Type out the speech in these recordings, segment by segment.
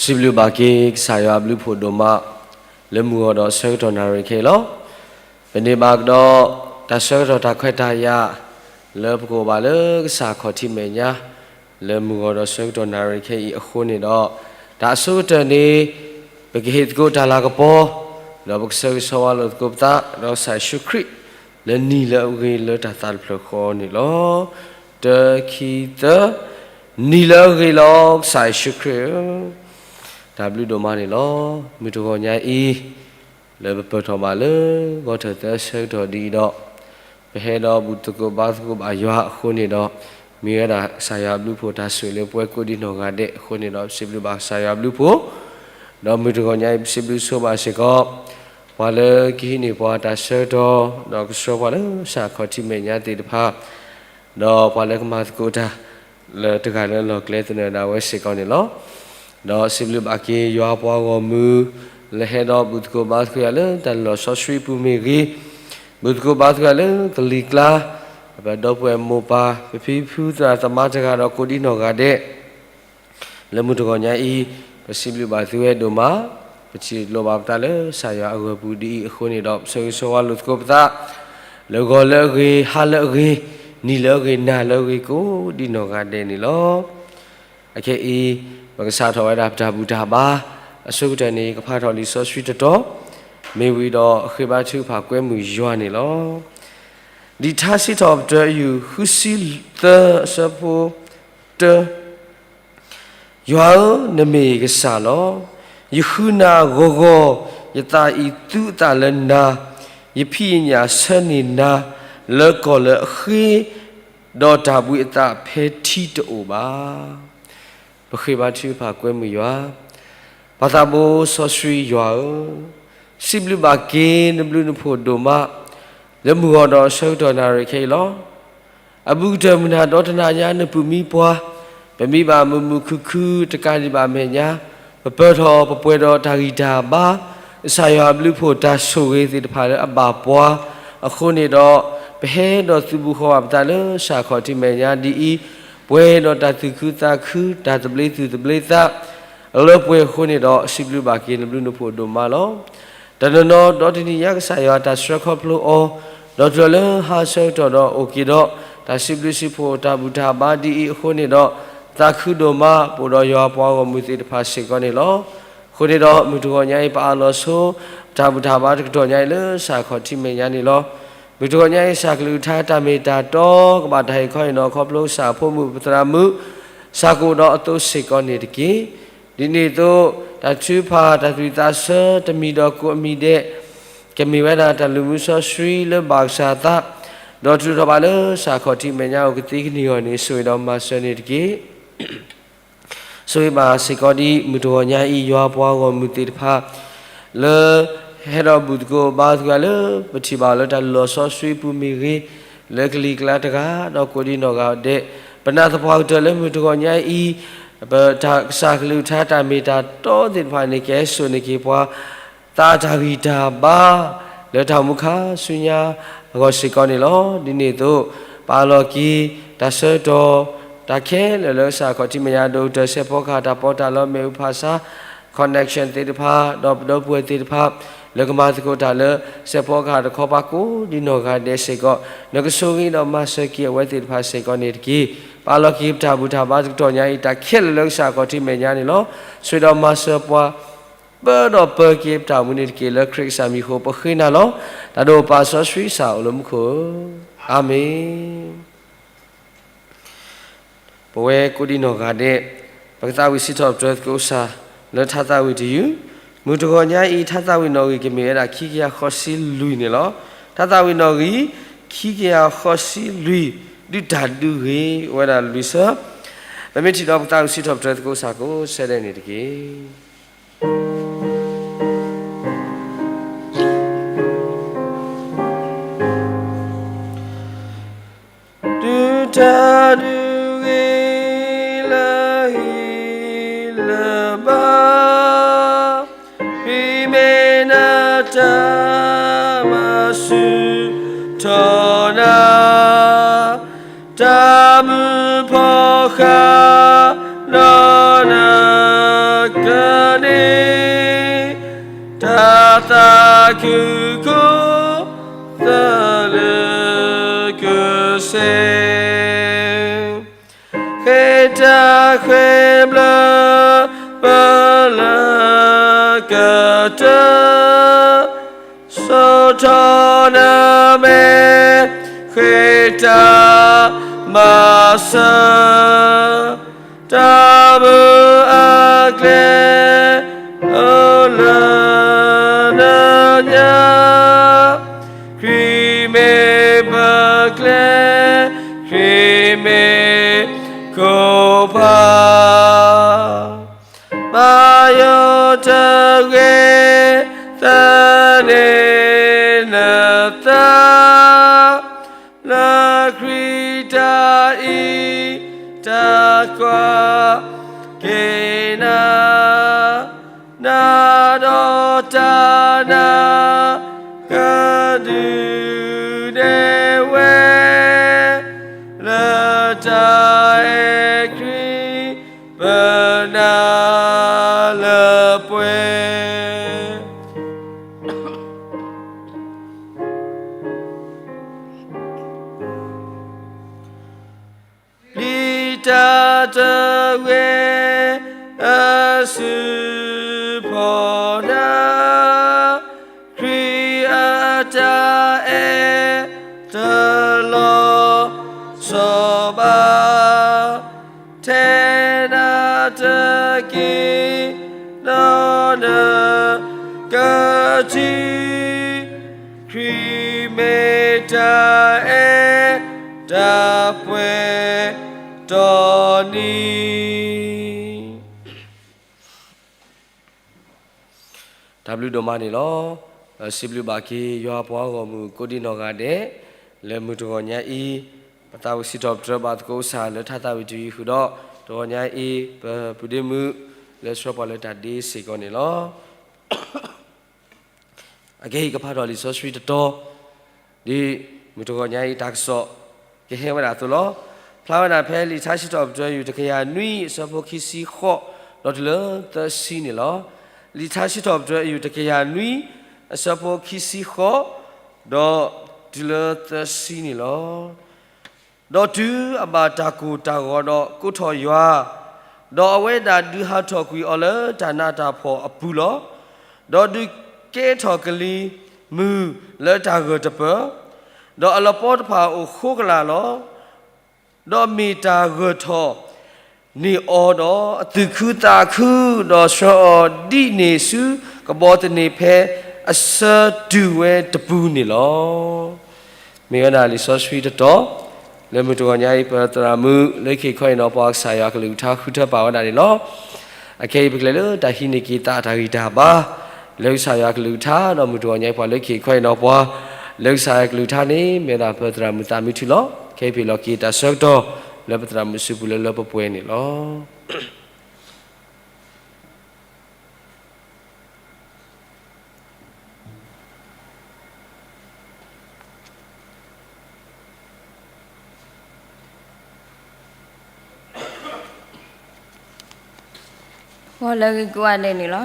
စံးဘျုးဘၣ်က့ၤကစၢ်ယွၤအဘျုးဖှိၣ်ဒိၣ်မး လၢမုၢ်ဂီၤဒီးဆၢကတီၢ်နၣ်ရံၣ်ခဲအံၤလီၤ. ပန့ၢ်ဘၣ်ကဒီးတၢ်ဆၢကတီၢ်တၢ်ခွဲးတၢ်ယာ် လၢပကအိၣ်ဘၣ်လၢကစၢ်ခီၣ်ထံးမဲာ်ညါ လၢမုၢ်ဂီၤဒီးဆၢကတီၢ်နၣ်ရံၣ်ခဲအံၤအဃိန့ၣ်ဒီး တၢ်အဆိကတၢၢ်န့ၣ် ပကဟ့ၣ်သကိးတၢ်လၤကပီၤ ဒီးပကဆၢဂ့ၤဆၢဝါလိာ်သကိးပသး ဒီးကစၢ်ယ့ၣ်ၡူးခရံာ် လၢနံၤလၢအဂ့ၤလၢတၢ်သးတဖျၢၣ်ဃီန့ၣ်လီၤ. တၢ ခံ သၢ, နံၤလၢအဂ့ၤလီၤ ကစၢ်ယ့ၣ်ၡူးခရံာ်ဧၢ, တၢ်ဘျုးဒိၣ်မးန့ၣ်လီၤ. မုၢ်တဂီၤညါအံၤ လၢပပၢၢ်ထီၣ်ဘၣ်လၢဂီၤထၢၣ်သၢဆၢကတီၢ်ဒ်အံၤဒီး ပဟဲဒီးဘူၣ်သကိးဘါသကိးဘၣ်ယွၤအဃိန့ၣ်ဒီး မ့ၢ်ဝဲဒၣ်ကစၢ်ယွၤအဘျုးဖှိၣ်တၢ်ဆိၣ်ဂ့ၤလၢပဝဲကိးဒံနီၢ်ဂၤဒဲးအဃိန့ၣ်ဒီး ပစံးဘျုးဘၣ်ကစၢ်ယွၤအဘျုးဖှိၣ် ဒီးမုၢ်တဂီၤညါအံၤ ပစံးဘျုးဆိဘၣ်စ့ၢ်ကီး ပှၤလၢကဟံးန့ၢ်ပှၤတၢ်ဆၢကတီၢ် ဒီးကဆှၢပှၤလၢကစၢ်ခီၣ်ထံးမဲာ်ညါသ့ၣ်တဖၣ် ဒီးပှၤလၢကမၤသကိးတၢ် လၢတဂၤလၢလီၢ်ကျဲသနၢၣ်ဒၣ်ဝဲစ့ၢ်ကီးန့ၣ်လီၤ. ဒီးစံးဘျုးဘၣ်က့ၤယွၤပှၤဂီၢ်မုၢ် လၢဟဲဒီးဘူၣ်သကိးဘါသကိးယၤလၢတၢ်လီၢ်စီဆှံပူၤမ့ၢ်ဂ့ၤ, ဘူၣ်သကိးဘါသကိးယၤလၢကလံၤကျါ, ပဒီပုၢ်ဝဲၢ်မိၢ်ပၢ် ပဖံဖုသရၣ်သမါတဂၤဒီးကိးဒံနီၢ်ဂၤဒဲး လၢမုၢ်တဂီၤညါအံၤ ပစံးဘျုးဘၣ်သုဝဲဒိၣ်မး, ပထံၣ်လိာ်ဘၣ်ပသးလၢကစၢ်ယွၤအဂၢၢ်ပူၤဒ်အံၤအဃိန့ၣ်ဒီး ပဆၢဂ့ၤဆၢဝါလိာ်သကိးပသး လၢဂီၤလၢအဂ့ၤ, ဟါလၢအဂ့ၤ, နံၤလၢအဂ့ၤ, နၤလၢအဂ့ၤ ကိးဒံနီၢ်ဂၤဒဲးန့ၣ်လီၤ. အခဲအံၤ ပကစးထီၣ်ဝဲဒၣ်ပတၢ်ဘူၣ်တၢ်ဘါ အဆိကတၢၢ်န့ၣ် ကဖးထီၣ်လံာ်စီဆှံတတီၤ, မ့ၢ်ဝံၤဒီးဃ့ဘါထုကဖၣ်ကွဲမုာ်ယွၤန့ၣ်လီၤ. လံာ်ထါစံးထီၣ်ပတြၢၤ ယူၢ်ဃုဆံသၢ အဆၢဖိတၢ ယွၤဧၢ, နမ့ၢ်ယကစၢ်လီၤ. ယဃုနၤဂီၤဂီၤ, ယသးအံၤသူအသးလၢနၤ, ယဖံးယညၣ်ဆၢန့ၢ်နၤ, လၢကီၢ်လၢအဃ့, ဒီးတၢ်ဘှံးအသးဖဲထံတအိၣ်ဘၣ်. ပဃ့ဘါထုကဖၣ်ကွဲမုာ်ယွၤ, ပၢ်သးဘိစီဆှံယွၤဧၢ, စံးဘျုးဘၣ်က့ၤနဘျုးနဖှိၣ်ဒိၣ်မး, လၢမုၢ်ဂီၤဒီးဆၢကတီၢ်နၣ်ရံၣ်ခဲအံၤလီၤ. အဘူးကတၢၢ်မုၢ်နၤဒီတနၤညါနပုၢ်မံပှၢ်, ပမံဘၣ်မုာ်မုာ်ခုၣ်ခုၣ်တကးဒံးဘၣ်မဲာ်ညါ, ပပၢၢ်ထီၣ်ပပှဲၤဒီးတၢ်ဂံၢ်တၢ်ဘါ, ကစၢ်ယွၤအဘျုးဖှိၣ်တၢ်ဆိၣ်ဂ့ၤသ့ၣ်တဖၣ်လၢအဘၣ်ပှၤ, အဃိန့ၣ်ဒီး ပဟဲဒီးသုးဘူးဃီၤဘၣ်ပသးလၢကစၢ်ခီၣ်ထံးမဲာ်ညါဒ်အံၤ, ပှဲၤဒီးတၢ်သူၣ်ခုသးခု တၢ်သဘျ့သူၣ်သဘျ့သး လၢပှဲၤအဃိန့ၣ်ဒီး စံးဘျုးဘၣ်က့ၤနဘျုးနဖှိၣ်ဒိၣ်မးလီၤ. တနီၤနီၤဒီတနံၤညါကစၢ်ယွၤတၢ်ဆှၢခီဖျိအီၤ, ဒီးတုၤလၢဟါဆၢကတီၢ်ဒီးအိၣ်က့ၤဒီး တၢ်စံးဘျုးစံးဖှိၣ်တၢ်ဘူၣ်တၢ်ဘါဒ်အံၤအဃိန့ၣ်ဒီး သးခုဒိၣ်မး ပအိၣ်ဒီးယွၤပှၤဂီၢ်မုၢ်သ့ၣ်တဖၣ်စ့ၢ်ကီးန့ၣ်လီၤ. အဃိန့ၣ်ဒီး မုၢ်တဂီၤညါအံၤ ပအးလီၤဆိ တၢ်ဘူၣ်တၢ်ဘါတကတီၢ်ညါအံၤလၢကစၢ်ခီၣ်ထံးမဲာ်ညါန့ၣ်လီၤ. မုၢ်တဂီၤညါအံၤ ကစၢ်ကလုၢ်ကထါတၢ်မ့ၢ်တၢ်တီ ကဘၣ်တၢ်ဟ့ၣ်ခီဟ့ၣ်နီၤခီဖျိကစၢ်အဖိမုၣ်ပသရၣ်မုၣ် ဆၢကိးဒီးအသိးစ့ၢ်ကီးန့ၣ်တက့ၢ်. ဒ်န့ၣ်အသိး တၢ်ထုကဖၣ်တၢ်သူၣ်ဝံၣ်သးဆၢတမံၤဒီးကိးအမံၤဒဲး ကမ့ၢ်ဝဲဒၣ်တၢ်လုၢ်မူစီဆှံလၢဘၣ်ကစၢ်အသး, ဒီးထုးထီၣ်ဘၣ်လၢကစၢ်ခီၣ်ထံးမဲာ်ညါအိၣ်ကသ့ကန့ၢ်အဂီၢ်န့ၣ် ဆိၣ်ဂ့ၤဒီးမၤစၢၤန့ၣ်တက့ၢ်. ဆိၣ်ဂ့ၤဘၣ်စ့ၢ်ကီးဒ်မုၢ်တဂီၤညါအံၤ ယွၤပှၤဂီၢ်မုၢ်သ့ၣ်တဖၣ် လၢဟဲဒီးဘူၣ်သကိးဘါသကိးလၢ ပထံၣ်ဘၣ်လၢတၢ်လုၢ်လီၢ်စီဆှံပူၤမ့ၢ်ဂ့ၤ, လၢကလံၤကျါတဂၤ ဒီးကိးဒံနီၢ်ဂၤဒဲး, ပနာ်သပှၢ်ကတၢၢ်လၢမုၢ်တဂီၤညါအံၤ ပတၢ်ကစၢ်ကလုၢ်ကထါတၢ်မ့ၢ်တၢ်တီသ့ၣ်တဖၣ်န့ၣ် ကဟဲစိာ်န့ၢ်က့ၤပှၤ သးတၢ်ဂံၢ်တၢ်ဘါ လၢတၢ်အိၣ်မူခါဆူညါအဂီၢ်စ့ၢ်ကီးန့ၣ်လီၤ. ဒ်န့ၣ်အသိး ပအးလီၤက့ၤ တၢ်ဆၢကတီၢ် တၢ်ခဲလၢာ်လၢကစၢ်ခီၣ်ထံးမဲာ်ညါ ဒိၣ်ကတၢၢ် စဲးဖီကဟၣ် တၢ်ပီးတၢ်လီ မ့ၣ်အူဖးဆါ connection သ့ၣ်တဖၣ် ဒီးပဒီပုၢ်ဝဲၢ်သ့ၣ်တဖၣ် လၢကမၤသကိးတၢ်လၢ စဲးဖီကဟၣ်တခီပၤကိးဒံနီၢ်ဂၤဒဲးစ့ၢ်ကီး နကဆိၣ်ဂ့ၤဒီးမၤစၢၤက့ၤအဝဲသ့ၣ်တဖၣ်စ့ၢ်ကီးန့ၣ်တက့ၢ်. ပအးလီၤက့ၤပတၢ်ဘူၣ်တၢ်ဘါတကတီၢ်ညါအံၤ တၢ်ခဲလၢာ်လၢကစၢ်ခီၣ်ထံးမဲာ်ညါန့ၣ်လီၤ. ဆိၣ်ဂ့ၤဒီးမၤစၢၤပှၤ ပၢဒီးပၢက့ၤပတၢ်အိၣ်မူန့ၣ်တက့ၢ်. လၢခရံာ်ကစၢ်မံၤအဃိ ပဃ့နၤလီၤ. တၢ်ဒိၣ်ပၢ်စီဆှံကစၢ်အိၣ်လၢမူခိၣ်ဧၢ, အၤမ့ၣ်. ပဝဲကိးဒံနီၢ်ဂၤဒဲး ပကသးဝံၣ်စံးထီၣ်ပတြၢၤသကိးကစၢ် လၢထါသးဝံၣ်တယုၢ်, မုၢ်တဂီၤညါအံၤ ထါသးဝံၣ်နီၣ်ဂံၢ်ကမ့ၢ်ဝဲဒၣ် ခံကယၤဃိးဆံလွံၢ်န့ၣ်လီၤ. ထါသးဝံၣ်နီၣ်ဂံၢ် ခံကယၤဃိးဆံလွံၢ် ဒုးတၢ်ဒုးဂ့ၤဝဲဒၣ်လွံၢ်ဆၢ, ပမ့ၢ်ထံၣ်ဒီးပသးဝံၣ်စံးထီၣ်ပတြၢၤသကိးကစၢ်ဒဲးန့ၣ်တက့ၢ်. ဒုးတၢ်ဒုးဂ့ၤလၢဟံၣ်လၢဘါ, ဖံးမ့ၢ်နတၢ်မၤဆူၣ်ထီၣ်နၤ, တၢ်မုာ်ဖီၣ်ဃာ်ဒီးနက တၢ်ခုၣ်ကိၢ်သလုးကစ့ၢ် ဃ့တၢ်ဃ့ဘျၢပလၢကတၢၢ် စိာ်ထီၣ်နမဲ ဃ့တၢ်မၤစၢၤ တၢ်မုၢ်အကျဲ အိၣ်လၢနညါ ခရံာ်မ့ၢ်ပကျဲ ခရံာ်မ့ၢ်ခိၣ်ဖး ဘၣ်ယိၣ်တဂ့ၤ သန့ၤနသး လၢခရံာ်တၢ်အံး တၢ်ကွၢ်က့ၤနၤ နၤဒီးတၢ်နာ် ကဒုးနဲၣ်ဝဲ လၢတၢ်အဲၣ်ခရံာ် ပနာ်လၢပှဲၤ ပျံၤတၢ်တဂ့ၤ အစုဖီၣ်နၤ ခရံာ်အတၢ်အဲၣ်တလီၤဆီဘၣ် ထဲနၤတက့ၢ် ဒီးနကထံၣ် ခရံာ်မ့ၢ်တၢ်အဲၣ် တၢ်ပှဲၤတီနံၤ တၢ်ဘျုးဒိၣ်မးန့ၣ်လီၤ. စံးဘျုးဘၣ်က့ၤယွၤအပှၤဂီၢ်မုၢ်ကိးဒံနီၢ်ဂၤဒဲး လၢမုၢ်တဂီၤညါအံၤ ပသးဝံၣ်စံးထီၣ်ပတြၢၤဘၣ်သကိးကစၢ်လၢထါသးဝံၣ်တယုၢ်ဃုာ်ဒီး တဂီၤညါအံၤ ပပုၢ်ဒ့မုၣ် လၢဆှၢပှၤလၢတၢ်ဒ့စ့ၢ်ကီးန့ၣ်လီၤ. အကဟ့ၣ်ကဖးထီၣ်လံာ်စီဆှံတတီၤ ဒ်မုၢ်တဂီၤညါအံၤတၢ်ကစီၣ် ကဟဲဝဲဒၣ်အသိးလီၤ. ဖျါဝဲဒၣ်ဖဲလံာ်ထါစံးထီၣ်ပတြၢၤယုၢ်တကယၤနွံ အဆၢဖိခံဆံဃိး ဒီးတုၤလၢသၢဆံန့ၣ်လီၤ. လံာ်ထါစံးထီၣ်ပတြၢၤယုၢ်တကယၤနွံ အဆၢဖိခံဆံဃိး ဒီးတုၤလၢသၢဆံန့ၣ်လီၤ. ဒီးတုၤအဘၣ်တၢ်ကိၢ်တၢ်ဂီၤဒီးကိးထီၣ်ယွၤ, ဒီးအဝဲဒၣ်ဒုးဟးထီၣ်ကွံာ်အီၤလၢတၢ်နးတၢ်ဖှီၣ်အပူၤလီၤ. ဒီးဒုးကဲထီၣ်ကလံၤမုၢ်လၢတၢ်ဂၢၢ်တပၢၢ်, ဒီးအလပီတဖၣ်အိၣ်ဃိကလာ်လီၤ. ဒီးမ့ၢ်တၢ်ဂၢၢ်ထီၣ်န့ၢ်အီၤဒီးအသူၣ်ခုသးခု, ဒီးဆှၢအီၤဒ်န့ၣ်ဆူကဘီသန့ၤဖဲ အဆၢတုၤဝဲတပူၤန့ၣ်လီၤ. မ့ၢ်ဝဲဒၣ်လံာ်စီဆှံတတီၤ လၢမုၢ်တဂီၤညါအံၤ ပသရၣ်မုၣ်လၢခံခီအံၤနီၤ ပှၤကစၢ်ယွၤကလုၢ်ကထါဃုထၢပာ်ဝဲဒၣ်န့ၣ်လီၤ. အခဲအံၤပကလဲၤလၢတၢ်ဟံးန့ၢ်က့ၤသးတၢ်ဂံၢ်တၢ်ဘါ လၢကစၢ်ယွၤကလုၢ်ကထါ ဒီးမုၢ်တဂီၤညါအံၤ ပှၤလၢခံခီအံၤနီၤ ပှၤလၢကစၢ်ယွၤကလုၢ်ကထါန့ၣ် မ့ၢ်ဝဲဒၣ်ပသရၣ်မုၣ်သးမံထုလီၤ. ခဲအံၤပဟ့ၣ်လီၤက့ၤတၢ်ဆၢကတီၢ် လၢပသရၣ်မုၣ်စုပူၤလၢလၢပှဲၤပှဲၤန့ၣ်လီၤ. ဂီၤလၢအဂ့ၤကိးဂၤဒဲးန့ၣ်လီၤ.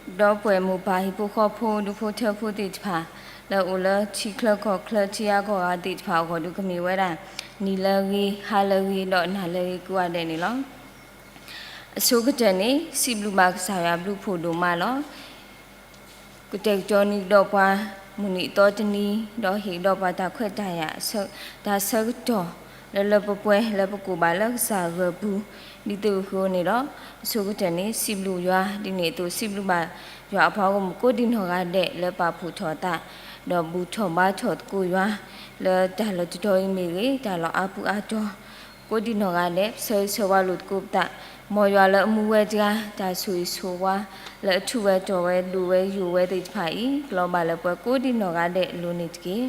ဒီပုၢ်ဝဲၢ်မိၢ်ပၢ်ဟံၣ်ဖိဃီဖိဒူဖိထၢဖိသ့ၣ်တဖၣ် လၢအိၣ်လၢထံချၢကီၢ်ချၢထံဂၤကီၢ်ဂၤသ့ၣ်တဖၣ်အဂီၢ်ဒီး ကမ့ၢ်ဝဲဒၣ် နံၤလၢအဂ့ၤ ဟါလၢအဂ့ၤ ဒီးနၤလၢအဂ့ၤကိးဂၤဒဲးန့ၣ်လီၤ. အဆိကတၢၢ်န့ၣ် စံးဘျုးဘၣ်ကစၢ်ယွၤဘျုးဖှိၣ်ဒိၣ်မးလီၤ. ကတဲာ်ကတီၤန့ၢ်ကဒီးပှၤ မုၢ်နံၤအသီတနံၤ ဒီးဟ့ၣ်ကဒီးပှၤတၢ်ခွဲးတၢ်ယာ် တၢ်ဆၢကတီၢ် လၢလၢပှဲၤပှဲၤ လၢပကိးဘၣ်လၢကစၢ်ဂၢၢ်ပူၤ ဒ်သိးအဃိန့ၣ်ဒီး အဆိကတၢၢ်န့ၣ် စံးဘျုးယွၤ ဒ်န့ၣ်အသိး စံးဘျုးဘၣ်ယွၤအပှၤဂီၢ်မုၢ်ကိးဒံနီၢ်ဂၤဒဲး လၢပာ်ဖှိၣ်ထီၣ်သး ဒီးဘူၣ်ထီၣ်ဘါထီၣ်သကိးယွၤ လၢတၢ်လီၢ်တတီၤအံၤမ့ၢ်ဂ့ၤ တၢ်လီၢ်အါပူၤအါတီၤ ကိးဒံနီၢ်ဂၤဒဲး ပဆၢဂ့ၤဆၢဝါလိာ်သကိးပသး မ်ယွၤလၢအမူဝဲတဂၤ တၢ်ဆိၣ်ဂ့ၤဆိၣ်ဝါ လၢအထူဝဲတီၢ်ဝဲ ဒိၣ်ဝဲယိာ်ဝဲသ့ၣ်တဖၣ်အံၤ ကလီၤဘၣ်လၢပှၤကိးဒံနီၢ်ဂၤဒဲးအလိၤန့ၣ်တက့ၢ်.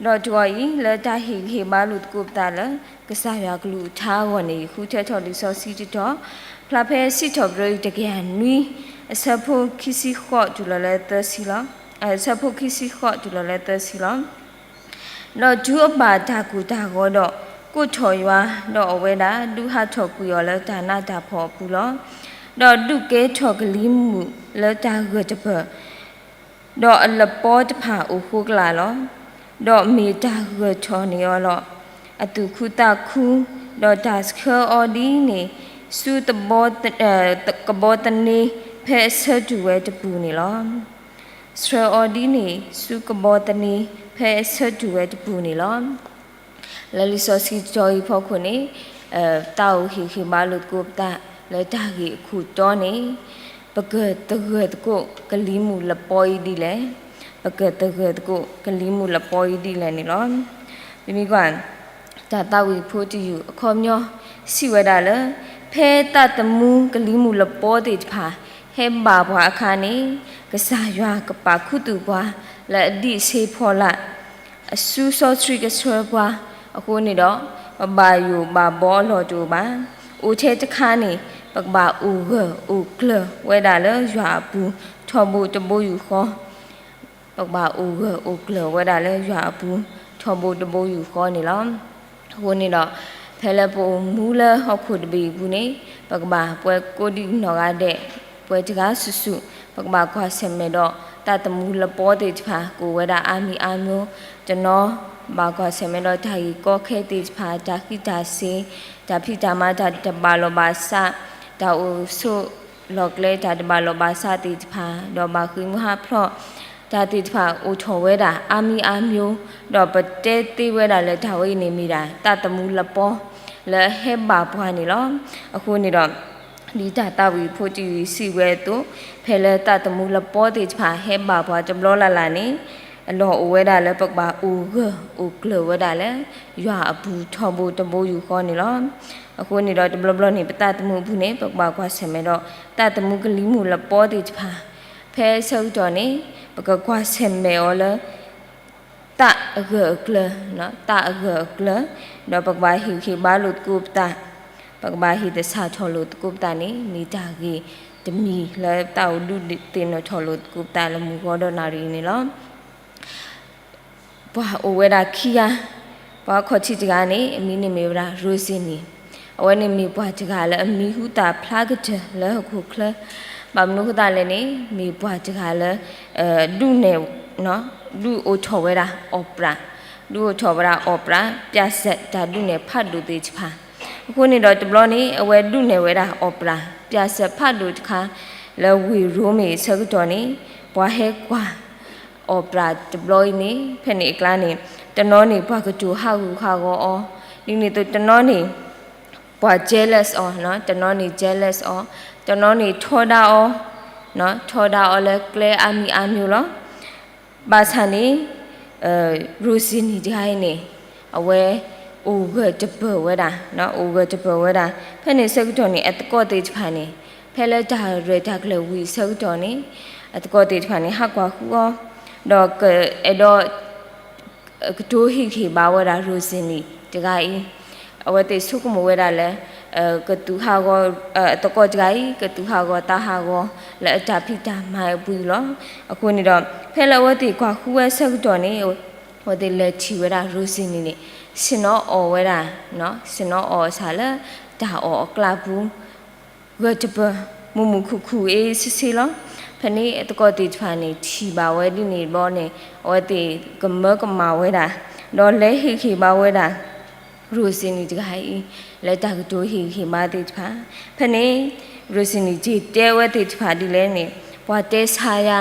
ဒီးတဂီၤအံၤ လၢတၢ်ဟ့ၣ်ဂံၢ်ဟ့ၣ်ဘါလိာ်သကိးပသးလၢ ကစၢ်ယွၤကလုၢ်ကထါအဂီၢ်န့ၣ် ယဃုထၢထီၣ်လံာ်စီဆှံတတီၤ ဖျါဖဲစံးထီၣ်ပတြၢၤယုၢ်တကယၤနွံ အဆၢဖိခံဆံဃိးတုၤလီၤလၢသၢဆံလီၤ. အဆၢဖိခံဆံဃိးတုၤလီၤလၢသၢဆံလီၤ. ဒီးတုၤအဘၣ်တၢ်ကိၢ်တၢ်ဂီၤဒီး ကိးထီၣ်ယွၤ, ဒီးအဝဲဒၣ်ဒုးဟးထီၣ်ကွံာ်အီၤလၢတၢ်နးတၢ်ဖှီၣ်အပူၤလီၤ. ဒီးဒုးကဲထီၣ်ကလံၤမုၢ်လၢတၢ်ဂၢၢ်တပၢၢ်, ဒီးအလပီတဖၣ်အိၣ်ဃိကလာ်လီၤ. ဒီးမ့ၢ်တၢ်ဂၢၢ်ထီၣ်န့ၢ်အီၤလီၤ. အသူၣ်ခုသးခု, ဒီးတၢ်ဆှၢအီၤဒ်န့ၣ် ဆူ ကဘီသန့ ဖဲအဆၢတူၢ်ဝဲတပူၤန့ၣ်လီၤ. ဆှၢအီၤဒ်န့ၣ် ဆူကဘီသန့ ဖဲအဆၢတူၢ်ဝဲတပူၤန့ၣ်လီၤ. လၢလံာ်စီဆှံတတီၤအံၤအဖီခိၣ်န့ၣ်, တၢ်အိၣ်ဟ့ၣ်ဂံၢ်ဘါလိာ်သကိးပသး လၢတၢ်ဂ့ၢ်အခိၣ်တီန့ၣ်, ပကသဂၢၢ်သကိး ကလံၤမုၢ်လပီအံၤဒ်လဲၣ်. ပကသဂၢၢ်သကိး ကလံၤမုၢ်လပီအံၤဒ်လဲၣ်န့ၣ်လီၤ. ပမ့ၢ်ကွၢ် တၢ်သးဝံၣ်ဖိတယုၢ်အခီပညီ စံးဝဲဒၣ်လၢ, ဖဲသးသမူကလံၤမုၢ်လပီသ့ၣ်တဖၣ် ဟဲဘၣ်ပှၤအခါန့ၣ်, ကစၢ်ယွၤကပာ်ခူသူၣ်ပှၤ လၢအဒံးဆ့ဖီလာ် အစုစီဆှံကဆှၢပှၤအဃိန့ၣ်ဒီး, ပဘၣ်ယိၣ်ဘၣ်ဘီအလီၢ်တအိၣ်ဘၣ်. အိၣ်ထဲတခါန့ၣ် ပကဘၣ်အိၣ်ဂၢၢ်အိၣ်ကျၢၤဝဲဒၣ်လၢယွၤအပူၤ ထီဘိတဘိယူၢ်ဃီ, ပကဘၣ်အိၣ်ဂၢၢ်အိၣ်ကျၢၤဝဲဒၣ်လၢယွၤအပူၤ ထီဘိတဘိယူၢ်ဃီန့ၣ်လီၤ. အဃိန့ၣ်ဒီး, ဖဲလၢပအိၣ်မူလၢဟီၣ်ခိၣ်တဘ့ၣ်အပူၤန့ၣ်, ပကဘၣ်ပှဲၤကိးဒံးနီၢ်ဂၤဒဲး, ပှဲၤတဂၤစုာ်စုာ်, ပကဘၣ်ကွၢ်ဆၢၣ်မဲာ်ဒီး သးသမူလပီသ့ၣ်တဖၣ် ကအိၣ်ဝဲဒၣ်အါမံၤအါမျိုး, တနီၤ, ဘၣ်ကွၢ်ဆၢၣ်မဲာ်ဒီးတၢ်ဂ့ၢ်ကီခဲသ့ၣ်တဖၣ်, တၢ်ဃံးတၢ်စ့ၤ, တၢ်ဖံးတၢ်မၤ, တၢ်တဘၣ်လိာ်ဘၣ်စး, တၢ်အိၣ်ဆိးလီၢ်ကျဲ တၢ်တဘၣ်လိာ်ဘၣ်စးသ့ၣ်တဖၣ်, ဒီးဘၣ်ဃ့ၢ်မှံဟးဖျိး တၢ်သ့ၣ်တဖၣ်အိၣ်ထီၣ်ဝဲဒၣ် အါမံၤအါမျိုး, ဒီးပတဲသ့ဝဲဒၣ်လၢတၢ်ဝဲအံၤန့ၣ်မ့ၢ်ဒၣ် သးသမူလပီ လၢအဟဲဘၣ်ပှၤန့ၣ်လီၤ. အဃိန့ၣ်ဒီး, ဒ်တၢ်သးဝံၣ်ဖိတယုၢ်စံးဝဲအသိး, ဖဲလၢသးသမူလပီသ့ၣ်တဖၣ်ဟဲဘၣ်ပှၤတဘျီလၢ်လၢ်န့ၣ်, အလီၢ်အိၣ်ဝဲဒၣ်လၢပကဘၣ်အိၣ်ဂၢၢ်အိၣ်ကျၢၤဝဲဒၣ်လၢ ယွၤအပူၤထီဘိတဘိယူၢ်ဃီန့ၣ်လီၤ. အဃိန့ၣ်ဒီးတဘျီဘျီန့ၣ် ပသးသမူအပူၤန့ၣ် ပကဘၣ်ကွၢ်ဆၢၣ်မဲာ်ဒီး သးသမူကလံၤမုၢ်လပီသ့ၣ်တဖၣ်, ဖဲဆၢကတီၢ်န့ၣ် ပကကွၢ်ဆၢၣ်မဲာ်အီၤလၢ သးအဂၢၢ်အကျၢၤ, သးအဂၢၢ်အကျၢၤ, ဒီးပကဘၣ်ဟ့ၣ်ဂံၢ်ဟ့ၣ်ဘါလိာ်သကိးပသး, ပကဘၣ်ဟ့ၣ်သဆၣ်ထီၣ်လိာ်သကိးပသးန့ၣ် မ့ၢ်တၢ်ဂ့ၢ်တမံၤလၢသးအိၣ်ဒုးသ့ၣ်နီၣ်ထီၣ်လိာ်သကိးပသးလၢမုၢ်ဂီၤဒီးနၣ်ရံၣ်အံၤန့ၣ်လီၤ. ပှၤအိၣ်ဝဲဒၣ်ခံဂၤ, ပှၤခီၣ်ထံးတဂၤန့ၣ် အမံၤန့ၣ်မ့ၢ်ဝဲဒၣ် Rossini, အဝဲန့ၣ်မ့ၢ်ပှၤတဂၤလၢအမံၤဟူသၣ်ဖျါကတၢၢ်လၢဟီၣ်ခိၣ်ချၢ, ဘၣ်မနုၤအဃိသတးလဲၣ်န့ၣ် မ့ၢ်ပှၤတဂၤလၢ ဒုးနဲၣ်, ဒုးအိၣ်ထီၣ်ဝဲဒၣ် opera, ဒုးအိၣ်ထီၣ်ဝဲဒၣ် operaပြဇာတ် တၢ်ဒုးနဲၣ်ဖးဒိၣ်သ့ၣ်တဖၣ်, အဃိန့ၣ်ဒီးတဘျီန့ၣ် အဝဲဒုးနဲၣ်ဝဲဒၣ် operaပြဇာတ် ဖးဒိၣ်တခါ လၢဝ့ၢ်ရိမ့ၤအဆၢကတီၢ်န့ၣ် ပှၤဟဲကွၢ် opera တဘျီအံၤန့ၣ် ဖဲန့ၣ်အကျါန့ၣ် တနီၤန့ၣ် ပှၤကတိၤဟးဂူာ်ဟးဂီၤအီၤ, ဒ်န့ၣ်အသိးတနီၤန့ၣ် ပှၤ jealous အီၤ, တနီၤန့ၣ် jealous အီၤ, တနီၤန့ၣ်ထီဒါအီၤ, ထီဒါအီၤလၢကျဲအါမံၤအါမျိၤလီၤ. ဘၣ်ဆၣ်န့ၣ် Rossini တဂၤအံၤန့ၣ် အဝဲအိၣ်ဂၢၢ်တပၢၢ်ဝဲဒၣ်, အိၣ်ဂၢၢ်တပၢၢ်ဝဲဒၣ်, ဖဲန့ၣ်ဆၢကတီၢ်န့ၣ် အသကိးသ့ၣ်တဖၣ်န့ၣ် ဖဲလၢတၢ်ရဲၣ်တၢ်ကျဲၤဝံၤအဆၢကတီၢ်န့ၣ် အသကိးသ့ၣ်တဖၣ်န့ၣ် ဟးကွၢ်ဃုအီၤ, ဒီးကအဲၣ်ဒိး ကတိၤဟ့ၣ်ဂံၢ်ဟ့ၣ်ဘါဝဲဒၣ် Rossini တဂၤအံၤ, အဝဲသ့ၣ်ဆိကမိၣ်ဝဲဒၣ်လၢ ကသူၣ်ဟးဂီၤ, အသကိးတဂၤအံၤ ကသူၣ်ဟးဂီၤသးဟးဂီၤ လၢအတၢ်ဖံးတၢ်မၤအပူၤလီၤ. အဃိန့ၣ်ဒီး ဖဲလၢအဝဲသ့ၣ်ကွၢ်ဃုဝဲဆၢကတီၢ်န့ၣ် အဝဲသ့ၣ်လဲၤထံၣ်ဝဲဒၣ် Rossini န့ၣ် ဆ့ၣ်နီၤအီၣ်ဝဲဒၣ်, ဆ့ၣ်နီၤအီၣ်အဆၣ်လၢတၢ်အီၣ်အကျါပူၤ ဂၢၢ်တပၢၢ် မုာ်မုာ်ခုၣ်ခုၣ်အ့ဆ့ဆ့လီၤ. ဖဲန့ၣ်အသကိးသ့ၣ်တဖၣ်န့ၣ် ထံၣ်ဘၣ်ဝဲဒ်န့ၣ်တဘျီန့ၣ် အဝဲသ့ၣ်ကမၢကမၣ်ဝဲဒၣ်, ဒီးလဲၤဟ့ၣ်ဂံၢ်ဟ့ၣ်ဘါဝဲဒၣ် Rossini တဂၤအံၤ လၢတၢ်ကတိၤဟ့ၣ်ဂံၢ်ဟ့ၣ်ဘါသ့ၣ်တဖၣ်. ဖဲန့ၣ် Rossini က့ၤတဲဝဲသ့ၣ်တဖၣ်ဒ်လဲၣ်န့ၣ် ပှၤတဲဆါယၤ,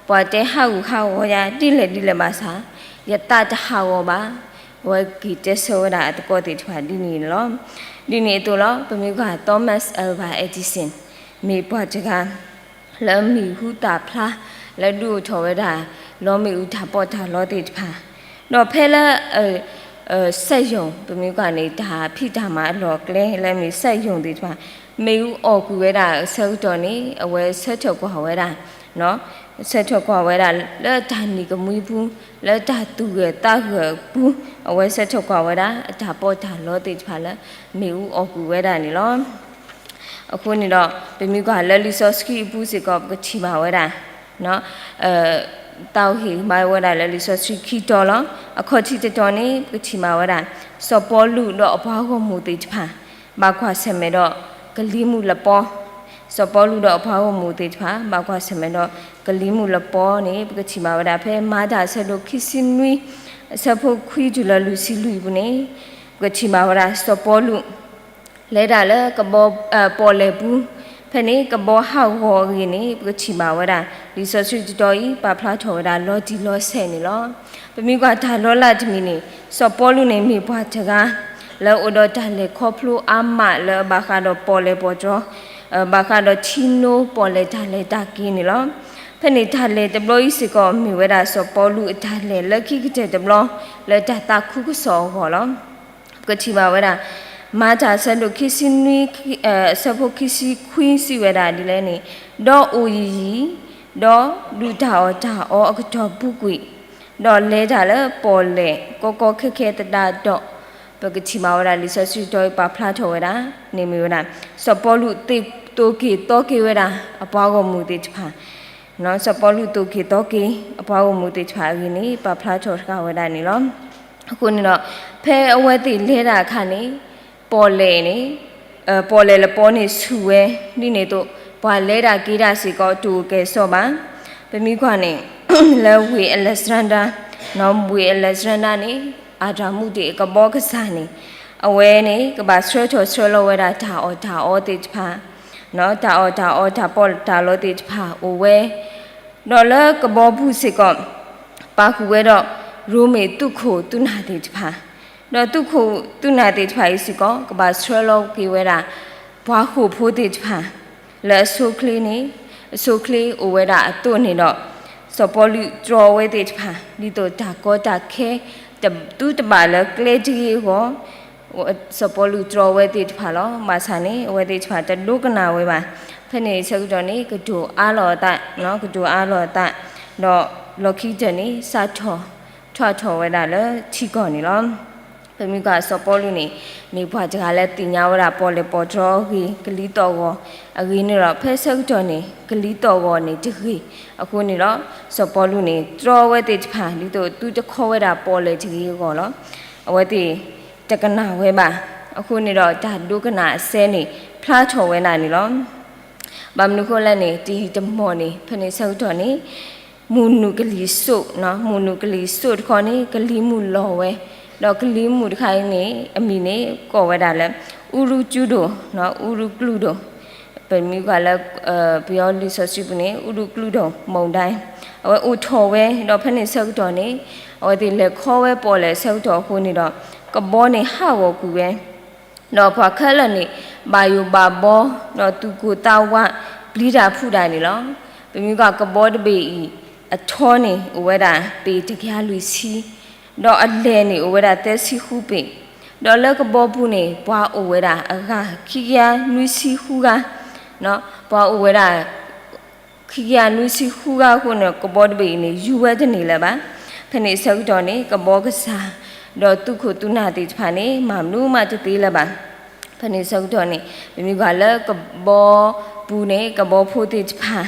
ပှၤတဲဟးဂူာ်ဟးဂီၤယၤ ဒ်လဲၣ်ဒ်လဲၣ်ဘၣ်ဆၣ် ယသးတဟးဂီၤဘၣ်. အဝဲက့ၤတဲဆၢဝဲဒၣ်အသကိးသ့ၣ်တဖၣ်ဒ်န့ၣ်လီၤ. ဒ်န့ၣ်အသိးလီၤ ပမ့ၢ်ကွၢ် Thomas Alva Edison မ့ၢ်ပှၤတဂၤ လၢမံၤဟူသၣ်ဖျါ လၢဒုးအိၣ်ထီၣ်ဝဲဒၣ် လီမ့ၣ်အူတၢ်ပီးတၢ်လီသ့ၣ်တဖၣ်, ဒီးဖဲလၢ စက်ရုံ ပမ့ၢ်ကွၢ်န့ၣ် တၢ်ဖံးတၢ်မၤအလီၢ်အကျဲ လၢအမ့ၢ် စက်ရုံ သ့ၣ်တဖၣ် မ့ၣ်အူအီၣ်ကွံာ်ဝဲဒၣ်အဆၢကတီၢ်န့ၣ် အဝဲဆၢထၢၣ်ကွၢ်ဝဲဒၣ်, ဆၢထၢၣ်ကွၢ်ဝဲဒၣ် လၢတၢ်နံၤကမှံပူၤ လၢတၢ်သူၣ်ဂၢၢ်သးဂၢၢ်အပူၤ အဝဲဆၢထၢၣ်ကွၢ်ဝဲဒၣ် အတၢ်ပီးတၢ်လီသ့ၣ်တဖၣ်လၢ မ့ၣ်အူအီၣ်ကွံာ်ဝဲဒၣ်န့ၣ်လီၤ. အဃိန့ၣ်ဒီး ပမ့ၢ်ကွၢ်လၢလံာ်စီဆှံအပူၤစ့ၢ်ကီး ပကထံၣ်ဘၣ်ဝဲဒၣ် သးအိၣ်ဟ့ၣ်ဂံၢ်ဟ့ၣ်ဘါဝဲဒၣ်လၢလံာ်စီဆှံခံတီၤလီၤ. အခီၣ်ထံးတတီၤန့ၣ် ပကထံၣ်ဘၣ်ဝဲဒၣ် စီၤပီလူးဒီးအပှၤဂီၢ်မုၢ်သ့ၣ်တဖၣ် ဘၣ်ကွၢ်ဆၢၣ်မဲာ်ဒီး ကလံၤမုၢ်လပီ စီၤပီလူးဒီးအပှၤဂီၢ်မုၢ်သ့ၣ်တဖၣ် ဘၣ်ကွၢ်ဆၢၣ်မဲာ်ဒီးကလံၤမုၢ်လပီန့ၣ် ပကထံၣ်ဘၣ်ဝဲဒၣ်ဖဲမၤတၢ်အဆၢဒိၣ်ခံဆံနွံ အဆၢဖိခွံတုၤလၢလွံၢ်ဆံလွံၢ်အပူၤန့ၣ် ပကထံၣ်ဘၣ်ဝဲဒၣ်စီၤပီလူး လဲၤတၢ်လၢကဘီ ပီၣ်လဲၣ်ပူၤ ဖဲန့ၣ်ကဘီဟးဂီၤအဂ့ၢ်န့ၣ် ပကထံၣ်ဘၣ်ဝဲဒၣ် လံာ်စီဆှံတတီၤအံၤ ပာ်ဖျါထီၣ်ဝဲဒၣ်လီၤတံၢ်လီၤဆဲးန့ၣ်လီၤ. ပမ့ၢ်ကွၢ်တၢ်လီၤလးတမံၤန့ၣ် စီၤပီလူးန့ၣ်မ့ၢ်ပှၤတဂၤ လၢအအိၣ်ဒီးတၢ်လဲၤခီဖျိအါမးလၢအဘၣ်ဃးဒီးပီၣ်လဲၣ်ပီၣ်တြီ ဘၣ်ဃးဒီးထံနိပီၣ်လဲၣ်တၢ်လဲၤတၢ်က့ၤန့ၣ်လီၤ. ဖဲန့ၣ်တၢ်လဲၤတဘျီအံၤစ့ၢ်ကီး မ့ၢ်ဝဲဒၣ်စီၤပီလူးအတၢ်လဲၤလၢခံကတၢၢ်တဘျီ လၢတၢ်သးခုကစီၣ်အဂီၢ်လီၤ. ပကထံၣ်ဘၣ်ဝဲဒၣ် မၤတၢ်အဆၢဒိၣ်ခံဆံနွံ အဆၢဖိခံဆံခွံစံးဝဲဒၣ်ဒ်လဲၣ်န့ၣ်, ဒီးအိၣ်ယံာ်ယံာ်, ဒီးဒုးတၢ်အီၣ်တၢ်အီအကတီၢ်ပူၤကွံာ်, ဒီးလဲၤတၢ်လၢပီၣ်လဲၣ်ကီကီခဲခဲသတးဒီး, ပကထံၣ်ဘၣ်ဝဲဒၣ်လံာ်စီဆှံတတီၤအံၤပာ်ဖျါထီၣ်ဝဲဒၣ် န့ၣ်မ့ၢ်ဝဲဒၣ် စီၤပီလူးသ့ၣ်သိးက့ၤသီက့ၤဝဲဒၣ် အပှၤဂီၢ်မုၢ်သ့ၣ်တဖၣ် စီၤပီလူးသိးက့ၤသီက့ၤ အပှၤဂီၢ်မုၢ်သ့ၣ်တဖၣ်အဂ့ၢ်န့ၣ် ပာ်ဖျါထီၣ်တဃာ်ဝဲဒၣ်န့ၣ်လီၤ. အဃိန့ၣ်ဒီး ဖဲအဝဲသ့ၣ်လဲၤတၢ်အခါန့ၣ် ပီၣ်လဲၣ်န့ၣ် ပီၣ်လဲၣ်လပီန့ၣ်ဆူၣ်ဝဲ ဒ်န့ၣ်အသိး ပှၤလဲၤတၢ်က့ၤတၢ်စ့ၢ်ကီးတအိၣ်ကဲၣ်ဆိးဘၣ်. ပမ့ၢ်ကွၢ်န့ၣ် လၢဝ့ၢ်အလဲးစရ့ဒါ ဝ့ၢ်အလဲးစရ့ဒါန့ၣ် အတၢ်မူတ့ၢ်အကဘီကစၢ်န့ၣ် အဝဲန့ၣ် ကဘၣ်ဆှၢထီၣ်ဆှၢလီၤဝဲဒၣ်တၢ်အီၣ်တၢ်အီသ့ၣ်တဖၣ် တၢ်အီၣ်တၢ်အီတၢ်ပီးတၢ်လီသ့ၣ်တဖၣ်အိၣ်ဝဲ, ဒီးလၢကဘီပူၤစ့ၢ်ကီး ပာ်ဃုာ်ဝဲဒီး ရိမ့ၤသုးခိၣ်သုးနၢ်သ့ၣ်တဖၣ်, ဒီးသုးခိၣ်သုးနၢ်သ့ၣ်တဖၣ်အံၤစ့ၢ်ကီး ကဘၣ်ဆှၢလီၤက့ၤဝဲဒၣ် ပှၤဃိာ်ဖိသ့ၣ်တဖၣ် လၢအဆိချ့န့ၣ် အဆိချ့အိၣ်ဝဲဒၣ်အသိးန့ၣ်ဒီး စီၤပီလူးတြီအဝဲသ့ၣ်တဖၣ် ဒ်သိးတၢ်ကီတၢ်ခဲ တသုတဘၣ်လၢကျဲတဂ့ၤအဂီၢ် စီၤပီလူးတြီအဝဲသ့ၣ်တဖၣ်လီၤ. ဘၣ်ဆၣ်န့ၣ် အဝဲသ့ၣ်တဖၣ်တဒိကနၣ်ဝဲဘၣ်. ဖဲန့ၣ်ဆၢကတီၢ်န့ၣ် ကတိၤအါလီၤအသး, ကတိၤအါလီၤအသး, ဒီးလီၢ်ခံကတၢၢ်န့ၣ် စးထီၣ်ထွဲထီၣ်ဝဲဒၣ်လၢထံကီၢ်န့ၣ်လီၤ. ပမ့ၢ်ကွၢ်စီၤပီလူးန့ၣ် မ့ၢ်ပှၤတဂၤလၢသ့ၣ်ညါဝဲဒၣ်ပီၣ်လဲၣ်ပီၣ်တြီအဂ့ၢ် ကလံၤသီၣ်ဂီၤအဂ့ၢ်န့ၣ်ဒီး ဖဲဆၢကတီၢ်န့ၣ် ကလံၤသီၣ်ဂီၤန့ၣ်တဂ့ၤ. အဃိန့ၣ်ဒီး စီၤပီလူးန့ၣ် တြီအဝဲသ့ၣ်တဖၣ် ဒ်သိးသုတခီဝဲဒၣ်ပီၣ်လဲၣ်တဂ့ၤအဂီၢ်လီၤ. အဝဲသ့ၣ်တကနၣ်ဝဲဘၣ်. အဃိန့ၣ်ဒီး တၢ်ဒိကနၣ်အစဲန့ၣ် ဖျါထီၣ်ဝဲဒၣ်န့ၣ်လီၤ. ဘၣ်မနုၤအဃိလဲၣ်န့ၣ် တယံာ်တမီၢ်န့ၣ် ဖဲန့ၣ်ဆၢကတီၢ်န့ၣ် မုၢ်နုာ်ကလံၤစိး, မုၢ်နုာ်ကလံၤစိးတခီန့ၣ် ကလံၤမုၢ်လီၤဝဲ, ဒီးကလံၤမုၢ်တခါအံၤန့ၣ် အမံၤန့ၣ် ကိးဝဲဒၣ်လၢ အူရူကၠူဒိၣ်, အူရူကလုၢ်ဒိၣ်, ပမ့ၢ်ကွၢ်လၢ ပယီၤလံာ်စီဆှံပူၤန့ၣ် အူရူကလုၢ်ဒိၣ် မုန်တိုင်း အဝဲအိၣ်ထီၣ်ဝဲ, ဒီးဖဲန့ၣ်ဆၢကတီၢ်န့ၣ် အဝဲသ့ၣ်လဲၤခီဝဲပီၣ်လဲၣ်ဆၢကတီၢ်အဃိန့ၣ်ဒီး ကဘီန့ၣ်ဟးဂီၤကွံာ်ဝဲ ဒီးပှၤခဲလၢာ်န့ၣ် ဘၣ်ယိၣ်ဘၣ်ဘီ, ဒီးသူၣ်ကိၢ်သးဝး ပျံၤတၢ်ဖုးတၢ်န့ၣ်လီၤ. ပမ့ၢ်ကွၢ်ကဘီတဘ့ၣ်အံၤ အထီန့ၣ် အိၣ်ဝဲဒၣ်ပ့ၤတကယၤလွံၢ်ဆံ, ဒီးအလဲၢ်န့ၣ် အိၣ်ဝဲဒၣ်သၢဆံဃုပ့ၤ, ဒီးလၢကဘီပူၤန့ၣ် ပှၤအိၣ်ဝဲဒၣ်အဂၤခံကယၤနွံဆံဃုဂၤ, ပှၤအိၣ်ဝဲဒၣ် ခံကယၤနွံဆံဃုဂၤအဃိန့ၣ် ကဘီတဘ့ၣ်အံၤန့ၣ် ယူၤဝဲတန့ၢ်လၢၤဘၣ်. ဖဲန့ၣ်ဆၢကတီၢ်န့ၣ် ကဘီကစၢ် ဒီးသုးခိၣ်သုးနၢ်သ့ၣ်တဖၣ်န့ၣ် မၤမနုၤမးတသ့လၢၤဘၣ်. ဖဲန့ၣ်ဆၢကတီၢ်န့ၣ် ပမ့ၢ်ကွၢ်လၢကဘီပူၤန့ၣ် ကဘီဖိသ့ၣ်တဖၣ်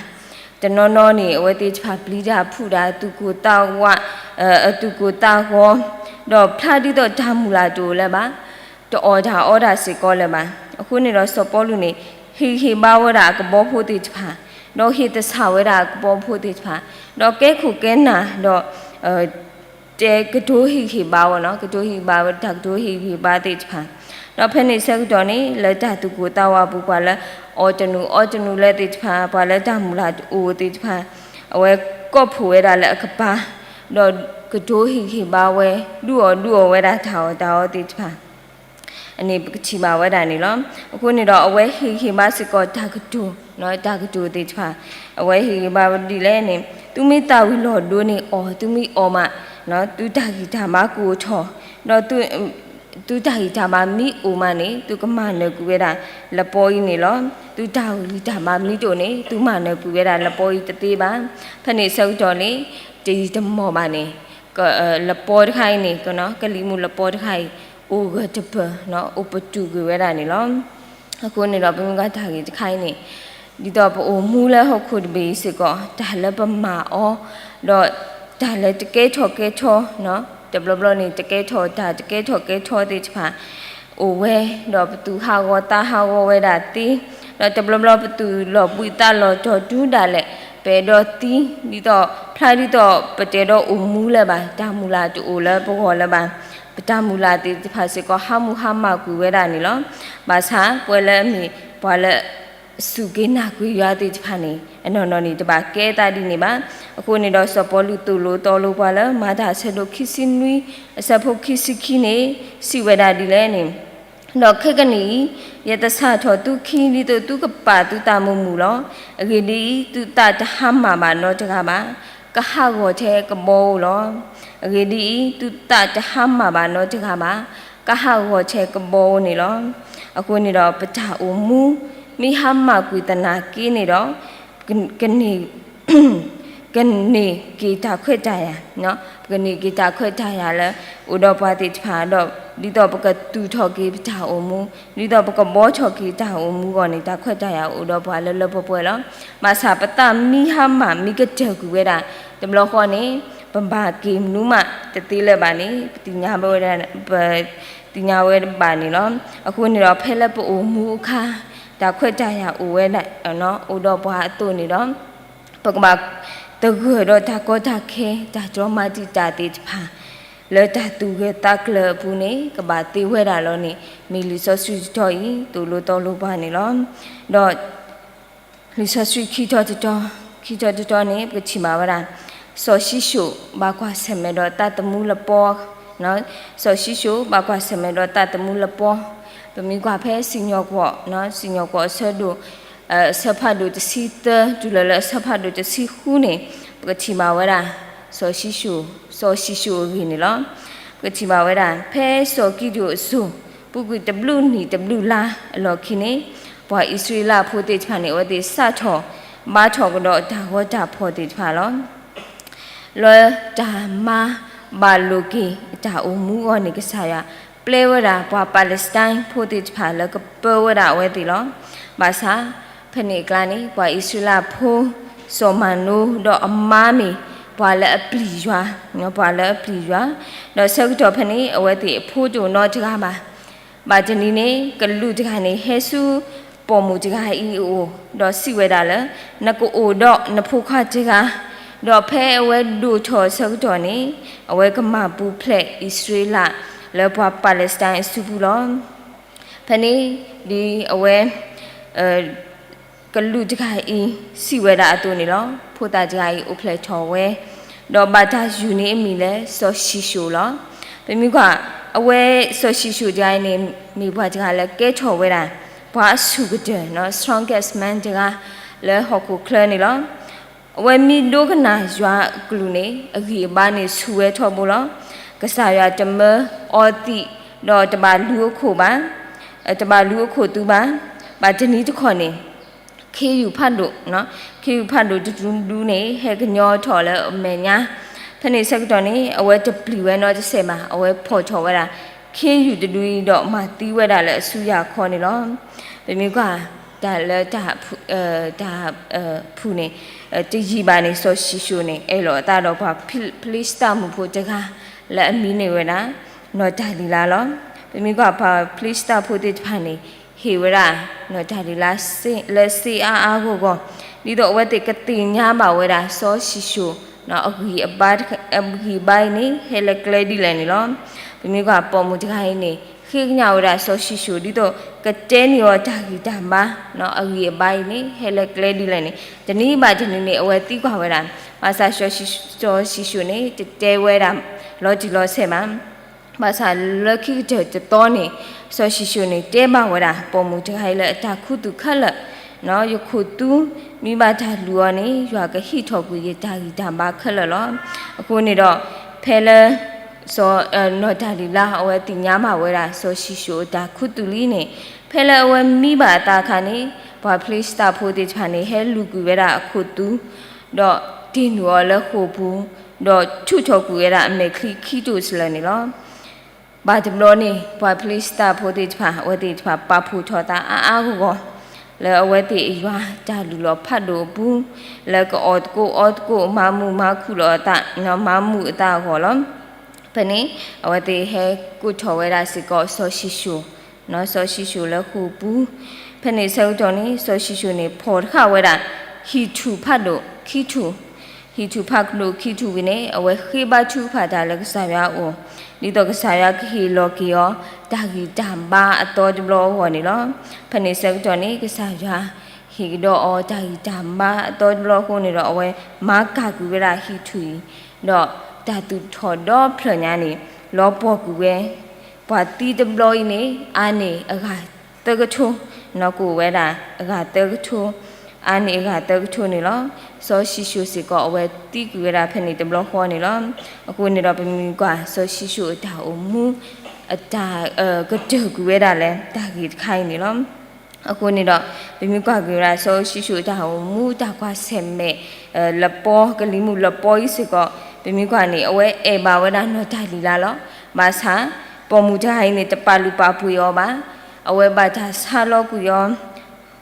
တနီၤနီၤန့ၣ် အဝဲသ့ၣ်တဖၣ်ပျံၤတၢ်ဖုးတၢ် သူၣ်ကိၢ်သးဝး, အသူၣ်ကိၢ်သးဂီၤ, ဒီးဖျါဒ်သိးတၢ်မုၢ်လၢ်တအိၣ်လၢၤဘၣ်, တအီၣ်တၢ်အီတၢ်စ့ၢ်ကီးလၢၤဘၣ်. အဃိန့ၣ်ဒီးစီၤပီလူးန့ၣ် ဟ့ၣ်ဂံၢ်ဟ့ၣ်ဘါဝဲဒၣ်အကဘီဖိသ့ၣ်တဖၣ်, ဒီးဟ့ၣ်သဆၣ်ဝဲဒၣ်အကဘီဖိသ့ၣ်တဖၣ်, ဒီးကဲခိၣ်ကဲနၢ်ဒီး တဲကတိၤဟ့ၣ်ဂံၢ်ဟ့ၣ်ဘါဝဲနီၤ, ကတိၤဟ့ၣ်ဂံၢ်ဟ့ၣ်ဘါဝဲ တၢ်ကတိၤဟ့ၣ်ဂံၢ်ဟ့ၣ်ဘါသ့ၣ်တဖၣ်, ဒီးဖဲန့ၣ်ဆၢကတီၢ်န့ၣ် လၢတၢ်သူၣ်ကိၢ်သးဝးပူၤ ပှၤလၢအီၣ်တနုာ်အီတနုာ်လၢသ့ၣ်တဖၣ်, ပှၤလၢတၢ်မုၢ်လၢ်တအိၣ်သ့ၣ်တဖၣ်, အဝဲကိးဖှိၣ်ဝဲဒၣ်လၢအကပၤ, ဒီးကတိၤဟ့ၣ်ဂံၢ်ဟ့ၣ်ဘါဝဲ ဒုးအီၣ်ဒုးအီဝဲဒၣ်တၢ်အီၣ်တၢ်အီသ့ၣ်တဖၣ် အန့ၣ်ပကထံၣ်ဘၣ်ဝဲဒၣ်န့ၣ်လီၤ. အဃိန့ၣ်ဒီးအဝဲဟ့ၣ်ဂံၢ်ဟ့ၣ်ဘါစ့ၢ်ကီးတၢ်ကတိၤ, တၢ်ကတိၤသ့ၣ်တဖၣ်, အဝဲဟ့ၣ်ဂံၢ်ဟ့ၣ်ဘါဝဲဒ်လဲၣ်န့ၣ် သုမ့ၢ်သၣ်ဝံၤလီၤဒိန့ၣ်အီၣ်, သုမ့ၢ်အီၣ်မး သုတၢ်ဂံၢ်တၢ်ဘါကအိၣ်ထီၣ်, ဒီး သုတၢ်ဂံၢ်တၢ်ဘါမ့ၢ်အိၣ်မးန့ၣ် သုကမၤနၢၤကွံာ်ဝဲဒၣ်လပီအံၤန့ၣ်လီၤ. သုတၢ်ဂံၢ်တၢ်ဘါမ့ၢ်တအိၣ်န့ၣ် သုမၤနၢၤကွံာ်ဝဲဒၣ်လပီအံၤတသ့ဘၣ်. ဖဲန့ၣ်ဆၢကတီၢ်န့ၣ် တယံာ်တမီၢ်ဘၣ်န့ၣ် လပီတခါအံၤန့ၣ် ကလံၤမုၢ်လပီတခါအံၤ အိၣ်ဂၢၢ်တပၢၢ်, အိၣ်ပတုာ်ကွံာ်ဝဲဒၣ်န့ၣ်လီၤ. အဃိန့ၣ်ဒီး ပမ့ၢ်ကွၢ်တၢ်ဂ့ၢ်တခါအံၤန့ၣ် ဒ်သိးပအိၣ်မူလၢဟီၣ်ခိၣ်တဘ့ၣ်အံၤစ့ၢ်ကီး တၢ်လၢပမၤအီၤ, ဒီးတၢ်လၢတကဲထီၣ်ကဲထီ, တဘျီဘျီန့ၣ် တကဲထီၣ်တၢ်တကဲထီၣ်ကဲထီသ့ၣ်တဖၣ် အိၣ်ဝဲ, ဒီးပသူၣ်ဟးဂီၤသးဟးဂီၤဝဲဒၣ်သ့, ဒီးတဘျီဘျီပသူၣ်လီၤဘှံးသးလီၤတီၤဒူဒၣ်လဲာ်, ပအဲၣ်ဒိးသံ, ဒ်သိးဖျါဒ်သိးပတအဲၣ်ဒိးအိၣ်မူလၢၤဘၣ်, တၢ်မုၢ်လၢ်တအိၣ်လၢပဂီၢ်လၢၤဘၣ်, ပတၢ်မုၢ်လၢ်သ့ၣ်တဖၣ်စ့ၢ်ကီး ဟါမၢ်ဟါမၢ်ကွံာ်ဝဲဒၣ်န့ၣ်လီၤ. ဘၣ်ဆၣ်ပဝဲလၢအမ့ၢ်ပှၤလၢ စူၢ်က့ၤနာ်က့ၤယွၤသ့ၣ်တဖၣ်န့ၣ် အနီၢ်နီၢ်န့ၣ် တဘၣ်ကဲသးဒ်န့ၣ်ဘၣ်. အဃိန့ၣ်ဒီး စီၤပီလူးသိၣ်လိသီလိပှၤလၢ မၤတၢ်အဆၢဒိၣ်ခံဆံနွံ အဆၢဖိခံဆံခံန့ၣ် စံးဝဲဒၣ်ဒ်လဲၣ်န့ၣ်, ဒီးခဲကနံၣ်အံၤ ယသဆၣ်ထီၣ်သုခံ ဒ်သိးသုကပာ်သုသးမုာ်မုာ်လီၤ. အဂ့ၢ်ဒ်အံၤ, သုသးတဟါမၢ်ဘၣ်နီတဂၤဘၣ်, ကဟးဂီၤထဲကဘီဧိၤလီၤ. အဂ့ၢ်ဒ်အံၤ, သုသးတဟါမၢ်ဘၣ်နီတဂၤဘၣ်, ကဟးဂီၤထဲကဘီဧိၤန့ၣ်လီၤ. အဃိန့ၣ်ဒီး ပတၢ်အိၣ်မူ မ့ၢ်ဟါမၢ်ကွံာ်သနာ်က့န့ၣ်ဒီး က ကန့ၢ်က့ၤတၢ်ခွဲးတၢ်ယာ်, ပကန့ၢ်က့ၤတၢ်ခွဲးတၢ်ယာ်လၢ အိၣ်ဒီးပှၤသ့ၣ်တဖၣ်ဒီး ဒ်သိးပကသူၣ်ထီၣ်က့ၤပတၢ်အိၣ်မူ, ဒ်သိးပကဘှီထီၣ်က့ၤတၢ်အိၣ်မူအဂီၢ်န့ၣ် တၢ်ခွဲးတၢ်ယာ်အိၣ်ဒီးပှၤလၢလၢပှဲၤပှဲၤလီၤ. ဘၣ်ဆၣ်ပသးမ့ၢ်ဟါမၢ်မ့ၢ်ကတၢၢ်ကွံာ်ဝဲဒၣ် တဘျီဃီန့ၣ် ပဘၣ်က့ၤမနုၤမးတသ့လၢၤဘၣ်န့ၣ် ပသ့ၣ်ညါဝဲဒၣ်, ပသ့ၣ်ညါဝဲဘၣ်န့ၣ်လီၤ. အဃိန့ၣ်ဒီး ဖဲလၢပအိၣ်မူအခါ တၢ်ခွဲးတၢ်ယာ်အိၣ်ဝဲဒၣ် အိၣ်ဒီးပှၤအသိးန့ၣ်ဒီး ပကဘၣ်သဂၢၢ်ဒီးတၢ်ကီတၢ်ခဲ တၢ်တြီမၤတံာ်တာ်သ့ၣ်တဖၣ် လၢတၢ်သူၣ်ဂၢၢ်သးကျၢၤအပူၤန့ၣ် ကဘၣ်သ့ဝဲဒၣ်လီၤန့ၣ် မ့ၢ်လံာ်စီဆှံတတီၤအံၤ သိၣ်လိသီလိပှၤန့ၣ်လီၤ. ဒီး လံာ်စီဆှံခံထီၣ်တတီၤ, ခံထီၣ်တတီၤန့ၣ် ပကထံၣ်ဘၣ်ဝဲဒၣ် စီၤၡံၣ်ၡိၣ်ဘၣ်ကွၢ်ဆၢၣ်မဲာ်ဒီးသးသမူလပီ, စီၤၡံၣ်ၡိၣ်ဘၣ်ကွၢ်ဆၢၣ်မဲာ်ဒီးသးသမူလပီ, ပမ့ၢ်ကွၢ်ဖဲစံၣ်ညီၣ်ကွီၢ်, စံၣ်ညီၣ်ကွီၢ်အဆၢဒိၣ်, အဆၢဖးဒိၣ်တဆံသၢ တုၤလီၤလၢအဆၢဖးဒိၣ်တဆံဃုန့ၣ် ပကထံၣ်ဘၣ်ဝဲဒၣ် စီၤၡံၣ်ၡိၣ်, စီၤၡံၣ်ၡိၣ်အဂ့ၢ်န့ၣ်လီၤ. ပကထံၣ်ဘၣ်ဝဲဒၣ် ဖဲစီၤကံဒိၣ်အစိၤ ပူၤကွံာ်တဘျုးနံၣ်တဘျုးလါအလီၢ်ခံန့ၣ် ပှၤအံၣ်စရ့လးဖိသ့ၣ်တဖၣ်န့ၣ် အဝဲသ့ၣ်စးထီၣ်ဘါထီၣ်ကဒီးအတၢ်ဂီၤတၢ်ဖီၣ်သ့ၣ်တဖၣ်လီၤ. လၢတၢ်မၤဘၣ်လိာ်က့ၤအတၢ်အိၣ်မူအဂီၢ်န့ၣ် ကစၢ်ယွၤပျဲဝဲဒၣ်ပှၤပၤလ့းစတၢၣ်ဖိသ့ၣ်တဖၣ်လၢကပၢဝဲဒၣ်အဝဲသ့ၣ်လီၤ. ဘၣ်ဆၣ် ဖဲန့ၣ်အကျါန့ၣ် ပှၤအံၣ်စရ့လးဖိ စီၤမၤနိ ဒီးအမါမ့ၢ် ပှၤလၢအပျံၤယွၤ, ပှၤလၢအပျံၤယွၤ, ဒီးဆၢကတီၢ်ဖဲန့ၣ် အဝဲသ့ၣ်အဖိတအိၣ်နီတဂၤဘၣ်. ဘၣ်တနံၤန့ၣ် ကလူးတဂၤန့ၣ် ဟဲဆူပိာ်မုၣ်တဂၤအံၤအအိၣ် ဒီးစံးဝဲဒၣ်လၢ နကအိၣ်ဒီးနဖိခွါတဂၤ, ဒီးဖဲအဝဲဒိၣ်ထီၣ်အဆၢကတီၢ်န့ၣ် အဝဲကမၤပူၤဖျဲးအံၣ်စရ့လးလၢပှၤပၤလ့းစတၢၣ်အစုပူၤလီၤ. ဖဲန့ၣ် ဒ်အဝဲ ကလူးတဂၤအံၤ စံးဝဲဒၣ်အသိးန့ၣ်လီၤ. ဖိသၣ်တဂၤအံၤအိၣ်ဖျဲၣ်ထီၣ်ဝဲ, ဒီးဘၣ်တၢ်ယုၢ်န့ၢ်အမံၤလၢစီၤၡံၣ်ၡိၣ်လီၤ. ပမ့ၢ်ကွၢ် အဝဲစီၤၡံၣ်ၡိၣ်တဂၤအံၤန့ၣ် မ့ၢ်ပှၤတဂၤလၢကဲထီၣ်ဝဲဒၣ် ပှၤအဆူၣ်ကတၢၢ်, strongest man တဂၤ လၢဟီၣ်ခိၣ်ချၢန့ၣ်လီၤ. အဝဲမ့ၢ်ဒိကနၣ်ယွၤအကလုၢ်န့ၣ် အဂံၢ်အဘါန့ၣ်ဆူၣ်ဝဲထီဘိလီၤ. ကစၢ်ယွၤတမၢအီၤသံး, ဒီးတဘၣ်လူၤအခိၣ်ဘၣ်, တဘၣ်လူၤအခိၣ်သူဘၣ်. ဘၣ်တနံၤတခီန့ၣ် ခ့ယုၢ်ဖးဒိၣ်, ခ့ယုၢ်ဖးဒိၣ်တဒူဒူန့ၣ် ဟဲကညီထီၣ်လၢအမဲာ်ညါ. ဖဲန့ၣ်ဆၢကတီၢ်န့ၣ် အဝဲတပျံၤဝဲနီတစဲးဘၣ်, အဝဲဖီၣ်ထီၣ်ဝဲဒၣ် ခ့ယုၢ်တဒူအံၤဒီးမၤသံဝဲဒၣ်လၢအစုယၤခီန့ၣ်လီၤ. ပမ့ၢ်ကွၢ် တၢ်လၢတၢ်ဖုၣ်န့ၣ် တယံာ်ဘၣ်န့ၣ် စီၤၡံၣ်ၡိၣ်န့ၣ် အဲၣ်လီၤအသးဒီးပှၤဖလ့ၡသးမုၣ်ဖိတဂၤ လၢအမံၤန့ၢ်ဝဲဒၣ် နီၢ်တၤလံၤလါလီၤ. ပမ့ၢ်ကွၢ်ပှၤဖလ့ၡသးဖိသ့ၣ်တဖၣ်န့ၣ် ဟ့ၣ်ဝဲဒၣ် နီၢ်တၤလံၤလါ လၢစ့အါအါဂီၢ်ဂီၢ်, ဒ်သိးအဝဲသ့ၣ်ကသ့ၣ်ညါဘၣ်ဝဲဒၣ် စီၤၡံၣ်ၡိၣ် အဂံၢ်အဘါအံၤန့ၣ် ဟဲလၢကျဲဒ်လဲၣ်န့ၣ်လီၤ. ပမ့ၢ်ကွၢ်ပိာ်မုၣ်တဂၤအံၤန့ၣ် ဃ့ကညးဝဲဒၣ်စီၤၡံၣ်ၡိၣ် ဒ်သိးကတဲန့ၢ်အီၤတၢ်ဂံၢ်တၢ်ဘါ အဂံၢ်အဘါအံၤန့ၣ် ဟဲလၢကျဲဒ်လဲၣ်န့ၣ် တနံၤဘၣ်တနံၤန့ၣ် အဝဲသံကွၢ်ဝဲဒၣ်. ဘၣ်ဆၣ်စီၤၡံၣ်ၡိၣ်န့ၣ် တတဲဝဲဒၣ်လီၤတံၢ်လီၤဆဲးဘၣ်. ဘၣ်ဆၣ်လၢခံကတၢၢ်တသီန့ၣ် စီၤၡံၣ်ၡိၣ်န့ၣ် တဲဘၣ်ဝဲဒၣ် ပိာ်မုၣ်တဂၤအံၤလၢအတၢ်ခူသူၣ်ခဲလၢာ်, ယခိၣ်သူ မ့ၢ်ဘၣ်တၢ်လုၢ်အီၤန့ၣ် ယွၤကဟံးထီၣ်ကွံာ်ယတၢ်ဂံၢ်တၢ်ဘါခဲလၢာ်လီၤ. အဃိန့ၣ်ဒီး ဖဲလၢ စီၤ နီၢ်တၤလံၤလါ အဝဲသ့ၣ်ညါဘၣ်ဝဲဒၣ် စီၤၡံၣ်ၡိၣ်အတၢ်ခူသူၣ်လံန့ၣ် ဖဲလၢအဝဲမံဘၣ်အသးအခါန့ၣ် ပှၤဖလ့ၡသးဖိသ့ၣ်တဖၣ်န့ၣ် ဟဲလူၤကွံာ်ဝဲဒၣ်အခိၣ်သူ ဒီးတ့ၢ်နုာ်အီၤလၢဃိာ်ပူၤ, ဒီးထုးထီၣ်ကွံာ်ဝဲဒၣ်အမဲာ်ချံခံတိၢ်စလၢၤန့ၣ်လီၤ. ဘၣ်တဘျီန့ၣ် ပှၤဖလ့ၡသးဖိသ့ၣ်တဖၣ် အဝဲသ့ၣ်တဖၣ်ပာ်ဖှိၣ်ထီၣ်သးအါအါဂီၢ်ဂီၢ် လၢအဝဲသ့ၣ်အယွၤတၢ်လုၢ်လီၤဖးဒိၣ်အပူၤ, လၢကအီၣ်သကိးအီသကိး မၤမုာ်မၤခုၣ်လီၤအသး မၤမုာ်အသးအဂီၢ်လီၤ. ဖဲန့ၣ် အဝဲသ့ၣ်ဟဲကိးထီၣ်ဝဲဒၣ်စ့ၢ်ကီးစီၤၡံၣ်ၡိၣ်, စီၤၡံၣ်ၡိၣ်လၢဃိာ်ပူၤ, ဖဲန့ၣ်ဆၢကတီၢ်န့ၣ် စီၤၡံၣ်ၡိၣ်န့ၣ် ဖီၣ်တဃာ်ဝဲဒၣ် ဟံၣ်ထူၣ်ဖးဒိၣ်ခံထူၣ်, ဟံၣ်ထူၣ်ဖးဒိၣ်ခံထူၣ်ဝံၤန့ၣ် အဝဲဃ့ဘါထုကဖၣ်တၢ်လၢကစၢ်ယွၤအအိၣ်, ဒ်သိးကစၢ်ယွၤကဟ့ၣ်လီၤက့ၤအီၤ တၢ်ဂံၢ်တၢ်ဘါအသီတဘျီအဂီၢ်န့ၣ်လီၤ. ဖဲန့ၣ်ဆၢကတီၢ်န့ၣ် ကစၢ်ယွၤဟ့ၣ်ကဒီးအီၤတၢ်ဂံၢ်တၢ်ဘါအသီတဘျီအဃိန့ၣ်ဒီး အဝဲမၤကၢ်ကွံာ်ဝဲဒၣ်ဟံၣ်ထူၣ်အံၤ, ဒီးတၢ်သူၣ်ထီၣ်ဒီဖျၢၣ်ညါန့ၣ် လီၤပှီၢ်ကွံာ်ဝဲ ပှၤသံတဘျီအံၤန့ၣ် အါန့ၢ်အဂၤသၢကထိ, နီၢ်ကအိၣ်ဝဲဒၣ်အဂၤသၢကထိ, အါန့ၢ်အဂၤသၢကထိန့ၣ်လီၤ. စီၤၡံၣ်ၡိၣ်စ့ၢ်ကီး အဝဲသံကွံာ်ဝဲဒၣ်ဖဲန့ၣ်တဘျီဃီန့ၣ်လီၤ. အဃိန့ၣ်ဒီး ပမ့ၢ်ကွၢ် စီၤၡံၣ်ၡိၣ်အတၢ်အိၣ်မူ အတၢ် ကတၢၢ်ကွံာ်ဝဲဒၣ်လၢတၢ်ဂ့ၢ်တခါအံၤန့ၣ်လီၤ. အဃိန့ၣ်ဒီး ပမ့ၢ်ကွၢ်က့ၤဝဲဒၣ် စီၤၡံၣ်ၡိၣ်အတၢ်အိၣ်မူ တၢ်ကွၢ်ဆၢၣ်မဲာ် လပီ ကလံၤမုၢ်လပီအံၤစ့ၢ်ကီး ပမ့ၢ်ကွၢ်န့ၣ် အဝဲအဲၣ်ဘၣ်ဝဲဒၣ်နီၢ်တၢ်လံၤလါလီၤ. ဘၣ်ဆၣ် ပိာ်မုၣ်တဂၤအံၤန့ၣ် တပာ်လုၢ်ပာ်ပှ့ၤအီၤဘၣ်. အဝဲဘၣ်တၢ်ဆါလီၤကွံာ်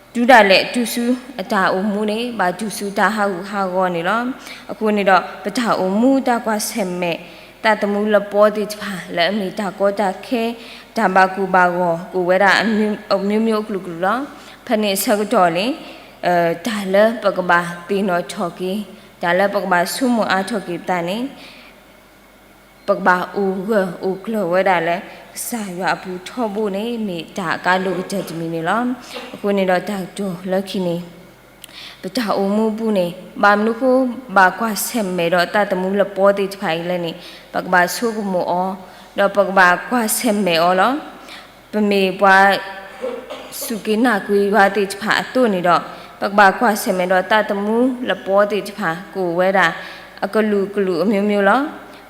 အီၤ တုၤဒၣ်လဲာ်တုၤဆူအတၢ်အိၣ်မူန့ၣ် ဘၣ်တုၤဆူတၢ်ဟးဂူာ်ဟးဂီၤန့ၣ်လီၤ. အဃိန့ၣ်ဒီး ပတၢ်အိၣ်မူတၢ်ကွၢ်ဆၢၣ်မဲာ် သးသမူလပီသ့ၣ်တဖၣ် လၢအမ့ၢ်တၢ်ကီတၢ်ခဲ တၢ်ဘၣ်ကိၢ်ဘၣ်ဂီၤ ကအိၣ်ဝဲဒၣ်အမျိုးမျိုးအကလုာ်ကလုာ်လီၤ. ဖဲန့ၣ်အဆၢကတီၢ်န့ၣ် တၢ်လၢပကဘၣ်သ့ၣ်နီၣ်ထီၣ်က့ၤ တၢ်လၢပကဘၣ်ဆိကမိၣ်အါထီၣ်က့ၤပသးန့ၣ် ပကဘၣ်အိၣ်ဂၢၢ်အိၣ်ကျၢၤဝဲဒၣ်လၢ ကစၢ်ယွၤအပူၤထီဘိန့ၣ် မ့ၢ်တၢ်အကါဒိၣ်ကတၢၢ်တမံၤန့ၣ်လီၤ. အဃိန့ၣ်ဒီးတၢ်ကတိၤလၢခံန့ၣ် ပတၢ်အိၣ်မူပူၤန့ၣ် ဘၣ်မနုၤဃိ ဘၣ်ကွၢ်ဆၢၣ်မဲာ်ဒီးသးသမူလပီသ့ၣ်တဖၣ်အံၤလဲၣ်န့ၣ် ပကဘၣ်ဆိကမိၣ်အီၤ, ဒီးပကဘၣ်ကွၢ်ဆၢၣ်မဲာ်အီၤလီၤ. ပမ့ၢ်ပှၤ စူၢ်က့ၤနာ်ကွံာ်ယွၤသ့ၣ်တဖၣ်အသိးန့ၣ်ဒီး ပကဘၣ်ကွၢ်ဆၢၣ်မဲာ်ဒီးသးသမူလပီသ့ၣ်တဖၣ် ကအိၣ်ဝဲဒၣ် အကလုာ်ကလုာ်အမျိုးမျိုးလီၤ.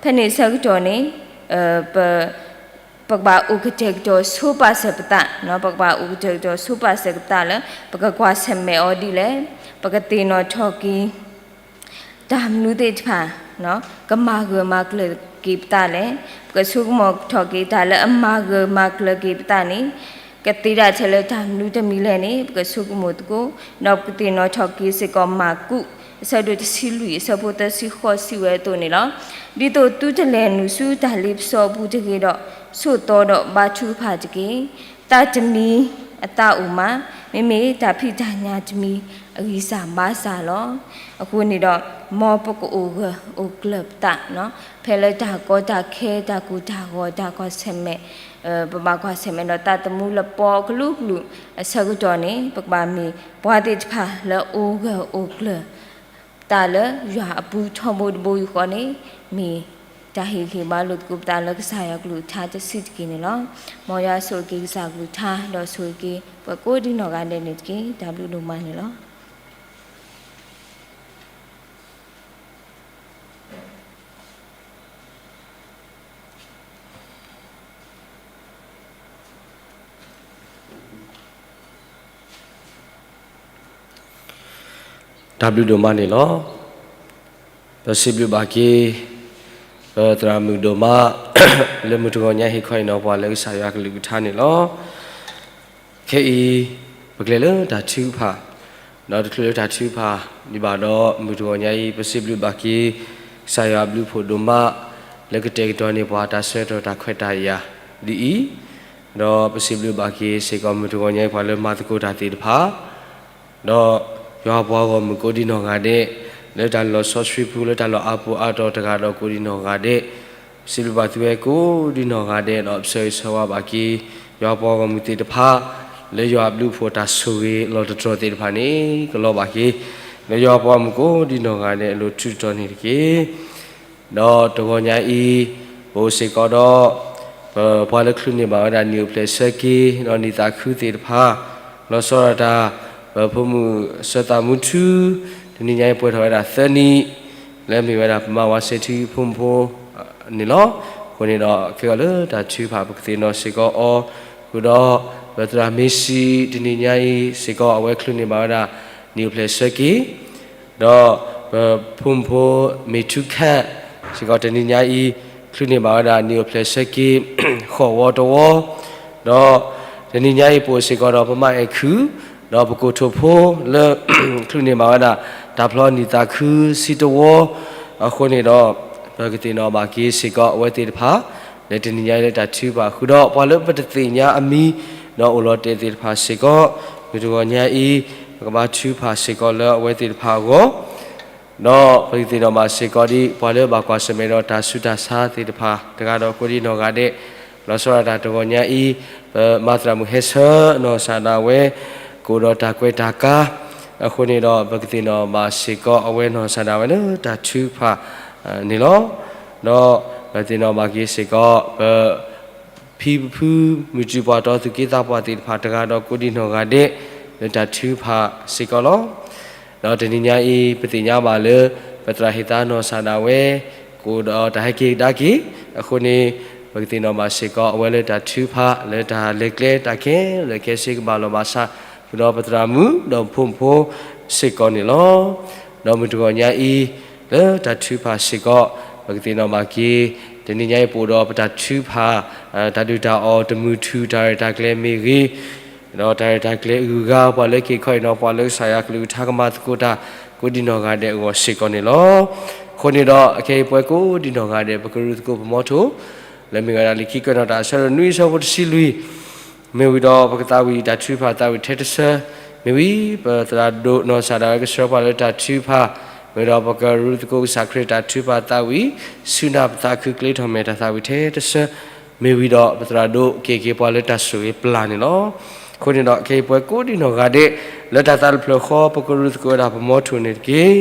ဖဲန့ၣ်ဆၢကတီၢ်န့ၣ် ပ ပကဘၣ်အိၣ်ကတဲာ်ကတီၤဆိပာ်စၢၤပသး, ပကဘၣ်အိၣ်ကတဲာ်ကတီၤဆိပာ်စၢၤပသးလၢ ပကကွၢ်ဆၢၣ်မဲာ်အီၤဒ်လဲၣ်, ပကသ့ၣ်နီၣ်ထီၣ်က့ၤ တၢ်မနုၤသ့ၣ်တဖၣ် ကမၤဂၢၢ်မၤကျၢၤက့ၤပသးလဲၣ်, ပကဆိကမိၣ်ထီၣ်က့ၤတၢ်လၢအမၤဂၢၢ်မၤကျၢၤက့ၤပသးန့ၣ် ကသ့ဒၣ်ထဲလၢတၢ်မနုၤတမံၤလဲၣ်န့ၣ် ပကဆိကမိၣ်သကိး, ဒီးပကသ့ၣ်နီၣ်ထီၣ်က့ၤစ့ၢ်ကီး မၢ်ကူး အဆၢဒိၣ်တဆံလွံၢ် အဆၢဖိသၢဆံဃိး စံးဝဲအသိးန့ၣ်လီၤ. ဒ်သိးသုတလဲၤနုာ်ဆူတၢ်လ့ပစီအပူၤတဂ့ၤဒီး ဆိးသီဒီးဘါထုကဖၣ်တက့ၢ်. သးတမံၤအသးအိၣ်မး, မ့မ့ၢ်တၢ်ဖံးတၢ်ညၣ်တမံၤ အဂံၢ်စၢ်ဘါစၢ်လီၤ. အဃိန့ၣ်ဒီး မ်ပကအိၣ်ဂၢၢ်အိၣ်ကျၢၤပသး ဖဲလၢတၢ်ကီတၢ်ခဲ တၢ်ကိၢ်တၢ်ဂီၤ တၢ်ကွၢ်ဆၢၣ်မဲာ် ပဘၣ်ကွၢ်ဆၢၣ်မဲာ်ဒီးသးသမူလပီကလုာ်ကလုာ်အဆၢကတီၢ်န့ၣ် ပကဘၣ်မ့ၢ်ပှၤသ့ၣ်တဖၣ်လၢအိၣ်ဂၢၢ်အိၣ်ကျၢၤ သးလၢယွၤအပူၤထီဘိတဘိယူၢ်ဃီန့ၣ် မ့ၢ်တၢ်ဟ့ၣ်ဂံၢ်ဟ့ၣ်ဘါလိာ်သကိးပသးလၢကစၢ်ယွၤကလုၢ်ကထါတဆံးတက့ၢ်န့ၣ်လီၤ. မ်ယွၤဆိၣ်ဂ့ၤက့ၤကစၢ်ကလုၢ်ကထါ ဒီးဆိၣ်ဂ့ၤက့ၤပှၤကိးဒံနီၢ်ဂၤဒဲးန့ၣ်တက့ၢ်. တၢ်ဘျုးဒိၣ်မးန့ၣ်လီၤ. တၢ်ဘျုးဒိၣ်မးန့ၣ်လီၤ. ပစံးဘျုးဘၣ်က့ၤ ပသရၣ်မုၣ်ဒိၣ်မး လၢမုၢ်တဂီၤညါဟ့ၣ်ခီဟ့ၣ်နီၤပှၤလၢကစၢ်ယွၤကလုၢ်ကထါန့ၣ်လီၤ. ခဲအံၤ ပကျဲၤလၢတၢ်ထုကဖၣ်, ဒီးတချုးလၢတၢ်ထုကဖၣ်ဒံးဘၣ်ဒီး မုၢ်တဂီၤညါအံၤ ပစံးဘျုးဘၣ်က့ၤ ကစၢ်ယွၤအဘျုးအဖှိၣ်ဒိၣ်မး လၢကတဲာ်ကတီၤန့ၢ်ပှၤတၢ်ဆၢကတီၢ်တၢ်ခွဲးတၢ်ယာ်ဒ်အံၤ, ဒီးပစံးဘျုးဘၣ်က့ၤစ့ၢ်ကီး မုၢ်တဂီၤညါအံၤ ပှၤလၢမၤသကိးတၢ်သ့ၣ်တဖၣ် ဒီးယွၤပှၤဂီၢ်မုၢ်ကိးဒံနီၢ်ဂၤဒဲး လၢတၢ်လီၤဆီဆှံပူၤ လၢတၢ်လီၢ်အါပူၤအါတီၤတဂၤဒီးကိးဒံနီၢ်ဂၤဒဲး, ပစံးဘျုးဘၣ်သုဝဲကိးဒံနီၢ်ဂၤဒဲး ဒီးပဆၢဂ့ၤဆၢဝါဘၣ်က့ၤ ယွၤပှၤဂီၢ်မုၢ်သ့ၣ်တဖၣ် လၢယွၤအဘျုးအဖှိၣ်တၢ်ဆိၣ်ဂ့ၤလီၤတတြီၤသ့ၣ်တဖၣ်န့ၣ် ကလီၤဘၣ်က့ၤ လၢယွၤပှၤဂီၢ်မုၢ်ကိးဒံနီၢ်ဂၤဒဲး အလိၤထုးတတီၤန့ၣ်တက့ၢ်. ဒီးတဂီၤညါအံၤ ပအိၣ်စ့ၢ်ကီးဒီး ပပှၤလၢချုးန့ၢ်ဘၣ်ဝဲဒၣ်နံၣ်အိၣ်ဖျဲၣ်ဆၢက့ၤ ဒီးနံၣ်သးခုသ့ၣ်တဖၣ်, လီၤဆီဒၣ်တၢ် ပဖိမုၣ်စၢၤသးမူထူ တနံၤညါအံၤပှဲၤထီၣ်ဝဲဒၣ်သၢနံၣ် လၢအမ့ၢ်ဝဲဒၣ်ပမါဝၤစဲၤထံဖိမုၣ်ဖိန့ၣ်လီၤ. အဃိန့ၣ်ဒီး ခဲဂီၤလၢတၢ်ထုကဖၣ် ပကသ့ၣ်နီၣ်စ့ၢ်ကီးအီၤဃုာ်ဒီး ပသရၣ်မ့ၢ်စံ တနံၤညါအံၤစ့ၢ်ကီး အဝဲချုးန့ၢ်ဘၣ်ဝဲဒၣ်နံၣ်အိၣ်ဖျဲၣ်ဆၢက့ၤ ဒီးပဖိမုၣ်ဖိမ့ၢ်ထူခၣ်စ့ၢ်ကီး တနံၤညါအံၤ ချုးန့ၢ်ဘၣ်ဝဲဒၣ်နံၣ်အိၣ်ဖျဲၣ်ဆၢက့ၤ ဃိးဝီတဝီ, ဒီးတနံၤညါအံၤ ပအိၣ်စ့ၢ်ကီးဒီးပမါအဲၣ်ခုၣ် ဒီးပကိၢ်ထူၣ်ဖိလၢ ချုးန့ၢ်ဘၣ်ဝဲဒၣ် တၢ်ဖျီနံၣ်သးခုဆံတဝီ, အဃိန့ၣ်ဒီး ပကသ့ၣ်နီၣ်ဘၣ်က့ၤစ့ၢ်ကီးအဝဲသ့ၣ်တဖၣ် လၢတနံၤညါအံၤလၢတၢ်ထုကဖၣ်ဃုာ်ဒီး ပှၤလၢပတသ့ၣ်ညါအမံၤ ဒီးအိၣ်လီၤတဲာ်သ့ၣ်တဖၣ်စ့ၢ်ကီး မုၢ်တဂီၤညါအံၤ ပကဘါထုကဖၣ်စ့ၢ်ကီးလၢအဝဲသ့ၣ်တဖၣ်အဂီၢ်, ဒီးပကသ့ၣ်နီၣ်ဘၣ်စ့ၢ်ကီးဒ် ပှၤလၢဘၣ်ကွၢ်ဆၢၣ်မဲာ်ဒီးတၢ်ဆူးတၢ်ဆါသ့ၣ်တဖၣ် တဂၤဒီးကိးဒံနီၢ်ဂၤဒဲး, လီၤဆီဒၣ်တၢ်တဂီၤညါအံၤ ပမၤသရၣ်မုၣ်ဟဲဆၢနီၢ်စၢ်ဒၣ်ဝဲ ကအိၣ်ဒီးတၢ်ကွဲးတၢ်ကါ, အဃိန့ၣ်ဒီး ပကသ့ၣ်နီၣ်ဘၣ်စ့ၢ်ကီးအဝဲနီၢ်စၢ်ဒၣ်ဝဲလၢတၢ်ထုကဖၣ်န့ၣ်လီၤ. ဒီးပသ့ၣ်နီၣ်ဘၣ်က့ၤစ့ၢ်ကီး ပ ဖံပဖု မုၢ်တူၢ်ပှၤတီၤသူၣ်က့သးပှၢ်သ့ၣ်တဖၣ် တဂၤဒီးကိးဒံနီၢ်ဂၤဒဲး လၢတၢ်ထုကဖၣ်စ့ၢ်ကီးလီၤ. ဒီးတနံၤညါအံၤ ပသ့ၣ်ညါဘၣ်လၢ ပသရၣ်ဟ့ၣ်သါနီၢ်စၢ်ဒၣ်ဝဲ ကအိၣ်ဒီးတၢ်ဟဲက့ၤကဒါက့ၤ, အဃိန့ၣ် ပကသ့ၣ်နီၣ်ဘၣ်စ့ၢ်ကီး အဝဲလၢတၢ်ထုကဖၣ် လၢတၢ်လဲၤကျဲတၢ်ခဲလၢာ်ခဲဆ့ကဘၣ်လီၤဘၣ်စး ပဒီးပသရၣ်မုၣ် ဒီးဖိမုၣ်ဖိစ့ၢ်ကီးန့ၣ်လီၤ. ဒီးမုၢ်တဂီၤညါအံၤ လၢတၢ်ထုကဖၣ်စ့ၢ်ကီး ပကသ့ၣ်နီၣ်ဘၣ်က့ၤ တနံၤညါအံၤပအိၣ်ဒီးပတၢ်ထုကဖၣ် တၢ်ဒုၣ်တၢ်အီၣ်တမုာ်ထူၣ် တၢ်ရဲၣ်တၢ်ကျဲၤမ့ၢ်ဂ့ၤ, ဒီးတၢ်ရဲၣ်တၢ်ကျဲၤအဂုၤအဂၤ ပှၤလၢက့ၤခီအံၤနီၤ ပှၤလၢကစၢ်ယွၤကလုၢ်ကထါကမၤသကိးတၢ် ကိးဒံနီၢ်ဂၤဒဲးအဂီၢ်စ့ၢ်ကီးန့ၣ်လီၤ. အဃိန့ၣ်ဒီး အခဲအံၤပဝဲကိးဒံနီၢ်ဂၤဒဲး ပကရူၢ်သကိးပမီထိၣ် လၢမ့ၢ်ဝဲဒၣ်လံာ်ခံကွဲးနီၣ်တၢ်အဆၢဒိၣ်နွံအဆၢဖိတဆံလွံၢ် မ့ၢ်ဝံၤဒီးပကသးဝံၣ်တၢ်ထုကဖၣ်သးဝံၣ်ထဲတဆၢ, မ့ၢ်ဝံၤ ပသရၣ်ဒိၣ်နီၢ်စၢ်ဒၣ်ဝဲကဆှၢပှၤလၢတၢ်ထုကဖၣ်, မ့ၢ်ဒီးပကရူၢ်သကိးကစၢ်ခရံာ်တၢ်ထုကဖၣ်သးဝံၣ်, ဆူနၢ်ပသးခုကျ့ထီၣ်မဲာ်တၢ်သးဝံၣ်ထဲတဆၢ, မ့ၢ်ဝံၤဒီးပသရၣ်ဒိၣ်က့ၤက့ၤပှၤလၢတၢ်ဆိၣ်ဂ့ၤပျၢ်န့ၣ်လီၤ. အဃိန့ၣ်ဒီး ခဲအံၤပဝဲကိးဒံနီၢ်ဂၤဒဲး လၢတၢ်သးတဖျၢၣ်ဃီ ပကရူၢ်သကိးဝဲဒၣ်ပမီထိၣ်န့ၣ်တက့ၢ်.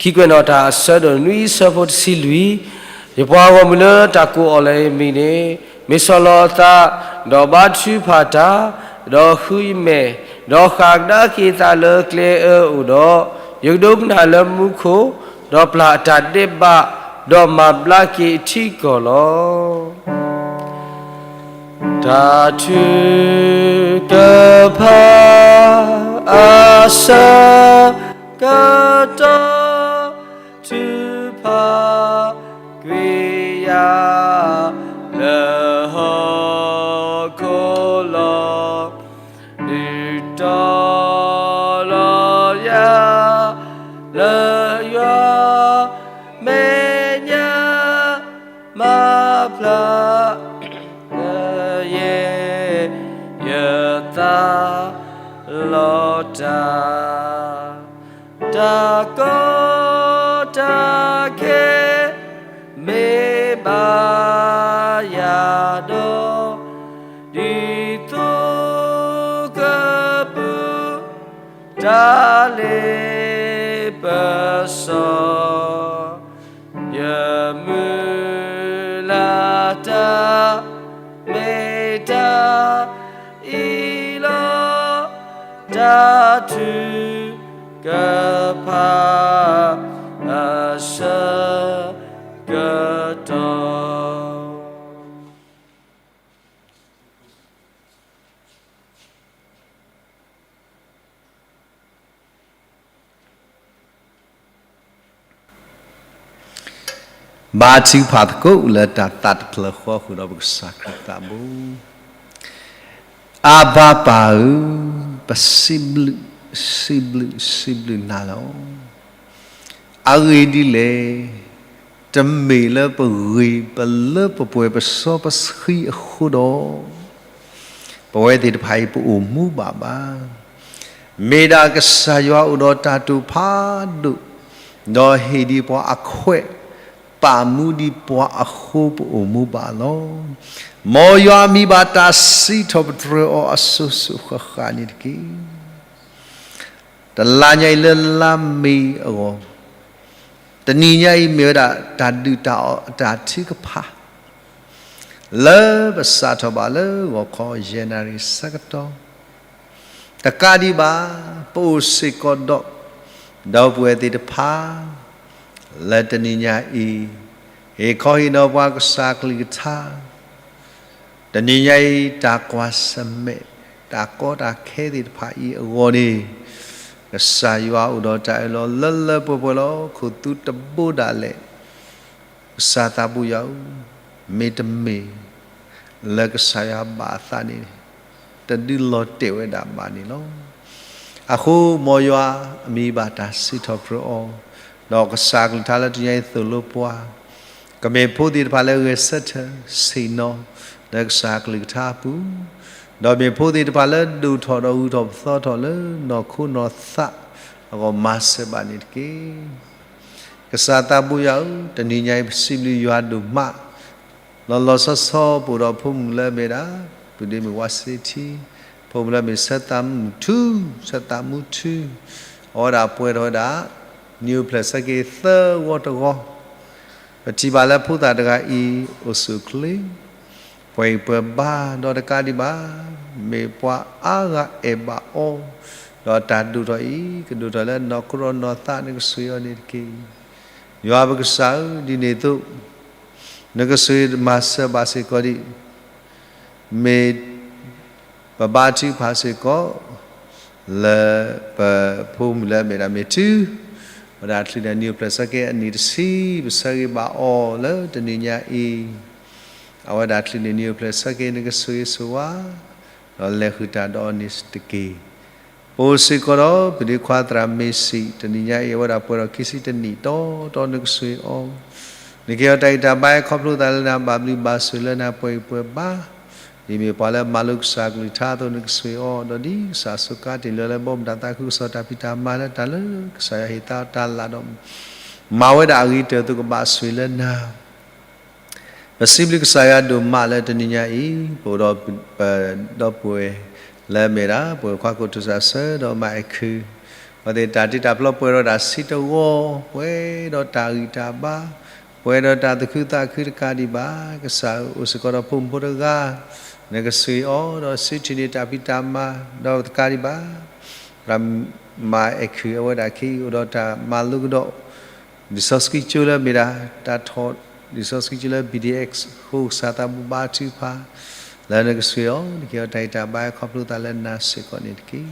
ခံကွဲးနီၣ်တၢ်အဆၢဒိၣ်နွံအဆၢဖိတဆံလွံၢ်, ယပှၤဂီၢ်မုၢ်လၢတၢ်ကိးအီၤလၢယမံၤန့ၣ်, မ့ၢ်ဆီၣ်လီၤအသး, ဒီးဘါထုကဖၣ်တၢ်, ဒီးဃုယမဲာ်, ဒီးဃၣ်ကဒါက့ၤသးလၢကျဲအၢအအိၣ်ဒီး, ယကဒိကနၣ်လၢမူခိၣ်, ဒီးပျၢ်အတၢ်ဒဲးဘး, ဒီးမၤဘျါက့ၤအထံအကီၢ်လီၤ. တၢ်ထုကဖၣ်အဆၢကတီၢ် ထုကဖၣ်ကွံာ်ယၤ လၢဟီၣ်ခိၣ်လီၤ. ဒုးတီၤလီၤယၤ လၢယွၤမဲာ်ညါ မၤဖျါ ကယဲၢ် ယသးလီၤတၢ်, တၢ်ကီတၢ်ခဲ မ့ၢ်ဘၣ်ယၤဒီး, ဒ်သိးကပူၤ တၢ်လ့ပစီ ယမုၢ်လၢ်တၢ်မ့ၢ်တၢ်အံၤလီၤ. တၢ်ထုကဖၣ်အဆၢကတီၢ်. ဘါထုကဖၣ်သကိးလၢတၢ်သးတဖျၢၣ်ဃီဃုာ်ဒီးပကစၢ်ခရံာ်သးဘိ. အၤဘၣ်ပၢ်ဧၢ, ပစံးဘျုး, စံးဘျုး, စံးဘျုးနၤလီၤ. အဂ့ၢ်ဒ်လဲၣ်, တမ့ၢ်လၢပဂ့ၤပလၢပပှဲၤပစီပဆှံအဃိဒီး ပဝဲသ့ၣ်တဖၣ်အံၤပအိၣ်မူဘၣ်ဘၣ်. မ့ၢ်ဒၣ်ကစၢ်ယွၤအိၣ်ဒီးတၢ်တိာ်ဖးဒိၣ်, ဒီးဟ့ၣ်ဒံးပှၤအခွဲး, ပာ်မူဒံးပှၤအဃိပအိၣ်မူဘၣ်လီၤ. မ်ယွၤအမံၤဘၣ်တၢ်စံးထီၣ်ပတြၢၤအီၤအစိၤစိၤဃၣ်ဃၣ်န့ၣ်တက့ၢ်. တလါညါအံၤလၢလါမ့ၤအဂီၢ်, တနံၤညါအံၤမ့ၢ်ဝဲဒၣ်တၢ်ဒုၣ်တၢ်အီၣ်တၢ်ထုကဖၣ် လၢပစးထီၣ်ဘၣ်လၢဂီၤခီယဲၢ်နၣ်ရံၣ်ဆၢကတီၢ်, တကးဒံးဘၣ် ပအိၣ်စ့ၢ်ကီးဒီး ဒီပုၢ်ဝဲၢ်သ့ၣ်တဖၣ် လၢတနံၤညါအံၤ ဟ့ၣ်ခီဟ့ၣ်နီၤပှၤကစၢ်ကလုၢ်ကထါ တနံၤညါအံၤ တၢ်ကွၢ်ဆၢၣ်မဲာ် တၢ်ကီတၢ်ခဲသ့ၣ်တဖၣ်အံၤအဂီၢ်န့ၣ် ကစၢ်ယွၤအိၣ်ဒီးတၢ်အၢၣ်လီၤလၢလၢပှဲၤပှဲၤလီၤ. ခိၣ်သူတဘိဒၣ်လဲာ် ကစၢ်သးဘိယွၤဧၢ, မ့တမ့ၢ် လၢကစၢ်ယွၤဘၣ်အသးန့ၣ် တဒုးလီၤတဲာ်ဝဲဒၣ်ဘၣ်န့ၣ်လီၤ. အဃိ မ်ယွၤအမံၤဘၣ်တၢ်စံးထီၣ်ပတြၢၤအီၤ, ဒီးကစၢ်ကလုၢ်ကထါလၢတနံၤညါအံၤသိၣ်လိပှၤ ကမ့ၢ်ဖိသ့ၣ်တဖၣ်လၢဂဲၤဆၢထၢၣ်ဆ့ၣ်နီၤ လၢကစၢ်ကလုၢ်ကထါအပူၤ, ဒီးမ့ၢ်ဖိသ့ၣ်တဖၣ်လၢဒိၣ်ထီၣ်ဒီးဂုၤထီၣ်ပသီထီၣ်လၢနီၢ်ခိနီၢ်သးအဂီၢ် မၤစၢၤဘၣ်န့ၣ်တက့ၢ်. ကစၢ်သးဘိယွၤဧၢ, တနံၤညါအံၤ ပစံးဘျုးယွၤဒိၣ်မး, လီၤလီၤဆီဆီပအိၣ်ဒီးဖိမုၣ်လၢအမ့ၢ်ဒၣ် ပုၢ်ဒ့မုၣ်ဝါစ့ထံ, ဖိမုၣ်လၢအမ့ၢ်ဆၢသးမုၣ်ထူ, ဆၢသးမူထူ, အဝဲဒၣ်ပှဲၤထီၣ်ဝဲဒၣ် နံၣ်အိၣ်ဖျဲၣ်ဆၢက့ၤသၢဝီတဝီ, ပထံၣ်ဘၣ်လၢဖိသၣ်တဂၤအံၤ အိၣ်ဆူၣ်အိၣ်ချ့, ပှဲၤအံၤပှဲၤဘါဒီးတကးဒံးဘၣ်, မ့ၢ်ပှၤအါဂၤအဲၣ်ဘၣ်အီၤ, ဒီးတၢ်ဒိၣ်ထီၣ်အံၤ ကဒိၣ်ထီၣ်လၢနီၢ်ခိဒီးနီၢ်သး နကဆိၣ်ဂ့ၤအီၤန့ၣ်တက့ၢ်. ယွၤပကစၢ်ဧၢ, ဒ်န့ၣ်အသိး နကဆိၣ်ဂ့ၤမၤစၢၤဘၣ်စ့ၢ်ကီးဒံး မ့ၢ်ပဘါထုကဖၣ်စ့ၢ်ကီး လၢပဖိမုၣ်လၢအမ့ၢ်ဒၣ်မ့ၢ်ထူ, ဝဲဒၣ်ချုးန့ၣ်နံၣ်အိၣ်ဖျဲၣ်ဆၢက့ၤအနံၣ်တဆံ, ပဆၢဂ့ၤဘၣ်အီၤလၢတနံၤညါအံၤ, အဝဲဒၣ်ချုးန့ၣ်နံၣ်အိၣ်ဖျဲၣ်ဆၢက့ၤ နကဆိၣ်ဂ့ၤဆိၣ်ဝါ ဒီးလဲၤဃုာ်တၢ်ဒီးအီၤန့ၣ်တက့ၢ်. ပအိၣ်စ့ၢ်ကီးဒီး ပဒ့ခွါသရၣ်မ့ၢ်စံး တနံၤညါအံၤ အဝဲဒၣ်ပှဲၤဒီးခံဆံတနံၣ်တီတီ နကဆိၣ်ဂ့ၤအီၤ, နကဟ့ၣ်အီၤတၢ်ဂံၢ်တၢ်ဘါ ခီဖျိသးလၢနၤ ဘၣ်ဘျုးဘၣ်ဆိၣ်လၢနၤ ပှဲၤအံၤပှဲၤဘါ, ဒ်မ့ၢ်ပှၤလၢမၤလိကစၢ်ကလုၢ်ကထါအသိး နကဆိၣ်ဂ့ၤအီၤ, ဒီးဒ်ကစၢ်အစိၤကါတ့ၢ်လၢ လၢဘီမုၢ်တၢ်သးခုကစီၣ်တၢ်ဖံးတၢ်မၤလၢတၢ်လၢကစၢ်ယွၤဟ့ၣ်သါတၢ်လၢ်ဒီး မၤဝဲဒၣ်အဂ့ၤကတၢၢ်အသိး ကဘၣ်ဆိၣ်ဂ့ၤလၢနၤ ပစံးဘျုးကစၢ်ယွၤဒိၣ်မးလၢတနံၤညါအံၤ, ပအိၣ်ဒီးပဒီပုၢ်ဝဲၢ်လၢအမ့ၢ်ဒၣ် ပုၢ်ဝဲၢ်ခွါကိးထူၣ်စးဆၢ ဒီးမါအဲၣ်ခုၣ်, အဝဲသ့ၣ်တၢ်တ့တၢ်ဖျီပှဲၤဒီးတၢ်ဆံတဂီၤ, ပှဲၤဒီးတၢ်ဂံၢ်တၢ်ဘါ, ပှဲၤဒီးတၢ်သူၣ်ခုသးခုတကးဒံးဘၣ်, ကစၢ်ဧၢ အိၣ်စ့ၢ်ကီးဒီးဖိမုၣ်ဖိတဂၤ, နကဆိၣ်ဂ့ၤအီၤ ဒီးစံးထီၣ်န့ၢ်တၢ်ဖံးတၢ်မၤ ဒီးတကးဒံးဘၣ် သရၣ်မါအဲၣ်ခုၣ် အဝဲဒၣ်ခဲအံၤ အိၣ်ဒီးတၢ်မၤလိကဒီး လံာ်စီဆှံကၠိလၢမ့ၢ်ဒၣ် တၢ်ထီၣ်လံာ်စီဆှံကၠိလၢ ဘီၣ်ဒံၣ်အဲၣ် အဃိ ကစၢ်သးဘိဘါထုကဖၣ် လၢနကဆိၣ်ဂ့ၤအီၤ နကဟ့ၣ်အီၤတၢ်ဂံၢ်တၢ်ဘါ ခီဖျိသးလၢနၤစ့ၢ်ကီးန့ၣ်တက့ၢ်.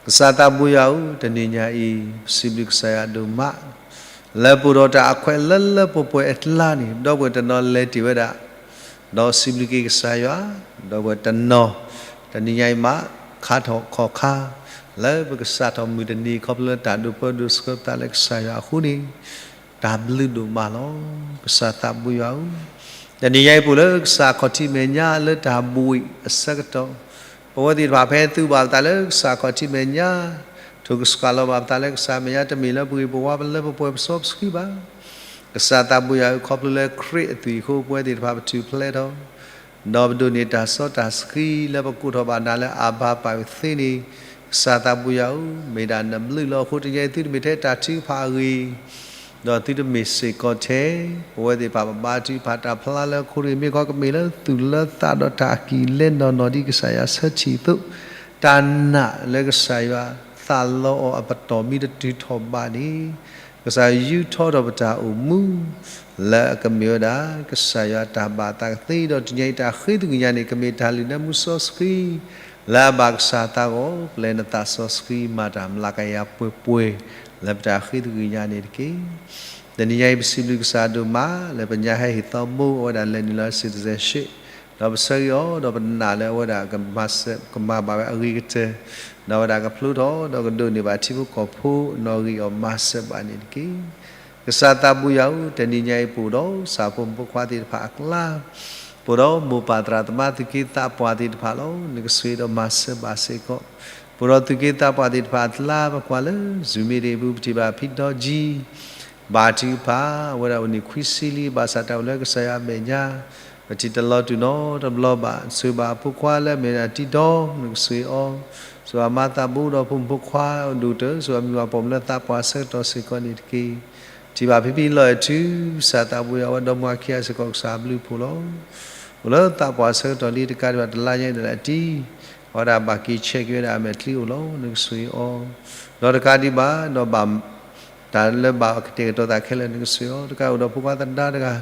ကစၢ်သးဘိယွၤဧၢ, တနံၤညါအံၤ ပစံးဘျုးကစၢ်ယွၤဒိၣ်မး လၢပအိၣ်ဒီးတၢ်အခွဲးလၢလၢပှဲၤပှဲၤအကျါန့ၣ် ဒီပုၢ်ဝဲၢ်တနီၤလဲၤတ့ၢ်ဝဲဒၣ် ဒီးစံးဘျုးက့ၤကစၢ်ယွၤ, ဒီပုၢ်ဝဲၢ်တနီၤ တနံၤညါအံၤမး ခါထီၣ်ခီၣ်ခါ လၢပကစးထီၣ်မုၢ်တနံၤ ခီဖျိလၢတၢ်ဒိးပၢဒိးဆှၢပသးလၢကစၢ်ယွၤအဃိန့ၣ် တၢ်ဘျုးဒိၣ်မးလီၤ. ကစၢ်သးဘိယွၤဧၢ, တနံၤညါအံၤ ပအိၣ်လၢကစၢ်ခီၣ်ထံးမဲာ်ညါလၢတၢ်ဘှံးအဆၢကတီၢ်, ပဝဲသ့ၣ်တဖၣ်ဖဲသူၣ်ဘၣ်ပသးလၢကစၢ်ခီၣ်ထံးမဲာ်ညါ, ထိၣ်ကစှၤလီၤဘၣ်ပသးလၢကစၢ်မဲာ်ညါ တမ့ၢ်လၢပဂ့ၤပဝါ ပလၢပပှဲၤပစီပဆှံဘၣ် ကစၢ်သးဘိယွၤဧၢ, ခီဖျိလၢခရံာ်အသွံၣ်အဃိ ပဝဲသ့ၣ်တဖၣ်ပထူၣ်ဖျဲးထီၣ်, ဒီးပဒိးန့ၢ်တၢ်စီတၢ်ဆှံလၢပကိးထီၣ်ဘၣ်နၤလၢအဘၤပၤသ့န့ၣ်, ကစၢ်သးဘိယွၤဧၢ, မ့ၢ်ဒၣ်နဘျုးလီၤအဃိတက့ၢ်, သုတမ့ၢ်ထဲတၢ်ထုကဖၣ်အဂ့ၢ် ဒီးသုတမ့ၢ်စ့ၢ်ကီးထဲ ပဝဲသ့ၣ်တဖၣ်ပဘါထုကဖၣ်တၢ်ဖျါလၢအဃိတဂ့ၤ, မ့ၢ်ခီကမ့ၢ်လၢသူၣ်လၢသးဒီးတၢ်အကံၢ်လဲနီၢ်နီၢ်ဒ်ကစၢ်ယွၤဆၢထံၣ်အသိး, တၢ်နာ်လၢကစၢ်ယွၤသးလီအီၤအပတီၢ်မ့ၢ်တတုၤထီၣ်ဘၣ်န့ၣ်, ကစၢ်ယူထီၣ်ထီၣ်ပတၢ်အိၣ်မူ လၢအကမ့ၢ်ဝဲဒၣ် ကစၢ်ယွၤတၢ်ဘၣ်သးကသ့, ဒီးတနံၤညါအံၤတၢ်ဃ့သကွံာ်ညါန့ၣ် ကမ့ၢ်တၢ်လုၢ်နၢမူစီဆှံ လၢအဘၣ်ကစၢ်သးဂီၢ်, ပျဲနသးစီဆှံမၤတၢ်မျးကယၤပှဲၤပှဲၤ လၢပတၢ်ဃ့သကွံာ်ညါန့ၣ်တက့ၢ်. တနံၤညါအံၤ ပစံးဘျုးကစၢ်ဒိၣ်မး လၢပညါဟဲဟ့ၣ်သီဘိ အဝဲဒၣ်လဲၤနုာ်လီၤ citizenship ဒီးပဆၢဂ့ၤအီၤ ဒီးပနာ်လၢအဝဲဒၣ်ကမၤဘၣ်ဝဲအဂ့ၤကတၢၢ်, ဒီးအဝဲဒၣ်ကဖျိထီၣ် ဒီးကဒိးန့ၢ်ဘၣ်ထံဖိကီၢ်ဖိအနီၣ်ဂံၢ်အီၤ မၤစၢၤဘၣ်န့ၣ်တက့ၢ်. ကစၢ်သးဘိယွၤဧၢ, တနံၤညါအံၤ ပအိၣ်ဒီးစၢ်ဖိမုၣ်ဖိခွါသ့ၣ်တဖၣ်အကျါ, ပအိၣ်ဒီးမိၢ်ပၢ်သရၣ်သမါသူၣ်က့သးပှၢ်သ့ၣ်တဖၣ်လီၤ. နကဆိၣ်ဂ့ၤဒီးမၤစၢၤဘၣ်စ့ၢ်ကီး, ပအိၣ်ဒီးသူၣ်က့သးပှၢ်သ့ၣ်တဖၣ်အကျါ ပကွၢ်လၢ Zoom meeting အပူၤ ပထံၣ်ဘၣ်ဖံဒီကံ ဘါထုကဖၣ် အဝဲဒၣ်အိၣ်န့ၣ်ခွံဆံလံ ဘၣ်ဆၣ်တၢ်အိၣ်လၢကစၢ်ယွၤအမဲာ်ညါ, ပထံၣ်တလီၤတူာ်နီတဘျီဘၣ်, ဆိၣ်ဂ့ၤဘၣ်အဖိခွါလၢအမ့ၢ်ဒၣ်တံဒီ, နကဆိၣ်ဂ့ၤအီၤ, ဆိၣ်ဂ့ၤဘၣ်မၤသးဘိဒီးဖိမုၣ်ဖိခွါအဒိၣ်ကတၢၢ်, ဆိၣ်ဂ့ၤဘၣ်မံၤပှၢ်ပိာ်မုၣ်လၢသးပှၢ်ဆၢကတီၢ်စ့ၢ်ကီးန့ၣ်တက့ၢ်. ထံၣ်ဘၣ်ဖံဖံလီၢ်အဲၣ်ထု, ကစၢ်သးဘိယွၤ အဝဲဒီမါဝၤခံဂၤစ့ၢ်ကီး ကစၢ်ဘျုးဖှိၣ်လီၤ. အိၣ်လၢသးပှၢ်ဆၢကတီၢ်လံ တကးဒံးဘၣ်တလါညါအံၤဒၣ်လဲာ်တံၢ်, အဝဲဒၣ်ဘၣ်က့ၤဆဲးက့ၤဝဲဒၣ်အမဲာ်ချံအိၣ်လီၤ. နကဆိၣ်ဂ့ၤအီၤ, ဒီးတကးဒံးဘၣ် ဒီးဘၣ် တၢ်လၢဘၣ်ကတဲာ်ကတီၤသးခဲလၢာ် နကဆိၣ်ဂ့ၤအီၤ, တကးအိၣ်ဒီးဖိခွါသဒါတဂၤ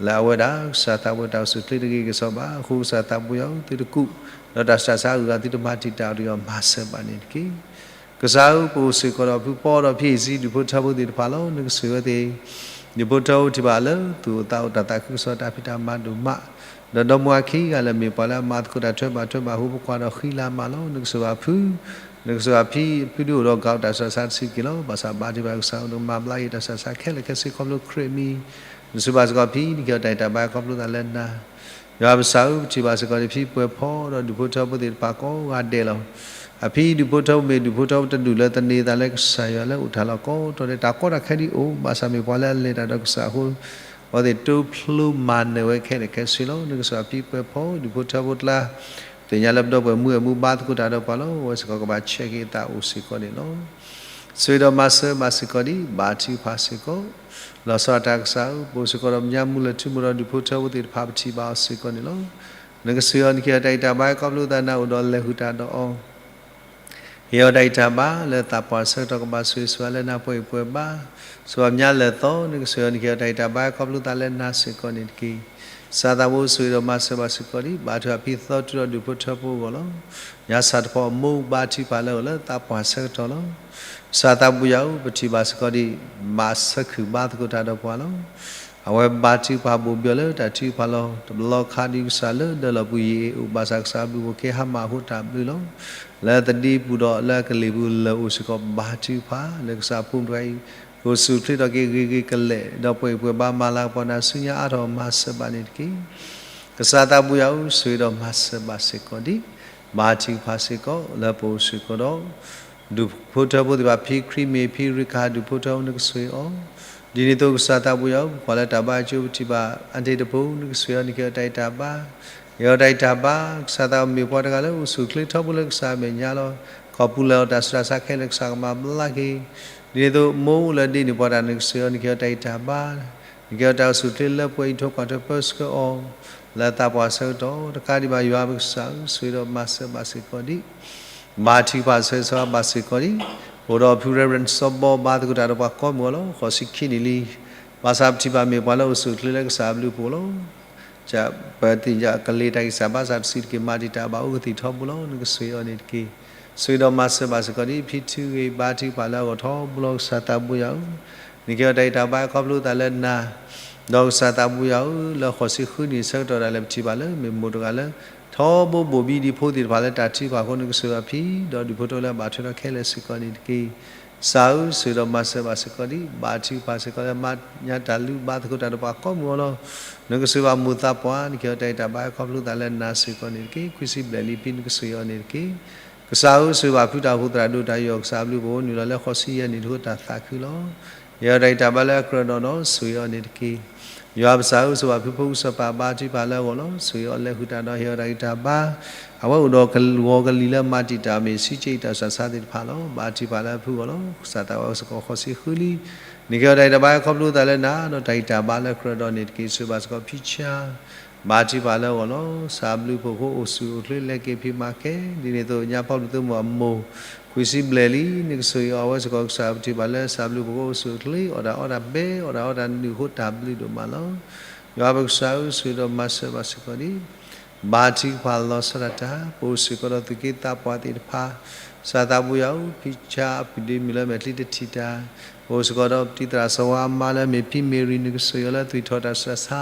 လၢအဝဲဒၣ် ကစၢ်သးဘိတၢ်အိၣ်ဆူၣ်ချ့တဂ့ၤကစီၣ်ဘၣ်အဃိ ကစၢ်သးဘိယွၤဧၢ သုတကူး, ဒီးတၢ်ဆူးတၢ်ဆါအဂုၤအဂၤ သုတမၤတံာ်တာ်တဂ့ၤအီၤ မၤစၢၤဘၣ်န့ၣ်တက့ၢ်. ကစၢ်ဧၢ ပအိၣ်စ့ၢ်ကီးဒီးဖုပီဒီးဖံအ့ၣ်စံ ဒူၣ်ဖိထၢဖိသ့ၣ်တဖၣ်လီၤ. နကဆိၣ်ဂ့ၤဝဲသ့ၣ်, ဒူၣ်ဖိထၢဖိထံၣ်ဘၣ်လၢ သူၣ်အိၣ်သးအိၣ်တၢ်သးခုကစီၣ်တၢ်ဖံးတၢ်မၤဒိၣ်မး, ဒီးဒီမါဝၤခံဂၤလၢအမ့ၢ်ပှၤလၢအမၤသကိးတၢ်ထွဲဘၣ်ထွဲဘၣ်ဟိ ဖိခွါဒီးဃံလၤမးလီၤ. နကဆိၣ်ဂ့ၤဘၣ်ဖု, နကဆိၣ်ဂ့ၤဘၣ်ဖံ, ဖုဒုးအိၣ်ဒီးကးအိၣ်တၢ်ဆူးတၢ်ဆါတဆံးက့ၤလီၤ. ဘၣ်ဆၣ်ဘါထုကဖၣ်ကစၢ် နကမၤဘျါက့ၤတၢ်ဆူးတၢ်ဆါခဲလၢာ်ခဲဆ့ခီဖျိခရံာ်အမံၤ, နဆိၣ်ဂ့ၤဘၣ်စ့ၢ်ကီးဖံ နကဟ့ၣ်အီၤတၢ်ဂံၢ်တၢ်ဘါခီဖျိသးလၢနၤ ယွၤပကစၢ်ဧၢ, ပထံၣ်ဘၣ်စ့ၢ်ကီးဒံး ဖံပှဲၤဖီဒီးဒူၣ်ဖိထၢဖိသ့ၣ်တဖၣ်ကိးဂၤဒဲးလီၤ. အဖံဒူၣ်ဖိထၢဖိမ့ၢ်ဒူၣ်ဖိထၢဖိတဒူၣ်လၢသန့ၤသးလၢကစၢ်ယွၤလၢအိၣ်တၢ်လီၢ်ကိးတီၤဒဲး တၢ်ကီတၢ်ခဲဒံးအိၣ်, ဘၣ်ဆၣ်မ့ၢ်ပှၤလၢအလဲၤတၢ်ဒီးကစၢ်အဃိ အဝဲသ့ၣ်တိဖျိမၤနၢၤဝဲခဲလၢာ်ခဲဆ့လီၤ. နကစၢ်ယွၤဖံပှဲၤဖီဒူၣ်ဖိထၢဖိကျါ သ့ၣ်ညါလၢပဒီပုၢ်ဝဲၢ်မုၢ်အမူဘါသကိးတၢ်ဒီးပှၤလီၤ. အဝဲစ့ၢ်ကီးကဘၣ်ဆဲးက့ၤအသးအိၣ်စ့ၢ်ကီးန့ၣ်လီၤ. ဆိၣ်ဂ့ၤဒီးမၤစၢၤဘၣ်စ့ၢ်ကီးဒံး ဘါထုကဖၣ်စ့ၢ်ကီး, လီၤဆီဒၣ်တၢ်ကစၢ်ဧၢ, ပအိၣ်စ့ၢ်ကီးဒီးပညါမူလၢထူမိၢ်ဒီးဒူၣ်ဖိထၢဖိသ့ၣ်တဖၣ် ပထံၣ်ဘၣ်အီၤစ့ၢ်ကီးန့ၣ်လီၤ. နကဆိၣ်ဂ့ၤအီၤ နကဟ့ၣ်အီၤတၢ်ဂံၢ်တၢ်ဘါ ခီဖျိသးနၤအိၣ်ဒီးလဲၤဃုာ်တၢ်ဒီးအီၤ ဟ့ၣ်အီၤတၢ်ဂံၢ်တၢ်ဘါလၢသးပှၢ်ဆၢကတီၢ် ကဘၣ်ဆိၣ်ဂ့ၤဆိၣ်ဝါလၢနၢ်ပှဲၤဂံၢ်ပှဲၤဘါ, ဆိၣ်ဂ့ၤပှၤပညါလၢာ်သီ, နကဆိၣ်ဂ့ၤအီၤ နကဟ့ၣ်အီၤတၢ်ဂံၢ်တၢ်ဘါ ခီဖျိသးလၢနၤစ့ၢ်ကီးန့ၣ်တက့ၢ်. ကစၢ်သးဘိ ဆိၣ်ဂ့ၤဒီးမၤစၢၤဘၣ်စ့ၢ်ကီးဒံး ဘါထုကဖၣ်ဖံသီတုဒီးဒူၣ်ဖိထၢဖိအဂီၢ်လီၤ. ညါစးထီၣ်ဖီအမိၢ် ဘါထုကဖၣ်လၢအဂီၢ်လၢသးပှၢ်ဆၢကတီၢ်လီၤ. ကစၢ်သးဘိယွၤဧၢ, ပထံၣ်ဘၣ်စ့ၢ်ကီးဒံး မၤဆၢခုၣ်ဘါသကိးတၢ်ဒီးပှၤလီၤ. အဝဲဘါထုကဖၣ်ဘိၣ်ဘံၣ်အီၤလၢတၢ်ထုကဖၣ်လီၤ. တဘျီခါဒံးကစၢ်လၢဒၢးလီၢ်ပူၤယံာ်အံၤအိၣ် ဘၣ်ဆၣ်ကစၢ်အဘျုးအဖှိၣ်ကဟဲဟါမၢ်အဃိတၢ်ဘျုးလီၤ. လၢသဒံပူၤဒီးလၢအကလ့ၢ်ပူၤလၢအအိၣ်စ့ၢ်ကီး ဘါထုကဖၣ်လၢကစၢ်အဖိမုၣ်တဂၤအံၤ ကအိၣ်ဆူၣ်အိၣ်ချ့ထီၣ်က့ၤဂ့ၤဂ့ၤကလဲာ် ဒီးပှဲၤဂံၢ်ပှဲၤဘါ မၤလၤကပီၤနၤဆူညါအါထီၣ် မၤစၢၤဘၣ်န့ၣ်တက့ၢ်. ကစၢ်သးဘိယွၤဧၢ, ဆိၣ်ဂ့ၤဒီးမၤစၢၤဘၣ်စ့ၢ်ကီးဒံး ဘါထုကဖၣ်စ့ၢ်ကီးလၢပအိၣ်စ့ၢ်ကီးဒီး ဒူၣ်ဖိထၢဖိသ့ၣ်တဖၣ် ဖံခရံာ်မ့ၢ်ဖံရ့ခၣ် ဒူၣ်ဖိထၢဖိ နကဆိၣ်ဂ့ၤအီၤ. ဒ်န့ၣ်အသိးကစၢ်သးဘိယွၤဧၢ, ပကွၢ်လၢတၢ်ဘါအကၠိပထံၣ်ဘၣ် အါတ့ၢ်တဖိ နကဆိၣ်ဂ့ၤအီၤ နကဟ့ၣ်အီၤတၢ်ဂံၢ်တၢ်ဘါ ဟ့ၣ်အီၤတၢ်ဂံၢ်တၢ်ဘါ, ကစၢ်သးဘိမ့ၢ်ပှၤတဂၤလၢအိၣ်ဆူၣ်အိၣ်ချ့ထီဘိလၢကစၢ်အမဲာ်ညါလီၤ. ခီပူၤလဲၤအီၤတၢ်ဆူးတၢ်ဆါခဲလၢာ် ကစၢ်ကမၤဘျါက့ၤ. ဒ်န့ၣ်အသိး မိၢ်လၢဒ့န့ၣ်ပှၤတဂၤ နကဆိၣ်ဂ့ၤအီၤ နကဟ့ၣ်အီၤတၢ်ဂံၢ်တၢ်ဘါ, နကဟ့ၣ်အီၤတၢ်အိၣ်ဆူၣ်အိၣ်ချ့လၢပှဲၤဂံၢ်ထီၣ်ကွၢ်ထီၣ်ပၢဆှၢအီၤ လၢသးပှၢ်ဆၢကတီၢ် တကးဒံးဘၣ် ယွၤပကစၢ်ဧၢ, ဆိၣ်ဂ့ၤဒီးမၤစၢၤဘၣ်စ့ၢ်ကီးဒံး ဘါထုကဖၣ်ဆိၣ်ဂ့ၤဆိၣ်ဝါဘၣ်စ့ၢ်ကီးဒံး အိၣ်ဒီးဖု Reverend စီၤဘီ ဘါသကိးတၢ်ဒီးပှၤကိးမုၢ်အဂီၢ်လီၤ. ဃိးဆံခံနံၣ်လံ. ဘၣ်ဆၣ်ပထံၣ်ဘၣ်မ့ၢ်ပှၤလၢအိၣ်ဆူၣ်အိၣ်ချ့လၢကစၢ်အဘျုးအဖှိၣ်လီၤ. ပသ့ၣ်ညါကလ့တၢ်ဂံၢ်စၢ်ဘါစၢ်တစံးတက့ၢ် မၤတံာ်တာ်ဘၣ်အိၣ်ကသံၣ်ထီဘိလီၤ. နကဆိၣ်ဂ့ၤအီၤန့ၣ်တက့ၢ်. ဆိၣ်ဂ့ၤဒီးမၤစၢၤဘၣ်စ့ၢ်ကီးဒံး ဖံထုဂ့ၤ ဘါထုကဖၣ်လၢအဂီၢ်ထီဘိလီၤ. ကစၢ်သးဘိယွၤဧၢ, နကဟ့ၣ်အီၤတၢ်ဂံၢ်တၢ်ဘါ ခီဖျိသးလၢနၤ ဒီးကစၢ်သးဘိယွၤဧၢ, လၢဃိးဆံဃုနံၣ်ဆၢကတီၢ်ဒၣ်လဲာ် ပထံၣ်ဘၣ်လၢမ့ၢ်မိၢ်တဂၤလၢ ထီဘိဘိၣ်ဘံဒံးဖိသ့ၣ်တဖၣ်လၢတၢ်ထုကဖၣ်အဃိ နကဆိၣ်ဂ့ၤအီၤဖံ ဒီးဒူၣ်ဖိထၢဖိလၢအဘၣ်ထွဲဒီးခဲလၢာ်စ့ၢ်ကီးန့ၣ်တက့ၢ်. ကစၢ်ဧၢ, ဆိၣ်ဂ့ၤဒီးမၤစၢၤဘၣ်စ့ၢ်ကီးဒံး ဘါထုကဖၣ်စ့ၢ်ကီးလၢမၤညါတၢ်လုၢ်ဘါသကိးတၢ်ဒီးပှၤကိးမုၢ်အဂီၢ်လီၤ. နကဆိၣ်ဂ့ၤဘၣ်မိၢ်သးပှၢ် နကဟ့ၣ်အီၤတၢ်ဂံၢ်တၢ်ဘါ ခီဖျိသးလၢနၤစ့ၢ်ကီးန့ၣ်တက့ၢ်. ခွံဆံဘျဲၣ်လံဖံ နကဆိၣ်ဂ့ၤအီၤန့ၣ်တက့ၢ်. ကစၢ်ဧၢ, ဆိၣ်ဂ့ၤဘၣ်ဖုတၢ်အိၣ်ဖှိၣ်သရၣ်ဒိၣ်တၢ်ယူးယီၣ် ကစၢ်အဘျုးအဖှိၣ်အိၣ်နုာ်လီၤလၢဃိးဆံယဲၢ်နံၣ်တဃိတၢ်သးခုလီၤ. ဟ့ၣ်အီၤတၢ်ဂံၢ်တၢ်ဘါလၢအကြၢးဒီးဒီး ဆိၣ်ဂ့ၤအီၤန့ၣ်တက့ၢ်. ယွၤပကစၢ်ဧၢ, ဆိၣ်ဂ့ၤဘၣ်ဖုဖိကစၢ်ပၢ် ဘါထုကဖၣ်လၢအဂီၢ်လီၤ. ဆိၣ်ဂ့ၤအီၤလဲၤဃုာ်တၢ်ဒီးဟ့ၣ်အီၤတၢ်ဂံၢ်တၢ်ဘါ, အဝဲအိၣ်ဒီးဂီၤကလံၤလၢမၤတံာ်တာ်မ့ၢ်ဆံးက့တၢ်ဆူးတၢ်ဆါသ့ၣ်တဖၣ်လီၤ. ဘါထုကဖၣ်လၢအဖုအဂီၢ်လီၤ. ကစၢ်သးဝဲစ့ၢ်ကီးဃိးဆံဃုလံ. နကဟ့ၣ်အီၤတၢ်ဂံၢ်တၢ်ဘါ ခီဖျိသးလၢနၤ ဒီးတၢ်ဂံၢ်တၢ်ဘါလၢအကြၢးဒီးန့ၣ်တက့ၢ်. ဆိၣ်ဂ့ၤဘၣ်စ့ၢ်ကီးဖံဆါ ဘါထုကဖၣ်လၢအဂီၢ်လီၤ. ကစၢ်အဘျုးအဖှိၣ်အဃိ အိၣ်ဆူၣ်အိၣ်ချ့လဲၤက့ၤဖံးမၤကဲ, ဒ်န့ၣ်အသိး ညါဖီဘျုးသုမိၢ်အမိၢ် ခွံဆံဘျဲၣ်လံ, နကဆိၣ်ဂ့ၤအီၤ အဝဲစ့ၢ်ကီးကစၢ်ပထံၣ်ဘၣ်လၢ ကစၢ်အဘျုးအဖှိၣ်အဃိ အိၣ်ဆူၣ်အိၣ်ချ့ အီၣ်တၢ်အီတၢ်ဘဲ အီၣ်တၢ်အီတၢ်နုာ်အဃိ တၢ်ဘျုးဒိၣ်မးလီၤ. ယွၤပကစၢ်ဧၢ, ဆိၣ်ဂ့ၤဒီးမၤစၢၤဘၣ်စ့ၢ်ကီးဒံး ဘါထုကဖၣ်လီၤဆီဒၣ်တၢ်, ပအိၣ်စ့ၢ်ကီးဒီးသူၣ်က့သးပှၢ်သ့ၣ်တဖၣ်, ကစၢ်သးဘိယွၤဧၢ, ဖံဆါအပုၢ်ဒ့မုၣ်လၢမဲာ်ချံတထံၣ်တၢ်, ပအိၣ်စ့ၢ်ကီးဒီးပတံၤသရၣ်စီၤဝါအမါလၢအမ့ၢ်ဖံမ့ၢ်ရံ, နကဆိၣ်ဂ့ၤအီၤလၢသွံၣ်ထီၣ်တၢ်ဆူးတၢ်ဆါ,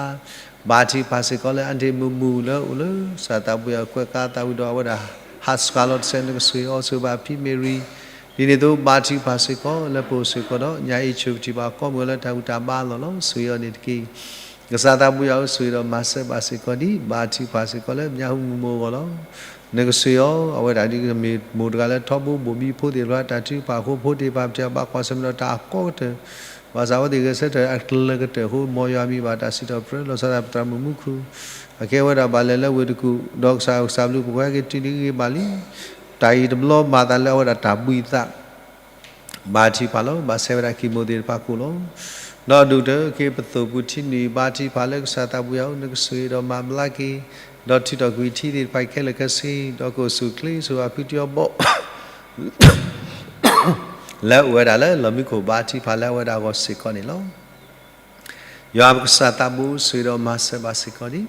ဘါထုကဖၣ်စ့ၢ်ကီးလၢအါတ့ၢ်မုာ်မုာ်လၢအိၣ်လၢ ကစၢ်သးဘိယွၤကွဲးကါသးဝံၤဒီးအဝဲဒၣ် ဟးဆှးလီၤတစဲး, နကဆိၣ်ဂ့ၤအီၤ ဆိၣ်ဂ့ၤဘၣ်ဖံမ့ၢ်ရံ, ဒ်န့ၣ်အသိး ဘါထုကဖၣ်စ့ၢ်ကီးလၢပအိၣ်စ့ၢ်ကီးဒီး ညါအံၤဆိၣ်ပထံၣ်ဘၣ်ကိးမုၢ်လၢတၢ်ဘူၣ်တၢ်ဘါအလီၢ်လီၤ. ဆိၣ်ဂ့ၤအီၤန့ၣ်တက့ၢ်. ကစၢ်သးဘိယွၤဧၢ, ဆိၣ်ဂ့ၤဒီးမၤစၢၤဘၣ်စ့ၢ်ကီးဒံး ဘါထုကဖၣ်စ့ၢ်ကီးလၢညါဟူမုၢ်မိၢ်အဂီၢ်လီၤ. နကဆိၣ်ဂ့ၤအီၤ အဝဲဒၣ်ဒ်မ့ၢ်မိၢ်တဂၤလၢထီဘိဘိၣ်ဘံဖိသ့ၣ်တဖၣ် တၢ်ထုကဖၣ်အဃိ ဖိသ့ၣ်တဖၣ်ပထံၣ်ဘၣ်ကွၢ်ဆၢၣ်မဲာ်ဒီးတၢ်အကီကတၢၢ်, ဘၣ်ဆၣ်အဝဲသ့ၣ်ဂဲၤဆၢထၢၣ်အကလုာ်ကတၢၢ်အဃိ မ်ယွၤမံၤဘၣ်တၢ်စံးထီၣ်ပတြၢၤ လီၤဆီဒၣ်ပသရၣ်မုၣ်မူခိၣ်, အကဲဝဲဒၣ်ဘၣ်လဲၤလၢဝ့ၢ်တကူၣ်, ဒီးကစၢ် ကစၢ်ဘျုးဖှိၣ်ကဟဲက့ၤတုၤလံဂ့ၤဂ့ၤဘၣ်လံ. တၢ်အံၤတဘျီမၤသးလၢအဝဲဒၣ်တၢ်ဘှံးသး ဘါထုကဖၣ်လီၤ. ဘၣ်ဆဲးဝဲဒၣ်ကံၢ်မိၢ်သ့ၣ်တဖၣ်ကိၣ်လီၤ. ဒီးဒိၣ်ကတၢၢ်က့ၤပသိၣ်ပူၤထံနုာ် ဘါထုကဖၣ်လၢကစၢ်သးဘိယွၤဧၢ, နကဆိၣ်ဂ့ၤဒီးမၤဘျါက့ၤ, ဒီးထုးထီၣ်ကွံာ်ထံသ့ၣ်တဖၣ်ခဲလၢာ်ခဲဆ့, ဒီးကအိၣ်ဆူၣ်အိၣ်ချ့ ဆိၣ်ဂ့ၤဘၣ်ဖုတံၤအီဘီ လၢအအိၣ်ဝဲဒၣ်လၢလီၢ်မံခိၣ် ဘါထုကဖၣ်လၢအဝဲဒၣ်အဂီၢ်စ့ၢ်ကီးန့ၣ်လီၤ. ယွၤပကစၢ်သးဘိ ဆိၣ်ဂ့ၤဒီးမၤစၢၤဘၣ်စ့ၢ်ကီးဒံး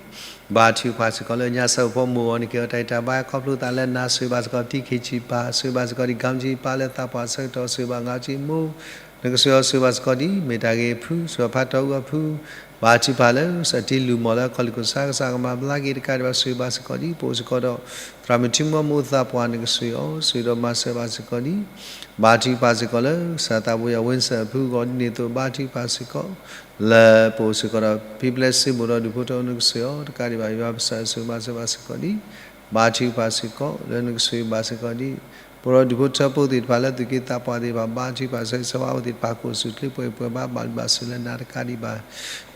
ဘါထုကဖၣ်စ့ၢ်ကီးလၢညါစၢဖီမိၢ်အဂီၢ်, နကဟ့ၣ်အီၤတၢ်ဂံၢ်တၢ်ဘါ ခီဖျိသးလၢနၤ, ဆိၣ်ဂ့ၤဘၣ်စ့ၢ်ကီး တံၤခ့ၣ်ဆံးပၢ်, ဆိၣ်ဂ့ၤဘၣ်စ့ၢ်ကီးဒံး ကၠံကၠံပၢ်လၢသးပှၢ်ဆၢကတီၢ်, ဆိၣ်ဂ့ၤဘၣ်ငါကၠံမိၢ်, နကဆိၣ်ဂ့ၤအီၤ ဆိၣ်ဂ့ၤဘၣ်စ့ၢ်ကီးဒံး မ့ၢ်တၢ်ဂ့ၤအဖု, ဆိၣ်ဂ့ၤဘၣ်ဖးတီၤအုအဖု, ဘါထုကဖၣ်လၢ ကစၢ်တ့လူၤမီၢ်လၢ ခီၣ်လံၣ်ခိၣ်ဆါ ကစၢ်ကမၤဘျါက့ၤတကးဒံးဘၣ် ဆိၣ်ဂ့ၤဘၣ်စ့ၢ်ကီးဒံး ပအိၣ်စ့ၢ်ကီးဒီး သရၣ်မုၣ်ထံမီမူသးပှၢ်နကဆိၣ်ဂ့ၤအီၤ ဆိၣ်ဂ့ၤဒီးမၤစၢၤဘၣ်စ့ၢ်ကီးဒံး ဘါထုကဖၣ်စ့ၢ်ကီးလၢ ကစၢ်သးဘိယွၤ ဝ့စၢၣ်အဖုဂီၢ်ဒ်န့ၣ်အသိး ဘါထုကဖၣ်စ့ၢ်ကီး လၢပအိၣ်စ့ၢ်ကီးဒီး ဖံပျဲစ့မိၢ်ဒီးဒူၣ်ဖိထၢဖိနကဆိၣ်ဂ့ၤအီၤ တကးဒံးဘၣ် ယွၤပကစၢ်ဧၢ ဆိၣ်ဂ့ၤမၤစၢၤဘၣ်စ့ၢ်ကီးဒံး ဘါထုကဖၣ်စ့ၢ်ကီး လၢနကဆိၣ်ဂ့ၤဘၣ်စ့ၢ်ကီးဒံး ပဝဲဒၣ်ဒူၣ်ဖိထၢဖိသ့ၣ်တဖၣ်လၢသုးက့သးပှၢ်သ့ၣ်တဖၣ် ဘါထုကဖၣ်စ့ၢ်ကီး ဆၢဝါဖိသ့ၣ်တဖၣ် ကိးဆူၣ်ချ့ပှဲၤပှဲၤဘၣ် ဘၣ်လုၢ်ဘၣ်စၢၤလၢနၤတကးဒံးဘၣ်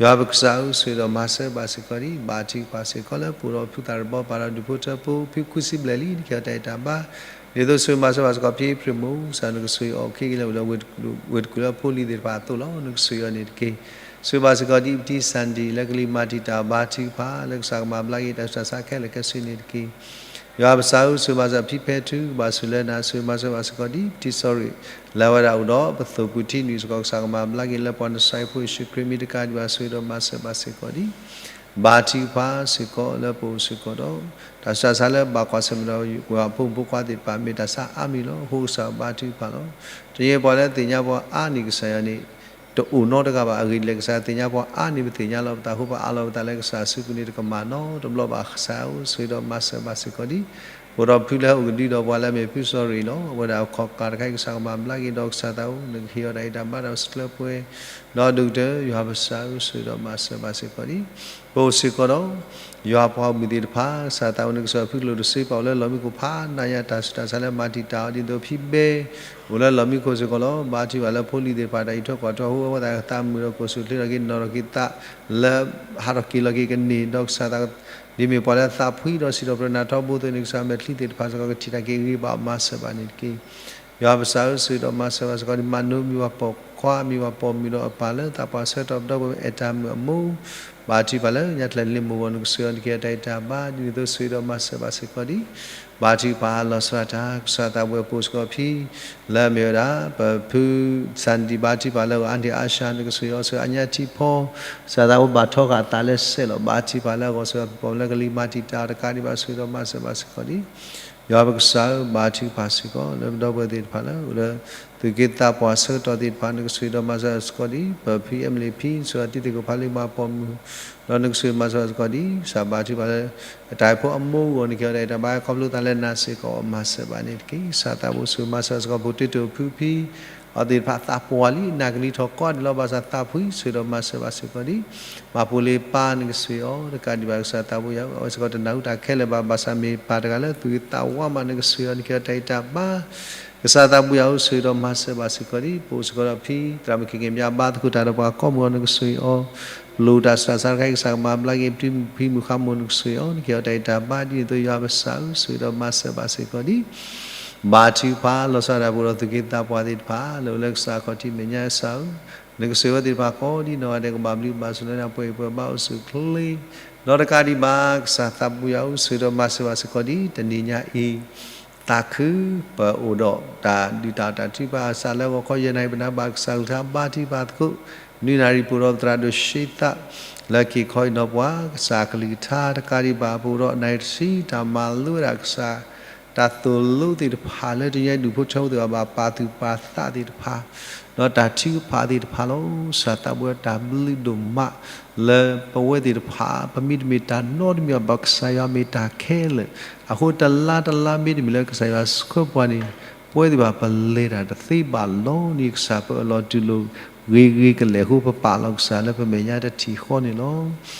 ယွၤပကစၢ်ဧၢ ဆိၣ်ဂ့ၤဒီးမၤစၢၤဘၣ်စ့ၢ်ကီးဒံး ဘါထုကဖၣ်စ့ၢ်ကီးလၢပအိၣ်ဒီးဖုသၣ်ရဘီပၢ်ဒီးဒူၣ်ဖိထၢဖိ ဖုဃုဆံဘျဲၣ်လံ နကဟ့ၣ်အီၤတၢ်အဲၣ်တၢ်ဘါ ဒ်သိးဆိၣ်ဂ့ၤမၤစၢၤဘၣ်စ့ၢ်ကီး ဖံဖရံးမိၢ် ကစၢ်နကဆိၣ်ဂ့ၤအီၤ ခ့က့လၢအိၣ်လၢဝ့ၢ်တကူၣ်လၢအဖိလံၤသ့ၣ်တဖၣ်အသိးလီၤ နကဆိၣ်ဂ့ၤအီၤန့ၣ်တက့ၢ် ဆိၣ်ဂ့ၤဘၣ်စ့ၢ်ကီးဒံး ပတံၢ်စၣ်ဒံၣ် လၢကလံၤမၤတံာ်တာ် ဘါထုကဖၣ် လၢကစၢ်ကမၤဘျါက့ၤ တၢ်ဆူးတၢ်ဆါခဲလၢာ်ခဲဆ့န့ၣ်တက့ၢ် ယွၤပကစၢ်ဧၢ ဆိၣ်ဂ့ၤမၤစၢၤ ဖံဖဲထူ ကဘၣ်ဆိၣ်လၢနၤ ဆိၣ်ဂ့ၤမၤစၢၤဘၣ်စ့ၢ်ကီးဒံး ပတံၢ်စီၤရံး လၢအဝဲဒၣ်အိၣ်ဒီးပသိၣ်ပူၤထံနုာ်စ့ၢ်ကီး ကစၢ်ကမၤဘျါက့ၤ လၢပှၤနစၢ်ယွၤဖိယ့ၣ်ၡူးခရံာ်မံၤတကးဒံးဘၣ် ဆိၣ်ဂ့ၤဒီးမၤစၢၤဘၣ်စ့ၢ်ကီးဒံး ဘါထုကဖၣ်စ့ၢ်ကီးလၢပအိၣ်စ့ၢ်ကီးဒီး တၢ်ဆူးတၢ်ဆါလၢဘၣ်ကွၢ်ဆၢၣ်မဲာ်ဒီး ပှၤဖိမုၣ်ဖိခွါသ့ၣ်တဖၣ် မ့ၢ်တၢ်ဆါအါမံၤလီၤ. အဃိကစၢ်ဘါထုကဖၣ်လီၤ. တနံၤအံၤပှၤလၢသ့ၣ်ညါပှၤအါန့ၢ်ကစၢ်ယွၤန့ၣ် တအိၣ်နီတဂၤဘၣ်. အဂ့ၢ်ဒ်လဲၣ် ကစၢ်ယွၤသ့ၣ်ညါပှၤအါန့ၢ် ပသ့ၣ်ညါလီၤပသးအဃိ ပအးလီၤပသးလၢကစၢ်အစုပူၤန့ၣ် တကမၣ်နီတဘျီဘၣ်. ကစၢ်ဧၢ ဆိၣ်ဂ့ၤဒီးမၤစၢၤဘၣ်စ့ၢ်ကီးဒံး ပအိၣ်ဒီးဖုလၢဟဲအိၣ်ကဒုဒီးပှၤလၢအမ့ၢ်ဖုစီၤရ့ၣ်လီၤ. အဝဲဒၣ်အခီၣ်ကၢ်တခါအံၤ ကစၢ်ကမၤဘျါက့ၤဒီး ကစၢ်သးအိၣ် နကဟ့ၣ်အီၤတၢ်အံၤတၢ်ဘါ တၢ်ဆူးတၢ်ဆါ ယွၤပကစၢ်ဧၢ ဆိၣ်ဂ့ၤဒီးမၤစၢၤဘၣ်စ့ၢ်ကီးဒံး ပအိၣ်စ့ၢ်ကီးဒီး ယွၤပှၤဂီၢ်မုၢ်သ့ၣ်တဖၣ် ကစၢ်သးအိၣ် နကစၢ်ဖုကလိာ်တစ့ပာ်အိၣ်လၢလီၢ်မံခိၣ်ဖးနးယၤ တၢ်ဆူးတၢ်ဆါလၢမၤတံာ်တာ်အီၤဒ်သိး ဖံဘဲ အိၣ်လၢလီၢ်မံခိၣ်စ့ၢ်ကီးလီၤ. ဘါထုကဖၣ်လၢဖိလံၤသ့ၣ်တဖၣ် တၢ်အံးထွဲကွၢ်ထွဲအဃိ အဝဲသ့ၣ်သးမုာ်ဒီးကိးဆူၣ်ချ့ထီၣ်က့ၤ နီၣ်ထီၣ်က့ၤသးလၢ ဟးထီၣ်က့ၤလီၤက့ၤကန့ၢ် ဒီးကစၢ်သး ဒ်မ့ၢ်ပှၤလၢသးဖှံဒီးစံးထီၣ်ပတြၢၤနၤထီဘိအသိးန့ၣ် ကစၢ်မဲာ်ချံသ့ၣ်တဖၣ်စ့ၢ်ကီး ကထံၣ်တၢ်က့ၤဂ့ၤဘၣ် မၤစၢၤဘၣ်န့ၣ်တက့ၢ်. ယွၤပကစၢ်ဧၢ ဆိၣ်ဂ့ၤဒီးမၤစၢၤဘၣ်စ့ၢ်ကီးဒံး မၤနိမံၤပှၤပိာ်ခွါ မ့ၢ်ပှၤပိာ်မုၣ်ဒီးအပၢ်လၢသးပှၢ်ဆၢကတီၢ် ဒီပုၢ်ဝဲၢ်အဲၣ်တၢ်မုာ်အမိၢ် ဘါထုကဖၣ်လၢညါတဖျၢၣ်လံၤမုၢ်ဂီၢ် နကဆိၣ်ဂ့ၤအီၤ နကဟ့ၣ်အီၤတၢ်အံးတၢ်ဘါ ဒ်န့ၣ်အသိး ဆိၣ်ဂ့ၤဒီးမၤစၢၤဘၣ်စ့ၢ်ကီးဒံး ဘါထုကဖၣ်လီၤဆီဒၣ်တၢ် ကစၢ်သးဘိယွၤ ပအိၣ်စ့ၢ်ကီးဖဲ လၢအမ့ၢ်ဝဲဒၣ် ပဖု စၣ်ဒံၣ် ဘါထုကဖၣ်လၢအဂီၢ် အါန့ၢ်အါရှါ နကဆိၣ်ဂ့ၤအီၤ ဆိၣ်ဂ့ၤအညါထံဖီ ကစၢ်သးဘိဘၣ်ထီဃာ်အသးလၢစဲးလီၤ ဘါထုကဖၣ်လၢအဂီၢ် ဆိၣ်ဂ့ၤပှၤလၢကလံၤမၤတံာ်တာ်တကးဒံးဘၣ် ဆိၣ်ဂ့ၤဒီးမၤစၢၤဘၣ်စ့ၢ်ကီးဒံး ယွၤပကစၢ်ဧၢ ဘါထုကဖၣ်စ့ၢ်ကီး လၢပဒီပုၢ်ဝဲၢ်သ့ၣ်တဖၣ်လၢ အိၣ်လၢ သုးက့သးပှၢ်ဆၢကတီၢ်သ့ၣ်တဖၣ် နကဆိၣ်ဂ့ၤဒီးမၤစၢၤစ့ၢ်ကီးဒံး ပဖံ Emily ဖံ ဆိၣ်ဂ့ၤအတံၤသကိးဖးလံာ်မၤပိာ်မုၣ် ဒီးနကဆိၣ်ဂ့ၤမၤစၢၤစ့ၢ်ကီးဒံး ကစၢ်ဘါထုကဖၣ်လၢ အတၢ်အိၣ်ဖှိၣ်အမိၢ်အဂီၢ် နကဟ့ၣ်အီၤတၢ်အံးတၢ်ဘါ ခီဖျိသးလၢနၤစ့ၢ်ကီး မၤစၢၤဘၣ်န့ၣ်တက့ၢ်. ကစၢ်သးဘိဆိၣ်ဂ့ၤမၤစၢၤစ့ၢ်ကီး ဖိတ့တိာ်ဖုဖံ အဝဲသ့ၣ်တဖၣ်သးပှၢ်လံ နၢ်ကလံၤထီၣ်ကီးဒံးလီၤ ဘၣ်ဆၣ်သးဖှံ ဆိၣ်ဂ့ၤဒီးမၤစၢၤဘၣ်စ့ၢ်ကီးဒံး မၤဖိလ့ပၢ် နကဆိၣ်ဂ့ၤအီၤ တကးဒံးဘၣ် ကစၢ်သးဘိယွၤ အဝဲစ့ၢ်ကီးတနၢ်ဟူတၢ်ခဲလၢာ်ဘၣ် ဘၣ်ဆၣ်မ့ၢ်ပၢ်တဂၤလၢသူၣ်ဂ့ၤသးဝါမး နကဆိၣ်ဂ့ၤအီၤ နကဟ့ၣ်အီၤတၢ်အံးတၢ်ဘါ ကစၢ်သးဘိယွၤဧၢ ဆိၣ်ဂ့ၤဒီးမၤစၢၤဘၣ်စ့ၢ်ကီးဒံး ပအိၣ်စ့ၢ်ကီးဒီးဖံ သရၣ်မုၣ်ခံက့ၤမါ ဘါသကိးတၢ်ဒီးပှၤကိးမုၢ်အီၤ နကဆိၣ်ဂ့ၤအီၤ ပလိၣ်တၢ်ဆူးတၢ်ဆါတခါအံၤ ကစၢ်ကမၤဘျါက့ၤ ပဖံမုၣ်ဃါမိၢ် နကဆိၣ်ဂ့ၤအီၤ နကဟ့ၣ်အီၤတၢ်အံးတၢ်ဘါ ဒ်န့ၣ်အသိး ယွၤပကစၢ်ဧၢ ဆိၣ်ဂ့ၤဒီးမၤစၢၤဘၣ်စ့ၢ်ကီးဒံး ဘါထုကဖၣ်လီၤဆီဒၣ်တၢ် ပအိၣ်ဒီးသုးက့သးပှၢ်သ့ၣ်တဖၣ် လၢအိၣ်လၢကစၢ်အခီၣ်ထံးမဲာ်ညါ ကစၢ်ဧၢ နကဆိၣ်ဂ့ၤအဝဲသ့ၣ်တဖၣ်ကိးဒံးနီၢ်ဂၤဒဲး ကဘၣ်ဘျုးဘၣ်ဆိၣ်လၢနၤ ပှဲၤအံၤပှဲၤဘၣ် အိၣ်ဆူၣ်အိၣ်ချ့ ဒီးတကးဒံးဘၣ် ကစၢ်သးဘိယွၤဧၢ ဆိၣ်ဂ့ၤဒီးမၤစၢၤဘၣ်စ့ၢ်ကီးဒံး တနံၤညါအံၤ သးခု ပအိၣ်ဒီးတၢ်ဒုးတၢ်အီၣ်တၢ်ထုကဖၣ် ကစၢ်လၢဂီၤခီယဲၢ်နၣ်ရံၣ် ပနၢ်ဘၣ်ကစၢ်ကလုၢ်ကထါ ဘါထုကဖၣ်သကိး နွံနၣ်ရံၣ် ပအိၣ်ဒီးပသရၣ်ဒိၣ်ရှ့သၣ် လၢက့ၤခီအံၤနီၢ်ပှၤ ကစၢ်ကလုၢ်ကထါ တကးဒံးဘၣ် ပအိၣ်ဒီးနၣ်ရံၣ်တဆံ တၢ်မၤလိဝဲဒၣ်ကစၢ် တၢ်သိၣ်လိသ့ၣ်တဖၣ်လၢတနံၤညါအံၤ ဒူၣ်ဖိထၢဖိသ့ၣ်တဖၣ် ဘၣ်ပာ်သူၣ်ပာ်သးသ့ၣ်တဖၣ် ဒီးတၢ်ထုကဖၣ်သ့ၣ်တဖၣ်လီၤ. ကစၢ်သးဘိယွၤ တၢ်ဘျုးဒိၣ်မး လၢပဝဲသ့ၣ်တဖၣ် ပမ့တမ့ၢ်တၢ်နီတမံၤဘၣ် ကစၢ်ယွၤမ့ၢ်တၢ်ခဲလၢာ် အဃိတလါတလါမ့တမ့ၢ်လၢကစၢ်ယွၤဆှၢပှၤန့ၣ် ပဝဲသ့ၣ်တဖၣ်ပလဲၤတၢ်တသ့ဘၣ်လီၤန့ၣ် ကစၢ်ပအၢၣ်လီၤတူၢ်လိာ်ဂ့ၤဂ့ၤကလဲာ်အဃိ ပပာ်လီၤကစၢ်လၢပမဲာ်ညါတထံၣ်ဃီန့ၣ်လီၤ.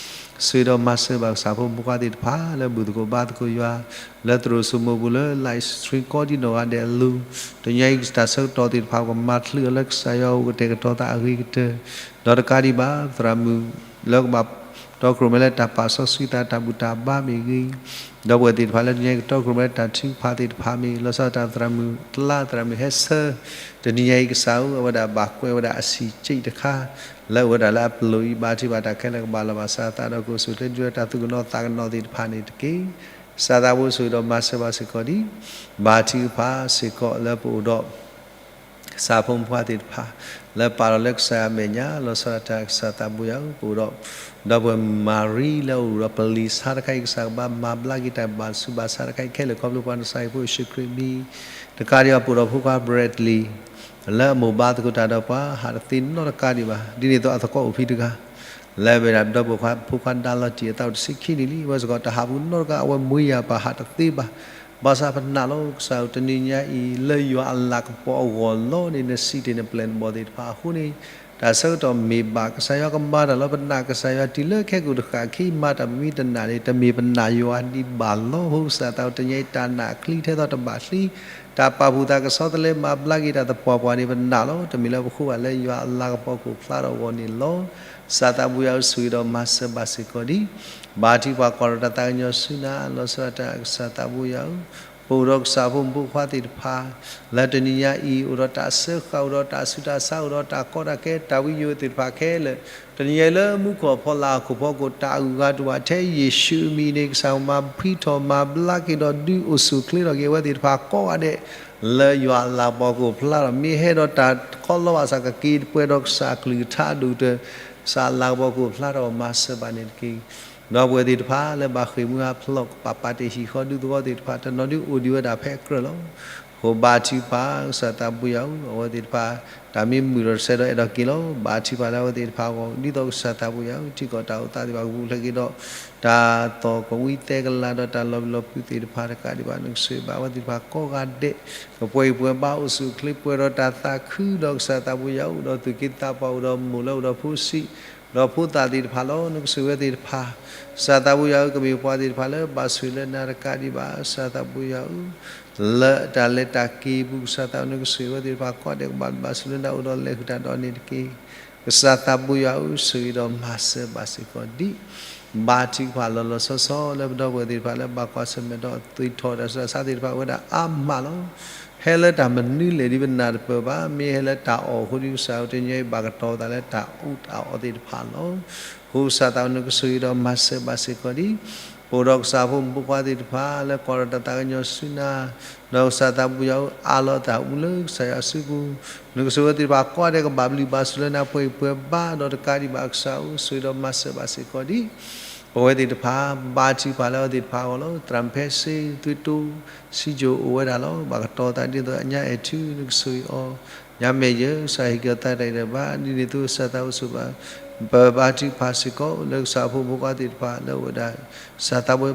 ဆိၣ်ဂ့ၤဒီးမၤစၢၤဘၣ်ကစၢ်ဖိမုၣ်ဖိခွါသ့ၣ်တဖၣ် လၢဘူၣ်သကိးဘါသကိးယွၤ လၢသရိာ်စိမိၤပူၤလၢ live stream ကိးဒံးနီၢ်ဂၤဒဲးအလိၤ တနံၤညါအံၤ တၢ်ဆၢကတီၢ်သ့ၣ်တဖၣ် ပကမၤချုးအီၤလၢကစၢ်ယွၤအအိၣ် ကတဲာ်ကတီၤသးအဂ့ၤကတၢၢ် ဒီးတကးဒံးဘၣ် သရၣ်မုၣ်လၢကဘၣ်တီခိၣ်ရိၣ်မဲလၢတၢ်ပာ်စီဆှံသး တၢ်ဘူၣ်တၢ်ဘါမ့ၢ်ဂ့ၤ ဒီပုၢ်ဝဲၢ်သ့ၣ်တဖၣ်လၢတနံၤညါအံၤ ကတီခိၣ်ရိၣ်မဲလၢတၢ်ထုကဖၣ်သ့ၣ်တဖၣ်မ့ၢ်ဂ့ၤ လီၤဆီဒၣ်တၢ်သရၣ်မုၣ်တလါ သရၣ်မုၣ်ဟဲဆၢ တနံၤညါအံၤကစၢ်ဧၢ အဝဲဒၣ်ဘၣ်ကွဲးဝဲဒၣ်အဆံးကၠံၣ်တခါ လၢအအိၣ်ဝဲဒၣ်လၢအပလီၢ်အံၤ ဘါထုကဖၣ်တၢ်ခဲလၢာ်ကဘၣ်လီၤဘၣ်စးသးဒီး ကအိၣ်ဆူၣ်အိၣ်ချ့ ဒုးတၢ်သူၣ်ကနိးသးကနိးသ့ၣ်တဖၣ်န့ၣ်တက့ၢ်. ကစၢ်သးဘိဆိၣ်ဂ့ၤဒီးမၤစၢၤဘၣ်စ့ၢ်ကီးဒံး ဘါထုကဖၣ်စ့ၢ်ကီးလၢပအိၣ်ဒီး ကစၢ်ဖိမုၣ်ဖိခွါသ့ၣ်တဖၣ် လၢပာ်လီၤလၢကစၢ်အမဲာ်ညါ လီၤဆီဒၣ်တၢ် ကစၢ်သးဘိယွၤဧၢ ပအိၣ်ဒီး ဒီပုၢ်ဝဲၢ်မၤရံလၢအအိၣ်ဒီးပလံၤဆါတခါအံၤ ကစၢ်ကဘၣ်မၤဘျါက့ၤတၢ်ဘၣ်ဆူးဘၣ်ဆါတခါအံၤခဲလၢာ် ခီဖျိပှၤနစၢ်ဟ့ၣ်ဖိယ့ၣ်ၡူးခရံာ်မံၤ တကးဒံးဘၣ် ပအိၣ်ဒီးဖိခွါ Bradley လၢအမိၢ်ဘါသကိးတၢ်ဒီးပှၤ ဟးတသ့နီတကးဒံးဘၣ် ဒ်န့ၣ်အသိးအသကိးအိၣ်ဖဲတဂၤ လၢအဝဲဒၣ်ပဒီပုၢ်ဝဲၢ်ခွါဖိခွါဒါလီၤတံၢ်အသးအိၣ်တဆံခံနံၣ်လံ, အဝဲစ့ၢ်ကီးတဟးပူၤနီတဂၤ, အဝဲမွေးရာပါ ဟးတသ့ဘၣ်. ဘၣ်ဆၣ်ပနာ်လီၤကစၢ်ဧၢ, တနံၤညါအံၤလၢယွၤအလၤကပီၤအဂီၢ်လီၤန့ၣ် နစံးတ့ၢ်နပျဲၢ်နဘီၣ်သ့ၣ်တဖၣ်အဃိန့ၣ်, တၢ်ဆၢကတီၢ်မ့ၢ်ဘၣ်, ကစၢ်ယွၤကမၤတၢ်လၢပနာ်ကစၢ်ယွၤတုၤလၢခဲကိာ်တဃၣ်ခံ, မၤတၢ်ပမ့ၢ်တနာ်န့ၣ် တမ့ၢ်ပနာ်ယွၤဒံးဘၣ်လီၤ. အဃိကစၢ်သးအိၣ်တနံၤညါအံၤ တၢ်နာ်အချံထဲသိးတဘၣ်ချံ, တၢ်ပာ်ဖှိၣ်သးကဆီတလဲမၤဘျါက့ၤတၢ်သပှၢ်ပှၢ်န့ၣ် ပနာ်လီၤ. တမ့ၢ်လၢပဃိဘၣ်, လၢယွၤအလၤကပီၤကအိၣ်ဖျါထီၣ်အဂီၢ်န့ၣ်လီၤ. ကစၢ်သးဘိယွၤဧၢ, ဆိၣ်ဂ့ၤဒီးမၤစၢၤဘၣ်စ့ၢ်ကီးဒံး. ဘါထုကဖၣ်, ကွၢ်ဒီးတၢ်သးကညီၤဆူနၤ, လီၤဆီဒၣ်တၢ်ကစၢ်သးဘိယွၤဧၢ, ပအိၣ်ဒီးကစၢ်ဖိမုၣ်ဖိခွါသ့ၣ်တဖၣ် လၢတနံၤညါအံၤ အိၣ်ဒီးတၢ်စၢဃာ်, အိၣ်ဒီးတၢ်ဆူးတၢ်ဆါ, အိၣ်ဒီးတၢ်ကီတၢ်ခဲ, တၢ်ဝံယိာ်သ့ၣ်တဖၣ်ခဲလၢာ်, တနံၤညါအံၤလၢမူခိၣ်အဖီလာ်အခိၣ်ဖီခိၣ် တၢ်အုၣ်အဂၤတအိၣ်ဘၣ်, ထဲယ့ၣ်ၡူးအမံၤန့ၣ် ကစၢ်မၤဖှံထီၣ်မၤဘျါက့ၤဒီး ဒုးအိၣ်ဆူၣ်အိၣ်ချ့ထီၣ်က့ၤအဝဲသ့ၣ်တဖၣ်ကိးဂၤဒဲး လၢယွၤအလၤကပီၤကအိၣ်ဖျါထီၣ်, မ့ၢ်ဟဲဒီးတၢ်ခီလီၤဘၣ်ဆၣ် ကက့ၤပှဲၤဒီးကစၢ်အကလုၢ်ကထါအဒိၣ်ကတၢၢ်, ကစၢ်အလၤကပီၤကအိၣ်ဖျါထီၣ် မၤစၢၤဘၣ်န့ၣ်တက့ၢ်. ဒီပုၢ်ဝဲၢ်သ့ၣ်တဖၣ်လၢဘၣ်ဃ့ၢ်မှံဟးဖျိး ကပာ်ပာ်တ့ၢ်ဟံၣ်ဃီဒူသဝီသ့ၣ်တဖၣ် တနီၤဒုးအိၣ်ဒံးဝဲဒၣ်ဖဲအကြၢးလီၤ. အဃိဘါထုကဖၣ်ကစၢ်သးဘိယွၤဧၢ, အဝဲသ့ၣ်တဖၣ် တၢ်မ့ၢ်မုာ်ဒီးတစဲးဒီးအဲၣ်ဒိးက့ၤလီၤ. ဘါထုကဖၣ်လၢအဝဲသ့ၣ်တဖၣ်အဂီၢ်, ဒ်သိးကစၢ်သးဘိယွၤဧၢ, ထံကီၢ်တၢ်အိၣ်သးသ့ၣ်တဖၣ်ကပူၤဖျဲးက့ၤဒီး တၢ်သီၣ်ကဝံသဲကလၤဒီးတၢ်လီၤဘံၣ်လီၤဖုးသ့ၣ်တဖၣ်တကးဒံးဘၣ်, နကဆိၣ်ဂ့ၤဘၣ်အဝဲသ့ၣ်တဖၣ်ကိးဂၤဒဲး, ကပှဲၤဂံၢ်ပှဲၤဘါအိၣ်ဆူၣ်အိၣ်ချ့ပှဲၤဒီးတၢ်သးခုဒီးကစၢ်သးဘိယွၤဧၢ, အိၣ်ဒီးသူၣ်က့သးပှၢ် အိၣ်ဒီးမိၢ်လၢအိၣ်ဒီးဖိဆံး ဒီးဖိသၣ်သ့ၣ်တဖၣ်လီၤ. နကဆိၣ်ဂ့ၤဝဲသ့ၣ်တဖၣ်, ကစၢ်သးဘိယွၤဧၢ, ကမ့ၢ်ပှၤသ့ၣ်တဖၣ်လၢဘၣ်ဆိၣ်ဂ့ၤလၢနၤတကးဒံးဘၣ်, ကစၢ်သးဘိယွၤဧၢ, လၢတၢ်လဲၤတၢ်က့ၤအပူၤ ကစၢ်သးဘိ နကဆိၣ်ဂ့ၤဝဲသ့ၣ်တဖၣ်ကိးဂၤဒဲး ကဘၣ်ဘၣ်ဆိၣ်လၢနၤအိၣ်ဒီးလဲၤဃုာ်တၢ်ဒီးန့ၣ်တက့ၢ်. ကစၢ်သးဘိယွၤဧၢ, ဆိၣ်ဂ့ၤဒီးမၤစၢၤဘၣ်စ့ၢ်ကီးဒံး. ဘါထုကဖၣ်လီၤလီၤဆီဆီလၢပဒီပုၢ်ဝဲၢ်သ့ၣ်တဖၣ်လၢ ဘၣ်ကွၢ်ဆၢၣ်မဲာ်ဒီးသွံၣ်ထီၣ်တၢ်ဆူးတၢ်ဆါသ့ၣ်တဖၣ် အိၣ်ဝဲဒၣ်အါမးလီၤ. ဟဲလၢတၢ်မနုၤလဲၣ်ဒ်ပနၢ်တပၢၢ်ဘၣ်, မ့ၢ်ဟဲလၢတၢ်အီၣ်အဃိဒီး ကစၢ်ဧၢ, တနံၤညါအံၤဘၣ်ကတီၤသးလၢတၢ်အီၣ်အသ့ၣ်တဖၣ်လီၤ. အဃိကစၢ်သးဘိ နကဆိၣ်ဂ့ၤဒီးမၤစၢၤဘၣ်စ့ၢ်ကီးဒံး. ပအိၣ်ဒီးကစၢ်ဖိမုၣ်ဖိခွါသ့ၣ်တဖၣ်လၢကွၢ်ဒီးတၢ်သးကညီၤဆူနၤ, ဒီးကစၢ်သးဘိယွၤဧၢ, အၢၣ်လီၤတၢ်အိၣ်မူလၢကစၢ်ယွၤစုပူၤ, နကဆိၣ်ဂ့ၤဝဲသ့ၣ်တဖၣ်ကိးဂၤဒဲး ကဘၣ်ဘျုးဘၣ်ဆိၣ်လၢနၤ ပှဲၤဂံၢ်ပှဲၤဘါဒီးတကးဒံးဘၣ်, ကစၢ်ဧၢ, ဆိၣ်ဂ့ၤဒီးမၤစၢၤဘၣ်စ့ၢ်ကီးဒံး. ပဝဲသ့ၣ်တဖၣ် ဘါထုကဖၣ်လၢအဝဲသ့ၣ်တဖၣ်အဂီၢ်လီၤ. သရၣ်မုၣ်ဖဲစ့ သွံၣ်တိ စံကၠိၣ်အိၣ်ဝဲဒၣ်လီၤ. ဘၣ်ကတီၤသးဒ်သိးအညါအဲၣ်ထု နကဆိၣ်ဂ့ၤအီၤ, ညါမဲာ်ယၢၤ ကစၢ်ဟ့ၣ်က့ၤအီၤသးတၢ်အံၤတၢ်ဘါ, ဒ်န့ၣ်အသိးကစၢ်သးဘိ ဆိၣ်ဂ့ၤ ပဘါထုကဖၣ်စ့ၢ်ကီး လၢကစၢ်ဖိမုၣ်ဖိခွါသ့ၣ်တဖၣ်လၢအဝဲဒၣ် ကစၢ်သးဘိ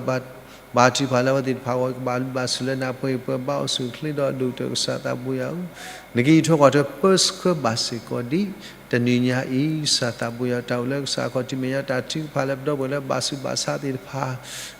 ဘါထုကဖၣ်လၢအဝဲသ့ၣ်တဖၣ်အဂီၢ် ကဘၣ်ဘျုးဘၣ်ဆိၣ်လၢနၤ ပှဲၤဂံၢ်ပှဲၤဘါအိၣ်ဆူၣ်အိၣ်ချ့ဒီးအဒိၣ်ကတၢၢ် ကစၢ်သးဘိယွၤဧၢ, နကဟံးထီၣ်ကွၢ်ထွဲပၢဆှၢဘၣ်စ့ၢ်ကီးဒံး. တနံၤညါအံၤ ကစၢ်သးဘိယွၤဧၢ, တၢ်အိၣ်လၢကစၢ်အခီၣ်ထံးမဲာ်ညါ တၢ်ထုကဖၣ်လၢပဒီပုၢ်ဝဲၢ်လၢဘၣ်ဆူးဘၣ်ဆါသ့ၣ်တဖၣ်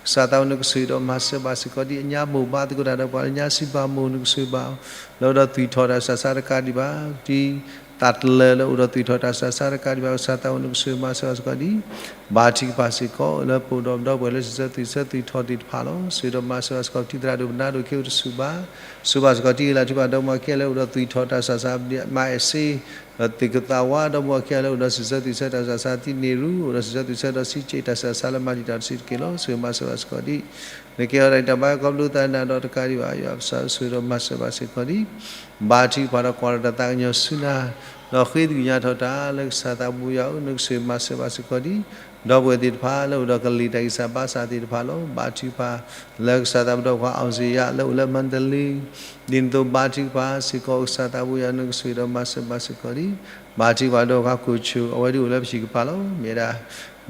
ကစၢ်သးဘိ နကဆိၣ်ဂ့ၤဒီးမၤစၢၤဘၣ်စ့ၢ်ကီးဒံး. အညါမိၢ်ဘါသကိးတၢ်ဒီးပှၤလၢညါစံးဘၣ်မိၢ် နကဆိၣ်ဂ့ၤဘၣ် လၢအိၣ်ဒီးသွံၣ်ထီၣ်တၢ်ဆူးတၢ်ဆါတကးဒံးဘၣ်, ဒ်သးတလၢာ်လၢအိၣ်ဒီးသွံၣ်ထီၣ်တၢ်ဆူးတၢ်ဆါတကးဒံးဘၣ်, ကစၢ်သးဘိ နကဆိၣ်ဂ့ၤမၤစၢၤဘၣ်စ့ၢ်ကီးဒံး. ဘါထုကဖၣ်စ့ၢ်ကီး လၢပအိၣ်ဒီးပဒီပုၢ်ဝဲၢ်လၢစံးဆၢသွံၣ်ဆၢသွံၣ်ထီၣ်သ့ၣ်တဖၣ်လီၤ. ဆိၣ်ဂ့ၤဒီးမၤစၢၤဘၣ်စ့ၢ်ကီး ပထံၣ်သရၣ်ဒိၣ်ပနါဒိၣ် က့ၤအိၣ်တဆူၣ်ဘၣ်, ဆိၣ်ဂ့ၤဘၣ်စ့ၢ်ကီး ထံဂ့ၤလၤထံဂ့ၤဘၣ် ဒီမါဝၤခံဂၤလၢအိၣ်ဒီးသွံၣ်ထီၣ် တၢ်ဆူးတၢ်ဆါ မၤအဲၣ်စ့ ဒီးသ့ၣ်ကသးဝါ ဒီမါဝၤခံဂၤလၢအိၣ်ဒီးစံးဆၢသွံၣ်ဆၢတၢ်ဆူးတၢ်ဆါ သံန့ၢ်ရူ အိၣ်ဒီးစံးဆၢသွံၣ်ဆၢဒီးစံးကၠ့ၣ်တၢ်ဆူးတၢ်ဆါလၢမၤတံာ်တာ်တစုတက့ၢ်လီၤ. ဆိၣ်ဂ့ၤမၤစၢၤဘၣ်စ့ၢ်ကီးဒံး. နကဲထီၣ်တၢ်အံၤတၢ်ဘါ ခီဖျိသးနၤဒီးတကးဒံးဘၣ် ယွၤကစၢ်ဧၢ ဆိၣ်ဂ့ၤဒီးမၤစၢၤဘၣ်စ့ၢ်ကီးဒံး. ဘါထုကဖၣ်ဒီးကွၢ်ဒီးတၢ်သးကညီၤဆူနၤ, ဒီးဃ့သကွံာ်ညါထီၣ်တၢ်လၢကစၢ်သးဘိယွၤဧၢ, နကဆိၣ်ဂ့ၤမၤစၢၤဘၣ်စ့ၢ်ကီးဒံး. ဒီပုၢ်ဝဲၢ်သ့ၣ်တဖၣ်လၢအိၣ်ဒီးကလံၤတၢ်ဂံၢ်စၢ်ဘါစၢ်သ့ၣ်တဖၣ်လီၤ. ဘါထုကဖၣ် လၢကစၢ်သးဘိ ပဒီပုၢ်ဝဲၢ်ခွါ အောင်ဇေယျ လၢအိၣ်လၢမန္တလေး ဒ်န့ၣ်အသိးဘါထုကဖၣ်စ့ၢ်ကီး ကစၢ်သးဘိယွၤ နကဆိၣ်ဂ့ၤဒီးမၤစၢၤဘၣ်စ့ၢ်ကီးဒံး. ဘါထုကဖၣ်ဒီးခွါကိၣ်ဆိၣ် အဝဲဒၣ်အိၣ်လၢပဟံၣ်ကပၤလီၤ. မ့ၢ်ဝဲဒၣ်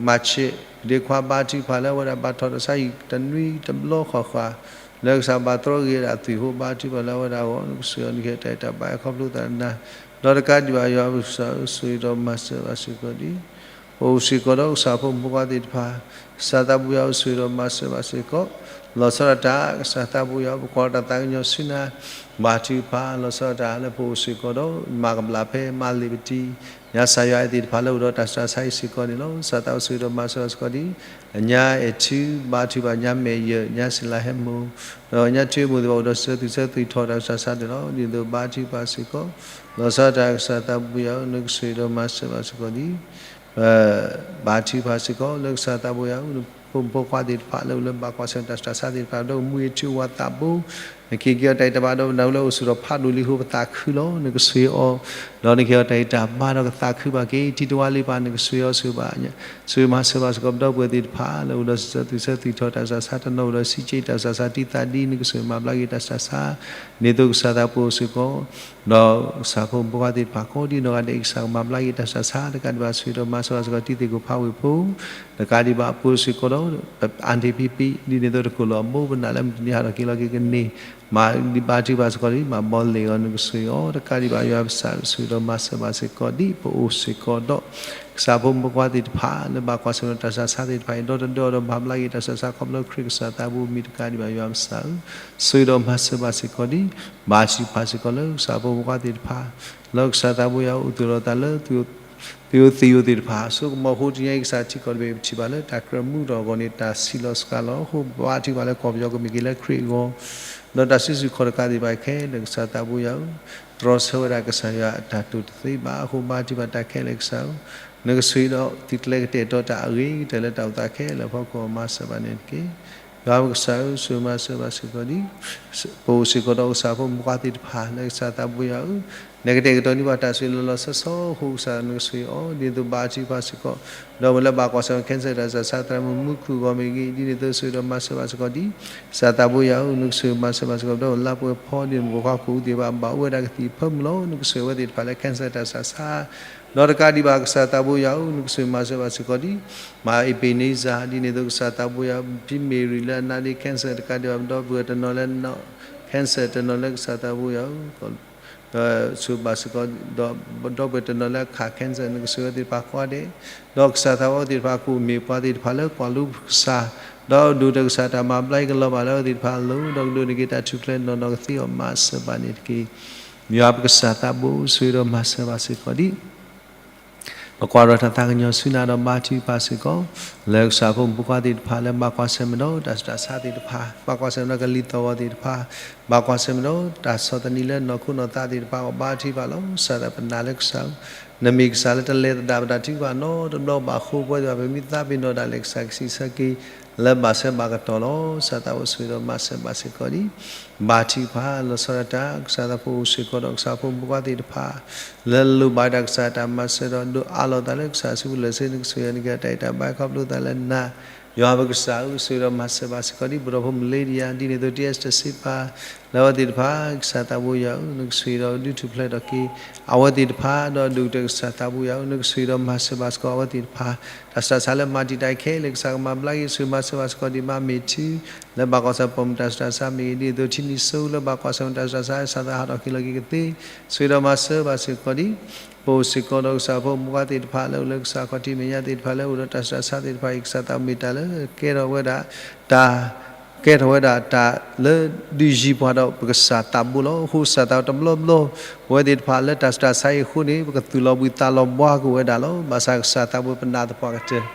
မၤဆဲး ဒ့ခွါ ဘါထုကဖၣ်လၢအဝဲဒၣ်ဘၣ်ထီၣ်တၢ်ဆါဟံၣ် တနွံတဘျီဃီဃီ လၢကစၢ်ဘၣ်တြီဂ့ၤဝဲဒၣ်သွံၣ်အဃိ ဘါထုကဖၣ်လၢအဝဲဒၣ်အဂီၢ် နကဆိၣ်ဂ့ၤအီၤ နကဟ့ၣ်တၢ်အံၤတၢ်ဘါ ခီဖျိသးနၤ ဒီးတကးဒံးဘၣ် ယွၤကစၢ်ဧၢ ဆိၣ်ဂ့ၤဒီးမၤစၢၤဘၣ်စ့ၢ်ကီးဒံး. ပအိၣ်စ့ၢ်ကီးဒီးကစၢ်ဖိမုၣ်ဖိခွါသ့ၣ်တဖၣ် ကစၢ်သးဘိယွၤ ဆိၣ်ဂ့ၤဒီးမၤစၢၤဘၣ်စ့ၢ်ကီး လီၤဆီဒၣ်တၢ် ကစၢ်သးဘိယွၤ ပကွၢ်တၢ်သးကညီၤဆူနၤ ဘါထုကဖၣ် လီၤဆီဒၣ်တၢ်လၢပအိၣ်စ့ၢ်ကီးဒီး မၤကဘျၣ်ဖဲမၤလ့ၤပတံ ညါစၢ်ယွၤအဲၣ်သ့ၣ်တဖၣ်လၢအိၣ်ဒီးတၢ်ဆူးတၢ်ဆါအံၤစ့ၢ်ကီးန့ၣ်လီၤ. ကစၢ်သးဘိ ဆိၣ်ဂ့ၤဒီးမၤစၢၤဘၣ်စ့ၢ်ကီးဒံး. အညါအဲၣ်ထု ဘါထုကဖၣ် ညါမဲာ်ယၢၤ ညါစံးလၤဟဲမိၢ် ဒီးညါထံမိၢ်သ့ၣ်တဖၣ်အိၣ်ဒီးစံးဆၢသွံၣ်ဆၢသွံၣ်ထီၣ်တၢ်ဆူးတၢ်ဆါန့ၣ်လီၤ. ဒ်သိးဘါထုကဖၣ်စ့ၢ်ကီး လီၤဆီဒၣ်တၢ် ကစၢ်သးဘိယွၤ နကဆိၣ်ဂ့ၤဒီးမၤစၢၤဘၣ်စ့ၢ်ကီးဒံး. ဘါထုကဖၣ်စ့ၢ်ကီး လၢကစၢ်သးဘိယွၤ ဖိမုၣ်ဖိခွါသ့ၣ်တဖၣ်လၢအိၣ်လၢဘၣ်ကွၢ်ဆၢၣ်မဲာ်တၢ်ဆူးတၢ်ဆါသ့ၣ်တဖၣ် ဒီးမူအထူအဝၤသးဘိ နကဟ့ၣ်က့ၤအီၤတၢ်အံၤတၢ်ဘါဒီးပနၢ်ဟူလၢအိၣ်ဆိးဒီးဖးဒိၣ်လံအဃိ ပသးခုလီၤ. နကဆိၣ်ဂ့ၤအီၤ, ဒီးနကဟ့ၣ်အီၤတၢ်အံၤတၢ်ဘါဒီးကသးခုဘၣ်က့ၤ ထံတဝါလံဘၣ် နကဆိၣ်ဂ့ၤအီၤဆိၣ်ဂ့ၤဘၣ်, ဆိၣ်ဂ့ၤမၤစၢၤဘၣ်စ့ၢ်ကီး ပဒီပုၢ်ဝဲၢ်သ့ၣ်တဖၣ်လၢအိၣ်ဒီးစံးဆၢသူၣ်ဆၢသူၣ်ထီၣ်တၢ်စံးဆၢ တနီၤအိၣ်ဒီးစံးက့တၢ်စံးဆၢ တံသးဒ် နကဆိၣ်ဂ့ၤမၤဘျါက့ၤတၢ်စံးဆၢ, ဒ်သိးကစၢ်သးပှဲၤအိၣ်စ့ၢ်ကီး ဒီးကစၢ်ဖိမုၣ်ဖိခွါသ့ၣ်တဖၣ်ကိးဒ်နီၢ်ဂၤဒဲး ကစၢ်ကမၤဘျါက့ၤတၢ်စံးဆၢ တကးဒံးဘၣ် ဆိၣ်ဂ့ၤဒီးမၤစၢၤဘၣ်စ့ၢ်ကီး တံသုးခိၣ်ဖးဝ့ၢ်ဖိ တကးဒံးဘၣ် ပှဲၤစ့ၢ်ကီးဒီး အၣ်ဒ့ၣ်ဖံဖံ ဒ်န့ၣ်အသိးတကိၢ်လီၤအဘိ ပနာ်လၢမုၢ်တနံၤဟးထီၣ်က့ၤလီၤက့ၤကန့ၢ် မၤဒံးဘါထုကဖၣ်စ့ၢ်ကီးဒ် မၤဘီလ့ၣ်အီၤ နကဆိၣ်ဂ့ၤအီၤ တကးဒံးဘၣ် ယွၤပကစၢ် ဆိၣ်ဂ့ၤဒီးမၤစၢၤဘၣ်စ့ၢ်ကီးဒ် ပအိၣ်စ့ၢ်ကီးဒီး ကစၢ်ဖိမုၣ်ဖိခွါသ့ၣ်တဖၣ် လၢဘၣ်ကွၢ်ဆၢၣ်မဲာ်ဒီးတၢ်စံးဆၢသ့ၣ်တဖၣ်အံၤ ဒီတဒၢအီၤဒီးမၤဘျါက့ၤတၢ်စံးဆၢ ခီဖျိခရံာ်ကစၢ်သးဘိမံၤ တကးဒံးဘၣ် ယွၤပကစၢ်ဧၢ, ဆိၣ်ဂ့ၤဒီးမၤစၢၤဘၣ်စ့ၢ်ကီးဒ် ဘါထုကဖၣ်စ့ၢ်ကီးလၢကစၢ်ဖိမုၣ်ဖိခွါသ့ၣ်တဖၣ် လၢကစၢ်သးဘိယွၤအိၣ်သူၣ်လီၤသးလၢ သုးယိာ်သ့ၣ်ယိာ်သ့ၣ်တဖၣ် အစိကမီၤအဃိ တနံၤအံၤ ကစၢ်ထံကီၢ်တဘ့ၣ် ပထံၣ်ဘၣ်လၢတၢ်ကြၢးမူထီၣ်အဂီၢ်န့ၣ် တၢ်ဆံးလီၤစှၤလီၤအဃိ ဘါထုကဖၣ်လၢကီၢ်ပယီၤကမ့ၢ်က့ၤလၢခရံာ်အဂီၢ် ဒီးတၢ်စုဆူၣ်ခီၣ်တကးသ့ၣ်တဖၣ်ခဲလၢာ် ကစၢ်သးဘိယွၤဧၢ, တြီဆၢဝဲဒၣ်ကစၢ်ယွၤအတၢ်တိာ်တသ့ဘၣ်အဃိ ဘါထုကဖၣ်တၢ်ခဲလၢာ်ကစၢ်ဧၢ, နကဆိၣ်ဂ့ၤဒီးသုးကျဲၤကတဲာ်ကတီၤတၢ်အဂ့ၤကတၢၢ်လၢတၢ်အိၣ်သးခဲလၢာ်အဖီခိၣ် မၤစၢၤဘၣ်န့ၣ်တက့ၢ်. ယွၤပကစၢ်ဧၢ, ဆိၣ်ဂ့ၤမၤစၢၤဘၣ်စ့ၢ်ကီးဒ် ပအိၣ်စ့ၢ်ကီးဒီးကစၢ်ဖိမုၣ်ဖိခွါသ့ၣ်တဖၣ် လၢကစၢ်သးဘိယွၤဧၢ, နကတဲာ်ကတီၤန့ၢ်ဘၣ်တၢ်ဆိၣ်ဂ့ၤလီၤလီၤဆီဆီအဃိ ကစၢ်နကဆိၣ်ဂ့ၤအီၤ ဒ်သိးဘါထုကဖၣ်စ့ၢ်ကီး, ဒီးမ့ၢ်လၢဘၣ်ကွၢ်ဆၢၣ်မဲာ် cancer တၢ်စံးဆၢ သရၣ်မုၣ်မူခိၣ်အဂီၢ်မ့ၢ်ဂ့ၤ ဒ်န့ၣ်အသိးဆိၣ်ဂ့ၤဒီးမၤစၢၤဘၣ်စ့ၢ်ကီးဒ် ကစၢ်သးဘိယွၤဧၢ, နကဆိၣ်ဂ့ၤမၤစၢၤဘၣ်စ့ၢ်ကီး ဒီးလါပှဲၤဖီဒ်န့ၣ် မုၣ်ဖိခွါခိၣ်အူသ့ၣ်တဖၣ် ဘၣ်အိၣ်ဝဲဒၣ်ကသံၣ်ဖၢမုၢ်လီၤ. နကဆိၣ်ဂ့ၤဝဲသ့ၣ်တဖၣ်လၢ cancer တၢ်စံးဆၢ ဒီးတကးဒံးဘၣ် ကစၢ်သးဘိယွၤဧၢ, နကဆိၣ်ဂ့ၤမၤစၢၤဘၣ်စ့ၢ်ကီးဒ် မၤအ့းဘ့းန့စၢ် ဒ်န့ၣ်အသိးကစၢ်သးဘိယွၤဧၢ, ဖံမ့ၤရံၤလၢအနါဒ့ cancer တကးဒံးဘၣ် ပဒီပုၢ်ဝဲၢ်တနီၤလၢ cancer တနီၤလၢကစၢ်သးဘိယွၤဧၢ ဒီးဆိၣ်ဂ့ၤဘၣ်စ့ၢ်ကီး ဒီးပဒီပုၢ်ဝဲၢ်တနီၤလၢအခး cancer နကဆိၣ်ဂ့ၤဝဲသ့ၣ်တဖၣ်ကိးဂၤဒဲး, ဒီးကစၢ်သးဘိအဝဲသ့ၣ်တဖၣ်ကအိၣ်မ့ၢ်ပှၤသ့ၣ်တဖၣ်လၢကွၢ်လိကစၢ်, ဒီးဒိၣ်တုာ်ကစၢ်တၢ်မၤဘျါက့ၤကလီၤဘၣ်လၢအဝဲသ့ၣ်တဖၣ်အလိၤ, ဒီးကဒိးန့ၢ်က့ၤတၢ်ထူၣ်ဖျဲးနီၢ်နီၢ်ကသ့အီၤ မၤစၢၤဘၣ်န့ၣ်တက့ၢ်. ယွၤပကစၢ်သးဘိ ဆိၣ်ဂ့ၤဒီးမၤစၢၤဘၣ်စ့ၢ်ကီးဒ် ပကွၢ်ဒီးတၢ်သးကညီၤဆူနၤဒီးဘါထုကဖၣ်စ့ၢ်ကီး, လၢကစၢ်ဖိမုၣ်ဖိခွါသ့ၣ်တဖၣ်လၢဘၣ်ကွၢ်ဆၢၣ်မဲာ်ဒီးတၢ်ဆူးတၢ်ဆါသ့ၣ်တဖၣ်, ဘၣ်ကွၢ်ဆၢၣ်မဲာ်ဒီးကလံၤသီၣ်ဂီၤသ့ၣ်တဖၣ်, ဘၣ်ကွၢ်ဆၢၣ်မဲာ်ဒီးတၢ်ဆီၣ်သနံးလၢနီၢ်ခိနီၢ်သးသ့ၣ်တဖၣ်အဂီၢ် ဘါထုကဖၣ်လီၤ. ကစၢ်သးပနာ်လၢကစၢ်ဧၢ, နမ့ၢ်ကစၢ်လၢတလဲၤသဒၣ်ပတၢ်ထုကဖၣ်နီတဘျီဘၣ်အဃိ ပဝဲသ့ၣ်တဖၣ်ပမ့ၢ်သးပ့ၤနီၣ်ဒၣ်လဲာ် ကစၢ်ကစံးဆၢက့ၤ လၢဘၣ်ဆၢဘၣ်ကတီၢ်လီၤ. ကစၢ်သးဘိဆိၣ်ဂ့ၤဒီးမၤစၢၤဘၣ်စ့ၢ်ကီးဒ် ဘါထုကဖၣ်လီၤဆီဒၣ်တၢ် ကစၢ်သးဖိအိၣ်စ့ၢ်ကီးဒီးကစၢ်ဖိမုၣ်ဖိခွါသ့ၣ်တဖၣ် လၢလိၣ်ဘၣ်တၢ်ကစၢ်တၢ်မၤစၢၤဒီးဒိးအးလီၤသးလၢကစၢ်စုပူၤလၢာ်ဆ့ နကဆိၣ်ဂ့ၤန့ၢ်က့ၤတၢ်အံၤတၢ်ဘါ ခီဖျိသးလၢနၤ ယွၤပကစၢ်ဧၢ, ဆိၣ်ဂ့ၤဒီးမၤစၢၤဘၣ်စ့ၢ်ကီးဒ် ပဒီဖိမုၣ်လ့ဒံယၤ ဒ်န့ၣ်အသိး T S တဆ့ပၢ် လၢအဝဲသ့ၣ်တဖၣ် ကစၢ်သးဘိယွၤဧၢ, နကဆိၣ်ဂ့ၤဒီးဒုးထူၣ်ဖျဲးထီၣ်က့ၤ အဝဲသ့ၣ်တဖၣ် ဒီးဒိၣ်ကတၢၢ်ကစၢ်သးဘိယွၤဧၢ, နကဆိၣ်ဂ့ၤဒီးမၤစၢၤဘၣ်စ့ၢ်ကီးအဝဲသ့ၣ်တဖၣ် တၢ်ဆူးတၢ်ဆါလၢမၤတံာ်တာ်ခဲလၢာ် ကစၢ်ကမၤဘျါက့ၤ ဆိၣ်ဂ့ၤမၤစၢၤဘၣ်စ့ၢ်ကီးဒ် မါမ့ၢ်ထူ လၢဘၣ်ကွၢ်ဆၢၣ် ပိာ်မုၣ်တၢ်ဆူးတၢ်ဆါမ့ၢ်ဂ့ၤ ဒ်သိး ထံနံၤစိ လၢဘၣ်ကွၢ်ဆၢၣ် ပိာ်မုၣ်တၢ်ဆူးတၢ်ဆါ ကစၢ်သးဟးထီၣ်က့ၤလီၤက့ၤကသ့ ဆိၣ်ဂ့ၤဒီးမၤစၢၤဘၣ်စ့ၢ်ကီးဒ် ပအိၣ်စ့ၢ်ကီးဒီးကစၢ်ဖိမုၣ်ဖိခွါသ့ၣ်တဖၣ် လၢအိၣ်လၢကစၢ်ခီၣ်ထံးမဲာ်ညါသ့ၣ်တဖၣ် လၢအိၣ်ဒီးတၢ်ဆူးတၢ်ဆါသ့ၣ်တဖၣ်အံၤ ကစၢ်သးမ့ၢ်တၢ်လၢကဲထီၣ်ဝဲဒၣ် တၢ် ကဲထီၣ်ဝဲဒၣ်တၢ်လၢဒုးယံၤပှၤဒီးပကစၢ်သးဘိလီၤ. အဃိကစၢ်သးတဘျီဘျီ ပဝဲသ့ၣ်တဖၣ်လၢတၢ်ဆူးတၢ်ဆါအံၤအဃိန့ၣ် ပကသူၣ်လီၤဘှံးသးလီၤဘှါက့ၤဝဲဒၣ်လီၤ. ဘၣ်ဆၣ်ကစၢ်သးဘိပနာ်သပှၢ်ကတၢၢ်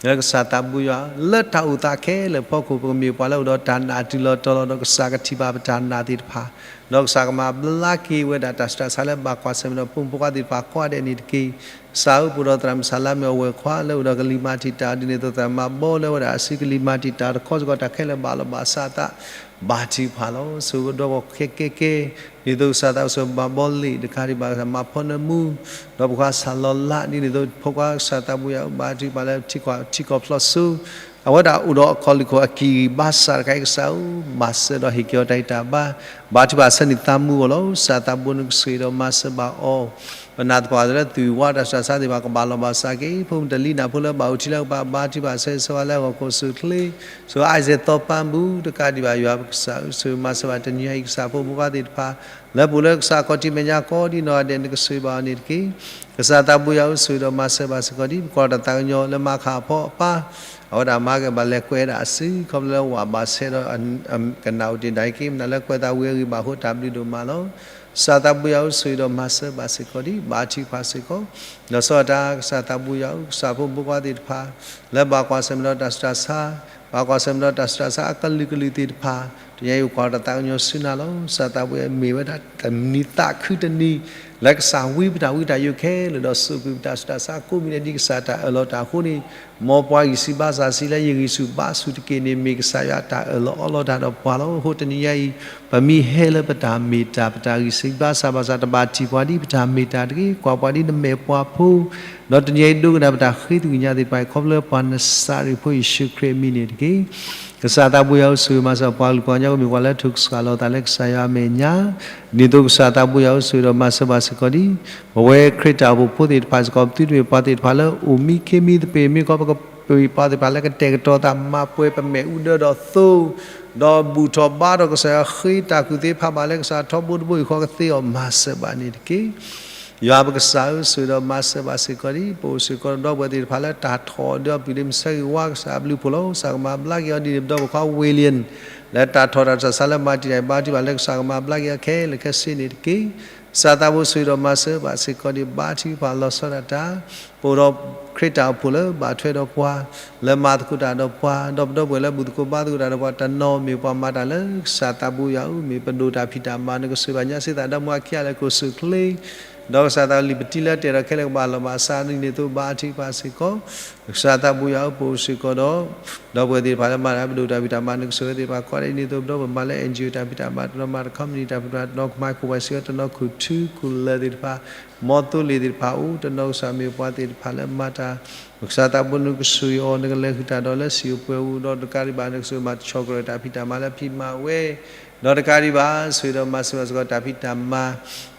လၢကစၢ်သးဘိယွၤ လၢတၢ်အိၣ်သးခဲလၢာ်အဖီခိၣ် ပကမ့ၢ်ပှၤလၢအိၣ်ဒီးတၢ်နာ်တုၤလီၤတီၤလီၤ ဒီးကစၢ်ကထံၣ်ဘၣ်ပတၢ်နာ်သ့ၣ်တဖၣ် ဒီးကစၢ်ကမၤဘျါက့ၤဝဲဒၣ်တၢ်ဆူးတၢ်ဆါလၢဘၣ်ကွၢ်ဆၢၣ်မဲာ်ဒီးဖိမုၣ်ဖိခွါသ့ၣ်တဖၣ်ကိးဂၤဒဲးန့ၣ်တက့ၢ်. ကစၢ်ဧၢ ပအိၣ်ဒီးသရၣ်မုၣ်ဆၣ်လါမ့ၢ်အဝဲၢ်ခွါ လၢအိၣ်ဒီးကလံၤမၤတံာ်တာ် ဒ်န့ၣ်အသိး သရၣ်မုၣ်ဘီလၢဝဲဒၣ်အစုကလံၤမၤတံာ်တာ်တခီစ့ၢ်ကီး တၢ်ခဲလၢာ်ဘၣ်လီၤဘၣ်စးအသး ဘါထုကဖၣ်လီၤ. ဆိၣ်ဂ့ၤဒီးကဲကဲကဲ ဒ်သိးကစၢ်သးဘိဆိၣ်ဂ့ၤမၤဘီလ့ၣ် တကးဒံးဘၣ် ကစၢ်မၤဖီနၢမူ ဒီးဖိခွါဆၣ်လီၤလး ဒ်န့ၣ်အသိး ဖိခွါကစၢ်သးဘိယွၤ ဘါထုကဖၣ်လၢထံကီၢ်ဖျိးစိ အဝဲဒၣ်အိၣ်ဒီးအခီၣ်လ့ၢ်ခိၣ်အကံၢ်ဘါစၢ်တခါအံၤ ကစၢ်ဧၢ မၤစၢၤဒီးဟ့ၣ်က့ၤအီၤတၢ်ဂံၢ်တၢ်ဘါ ဘါထုကဖၣ်ဆၢန့ၣ်သးမူအီၤလီၤ. ကစၢ်သးဘိ နကဆိၣ်ဂ့ၤဒီးမၤစၢၤဘၣ်အီၤ ပနာ်သပှၢ်ကတၢၢ်လၢသုးဝါတၢ်ဆူးတၢ်ဆါသ့ၣ်တဖၣ် ကဘၣ်လီၤဘၣ်စးက့ၤ ဖိမုၣ်တလံၤနၢ်ဖိလၢဘၣ်အိၣ်ထံလၢကပၤ ဘါထုကဖၣ်ဆၢဂ့ၤဆၢဝါလၢအဂီၢ်ခိၣ်ဆူၣ်ချ့ ဆိၣ်ဂ့ၤအါစဲးသီပၢ်မူ တကးဒံးဘၣ် ယွၤပကစၢ်ဧၢ ဆိၣ်ဂ့ၤမၤစၢၤဘၣ်တနံၤအံၤ ကစၢ်ဖိမုၣ်ဖိခွါသ့ၣ်တဖၣ် လၢပအိၣ်လၢကစၢ်ခီၣ်ထံးမဲာ်ညါကိးဒ်နီၢ်ဂၤဒဲး နကဆိၣ်ဂ့ၤဘၣ်အီၤန့ၣ်တက့ၢ်. ကစၢ်သးဘိယွၤဧၢ ဆိၣ်ဂ့ၤဒီးမၤစၢၤဘၣ်စ့ၢ်ကီးဒ် ပကွၢ်တၢ်သးကညီၤလၢမၤခးအဖီအပၢ် အဝဲဒၣ်မၤက့ၤဘၣ်လဲၤကွဲးဒၣ်အစု ခီဖျိလၢဝးဘၣ်ဆဲးဒီး ကနၣ်အိၣ်တ့ၢ်ဒၣ်အံၤက့ၤ မနုၤလၢကွဲးသးဝံၤအဂ့ၢ်ဘၣ်အဃိ တၢ်ဘျုးဒိၣ်မးလီၤ. ကစၢ်သးဘိယွၤဧၢ ဆိၣ်ဂ့ၤဒီးမၤစၢၤဘၣ်စ့ၢ်ကီးဒ် ဘါထုကဖၣ်စ့ၢ်ကီး ဒီးဆီၣ်တၢ် ကစၢ်သးဘိယွၤဧၢ ကစၢ်ဖိမုၣ်ဖိခွါသ့ၣ်တဖၣ် လၢဘၣ်ကွၢ်ဆၢၣ်မဲာ်ဒီးတၢ်ဆူးတၢ်ဆါ ပှၤကွၢ်ဆၢၣ်မဲာ်ဒီးတၢ်ဆူးတၢ်ဆါအကလုာ်ကလုာ်သ့ၣ်တဖၣ်, တနံၤအံၤပကွၢ်ဒီးတၢ်သးကညီၤဆူနၤလီၤ. ကစၢ်သးဘိယွၤ မ့ၢ်ဝဲဒၣ်တနံၤသးခုတနံၤ လၢကစၢ်ဝံပတၢ်ဝံတၢ်ယိးခဲလၢာ် ဒီးစိာ်ကွံာ်ပတၢ်ဆူးတၢ်ဆါကိးမံၤဒဲး ဒ်ကစၢ်တၢ်အၢၣ်လီၤတၢ်အဃိန့ၣ်, မ်ပှၤဂံၢ်ဆူၣ်ဘါစၢ်ဆူၣ်လၢယဂံၢ်ဆူၣ်ဘါဆူၣ်တက့ၢ်န့ၣ် မ့ၢ်ကစၢ်ယွၤတၢ်အၢၣ်လီၤအီလီၤတၢ်ဒီးပှၤလီၤ. အဃိတနံၤညါအံၤ ပမ့ၢ်ဟဲလၢပတၢ်မ့ၢ်တၢ် ပတၢ်ဂံၢ်ဆူၣ်ဘါစၢ်ဘၣ်ဆၣ် တဘၣ်ထံၣ်ပှၤဒ်ပတၢ်မ့ၢ်တၢ်တဂ့ၤ, ကွၢ်ပှၤဒ်နမဲာ်ပှၤဖိ, ဒီးတနံၤအံၤဒိကနၣ်ပတၢ်ဃ့သကွံာ်ညါသ့ၣ်တဖၣ်အံၤ ခီဖျိပှၤနစၤရ့းဖိယ့ၣ်ၡူးခရံာ်အမံၤန့ၣ်တက့ၢ်. ကစၢ်သးဘိယွၤဧၢ, ဆိၣ်ဂ့ၤမၤစၢၤပှၤကလုာ်ပှၤကညီ ကမ့ၢ်ပှၤလၢအထုးကဆှၣ်လီၤသးလၢကစၢ်ယွၤအမဲာ်ညါ, ဒ်သိးကစၢ်သးဘိယွၤဧၢ ဆိၣ်ဂ့ၤဒီးမၤစၢၤဘၣ်စ့ၢ်ကီးဒံး ပဝဲခရံာ်တၢ်အိၣ်ဖှိၣ်ဖိသ့ၣ်တဖၣ်စ့ၢ်ကီး ပသုတမ့ၢ်ပှၤသ့ၣ်တဖၣ်လၢအိၣ်မံခ့မံသပ့ၤ, မ့ၢ်ကီးပကပၢၤပှၤသ့ၣ်တဖၣ်လၢကတဲာ်ကတီၤသး မၤပှဲၤပမဲာ်အူဒၢဒီးသိ, ဒီးဘူၣ်ထီၣ်ဘါထီၣ်ကစၢ်ယွၤဃ့တၢ်ကူၣ်သ့ဖးဘၣ်လၢကစၢ်ထီဘိတဘိအံၤဃီကသ့အီၤ မၤစၢၤဘၣ်န့ၣ်တက့ၢ်. ယွၤပကစၢ်ဧၢ, ဆိၣ်ဂ့ၤဒီးမၤစၢၤဘၣ်စ့ၢ်ကီးဒံး ပအိၣ်စ့ၢ်ကီးဒီးဒီပုၢ်ဝဲၢ်သ့ၣ်တဖၣ်လၢတၢ်ထီၣ်အီၤဒုးအီၤ ပျုၢ်ဒ့မုၣ်ဆၢဂ့ၤဝါ ကစၢ်အဘျုးအဖှိၣ်လီၤ. ကစၢ်ကမၤဘျါက့ၤအီၤဒ်န့ၣ် ပဒီပုၢ်ဝဲၢ်ခွါဝ့ၢ်လ့ၣ် လၢတၢ်ထီၣ်တၢ်ဆူးတၢ်ဆါလၢမၤတံာ်တာ်အံၤ ဘါထုကဖၣ်လၢကစၢ်ကမၤဘျါက့ၤအီၤခဲလၢာ်ခဲဆ့န့ၣ်တက့ၢ်. ကစၢ်သးဘိဆိၣ်ဂ့ၤဒီးမၤစၢၤဘၣ်စ့ၢ်ကီးဒံး ဘါထုကဖၣ်လီၤဆီဒၣ်တၢ် ပအိၣ်ဒီးခရံာ်တၢ်အိၣ်ဖှိၣ်လၢဘၣ်ထွဲဒီးပှၤ, လၢမၤသကိးတၢ်ဒီးပှၤ, ဒီးပဒီပုၢ်ဝဲၢ်လၢဘူၣ်သကိးဘါသကိးတၢ်ဒီးပှၤ တနီၤမ့ၢ်ပှၤမၤတၢ်လၢကစၢ်သးဘိယွၤဧၢ, မ့ၢ်ပဒိၣ်တၢ်ဖံးတၢ်မၤ နကဆိၣ်ဂ့ၤဘၣ်ညါစ့ၢ်သး ဒီမါဝၤခံဂၤလၢာ်ကိးဆူၣ်ချ့ ဒီးကစၢ်သးလံာ်ပတံလၢတဲာ်ဒီးခဲလၢာ်ကဘၣ်လီၤဘၣ်စးဒ်န့ၣ်အသိး ဘါထုကဖၣ်စ့ၢ်ကီး ကစၢ်သးဘိယွၤဧၢ, ပအိၣ်စ့ၢ်ကီးဒီး ဒီပုၢ်ဝဲၢ်သ့ၣ်တဖၣ်လၢမၤတၢ်ပဒိၣ်တၢ်ဖံးတၢ်မၤ နကဆိၣ်ဂ့ၤသ့ၣ်တဖၣ်ကိးဂၤဒဲးဒ်န့ၣ်အသိး ပဒီပုၢ်ဝဲၢ်မၤလၢ NGO တၢ်ဖံးတၢ်မၤ တနီၤမၤတခီပနံၣ်တၢ်ဖံးတၢ်မၤ တနီၤကမၤခိၣ်ပှၤစ့ၢ်ကီး တနီၤခိၣ်ထူခိၣ်လၢာ်သ့ၣ်တဖၣ် မ်သိလ့ၣ်သ့ၣ်တဖၣ်အိၣ် တနီၤကစၢ်မ့ၢ်ပှၤသ့ၣ်တဖၣ်လၢမၤတၢ် ကစၢ်သးဘိနကဆိၣ်ဂ့ၤအီၤ နကလဲၤဃုာ်တၢ်ဒီးလၢစံာ်အိၣ်ပှဲၤအိၣ် ဒီးတကးဒံးဘၣ် နကဆိၣ်ဂ့ၤမၤတဆီၣ်ကရၢၢ်တၢ်ဖံးတၢ်မၤလၢဖံးမၤဝဲ ဒီးတကးဒံးဘၣ် ဆိၣ်ဂ့ၤဒီးမၤစၢၤဘၣ်စ့ၢ်ကီးတၢ်ဖံးတၢ်မၤ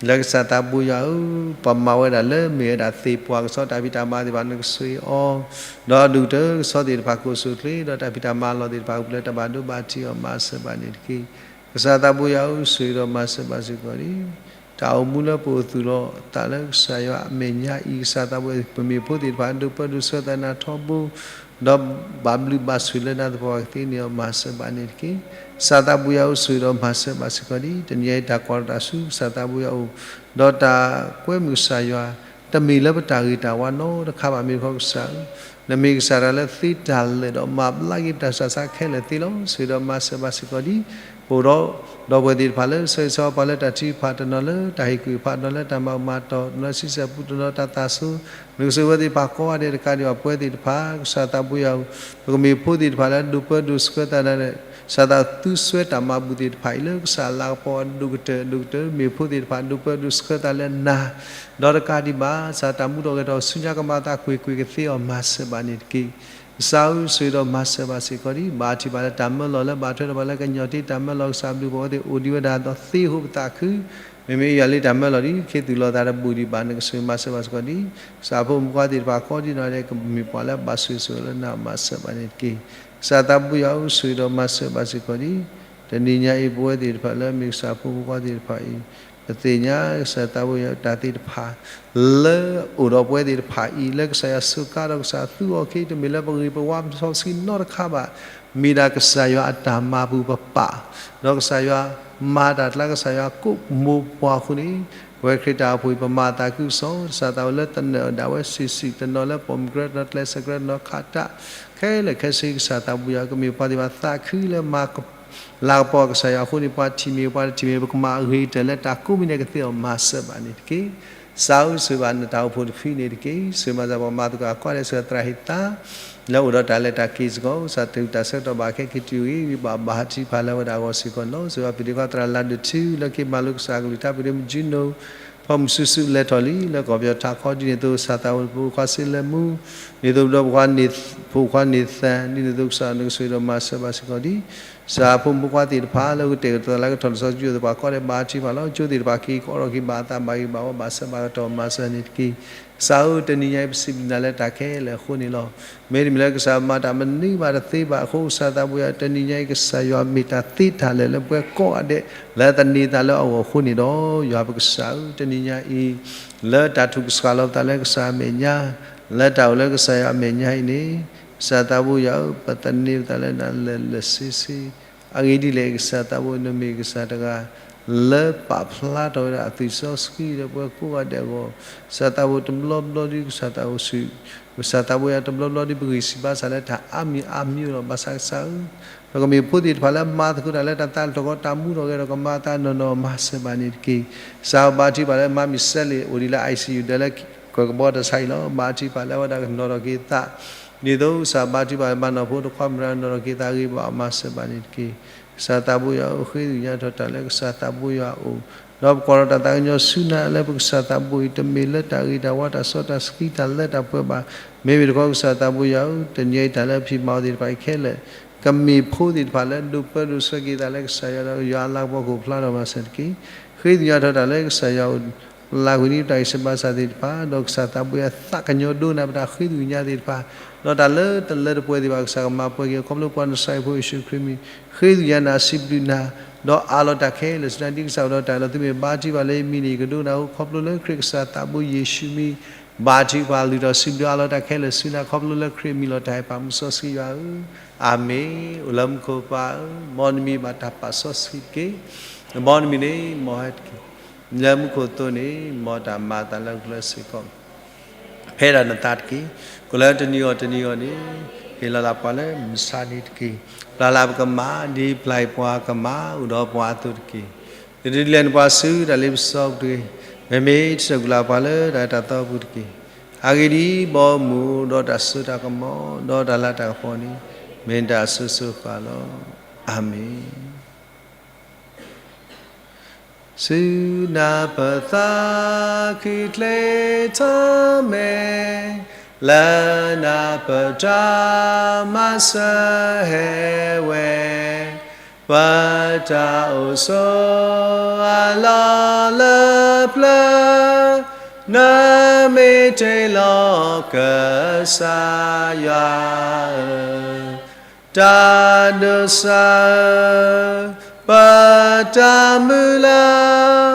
လၢကစၢ်သးဘိယွၤဧၢ, ပမၤဝဲဒၣ်လၢမ့ၢ်ဝဲဒၣ်သ့ၣ်ပှၢ်ကဆီတၢ်ဖံးတၢ်မၤသ့ၣ်တဖၣ် နကဆိၣ်ဂ့ၤအီၤ ဒီးဒူၣ်ကတၢၢ်ကဆီသ့ၣ်တဖၣ်ကိးဆူၣ်ချ့ ဒီးတၢ်ဖံးတၢ်မၤအလီၢ်သ့ၣ်တဖၣ် အိၣ်ဖျဲၣ်တၢ်ဘၣ်ဒိဘၣ်ထံးအီၤ မၤစၢၤဘၣ်န့ၣ်တက့ၢ်. ကစၢ်သးဘိယွၤဧၢ, ဆိၣ်ဂ့ၤဒီးမၤစၢၤဘၣ်စ့ၢ်ကီးန့ၣ် တၢ်အိၣ်မူလၢပအိၣ်သူၣ်လီၤသးလၢကစၢ်ယွၤအမဲာ်ညါအံၤ ကစၢ်သးဘိယွၤ ပမ့ၢ်ဖိသ့ၣ်တဖၣ် ဒိးပၢဒိးဆှၢသးနၤထီဘိ ဒီးဘၣ်ဘျုးဘၣ်ဆိၣ်လၢနၤသပှၢ်ကသ့န့ၣ်အီၤ မၤစၢၤဘၣ်န့ၣ်တက့ၢ်. ကစၢ်သးဘိယွၤဧၢ, ဆိၣ်ဂ့ၤဒီးမၤစၢၤဘၣ်စ့ၢ်ကီးဒံး တနံၤအံၤတၢ်ကွၢ်လီၤတၢ်ဆူကစၢ်သးဘိယွၤအအိၣ် ဒီးတၢ်ကွဲမုာ်ကစၢ်ယွၤ တမ့ၢ်လၢပတၢ်ဂ့ၤတၢ်ဝါနီတခါဘၣ် မ့ၢ်တခီကစၢ်ဧၢ, နမ့ၢ်ကစၢ်တၢ်လၢသ့တၢ်လၢာ်ဒီးမၤဘျါက့ၤပတၢ်ဆူးတၢ်ဆါခဲလၢာ်သ့လီၤ. ဆိၣ်ဂ့ၤဒီးမၤစၢၤဘၣ်စ့ၢ်ကီးဒံး ပအိၣ်ဒီး ဒီပုၢ်ဝဲၢ်သ့ၣ်တဖၣ်လၢဆၢဂ့ၤဆၢဝါပှၤလၢတၢ်ထုကဖၣ် တနီၤလၢတၢ်ဟ့ၣ်ကူၣ်ဟ့ၣ်ဖး တနီၤလၢတၢ်မၤအူမၤတီၢ် တနီၤလၢဆံဆဲၣ်ပူ တနီၤလၢတၢ်သးစူၤ နကဆိၣ်ဂ့ၤဝဲသ့ၣ်တဖၣ်ကိးဂၤဒဲးတကးဒံးဘၣ် ပဝဲသ့ၣ်တဖၣ် ကစၢ်သးဘိယွၤဧၢ, ပကမ့ၢ်ဖိသ့ၣ်တဖၣ်လၢဒိးပၢဒိးဆှၢသးနၤ ကစၢ်သးသူစွဲတၢ်မၤဘူၣ်သ့ၣ်တဖၣ်အံၤ လၢကစၢ်လၤကပီၤအဒိၣ်ကတၢၢ်အဒိၣ်ကတၢၢ် မ့ၢ်ဖိသ့ၣ်တဖၣ်ဒိးပၢဒိးဆှၢသးလၢနၤ ဒီးတကးဒံးဘၣ် ကစၢ်တၢ်မူထီၣ်ဂဲၤထီၣ်ဆူညါကမၤသးကွ့ၢ်ကွ့ၢ်ကသ့အီၤ မၤစၢၤဘၣ်န့ၣ်တက့ၢ်. ကစၢ်ဧၢ, ဆိၣ်ဂ့ၤဒီးမၤစၢၤဘၣ်စ့ၢ်ကီးဒံး ဘၣ်ထံၣ်ဘၣ်လၢတၢ်မၢလီၤလၢဘၣ်ထွဲဒီးပှၤလၢကညီၤတ့ၢ်တၢ်မၢလီၤ ကစၢ်ဘျုးဖှိၣ်ဝဲသ့ၣ်အိၣ်ဒံးဝဲဒၣ်ဒီးသ့ဟိပသးခု မ့မ့ၢ်ယွၤလၢတၢ်မၢလီၤဒံး ခ့သူၣ်လီၤသးတဘူၣ်ဒံးဘၣ် နကဆိၣ်ဂ့ၤမၤစၢၤဘၣ်စ့ၢ်ကီးဒံး ကစၢ်ဖိမုၣ်ဖိခွါသ့ၣ်တဖၣ်ကိးဒံးနီၢ်ဒဲး ကမ့ၢ်ပှၤလၢဘၣ်ဆိၣ်ဂ့ၤဆိၣ်ဝါလၢနၤ မၤစၢၤဘၣ်န့ၣ်တက့ၢ်. ကစၢ်သးဘိယွၤဧၢ, ဆိၣ်ဂ့ၤဒီးမၤစၢၤဘၣ်စ့ၢ်ကီးဒံး တနံၤညါအံၤ ပဝဲသ့ၣ်တဖၣ်လၢမ့ၢ်ကစၢ်ဖိမုၣ်ဖိခွါသ့ၣ်တဖၣ်အံၤ ပသ့ၣ်ညါကစၢ်သးဘိယွၤတၢ်သ့ၣ်တဖၣ် လၢအိၣ်ဒီးပဝဲသ့ၣ်တဖၣ်အံၤ လၢကစၢ်ယွၤစူးကါဒီးကစၢ်သူအီၤခံ တမ့ၢ်လၢပဂ့ၤပဝါပစီပဆှံနီတခါဘၣ်, မ့ၢ်ဒၣ်ကစၢ်ယွၤအတၢ်မၤပူၤပပာ်, ဒီးကစၢ်ယွၤမၤတၢ်ကျါ ကစၢ်ယွၤကိးမိၢ်ပှၢ်အဃိန့ၣ် ပဝဲခရံာ်တၢ်အိၣ်ဖှိၣ်အံၤ ပမၤအသးခုကစီၣ် ကစၢ်သးဝဲလၢသနၢၣ်ဒၣ်ဝဲဆံးဆံး တနီၤလၢပိာ်မုၣ်ကရၢ တနီၤကျဲးစၢးကရၢ တနီၤခးတၢ် ခဲလၢာ်ခဲဆ့ ကစၢ်သးဘိယွၤကမ့ၢ်ပှၤသ့ၣ်တဖၣ်သးခုလၢမၤ လၤကပီၤကစၢ်ယွၤအဃိန့ၣ် ပှၤထံၣ်မ့ၢ် ပှၤတထံၣ်မ့ၢ် ပကမၤအဂ့ၤကတၢၢ်လၢတၢ်ကိးမံၤဒဲးကသ့အီၤ မၤစၢၤဘၣ်န့ၣ်တက့ၢ်. ကစၢ်ဧၢ ဆိၣ်ဂ့ၤဘၣ်နတၢ်အိၣ်ဖှိၣ်တဖုန့ၣ်တက့ၢ်. ဆိၣ်ဂ့ၤမၤစၢၤပှၤမၤသကိးအကိးဂၤဒဲး ဆိၣ်ဂ့ၤသရၣ်ဟ့ၣ်သါ လၢအိၣ်ဒီးတၢ်လဲၤတၢ်က့ၤစ့ၢ်ကီး ကစၢ်တၢ်ဆၢကတီၢ်ဘၣ်ခဲ က့ၤတုၤဂ့ၤဂ့ၤဘၣ်ဘၣ် ဟးထံးဖးလၢဝဲဒၣ်အဂီၢ်စ့ၢ်ကီးန့ၣ်လီၤ. ဆိၣ်ဂ့ၤဘၣ်ပဒ့ခွါသရၣ်လါဒိၣ်ထူ လၢက့ၤမၤလိကစၢ်အကလုၢ်ကထါ ပဒ့မုၣ်ကၠူနိ ဖီမုၢ်စုစုလဲၤထီၣ်လံ လၢကီၢ်ပယီၤထးခီဒ်န့ၣ်အသိး ကစၢ်သးဝဲဖိခွါစ့လၢမူ ဒ်သိးဒီးပှၤ ဖိခွါန့ၢ်သၣ် ဒ်န့ၣ်အသိး ကစၢ်နကဆိၣ်ဂ့ၤဒီးမၤစၢၤဘၣ်စ့ၢ်ကီးဒ် ကစၢ်ဖိမုၣ်ဖိခွါသ့ၣ်တဖၣ် လၢကတဲာ်ကတီၤသးလၢကထီၣ်လီၤဆီ ကၠိသ့ၣ်တဖၣ်ကိးဂၤဒဲး ဘၣ်ထံးဖးလီၤ ကၠိသ့ၣ်တဖၣ်က့ၤကအိးထီၣ်က့ၤ ဘၣ်အသးဘၣ်ဂ့ၤဘၣ်ဝါ ဘၣ်ဆၢဘၣ်ကတီၢ် မၤစၢၤန့ၣ်တက့ၢ်. ကစၢ်ဧၢ တနံၤညါအံၤ ပစံးဘျုးနၤလၢတၢ်ခဲလၢာ်အဃိန့ၣ်လီၤ. မ့တမ့ၢ်လၢကစၢ်မၤတၢ်မနုၤဘၣ်တသ့ဘၣ်အဃိ ကစၢ်သးဘိယွၤ တနံၤညါအံၤ ကစၢ်ယွၤမ့ၢ်တၢ်သ့တၢ်လၢာ်လၢပဝဲကိးဂၤဒဲး လၢသန့ၤသးလၢအဂီၢ်အဃိန့ၣ်ဒီး ယွၤပကစၢ်ဧၢ တနံၤညါအံၤ လၢတၢ်ထုးကဆှီလီၤပသးလၢကစၢ်အမဲာ်ညါ လၢတၢ်အိၣ်လၢကစၢ်ယွၤအမဲာ်ညါအံၤန့ၣ် ကစၢ်သးဘိယွၤဧၢ ပသန့ၤပသးလၢနၤလၢာ်လၢာ်ဆ့ဆ့ အဂ့ၢ်ဒ်လဲၣ် ကစၢ်သးဘိ နမ့ၢ်ကစၢ်တဂၤ လၢပာ်ဖျါထီၣ်ဝဲဒၣ်အသွံၣ်စီဆှံဒီးပှၤကိးဂၤဒဲးအဂီၢ်, ကစၢ်သးဘိတဘျီဘျီဒ်ကစၢ်သးဘိစူး, ကစၢ်သးဘိယွၤတဘျီဘျီဒ် ပဂံၢ်စၢ်ဘါစၢ်လၢတၢ်အါမံၤအါမံၤအိၣ်လီၤ. ဘၣ်ဆၣ်ကစၢ်ဧၢ, ပကမ့ၢ်ဖိသ့ၣ်တဖၣ်လၢမၤသကိးတၢ်လၢတၢ်သးတဖျၢၣ်ဃီ တၢ်မူထီၣ်ဂဲၤထီၣ်ကမၤအသးနီၢ်နီၢ် မၤစၢၤဘၣ်န့ၣ်တက့ၢ်. ကစၢ်ဘါထုကဖၣ်လၢမါမံၤစဲးလ့ၣ် အိၣ်ဒံးလၢ ICU ဒီးလၢကွဲၤကဘီတၢ်ဆါအံၤလီၤ. ဘါထုကဖၣ်လၢအဝဲဒၣ်ကနီၣ်ထီၣ်က့ၤသး ဒ်သိးကစၢ်ဘါထုကဖၣ်လၢမၤနီၢ်ဖိတခွါမုၢ်ရၤနီၣ်ထီၣ်က့ၤသးဂ့ၤဘၣ် မၤစၢၤဘၣ်န့ၣ်တက့ၢ်. ကစၢ်သးဘိယွၤဧၢ, ဃ့သ့ၣ်ညါထီၣ်တၢ်လၢကစၢ်သးဘိယွၤအအိၣ်, ဒီးပကွၢ်ထီၣ်တၢ်သးကညီၤဆူနၤလၢပကစၢ်သးဘိအံၤ တမ့ၢ်လၢတၢ်ဂ့ၤတၢ်ဝါတၢ်စီတၢ်ဆှံတၢ်လၢတၢ်ပှဲၤဘၣ်. မ့မ့ၢ်တခီကစၢ်သးဘိယွၤဧၢ, တနံၤအံၤတၢ်လၢအဖံးမၤအီၤသ့ၣ်တဖၣ်အံၤခဲလၢာ် ကမ့ၢ်ဖိသ့ၣ်တဖၣ်လၢဒိးပၢဒိးဆှၢက့ၤသးလၢကစၢ်ယွၤဒီး ယွၤအလၤကပီၤကအိၣ်ဖျါထီၣ်မၤစၢၤတက့ၢ်. ဃ့သ့ၣ်ညါထီၣ်တၢ်လၢကစၢ်ယွၤအိၣ်, လၢ်ကွံာ်န့ၢ်ပတၢ်ဂံၢ်စၢ်ဘါစၢ်သ့ၣ်တဖၣ်, ဒီးကစၢ်သးဘိယွၤသးကညီၤဒိကနၣ်ပတၢ်ဃ့သ့ၣ်ညါသ့ၣ်တဖၣ်, ဒီးတၢ်လၢတလၢတပှဲၤသ့ၣ်တဖၣ် ကစၢ်ကမၤပှဲၤက့ၤအီၤ ခီဖျိပှၤနစၤရ့းဖိယ့ၣ်ၡူးခရံာ်မံၤ, ဃ့သ့ၣ်ညါနၤစံးဘျုးနၤ, ဒီးအးလီၤတၢ်ခဲလၢာ်ဆူနၤ ဒ်ကစၢ်ကဒီးတၢ်လီၤသုမ့ၢ်ဘါထုကဖၣ်လၢယမံၤန့ၣ် ယကဒိကနၣ်အိၣ် ခီဖျိလၢခရံာ်ကစၢ်သးဘိယ့ၣ်ၡူးမံၤ ဘါထုကဖၣ်လုၢ်ထီၣ်စံးဘျုးအးလီၤတၢ်ခဲလၢာ်ဆူနၤ ခီဖျိလၢခရံာ်အမံၤလီၤတၢ်အဲၣ်ပာ်မူစီဆှံယွၤဧၢ, အၤမ့ၣ်. အိၣ်လၢမူခိၣ်ပၢ်ဧၢ, မ်နမံၤဘၣ်တၢ်ပာ်စီဆှံတက့ၢ်. မ်နမံၤန့ၣ်မ်ဟဲတက့ၢ်. လၢမူခိၣ်သိန့ၣ် မ်တၢ်မၤအသးလၢကျဲစ့ၢ်ကီး ဖဲဒၣ်နသးတက့ၢ်. ကလၢတနံၤအံၤတနံၤအံၤန့ၣ် ဟ့ၣ်လီၤလၢပှၤလၢမုၢ်ဆါနံၤတက့ၢ်. ပျၢ်လၢပကမၤ ဒ်ပျၢ်ပှၤကမၤအိၣ်ဒီးပှၤအသိးတက့ၢ်. တဒုးလဲၤနပှၤဆူတၢ်လ့ပစီပူၤတဂ့ၤ. မ့မ့ၢ်တစိာ်ကွံာ်လၢပှၤလၢတၢ်အၢတၢ်သီပူၤတက့ၢ်. အဂ့ၢ်ဒ်အံၤ, ဘီမုၢ်ဒီးတၢ်စိတၢ်ကမီၤ ဒီးတၢ်လၤတၢ်ကပီၤန့ၣ် မ့ၢ်တၢ်အစိၤစိၤဃၣ်ဃၣ်လီၤ. အၤမ့ၣ်. ဆူနၤပသးခုချ့ထီၣ်မဲာ်, လၢနၤပတၢ်မၤစၢၤဟဲဝဲ, ပတၢ်အိၣ်ဆိးအလီၢ်လၢပျၢၤ, နမ့ၢ်တ့ၢ်လီၤကစၢ်ယွၤဧၢ တၢ်ဒိးစၢ်ဧၢ, ပတၢ်မုၢ်လၢ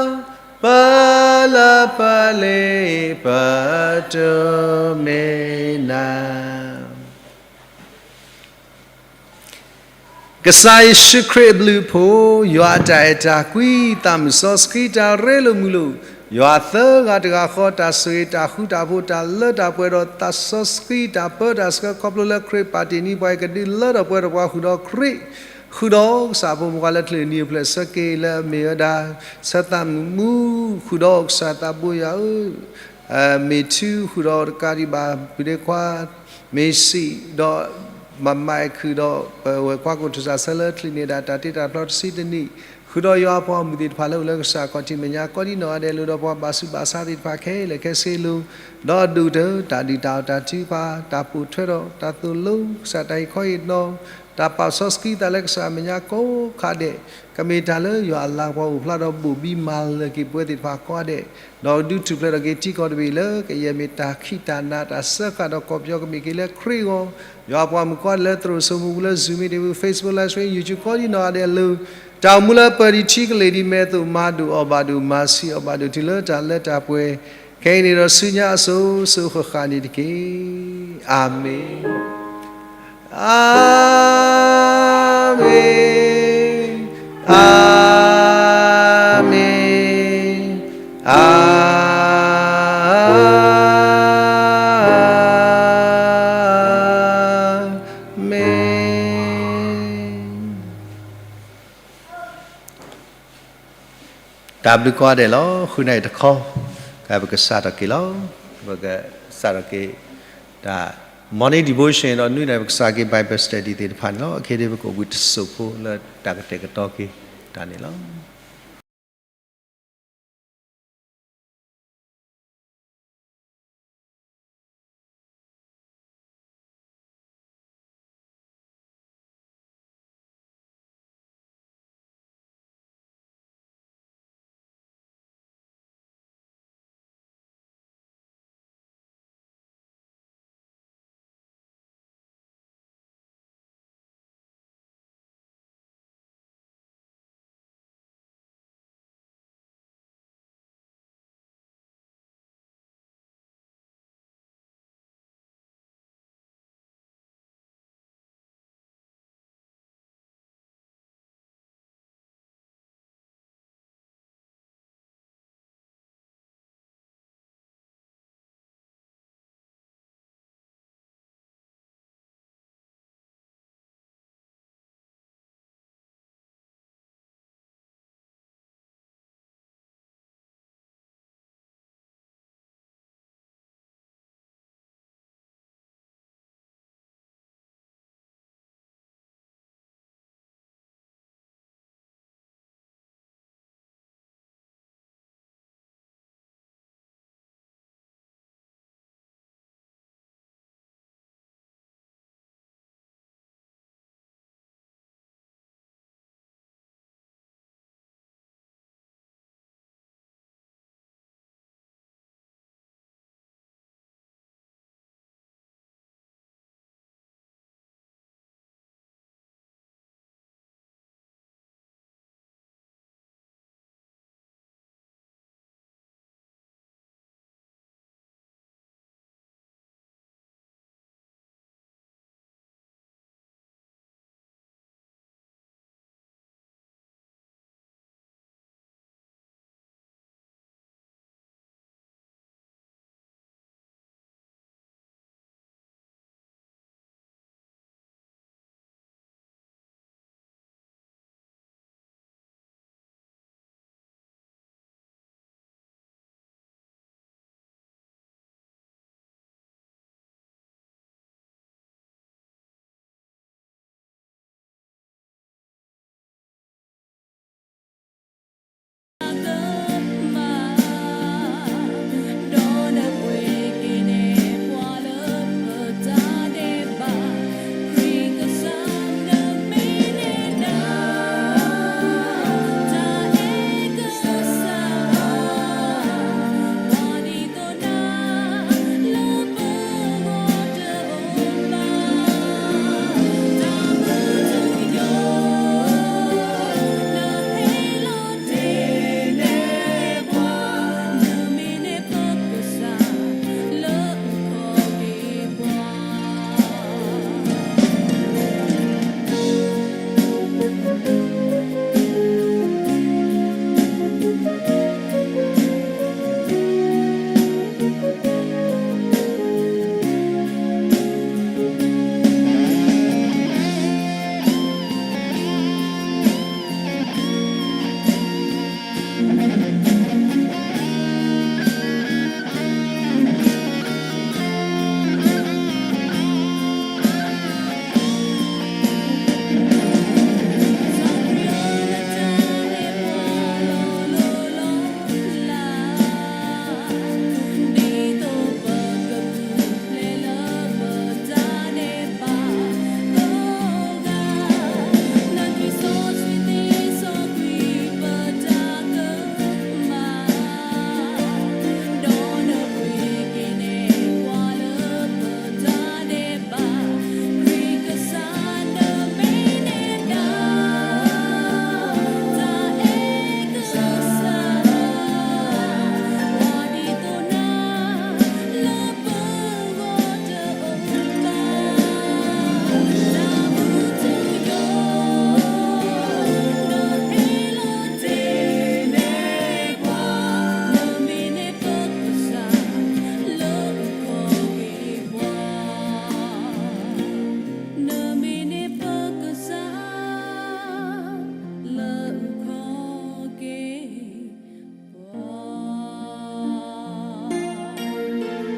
်, ပလၢပလ့ၤ ပတမ့ၢ်နၤ. ကစၢ်ယ့ၣ်ၡူးခရံာ်အဘျုးအဖှိၣ်, ယွၤအတၢ်အဲၣ်တၢ်ကွံ, သးမုၢ်စီဆှံတၢ်ရ့လိာ်မုာ်လိာ်, ယွၤသၢဂၤတဂၤဃီ တၢ်ဆိၣ်ဂ့ၤတၢ်ဃူတၢ်ဖိး တၢ်လၢတၢ်ပှဲၤဒီးသးစီဆှံတၢ်ပၢတၢ်ဆှၢ ခီဖျိလၢခရံာ်ပာ်တ့ၢ်န့ၢ်ပှၤ ကဒုးလၢထီၣ်ပှဲၤထီၣ်ပှၤဃုာ်ဒီးခရံာ်, ဃုာ်ဒီးကစၢ်ဖိမုၣ်ခွါလၢချၢၣ်နံၤအဖျၢၣ်ဆၢက့ၤလၢအမ့ၢ်ဝဲဒၣ် ဆၢသးမုၢ်မူ, ဃုာ်ဒီးကစၢ်သးဘိယွၤဧၢ မ့ၢ်ထုဃုာ်ဒီးတကးဒံးဘၣ် ပုၢ်ဒ့ခွါ မ့ၢ်စံးဒီး မၤမၤအဲၣ်ခုၣ်ဒီး ပဝဲၢ်ခွါကိၣ်ထူၣ်စၢ်ဆၢလၢချံးန့ၢ်ဒၣ်တၢ်တ့တၢ်ဖျီတဆံတနံၣ်, ဃုာ်ဒီးယွၤအပှၤဂီၢ်မုၢ်သ့ၣ်တဖၣ်လၢအိၣ်လၢကစၢ်ခီၣ်ထံးမဲာ်ညါ ကိးဒံနီၢ်ဂၤဒဲး လိၣ်ဒီးပှၤဘၣ်ဆူးဘၣ်ဆါသ့ၣ်တဖၣ်ခဲလၢာ်ခဲဆ့အလိၤ, ဒီးဒိၣ်ကတၢၢ် တၢ်ဒုၣ်တၢ်အီၣ်တၢ်ထုကဖၣ် တၢ်ပိာ်ထွဲဒီးတၢ်သိၣ်လိ ကစၢ်တၢ်ဟ့ၣ်ခီဟ့ၣ်နီၤ တၢ်ပာ်စီဆှံသးလၢကစၢ်အမဲာ်ညါကိးခါဒဲး, ကမ့ၢ်တၢ်လၢယွၤအလၤကပီၤအိၣ်ဖျါဒီးဘိၣ်ဘံမၤလၢာ်က့ၤပဝဲသ့ၣ်တဖၣ်ကိးဂၤဒဲး, ဒီးဒုးထူၣ်ဖျဲးထီၣ်က့ၤထံကီၢ်တဘ့ၣ်လၢကယဲၢ်မ့ၢ်တၢ်ခံးတၢ်နၤတၢ်စၢဃာ်ဒီးကီၢ်ပယီၤကမ့ၢ်က့ၤလၢခရံာ်အဂီၢ်, ယွၤအပှၤမုၣ်ကိးဂၤဒဲးလၢသရိာ်စိမိၤပူၤလၢ Zoom meeting ပူၤ Facebook live stream YouTube ကိးဒံနီၢ်ဂၤဒဲးအလိၤ, တၢ်အိၣ်မူလၢပၢၤဒံးထံကလ့ၢ်ဒ်မဲာ်သိး မၤဒိၣ်အီၣ်ဘၣ်ဒိၣ် မၤဆံးအီၣ်ဘၣ်ဒိၣ် တုၤလၢတၢ်လၢတၢ်ပှဲၤ ခဲအံၤန့ၣ်ဒီးဆူညါအစိၤစိၤဃၣ်ဃၣ်န့ၣ်တက့ၢ်. အၤမ့ၣ်, အၤမ့ၣ်, အၤမ့ၣ်, အၤမ့ၣ်. တၢ်ဘျုးကိးဂၤဒဲးလီၤ. ဃုနၣ်ရံၣ်တခီ ပကစးထီၣ်က့ၤလီၤ. ပကစးထီၣ်က့ၤ တၢ် morning devotion ဒီးနွံနၣ်ရံၣ် ပကစးက့ၤ Bible study သ့ၣ်တဖၣ်န့ၣ်လီၤ. အခဲအံၤဒ်ပကအိၣ်ဘှံးတစိၢ်ဖိလၢတၢ်ကတဲာ်ကတီၤက့ၤတၢ်န့ၣ်လီၤ.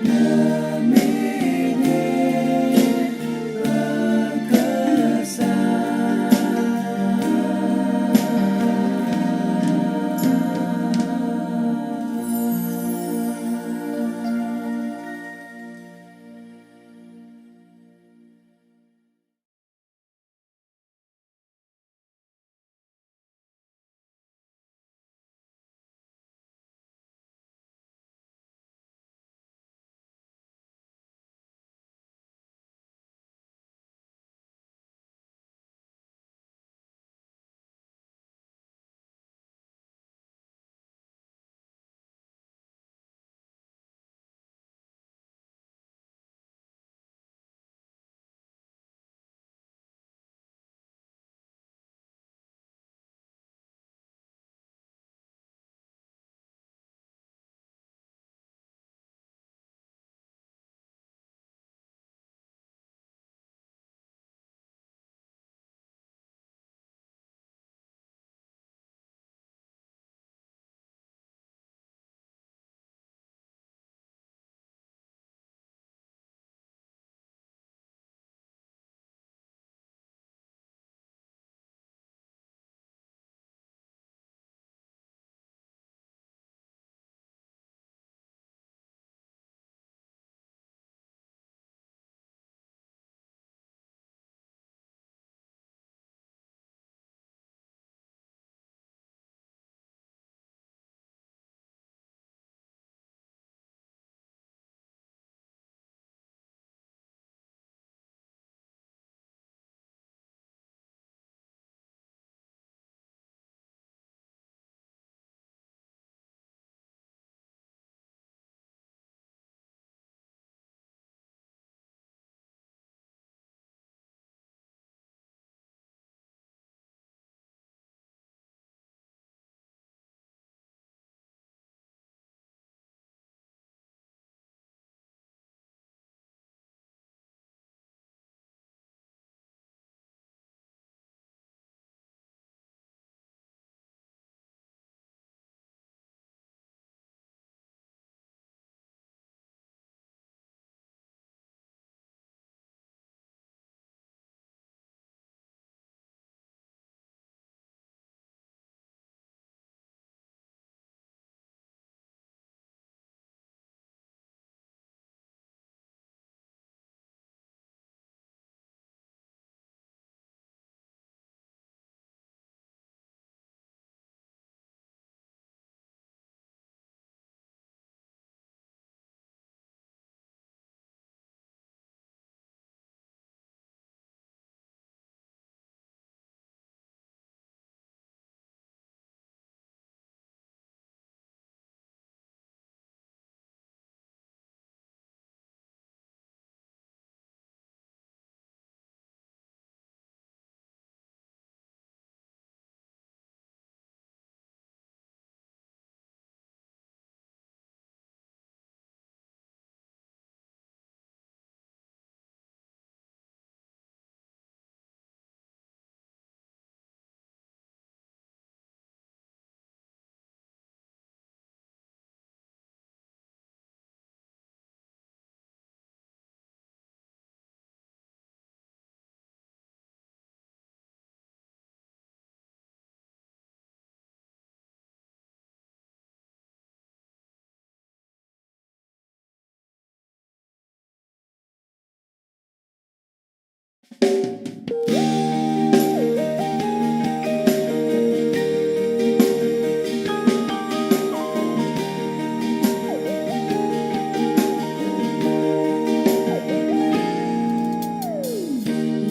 နၣ်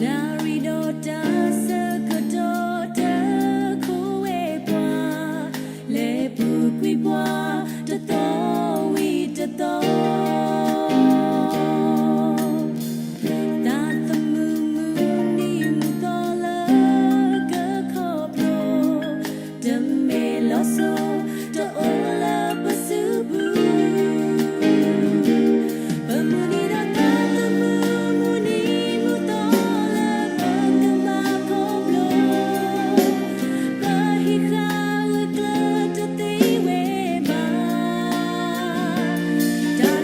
ရံၣ်ဒီးတၢ်ဆၢကတီၢ်တခိၣ်ဝဲပှၤ, လဲၤပူၤကွံာ်ပှၤတသီဝံၤတသီ, သးသမူမုၢ်နံၤမုၢ်သီလၢကခီဖျိ, တမ့ၢ်လီၤစိၤတအိၣ်လၢပစုပူၤ, ပမုၢ်နံၤဒီးသးသမူမုၢ်နံၤမုၢ်သီလၢပကဘၣ်ခီဖျိ, ပဟံးဃာ်ဂၢၢ်ကျၢၤတသ့ဝဲဘၣ်.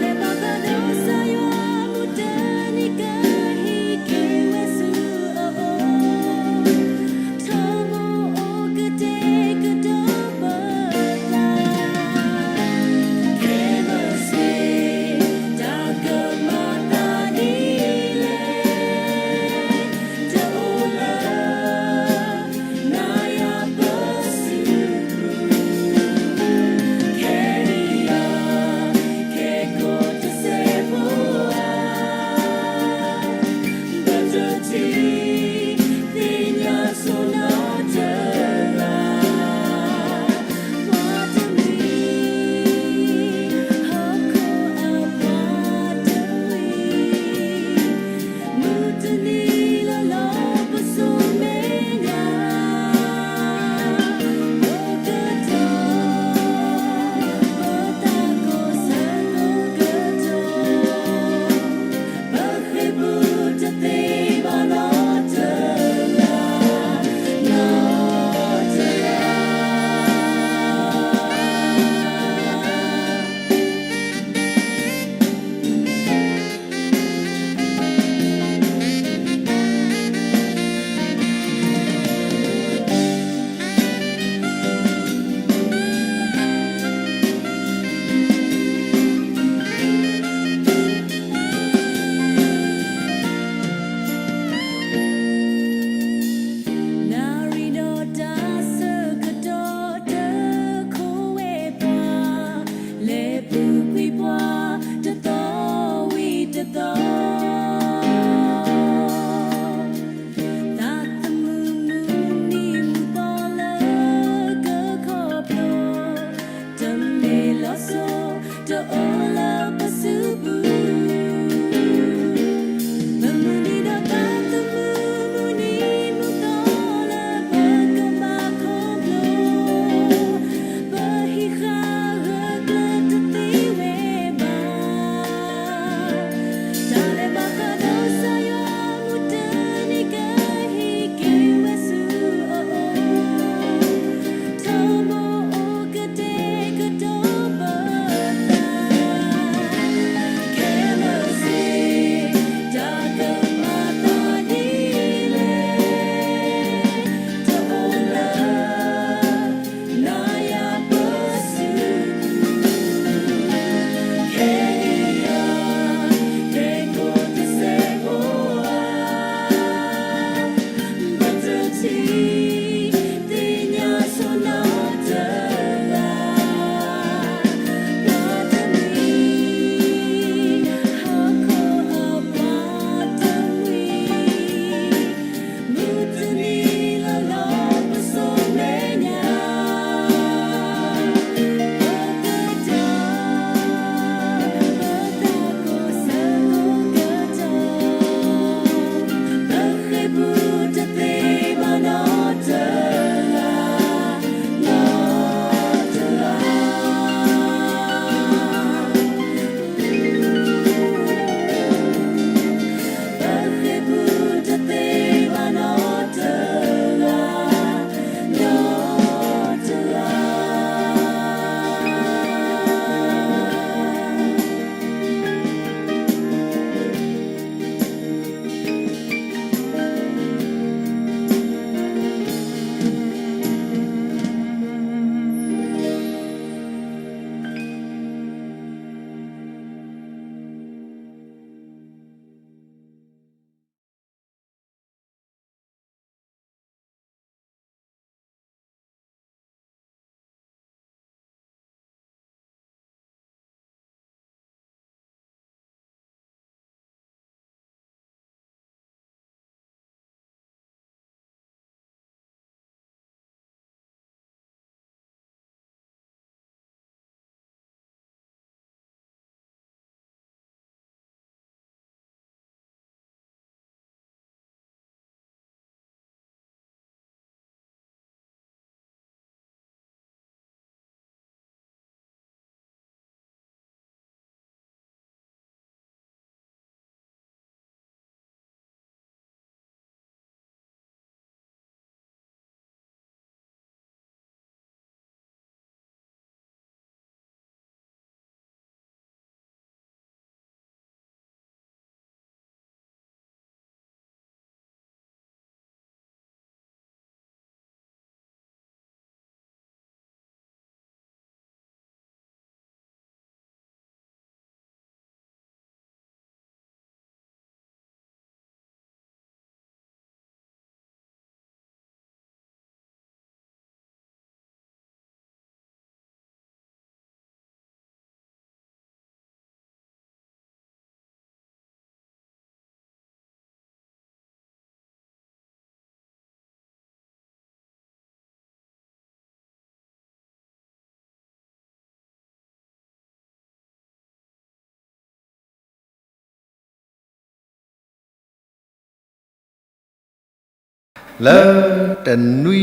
လၢတနွံ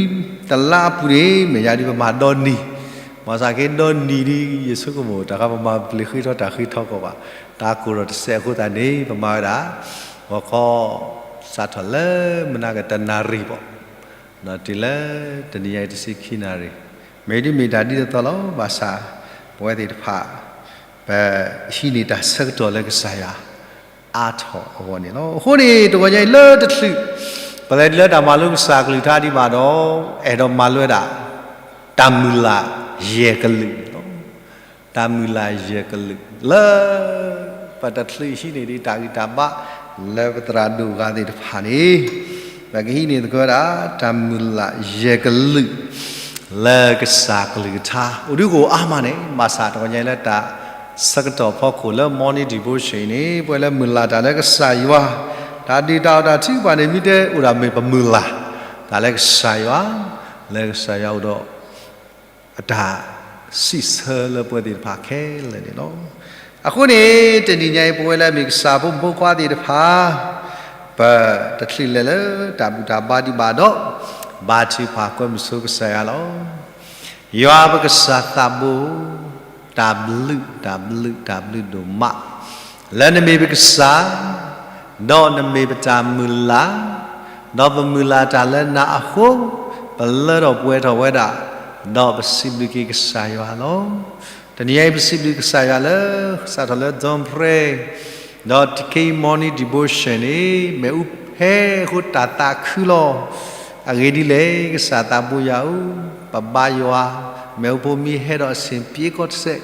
တလါအပူၤန့ၣ် မဲာ်ညါဒ်ပမၤဒီနံၤ, ဘၣ်ဆၣ်က့ဒီနံၤဒ်ယဆိကမိၣ် တၢ်ဃးပမၤပျ့ၤဃ့ထီၣ်တၢ်ဃ့ထီၣ်ကီးဘၣ်, တၢ်ကိၢ်ထီၣ်တစဲးအဃိသတးန့ၣ် ပမၤဝဲဒၣ် ဂီၤခီ စးထီၣ်လၢမနၤကတနၣ်ရံၣ်ဘၣ် ဒီးတုၤလၢတနံၤညါအံၤတဆံခံနၣ်ရံၣ်, မ့ၢ်ဒ်မ့ၢ်တၢ်ဒ်သိးသိးလီၤ. ဘၣ်ဆၣ် ပဝဲသ့ၣ်တဖၣ် ပဟံးန့ၢ်တၢ်ဆၢကတီၢ်လၢကစၢ်ယွၤ အါထီၣ်အဂီၢ်န့ၣ်လီၤ. အဃိန့ၣ် တဂီၤညါအံၤလၢတချုး ပလဲၤဒ်လၢတၢ်မၤလိကစၢ်ကလုၢ်ကထါဒံးဘၣ်ဒီး အဲၣ်ဒိးမၤလိဝဲဒၣ် တၢ်မုၢ်လၢ်ယဲၢ်ကလုာ်န့ၣ်လီၤ. တၢ်မုၢ်လၢ်ယဲၢ်ကလုာ် လၢ ပတချုးဟံးန့ၢ်ဒံးတၢ်ဂံၢ်တၢ်ဘါ လၢပသရၣ်ဒိၣ်ဂၤသ့ၣ်တဖၣ်န့ၣ် ပကဟံးန့ၢ်သကိးဝဲဒၣ် တၢ်မုၢ်လၢ်ယဲၢ်ကလုာ် လၢကစၢ်ကလုၢ်ကထါ အိၣ်ဒုးကအိၣ်အါမးန့ၣ် ဘၣ်ဆၣ်တဂီၤညါအံၤလၢတၢ်ဆၢကတီၢ်ဖီခိၣ်လၢ morning devotion အံၤန့ၣ် ပဝဲလၢမုၢ်လၢ်တၢ်လၢကစၢ်ယွၤ တၢ်ဒုၣ်တၢ်အီၣ်တၢ်ထုကဖၣ်န့ၣ် မ့ၢ်တအိၣ်ဒၣ်မ့ၢ်ပမုၢ်လၢ် တၢ်လၢကစၢ်ယွၤ လၢကစၢ်ယွၤအိၣ်ဒီး အတၢ်စံးဆၢလၢပဝဲသ့ၣ်တဖၣ်ခဲလၢာ်န့ၣ်လီၤ. အဃိန့ၣ် တနံၤညါအံၤ ပဝဲလၢအမ့ၢ်ကစၢ်ဖိမုၣ်ဖိခွါသ့ၣ်တဖၣ် ပတချုးလဲၤလၢတၢ်ဘူၣ်တၢ်ဘါဒံးဘၣ်ဒီး ဘါထုကဖၣ်ကွဲမုာ်ဆိကစၢ်ယွၤလီၤ. ယွၤပကစၢ်သးဘိ တၢ်ဘျုး တၢ်ဘျုး တၢ်ဘျုးဒိၣ်မး လၢနမ့ၢ်ပကစၢ် ဒီးနမ့ၢ်ပတၢ်မုၢ်လၢ်, ဒီးပမုၢ်လၢ်တၢ်လၢနၤအဃိ, ပလၢထီၣ်ပှဲၤထီၣ်ဝဲဒၣ်, ဒီးပစံးဘျုးက့ၤကစၢ်ယွၤလီၤ. တနံၤညါအံၤပစံးဘျုးကစၢ်ယွၤလၢ စးထီၣ်လၢ John Pray ဒီး Today Morning Devotion န့ၣ် မ့ၣ်အူဟဲအဃိတၢ်သးခုလီၤ. အဂ့ၢ်ဒ်လဲၣ် ကစၢ်သးဘိယွၤဧၢ, ပဘါယွၤ, မ့ၣ်အူဖိမ့ၢ်ဟဲဒီးအဆ့ၣ်ပၠ့ကီၢ်တစဲး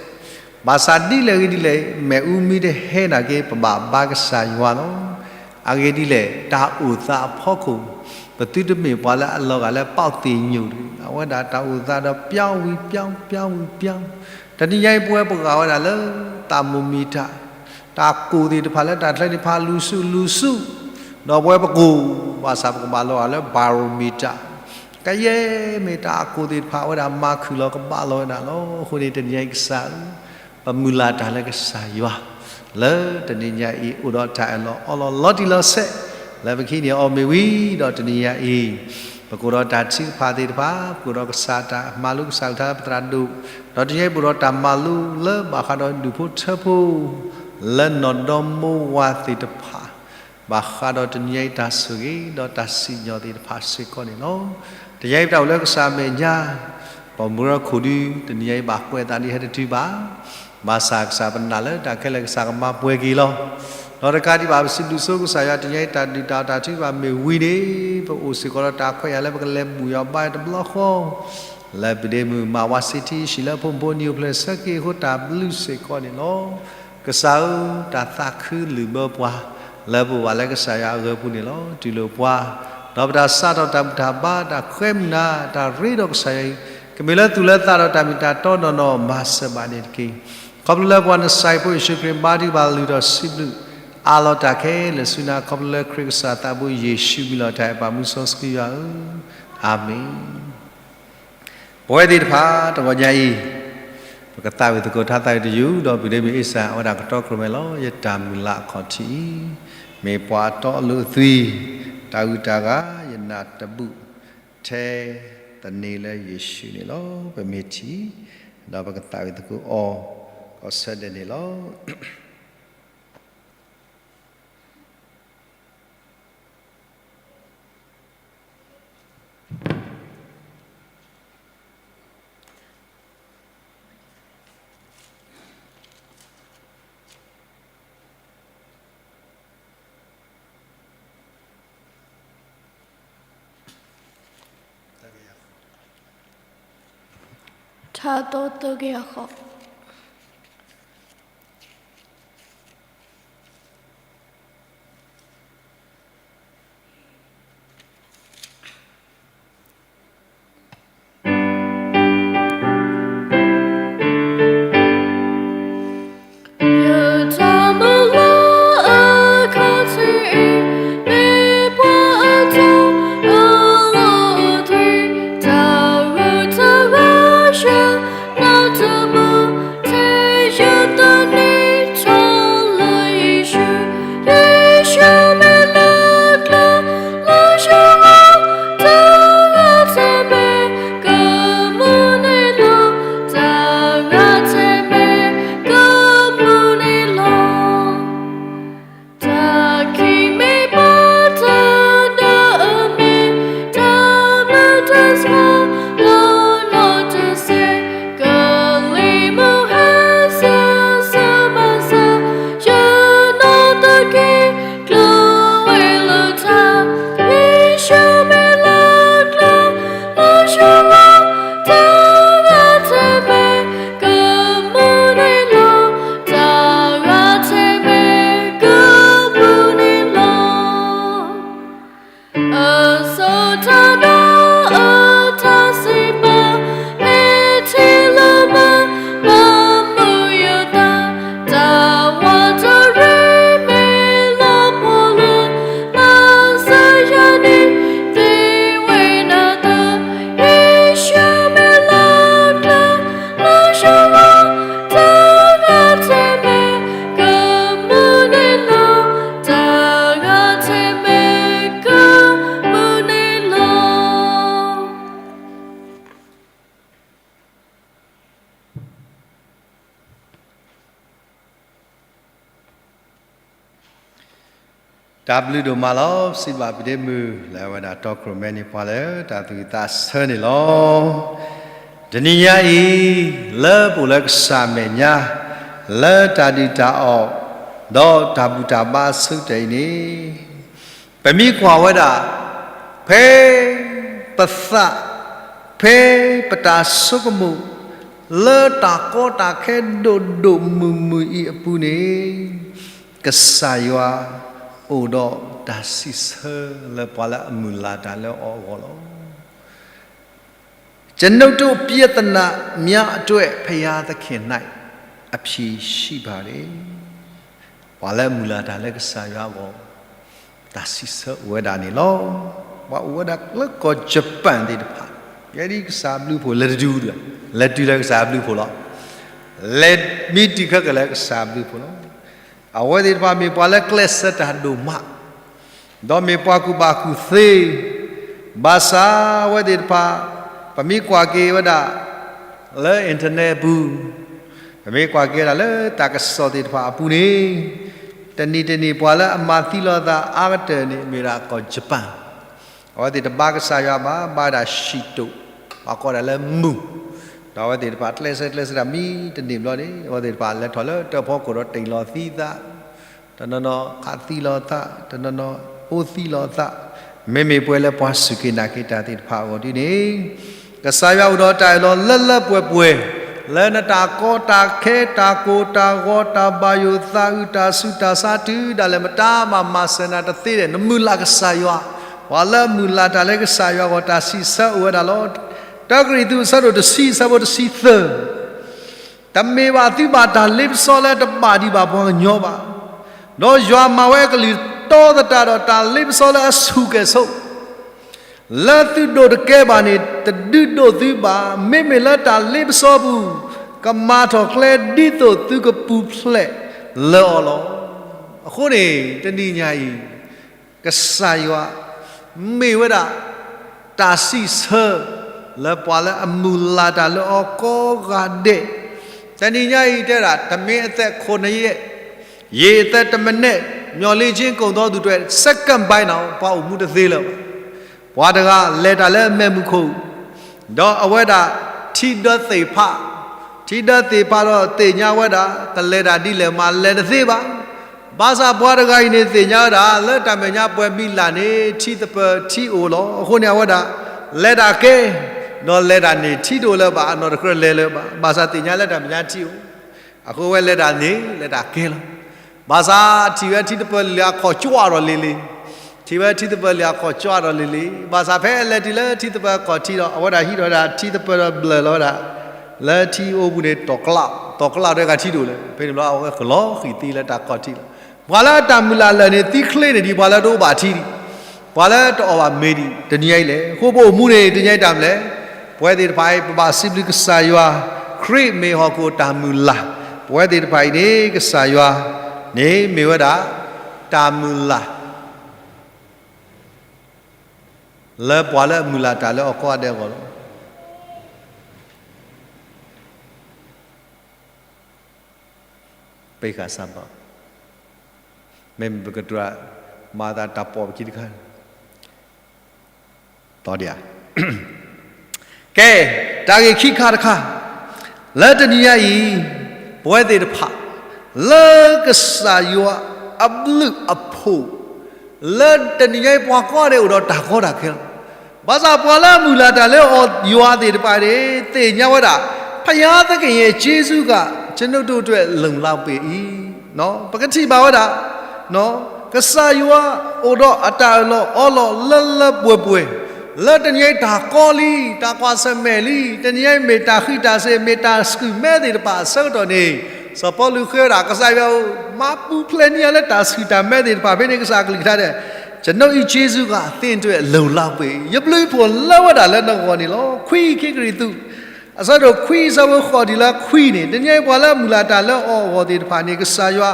ဘၣ်ဆၣ်ဒ်လဲၣ်ဂ့ၤဒ်လဲၣ် မ့ၣ်အူမ့ၢ်တဟဲနာ်က့ ပဘၣ်ဘါကစၢ်ယွၤလီၤ. အဂ့ၢ်ဒ်လဲၣ် တၢ်အိၣ်သးအဖီခိၣ် ပသုတမ့ၢ်ပှၤလၢအလီၤဂာ်လၢ ပေါက်သ့ၣ်ညိၣ်တဂ့ၤ, အဝဲဒၣ်တၢ်အိၣ်သးဒီး ပြောင်းဝံၤပြောင်း ပြောင်းဝံၤပြောင်း, တနံၤညါအံၤပဝဲပဂာ်ဝဲဒၣ်လၢ သးမိၢ်မံၤတၢ်, တၢ်ကိၢ်သ့ၣ်တဖၣ်လၢတၢ်ချၢန့ၣ် ဖးလူၤဆူလူၤဆူ, ဒီးပဝဲပကိၢ် ဘၣ်ဆၣ်ပကဘၣ်လီၤဂာ်လၢ barometer ကယဲၢ်မ့ၢ်တၢ်အကိၢ်သ့ၣ်တဖၣ် အဝဲဒၣ်မၤခုၣ်လီၤကဘၣ်လီၤဝဲဒၣ်လီၤ. အဃိန့ၣ် တနံၤညါအံၤကစၢ်ဧၢ, ပမုၢ်လၢ်တၢ်လၢကစၢ်ယွၤ, လၢတနံၤညါအံၤ အိၣ်ဒီးတၢ်အၢၣ်လီၤအီလီၤလီၤတံၢ်လီၤဆဲး, လၢပကဟံးန့ၢ်အီၤမ့ၢ်ဝံၤဒီး တနံၤညါအံၤ ပကအိၣ်ဒီးတၢ်ထုကဖၣ်သ့ၣ်တဖၣ်, ပကအိၣ်ဒီးကစၢ်တၢ်မၤလိကစၢ်ကလုၢ်ကထါလၢပသရၣ်ဒိၣ်, ဒီးတနံၤညါအံၤပအိၣ်ဒီးတၢ်မၤလိလၢဘၣ်ဃးဒီးဒူၣ်ဖိထၢဖိ လၢနီၢ်ဒီမိၢ်ဝၤသ့ၣ်တဖၣ် ဘၣ်ဃးဒီးတနံၤညါအံၤတၢ်ဆိၣ်ဂ့ၤ ဒီးတၢ်စံၣ်ညီၣ်သ့ၣ်တဖၣ်စ့ၢ်ကီးန့ၣ်လီၤ. တနံၤညါအံၤပတၢ်အိၣ်လၢကစၢ်အမဲာ်ညါ, ပမိၢ်ရခိၣ်ဒု တနံၤညါအံၤဘၣ်ကွဲးအသးဒ်ဟဲတတုၤဘၣ်, ဘၣ်ဆၣ်ကစၢ်ပနာ်လၢတၢ်ခဲလၢာ်ကစၢ်ကမၤပှဲၤက့ၤလီၤ. ဒီးတကးဒံးဘၣ် ပစံးဘျုးဆိကစၢ်ယွၤ တနံၤညါအံၤတၢ်ဒုၣ်တၢ်အီၣ်တၢ်ထုကဖၣ်မ့ၢ်ဝံၤန့ၣ် ပအိၣ်စ့ၢ်ကီးဒီးတၢ်ခွဲးယာ်လၢပကလဲၤဘူၣ်ယွၤဘါတဘျီဃီ လၢပဒ့မုၢ်မး Washington DC လၢဖိမုၣ်ဖိနံၤအိၣ်ဖျဲၣ်ဆၢက့ၤအဃိတၢ်ဘျုးစ့ၢ်ကီးန့ၣ်လီၤ. ကစၢ်ဧၢ, တၢ်သးခုလုၢ်ဘၢပှၤ လၢပအိၣ်ဘၣ်လၢကစၢ်ယွၤအဂၢၤပူၤန့ၣ်လီၤ. တူၢ်လိာ်ပှၤ, ဒီးပတၢ်စးထီၣ်တၢ်ဘူၣ်တၢ်ဘါ တၢ်ဃဲမုၢ်နၤ တၢ်ရ့ဒီးကစၢ်ယွၤအံၤ ကမ့ၢ်လၢသူၣ်လၢသးဒီးတၢ်မ့ၢ်တၢ်တီနီၢ်နီၢ် မၤစၢၤဘၣ်န့ၣ်တက့ၢ်. ခီဖျိလၢပှၤနစၤရ့းဖိယ့ၣ်ၡူးခရံာ်ဘါထုကဖၣ်လုၢ်ထီၣ်စံးဘျုး အးလီၤတၢ်ခဲလၢာ်ဆူနၤ ခီဖျိလၢခရံာ်ကစၢ်သးဘိယ့ၣ်ၡူးမံၤလီၤတၢ်အဲၣ် ပာ်မူစီဆှံယွၤဧၢ, အၤမ့ၣ်. ပဝဲသ့ၣ်တဖၣ် တဂီၤညါအံၤ ပကသးဝံၣ်သကိးထါသးဝံၣ်တယုၢ် ဒီးပုၢ်ဒ့မုၣ်အ့စၢ် အဝဲဒၣ်ကတီခိၣ်ရိၣ်မဲလီၤ. ယတၢ်မုၢ်လၢ်အခီၣ်ထံးအံၤ မ့ၢ်ပှၤအတီအလိၤအသွံၣ်, တၢ်ဂုၤတၢ်ဂၤ ယနာ်တဘူၣ်ထဲသန့ၤလၢယ့ၣ်ၡူးန့ၣ်လီၤ. ပမ့ၢ်ထံၣ် ဒီးပကသးဝံၣ်သကိးအီၤ ကီၢ်ဆၢဒဲးန့ၣ်လီၤ. ထါတီသၢကယၤဃီး. တၢ်ဘျုးဒိၣ်မးလီၤ. စံးဘၣ်ပဒ့မုၣ် လၢအဝဲဒၣ်တီခိၣ်ရိၣ်မဲန့ၣ် ပှၤလၢတၢ်သူၣ်ဝံၣ်သးဆၢန့ၣ်လီၤ. တနံၤညါအံၤ လၢပအိၣ်လၢကစၢ်မဲာ်ညါ လၢတၢ်ဒုၣ်တၢ်အီၣ် ဒီးတၢ်ဘူၣ်တၢ်ဘါအဆိကတၢၢ်အံၤန့ၣ် ပမ့ၢ်ကွၢ်ဝဲဒၣ် ဖဲပသး ဖဲပတၢ်ဆိကမိၣ် လၢတၢ်ကီတၢ်ခဲဒိၣ်ဒိၣ်မုၢ်မုၢ်အံၤအပူၤန့ၣ် ကစၢ်ယွၤအိၣ်ဒီးတၢ်စံးဆၢလၢပှၤလၢအမုၢ်လၢ်တၢ်လၢအီၤအဂီၢ်လီၤ. ကျွန်ုပ်တို့ ပြဿနာများအတွက် ဘုရားသခင်၌ အဖြေရှိပါတယ်. ပှၤလၢအမုၢ်လၢ်တၢ်လၢကစၢ်ယွၤအဂီၢ် တၢ်စံးဆၢအိၣ်ဝဲဒၣ်န့ၣ်လီၤ. ပှၤအိၣ်ဝဲဒၣ်လၢကီၢ်ယပၣ်သ့ၣ်တဖၣ် ယဲဒ်ကစၢ်ဘျုးဖှိၣ် လဲၤတတုၤဒီး လဲၤတုၤလၢကစၢ်ဘျုးဖှိၣ်လီၤ. လဲၤမံတုၤခဲကလၢာ်ကစၢ်ဘျုးဖှိၣ်လီၤ. အဝဲသ့ၣ်တဖၣ်မ့ၢ်ပှၤလၢကျဲးစၢးတၢ်ဒိၣ်မး ဒီးမ့ၢ်ပှၤကူၣ်ဘၣ်ကူၣ်သ့, ဘၣ်ဆၣ်အဝဲသ့ၣ်တဖၣ် ပမ့ၢ်ကွၢ်က့ၤဝဲဒၣ် လၢ internet အပူၤ, ပမ့ၢ်ကွၢ်က့ၤဝဲဒၣ်လၢတၢ်ကစီၣ်သ့ၣ်တဖၣ်အပူၤန့ၣ်, တနံၤတနံၤပှၤလၢအမၤသံလီၤသးအါကတၢၢ်န့ၣ် မ့ၢ်ဒၣ်ကီၢ်ယပၣ်, အဝဲသ့ၣ်တဘါကစၢ်ယွၤဘၣ်, ဘါဒၣ်ရှံၣ်တိၣ်, ပှၤကိးဒၣ်လၢမုၢ်, ဒီးအဝဲသ့ၣ်တဖၣ်ကျဲးစၢးကျဲးစၢးတၢ်မံတနံၤဘျီန့ၣ် အဝဲသ့ၣ်တဖၣ်လဲၤထီၣ်လၢတၢဖီခိၣ်ဒီးတ့ၢ်လီၤသံသး တနီၤနီၤခးသံလီၤသး, တနီၤနီၤအိၣ်သံလီၤသး, မ့မ့ၢ်ပှၤလၢပှၤစူၢ်က့ၤနာ်က့ၤတၢ်သ့ၣ်တဖၣ်အဂီၢ်ဒ်န့ၣ်, ကစၢ်ယွၤအိၣ်ဒီးတၢ်အၢၣ်လီၤလၢလၢပှဲၤပှဲၤ, လၢနတၢ်ကီတၢ်ခဲတၢ်ကိၢ်တၢ်ဂီၤတၢ်ဘၣ်ယိၣ်သးအုးတၢ်ဆူးတၢ်ဆါတုၤဒၣ်လဲာ်မတၤမၤမၤစၢၤနၤတသ့ဒီး နမုၢ်လၢ်ကစၢ်ယွၤ, ပှၤလၢမုၢ်လၢ်တၢ်လၢကစၢ်ယွၤအဂီၢ်တၢ်စံးဆၢအိၣ်ဝဲဒၣ်လီၤ. တၢကရံၣ်သူးအဆၢဒိၣ်တဆံအဆၢဖိတဆံသၢ တမ့ၢ်ဘၣ်သုဘၣ်တၢ်လ့ပစီလၢတဘၣ်ဒံးဘၣ်ပှၤကညီဘၣ်. ဒီးယွၤမၤဝဲအကလုၢ်တီသတးဒီးတၢ်လ့ပစီလၢအဆူၣ်ကဲၣ်ဆိး, လၢသုဒိးတကဲဘၣ်န့ၣ် တဒုးဒိၣ်သုဘၣ်, မ့မ့ၢ်လၢတၢ်လ့ပစီပူၤ ကမၤထီၣ်ကျဲဒ်သိးသုကပူၤဖျဲးလၢအီၤလီၤ. အဃိန့ၣ် တနံၤညါအံၤ ကစၢ်ယွၤ မ့ၢ်ဝဲဒၣ် တၢ်စံးဆၢ လၢပှၤလၢအမုၢ်လၢ်တၢ်လၢအီၤကိးဂၤဒဲး, တနံၤညါအံၤတဲဒၣ် တမ့ၢ်အသက်ခုနစ်ရက်, ရေအသက်တစ်မနက်, မျှော်လင့်ခြင်းကုန်သောသူအတွက် secondပိုင်း နီၤ ပှၤအိၣ်မူတသ့လၢၤဘၣ်. ပှၤတဂၤလဲၤတၢ်လၢအမဲာ်မုၢ်ခိၣ်, ဒီးအဝဲဒၣ်ထံဒၢသ့ၣ်ဖး, ထံဒၢသ့ၣ်ဖးဒီးသ့ၣ်ညါဝဲဒၣ် ကလဲၤတၢ်ဒ်လဲၣ်မးလဲၤတသ့ဘၣ်. ဘၣ်ဆၣ်ပှၤတဂၤအံၤန့ၣ်သ့ၣ်ညါဝဲဒၣ် လၢတၢ်မဲာ်ညါပှဲၤမံလၢ်န့ၣ် ထံသပၢၤထံအိၣ်လီၤ. အဃိန့ၣ်အဝဲဒၣ် လဲၤတၢ်ကဲ, ဒီးလဲၤတၢ်န့ၣ် ထံတအိၣ်လၢၤဘၣ်, အနီၢ်တကြၢးလဲၤလၢၤဘၣ်. ဘၣ်ဆၣ်သ့ၣ်ညါလၢတၢ်မဲာ်ညါထံအိၣ်, အဃိဝဲလဲၤတၢ်န့ၣ် လဲၤတၢ်ကဲလီၤ. ဘၣ်ဆၣ်ထံၣ်ဝဲထံသပၢၤလၢာ် အခီၣ်ကွၢ်ဒီးလံၤလံၤ, ထံၣ်ဝဲထံသပၢၤလၢာ် အခီၣ်ကွၢ်ဒီးလံၤလံၤ, ဘၣ်ဆၣ်ဖဲအလဲၤတုၤလၢထံသပၢၤအခီၣ်ထံးဒီး အဝဲဒၣ်ဟံးထီၣ်ဝဲဒၣ်ထံသပၢၤဒီးဘျၢၣ်လီၤဝဲဒၣ်, လၢထံအိပူၤန့ၣ် တီၣ်ကျး, တီၣ်ကျးဒီးဂၤထံတအိၣ်လၢၤ. ဖဲန့ၣ်ဘျီအဝဲကလီၤဃံၤသံလၢတၢ်ခီၣ်ထံးလီၤ. ပှၤလၢအတၢ်မုၢ်လၢ်လၢာ်န့ၣ် သံချ့န့ၣ်ဒ်ပှၤလၢတအိၣ်ဘၣ်ထံဒံး, ပှၤလၢတအီၣ်ဘၣ်မ့ၤဒံး တနံၤညါအံၤလဲၣ်. အဃိပအိၣ်မူန့ၣ် တနံၤညါအံၤတၢ်မနုၤလဲၣ်. ပဝဲသ့ၣ်တဖၣ်အံၤ ပဘၣ်စံးဘျုးကစၢ်ယွၤ, ခရံာ်မ့ၢ်ဟီၣ်ခိၣ်တၢ်မုၢ်လၢ်, ပဝဲသ့ၣ်တဖၣ်အံၤန့ၣ် ကစၢ်ယွၤန့ၣ်မ့ၢ်ဝဲဒၣ် တၢ်မုၢ်လၢ် လၢပှၤလၢအမုၢ်လၢ်တၢ်လၢအီၤကိးဂၤဒဲးအဂီၢ်လီၤ. ပဃာ်စၢ်ဘၣ်, မ့မ့ၢ်ပကတြၢ်မၤသးတၢ်ပိာ်ပခံတခါ, သီဒံးဧါ. ကဲ, တၢ်ဂ့ၢ်ခံခါတခါ, လၢတနံၤညါအံၤ, ပဝဲသ့ၣ်တဖၣ် လၢကစၢ်ယွၤအဘျုးအဖှိၣ် လၢတနံၤညါအံၤ ပှၤကိးဂၤဒဲးအိၣ်ဒီးတၢ်ကီတၢ်ခဲလီၤ. ဘၣ်ဆၣ်ပှၤလၢအမုၢ်လၢ်တၢ်လၢအီၤယွၤသ့ၣ်တဖၣ်န့ၣ် သ့ၣ်ညါဝဲဒၣ်, ဘုရားသခင်ရဲ့ကျေးဇူးက ကျွန်ုပ်တို့အတွက် လုံလောက်ပေ၏. ပကထံၣ်ဘၣ်ဝဲဒၣ် ကစၢ်ယွၤအိၣ်ဒီးအတၢ်အၢၣ်လီၤအီလီၤလၢလၢပှဲၤပှဲၤ, လၢတနံၤညါအံၤတၢ်ကီလံ, တၢ်ကွၢ်ဆၢၣ်မဲာ်လံ, တနံၤညါအံၤမ့ၢ်တၢ်ဃံးတၢ်စ့ၤ မ့ၢ်တၢ်ဆူၣ်မဲသ့ၣ်တဖၣ်အဆၢကတီၢ်န့ၣ်, စီၤပီလူးဃ့ဝဲဒၣ် ကစၢ်ယွၤဧၢ, မၤပူၤဖျဲးန့ၢ်ယၤလၢတၢ်ဆူၣ်တၢ်မဲသ့ၣ်တဖၣ် ဖဲန့ၣ်ကစၢ်ကလုၢ်ကထါဒဲး, ကျွန်ုပ်၏ကျေးဇူးက သင့်အတွက် လုံလောက်ပေ၏, ယဘျုးဖှိၣ်လၢဝဲဒၣ်လၢနဂီၢ်န့ၣ်လီၤ. ခွံခံကရံၣ်သူး အဆၢဒိၣ်ခွံ အဆၢဖိဃိးတုၤလၢခွံန့ၣ်, တနံၤညါအံၤပှၤလၢအမုၢ်လၢ်တၢ်လၢအီၤအဂီၢ်သ့ၣ်တဖၣ်န့ၣ် ကစၢ်ယွၤ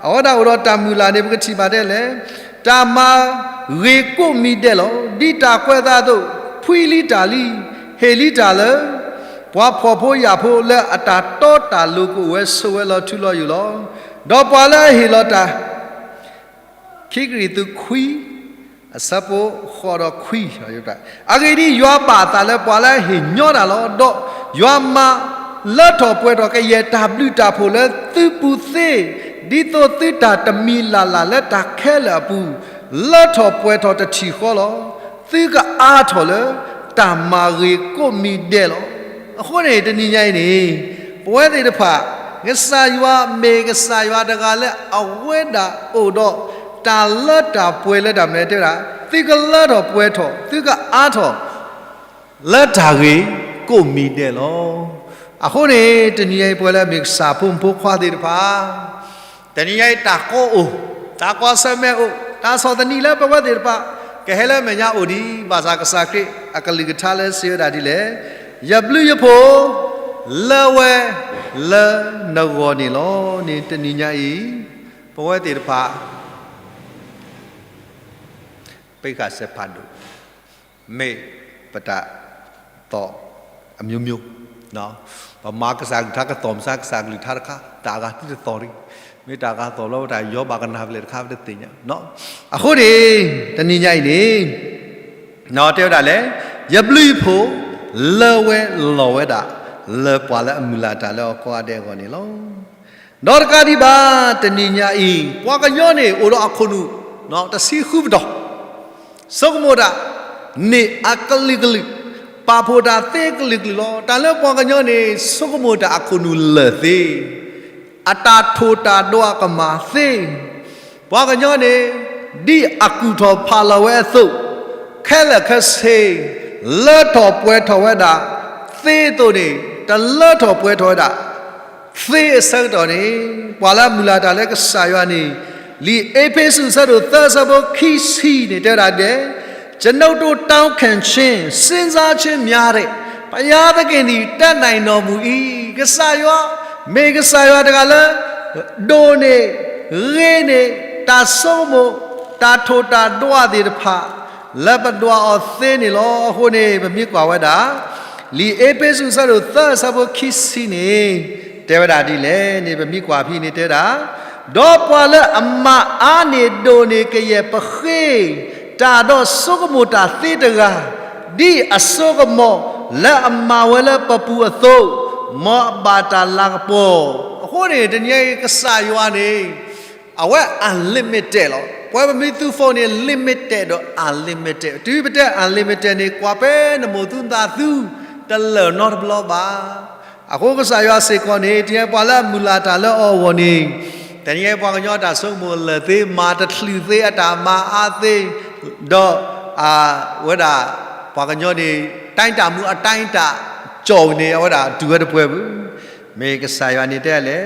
အဝဲဒၣ်အိၣ်ဒီးတၢ်မုၢ်လၢ်န့ၣ် ပကထံၣ်ဘၣ်ဒ်လဲၣ်, တၢ်မၤဂ့ၤကိးမံၤဒဲးလီၤ. ဒ်တၢ်ကွဲးအသးအသိး, ဖှံလံတၢ်လံ, ဟ့ၣ်လံတၢ်လၢ ပှၤဖှီၣ်ဖိယာ်ဖိလၢအတၢ်တီတၢ်လိၤကအိၣ်ဝဲဆိးဝဲလီၤထူလီၤယိာ်လီၤ. ဒီးပှၤလၢအဟ့ၣ်လီၤတၢ် ခံကရံၣ်သူးခွံ အဆၢဖိဃိးဒီးခွံ, အဂ့ၢ်ဒ်အံၤ, ယွၤဘၣ်အသးလၢပှၤလၢအဟ့ၣ်ညီတၢ်လီၤ. ဒီးယွၤမၤလၢထီၣ်ပှဲၤထီၣ်ကယဲၢ်တၢ်ဘျုးတၢ်ဖှိၣ်လၢသုပူၤသ့, ဒ်သိးသုတၢ်တမံၤလၢ်လၢ်လၢတၢ်ခဲလၢာ်အပူၤ လၢထီၣ်ပှဲၤထီၣ်တထံၣ်ဃီလီၤ. သုကအါထီၣ်လၢတၢ်မၤဂ့ၤကိးမံၤဒဲးလီၤ. အဃိန့ၣ် တနံၤညါအံၤန့ၣ် ပဝဲသ့ၣ်တဖၣ် ကစၢ်ယွၤမ့ၢ်ကစၢ်ယွၤတဂၤလၢအဝဲဒၣ်အိၣ်ဒီး တၢ်လၢတၢ်ပှဲၤလၢတၢ်မနုၤတဲဝဲဒၣ်, သုကလၢထီၣ်ပှဲၤထီၣ်, သုကအါထီၣ် လၢတၢ်ဂ့ၤကိးမံၤဒဲးလီၤ. အဃိန့ၣ် တနံၤညါအံၤပဝဲလၢမ့ၢ်ကစၢ်ဖိမုၣ်ဖိခွါသ့ၣ်တဖၣ် တနံၤညါအံၤတၢ်ကီအိၣ်, တၢ်ကွၢ်ဆၢၣ်မဲာ်အိၣ်, တၢ်ဆီၣ်သနံးလၢပဝဲသ့ၣ်တဖၣ် ကဟဲလၢမဲာ်ညါအိၣ်ဒံး, ဘၣ်ဆၣ်ကစၢ်ခရံာ်အကလုၢ်ကထါလၢစံးဝဲဒၣ်ဒ်လဲၣ်, ယဘျုးယဖှိၣ်လၢဝဲလၢနဂီၢ်န့ၣ်လီၤန့ၣ် တနံၤညါအံၤ ပဝဲသ့ၣ်တဖၣ် ပဃၣ်စဲးဖးဒိၣ်, မ့ၢ်ပတၢ်သီၣ်အမျိုးမျိုး, ပမၤကစၢ်ကလုၢ်ကထါကသီၣ်မုၢ်ဆါကစၢ်ကလုၢ်ကထါတခါ, တၢ်အဂၤသုတသီၣ်တဂ့ၤ, မ့ၢ်တၢ်ဂၤသီၣ်လီၤ ပတၢ်ယီၤဘၣ်ကနၣ်ဖဲလဲၣ်တခါ ပတသ့ၣ်ညါ. အဃိန့ၣ် တနံၤညါအံၤန့ၣ် တဲဝဲဒၣ်လဲၣ်, ယဘျုးယဖှိၣ်လၢဝဲလီၤဝဲဒၣ် လၢပှၤလၢအမုၢ်လၢ်တၢ်လၢအီၤကိးဂၤဒဲးအဂီၢ်န့ၣ်လီၤ. ဒီးတကးဒံးဘၣ် တနံၤညါအံၤ ပှၤကညီန့ၣ် အိၣ်ဒီးအခိၣ်နူာ် တဆံဃုပတီၢ်, ဆိကမိၣ်တၢ်န့ၣ်အကလုာ်ကလုာ်, ပာ်ဖှိၣ်တၢ်သ့ကလုာ်ကလုာ်လီၤ. တၢ်လၢပှၤကညီန့ၣ် ဆိကမိၣ်တၢ်အခိၣ်နူာ်လၢာ်သ့, အတၢ်ထိၣ်တၢ်ဒွးကမၣ်သ့, ပှၤကညီန့ၣ် ဒ်အကူၣ်ထီၣ်ဖးလီၤဝဲအသိး, ခဲလၢာ်ခဲဆ့ လၢထီၣ်ပှဲၤထီၣ်ဝဲဒၣ်သ့အသိးန့ၣ် တလၢထီၣ်ပှဲၤထီၣ်ဝဲဒၣ် သ့အဆၢကတီၢ်န့ၣ် ပှၤလၢအမုၢ်လၢ်တၢ်လၢကစၢ်ယွၤန့ၣ် လံာ်အ့းဖ့းစူး အဆၢဒိၣ်သၢ အဆၢဖိခံဆံန့ၣ် တဲဝဲဒၣ်ဒဲး, ကျွန်ုပ်တို့ တောင်းခံခြင်း, စဉ်းစားခြင်းများတဲ့ ဘုရားသခင်သည် တတ်နိုင်တော်မူ၏. ကစၢ်ယွၤ, မ့ၢ်ကစၢ်ယွၤတဂၤလၢ ဒိၣ်န့ၢ်, ဂ့ၤန့ၢ်, တၢ်ဆိကမိၣ်, တၢ်ထိၣ်တၢ်ဒွးသ့ၣ်တဖၣ် လၢပဒွးအီၤသ့န့ၣ်လီၤ. အဃိန့ၣ် ပမ့ၢ်ကွၢ်ဝဲဒၣ် လံာ်အ့းဖ့းစူး အဆၢဒိၣ်သၢ အဆၢဖိခံဆံန့ၣ် တဲဝဲဒၣ်ဒ်လဲၣ်န့ၣ် ပမ့ၢ်ကွၢ်ဖဲန့ၣ်တဲဝဲဒၣ်, ဒီးပှၤလၢအမၤအါန့ၢ်ဒိၣ်န့ၢ်ကယဲၢ်ပဃ့တၢ်ဒီးဆိကမိၣ်တၢ်သ့တဂၤ, ဒ်အစိကမီၤလၢအမၤဝဲလၢပပူၤအသိး, မ်အဘၣ်တၢ်လၤကပီၤ. အဃိန့ၣ် တနံၤအံၤကစၢ်ယွၤန့ၣ် အဝဲ unlimited လီၤ. ပဝဲပမ့ၢ်သူ phone န့ၣ် limited ဒီး unlimited. တုၤပတဲ unlimited န့ၣ် ကွၢ်ဖဲနမိၢ်သူနသးသူ တလၢာ်နီတဘျီဘၣ်. အဃိကစၢ်ယွၤစ့ၢ်ကီးန့ၣ် တနံၤအံၤပှၤလၢအမုၢ်လၢ်တၢ်လၢအီၤအဂီၢ်န့ၣ်, တနံၤအံၤပှၤကညီတၢ်ဆိကမိၣ်လၢာ်သ့, မၤတချုးသ့, အတၢ်မၤအါသ့, ဒီး အဝဲဒၣ် ပှၤကညီန့ၣ် တိုင်းတာမှုအတိုင်းအတာ ကၠီၣ်န့ၣ် အဝဲဒၣ်တုၤဝဲတပှဲၤဘၣ်. မ့ၢ်ကစၢ်ယွၤန့ၣ်တဲလဲၣ်,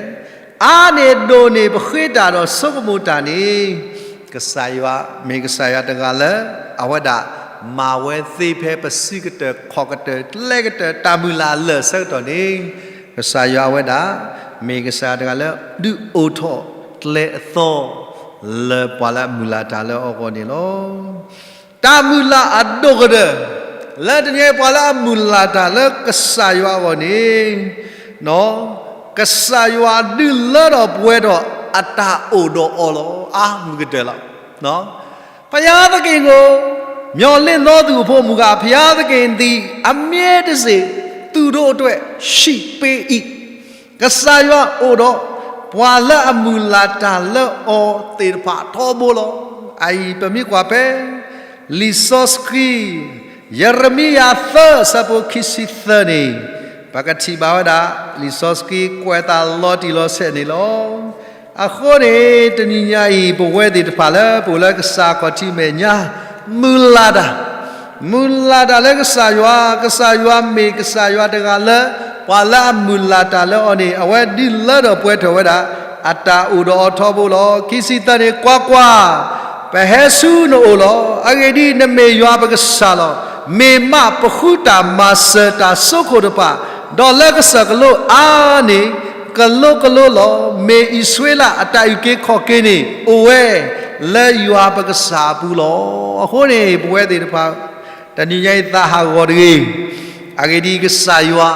အါန့ၢ်ဒိၣ်န့ၢ်ပဃ့တၢ်ဒီးဆိကမိၣ်တၢ်န့ၣ်, ကစၢ်ယွၤ, မ့ၢ်ကစၢ်ယွၤတဂၤလၢ အဝဲဒၣ် မၤဝဲသ့ဖဲပစုကတၢၢ်ခီၣ်ကတၢၢ်ကျဲကတၢၢ်တၢ်မုၢ်လၢ်အလၢာ်အဆၢကတီၢ်န့ၣ်, ကစၢ်ယွၤအဝဲဒၣ် မ့ၢ်ကစၢ်ယွၤတဂၤလၢ ဒုးအိၣ်ထီၣ်ကျဲအသီ လၢပှၤလၢအမုၢ်လၢ်တၢ်လၢအီၤအဂီၢ်န့ၣ်လီၤ. တၢ်မုၢ်လၢ်အဒိၣ်ကတၢၢ် လၢတနံၤအံၤပှၤလၢအမုၢ်လၢ်တၢ်လၢကစၢ်ယွၤအဂီၢ်န့ၣ်, ကစၢ်ယွၤဒုးလၢထီၣ်ပှဲၤထီၣ်အတၢ်အိၣ်ဒီးအီၤလီၤ. အါမုၢ်ကတၢၢ်လီၤ. ဘုရားသခင်ကို မျှော်လင့်သောသူအဖို့မူကား ဘုရားသခင်သည် အမြဲတစေ သူတို့အတွက် ရှိပေး၏. ကစၢ်ယွၤအိၣ်ဒီး ပှၤလၢအမုၢ်လၢ်တၢ်လၢအီၤသ့ၣ်တဖၣ်ထီဘိလီၤ. အအံၤပမ့ၢ်ကွၢ်ဖဲ လံာ်စီဆှံ ယရမံယၤသၢ အဆၢဖိခံဆံသၢန့ၣ်, ပကထံၣ်ဘၣ်ဝဲဒၣ် လံာ်စီဆှံကွဲးအသးလီၤတံၢ်လီၤဆဲးန့ၣ်လီၤ. အဃိန့ၣ် တနံၤညါအံၤ ပဝဲသ့ၣ်တဖၣ်လၢပအိၣ်လၢကစၢ်ခီၣ်ထံးမဲာ်ညါ မုၢ်လၢ်တၢ် မုၢ်လၢ်တၢ်လၢကစၢ်ယွၤ, ကစၢ်ယွၤမ့ၢ်ကစၢ်ယွၤတဂၤလၢ ပှၤလၢအမုၢ်လၢ်တၢ်လၢအီၤန့ၣ် အဝဲဒုးလၢထီၣ်ပှဲၤထီၣ်ဝဲဒၣ် အတၢ်အိၣ်ဒီးအီၤထီဘိလီၤ. ခံဆံသၢန့ၣ်, ကွၢ်ကွၢ်, ပဟဲဆူနအိၣ်လီၤ. အဂ့ၢ်ဒ်အံၤ, နမ့ၢ်ယွၤပကစၢ်လီၤ. မ့ၢ်မးပဃုတၢ်မၤစၢၤတၢ်စိခိၣ်တဖၣ်, ဒီးလၢကစၢၢ်ကလိအါန့ၣ် ကလိကလိလီၤ. မ့ၢ်အံၣ်စရ့လးအတၢ်အုၣ်က့ၤခီၣ်က့ၤန့ၣ် အိၣ်ဝဲလၢယွၤပကစၢ်အပူၤလီၤ. အဃိန့ၣ် ပဝဲသ့ၣ်တဖၣ် တနံၤညါအံၤသးဟးဂီၤတဂ့ၤ. အဂ့ၢ်ဒ်အံၤ, ကစၢ်ယွၤ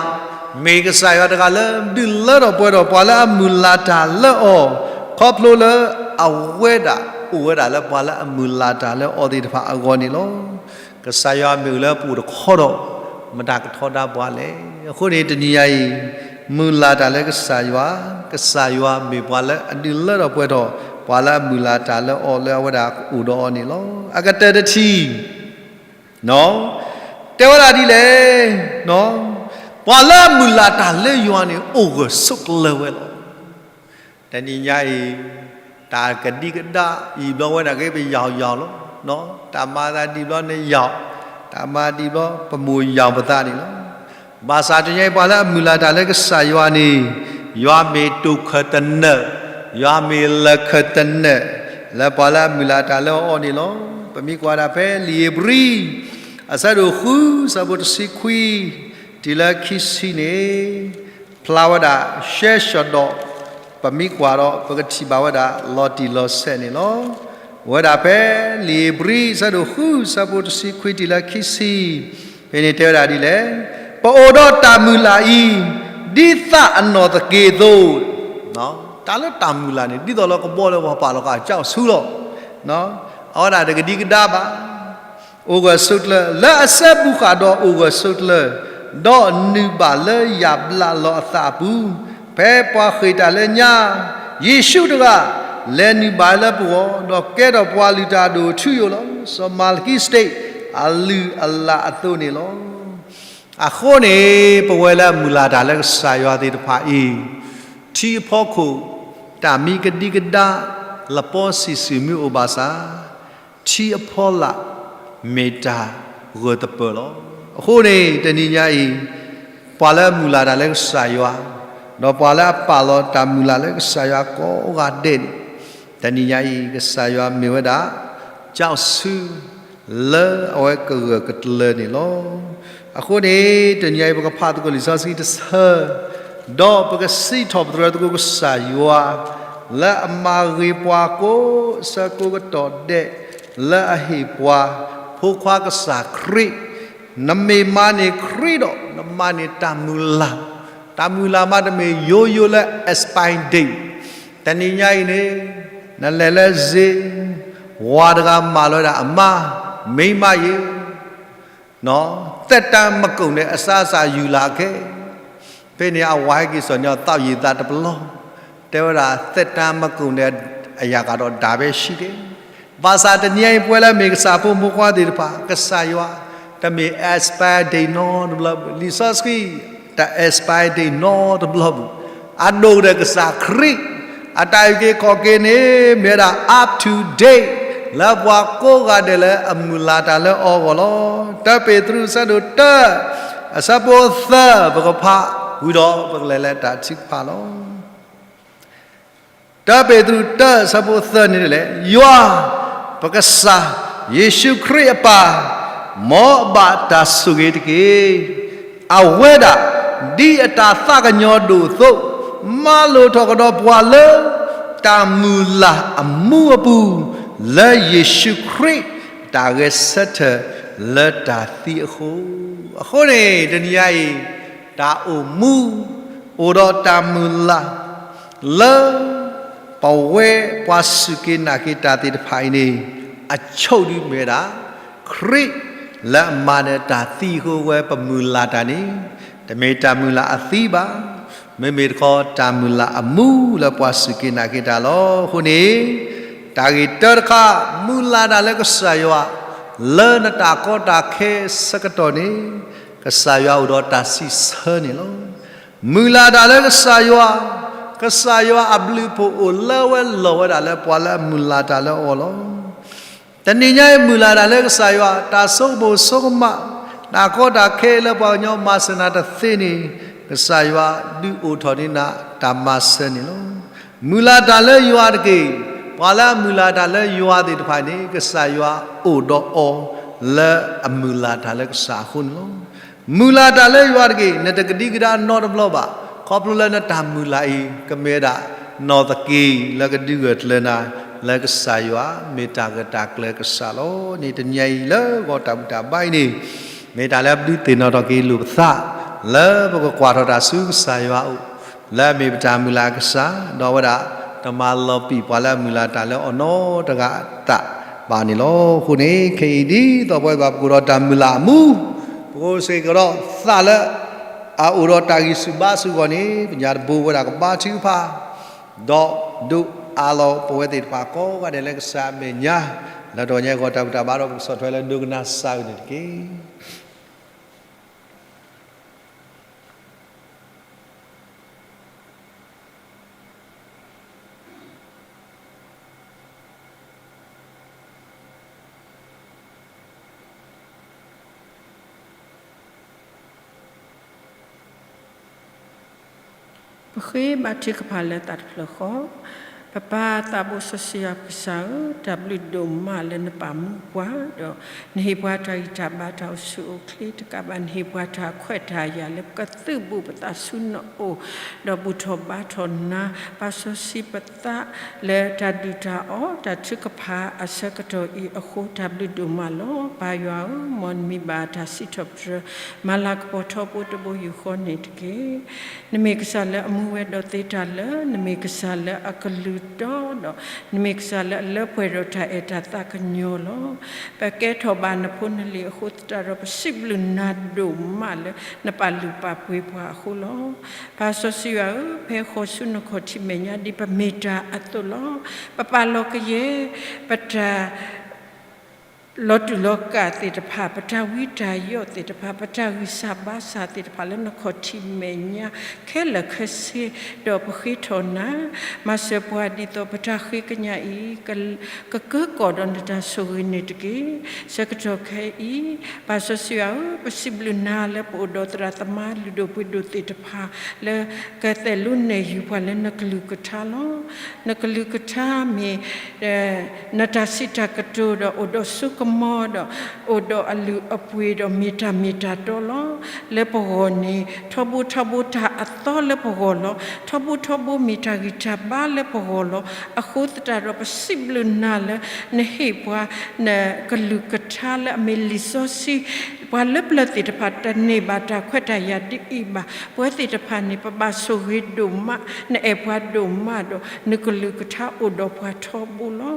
မ့ၢ်ကစၢ်ယွၤတဂၤလၢ ဒုးလၢထီၣ်ပှဲၤထီၣ်ပှၤလၢအမုၢ်လၢ်တၢ်လၢအီၤ ခီဖျိလၢအဝဲဒၣ်အိၣ်ဝဲဒၣ်လၢပှၤလၢအမုၢ်လၢ်တၢ်လၢအီၤသ့ၣ်တဖၣ်အဂီၢ်န့ၣ်လီၤ. ကစၢ်ယွၤမ့ၢ်အိၣ်လၢပအိၣ်တခီဒီး မတၤကထီဒါပှၤလဲၣ်. အဃိန့ၣ်တနံၤညါအံၤ မုၢ်လၢ်တၢ်လၢကစၢ်ယွၤ, ကစၢ်ယွၤမ့ၢ်ပှၤလၢအဒုးလၢထီၣ်ပှဲၤထီၣ် ပှၤလၢအမုၢ်လၢ်တၢ်လၢအီၤလၢအဝဲဒၣ်အိၣ်ဒီးအီၤန့ၣ်လီၤ. အကတၢၢ်တထံၣ် တဲဝဲဒၣ်ဒ်လဲၣ်, ပှၤလၢအမုၢ်လၢ်တၢ်လၢယွၤန့ၣ် အိၣ်ဂၢၢ်ဆိးကျၢၤဝဲလီၤ. တနံၤညါအံၤ တၢ်ကဒံကဒါ ယံာ်ဘျီဝဲဒၣ်က့ ပယီၤယီၤလီၤ. တၢ်မၤသးဒ်ဘျီနယီၤ, တၢ်မၤဒ်ဘျီပမိၢ်ယီၤပသးန့ၣ်လီၤ. ဘၣ်ဆၣ်တနံၤညါအံၤ ပှၤလၢအမုၢ်လၢ်တၢ်လၢကစၢ်ယွၤန့ၣ် ယွၤမ့ၢ်တိာ်ခၢၣ်သနၢၣ်, ယွၤမ့ၢ်လၢၢ်ခၢၣ်သနၢၣ် လၢပှၤလၢအမုၢ်လၢ်တၢ်လၢအီၤန့ၣ်လီၤ. ပမ့ၢ်ကွၢ်ဒၣ်ဖဲလံာ်ဧ့ၤဘြံၤ အဆၢဒိၣ်ဃု ဆၢဖိတဆံခွံ တုၤလၢခံဆံန့ၣ် ဖျါဝဲဒၣ်ရှဲရှီၤဒီး ပမ့ၢ်ကွၢ်ဒီးပကထံၣ်ဘၣ်ဝဲဒၣ်လီၤတံၢ်လီၤဆဲးန့ၣ်လီၤ. ဝဲဒၣ်ဖဲလံာ်ဧ့ၤဘြံၤ ဆၢဒိၣ်ဃု ဆၢဖိတဆံခွံတုၤလၢခံဆံ ဖဲန့ၣ်တဲဝဲဒၣ်ဒ်လဲၣ်, ပအိၣ်ဒီးတၢ်မုၢ်လၢ်အံၤ ဒ်သၣ်အနီၢ်သက့ၤအသိး, တၢ်လၢတၢ်မုၢ်လၢ်န့ၣ် ဒ်သိးလၢကဘီလၢပှၤပာ်လီၤဃာ်ကၠီၣ်ဆူလီၤ. အဝဲဒၣ်တကဒံကဒါဘၣ် အိၣ်ဂၢၢ်ဆိးကျၢၤ လၢအစဲဘူးဃာ်ဒီးအိၣ်ဂၢၢ်ဆိးကျၢၤ, ဒီးနုာ်ဘၣ်လၢယၣ်ဘျးလီၤအသးအပူၤ, ဖဲပှၤဃ့ၢ်တၢ်လၢညါ, ယ့ၣ်ၡူးတဂၤ လဲၤနုာ်ဘၣ်လၢပဂီၢ်, ဒီးကဲထီၣ်ပှၤလုၢ်တၢ်အဒိၣ်အထူအယိာ်လီၤ. စီၤမၤလကံ state အလုၢ်အလၢ်အသိးန့ၣ်လီၤ. အဃိန့ၣ် ပဝဲလၢအမုၢ်လၢ်တၢ်လၢကစၢ်ယွၤသ့ၣ်တဖၣ်အံၤ, ထံအဖီခိၣ် တၢ်မံကဒံကဒါ လပီဆံးစူၤမ့ၢ်အိၣ်ဘၣ်ဆၣ် ထံအဖီလာ် မ့ၢ်တၢ်ဂၢၢ်သပၢၤလီၤ. အဃိန့ၣ် တနံၤညါအံၤ ပှၤလၢအမုၢ်လၢ်တၢ်လၢကစၢ်ယွၤ, ဒီးပှၤလၢအပာ်လီၤတၢ်မုၢ်လၢ်လၢကစၢ်ယွၤကိးဂၤဒဲးန့ၣ်, တနံၤညါအံၤ ကစၢ်ယွၤမ့ၢ်ဝဲဒၣ် ကၠီၣ်ဆူ လၢအဝဲကဂၢၢ်ကကျၢၤန့ၣ်လီၤ. အဃိန့ၣ် တနံၤညါအံၤ ပကဖးသကိးလံာ်စီဆှံတဆၢ, ဒီးပကစံးထီၣ်ပတြၢၤသကိးကစၢ်ယွၤ လၢအမၤဂ့ၤပှၤကိးဆၢကိးကတီၢ်ဒဲး, လၢအဟ့ၣ်ပှၤ ဖိခွါကစၢ်ခရံာ်, နမ့ၢ်မၤန့ၢ်ခရံာ်ဒီး နမၤန့ၢ်တၢ်မုၢ်လၢ်, တၢ်မုၢ်လၢ်မးတမ့ၢ်ယိယိလၢ expire date တနံၤညါအံၤန့ၣ် နလဲၤလၢစ့, ဝၤတဂၤမၤလီၤဝဲဒၣ်အမါ, မိန်းမ ယဲ သက်တမ်းမကုန်နဲ့ အစားအစာယူလာခဲ့, ဖဲန့ၣ်အဝၤဟဲက့ၤစိာ်န့ၢ်အီၤ သောက်ရေသန့် တဘျီ, တဲဝဲဒၣ် သက်တမ်းမကုန်နဲ့ အရာကတော့ ဒါပဲရှိတယ်. ဘၣ်ဆၣ်တနံၤအံၤ ပဝဲလၢမ့ၢ်ကစၢ်ဖိမိၢ်ခွါသ့ၣ်တဖၣ် ကစၢ်ယွၤ တမ့ၢ် expire date နီတဘျီဘၣ်, လံာ်စီဆှံ တ expire date နီတဘျီဘၣ်. အဒိၣ်ကတၢၢ်ကစၢ်ခရံာ် အတၢ်အုၣ်က့ၤခီၣ်က့ၤန့ၣ် မ့ၢ်ဝဲဒၣ် up to date လၢပှၤကိးဂၤဒဲးလၢအမုၢ်လၢ်တၢ်လၢအီၤအဂီၢ်လီၤ. တၢပ့းတရူး အဆၢဒိၣ်တၢ အဆၢဖိသၢ ပကဖးဝံၤဒီး ပကလဲၤလၢတၢ်ထုကဖၣ်လီၤ. တၢပ့းတရူးတၢ အဆၢဖိသၢန့ၣ်ဒ်လဲၣ်, ယွၤ ပကစၢ် ယ့ၣ်ၡူးခရံာ်အပၢ် မ်အဘၣ်တၢ်ဆိၣ်ဂ့ၤတက့ၢ်. အဝဲဒၣ် ဒ်အတၢ်သးကညီၤဒိၣ်အသိး မၤလိာ်ထီၣ်ကဒီးပှၤလၢ တၢ်မုၢ်လၢ်အမူအပူၤ လၢယ့ၣ်ၡူးခရံာ် တၢ်ဂဲၤဆၢထၢၣ်လၢတၢ်သံအဃိ. အဃိန့ၣ် တနံၤညါအံၤ တၢ်အိၣ်မူ အိၣ်ဒီးတၢ်မုၢ်လၢ် လၢ ပဝဲပှၤစူၢ်က့ၤနာ်က့ၤတၢ်သ့ၣ်တဖၣ်အံၤန့ၣ် အဆိကတၢၢ်မ့ၢ်ဝဲဒၣ် ခရံာ်လၢအမၤနၢၤတၢ်သံအဃိ ဝဲပမုၢ်လၢ်တၢ်န့ၣ် တမ့ၢ်တၢ်မုၢ်လၢ်အသံဘၣ်. မ့မ့ၢ်တခီတၢ်မုၢ်လၢ်အမူလၢ်ပှၤစူၢ်က့ၤနာ်က့ၤတၢ်လီၤ. အဃိန့ၣ် တၢ်ဂ့ၢ်တၢတခါ မုၢ်လၢ်တၢ်လၢကစၢ်ယွၤ လၢနတၢ်ကီတၢ်ခဲဆၢကတီၢ်န့ၣ် ကစၢ်ယွၤအိၣ်ဒီးတၢ်စံးဆၢန့ၣ်လီၤ. မုၢ်လၢ်တၢ်လၢကစၢ်ယွၤ, ကစၢ်ယွၤအဘျုးအဖှိၣ်အိၣ်လၢဝဲလီၤဝဲဒၣ်လၢပှၤလၢအမုၢ်လၢ်တၢ်လၢအီၤလီၤ. တနံၤညါအံၤ မုၢ်လၢ်တၢ်လၢကစၢ်ယွၤ တၢ်ဆိကမိၣ်ဆိကမး, တၢ်ကီတၢ်ခဲလၢပှၤကညီမၤစၢၤနၤတသ့န့ၣ် ကစၢ်ယွၤဒုးအိၣ်ထီၣ်န့ၢ်နၤတၢ်မၤစၢၤန့ၣ်လီၤ. မုၢ်လၢ်တၢ်လၢယွၤတက့ၢ်. ပှၤလၢအမုၢ်လၢ်တၢ်လၢယွၤသ့ၣ်တဖၣ်န့ၣ် ကစၢ်ယွၤအိၣ်ဒီးအီၤလၢအမုၢ်လၢ်တၢ်လၢကစၢ်အဃိန့ၣ်လီၤ. မုၢ်လၢ်တၢ်လၢယွၤတက့ၢ်. နတကဒံကဒါနီတဘျီဘၣ်. ခီဖျိလၢနတၢ်မုၢ်လၢ်အံၤ ကမ့ၢ်ဝဲဒၣ် နီၢ်သက့ၤလၢကဒုးဂၢၢ်ကျၢၤနၤ လၢကစၢ်ယွၤ မ့ၢ်တၢ်ဂၢၢ်တၢ်ကျၢၤကစၢ်လီၤ. န့ၣ်တနံၤညါအံၤလၢဂီၤတၢ်ဘူၣ်တၢ်ဘါအံၤန့ၣ် မ့ၢ်တၢ်လၢပဒုးသ့ၣ်နီၣ်ထီၣ်က့ၤလိာ်ပသး လၢပကကွၢ်ထီၣ်တၢ်ဆူကစၢ်ယွၤအအိၣ် လၢအမ့ၢ်ပတၢ်မုၢ်လၢ်အကစၢ် ဒီးအဝဲဒၣ် နမၤလီၤပံာ်ပှၤလၢအမုၢ်လၢ်တၢ်လၢအီၤနီတဂၤအတၢ်ဘၣ်န့ၣ်လီၤ. အဃိန့ၣ် ခဲအံၤဒ်သိးပဝဲဘၣ်ပကအိၣ်ဒီးတၢ်မုၢ်လၢ်အမူ, ပကအိၣ်စ့ၢ်ကီးဒီးသးလၢအအိၣ်ဒီးတၢ်ဂံၢ်ဆူၣ်ဘါဆူၣ်အဂီၢ်န့ၣ် ပညၣ်တဘိဝဲဒၣ်ကဘါထုကဖၣ် ဒီးဒုးအးလီၤပဝဲသ့ၣ်တဖၣ်ကိးဂၤဒဲးလၢကစၢ်အမဲာ်ညါ လၢတဂီၤညါအဂီၢ်တၢ်ဘူၣ်တၢ်ဘါဒီးပကဆီၣ်ထွဲလၢဒိကနၣ်စၢ်အဂ့ၢ်န့ၣ်တက့ၢ်. ပဃ့ဘါထုကဖၣ်လၢသးတဖျၢၣ်ဃီ, ပပၢ်သးဘိစီဆှံယွၤပကစၢ်ဧၢ, တၢ်ဘျုးဒိၣ်မးလၢနပာ်မူပှၤ, ဒီးနဟ့ၣ်ပှၤတၢ်ဂံၢ်တၢ်ဘါတၢ်အိၣ်ဆူၣ်အိၣ်ချ့တကးဘၣ်, နဟ့ၣ်ပှၤတၢ်ခွဲးတၢ်ယာ်လၢပကသုးဘူးပသးဆူနအိၣ်, ဒီးဘူၣ်ထီၣ်ဘါထီၣ်နၤ, ပာ်စီဆှံပသးလၢတၢ်ဒုၣ်တၢ်အီၣ်တၢ်ထုကဖၣ်အဆၢကတီၢ်အံၤအဃိ တၢ်ဘျုးဒိၣ်မးလီၤ. ပၢ်ယွၤဧၢ, မ်နမံၤဘၣ်တၢ်စံးထီၣ်ပတြၢၤ မၤလၤကပီၤထီဘိတဘိယူၢ်ဃီန့ၣ်တက့ၢ်. နမ့ၢ်ကစၢ်လၢအမူဝဲဒီးသ့တၢ်လၢာ်, နမ့ၢ်ကစၢ်လၢအကလုၢ်တီဒီး, နမ့ၢ်ကစၢ်လၢအလၢပှဲၤဒီးတၢ်အဲၣ်တၢ်သးကညီၤလီၤ. ပကဲထီၣ်ဘၣ်နဖိနလံၤအဃိသတးဒီး ပစံးဘျုးနၤဒိၣ်မးလၢနပာ်လုၢ်ပာ်ပှ့ၤပှၤအဃိလီၤ. ပၢ်စီဆှံယွၤဧၢ, ဖဲဃီၤဆူနခီၣ်ထံးမဲာ်ညါ ဒ်ပမ့ၢ်တၢ်အသိးလီၤ. ပပာ်လီၤကယဲၢ် ပတၢ် လီၤတူာ်လီၤကာ်သ့ၣ်တဖၣ်, ပတၢ်ဝံတၢ်ယိးသ့ၣ်တဖၣ်, ပတၢ်ဂံၢ်စၢ်ဘါစၢ်သ့ၣ်တဖၣ်လၢနခီၣ်ထံးမဲာ်ညါ ခဲလၢာ်ခဲဆ့, ဒီးပဃ့ထီၣ်နၤ, မၤစၢၤပှၤဒ်သိးပတၢ်ဃ့ကညးအံၤ ကကၢကီၢ်ဒီးနတၢ်ဆိၣ်ဂ့ၤန့ၣ်တက့ၢ်. ဆၢကတီၢ်ခဲအံၤ, ပၢ်စီဆှံယွၤဧၢ, ပစံးဘျုးနၤလၢပအိၣ်ဒီးသရၣ်သမါလုၢ်ဒိၣ်ပှ့ၤဒိၣ်သ့ၣ်တဖၣ် လၢကသဲးလိနဲၣ်ယုၤပှၤလၢနကလုၢ်ကထါလီၤ. နကလုၢ်ကထါမ့ၢ် နတၢ်စံးတၢ်ကတိၤဒီးအိၣ်ဒီးစိကမီၤဒီး အိၣ်ဒီးအလုၢ်အပှ့ၤဒီးမ့ၢ်တၢ်မ့ၢ်တၢ်တီလီၤ. လၢပဂီၢ်န့ၣ် ထီဘိထီဘိတၢ်အသီလၢပဂီၢ်လီၤ. ထီဘိထီဘိမ့ၢ်တၢ်ဂံၢ်တၢ်ဘါလၢပဂီၢ်လီၤ. အဃိသတးဒီးပစံးဘျုးနၤလၢ နဟ့ၣ်ပှၤ နကလုၢ်ကထါလၢအမ့ၢ်လံာ်စီဆှံ ပှၤလၢပျၢၤသ့ၣ်တဖၣ်တန့ၢ်ဘၣ်တၢ်ခွဲးတၢ်ယာ်ဒ်အံၤဘၣ်. ပဝဲသ့ၣ်တဖၣ်န့ၣ် ပဘၣ်ဆိၣ်ဂ့ၤဒိၣ်မး, နအဲၣ်ပှၤဒိၣ်မးဒီး နကလုၢ်ကထါအိၣ်ဒီးပှၤထီဘိလီၤ.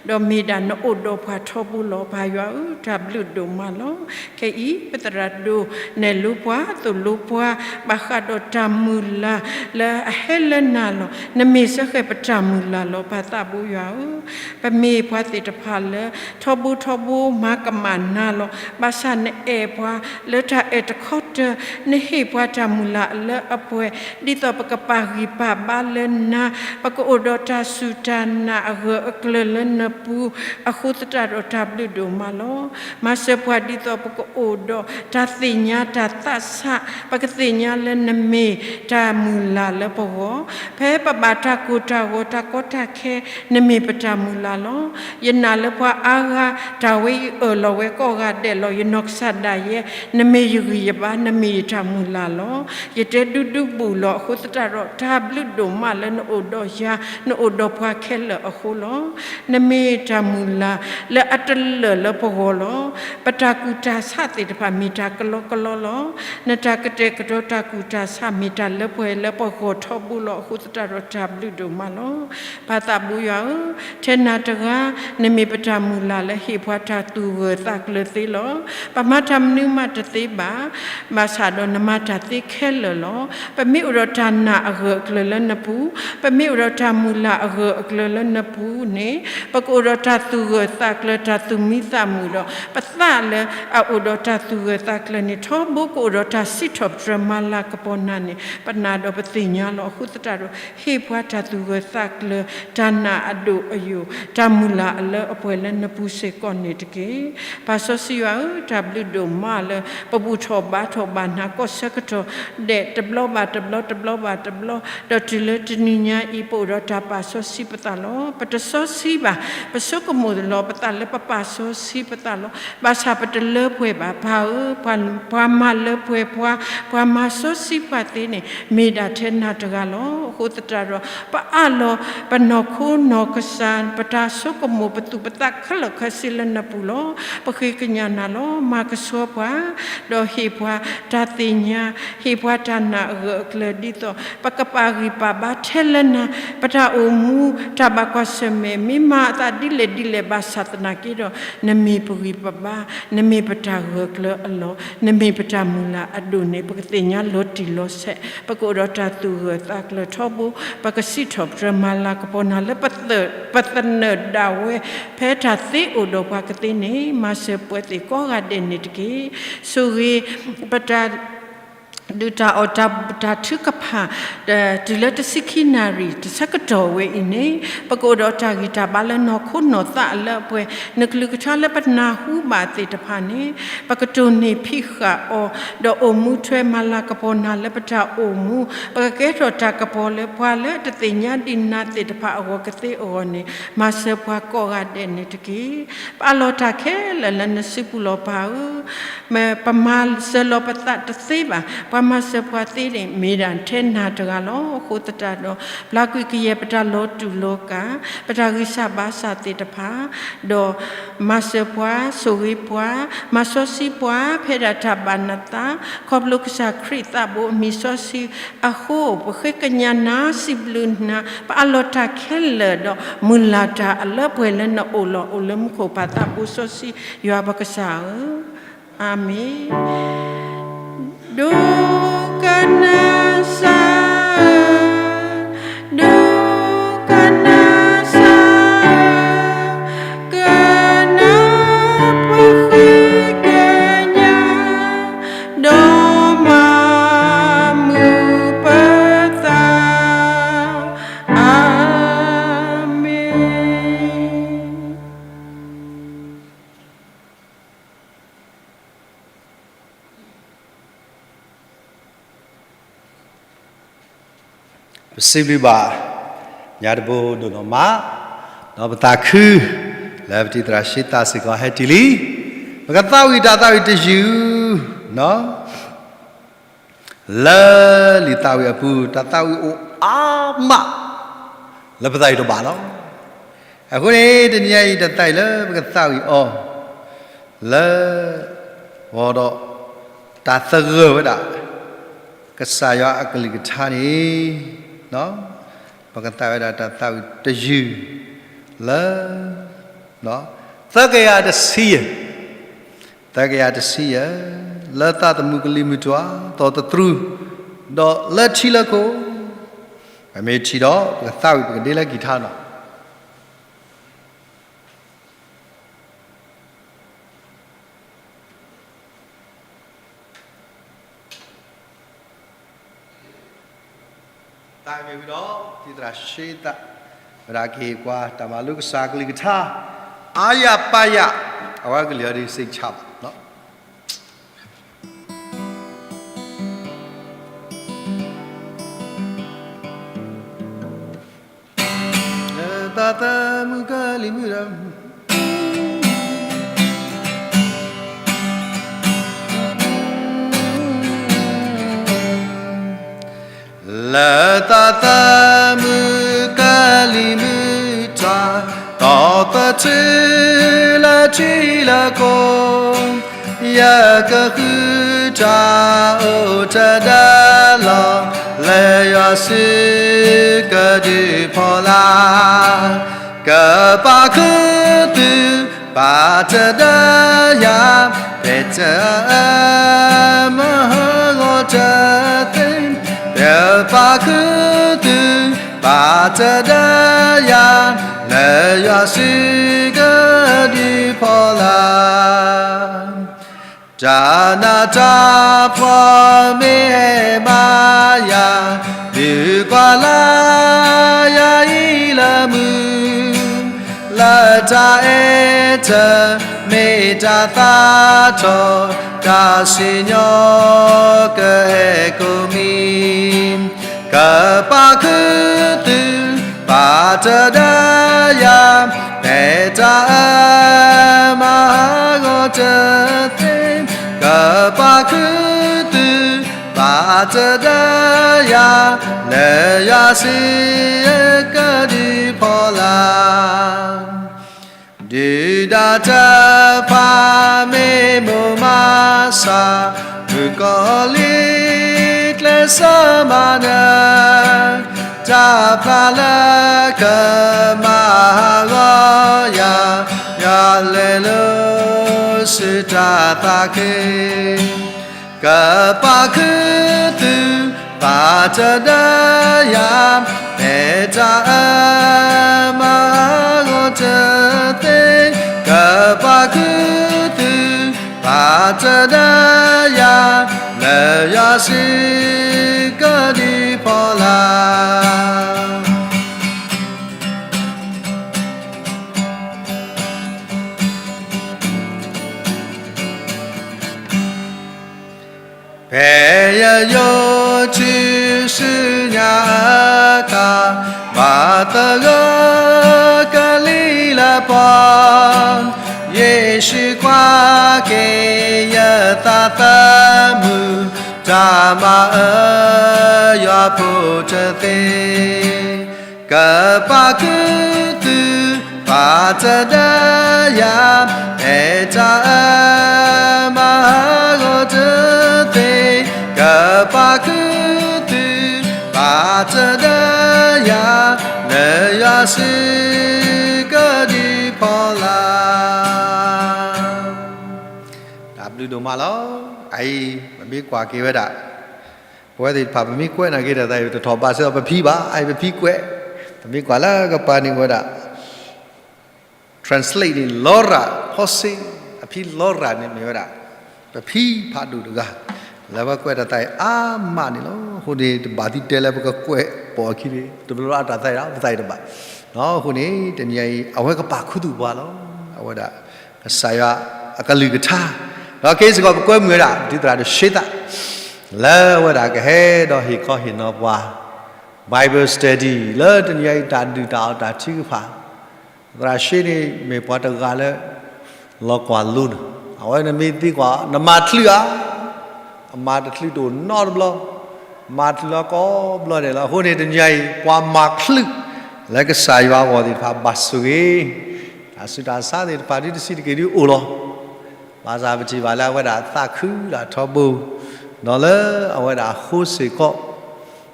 ဒီးမ့ၢ်ဒၣ်နအိၣ်ဒီးပှၤထီဘိလီၤ. ပၢ်ယွၤဧၢ, တၢ်ဘျုးဒိၣ်မးလီၤ. ခဲအံၤ ပသရၣ်ဒိၣ်နဲၣ်လိပှၤ သိၣ်လိပှၤ ဘၣ်ဃးဒီးတၢ်မုၢ်လၢ်လၢအဟဲလၢနၤလီၤ. နမ့ၢ်စ့ၢ်ကီးပတၢ်မုၢ်လၢ်လီၤ. ပၢ်သးဘိယွၤဧၢ, ပမ့ၢ်ပှၤသ့ၣ်တဖၣ်လၢ ထီဘိထီဘိမၤကမၣ်နၤလီၤ. ဘၣ်ဆၣ်နအဲၣ်ပှၤလၢတၢ်အဲၣ်တခီတၢၤ, နဟ့ၣ်ပှၤတၢ်မုၢ်လၢ်လၢအပှဲၤ ဒ်သိးပကပာ်ဂံၢ်ပာ်ဘါလၢနၤ, ပကအိၣ်ဒီးတၢ်စူၢ်တၢ်နာ်အဂၢၢ်အကျၢၤလၢနပူၤ, အဃိသတးဒီးတၢ်ဘျုးဒိၣ်မးလီၤ. မၤစၢၤပှၤဒ်သိးပကအိၣ်ဒီးတၢ်သ့ၣ်ညါတၢ်သးဆး, ပကသ့ၣ်ညါလၢနမ့ၢ်တၢ်မုၢ်လၢ်လၢပဂီၢ်, ဖဲပဘၣ်တၢ်ကိၢ်တၢ်ဂီၤတၢ်ကီတၢ်ခဲ နမ့ၢ်ပတၢ်မုၢ်လၢ်လီၤ. ယနာ်လၢပှၤအါဂၤ တၢ်ဝဲအံၤအၢၣ်လီၤဝဲကိးဂၤဒဲးလီၤ. ယနီၢ်ကစၢ်ဒၣ်ယဲ နမ့ၢ်ယဂံၢ်ယဘါ, နမ့ၢ်ယတၢ်မုၢ်လၢ်လီၤ. ယတဲဒူဒူဘူးလီၤ. အဃိသတးဒီး တၢ်ဘျုးဒိၣ်မးလၢနအိၣ်ဒီးယၤ, နအိၣ်ဒီးပှၤခဲလၢာ်အဃိလီၤ. နမ့ၢ်တၢ်မုၢ်လၢ်လၢအတလၢာ်လၢပဂီၢ်လီၤ. ပတၢ်ကူၣ်တၢ်ဆးသ့ၣ်တဖၣ်မ့ၢ်တၢ်ကလီကလီလီၤ. နတၢ်ကတဲာ်ကတီၤတၢ်ကူၣ်တၢ်ဆးမ့ၢ်တၢ်လၢပှဲၤလၢပဂီၢ်ထီဘိလီၤ. အဃိသတးဒီးတၢ်ဘျုးဒိၣ်မးလီၤ. ပၢ်သးဘိယွၤဧၢ, ထဲနၤတဂၤ နမ့ၢ်ပတၢ်မုၢ်လၢ်လၢဟ့ၣ်ပှၤတၢ်သူၣ်ဂၢၢ်သးကျၢၤသ့လီၤ. ပမၤတၢ်မနုၤမးတသ့ဘၣ်, ဘၣ်ဆၣ်ဒီးနမၤတၢ်သ့ခဲလၢာ်လီၤ. ပမ့ၢ်အိၣ်ဒီးတၢ်နာ်အဂၢၢ်အကျၢၤလၢနပူၤ, ပမ့ၢ်အိၣ်ဒီးတၢ်မုၢ်လၢ်အဂၢၢ်အကျၢၤလၢနပူၤန့ၣ်, ပကအိၣ်ဒီးတၢ်သူၣ်ဂၢၢ်သးကျၢၤ တၢ်သူၣ်မံသးမုာ်ဒီး ပသးလၢအအိၣ်ဒီးတၢ်သူၣ်ဂၢၢ်သးကျၢၤန့ၣ် ထီဘိကအိၣ်ဒီးတၢ်စံးထီၣ်ပတြၢၤမၤလၤကပီၤနၤန့ၣ် ပနာ်ဒီးပသ့ၣ်ညါလီၤ. အဃိသတးဒီး ဟ့ၣ်ပှၤတၢ်သူၣ်ဂၢၢ်သးကျၢၤ တၢ်နာ်အဒိၣ်အယိာ် တၢ်မုၢ်လၢ်အလၢအပှဲၤလၢနပူၤစ့ၢ်ကီးန့ၣ်တက့ၢ်. ပၢ်စီဆှံယွၤဧၢ, တၢ်ဘျုးဒိၣ်မးလၢ ပဘူၣ်ထီၣ်ဘါထီၣ်ဘၣ်နၤကိးဆၢကတီၢ်ဒဲး တဘျီဘၣ်တဘျီ တဘျီဘၣ်တဘျီ, ဒီးတုၤလၢတနံၤညါအံၤ ပအိၣ်ဒီးတၢ်ပာ်စီဆှံပသးလီၤ. ပတစီဆှံဘၣ်, ပဆိကမိၣ်လီၤပသးလၢပပာ်စီဆှံပသးလီၤ. ဘၣ်ဆၣ်ပတလၢပှဲၤဘၣ်. ပၢ်ဧၢ, ပှၤမၤလၢပှဲၤပှၤ, ပှၤမၤစီဆှံပှၤသ့န့ၣ် မ့ၢ်ဒၣ်ထဲနၤတဂၤလီၤ. အဃိသတးဒီး ပအးလီၤပနီၢ်ခိနီၢ်ကစၢ် ပတၢ်ဆိကမိၣ် ပသူၣ်ပသးခဲလၢာ်ခဲဆ့လၢနပူၤလီၤ. ပဃ့ကညးနၤလီၤ. မၤကဆူ ပှၤ, ဒီးဟ့ၣ်ပှၤတၢ်သ့ၣ်ညါ, ဟ့ၣ်ပှၤတၢ်နာ်အဂၢၢ်အကျၢၤဒ်သိး ပကပာ်ဂံၢ်ပာ်ဘါထဲလၢနၤ, ပတၢ်အိၣ်မူ တၢ်ဘၣ်ကွၢ်ဆၢၣ်မဲာ် မ့ၢ်မၤအသးဒ်လဲၣ်ဒ်လဲၣ်ဘၣ်ဆၣ်သနာ်က့ဒီး နမ့ၢ်ပဂံၢ်ပဘါ, နမ့ၢ်ပတၢ်ဂၢၢ်ကျၢၤအလီၢ်, နမ့ၢ်ပတၢ်မုၢ်လၢ်အဒိၣ်န့ၣ် ပကသ့ၣ်ညါလီၤတံၢ်လီၤဆဲး, ပကအိၣ်ဒီးတၢ်သူၣ်ဂၢၢ်သးကျၢၤထီဘိ, ပကစံးထီၣ်ပတြၢၤမၤလၤကပီၤနၤလၢ ပသနၢၣ်ဒၣ်ဝဲ ဖဲတၢ်သ့အိၣ်ဒီးပှၤကသ့န့ၣ် မၤစၢၤပှဲၤသ့ၣ်ကိးဂၤဒဲးန့ၣ်တက့ၢ်. ဆိၣ်ဂ့ၤ ပတၢ်ဒုၣ်တၢ်အီၣ်တၢ်ဘူၣ်တၢ်ထုကဖၣ် တုၤလၢတဆံခံနၣ်ရံၣ် တဆၢကတီၢ်ဝဲအံၤန့ၣ် ပကအိၣ်ဒီးတၢ်ဂံၢ်တၢ်ဘါလၢနီၢ်ခိနီၢ်သးအလၢအပှဲၤ နကလုၢ်ကထါလၢပနၢ်ဟူဘၣ်သ့ၣ်တဖၣ်န့ၣ် ပကတိၢ်နီၣ်ဖံးဃာ်အီၤ ဒီးအိၣ်မူထွဲမၤလၤကပီၤနၤလၢပတၢ်အိၣ်မူ ပကကဲထီၣ်တၢ်ကပီၤလၢပှၤလၢတသ့ၣ်ညါဒံးနၤသ့ၣ်တဖၣ်အဂီၢ်ကသ့အဂီၢ်န့ၣ် မၤစၢၤပှၤကိးဂၤဒဲးန့ၣ်တက့ၢ်. ပအးလီၤတၢ်ခဲလၢာ်လၢနစုပူၤလီၤပၢ်ဧၢ, မ့ၢ်ပမၤစၢၤလီၤပသးတသ့ဘၣ်, ပှၤမၤစၢၤပှၤသ့န့ၣ် မ့ၢ်ဒၣ်ထဲနၤတဂၤလီၤ. အဃိသတးဒီး ပျၢ်ကွံာ်ကယဲၢ်ပတၢ်လီၤတူာ်လီၤကာ်, ပတၢ်ဂံၢ်စၢ်ဘါစၢ်သ့ၣ်တဖၣ်, ဒီးမၤစၢၤပှၤ, ဆိၣ်ဂ့ၤပှၤ, မၤစီဆှံပှၤ ဖဲဒၣ်တၢ်ဘၣ်နသး, ခီဖျိကစၢ်ခရံာ်သးဘိအမံၤစီဆှံအဃိ ပဃ့ကညးနၤစံးဘျုးနၤ, ပအးလီၤတၢ်ခဲလၢာ်ဒီး မုၢ်လၢ်တၢ်အလၢပှဲၤလၢနအိၣ်လီၤအိၣ်လၢမူခိၣ်ပၢ်သးဘိစီဆှံယွၤပကစၢ်ဧၢ, အၤမ့ၣ်. ဒိကနၣ်စၢ်ဧၢ, ဒိကနၣ်စၢ်ဧၢ, ကနၢ်ပဃ့ကညး, ဒီးမၤမုာ်ပသး, အၤမ့ၣ်. ပစံးဘျုးဘၣ် ညါတဘိဒိၣ်နီၢ်မး, ဒီးပသးခု လၢပတံၤသရၣ်ရှ့သးစ့ၢ်ကီးဟဲတံၢ်လံ, ပကသးဝံၣ်တၢ်သးဝံၣ်တယုၢ်, လၢလံာ်သးဝံၣ်အပူၤ တၢ်သးဝံၣ်အိၣ်အါမး လၢပသးဝံၣ်တဘၣ်လီၤ. အဃိန့ၣ် တနံၤအံၤတၢ်သးဝံၣ်လၢပကသးဝံၣ်အီၤ လၢ ဝီဒီး တၢ်သဂၢၢ်ဝဲဒၣ် ကစၢ်ယွၤအကလုၢ်ကထါန့ၣ် ပကသးဝံၣ်ဝဲဒၣ်တၢ်သးဝံၣ်တယုၢ် လၢ သၢကယၤတဆံယဲၢ်, သၢကယၤတဆံယဲၢ်, လၢသးသမူကလံၤမုၢ်တွၤ သီသတြူး, ဒီးလၢထံလၢခိၣ်, ပမ့ၢ်ထံၣ်ဒီး ပကသးဝံၣ်ပကဒ့လၢကံၢ်ထါနီၤ. သးမ့ၢ်ဝံၤဒီး တံၤသရၣ်ရှ့သး ဝဲဒၣ်ကဟ့ၣ်ကွၢ် တၢ်မၤလိကစၢ်ကလုၢ်ကထါ အါယၤပာ်ယၤ အဝဲကလုၢ်အီၤဒ်စ့ၢ်ကီးဘၣ်. လၢသးသမူကလံၤမုၢ်ဒီး လၢသးသမူကလံၤမုၢ်တွၤ သီသတြူးလၢထံလၢခိၣ် ယကဃုတၢ်အိၣ်တဒါလီၤ လၢယွၤစုကဒုးဖီလာ် ကပာ်ခူသူၣ် ပာ်တဒါယၤ ဖဲတၢ်အၢမၤဟးဂီၤတသ့ ကပာ်ခူသူၣ် ပာ်တဒါယၤ လၢယွၤစုကဒုးဖီလာ် တၢ်နးတၢ်ဖှီၣ်မ့ၢ်ဟဲမၤယၤ ဒုးကွၢ်လၢ်ယၤအံၤလၢမုၢ် လၢတၢ်အဲၣ်တၢ် မ့ၢ်တၢ်သးထီၣ် တၢ်စံၣ်ညီၣ်ကဟဲကိးမံၤ ကပာ်ခူသူၣ် ပာ်တဒါယၤ ဖဲတၢ်အၢမၤဟးဂီၤတသ့ ကပာ်ခူသူၣ် ပာ်တဒါယၤ လၢယွၤစုကဒုးဖီလာ် ဒုၣ်ဒါတဖၣ်မ့ၢ်မိၢ်မး တၢ်မုၣ်ကီၤလံၤကျဲးစၢးမၤနၢၤ, တၢ်ဖျါလၢကမၤဟးဂီၤယၤ, ယလဲၤလိၤဆူတၢ်သးခု, ကပာ်ခူသူၣ် ပာ်တဒါယၤ, ဖဲတၢ်အၢမၤဟးဂီၤတသ့, ကပာ်ခူသူၣ် ပာ်တဒါယၤ, လၢယွၤစုကဒုးဖီလာ် ဖဲယယိာ်တုၤဆူညါအခါ, ဘၣ်သဂၢၢ်ကလံၤလၢပှီၢ်, ယ့ၣ်ၡူးကွၢ်က့ၤယသးသမူ, တၢ်မၤအၢယွၤဖိတသ့ ကပာ်ခူသူၣ် ပာ်တဒါယၤ, ဖဲတၢ်အၢမၤဟးဂီၤတသ့, ကပာ်ခူသူၣ် ပာ်တဒါယၤ, လၢယွၤစုကဒုးဖီလာ် တၢ်ဘျုးဒိၣ်မးလီၤ. အအံၤ ပမ့ၢ်ကွၢ်က့ၤဝဲဒၣ် ပဝဲသ့ၣ်တဖၣ် ပမ့ၢ်ကွဲးနာ်က့ၤတၢ်သးအံၤ တထီၣ်ဘးစ့ၢ်ကီးပဖံဘၣ်, အအံၤပဖံကွဲး, ပမ့ၢ်ကွၢ်လၢကပၤန့ၣ်ဝဲဒၣ် translate န့ၣ် လီရၣ်ဖီစ့, အဖံလီရၣ်န့ၣ်မ့ၢ်ဝဲဒၣ် ပဖံဖးဒိၣ်တဂၤ လၢပကွဲးတၢ်သးအံၤအါမးန့ၣ်လီၤ. အဃိန့ၣ် တဘၣ်သံတဲလၢပကကွဲးပိာ်အခံန့ၣ် တဘျီလၢအတၢ်သးအံၤဒီး ပသးအံၤတဘၣ်. အဃိန့ၣ် တနံၤအံၤ အဝဲကပာ်ခူသူၣ်ပှၤလီၤ. အဝဲဒၣ် ကစၢ်ယွၤအကလုၢ်ကထါ, ဒီးက့ၤစ့ၢ်ကီးပကွဲမုာ်ဝဲဒၣ် ဒုးသရၣ်ဒိၣ်ရှ့သး လၢအဝဲဒၣ်ကဟဲဒီးဟ့ၣ်ခီဟ့ၣ်နီၤပှၤ Bible study လၢတနံၤအံၤတၢ်ဒုၣ်တၢ်အီၣ်တၢ်ထုကဖၣ်, သရၣ်ရှ့န့ၣ်မ့ၢ်ပှၤတဂၤလၢ လီၤကွၢ်လိန့ၣ်, အဝဲနမ့ၢ်သံကွၢ် နမၤတချုးဧါ, အမၤတချုးတအိၣ်နီတဘျီ, မၤတချုးလီၤကိးဘျီဒဲးလီၤ. အဃိန့ၣ်တနံၤအံၤ ပှၤမၤချုး လၢကစၢ်ယွၤအဂီၢ်သ့ၣ်တဖၣ်ဘၣ်ဆိၣ်ဂ့ၤ, တၢ်ဆူးတၢ်ဆါသ့ၣ်တဖၣ်ဒ်တဆံးတက့ၢ်ဒ်အိၣ်လီၤ. ဘၣ်ဆၣ်ပထံၣ်ဘၣ်လၢအဝဲဒၣ်သးခုဒၣ်ထီဘိ, ဒီးလၢအဝဲဒၣ်အဃိစ့ၢ်ကီး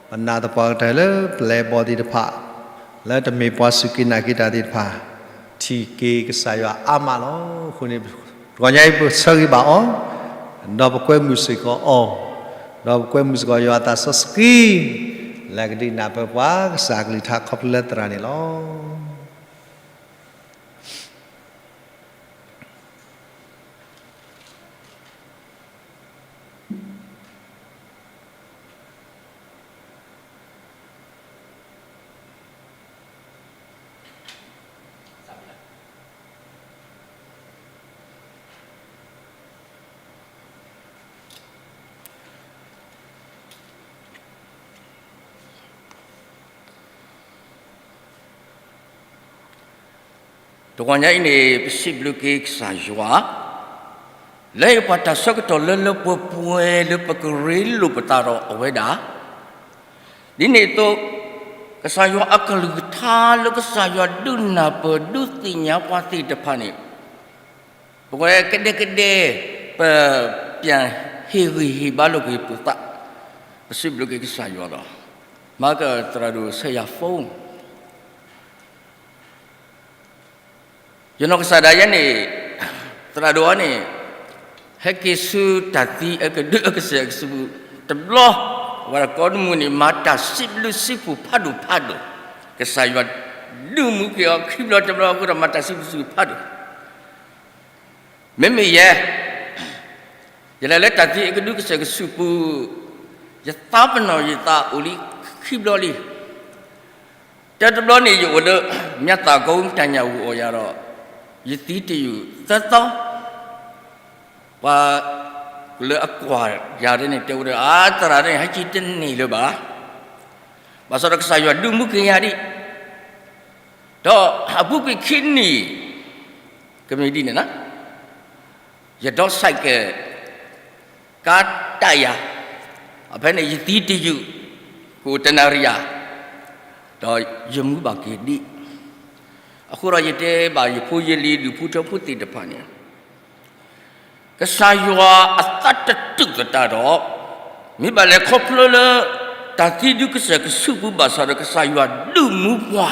ပနာ်သပှၢ်ကတၢၢ်လၢပျဲၢ်ဘီၣ်သ့ၣ်တဖၣ်, လၢတမ့ၢ်ပှၤစူၢ်က့ၤနာ်က့ၤတၢ်သ့ၣ်တဖၣ်, ထံၣ်က့ၤကစၢ်ယွၤအါမးလီၤ. အဃိန့ၣ် တဂီၤညါအံၤပဆၢဂ့ၤဘၣ်အီၤ, ဒီးပကွဲမုာ်စ့ၢ်ကီးအီၤ, ဒီးပကွဲမုာ်စ့ၢ်ကီးယွၤအသးစီဆှံ, လၢကဒုးနၢ်ပၢၢ်ပှၤကစၢ်အကလုၢ်ကထါခီဖျိလၢသရၣ်န့ၣ်လီၤ. တဂီၤညါအံၤန့ၣ် ပစံးဘျုးက့ၤကစၢ်ယွၤ လၢဟ့ၣ်ပှၤတၢ်ဆၢကတီၢ်လၢလၢပှဲၤပှဲၤလၢပကရ့လိာ်ပသးဒီးအဝဲဒၣ်, ဒ်န့ၣ်အသိး ကစၢ်ယွၤအကလုၢ်ကထါလၢကစၢ်ယွၤဒုးနၢ်ပၢၢ်ဒုးသ့ၣ်ညါပှၤသ့ၣ်တဖၣ်န့ၣ်, ပဝဲကဒဲကဒဲ ပ ပ ဟ့ၣ်ဂံၢ်ဟ့ၣ်ဘါလိာ်က့ၤပသး, ပစံးဘျုးက့ၤကစၢ်ယွၤလီၤ. မၤကသရၣ်ဒိၣ်ဆၢယၤ phone ယနီၢ်ကစၢ်ဒၣ်ယဲန့ၣ်, သရၣ်ဒိၣ်အံၤန့ၣ်, ဟဲက့ၤဆူတၢ်သံအကဒုအကစဲးအကဆူးပူၤတဘျီ, အဝဲဒၣ်ကိးမုၢ်နံၤန့ၣ် မၤတၢ်စံးဘျုးစံးဖှိၣ်ဖးဒိၣ်ဖးဒိၣ်, ကစၢ်ယွၤဒုးမူက့ၤအီၤခံဘျီတဘျီအဃိဒီး မၤတၢ်စံးဘျုးစံးဖှိၣ်ဖးဒိၣ် မ့မ့ၢ်ယဲ, ယလဲၤလၢတၢ်သံအကဒုကစဲးကဆူးပူၤ, ယသးပ့ၤနီၣ်ယသးအိၣ်လံခံဘျီလံ. တၢ်တဘျီန့ၣ် ယအိၣ်လၢ မျၢ်သၣ်ကိတၢ်ညၣ်ဂုာ်အီၣ်ယၤဒီး ယသံတယုၢ်သၢသီ, ပှၤလၢအကွၢ်ယၤဒ်န့ၣ် တဲဝဲဒၣ် အါ သရၣ်န့ၣ် ဟဲက့ၤတန့ၢ်လၢၤဘၣ်. ဘၣ်ဆၣ်ဒီးကစၢ်ယွၤဒုးမူက့ၤယၤဒံး ဒီးအပူၤကွံာ်ခံနံၣ် ကမ့ၢ်ဒ်န့ၣ်လီၤ. ယဒိး cycle ကါတၢ်ယၤ, ဖဲန့ၣ် ယသံတယုၢ် ကအိၣ်တနၣ်ရံၣ်ယၤ, ဒီးယမူဘၣ်က့ၤဒံး. အဃိဒီးယတဲဘၣ်ယဖိယလံၤဒူၣ်ဖိထၢဖိသ့ၣ်တဖၣ်န့ၣ်, က ကစၢ်ယွၤအသးတတုာ်သတးဒီး, မ့ၢ်ဘၣ်လဲၣ်ခီဖျိလၢ တၢ်သံဒုကစၢၢ်ကဆူးပူၤဘၣ်ဆၣ်ဒီး ကစၢ်ယွၤဒုးမူပှၤ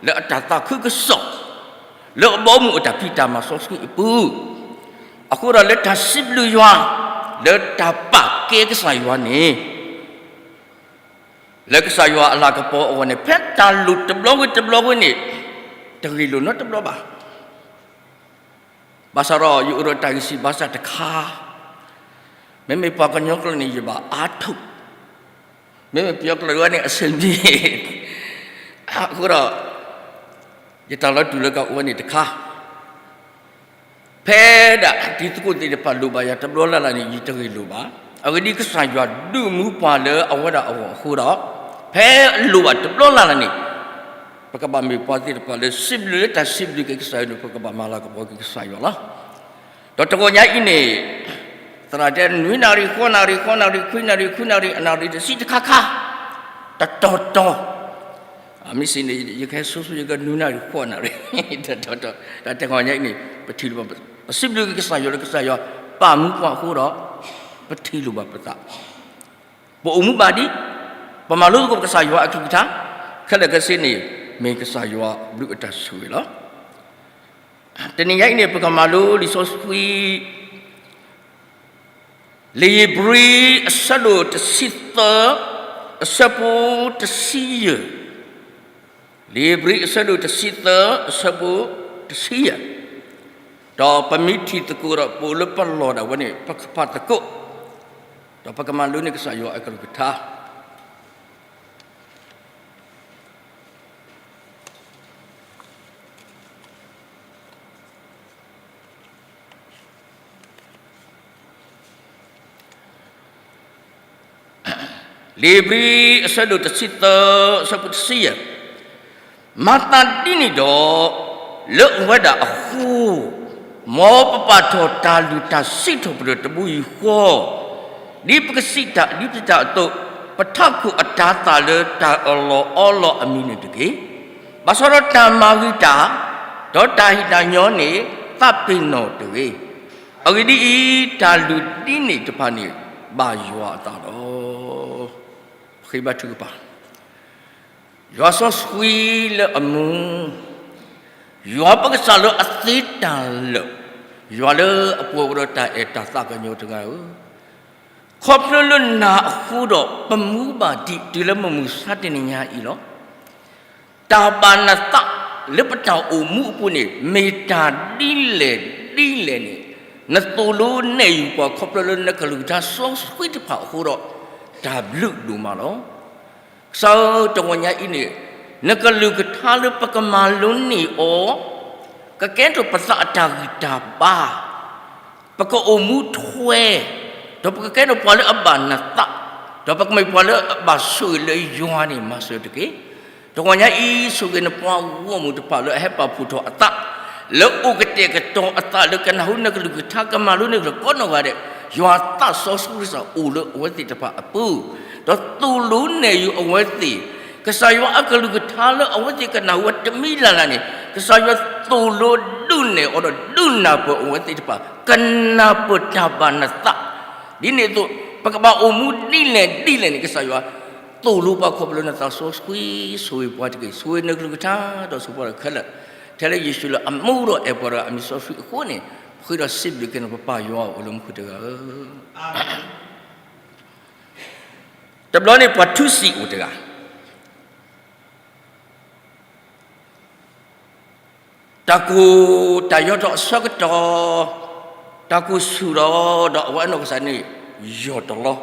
လၢအတၢ်သးခုကစီၣ် လၢအဘီအမုၢ်အတၢ်ဖံးတၢ်မၤစီဆှံအပူၤ, အဃိဒီးလၢတၢ်စံးဘျုးယွၤ လၢတၢ်ပာ်ကဲကစၢ်ယွၤန့ၣ် လၢကစၢ်ယွၤအလၤကပီၤအဂီၢ်န့ၣ် ဖဲတၢ်လိၣ်တဘျီဝဲတဘျီဝဲန့ၣ် တဂ့ၢ်လိာ်နီတဘျီဘၣ်. ဘၣ်ဆၣ်ဒီးယအိၣ်ဒီးတၢ်ဂံၢ်စၢ်ဘါစၢ်တခါ, မ့မ့ၢ်ပှၤကညီကျိာ်န့ၣ် ယဘၣ်အါထုတ်, မ့မ့ၢ်ပယီၤကျိာ်ဒၣ်ဝဲန့ၣ် အဆင်ပြေ, အဃိဒီး ယတၢ်လီၤတူာ်လၢကအိၣ်ဝဲန့ၣ်တခါ ဖဲဒၣ်တံၤသကိးသ့ၣ်တဖၣ်လိၣ်ဘၣ်ယၤတဘျီလၢ်လၢ်န့ၣ် ယတဂ့ၢ်လိာ်ဘၣ်. အဂ့ၢ်ဒ်အံၤကစၢ်ယွၤဒုးမူပှၤလၢအဝဲဒၣ်အဂီၢ်အဃိဒီး, ဖဲအလိၣ်ဘၣ်တဘျီလၢ်လၢ်န့ၣ် ပကဘၣ်မ့ၢ်ပှၤသ့ၣ်တဖၣ်လၢစံးဘျုးလၢတၢ်စံးဘျုးက့ၤကစၢ်ယွၤန့ၣ် ပကဘၣ်မၤလၤကပီၤက့ၤကစၢ်ယွၤလီၤ. ဒီးတဂီၤညါအံၤန့ၣ် သရၣ်တဲနွံနၣ်ရံၣ် ဃိးနၣ်ရံၣ် ဃိးနၣ်ရံၣ် ခွံနၣ်ရံၣ် ခွံနၣ်ရံၣ် အနၣ်ရံၣ်တဆံတခါခါ တတီၤတီၤ, မ့ၢ်စံးန့ၣ် ယကဟဲဆိဆိယကနွံနၣ်ရံၣ် ဃိးနၣ်ရံၣ် တတီၤတီၤ, ဒီးတဂီၤညါအံၤန့ၣ် ပထံၣ်လိာ်ဘၣ် ပစံးဘျုးက့ၤကစၢ်ယွၤလၢကစၢ်ယွၤပာ်မူပှၤအဃိဒီး ပထံၣ်လိာ်ဘၣ်ပသး ပအိၣ်မူဘၣ်ဒံး, ပမၤလိသကိးကစၢ်ယွၤအကလုၢ်ကထါ, ခဲလၢာ်ခဲဆ့န့ၣ် မ့ၢ်ကစၢ်ယွၤဘျုးအတၢ်ဆိၣ်ဂ့ၤလီၤ. တနံၤညါအံၤန့ၣ် ပကမၤလိလံာ်စီဆှံ လံာ်ဧ့ၤဘြံၤအဆၢဒိၣ်တဆံသၢ အဆၢဖိတဆံယဲၢ်, လံာ်ဧ့ၤဘြံၤအဆၢဒိၣ်တဆံသၢ အဆၢဖိတဆံယဲၢ်, ဒီးပမ့ၢ်ထံၣ်သကိးဒီးပအိၣ်လၢပလီၢ်ဒၣ်ဝဲန့ၣ် ပကဖးသကိး, ဒီးပကမၤလိန့ၢ်ကစၢ်ယွၤအကလုၢ်ကထါ လံာ်ဧ့ၤဘြံၤအဆၢဒိၣ်တဆံသၢ အဆၢဖိတဆံယဲၢ်, မၤသးဒ်န့ၣ်ဒီး, လၢအဝဲဒၣ်အဃိ, မ်ပပာ်ထီၣ်တၢ်လုၢ်တၢ်စံးထီၣ်ပတြၢၤတဘိယူၢ်ဃီ, ဒ်ပကစံးတၢ်အဒုးတတၢ်အသိး, ပထးခိၣ်အတၤသၣ်လၢတၢ်အၢၣ်လီၤအီလီၤအမံၤန့ၣ်တက့ၢ်. ဘၣ်ဆၣ်ဒီးတၢ်မၤဂ့ၤတၢ်, ဒီးတၢ်ဟ့ၣ်တၢ်ညီန့ၣ် သးပ့ၤနီၣ်တဂ့ၤ. အဂ့ၢ်ဒ်အံၤ, တၢ်လုၢ်ဒ်န့ၣ်တဖၣ်န့ၣ် ဘၣ်ယွၤအသးလီၤ. ပဃ့ဘါထုကဖၣ်, ယွၤစီဆှံလၢအမူ, ယွၤပကစၢ်လၢအသ့တၢ်လၢာ်, ယွၤလၢအပှဲၤဝဲဒီးတၢ်အဲၣ်တၢ်သးကညီၤတဂၤဧၢ, ခီဖျိလၢနၤအဃိဒီး ပမူဘၣ်ဒံးတုၤလၢမုၢ်မဆါတနံၤညါအံၤလီၤ. တၢ်ဘၣ်နသးလၢပတၢ်အိၣ်မူအပူၤန့ၣ် မ့ၢ်တၢ်ဒ်လဲၣ်ဒ်လဲၣ်န့ၣ်, နသိၣ်လိနဲၣ်ယုာ်ပှၤခီဖျိလၢနကလုၢ်ကထါစီဆှံတဖၣ်အဃိဒီး တၢ်ဘျုးဒိၣ်မးလီၤ. ကစၢ်ဧၢ, တဂီၤညါအံၤန့ၣ် နကလုၢ်ကထါလၢပကမၤလိန့ၢ်အီၤ ကကဲထီၣ်ပသးအတၢ်ဂံၢ်တၢ်ဘါ, ပကအိၣ်မူထွဲ, ဒီးပကကဲထီၣ်ပှၤလၢအဘၣ်နသး, ဒီးပကမ့ၢ်ပှၤလၢအဘၣ်ဆိၣ်ဂ့ၤလၢယွၤန့ၣ် မၤစၢၤတက့ၢ်. တဂီၤညါအံၤ ဆိၣ်ဂ့ၤနပှၤဂီၢ်မုၢ်တဖၣ်လၢအဟဲပာ်ဖှိၣ်ထီၣ်အသး, လၢအိၣ်ကတဲာ်ကတီၤအသးလၢကနၢ်ဟူနကလုၢ်ကထါ ကမၤလိန့ၢ်ကဒီးကိးနီၢ်ဂၤဒဲး, ယွၤသးစီဆှံကစၢ်အိၣ်လၢအဝဲသ့ၣ်တဖၣ်အပူၤ, ဒီးသိၣ်လိနဲၣ်ယုာ်အဝဲသ့ၣ်, ကစၢ်ယွၤအကလုၢ်ကထါလၢအဝဲသ့ၣ်ကနၢ်ဟူအတမံၤလၢ်လၢ်န့ၣ်, ကစၢ်ယွၤသိၣ်လိဒုးနဲၣ်အီၤဒီးဒုးနၢ်ပၢၢ်အဝဲသ့ၣ်တဖၣ် ကနၢ်ပၢၢ်တၢ်ဘၣ်နသး, ဒ်န့ၣ်အသိး ပကဘၣ်အိၣ်မူဒ်လဲၣ်ဒ်လဲၣ်န့ၣ် ကစၢ်ယွၤသိၣ်လိပှၤခီဖျိလၢနသးစီဆှံ, ဆိၣ်ဂ့ၤပှၤတက့ၢ်. ဆိၣ်ဂ့ၤနကလုၢ်ကထါ ဒီးဆိၣ်ဂ့ၤပှၤခဲလၢာ်, ထဲလၢယ့ၣ်ၡူးလၢအမူဒီးအဲၣ်ပှၤဒီးအမံၤစီဆှံအဃိန့ၣ်, ဃ့ဒီးစံးဘျုးက့ၤနပပၢ်ယွၤအိၣ်လၢမူခိၣ်တဂၤဧၢ. တဘျီန့ၣ်ပှၤထူစံးအိၣ်တဂၤ တၢ်ကိၢ်တၢ်ယီၤထီၣ်အဆၢကတီၢ်, တၢ်ကိၢ်ဆူၣ်ဒီး ဒီးအဝဲအနီၢ်ကစၢ်န့ၣ် ယီၢ်တလီ,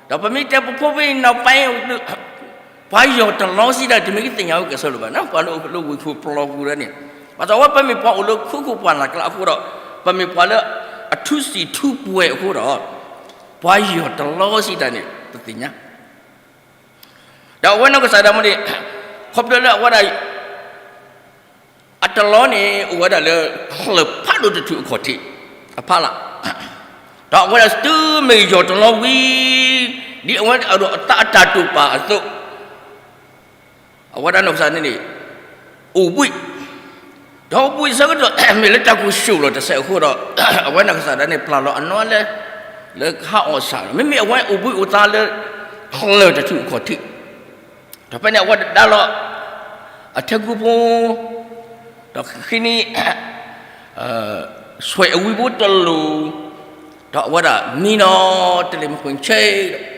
ဒီးပမ့ၢ်တဲပဖိပနီၢ်ပၢ် ပှၤယီၢ်တလီစံးတၢ် တမ့ၢ်ကသ့ၣ်ညါဝဲကဲဆိးလၢၤဘၣ်, ပှၤလၢအိၣ်လၢဝ့ၢ်ခိၣ်ပျီပူၤလၢန့ၣ်, ဘၣ်ဆၣ်ဝဲပမ့ၢ်ပှၤအိၣ်လၢခိခိၣ်ပှၢ်လၢ်ကျါအဃိဒီး, ပမ့ၢ်ပှၤလၢအထူစံာ်ထူပှဲၤအဃိဒီး, ပှၤယီၢ်တလီစံးတၢ်န့ၣ် ပသ့ၣ်ညါ ဒီးအဝဲနီၢ်ကစၢ်ဒၣ်မ့ၢ်န့ၣ်, ခီဖျိလၢအဝဲဒၣ် အတလီန့ၣ် အိၣ်ဝဲဒၣ်လၢ ချၢၣ်ဖးဒိၣ်တထူၣ်အခီၣ်ထံး အဖီလာ်, ဒီးအဝဲဒၣ်တုၤမ့ၢ်ယီၢ်တလီဝံၤ, ဒ်အဝဲဒၣ်အတၢ်တိာ်ပာ်အသိး အဝဲဒၣ်နီၢ်ကစၢ်န့ၣ်န့ၣ် အိၣ်ဘှံး, ဒီးအိၣ်ဘှံးအဆၢကတီၢ် မ့ၢ်လၢတၢ်ကူၣ်ဆူၣ်လီၤတစဲးအဃိဒီး အဝဲနီၢ်ကစၢ်ဒၣ်န့ၣ် ပျၢ်လီၤအနီၢ်လၢ လၢဟးအီၣ်ဆၣ်, မ့မ့ၢ်အဝဲအိၣ်ဘှံးအိၣ်သါလၢ ချၢၣ်တထူၣ်အခီၣ်ထံး, ဒီးဖဲန့ၣ်အဝဲဒၣ်ဒါလီၤ အထၢၣ်ကူဖိ ဒီးဃ့န့ၢ် ဆွဲးအဝံဖိတလိၤ, ဒီးအဝဲဒၣ်မံနီၤတလ့ၢ်မုၢ်ခွံဆ့ဒီး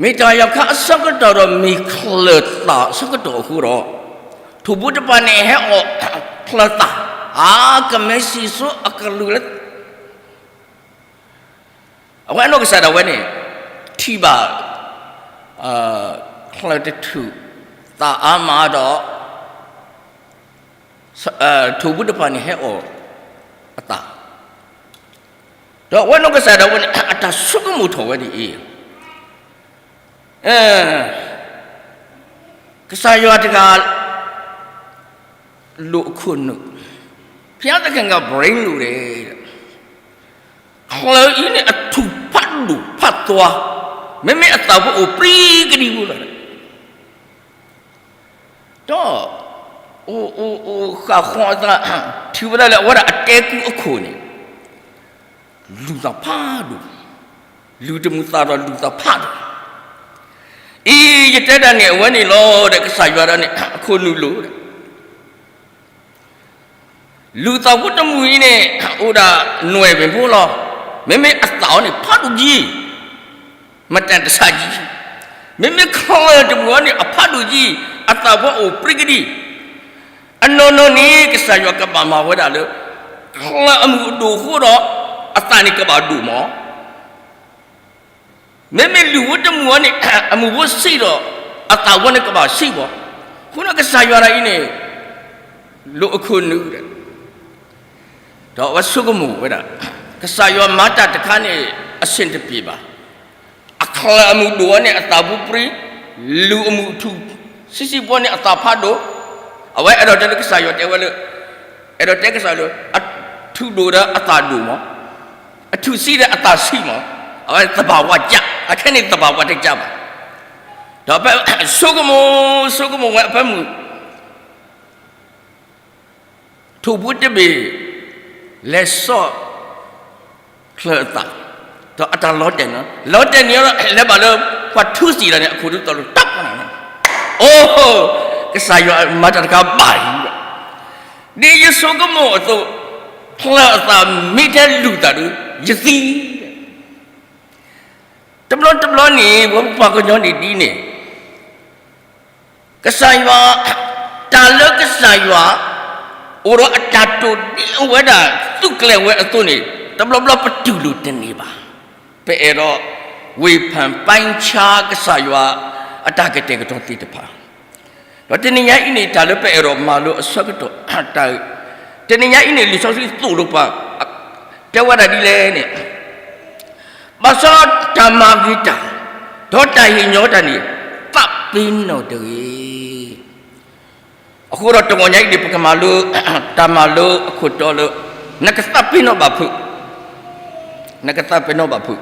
မ့ၢ်တၢ်ယီၤခါအဆၢကတီၢ်ဒီး မ့ၢ်ချၢၣ်သၣ်အဆၢကတီၢ်အဃိဒီး ထိၣ်ဖိတဖၣ်န့ၣ်ဟဲအီၣ်ချၢၣ်သၣ်, အကမဲစံၣ်စိအကလုၢ်လၢ အဝဲအနီၢ်ကစၢ်ဒၣ်ဝဲန့ၣ် ထံၣ်ဘၣ် ချၢၣ်တထူၣ် သၣ်အါမးဒီး ထိၣ်ဖိတဖၣ်န့ၣ်ဟဲအီၣ်အသၣ်, ဒီးအဝဲနီၢ်ကစၢ်ဒၣ်ဝဲန့ၣ် အတၢ်ဆိကမိၣ်ထီၣ်ဝဲဒ်အံၤ, ကစၢ်ယွၤတဂၤ လိၣ်အခိၣ်နူာ်, ဘုရားသခင်က ဘြိန်း လိၣ်တယ်, ချၢၣ်အံၤန့ၣ် အထူၣ်ဖးဒိၣ်ဖးသွါ, မ့မ့ၢ်အသၣ်ဖိအိၣ်ပြံကဒံဖိလီၤ. ဒီး အိၣ်အိၣ်အိၣ်ဃၣ်ဃီအသး ထံၣ်ဝဲဒၣ်လၢအဝဲဒၣ်အတဲကူအခိၣ်န့ၣ် လူၤသးဖးဒိၣ်, လူၤတမုာ်သးဒီးလူၤသးဖးဒိၣ်, အံၤ ယတဲဒၣ်န့ၣ် အဝဲန့ၣ်လီၤဒီး ကစၢ်ယွၤဒၣ်န့ၣ် အခိၣ်နူာ်လိၣ်ဒီး လူၤသးဖိတမုာ်အံၤန့ၣ် အိၣ်ဒၣ်နွဲၣ်ပ့ၤဖိလီၤ. မ့မ့ၢ်အသၣ်အီၤန့ၣ် ဖးဒိၣ်ကံ, မတၤတဆါကံ, မ့မ့ၢ်ချၢၣ်တမုာ်အီၤန့ၣ် အဖးဒိၣ်ကံ, အသၣ်ဖိအိၣ်ပြံကဒံ. အနီၢ်နီၢ်န့ၣ် ကစၢ်ယွၤကဘၣ်မၤဝဲဒၣ်လၢ ချၢၣ်အမုၢ်အဒိၣ်အဃိဒီး အသၣ်န့ၣ်ကဘၣ်ဒိၣ်မး မ့မ့ၢ်လူၤဖိတမုာ်အီၤန့ၣ် အမုၢ်ဖိဆံးဒီး အသၣ်ဖိန့ၣ်ကဘၣ်ဆံးမး. အဃိန့ၣ်ကစၢ်ယွၤဒၣ်အံၤန့ၣ် လိၣ်အခိၣ်နူာ်ဒီး ဒီးအဝဲဆိကမိၣ်ဝဲဒၣ် ကစၢ်ယွၤမၤတၢ်တခါန့ၣ် အဆင်တပြေဘၣ်. အချၢၣ်အမုၢ်ဒိၣ်အီၤန့ၣ် အသၣ်ဖိပြံ, လူၤအမုၢ်ထူၣ်ဆံးဆံးဖိန့ၣ် အသၣ်ဖးဒိၣ်, အဝဲအဲၣ်ဒိးတဲလၢကစၢ်ယွၤတဲဝဲလၢ အဲၣ်ဒိးတဲကစၢ်လၢ အထူၣ်ဒိၣ်ဒီးအသၣ်ဒိၣ်မး, အထူၣ်ဆံးဒီးအသၣ်ဆံးမး, အဝဲသဘာဝကျ, အခဲန့ၣ်သဘာဝတကျဘၣ်. ဒီးဖဲဆိကမိၣ် ဆိကမိၣ်ဝဲအဖၢမုၢ် ထိၣ်ဖိတဘ့ၣ် လဲၤစိာ်ချၢၣ်အသၣ်, ဒီးအတၢ်လီၤတဲာ်န့ၣ်, လီၤတဲာ်န့ၣ်ဒီး လဲၤဘၣ်လၢပှၤထူစံၣ်တၢ်န့ၣ် အခိၣ်ဒူသီၣ်လိၤတၢ်ပှၤန့ၣ်, အိ, ကစၢ်ယွၤမၤတၢ်တခါဘၣ်အံၤ, ဒ်ယဆိကမိၣ်အသိး, ချၢၣ်အသၣ်မ့ၢ်ထဲလူၤသးဒီး ယသံ တဘျီတဘျီန့ၣ် ပပှၤကညီန့ၣ်ဒ်န့ၣ် ကစၢ်ယွၤ, တၢ်လၢကစၢ်ယွၤ အိၣ်ဒီးအတၢ်တိာ်ဒ်အဝဲဒၣ်သူၣ်ကျဲၤဝဲအသိးန့ၣ် တဘျီဘျီပတူၢ်လိာ်တန့ၢ်ဘၣ်. ပအဲၣ်ဒိး ဝေဖန်ပိုင်းခြား ကစၢ်ယွၤအတၢ်ကတဲာ်ကတီၤသ့ၣ်တဖၣ် ဒီးတနံၤညါအံၤန့ၣ် တၢ်လၢပအဲၣ်ဒိးမၤလိအဆၢကတီၢ်တၢ်, တနံၤညါအံၤန့ၣ် လံာ်စီဆှံသိၣ်လိပှၤ တဲဝဲဒၣ်ဒ်လဲၣ်န့ၣ် ဘၣ်ဆၣ်တၢ်မၤဂ့ၤတၢ် ဒီးတၢ်ဟ့ၣ်ညီတၢ်န့ၣ် သးပ့ၤနီၣ်တဂ့ၤ. အဃိဒီးတဂီၤညါအံၤန့ၣ် ပကမၤလိ တၢ်မၤလိအခိၣ်တီလၢ နကသးပ့ၤနီၣ်ဘၣ်ဖုး, နကသးပ့ၤနီၣ်ဘၣ်ဖုး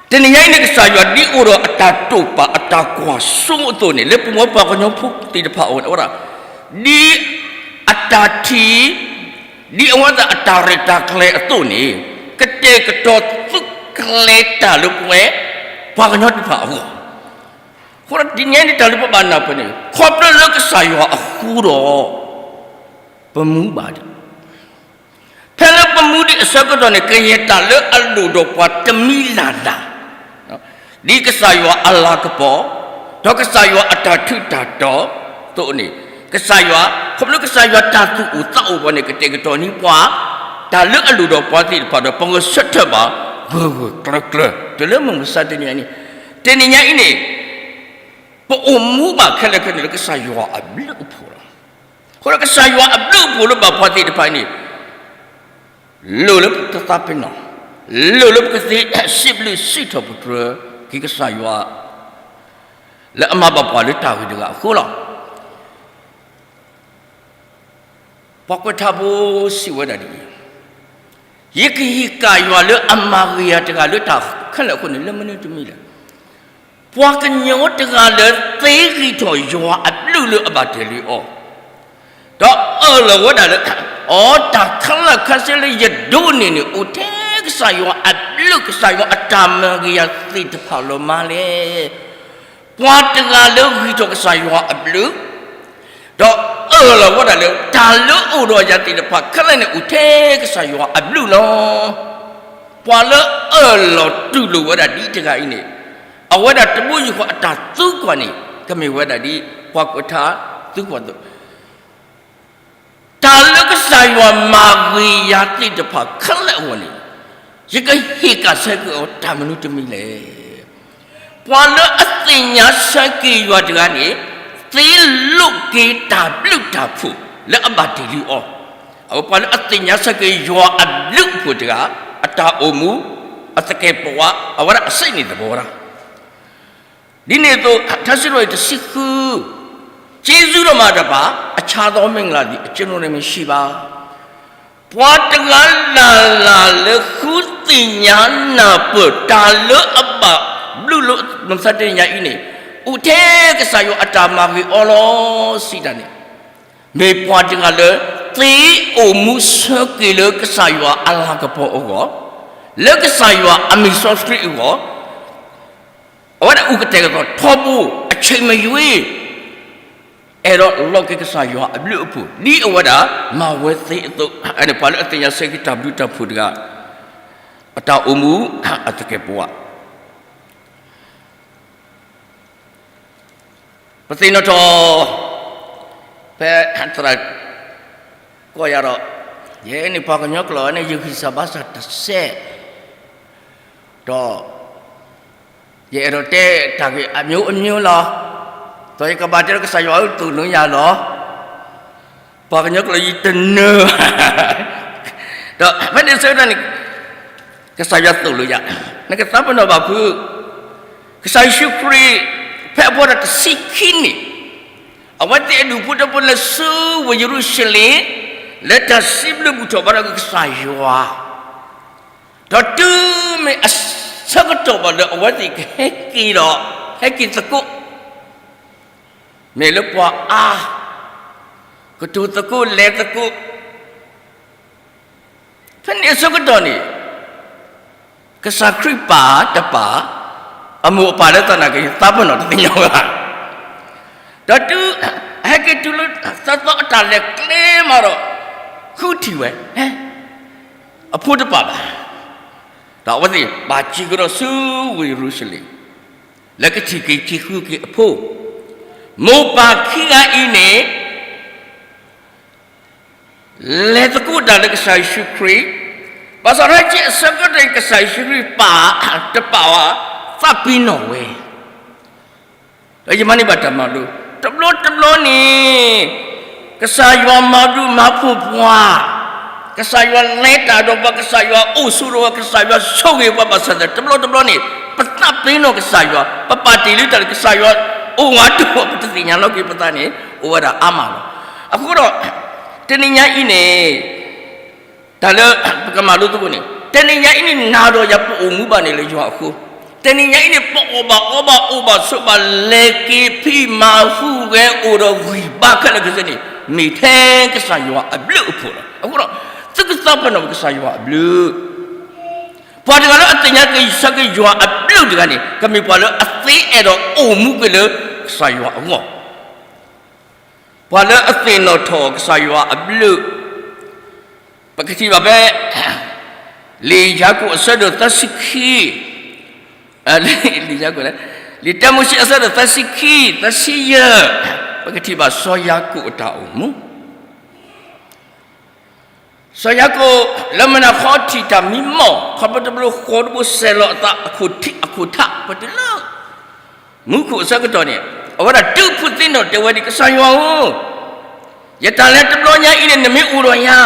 တနံၤညါအံၤန့ၣ် ကစၢ်ယွၤဒ်အိၣ်ဒီးအတၢ်တိာ်ပာ်အတၢ်ကွၢ်စိအသိးန့ၣ် လၢပဝဲပှၤကညီဖိသ့ၣ်တဖၣ်အအိၣ်န့ၣ် အဝဲဒၣ် ဒ်အတၢ်ထံၣ် ဒ်အဝဲဒၣ်အတၢ်ရဲၣ်တၢ်ကျဲၤအသိးန့ၣ် ကတဲာ်ကတီၤသုးကျဲၤတၢ်လၢပဝဲ ပှၤကညီသ့ၣ်တဖၣ်အဂီၢ်, အဃိဒီးတနံၤညါန့ၣ် တၢ်လၢပဘၣ်နၢ်ပၢၢ်န့ၣ် ခီဖျိလၢကစၢ်ယွၤအဃိဒီး ပမူဘၣ်ဒံး ဖဲလၢပမူဒံးအဆၢကတီၢ်န့ၣ် ကယဲၢ်တၢ်လၢအလိၣ်ဒီးပှၤတမံၤလၢ်လၢ်, ဒ်ကစၢ်ယွၤအလၤကပီၤ, ဒီးကစၢ်ယွၤအတၢ်ထူးတၢ်တီၤအသိးန့ၣ်, ကစၢ်ယွၤ, ခီဖျိကစၢ်ယွၤတၢ်သူၣ်အိၣ်သးအိၣ်ပှၤန့ၣ် ကတဲာ်ကတီၤန့ၢ်ပှၤ တၢ်လၢအလိၣ်ဒီးပှၤသ့ၣ်တဖၣ်ဒီး ပဂဲၤဆၢထၢၣ်ဘၣ် ဂၢၢ်ဂၢၢ်ကျၢၤကျၢၤ တုၤလၢမုၢ်မဆါတနံၤအံၤန့ၣ်, တနံၤညါအံၤန့ၣ် ပအိၣ်မူဘၣ်ခဲလၢာ်ခဲဆ့န့ၣ် လၢကစၢ်ယွၤအဘျုးအဖှိၣ်လီၤ. အဃိဒီးကစၢ်ယွၤအဘျုးအဖှိၣ်လၢဘၣ်ပှၤသ့ၣ်တဖၣ်အံၤန့ၣ် လိၣ်လၢပကသးပ့ၤနီၣ်, လိၣ်လၢပကသ့စံးဘျုးစံးထီၣ်ပတြၢၤက့ၤကစၢ်ယွၤ လၢအမၤဘၣ်ပှၤလၢတၢ်ဂ့ၤတဂၤအဃိလီၤ. ပှၤကွဲးထါဖိစံးဝဲဒၣ်ဒ်အံၤ, ယကဟ့ၣ်ကၣ်ယွၤလၢအမၤဂ့ၤယၤတဂၤလၢတၢ်ခဲလၢာ်အဃိန့ၣ် လၢမနုၤတမံၤလဲၣ်. ပှၤကညီတဂၤလၢသ့ဂံၢ်ထီၣ်ယွၤအဘျုးလၢအဘၣ်တ့ၢ်လံအီၤ, ဒီးအၢၣ်လီၤဝဲဒၣ်လၢ အီ တၢ်ခဲလၢာ်ခဲဆ့လၢယဒိးန့ၢ်န့ၣ် အိၣ်ထဲကစၢ်ယွၤအဘျုး ကစၢ်ယွၤအတၢ်မၤဂ့ၤယၤသ့ၣ်တဖၣ်လီၤမးလဲၣ်. ပှၤတဂၤလၢဂံၢ်ထီၣ်ကစၢ်ယွၤအဘျုး ဒီးအၢၣ်လီၤဝဲဒၣ်လၢ တၢ်လၢအိၣ်ဒီးယၤသ့ၣ်တဖၣ်ခဲလၢာ်န့ၣ် အိၣ်ထဲကစၢ်ယွၤအဘျုးလီၤ. ပှၤလၢအၢၣ်လီၤတူၢ်လိာ်ဝဲဒၣ်ဒ်တဂၤအံၤန့ၣ်, အဝဲဒၣ်တဘိယူၢ်ဃီအတၢ်သံကွၢ်န့ၣ် ကမ့ၢ်ဝဲဒၣ်ဒ်ပှၤကွဲးထါသံကွၢ်အသိး, တၢ်လၢကစၢ်ယွၤမၤဂ့ၤယၤသ့ၣ်တဖၣ်ခဲလၢာ်အဂီၢ်န့ၣ် ယကဟ့ၣ်ကၣ်ဆၢက့ၤအီၤတၢ်မနုၤတမံၤလဲၣ်. ပှၤလၢအသ့ၣ်ညါဆၢက့ၤယွၤတဂၤန့ၣ် သ့လိာ်က့ၤတၢ်ဘျုးတၢ်ဖှိၣ်လၢအဘၣ်တ့ၢ်လံအီၤ, အဝဲပှၤလၢအသ့ၣ်ညါဆၢက့ၤယွၤအဘျုးအဖှိၣ်တဂၤ, အတၢ်အိၣ်မူ, အသကဲးပဝး, အဝဲဒၣ်အစ့န့ၣ်သဘီဝဲဒၣ် ဒ်န့ၣ်အသိး ထါစံးထီၣ်ပတြၢၤတဆံဃု, ကျေးဇူးတော်မှာတပါး အခြားသောမင်္ဂလာသည် အကျွန်ုပ်တွင် မရှိပါ. ပှၤတဂၤလၢ်လၢ်လၢဃုသ့ၣ်ညါနၢ်ပၢၢ်တၢ်လၢအဘၣ်ဘျုးလၢမုၢ်မဆါတနံၤညါအံၤန့ၣ်, အိၣ်ထဲကစၢ်ယွၤအတၢ်မၤဂ့ၤအီၤလီၤ စံးတၢ်န့ၣ်, မ့ၢ်ပှၤတဂၤလၢ သ့အိၣ်မူဆၢက့ၤလၢကစၢ်ယွၤအလၤကပီၤအဂီၢ်, လၢကစၢ်ယွၤအမံၤစီဆှံအဂီၢ်, အဝဲဒၣ်အုၣ်ကတဲာ်ကတီၤထီဘိ အဆံးမယွ့, အဲၣ်ဒိးလီၤက့ၤကစၢ်ယွၤအဘျုးအဖှိၣ် ဒ်အဝဲဒၣ်မၤဝဲသ့အသိး, ပှၤလၢအသ့ၣ်ညါဆၢက့ၤတၢ်ဘျုးတၢ်ဖှိၣ်တဂၤ, အတၢ်အိၣ်မူ, အသကဲးပဝး ပသ့ၣ်နီၣ်ထီၣ်, ဖဲသရၣ်ကိးယၤဒီး, ယဲန့ၣ်ပှၤကညီကျိာ်န့ၣ် ယဂံၢ်စၢ်ဘါစၢ်တစဲး, ဒီး ယအဲၣ်ဒိးတဲတၢ်ဂ့ၢ်အမျိုးမျိုးလီၤ, ဒီးယကဘၣ်တဲလၢကစၢ်ယွၤအသိၣ်လိယၤလီၤ. ပှၤကညီကျိာ်ယတနၢၤဘၣ်, ဒီးဖဲန့ၣ်ဆၢကတီၢ်န့ၣ် ကစၢ်ယွၤသိၣ်လိယၤ, နကသးပ့ၤနီၣ်ဘၣ်ဖု, ကစၢ်ယ့ၣ်ၡူးခရံာ်, ဖဲအဖီတဆံခံနံၣ်, အဝဲသ့ၣ်အဒူၣ်ဖိထၢဖိလၢဆူဝ့ၢ်ယရူၤၡလ့ၣ်, လၢတၢ်စံးဘျုးဘူၣ်ထီၣ်ဘါထီၣ်က့ၤကစၢ်ယွၤ, ဒီးတုၤမ့ၢ်အဆၢကတီၢ်ဘၣ်လၢအဝဲသ့ၣ်ကဟဲက့ၤဒီး, ဟဲက့ၤသကိး, မ့ၢ်လၢပှၤအါ, ကတိၤသကိးလဲၤသကိး ဖဲန့ၣ်အဆၢကတီၢ်န့ၣ်, ကစၢ်ခရံာ်ပာ်တပာ်, အမိၢ်အပၢ်လၢသနာ်က့ သးပ့ၤနီၣ်တသ့ၣ်ညါဘၣ်, ဒီးတုၤ, အဟဲက့ၤတုၤလၢသီသီအတၢ်လဲၤကျဲမးဒီး, ဃုထံၣ်ဝဲ, အဖိတပာ်ဘၣ်, ဒီးအဝဲသ့ၣ်ဘၣ်စံးကဒီးဆူဝ့ၢ်ယရူၤၡလ့ၣ်, လၢကထံၣ်က့ၤစံးဃုက့ၤအဖိ, မိၢ်ပၢ်ခံဂၤအံၤန့ၣ် လဲၤသကိးတၢ်လၢကစၢ်ယ့ၣ်ၡူးခရံာ်, ဘၣ်ဆၣ်ဒီးက့ၤအဆၢကတီၢ်အံၤ ကစၢ်ယ့ၣ်ၡူးခရံာ်ပာ်တပာ်ဘၣ်, သးပ့ၤနီၣ်ဝဲ, ဒီးယမၤန့ၢ်ဘၣ်တၢ်မၤလိ, တဘျီတဘျီန့ၣ်, ကစၢ်ယွၤမၤဘျုးမၤဖှိၣ်ပှၤ, ကစၢ်ယွၤလဲၤတၢ်ဒီးပှၤ, ကစၢ်ယွၤအိၣ်ဆိးဒီးပှၤ, ကစၢ်ယွၤဆိၣ်ဂ့ၤပှၤဘၣ်ဆၣ်သနာ်က့ တဘျီတဘျီန့ၣ်, ပသးပ့ၤနီၣ်ကစၢ်ယွၤ, ပပာ်တ့ၢ်လံတၢ်လၢကစၢ်ယွၤအိၣ်ဝးတအိၣ် ပတသ့ၣ်ညါလီၤက့ၤပသးန့ၣ် အိၣ်ဝဲဒၣ်အါမးလီၤ. အဃိဒီး, တနံၤညါအံၤန့ၣ်, တၢ်လၢပကမၤလိသကိးန့ၣ်, တနံၤညါအံၤန့ၣ် နၤဒီးယၤပအိၣ်မူဘၣ်န့ၣ်လၢယွၤအဃိ, တနံၤညါအံၤန့ၣ် ပအီၣ်ဘၣ်အီဘၣ် အိၣ်ဘၣ်ဆိးဘၣ် လဲၤက့ၤဖံးမၤဟူးဂဲၤ အိၣ်ဒီးဂံၢ်ဘါခဲလၢာ်ခဲဆ့န့ၣ် မ့ၢ်ထဲကစၢ်ယွၤအဘျုးအဖှိၣ်လီၤ. အဃိဒီး, သုကသးပ့ၤနီၣ်ကစၢ်ယွၤအဘျုး ပှၤတဂၤလၢအသ့ၣ်ညါက့ၤဆၢက့ၤယွၤအဘျုးတဂၤန့ၣ် ကမ့ၢ်ပှၤလၢအသ့အဲၣ်ဒိးအိၣ်မူက့ၤလၢကစၢ်ယွၤအဂီၢ်, ပှၤလၢအသ့ၣ်နီၣ်ထီၣ်ကစၢ်ယွၤအဘျုး, ပကထံၣ်ဘၣ်ဖဲ လံာ်ယၤကိာ်အဆၢဒိၣ်သၢဆံခံ, လံာ်ယၤကိာ်, လံာ်တၢမိၤၡ့အဆၢဒိၣ်သၢဆံခံ, သၢဆံယဲၢ်, ပကထံၣ်ဘၣ်စီၤယၤကိာ်အတၢ်အိၣ်မူ စီၤယၤကိာ်လၢမုၢ်နၤခီထံၣ်တၢ်မံမီၢ် ခီဖျိတဘျီဃီတဘိစဲးလီၤအသးအခိၣ်ထံးအခိၣ်ထး ပတုၤလၢ မူခိၣ်အဆၢကတီၢ်န့ၣ် အဝဲဒၣ်ဒုးဖှိၣ်သ့ၣ်နီၣ်တဲဝဲဒၣ် ကစၢ်ယွၤဧၢ, ယတၢ်လဲၤတဘျီညါအံၤန့ၣ် နမ့ၢ်အိၣ်ဒီးယၤ,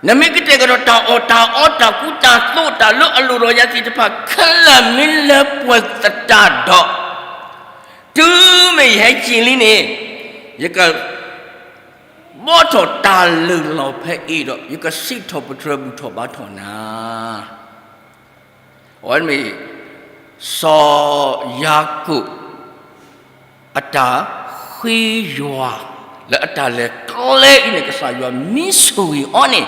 နမ့ၢ်ကတဲာ်ကတီၤတၢ်အီၣ်တၢ်အီတၢ်ကူတၢ်သိးတၢ်လၢအလိၣ်ဒီးယၤသ့ၣ်တဖၣ်ခဲလၢာ်မ့ၢ်လၢပှဲၤသတးဒီး တုၤမ့ၢ်ယဟဲက့ၤလံန့ၣ် ယက ဘီထီၣ်တၢ်လုၢ်လီၢ်ဖဲအံၤဒီး ယကစံးထီၣ်ပတြၢၤဘူၣ်ထီၣ်ဘါထီၣ်နၤ, အဝဲမ့ၢ် စီၤယၤကိာ် အတၢ်ဃ့ယွၤ လၢအတၢ်လဲၤကျဲအံၤန့ၣ် ကစၢ်ယွၤမ့ၢ်ဆိၣ်ဂ့ၤအီၤန့ၣ်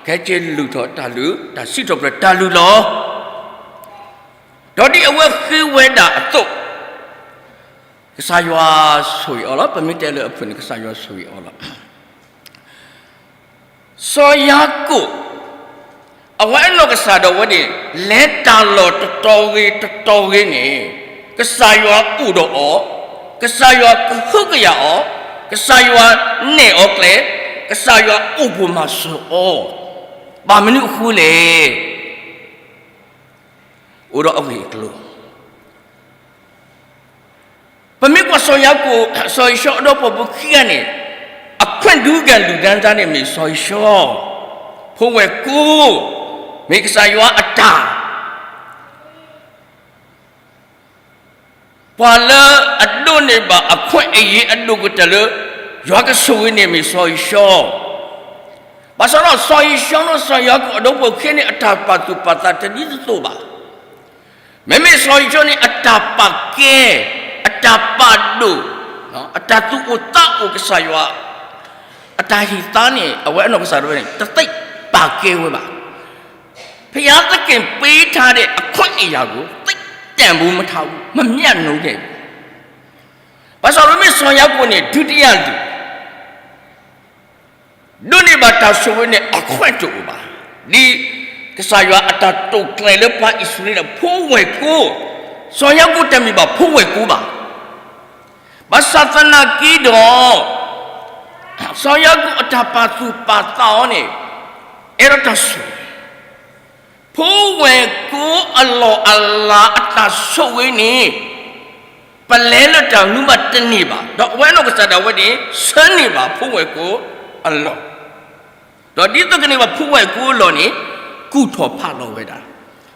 ကဟဲက့ၤလုၢ်ထီၣ်တၢ်လုၢ် တၢ်စံးထီၣ်ပတြၢၤတၢ်လုၢ်လီၤ. ဒီးဒ်အဝဲဃ့ဝဲဒၣ်အသိး ကစၢ်ယွၤဆိၣ်ဂ့ၤအီၤလီၤ. ပမ့ၢ်တဲလၢအဖုၣ်န့ၣ် ကစၢ်ယွၤဆိၣ်ဂ့ၤအီၤလီၤ. စီၤယၤကိာ် အဝဲအနီၢ်ကစၢ်ဒၣ်ဝဲန့ၣ် လဲၤတၢ်လီၢ်တတီၤဂ့ၤတတီၤဂ့ၤန့ၣ် ကစၢ်ယွၤအိၣ်ဒီးအီၤ, ကစၢ်ယွၤကဟုကယာ်အီၤ, ကစၢ်ယွၤနဲၣ်အီၤကျဲ, ကစၢ်ယွၤအိၣ်ပိာ်မၤစၢၤအီၤ, ဘၣ်မနုၤအဃိလဲၣ်. အိၣ်ဒီးအဂ့ၢ်အကျိၤ ပမ့ၢ်ကွၢ်စီၤယၤကိာ် စီၤယံၤၡီအဒီဖိပှၤခံဂၤန့ၣ် အခွဲးဒုးကဲလူၢ်ဒၢတၢ်န့ၣ်မ့ၢ်စီၤယံၤၡီ, ဖိဝဲၢ်ကိ, မ့ၢ်ကစၢ်ယွၤအတၢ် ပှၤလၢအဒိးန့ၢ်ဘၣ်အခွဲးအယာ်အဒိၣ်ကတၢၢ်လၢ ယွၤကဆိၣ်ဂ့ၤန့ၣ်မ့ၢ်စီၤယံၤၡီ, ဘၣ်ဆၣ်ဒီးစီၤယံၤၡီဒီးစီၤယၤကိာ်အဒီဖိပှၤခံဂၤန့ၣ် အတၢ်ပာ်သူၣ်ပာ်သးတဒ်သိးဘၣ်. မ့မ့ၢ်စီၤယံၤၡီန့ၣ် အတၢ်ပာ်ကဲ, အတၢ်ပာ်ဒိၣ်, အတၢ်သူၣ်အိၣ်သးအိၣ်ကစၢ်ယွၤ အတၢ်ဟ့ၣ်သါန့ၣ် အဝဲအနီၢ်ကစၢ်ဒၣ်ဝဲန့ၣ် တသ့ပာ်ကဲဝဲဘၣ်. ဘုရားသခင်ပေးထားတဲ့အခွင့်အရာကို သိပ်တန်ဖိုးမထားဘူး, မမြတ်နိုးခဲ့ဘူး. ဘၣ်ဆၣ်ဒီးမ့ၢ်စီၤယၤကိာ်န့ၣ် ဒုတိယလူၢ် ဒိးန့ၢ်ဘၣ်တၢ်ဆိၣ်ဂ့ၤန့ၣ် အခွဲးတအိၣ်ဘၣ်. ဒ်ကစၢ်ယွၤအတၢ်တိာ်ကျဲၤလၢပှၤအံၣ်စရ့လးဖိဝဲၢ်ကိ, စီၤယၤကိာ်တမ့ၢ်ဘၣ်ဖိဝဲၢ်ကိဘၣ်. ဘၣ်ဆၣ်သနာ်က့ဒီး စီၤယၤကိာ်အတၢ်ပာ်သူၣ်ပာ်သးအီၤန့ၣ် အဲၣ်ဒိးတၢ်ဆိၣ်ဂ့ၤ ဖိဝဲၢ်ကိအလီၢ်အလၤအတၢ်ဆိၣ်ဂ့ၤန့ၣ် ပလဲၤလၢတၢ်မနုၤဘၣ်တန့ၢ်ဘၣ်. ဒီးအဝဲအနီၢ်ကစၢ်ဒၣ်ဝဲန့ၣ် ဆၢန့ၢ်ဘၣ်ဖိဝဲၢ်ကိအလီၢ်, ဒီးဒ်သိးကန့ၢ်ဘၣ်ဖိဝဲၢ်ကိအလီၢ်န့ၣ် ကူၣ်ထီၣ်ဖးလီၤဝဲဒၣ်.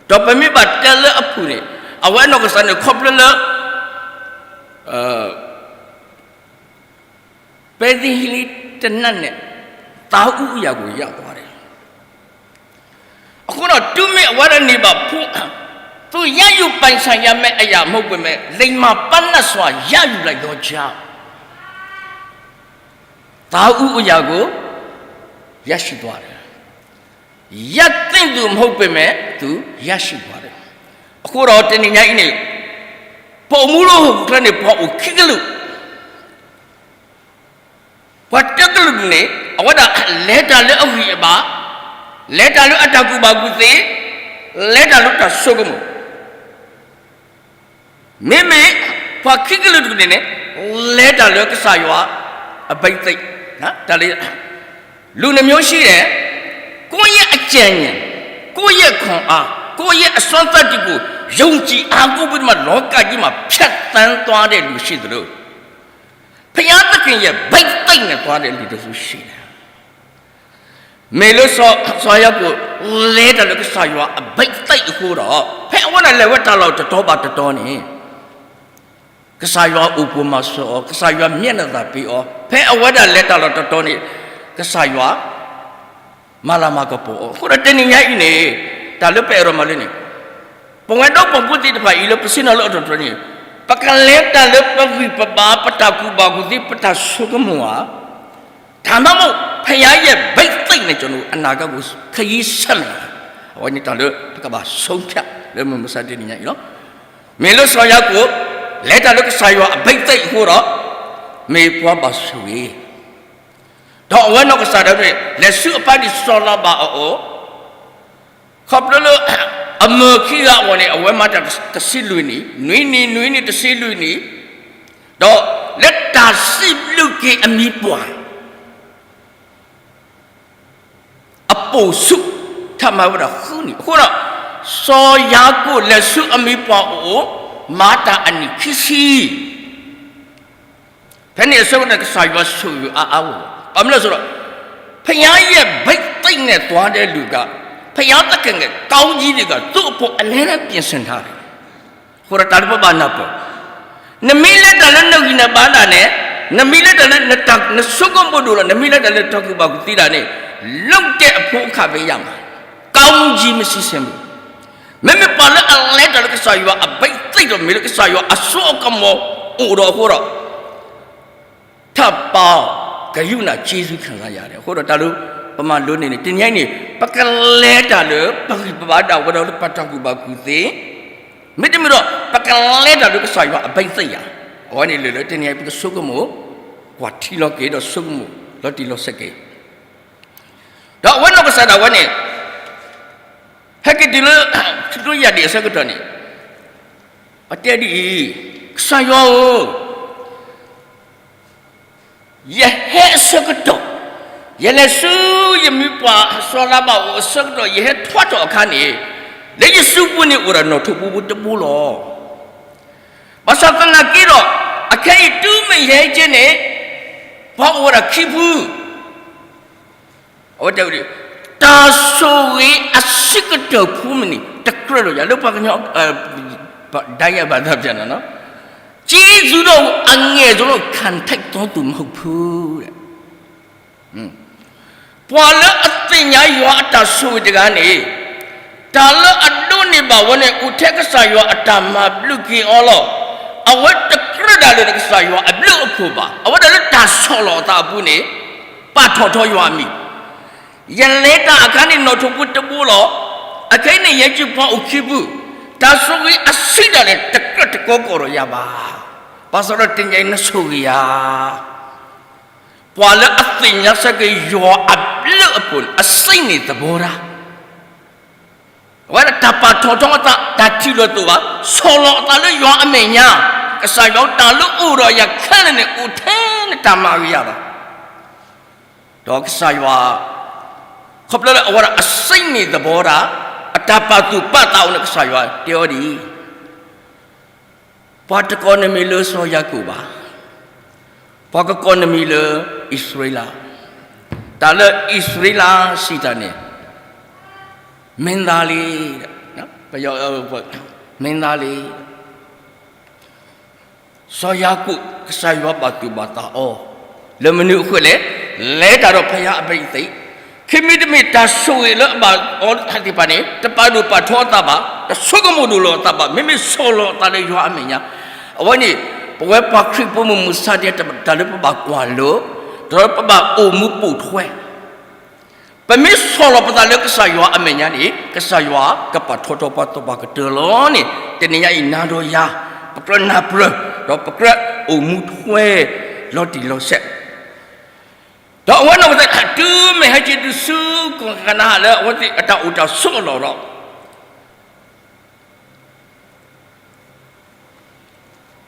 ဒီးပမ့ၢ်ဘၣ်တဲလၢအဖုၣ်န့ၣ် အဝဲအနီၢ်ကစၢ်န့ၣ် ခီဖျိလၢ ပဲသ့ဟ့လ့တနတ်နဲ့ သားဦးအရာကို ရသွားတယ်. အဃိဒီးတုၤမ့ၢ်အဝဲဒၣ်န့ၢ်ဘၣ်ဖိ, သူရယူပိုင်ဆိုင်ရမယ့်အရာမဟုတ်ပေမဲ့ လိမ္မာပန်းနတ်စွာ ရယူလိုက်သောကြောင့် သားဦးအရာကို ရရှိသွားတယ်. ရသင့်သူမဟုတ်ပေမဲ့ သူရရှိသွားတယ်. အဃိဒီးတနံၤညါအံၤန့ၣ် ပအိၣ်မူလၢဟီၣ်ခိၣ်ချၢန့ၣ် ပှၤအိၣ်ခံကလုာ် ပှၤတကလုာ်န့ၣ် အဝဲဒၣ်လဲၤတၢ်လၢအဂံၢ်အဘါ, လဲၤတၢ်လၢအတၢ်ကူၣ်ဘၣ်ကူၣ်သ့, လဲၤတၢ်လၢတၢ်ဆိကမိၣ်, မ့မ့ၢ်ပှၤခံကလုာ်တကလုာ်န့ၣ် လဲၤတၢ်လၢကစၢ်ယွၤအဘံးသ့ၣ်, တၢ်လၢ လူနှစ်မျိုးရှိတယ်, ကိုယ့်ရဲ့အကြံဉာဏ်, ကိုယ့်ရဲ့ခွန်အား, ကိုယ့်ရဲ့အစွမ်းသတ္တိကို ယုံကြည်အားကိုးပြီးတော့မှ လောကကြီးမှာ ဖြတ်သန်းသွားတဲ့လူရှိသလို ဘုရားသခင်ရဲ့ဘံးသ့ၣ်နဲ့သွားတဲ့လူတစ်စုရှိတယ်. မ့ၢ်လၢစီၤယၤကိာ် လဲၤတၢ်လၢကစၢ်ယွၤအဘံးသ့ၣ်အဃိဒီး ဖဲအဝဲဒၣ်လဲၤဝဲတၢ်လီၢ်တတီၤဘၣ်တတီၤန့ၣ် ကစၢ်ယွၤအိၣ်ပိာ်မၤစၢၤအီၤ, ကစၢ်ယွၤမျၢတ်ၢ်နသၣ်ပ့ၤအီၤ, ဖဲအဝဲဒၣ်လဲၤတၢ်လီၢ်တတီၤန့ၣ် ကစၢ်ယွၤ မၤလၤမၤကပီၤအီၤ. အဃိဒီးတနံၤညါအံၤန့ၣ် တၢ်လၢပအဲၣ်ဒိးမၤလၢန့ၣ် ပဝဲဒီးပှၤဖိသ့ၣ်တဖၣ်အံၤလၢပဆ့ၣ်နီၤလၢအတီၢ်တတီၤန့ၣ် ပကလဲၤတၢ်လၢပဂံၢ်ပဘါ, ပတၢ်ကူၣ်ဘၣ်ကူၣ်သ့, ပတၢ်ဆိကမိၣ်ဧါ, ဒါမှမဟုတ် ဘုရားရဲ့ဘံးသ့ၣ်နဲ့ ကျွန်တော်တို့ အနာဂတ်ကို ခရီးဆက်မလား. အဝဲန့ၣ်တၢ်လၢပကဘၣ်ဆုံးဖြတ် လၢမုၢ်မဆါတနံၤညါအံၤလီၤ. မ့ၢ်လၢစီၤယၤကိာ် လဲၤတၢ်လၢကစၢ်ယွၤအဘံးသ့ၣ်အဃိဒီး မ့ၢ်ပှၤဘၣ်ဆိၣ်ဂ့ၤ ဒီးအဝဲနီၢ်ကစၢ်ဒၣ်ဝဲ လဲၤဆူအပၢ်ဒ်စီၤလၤဘၣ်အအိၣ်, ခီဖျိလၢ အမုၢ်ခံဂၤအဂီၢ်န့ၣ် အဝဲမၤတၢ်တဆံလွံၢ်နံၣ်, နွံနံၣ်, နွံနံၣ်တဆံလွံၢ်နံၣ်, ဒီးလၢတၢ်စံးဘျုးက့ၤအမံၤပှၢ် အပိာ်ဆူၣ် ထီၣ်မၤဝဲဒၣ်ဃုနံၣ်. အဃိဒီး စီၤယၤကိာ်လဲၤဆူအမံၤပှၢ်အအိၣ် မၤတၢ်အနံၣ်ခံဆံ ဖဲန့ၣ်အဆၢကတီၢ်န့ၣ် ကစၢ်ယွၤဆိၣ်ဂ့ၤအါအါဂီၢ်ဂီၢ်. ဘၣ်မနုၤလဲၣ်ဆိုတော့ ဘုရားရဲ့ဘံးသ့ၣ်နဲ့သွားတဲ့လူက ဘုရားသခင်ရဲ့ကောင်းကြီးတွေက သူ့အဖို့အမြဲတမ်းပြင်ဆင်ထားတယ်. အဃိဒီးတၢ်လၢပဘၣ်နၢ်ပၢၢ် နမ့ၢ်လဲၤတၢ်လၢနဂံၢ်နဘါဒၣ်နဲ နမ့ၢ်လဲၤတၢ်လၢနတၢ် နဆိကမိၣ်ဒိၣ်လီၤ နမ့ၢ်လဲၤတၢ်လၢတၢ်ကူၣ်ဘၣ်ကူၣ်သ့ဒၣ်န့ၣ် လုပ်တဲ့အဖို့အခါပဲရမှာ ကောင်းကြီးမစီဆင်ဘူး. မ့မ့ၢ်ပှၤလၢအလဲၤတၢ်လၢကစၢ်ယွၤအဘံၣ်သ့ၣ်ဒီး မ့ၢ်လၢကစၢ်ယွၤအစိအကမီၤအိၣ်ဒီးအဃိဒီး ထးပာ်ကယူနၤ က့ၤဆူခံစားရတယ် အဃိဒီးတၢ်လၢပမၤလိန့ၣ်န့ၣ် တနံၤအံၤန့ၣ် ပကလဲၤတၢ်လၢပဂံၢ်ပဘါဒၣ်ဝဲဒီးလၢပတၢ်ကူၣ်ဘၣ်ကူၣ်သ့, မ့တမ့ၢ်ဒီး ပကလဲၤတၢ်လၢကစၢ်ယွၤအဘံၣ်သ့ၣ်ယၤ, အဝဲန့ၣ်လၢလၢတနံၤအံၤ ပကဆိကမိၣ်ကွၢ်ထံလီၤက့ၤ ဒီးဆိကမိၣ်လီၤတံၢ်လီၤဆဲးက့ၤ ဒီးအဝဲနီၢ်ကစၢ်ဒၣ်ဝဲန့ၣ် ဟဲက့ၤတုၤလၢ ထူယၤဒံၣ်အဆၢကတီၢ်န့ၣ် အတဲဒ်အံၤ, ကစၢ်ယွၤဧၢ, ယဟဲအဆၢကတီၢ်, ယလဲၤဆူယမံၤပှၢ်စီၤလၤဘၣ်အအိၣ်အဆၢကတီၢ် ယဟဲထီၣ်ထီၣ်အခါန့ၣ်, လၢယစုပူၤန့ၣ်အိၣ်ဒီးနီၣ်ထိးပူဖိတဘိလီၤ. ဘၣ်ဆၣ်သနာ်က့ဒီး အခဲအံၤတုၤမ့ၢ်ယဟဲက့ၤန့ၣ် ပှၤအိၣ်ဝဲဒၣ်ခံဖု အဝဲတဲဝဲဒ်, တၢ်ဆိၣ်ဂ့ၤအဆံးကတၢၢ်ဖိမ့ၢ်န့ၣ် တကြၢးဒီးယၤ လၢပှၤကညီ ဒၣ်ယၤဘၣ်သးပျၢၤနီၤနီၤ, ကျေးဇူးတော်အငယ်ဆုံးလို့ ခံထိုက်သောသူမဟုတ်ဘူး ပှၤလၢအသ့ၣ်ညါယွၤအတၢ်ဆိၣ်ဂ့ၤတဂၤန့ၣ်, တၢ်လၢအဒိးန့ၢ်ဘၣ်ဝဲန့ၣ် အိၣ်ထဲကစၢ်ယွၤအတၢ်မၤဘျုးက့ၤအီၤလီၤ. အဝဲတကြၢးဒၣ်လၢကစၢ်ယွၤအဘျုးအဖှိၣ်ဘၣ်. အဝဲဒၣ်လၢတၢ်ဆီၣ်လီၤအသးအပူၤန့ၣ် ပာ်ထီၣ်ထီယွၤအမံၤ ယလဲၤတၢ်အခါန့ၣ် နီၣ်ထိးဖိတဘိလီၤ. အခဲအံၤန့ၣ် ယဲက့ၤပှၤအိၣ်ခံဖု, တၢ်ဆိၣ်ဂ့ၤအဆံးဒၣ်လဲာ် တကြၢးတကိးကီၢ်ဒီးယၤဘၣ်. ဘၣ်ဆၣ်ဒီးတနံၤအံၤနဆိၣ်ဂ့ၤယၤ, ပှၤလၢအသ့ၣ်ညါဆၢက့ၤယွၤအဘျုးအဖှိၣ်န့ၣ် အစံးန့ၣ်သဘောထား အဝဲဒၣ်တၢ်ပာ်ထီၣ်ထီအသး တၢ်ထံၣ်လိာ်သးဘၣ်, ဆီၣ်လီၤအသးလၢယွၤအမဲာ်ညါ, ကစၢ်ယွၤတၢ်လၢအိၣ်ဒီးယၤခဲလၢာ်န့ၣ် အိၣ်ထဲလၢတၢ်မၤဂ့ၤယၤလီၤ. ဒီးကစၢ်ယွၤ ခီဖျိလၢအဝဲဒၣ်အစံးန့ၣ်သဘောထား, အတၢ်ပာ်သူၣ်ပာ်သးအိၣ်န့ၣ် ကစၢ်ယွၤတဲအီၤဒ်အံၤ, ပှၤတကိးနမံၤလၢစီၤယၤကိာ်ဘၣ်, ပှၤကကိးနမံၤလၢအံၣ်စရ့လး, တၢ်လၢအံၣ်စရ့လးစံးတၢ်န့ၣ်, မင်းသားလေး, မင်းသားလေး စီၤယၤကိာ် ကစၢ်ယွၤပာ်သူၣ်ပာ်သးအီၤ, လၢမနုၤအဃိလဲၣ်, လဲၤတၢ်ဒီးဘုရားအဘံၣ်သ့ၣ်, ခံမံၤတမံၤတၢ်ဆိၣ်ဂ့ၤလၢအဘၣ်အီၤသ့ၣ်တဖၣ်န့ၣ် တပာ်ဒိၣ်ပာ်ထီအသးဘၣ်, တဆိကမိၣ်ဒိၣ်လီၤအသးဘၣ်, မ့မ့ၢ်ဆီၣ်လီၤအသးလၢယွၤအမဲာ်ညါ, အဝဲန့ၣ် ပဝဲပှၤခရံာ်ဖိမုၢ်မဆါတဂၤ တၢ်လၢပဘၣ်ကွၢ်လိ, တၢ်လၢပဘၣ်အိၣ်မူပိာ်ထွဲ ပမ့ၢ်ဆီၣ်လီၤပသးလၢကစၢ်ယွၤအမဲာ်ညါန့ၣ် ကစၢ်ယွၤကပာ်ထီၣ်ထီပှၤသပှၢ်ကတၢၢ်လီၤန့ၣ် တနံၤညါအံၤနၤဒီးယၤ ပကြၢးနၢ်ပၢၢ် ဒီးပကြၢးအိၣ်မူထွဲလီၤတံၢ်လီၤဆဲး, ဒီးအဝဲနီၢ်ကစၢ် တုၤမ့ၢ်ဟဲက့ၤတုၤဆူကီၢ်ကနၤအၣ်လၢအဝဲသ့ၣ်အတၢ်အိၣ်တၢ်ဆိးအလီၢ်ဒီး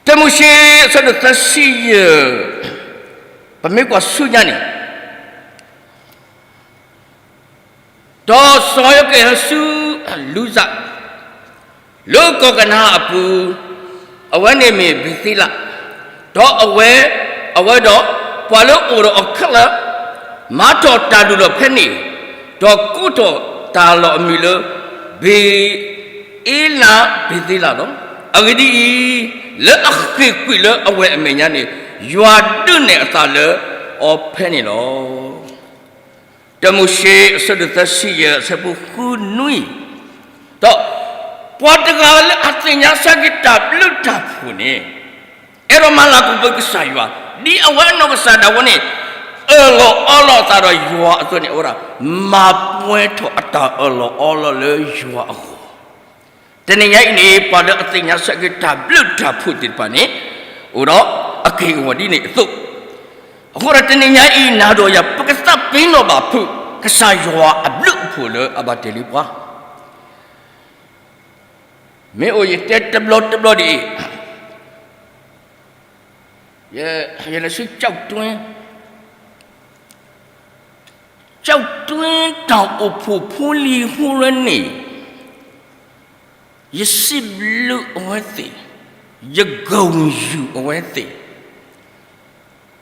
တၢမိၤၡ့ အဆၢဒိၣ်သၢဆံယဲၢ်, ပမ့ၢ်ကွၢ်ဆူညါန့ၣ်, ဒီးစီၤယၤကိာ်ဟဲဆူလူစၢ် လၢကီၢ်ကနၤအၣ်အပူၤ, အဝဲန့ၣ်မ့ၢ်ဘ့ၤသ့လး, ဒီးအဝဲ, အဝဲဒီးပှၤလၢအအိၣ်ဒီးအီၤခဲလၢာ် မၤထီၣ်တၢ်ဒုၣ်လီၤဖဲန့ၣ်, ဒီးကိးထီၣ်တၢ်လီၢ်အမံၤလၢ ဘ့ၤအ့လးဘ့ၤသ့လးလီၤ. အဂ့ၢ်ဒ်အံၤ, လၢအဃ့ၢ်ကွံာ်လၢအဝဲၢ်အမဲာ်ညါန့ၣ်, ယွၤဒုးနဲၣ်အသးလၢအီၤဖဲန့ၣ်လီၤ. တၢမိၤၡ့ အဆၢဒိၣ်သၢဆံယဲၢ် အဆၢဖိဃုနွံ, ဒီးပှၤတဂၤလၢအသ့ၣ်ညါဆၢက့ၤတၢ်ဘျုးတၢ်ဖှိၣ်န့ၣ်, အဲၣ်ဒိးမၤလၤကပီၤကစၢ်ယွၤ, ဒ်အဝဲအနီၢ်ကစၢ်ဒၣ်ဝဲန့ၣ် အၢၣ်လီၤအီလီၤအသးဒီးယွၤအသိးန့ၣ် အဝဲဒၣ် မၤပှဲၤထီၣ်အတၢ်အၢၣ်လီၤအီလီၤလၢယွၤအဂီၢ် တနံၤညါအံၤန့ၣ် ပှၤလၢအသ့ၣ်ညါဆၢက့ၤတၢ်ဘျုးတၢ်ဖှိၣ်သ့ၣ်တဖၣ်န့ၣ် အိၣ်ဒီးအက့ၢ်အဂီၤဒ်န့ၣ်အသိး, အဃိဒီးတနံၤညါအံၤ နၤဒီးယၤ ပကသးပ့ၤနီၣ်ဘၣ်ဖုး ကစၢ်ယွၤအဘျုးအဖှိၣ်လၢအဘၣ်တ့ၢ်လံပှၤ, မ့ၢ်အိၣ်ယတဲတဘျီတဘျီဒ်အံၤ, ယလဲၤဆူ ကျောက်တွင်း, ကျောက်တွင်း တၢ်အိၣ်ဖှိၣ်ဖိလံၤဟူလၢန့ၣ်, ယစံးဘျုးအဝဲသ့ၣ်, ယဂုဏ်ယူၤအဝဲသ့ၣ်,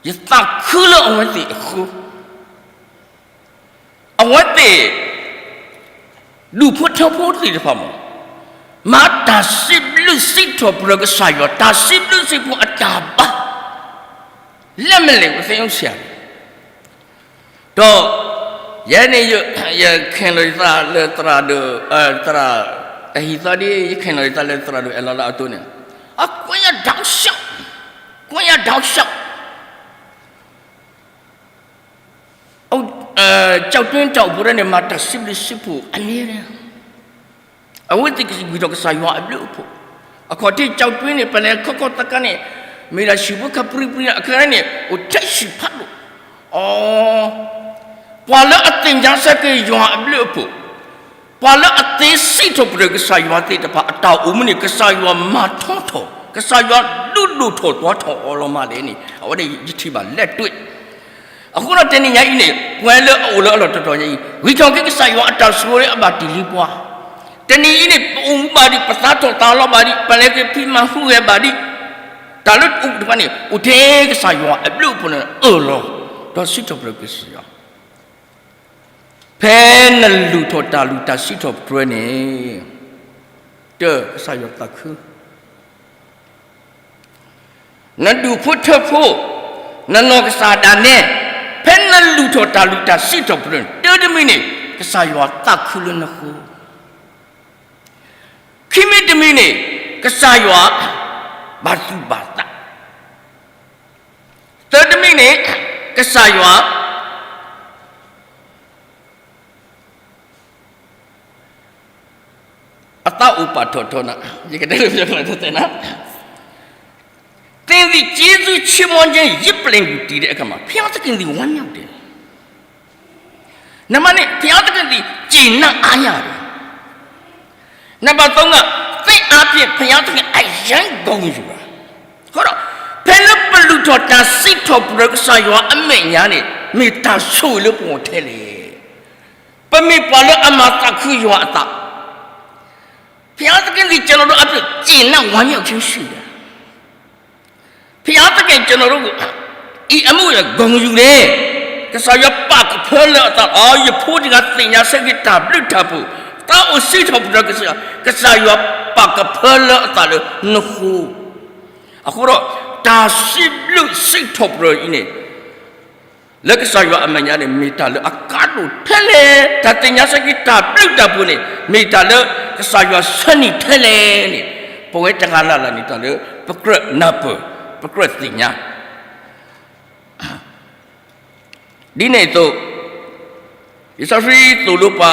ယသးခုလၢအဝဲသ့ၣ်အဃိ, အဝဲသ့ၣ် ဒူၣ်ဖိထၢဖိသ့ၣ်တဖၣ်မး, မၤတၢ်စံးဘျုးစံးထီၣ်ပတြၢၤကစၢ်ယွၤ တၢ်စံးဘျုးစံးဖှိၣ်အတၢ်ဘါ လၢမလဲၣ် ပသ့ၣ်ညါဆံးဧါ, ဒီး ယဲန့ၣ် ယခဲလၢာ်ယသးလၢသရၣ်ဒီး သရၣ် တၢ်ဟံးသီဒ်ယခဲနီၤတၢ်လၢသရၣ်ဒိၣ်အဲၣ်လီၤလၢအသိးန့ၣ်, အကွၢ်ယၤ တောက်လျှောက်, ကွၢ်ယၤ တောက်လျှောက်, ကျောက်တွင်း တၢ်အိၣ်ဖှိၣ်န့ၣ် မၤတၢ်စံးဘျုးစံးဖှိၣ်အါန့ၢ်, အဝဲသ့ၣ်ကဝံၣ်ထီၣ်ကစၢ်ယွၤအဘျုးအဖှိၣ်, အခီၣ်ထံး ကျောက်တွင်း န့ၣ် ပလဲၤခီခီသးခါန့ၣ်, မ့ၢ်ဒၣ်ဟံၣ်ဖိဃီဖိပြံပြံအခါန့ၣ် အိၣ်ထဲဟံၣ်ဖးဒိၣ်, အ ပှၤလၢအသ့ၣ်ညါဆၢက့ၤယွၤအဘျုးအဖှိၣ်, ပှၤလၢအသ့စံးထီၣ်ပတြၢၤကစၢ်ယွၤသ့ၣ်တဖၣ်အတၢ်အိၣ်မူန့ၣ် ကစၢ်ယွၤမၤထီထီၣ်, ကစၢ်ယွၤဒုးဒိၣ်ထီၣ်သွါထီၣ်အီၤလီၤမးလဲၣ်န့ၣ် အဝဲဒၣ်ယထံၣ်ဘၣ်လဲၣ်တ့ၢ်. အဃိဒီးတနံၤညါအံၤန့ၣ် ပှၤလၢအအိၣ်လၢအလီၢ်တတီၤညါအံၤ ဂံၢ်ထီၣ်က့ၤကစၢ်ယွၤအတၢ်ဆိၣ်ဂ့ၤအဘၣ်တ့ၢ်လံပှၤ, တနံၤအံၤန့ၣ် ပအိၣ်မူဘၣ်ဒံး ပသးထီၣ်သးလီၤဘၣ်ဒံး ပလဲၤက့ၤဖံးမၤဟူးဂဲၤဘၣ်ဒံး, တၢ်လၢအအိၣ်တဖၣ်န့ၣ် အိၣ်ထဲကစၢ်ယွၤအဘျုးအဖှိၣ်န့ၣ်အၢၣ်လီၤ, ဒီးစံးထီၣ်ပတြၢၤကစၢ်ယွၤ ဖဲနလူၤထီၣ်တၢ်လုၢ်တၢ်စံးထီၣ်ပတြၢၤန့ၣ်, တၢ်ကစၢ်ယွၤသးခု, နဒူၣ်ဖိထၢဖိ, နနီၢ်ကစၢ်ဒၣ်နဲ, ဖဲနလူၤထီၣ်တၢ်လုၢ်တၢ်စံးထီၣ်ပတြၢၤန့ၣ် တၢ်တမံၤန့ၣ် ကစၢ်ယွၤသးခုလၢနဃိ, ခံမံၤတမံၤန့ၣ် ကစၢ်ယွၤဘၣ်သူၣ်ဘၣ်သး, သၢတမံၤန့ၣ် ကစၢ်ယွၤ အသးအိၣ်ပာ်ထီၣ်ထီနၤ, ယကတဲလၢပယီၤကျိာ်တသ့နၤ, သင်သည်ကျေးဇူးချီးမွမ်းခြင်း ယဇ်ပလ္လင်ကို တည်တဲ့အခါမှာ ဘုရားသခင်သည် ဝမ်းမြောက်တယ်. နံပါတ်နှစ် ဘုရားသခင်သည် ကျေနပ်အားရတယ်. နံပါတ်သုံးက သင့်အားဖြင့် ဘုရားသခင် အရမ်းဂုဏ်ယူတာ. အဃိဒီး ဖဲလၢပလုၢ်ထီၣ်တၢ်စံးထီၣ်ပတြၢၤကစၢ်ယွၤအမဲာ်ညါန့ၣ် မ့ၢ်တၢ်ဆိၣ်ဂ့ၤလၢပဂီၢ်ထဲလဲၣ်. ပမ့ၢ်ပှၤလၢအမၤသးခုယွၤအသး, ဘုရားသခင်သည် ကျွန်တော်တို့အတွက် ကျေနပ်ဝမ်းမြောက်ခြင်းရှိတယ်. ဘုရားသခင် ကျွန်တော်တို့ကို အံၤအမှုရယ် ဂုဏ်ယူတယ်. ကစၢ်ယွၤပာ်ကဖၢလၢအသး, အ ယဖိတဂၤသ့ၣ်ညါဆၢက့ၤတၢ်ဘျုးတၢ်ဖှိၣ်, သးအိၣ်စံးထီၣ်ပတြၢၤကစၢ်ယွၤ, ကစၢ်ယွၤပာ်ကဖၢလၢအသးလၢနဃိ. အဃိဒီး တၢ်စံးဘျုးစံးထီၣ်ပတြၢၤအံၤန့ၣ် လၢကစၢ်ယွၤအမဲာ်ညါန့ၣ် မ့ၢ်တၢ်လၢအကါဒိၣ်ထဲလဲၣ်. တၢ်သ့ၣ်ညါဆၢက့ၤတၢ်ဘျုးတၢ်ဖှိၣ်န့ၣ် မ့ၢ်တၢ်လၢကစၢ်ယွၤဆၢနံၣ်ထဲလဲၣ်န့ၣ် ပဝဲတဂၤလၢ်လၢ်န့ၣ် တၢ်လၢပကြၢးနၢ်ပၢၢ် ပကြၢးသ့ၣ်ညါ ဒ်န့ၣ်အသိး လံာ်စီဆှံသိၣ်လိပှၤ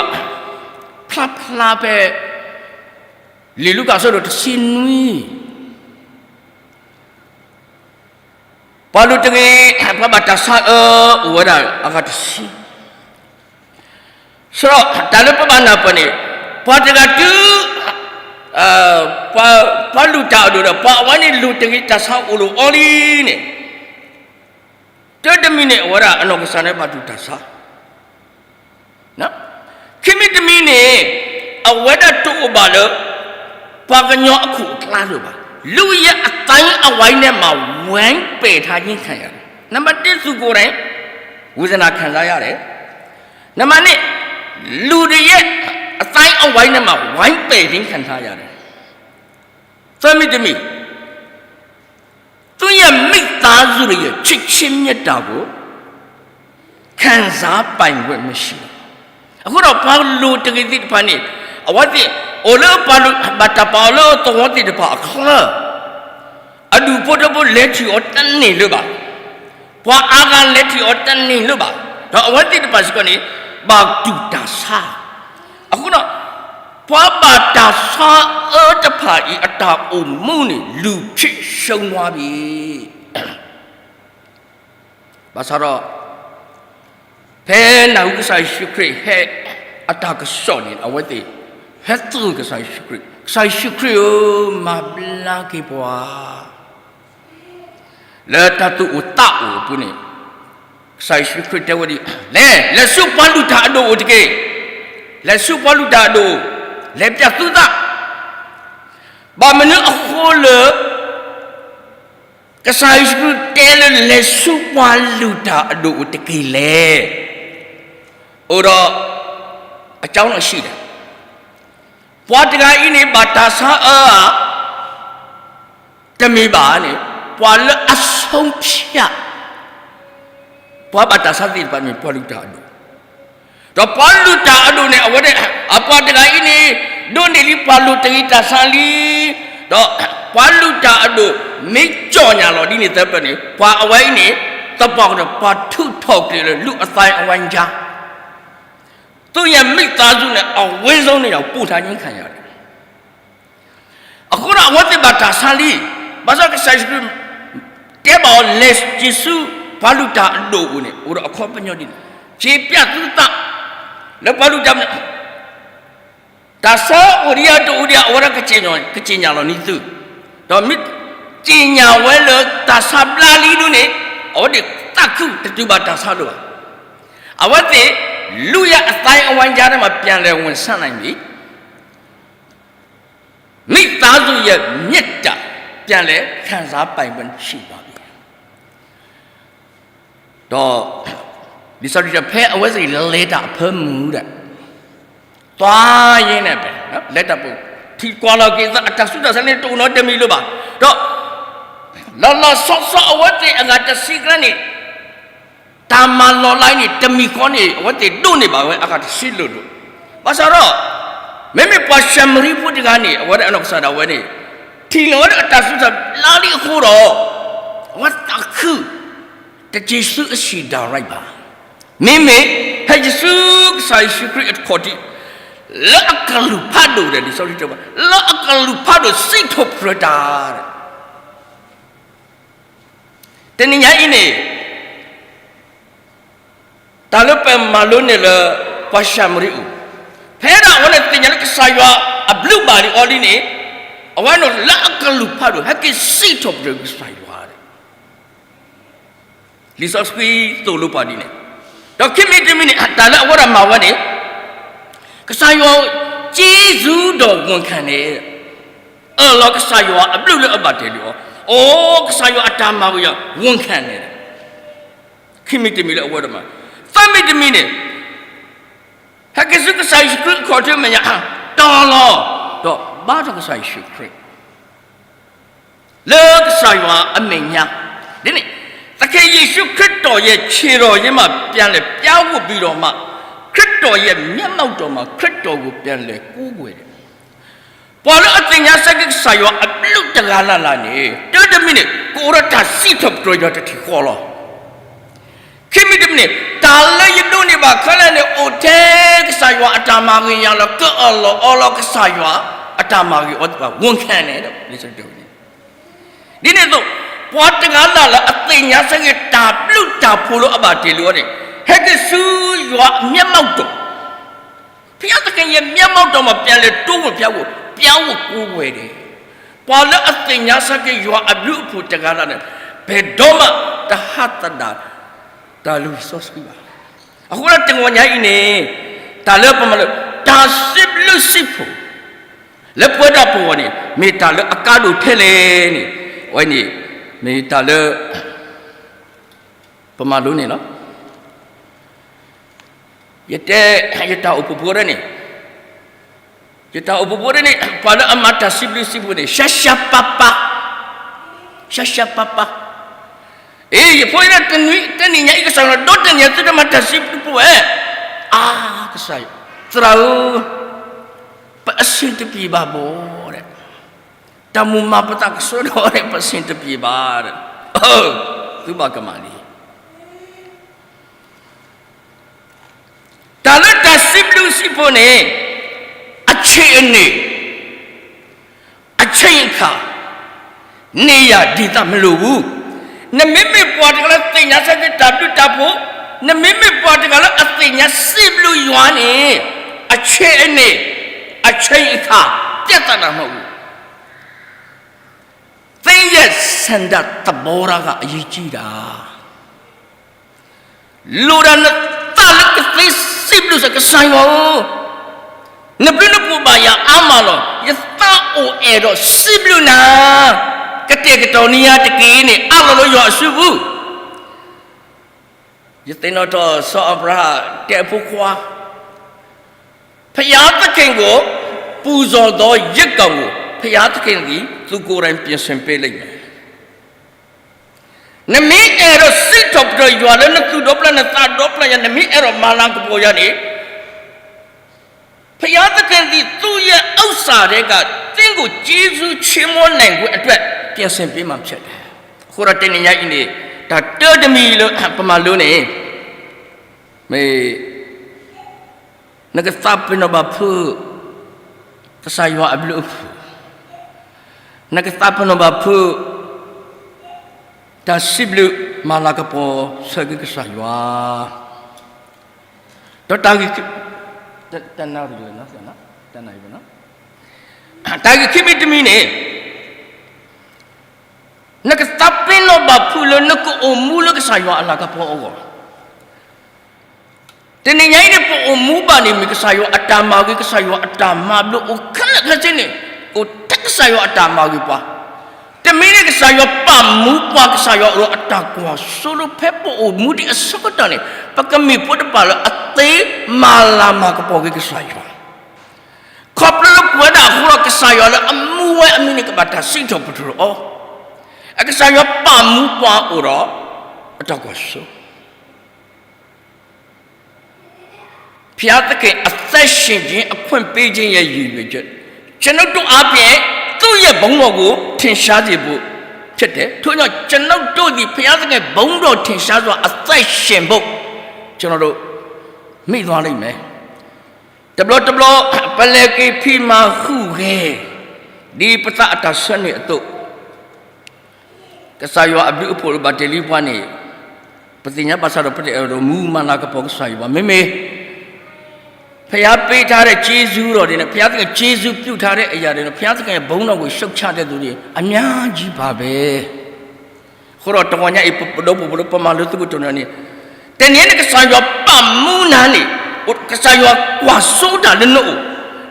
ဖျါဖျါဖဲ လံာ်လူၤကၣ်အဆၢဒိၣ်တဆံနွံ ပှၤလုၢ်တဂ့ၤ ပှၤဘၣ်တၢ်ဆါအၢ အိၣ်ဝဲဒၣ်အဂၤတဆံ, ဆၢဒီးတၢ်လၢပဘၣ်နၢ်ပၢၢ်န့ၣ် ပှၤတဂၤတုၤ ပှၤလုၢ်တၢ်အဒိၣ်ဒီး ပှၤအဝဲန့ၣ်လုၢ်တဂ့ၤ တၢ်ဆါအိၣ်လီၤအီၤလံန့ၣ် တၢ်တမံၤန့ၣ် အဝဲဒၣ်အနီၢ်ကစၢ်န့ၣ်ဘၣ်ဒိၣ်တၢ်ဆါ ခံမံၤတမံၤန့ၣ် အဝဲဒၣ်တအိၣ်ဘၣ်လၢ ပှၤကညီအခိၣ်အကျါလၢၤဘၣ်. လူရဲ့အသိုင်းအဝိုင်းထဲမှာ ဝိုင်းပယ်ထားခြင်းခံရတယ်. နံပါတ်တစ် သူကိုယ်တိုင် ဝေဒနာခံစားရတယ်. နံပါတ်နှစ် လူတွေရဲ့အသိုင်းအဝိုင်းထဲမှာ ဝိုင်းပယ်ခြင်းခံထားရတယ်. သၢမံၤတမံၤ သူ့ရဲ့မိသားစုတွေရဲ့ချစ်ခြင်းမေတ္တာကို ခံစားပိုင်ခွင့်မရှိဘူး. အဃိဒီးပှၤလုၢ်တဂ့ၤသ့ၣ်တဖၣ်န့ၣ် အဝဲသ့ၣ် အိၣ်လၢပှၤလုၢ်ဘၣ်တၢ်ပာ်အီၤလၢသဝီသ့ၣ်တဖၣ်အချၢ အဒူၣ်ဖိထၢဖိလဲၤထံၣ်အီၤတန့ၢ်လၢၤဘၣ်. ပှၤအါဂၤလဲၤထံၣ်အီၤတန့ၢ်လၢၤဘၣ်. ဒီးအဝဲသ့ၣ်တဖၣ်စ့ၢ်ကီးန့ၣ် ဘၣ်တူၢ်တၢ်ဆါ. အဃိဒီး ပှၤဘၣ်တၢ်ဆါအၢတဖၣ်အံၤ အတၢ်အိၣ်မူန့ၣ် လူၤဖျ့ရှုံးဝါဘ့ၣ်. ဘၣ်ဆၣ်ဒီး ဖဲနၢ်ဟူကစၢ်ယ့ၣ်ၡူးခရံာ်ဟဲအတၢ်ကစီၣ်န့ၣ် အဝဲသ့ၣ် ဟဲသိၣ်ကစၢ်ယ့ၣ်ၡူးခရံာ်, ကစၢ်ယ့ၣ်ၡူးခရံာ်ဧၢ, မၤဘျါက့ၤပှၤ လၢတၢ်သူၣ်အိၣ်သးအိၣ်အပူၤန့ၣ် ကစၢ်ယ့ၣ်ၡူးခရံာ်တဲဝဲဒ်လဲၣ်, လဲၤဆူပှၤလုၢ်တၢ်အဒိၣ်အိၣ်တက့ၢ်. လဲၤဆူပှၤလုၢ်တၢ်အဒိၣ်, လဲၤပျးသုသး. ဘၣ်မနုၤအဃိလၢ ကစၢ်ယ့ၣ်ၡူးခရံာ်တဲလၢလဲၤဆူပှၤလုၢ်တၢ်အဒိၣ်အိၣ်တက့ၢ်လဲၣ်. အိၣ်ဒီး အကြောင်းတော့ရှိတယ်. ပှၤတဂၤအံၤန့ၣ် ဘၣ်တၢ်ဆါအၢဧါ တမ့ၢ်ဘၣ်န့ၣ် ပှၤလၢအဆုံးဖြတ် ပှၤဘၣ်တၢ်ဆါသ့ၣ်တဖၣ်န့ၣ် ပှၤလုၢ်တၢ်အဒိၣ်, ဒီးပှၤလုၢ်တၢ်အဒိၣ်န့ၣ် အဝဲဒၣ် အပှၤတဂၤအံၤန့ၣ် ဒိးန့ၢ်လံပှၤလိၤတဂ့ၤတၢ်ဆါလံ, ဒီးပှၤလုၢ်တၢ်အဒိၣ် မ့ၢ်ကၠီၣ်ညၣ်လီၤဒ်န့ၣ်သပၢၢ်န့ၣ် ပှၤအဝဲအံၤန့ၣ် သပှၢ်ကတၢၢ် ပှၤထုးထီၣ်ကျဲၤလၢ လုၢ်အသးအဝဲညါ, သူၣ်ညါမိၣ်သးစူၤန့ၣ် အဝဲဆုံးန့ၣ် ပူၤထါညိခါယၤ အဃိဒီးအဝဲသ့ၣ်ဘၣ်တၢ်ဆါလံ, ဘၣ်ဆၣ်ကစၢ်ယ့ၣ်ၡူးခရံာ် တဲဘၣ်အီၤ လဲၤက့ၤဆူပှၤလုၢ်တၢ်အဒိၣ်အအိၣ်န့ၣ် အိၣ်ဒီးအခီပညီဒ်န့ၣ်, က့ၤပျၢ်သုသး လၢပှၤလုၢ်တၢ် တၢ်ဆါအိၣ်ဒံးဧါတအိၣ်ဒံးဧါ အဝဲဒၣ်ကစံၣ်ညီၣ် ကစံၣ်ညီၣ်လီၤန့ၢ်သု, ဒီးမ့ၢ်ကစံၣ်ညီၣ်ဝဲလၢတၢ်ဆါဘျါလံဒ်န့ၣ် အဝဲသ့ၣ်သးခုတတုၤဘၣ်တၢ်ဆါဒိၣ်ဘၣ်, အဝဲသ့ၣ် လုၢ်ယၤအသးအဝဲညါထဲမှာ ပြန်လည်ဝင်ဆံးနိုင်ပြီ, မိသားစုရဲ့မျက်တာ ပြန်လည်ခံစားပိုင်ခွင့်ရှိသွားပြီ. ဒီး လံာ်စီဆှံတဲ ဖဲအဝဲသ့ၣ်လဲၤတၢ်အဖၢမုၢ်ဒီး သွားရင်းနဲ့ပဲ လဲၤတၢ်ပူၤ ထံၣ်ကွၢ်လီၤက့ၤသး အတၢ်ဆူးတၢ်ဆါန့ၣ် တအိၣ်နီတမံၤလၢၤဘၣ်. ဒီး လီၤလီၤဆီဆီအဝဲသ့ၣ်အဂၤတဆံကျါန့ၣ် တၢ်မၤလီၤလးအံၤန့ၣ် တမံၤဃီန့ၣ် အဝဲသ့ၣ်ဒိးန့ၢ်ဘၣ်ဝဲအဂၤတဆံလၢာ်လၢာ်. ဘၣ်ဆၣ်ဒီး မ့မ့ၢ်ပှၤၡၤမရံဖိတဂၤန့ၣ် အဝဲဒၣ်အနီၢ်ကစၢ်ဒၣ်ဝဲန့ၣ် ထံၣ်လီၤဝဲဒၣ်အတၢ်ဆူးတၢ်ဆါဘျါလံအဃိဒီး အဝဲသးခု တက့ၤဆူအဆံၣ်ဒၣ်ရံၣ်ဘၣ်. မ့မ့ၢ် ဖဲယ့ၣ်ၡူးကစၢ်ယ့ၣ်ၡူးခရံာ်အခီၣ်ထံး လၢအကလူးဖးဒိၣ်ဒီး လံာ်စီဆှံတဲ လၢအကလူးဖးဒိၣ်စံးထီၣ်ပတြၢၤတၢ် တနံၤညါအံၤန့ၣ် တၢ်လၢပမၤလိန့ၢ်လၢ ပှၤၡၤမရံအအိၣ်, ဖဲဒၣ်အဝဲန့ၣ်သ့ၣ်ညါလၢကစၢ်ယွၤအဘျုးဘၣ်လံအီၤလံန့ၣ်, အဝဲန့ၣ်လၢအကလူးဖးဒိၣ် ဟဲက့ၤစံးထီၣ်ပတြၢၤကစၢ်ယွၤ လံာ်စီဆှံသိၣ်လိပှၤဒ်န့ၣ်, ဒီးခံမံၤတမံၤန့ၣ် တၢ်လၢအဝဲဒၣ်မၤဝဲန့ၣ်, ကစၢ်ယွၤက့ၤဆူဒီးဝန်ခံန့ၣ်, အၢၣ်လီၤကစၢ်ယွၤအဘျုးလၢအဘၣ်တ့ၢ်လံအီၤ, အိ ကစၢ်ယွၤအတၢ်မၤဝံၤယၤ ဝန်ခံန့ၣ်, ခံမံၤတမံၤလၢအဝဲဒၣ်မၤ, သၢမံၤတမံၤန့ၣ်, ဟဲက့ၤဆူကစၢ်ယ့ၣ်ၡူးခရံာ်အခီၣ်ထံးမဲာ်ညါ, တီၤလီၤ, ဒီးဘါထီၣ်ကစၢ်ယ့ၣ်ၡူးခရံာ် လၢကစၢ်ယွၤအမဲာ်ညါ, ဒ်န့ၣ်, သခင်ယေရှုခရစ်တော်ရဲ့ခြေတော်ရင်းမှာ ပြန်လည်ပြပ်ဝပ်ပြီးတော့မှ ခရစ်တော်ရဲ့မျက်မှောက်တော်မှာ ခရစ်တော်ကိုပြန်လည်ကိုးကွယ်တယ်. ပှၤလၢအသ့ၣ်ညါဆၢက့ၤကစၢ်ယွၤအဘျုးတဂၤလၢ်လၢ်န့ၣ်, တၢတမံၤန့ၣ် ကအိၣ်ဒီးတၢ်စံးထီၣ်ပတြၢၤယွၤတထံၣ်ဃီလီၤ. ခံမံၤတမံၤန့ၣ် တၢ်လၢယဒိးန့ၢ်ဘၣ်ခဲလၢာ်န့ၣ် အိၣ်ထဲကစၢ်ယွၤအတၢ်မၤဂ့ၤယၤလီၤ, ကအၢၣ်လီၤအီလီၤကစၢ်ယွၤအတၢ်မၤဂ့ၤအီၤသ့ၣ်တဖၣ် ဝန်ခံန့ၣ်, ဒ်န့ၣ်အသိး ပှၤတဂၤလၢ်လၢ်အသ့ၣ်ညါဆၢက့ၤတၢ်ဘျုးတၢ်ဖှိၣ်လၢအဘၣ်တ့ၢ်လံအီၤန့ၣ်, ဟဲက့ၤဆူယွၤအမျက်မှောက်တော်, ဘုရားသခင်ရဲ့မျက်မှောက်တော်မှာ ပြန်လည်တိုးဝင်ပြပ်ဝပ်, ပြပ်ဝပ်ကိုးကွယ်တယ်. ပှၤလၢအသ့ၣ်ညါဆၢက့ၤယွၤအဘျုးအဖှိၣ်တဂၤလၢ်န့ၣ်, ဘယ်တော့မှ တဟးသဒၣ် တၢ်လုၢ်စီဆှံဘၣ်. အဃိဒီးတဂီၤညါအံၤန့ၣ်, တၢ်လၢပမၤလိ တၢ်စံးဘျုးစံးဖှိၣ် လၢပဝဲဒၣ်ပဂီၢ်န့ၣ် မ့ၢ်တၢ်လၢအကါဒိၣ်ထဲလဲၣ်န့ၣ်, အဝဲန့ၣ် မ့ၢ်တၢ်လၢ ပမၤလိန့ၣ်လီၤ. ယတဲ ယတၢ်အိၣ်ဖှိၣ်ဖိန့ၣ်, ယတၢ်အိၣ်ဖှိၣ်ဖိန့ၣ် ပှၤလၢအမၤတၢ်စံးဘျုးစံးဖှိၣ်န့ၣ် ရှဲရှဲပၢ်ပၢ်, ရှဲရှဲပၢ်ပၢ်. အ့ ယဖိယလံၤ တနံၤညါအံၤ ကစၢ်ယွၤဒိးတ့ၢ်န့ၢ်သုတၢ်မၤတၢ်စံးဘျုးဖိဧါ. အါ ကစၢ်ယွၤ, သရၣ်ဧၢ, ပအဆင်တပြေဘၣ်ဘၣ်ဒီး, တၢ်မိၣ်မၤပသးကဆှီဒီး ပဆင်တပြေဘၣ်ဒီး, အၢ, သုဘၣ်ကမၣ်လံ. တၢ်လၢတၢ်စံးဘျုးစံးဖှိၣ်န့ၣ် အခြေအနေ, အချိန်အခါ, နေရာဒေသမလိုဘူး. နမ့မ့ၢ်ပှၤတဂၤလၢသ့ၣ်ညါဆၢက့ၤတၢ်ဘျုးတၢ်ဖှိၣ်, နမ့မ့ၢ်ပှၤတဂၤလၢအသ့ၣ်ညါစံးဘျုးယွၤန့ၣ်, အခြေအနေ, အချိန်အခါ, ပြဿနာမဟုတ်ဘူး. သင့်ရဲ့ဆန္ဒသဘောထားကအရေးကြီးတာ. လိၣ်ဒၣ်နသးလၢကသ့စံးဘျုးစ့ၢ်ကီး ကစၢ်ယွၤဧၢ, နဘျုးနဖှိၣ်ဘၣ်ယၤအါမးလီၤ. ယသးအိၣ်အဲၣ်ဒိးစံးဘျုးနၤ, ကတဲာ်ကတီၤနံၤညါတက့ၢ်န့ၣ် အါလီၤလၢယွၤအစုပူၤ. ယသ့ၣ်နီၣ်ထီၣ်စီၤအၤဘြၤဟၣ်တဲအဖိခွါ, ဘုရားသခင်ကို ပူဇော်သော ယဇ်ကောင်ကို ဘုရားသခင်သည် သူကိုယ်တိုင် ပြင်ဆင်ပေးလိမ့်မယ်. နမ့ၢ်အဲၣ်ဒိးစံးထီၣ်ပတြၢၤယွၤလၢနသူၣ်ဒီဖျၢၣ် နသးဒီဖျၢၣ်ယၤ, နမ့ၢ်အဲၣ်ဒိးမၤလၤကပီၤယၤန့ၣ်, ဘုရားသခင်သည် သူ့ရဲ့ဥစ္စာထဲက သင့်ကို ကျေးဇူးချီးမွမ်းနိုင်ခွင့်အတွက် ပြင်ဆင်ပေးမှာဖြစ်တယ်. အဃိဒီးတနံၤညါအံၤန့ၣ် တၢ်တၢတမံၤလၢပမၤလိန့ၣ် မ့ၢ် နကသးပ့ၤနီၣ်ဘၣ်ဖုး ကစၢ်ယွၤအဘျုးအဖှိၣ်, နကသးပ့ၤနီၣ်ဘၣ်ဖုး တၢ်စံးဘျုးမၤလၤကပီၤဆၢက့ၤကစၢ်ယွၤ, ဒီးတၢ်ဂ့ၢ် တနၣ်ရံၣ် တနၣ်ရံၣ် တၢ်ဂ့ၢ်ခံမံၤတမံၤန့ၣ် နကသးပ့ၤနီၣ်ဘၣ်ဖုးလၢနကအိၣ်မူလၢကစၢ်ယွၤအလၤကပီၤအဂီၢ် တနံၤညါအံၤန့ၣ် ပအိၣ်မူဘၣ်န့ၣ် မ့ၢ်ကစၢ်ယွၤအတၢ်မၤဂ့ၤ ကစၢ်ယွၤအတၢ်မၤဘျုးအိၣ်ခဲလၢာ်ခဲဆ့န့ၣ် အိၣ်ထဲကစၢ်ယွၤအတၢ်မၤဂ့ၤပှၤ, တမံၤန့ၣ်ကစၢ်ယွၤပာ်မူပှၤ ကစၢ်ယွၤအိၣ်ဒီးအတၢ်ကွၢ်စိလၢဖဲပအိၣ်မူဒံးအဆၢကတီၢ်န့ၣ် ပကမ့ၢ်ဖိတပၢ်လၢအသ့မၤလၤမၤကပီၤက့ၤကစၢ်ယွၤ, ခီဖျိလၢပဝဲဒၣ်အဃိဒီး ကစၢ်ယွၤလၢအမူဝဲအမံၤန့ၣ် ကဘၣ်တၢ်စံးထီၣ်ပတြၢၤအီၤ, အကစၢ်ယွၤပာ်မူပှၤအိၣ်ဒီး အတၢ်ကွၢ်စိ ဘုရားသခင်အသက်ရှင်ခြင်း အခွင့်ပေးခြင်းရဲ့ ရည်ရွယ်ချက် ကျွန်ုပ်တို့အားဖြင့် သူ့ရဲ့ဘုန်းတော်ကို ထင်ရှားစေဖို့ ဖြစ်တယ်။ ထို့ကြောင့် ကျွန်ုပ်တို့သည် ဘုရားသခင်ဘုန်းတော်ထင်ရှားစွာ အသက်ရှင်ဖို့ ကျွန်တော်တို့ မိသွားလိမ့်မယ်။ တဘျီတဘျီ ပလဲၤက့ၤဖံးမၤဟူးဂဲၤ ဒ်ပသးအတၢ်ဆၢန့ၣ်အသိး ကစၢ်ယွၤအဘျုးအဖှိၣ်လၢဘၣ်တ့ၢ်လံပှၤန့ၣ် ပသ့ၣ်ညါဘၣ်ဆၣ်ဒီး ပတအဲၣ်ဒိးမူမၤလၤကပီၤကစၢ်ယွၤဘၣ်. မ့မ့ၢ် ဘုရားပေးထားတဲ့ကျေးဇူးတော်တွေနဲ့ ဘုရားသခင်ကျေးဇူးပြုထားတဲ့အရာတွေနဲ့ ဘုရားသခင်ရဲ့ဘုန်းတော်ကိုရှုတ်ချတဲ့သူတွေ အများကြီးပါပဲ. အဃိဒီးတဂီၤညါအံၤ ပဒီပုၢ်ဝဲၢ်လၢပမၤလိသကိးတနီၤန့ၣ် တနံၤန့ၣ် ကစၢ်ယွၤပာ်မူနၤန့ၣ် ကစၢ်ယွၤကွၢ်စိတၢ်လၢနအိၣ်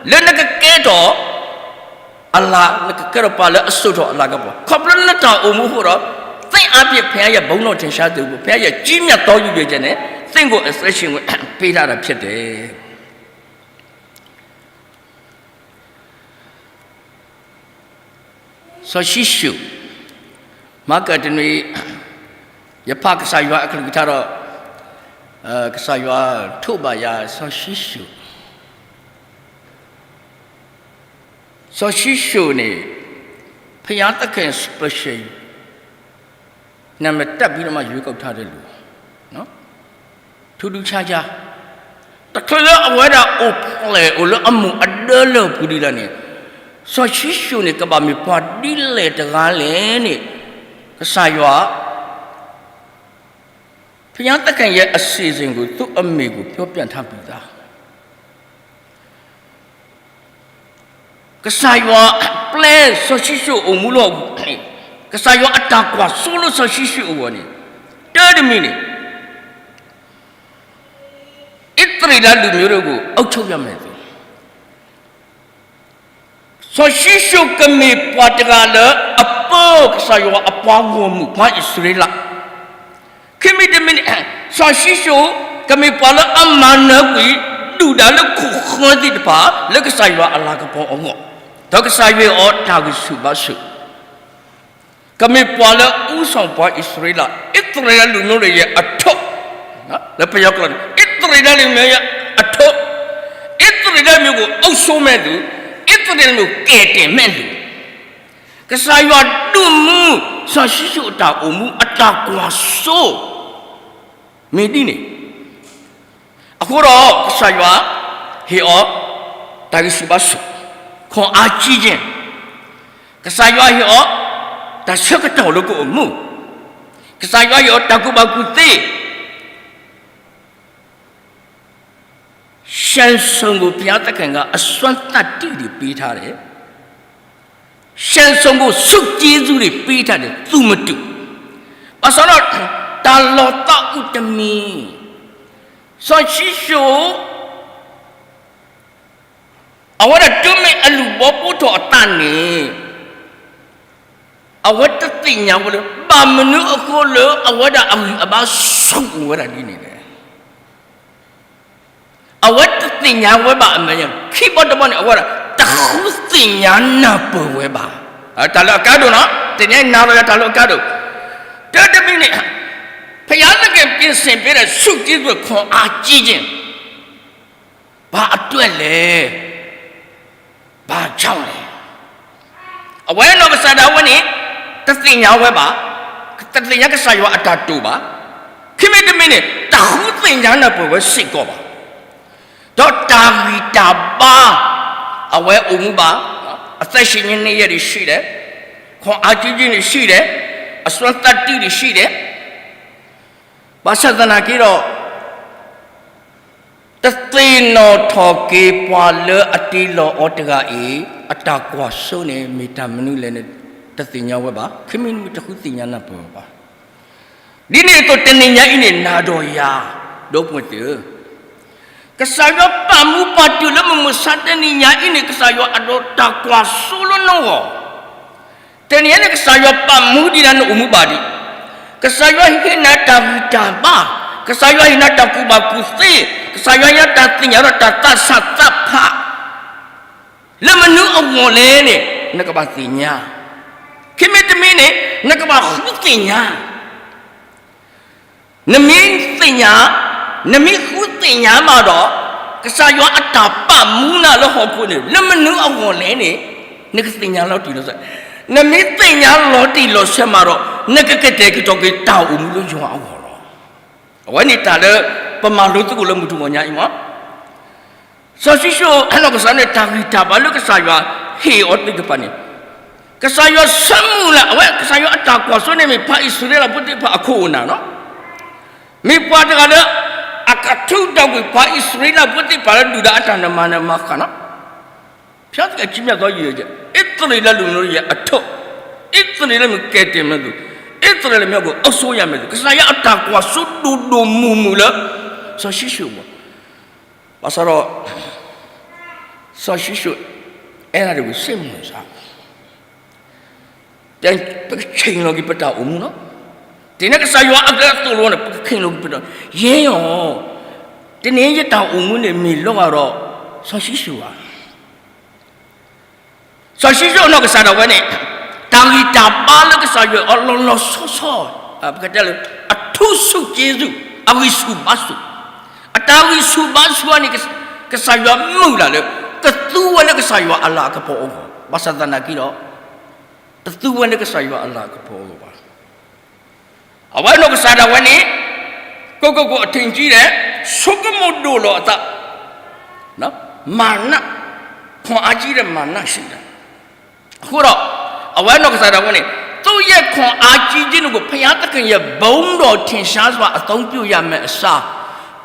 လၢနကကဲထီၣ် အလၤ နကကဲထီၣ်ပှၤလၢအစိာ်ထီၣ်အလၤကပီၤ ခီဖျိလၢနတၢ်အိၣ်မူအဃိဒီး သင့်အားဖြင့် ဘုရားရဲ့ဘုန်းတော်ထင်ရှားစေဖို့ ဘုရားရဲ့ကြီးမြတ်သောရည်ရွယ်ချက်နဲ့ သင့်ကိုအသက်ရှင်ခွင့်ပေးထားတာဖြစ်တယ်. စီၤၡံၣ်ၡိၣ်, မၤကတနွံ ယဖးကစၢ်ယွၤအကလုၢ်ကထါဒီး ကစၢ်ယွၤထိးဘၣ်ယၤ စီၤၡံၣ်ၡိၣ် စီၤၡံၣ်ၡိၣ်န့ၣ် ဘုရားသခင် special နာမည်တပ်ပြီးတော့မှ ရွေးကောက်ထားတဲ့လူ ထူးထူးခြားခြား တချုးလၢအဝဲဒၣ်အိၣ်ဖျဲၣ်အိၣ်လၢအမူးအဒၢလၢပူၤဒ်လဲၣ်န့ၣ် စီၤၡံၣ်ၡိၣ်န့ၣ် ကဘၣ်မ့ၢ်ပှၤဒ်လဲၣ်တဂၤလဲၣ်န့ၣ် ကစၢ်ယွၤ ဘုရားသခင်ရဲ့အစီအစဉ်ကို သူ့အမည်ကို ပြောပြထားပြီးသား ကစၢ်ယွၤပျဲစီၤၡံၣ်ၡိၣ်အိၣ်မူလီၤ ကစၢ်ယွၤအတၢ်ကွၢ်စိလၢစီၤၡံၣ်ၡိၣ်အဂီၢ်န့ၣ် တၢ်တမံၤန့ၣ် အံၣ်စရ့လးလူမျိုးတို့ကို အုပ်ချုပ်ရမယ်သူ စီၤၡံၣ်ၡိၣ်ကမ့ၢ်ပှၤတဂၤလၢ အပၢကစၢ်ယွၤအပှၤဂီၢ်မုၢ် ပှၤအံၣ်စရ့လး ခံမံၤတမံၤန့ၣ် စီၤၡံၣ်ၡိၣ် ကမ့ၢ်ပှၤလၢအမၤနၢၤကွံာ် ဒုၣ်ဒါလၢခိၣ်ဃၢသ့ၣ်တဖၣ် လၢကစၢ်ယွၤအလၤကပီၤအဂီၢ်, ဒီးကစၢ်ယွၤအီၤတၢ်ဂံၢ်ဆူၣ်ဘါဆူၣ် ကမ့ၢ်ပှၤလၢအူစီၣ်ပှၤအံၣ်စရ့လး, အံၣ်စရ့လးလူမျိုးတွေရဲ့အထွဋ်, လၢပယီၤကျိာ်န့ၣ် အံၣ်စရ့လးလူမျိုးရဲ့အထွဋ်, အံၣ်စရ့လးမျိုးကို အုပ်စိုးမဲ့သူ, အံၣ်စရ့လးမျိုးကို ကယ်တင်မဲ့သူ, ကစၢ်ယွၤဒုးမူ စီၤၡံၣ်ၡိၣ်အတၢ်အိၣ်မူ အတၢ်ကွၢ်စိ မ့ၢ်ဒ်န့ၣ် အဃိဒီး ကစၢ်ယွၤ ဟ့ၣ်အီၤ တၢ်ဂံၢ်ဆူၣ်ဘါဆူၣ်, ခွန်အားကြီးခြင်း, ကစၢ်ယွၤဟ့ၣ်အီၤ တၢ်ဆၢကတီၢ်လၢကအိၣ်မူ, ကစၢ်ယွၤဟ့ၣ်အီၤ တၢ်ကူၣ်ဘၣ်ကူၣ်သ့ ရှံးစုံကို ဘုရားသခင်က အစွမ်းသတ္တိတွေ ပေးထားတယ်။ ရှံးစုံကို ဆုကျေးဇူးတွေ ပေးထားတယ်။ သူမတူ ဘၣ်ဆၣ်ဒီး တၢ်လီၤသးအိၣ်တမံၤ စီၤၡံၣ်ၡိၣ် အဝဲဒၣ်တုၤမ့ၢ်အလုၢ်ဘီဘိထီၣ်အသးန့ၣ် အဝဲတသ့ၣ်ညါဝဲလၢ ဘၣ်မနုၤအဃိလၢ အဝဲဒၣ်အဂံၢ်အဘါဆူၣ်အိၣ်ဝဲဒၣ်ဒ်န့ၣ်လဲၣ်. အဝဲတသ့ၣ်ညါဝဲဘၣ်အမဲာ်ညါ ခံဘီတဘီန့ၣ် အဝဲဒၣ် တဃုသ့ၣ်ညါနၢ်ပၢၢ်ဝဲဘၣ်. တၢ်လၢအကါဒိၣ်နီၤ သ့ၣ်ညါနၤလီၤယၤတၢ်လၢအကါဒိၣ် တၢ်တမံၤန့ၣ် ဘုရားသခင် ပြင်ဆင်ပေးတဲ့ ဆုကျေးဇူး ခွန်အားကြီးခြင်း ဘာအတွက်လဲၣ်, ဘာကြောင့်လဲၣ်. အဝဲနီၢ်ကစၢ်ဒၣ်ဝဲန့ၣ် တသ့ၣ်ညါဝဲဘၣ်, တသ့ၣ်ညါကစၢ်ယွၤအတၢ်တိာ်ဘၣ်, ခံမံၤတမံၤန့ၣ် တဃုသ့ၣ်ညါနၢ်ပၢၢ်ဝဲစ့ၢ်ကီးဘၣ်. ဒီးတၢ်ဂံၢ်တၢ်ဘါ အဝဲအိၣ်မူဘၣ်, အသက်ရှင်ခြင်းနေ့ရက်တွေရှိတယ်, ခွန်အားကြီးခြင်းတွေရှိတယ်, အစွမ်းသတ္တိတွေရှိတယ်. ဘၣ်ဆၣ်သနာ်က့ဒီး တသ့ၣ်နီၣ်ထီၣ်က့ၤပှၤလၢအတ့လီၤအီၤတဂၤအံၤ အတၢ်ကွၢ်စိန့ၣ် မ့ၢ်တၢ်မနုၤလဲၣ်န့ၣ် တသ့ၣ်ညါဝဲဘၣ်, ခံမံၤတမံၤတဃုသ့ၣ်ညါနၢ်ပၢၢ်ဝဲဘၣ်. ဒ်န့ၣ်အသိးတနံၤညါအံၤန့ၣ် နၤဒီးယၤ ဒီပုၢ်ဝဲၢ်သ့ၣ်ဧၢ, ကစၢ်ယွၤပာ်မူပာ်တုာ်လၢမုၢ်မဆါတနံၤညါအံၤန့ၣ် ကစၢ်ယွၤအဒိးတၢ်ကွၢ်စိလၢနဂီၢ် တနံၤအံၤန့ၣ် ကစၢ်ယွၤပာ်မူဒံးနၤ နအိၣ်မူဘၣ်ဒံး, ကစၢ်ယွၤဟ့ၣ်နၤတၢ်ဂံၢ်တၢ်ဘါ, ကစၢ်ယွၤဟ့ၣ်နၤတၢ်ကူၣ်ဘၣ်ကူၣ်သ့, ကစၢ်ယွၤဟ့ၣ်နၤတၢ်သ့ၣ်ညါဒီးတၢ်သးဆးသးဖး လၢမနုၤအဂီၢ်လဲၣ်န့ၣ် နကဘၣ်သ့ၣ်ညါ, ခံမံၤတမံၤန့ၣ် နကဘၣ်ဃုသ့ၣ်ညါ နမ့ၢ်သ့ၣ်ညါ, နမ့ၢ်ဃုသ့ၣ်ညါမးဒီး ကစၢ်ယွၤအတၢ်ပာ်မူနၤလၢဟီၣ်ခိၣ်န့ၣ် လၢမနုၤအဂီၢ်လဲၣ်န့ၣ် နကသ့ၣ်ညါလီၤတံၢ်လီၤဆဲး, နမ့ၢ်သ့ၣ်ညါလီၤတံၢ်လီၤဆဲးမးဒီး နကကတဲာ်ကတီၤက့ၤတၢ်အိၣ်မူလၢယွၤအဂီၢ်လီၤ. အဝဲန့ၣ်တၢ်လၢပမၤလိသကိးလၢမုၢ်ထူၣ်ဂီၤညါအံၤမး စီၤၡံၣ်စိၣ်အနီၢ်ကစၢ်န့ၣ် တၢ်ဂံၢ်တၢ်ဘါလၢကစၢ်ယွၤဟ့ၣ်အီၤသ့ၣ်တဖၣ်န့ၣ်, ကစၢ်ယွၤဆၢမုၢ်လၢ် အဝဲကစၢ်ယွၤအတၢ်ကွၢ်စိန့ၣ်မ့ၢ် ပှၤအံၣ်စရ့လးဖိသ့ၣ်တဖၣ်အခိၣ်အနၢ်လီၤ. မ့ၢ်ပှၤတဂၤလၢ အကထုးထီၣ်ကွံာ်ပှၤအံၣ်စရ့လးဖိသ့ၣ်တဖၣ်လၢဒုၣ်ဒါအတၢ်နမၤနမၤဃၣ်လီၤ. ဖျါသကဲး ကြီးမြတ်သော ယွၤ, အံၣ်စရ့လးလူမျိုးရဲ့အထွဋ်, အံၣ်စရ့လးမ့ၢ်ကယ်တင်မ့ၢ်သူ, အံၣ်စရ့လးမ့ၢ်အုပ်စိုးရမ့ၢ်သူ, ကစၢ်ယွၤအတၢ်ကွၢ်စိဒိၣ်ဒိၣ်မုၢ်မုၢ်လၢ စီၤၡံၣ်စိၣ်အဂီၢ်, ဘၣ်ဆၣ်ဒီး စီၤၡံၣ်စိၣ် အဲၣ်ဒိးဝံၤစ့ၢ်မုၢ်စၢ် ပကဆ့ၣ်နီၤက့ၤပတၢ်အိၣ်မူလီၤ. တနံၤအံၤကစၢ်ယွၤအကလုၢ်အသိၣ်လိန့ၣ် ပကဆ့ၣ်နီၤက့ၤပတၢ်, ယဲအီၤ, တနံၤအံၤယတၢ်အိၣ်မူန့ၣ် မ့ၢ်လီၤဂာ်ဒီး စီၤၡံၣ်စိၣ်ဧါ. စီၤၡံၣ်စိၣ်အနီၢ်ကစၢ်ဒၣ်ဝဲန့ၣ် တၢ်ဂံၢ်တၢ်ဘါလၢကစၢ်ယွၤအီၤလီၤလီၤဆီဆီ, ပကတဲလၢ အထူးဆုကျေးဇူး, အဂံၢ်ဆူၣ်ဘါဆူၣ်, အတၢ်ဂံၢ်ဆူၣ်ဘါဆူၣ်အံၤန့ၣ် ကစၢ်ယွၤမုၢ်လၢ်လၢ ကသူဝဲလၢကစၢ်ယွၤအလၤအကပီၤအဂီၢ်, ဘၣ်ဆၣ်သနာ်က့ဒီး တသူဝဲလၢကစၢ်ယွၤအလၤအကပီၤအဂီၢ်ဘၣ်. အဝဲနီၢ်ကစၢ်ဒၣ်ဝဲန့ၣ် ကိးကိးကိးအထံၣ်ကံဒီး ဆိကမိၣ်ဒိၣ်လီၤအသး, မၤနး, ခွန်အားကြီးတဲ့ မၤနးရှိတယ်. အဃိဒီး အဝဲနီၢ်ကစၢ်ဒၣ်ဝဲန့ၣ် သူ့ရဲ့ခွန်အားကြီးခြင်းကို ဘုရားသခင်ရဲ့ဘုန်းတော်ထင်ရှားစွာအသုံးပြုရမယ့်အစား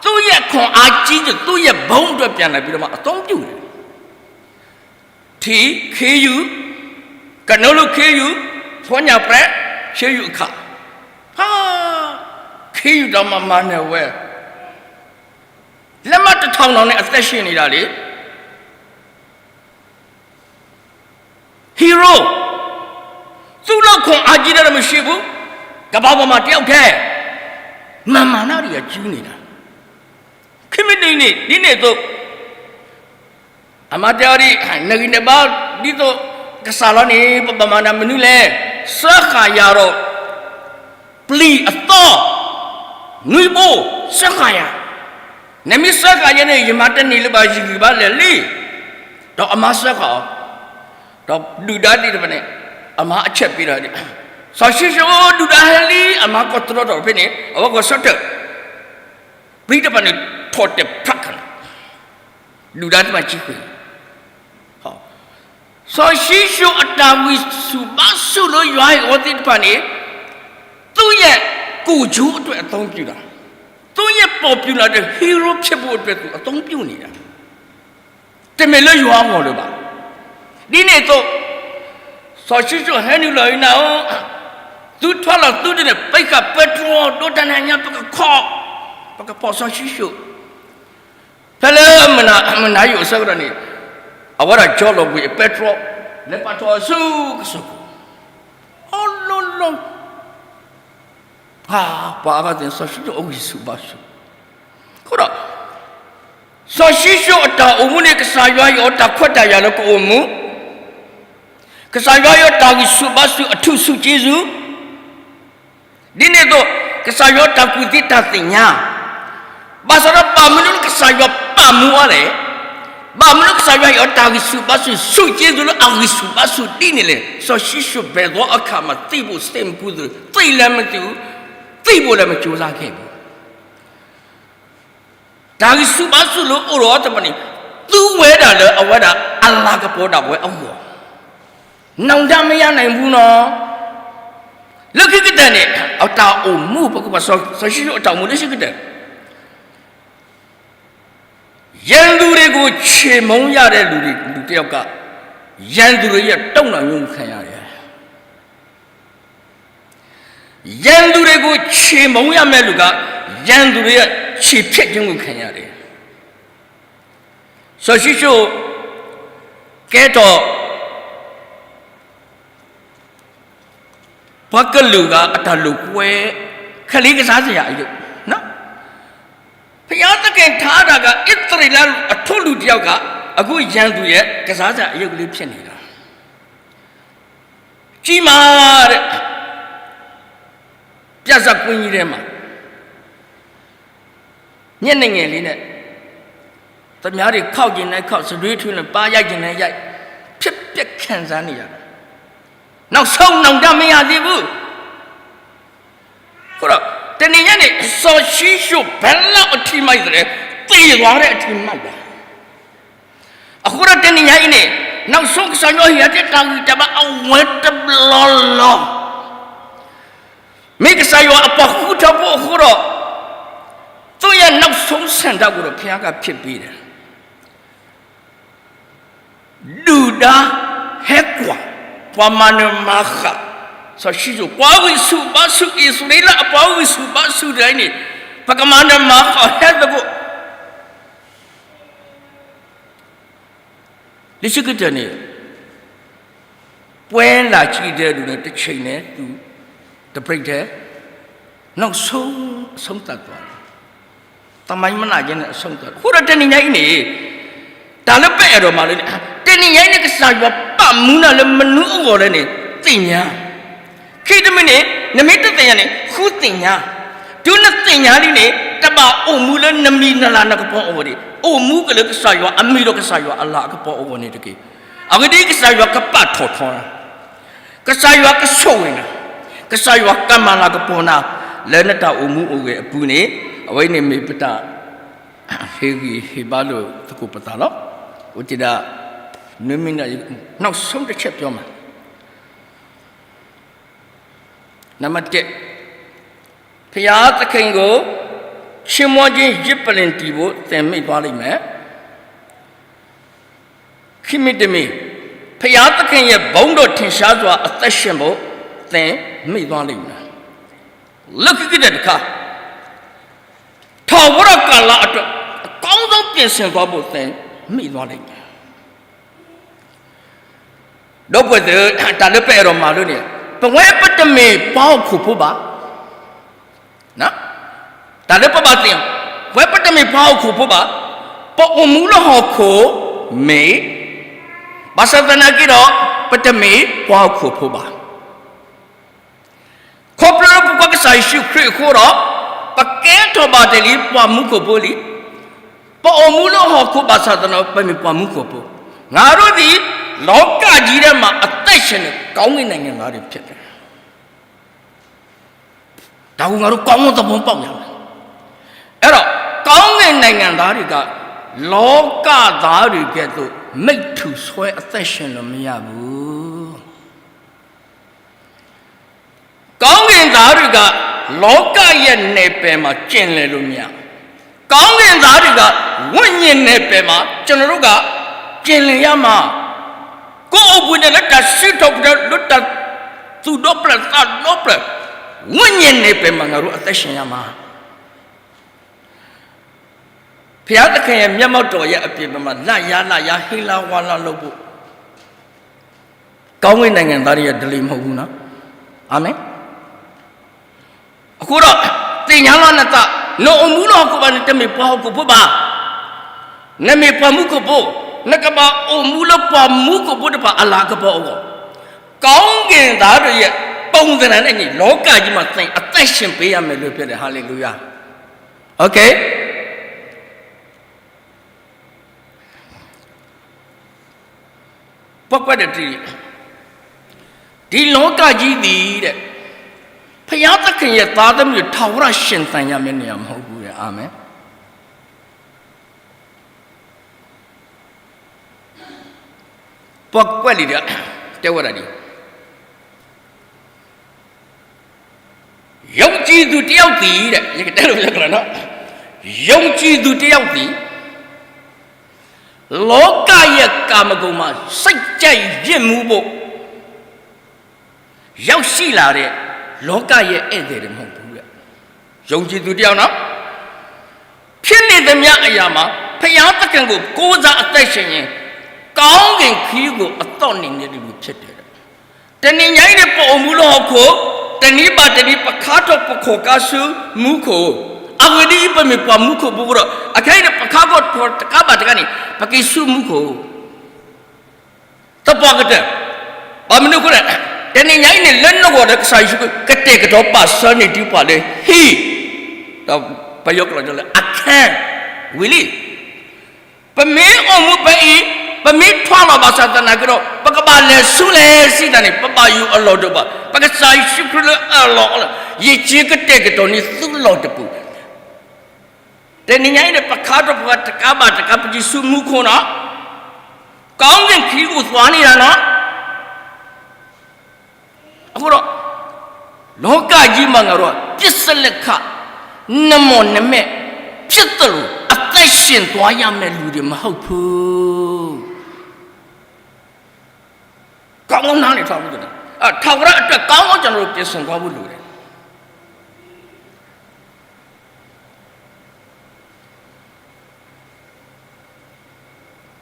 သူ့ရဲ့ခွန်အားကြီးခြင်း သူ့ရဲ့ဘုန်းအတွက်ပြန်လည်ပြီးတော့မှ အသုံးပြုတယ်. ထံ, ခ့ယုၢ်, ကနူလုၢ်ခ့ယုၢ်, ဖိညၣ်ပြဲး, ခ့ယုၢ်အခး, ဟါ, ခ့ယုၢ်ဒီးမၤမၤနၢၤဝဲ, လက်မတထောင်တောင်နဲ့ အသက်ရှင်နေတာလေ. Hero, သူ့လောက်ခွန်အားကြီးတာတော့မရှိဘူး, ကမ္ဘာပေါ်မှာတယောက်တည်း, မၤမၤနးတွေကကြီးနေတာ. ခေတ်မတိုင်နဲ့ ဒ်န့ၣ်အသိး အမါတဲအီၤဒ် နဂံၢ်နဘါ ဒ်သိးကစၢ်လီၤန့ၣ် ပဘၣ်မၤနၤမနုၤလဲၣ်, စၢဃာ်ယၤဒီး ပျံၤအသီ, နွံဘိ, စၢဃာ်ယၤ, နမ့ၢ်စၢဃာ်ယၤန့ၣ် ယမၤတန့ၢ်လၢၤဘၣ် ယဂံၢ်ဘါလဲၣ်လံ. ဒီးအမါစၢဃာ်အီၤ, ဒီးဒုၣ်ဒါသ့ၣ်တဖၣ်န့ၣ် အမါအဆဲးပ့ၤဒီး စီၤၡံၣ်စိၣ် ဒုၣ်ဒါဟဲလံ အမါကီၢ်တရီထီၣ်ဖဲန့ၣ် အဝဲကီၢ်ဆၢထၢၣ် ပျံၤတဖၣ်န့ၣ် ထီၣ်တဲာ်ဖျးခါန့ၣ် ဒုၣ်ဒါသ့ၣ်တဖၣ်ကံဃုာ်, စီၤၡံၣ်စိၣ်အတၢ်ဂံၢ်ဆူၣ်ဘါဆူၣ်လၢယွၤဟ့ၣ်အီၤသ့ၣ်တဖၣ်န့ၣ် သူ့ရဲ့ကိုယ်ကျိုးအတွက်အသုံးပြုတာ, သူ့ရဲ့ပေါ်ပြူလာတဲ့ hero ဖြစ်ဖို့အတွက်သူအသုံးပြုနေတာ. တမ့ၢ်လၢယွၤအဂီၢ်လၢၤဘၣ်. ဒ်န့ၣ်အသိး စီၤၡံၣ်စိၣ်ဟဲနုာ်လီၤအံၤနၤဧၢ, သုထွါလီၤသုဒ်န့ၣ် ပံးဃာ်ပဲတြီ ဒိးတၢ်နၤညါ ပကခီၣ်, ပကဖီၣ်စီၤၡံၣ်စိၣ်. ဖဲလၢမုၢ်နၤယိာ်အဆၢကတီၢ်န့ၣ် အဝဲဒၣ်ကၠီလီၤဘှံးအပဲတြီ လဲၤပာ်ထီၣ်အီၤဆူကစၢၢ်ခိၣ်, အီလီၤလီၤ ပှၤအါဂၤသ့ၣ် စီၤၡံၣ်စိၣ်အဂံၢ်ဆူၣ်ဘါဆူၣ်, အဃိဒီး စီၤၡံၣ်စိၣ်အတၢ်အိၣ်မူန့ၣ် ကစၢ်ယွၤဟ့ၣ်အီၤတၢ်ခွဲးတၢ်ယာ်လၢကအိၣ်မူ, ကစၢ်ယွၤဟ့ၣ်အီၤတၢ်ဂံၢ်ဆူၣ်ဘါဆူၣ် အထူးဆုကျေးဇူး, ဒ်န့ၣ်အသိး ကစၢ်ယွၤတၢ်ကူၣ်သ့တၢ်သ့ၣ်ညါ, ဘၣ်ဆၣ်ဒီးဘၣ်မနုၤလၢကစၢ်ယွၤပာ်မူအီၤလဲၣ် ဘၣ်မနုၤကစၢ်ယွၤဟ့ၣ်အီၤတၢ်ဂံၢ်ဆူၣ်ဘါဆူၣ် ဆူၣ်က့ၤသုလၢအဂံၢ်ဆူၣ်ဘါဆူၣ်ဒ်န့ၣ်လဲၣ်. စီၤၡံၣ်ၡိၣ်ဘဲၣ်သီအခါမး သံၣ်ဘိၣ်သ့ၣ်မကူသရူး သံၣ်လၢမတူၢ် သံၣ်ဘိၣ်လၢမကၠိၤ သၢခဲပူၤ တၢ်ဂံၢ်ဆူၣ်ဘါဆူၣ်လၢအိၣ်ဒီးအီၤတဖၣ်န့ၣ် သူဝဲဒၣ်လၢအဝဲဒၣ်အလၤကပီၤဒၣ်ဝဲအဂီၢ်, နောင်တမယၤန့ၣ်မူနီၤ. လၢခံကတၢၢ်န့ၣ် အတၢ်အိၣ်မူ ပကကွၢ်စီၤၡံၣ်ၡိၣ်အတၢ်အိၣ်မူလၢခံကတၢၢ် ရန်သူတွေကို ချေမှုန်းရတဲ့ လူတွေ လူတစ်ယောက်က ရန်သူတွေရဲ့ တုံ့နှောက်ခြင်းကို ခံရတယ်. ရန်သူတွေကို ချေမှုန်းရမယ့် လူက ရန်သူတွေရဲ့ ခြေဖျက်ခြင်းကို ခံရတယ်. စီၤၡံၣ်ၡိၣ် ကဲထီၣ် ပှၤကလုာ်ဂၤအတၢ်လိာ်ကွဲ ခလ့ကစားစရာအယုတ်, ဘုရားသခင်ထားတာက အစ္စရေလအထူးလူတစ်ယောက်က အခုရန်သူရဲ့ ကစားစရာအယုတ်ကလေးဖြစ်နေတာ. ကြီးမားတဲ့ ပြဇာတ်ကွင်းကြီးထဲမှာ မျက်နှာငယ်လေးနဲ့ သမားတွေ ခေါက်ချင်လည်းခေါက်, စတွေးထုနဲ့ ပါးရိုက်ချင်လည်းရိုက်, ဖြစ်ပျက်ခံစားနေရတယ်. နောက်ဆုံး နောင်တမရသေးဘူး. အဃိဒီး တနံၤညါန့ၣ် စီၤၡံၣ်ၡိၣ် ဘယ်လောက်အထိမိုက်သလဲ, သေသွားတဲ့အထိမိုက်တာ. အဃိဒီးတနံၤညါအံၤန့ၣ် နောက်ဆုံး ကစၢ်ယွၤဟ့ၣ်အီၤတၢ်ဂံၢ်တၢ်ဘါ အဝဲတဘျီလီၤ. မ့ၢ်ကစၢ်ယွၤအပှၤဃုထီၣ်ဖိအဃိဒီး သူ့ရဲ့နောက်ဆုံးဆန္ဒကိုတော့ ဘုရားကဖြစ်ပေးတယ်. ဒုၣ်ဒါဟဲကွၢ်, ပှၤမၤနၢၤမၤဃၣ် စီၤၡံၣ်ၡိၣ်, ပှၤဂံၢ်ဆူၣ်ဘါဆူၣ် အံၣ်စရ့လးအပှၤဂံၢ်ဆူၣ်ဘါဆူၣ်တဂၤအံၤန့ၣ် ပကမၤနၢၤမၤဃၣ်ဟဲသကိး လံာ်စီဆှံကတၢၢ်န့ၣ် ပွဲလၢ်ကျံၤဒဲးဒိၣ်န့ၣ် တစ်ချိန်နဲ့ သူတစ်ပြိုင်တည်း နောက်ဆုံး အဆုံးသတ်သွားတယ်. သမိုင်းမျက်နှာချင်းနဲ့ အဆုံးသတ်. အဃိဒီးတနံၤညါအံၤန့ၣ် တၢ်လၢပအဲၣ်ဒိးမၤလိန့ၣ် တနံၤညါအံၤန့ၣ် ကစၢ်ယွၤပာ်မူနၤလၢမနုၤအဂီၢ်လဲၣ်န့ၣ် သ့ၣ်ညါ. ခံတမံၤန့ၣ် နမ့ၢ်တသ့ၣ်ညါန့ၣ် ဃုသ့ၣ်ညါ. တုၤနသ့ၣ်ညါလံန့ၣ် တဘၣ်အိၣ်မူလၢနမံၤနလၤနကပီၤအဂီၢ်န့ၣ် အိၣ်မူက့ၤလၢကစၢ်ယွၤအမံၤဒီးကစၢ်ယွၤအလၤအကပီၤအဂီၢ်န့ၣ်တက့ၢ်. အဂ့ၢ်ဒ်အံၤ ကစၢ်ယွၤကပာ်ထီၣ်ထီနၤ, ကစၢ်ယွၤကဆိၣ်ဂ့ၤနၤ, ကစၢ်ယွၤကမၤလၤကပီၤနၤ လၢနတၢ်အိၣ်မူအိၣ်ဂဲၤအပူၤန့ၣ် အဝဲန့ၣ်မ့ၢ်ပတၢ်ဟ့ၣ်ဂံၢ်ဟ့ၣ်ဘါလိာ်သကိးပသးလီၤ. အိၣ်တ့ၢ်ဒၣ် နွံမံးနံး နောက်ဆုံးတစ်ချက်ပြောမှာ နံပါတ်တစ်, ဘုရားသခင်ကို ချီးမွမ်းခြင်း ယဇ်ပလ္လင်တည်ဖို့ သင်မေ့သွားလိမ့်မယ်. ခေတ်မီးတမီး, ဘုရားသခင်ရဲ့ ဘုန်းတော်ထင်ရှားစွာ အသက်ရှင်ဖို့ သင်မေ့သွားလိမ့်မယ်. လၢခံကတၢၢ်တခါ, ထီၣ်ဝဲဒၣ်ကလၤအတွက် အကောင်းဆုံး ပြင်ဆင်သွားဖို့ သင်မေ့သွားလိမ့်မယ်. ဒီပုၢ်ဝဲၢ်သ့ၣ်, တၢ်လၢပအဲၣ်ဒိးမၤလိန့ၣ် ပဝဲပတမ့ၢ်ပှၤဟီၣ်ခိၣ်ဖိဘၣ်. တၢ်လၢပဘၣ်သ့ၣ်ညါ, ပဝဲပတမ့ၢ်ပှၤဟီၣ်ခိၣ်ဖိဘၣ်. ပအိၣ်မူလၢဟီၣ်ခိၣ်မ့ၢ်, ဘၣ်ဆၣ်သနာ်က့ဒီး ပတမ့ၢ်ပှၤဟီၣ်ခိၣ်ဖိဘၣ်. ခီဖျိလၢပကွၢ်ကစၢ်ယ့ၣ်ၡူးခရံာ်အဃိဒီး ပကဲထီၣ်ဘၣ်တ့ၢ်လံပှၤမူခိၣ်ဖိလံ. ပအိၣ်မူလၢဟီၣ်ခိၣ်ဘၣ်ဆၣ်သနာ်က့ ပမ့ၢ်ပှၤမူခိၣ်ဖိ. ငါတို့သည် လောကကြီးထဲမှာ အသက်ရှင်နေ ကောင်းကင်နိုင်ငံသားတွေဖြစ်တယ်. ဒါကို ငါတို့ ကောင်းကောင်းသဘောပေါက်ရမယ်. အဲ့တော့ ကောင်းကင်နိုင်ငံသားတွေက လောကသားတွေကဲ့သို့ မိတ်ထူဆွဲအသက်ရှင်လို့မရဘူး. ကောင်းကင်သားတွေက လောကရဲ့နယ်ပယ်မှာ ကျင်လည်လို့မရဘူး. ကောင်းကင်သားတွေက ဝိညာဉ်နယ်ပယ်မှာ ကျွန်တော်တို့က ကျင်လည်ရမှာ. ကိုယ့်အိမ်ပူၤနဲ့ လၢတၢ်စုထောက်ပြီးတော့ လၢတၢ်သူၣ်ဒီဖျၢၣ်သးဒီဖျၢၣ်, ဝိညာဉ်နယ်ပယ်မှာ ငါတို့အသက်ရှင်ရမှာ. ဘုရားသခင်ရဲ့မျက်မှောက်တော်ရဲ့အပြင်ဘက်မှာ လၢယါလၢယါ ဟ့လါဝါလါလုပ်ဖို့ ကောင်းကင်နိုင်ငံသားတွေရဲ့ဓလေ့မဟုတ်ဘူးနော်. အာမင်. အဃိဒီး သ့ၣ်ညါလီၤနသး, နအိၣ်မူလၢဟီၣ်ခိၣ်ဘၣ်န့ၣ် တမ့ၢ်ပှၤဟီၣ်ခိၣ်ဖိဘၣ်. နမ့ၢ်ပှၤမူခိၣ်ဖိ, နကဘၣ်အိၣ်မူလၢပှၤမူခိၣ်ဖိတဖၣ်အလၤကပီၤအဂီၢ်. ကောင်းကင်သားတို့ရဲ့ပုံသဏ္ဍာန်နဲ့အညီ လောကကြီးမှာ သင်အသက်ရှင်ပေးရမယ်လို့ ပြောတယ်. Hallelujah. Okay. ပကွၢ်ဒီးတ ဒီး ဒီလောကကြီးသည် ဘုရားသခင်ရဲ့သားသမီးတွေ ထာဝရရှင်သန်ရမယ့်နေရာမဟုတ်ဘူးတဲ့။ အာမင်။ ပကွၢ်လံဒီး တဲဝဲဒၣ်ဒ် ယုံကြည်သူတစ်ယောက်သည်တဲ့ ယကတဲလို့ပြောကြနော် ယုံကြည်သူတစ်ယောက်သည် လောကရဲ့ကာမဂုဏ်မှာ စိတ်ကြိုက်ယစ်မူးဖို့ ရောက်ရှိလာတဲ့ လောကရဲ့ဧည့်သည်တွေမဟုတ်ဘူးတဲ့။ ယုံကြည်သူတစ်ယောက်နော် ဖြစ်နေသမျှအရာမှာ ဘုရားသခင်ကို ကိုးစားအသက်ရှင်ရင် ကောင်းကင်ခရီးကို အသီၣ်နှံနဲ့တူတူဖြစ်တယ်။ တနံၤညါအံၤန့ၣ် ပအိၣ်မူလၢဟီၣ်ခိၣ် တနံၤဘၣ်တနံၤ ပခါထီၣ်ပခီၣ်ကါဆူမူခိၣ်, အဂ့ၢ်ဒ်အံၤ ပမ့ၢ်ပှၤမူခိၣ်ဖိဒီး အခဲအံၤန့ၣ် ပခါထီၣ်တကါဘၣ်တကါန့ၣ် ပက့ၤဆူမူခိၣ် သပှၢ်ကတၢၢ်, ဘၣ်မနုၤအဃိလဲၣ်, တနံၤညါအံၤန့ၣ် လၢနဂီၢ်ဒီး ကစၢ်ယ့ၣ်ၡူးခရံာ် ကတဲာ်ကတီၤပာ်ဆၢန့ၢ်ဒံးပှၤလၢဟံၣ်, ဒီးပယီၤကျိာ်လၢ အခန်း, ဝံၤလံ, ပမ့ၢ်အိၣ်မူဖဲအံၤ, ပမ့ၢ်ထွဲလီၤဘၣ်ဆၣ်သနာ်က့ဒီး ပကဘၣ်လဲၤဆူလဲၣ်စံးတၢ်န့ၣ် ပဘၣ်ယိၣ်အလီၢ်တအိၣ်ဘၣ်. ပကစၢ်ယ့ၣ်ၡူးခရံာ်လၢအၢၣ်လီၤအီလီၤ, ယစ့ကတဲာ်ကတီၤန့ၢ်သုလီၢ်တပူၤ တနံၤညါအံၤန့ၣ် ပခါထီၣ်ပှၤတကါဘၣ်တကါ ပက့ၤဆူမူခိၣ်နီၤ, ကောင်းကင်ခရီးကိုသွားနေတာနော်. အဃိဒီး လောကကြီးမှာငါတို့က ပစ္စလက္ခဏာ နမော်နမဲဖြစ်သလို အသက်ရှင်သွားရမယ့်လူတွေမဟုတ်ဘူး. ကောင်းကောင်းနားလည်ထားဖို့လိုတယ်. အဲ ထာဝရအတွက် ကောင်းကောင်း ကျွန်တော်တို့ ပြင်ဆင်သွားဖို့လိုတယ်.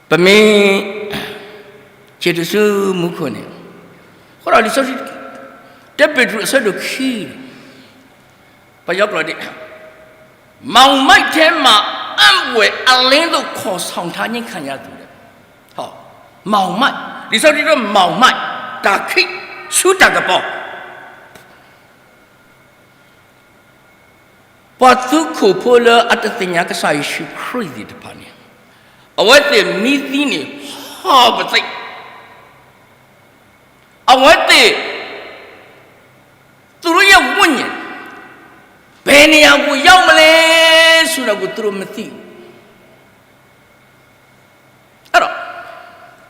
ပမ့ၢ် က့ၤတုၤဆူမူခိၣ်န့ၣ်, အဃိဒီးလံာ်စီဆှံ တၢပ့းတရူးအဆၢဒိၣ်ခံန့ၣ်, ပယီၤကျိာ်ဒ် မှောင်မိုက်ထဲမှာ အံ့ဖွယ်အလင်းသို့ ခေါ်ဆောင်ထားခြင်းခံရသူ တဲ့. မှောင်မိုက်, လံာ်စီဆှံတဲ မှောင်မိုက်, တၢ်ခံး, ဆူတၢ်ကပီၤ ပှၤသူခိၣ်ဖိလၢအတသ့ၣ်ညါကစၢ်ယ့ၣ်ၡူးခရံာ်သ့ၣ်တဖၣ်န့ၣ်, အဝဲသ့ၣ်မ့ၢ်သံန့ၣ် ဟီၣ်ပသ့ၣ်, အဝဲသ့ၣ် သူတို့ရဲ့ဝိညာဉ် ဘယ်နေရာကိုရောက်မလဲဆိုတာကို သူတို့မသိဘူး. အဲ့တော့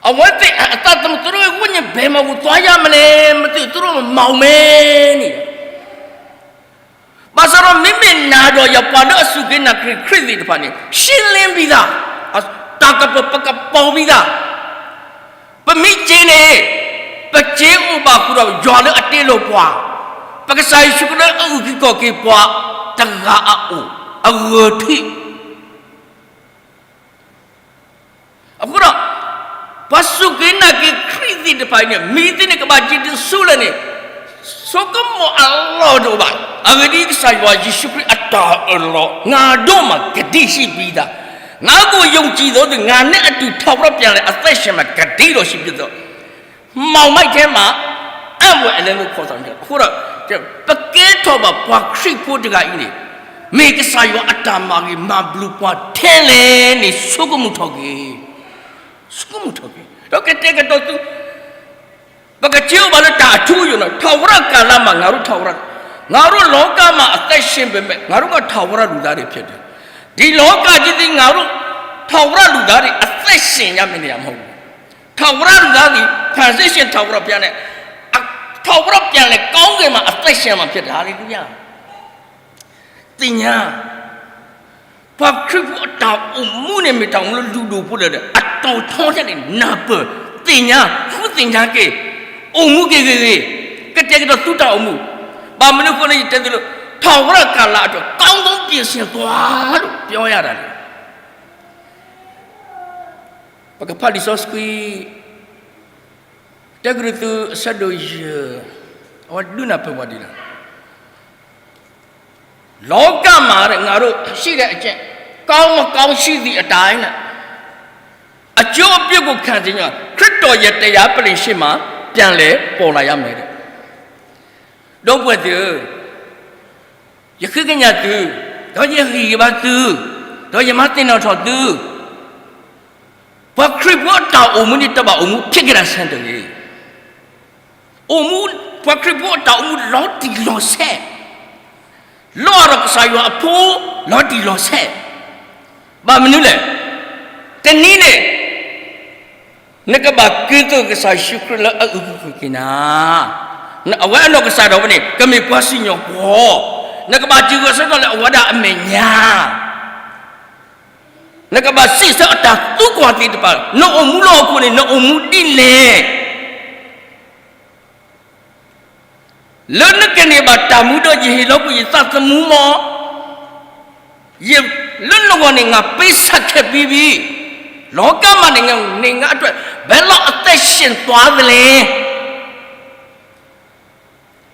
အဝဲသ့ၣ်အသးသမူ သူတို့ရဲ့ဝိညာဉ် ဘယ်မှာကိုသွားရမလဲမသိဘူး, သူတို့မှောင်မဲနေတယ်. ဘၣ်ဆၣ်ဒီး မ့မ့ၢ်နၤဒီးယၤ ပှၤလၢအစူၢ်က့ၤနာ်က့ၤခရံာ်သ့ၣ်တဖၣ်န့ၣ် ရှင်းလင်းပြီးသား, တၢ်ကပီၤ ပကပီၤပြီးသား, ပမ့ၢ်စ့န့ၣ် ပစ့အိၣ်ဘၣ်ဃုာ်ဒီး ယွၤလၢအတ့လီၤပှၤ, ပကစၢ်ယ့ၣ်ၡူးခရံာ်လၢအအုၣ်က့ၤခီၣ်က့ၤပှၤတဂၤအအိၣ်, အဂၢၢ်ထံး အဃိဒီး ပှၤစူၢ်က့ၤနာ်က့ၤခရံာ်သ့ၣ်တဖၣ်အံၤန့ၣ် မ့ၢ်သ့န့ၣ် ကဘၣ်က့ၤတုၤဆူလဲၣ်န့ၣ် ဆိကမိၣ်အလီၢ်တအိၣ်ဘၣ်. အဂ့ၢ်ဒ်အံၤ, ကစၢ်ယွၤယ့ၣ်ၡူးခရံာ်အတၢ်အၢၣ်လီၤ, ငါတို့မှာ ကတိရှိပြီးသား, ငါ့ကိုယုံကြည်သောသူ ငါနဲ့အတူ ထာဝရပြန်လည်အသက်ရှင်မှာ ကတိတော်ရှိပြီးသော် မှောင်မိုက်ထဲမှာ အံ့ဖွယ်အလင်းသို့ ခေါ်ဆောင်ခြင်း အဃိဒီး ပကဲထီၣ်ဘၣ်ပှၤခရံာ်ဖိတဂၤအံၤန့ၣ် မ့ၢ်ကစၢ်ယွၤအတၢ်မၤဂ့ၤမၤဘျုးပှၤထဲလဲၣ်န့ၣ် ဆိကမိၣ်ထီၣ်က့ၤ, ဆိကမိၣ်ထီၣ်က့ၤ, ဒီးကတဲာ်ကတီၤသု ပကစ့အိၣ်ဘၣ်လၢတၢ်အထူအယိာ်န့ၣ်, ထာဝရကာလမှာ ငါတို့ထာဝရ, ငါတို့လောကမှာ အသက်ရှင်ပေမဲ့ ငါတို့က ထာဝရလူသားတွေဖြစ်တယ်. ဒီလောကကြီးသည် ငါတို့ ထာဝရလူသားတွေ အသက်ရှင်ရမယ့်နေရာမဟုတ်ဘူး. ထာဝရလူသားသည် transition ထာဝရဘုရားနဲ့ အ-, ထာဝရပြန်လည်ကောင်းကင်မှာ အသက်ရှင်မှာဖြစ်တယ်. ဟာလေလုယာ. သ့ၣ်ညါ, ပှၤခရံာ်ဖိအတၢ်အိၣ်မူန့ၣ် မ့ၢ်တၢ်အိၣ်မူလၢလူၤဒိၣ်ဖိဒီး အတီၤထီထဲန့ၣ် နၢ်ပၢၢ်, သ့ၣ်ညါ, ဃုသ့ၣ်ညါက့ၤ, အိၣ်မူက့ၤဂ့ၤဂ့ၤ, ကတဲာ်ကတီၤသုတၢ်အိၣ်မူ, ဘၣ်မနုၤအဃိန့ၣ် ယတဲသုလၢ ထာဝရကာလအတွက် ကောင်းကောင်းပြင်ဆင်သွားလို့ ပြောရတာလေ. ပကဖးလံာ်စီဆှံ တၢကရံၣ်သူး အဆၢဒိၣ်ယဲၢ်, အဝဲဒုးနၢ်ပၢၢ်ပှၤဒ်လဲၣ်, လောကမှာတဲ့ ငါတို့ရှိတဲ့အကျင့် ကောင်းမကောင်းရှိသည့်အတိုင်းနဲ့ အကျိုးအပြစ်ကိုခံစေခြင်း ခရစ်တော်ရဲ့တရားပလ္လင်ရှေ့မှာ ပြန်လည်ပေါ်လာရမယ်တဲ့. ဒီပုၢ်ဝဲၢ်သ့ၣ်ဧၢ, ယဃ့ကညးသု, ဒီးယဟ့ၣ်ဂံၢ်ဘါသု, ဒီးယမၤသ့ၣ်နီၣ်ထီၣ်သု, ပှၤခရံာ်ဖိအတၢ်အိၣ်မူန့ၣ် တဘၣ်အိၣ်မူ ဖြစ်ကတၢၢ်ဆၢတဂ့ၤ. အိၣ်မူ, ပှၤခရံာ်ဖိအတၢ်အိၣ်မူလီၤတံၢ်လီၤဆဲး, လီၤဒီးကစၢ်ယွၤအဖိလီၤတံၢ်လီၤဆဲး, ဘၣ်မနုၤလဲၣ်. တနံၤန့ၣ် နကဘၣ်က့ၤသိးကစၢ်ယ့ၣ်ၡူးခရံာ်လၢအအုၣ်က့ၤခီၣ်က့ၤနၤ, အဝဲအနီၢ်ကစၢ်ဒၣ်ဝဲန့ၣ် ကမ့ၢ်ပှၤစံၣ်ညီၣ်ကွီၢ်, နကဘၣ်စံၣ်ညီၣ်ဆၢထၢၣ်လၢအဝဲဒၣ်အမဲာ်ညါ နကဘၣ်စံးဆၢအတၢ်သံကွၢ်သ့ၣ်တဖၣ်, နအိၣ်မူလၢဟီၣ်ခိၣ်န့ၣ် နအိၣ်မူဒ်လဲၣ်. လၢနကန့ၢ်ဘၣ်တၢ်မူဒီးယဟ့ၣ်လီၤကွံာ်ယသးသမူမး, ယ, လၢနဂီၢ်န့ၣ် ငါပေးဆပ်ခဲ့ပြီးပြီ, လောကမှာနေငါအတွက် ဘယ်လောက်အသက်ရှင်သွားသလဲ.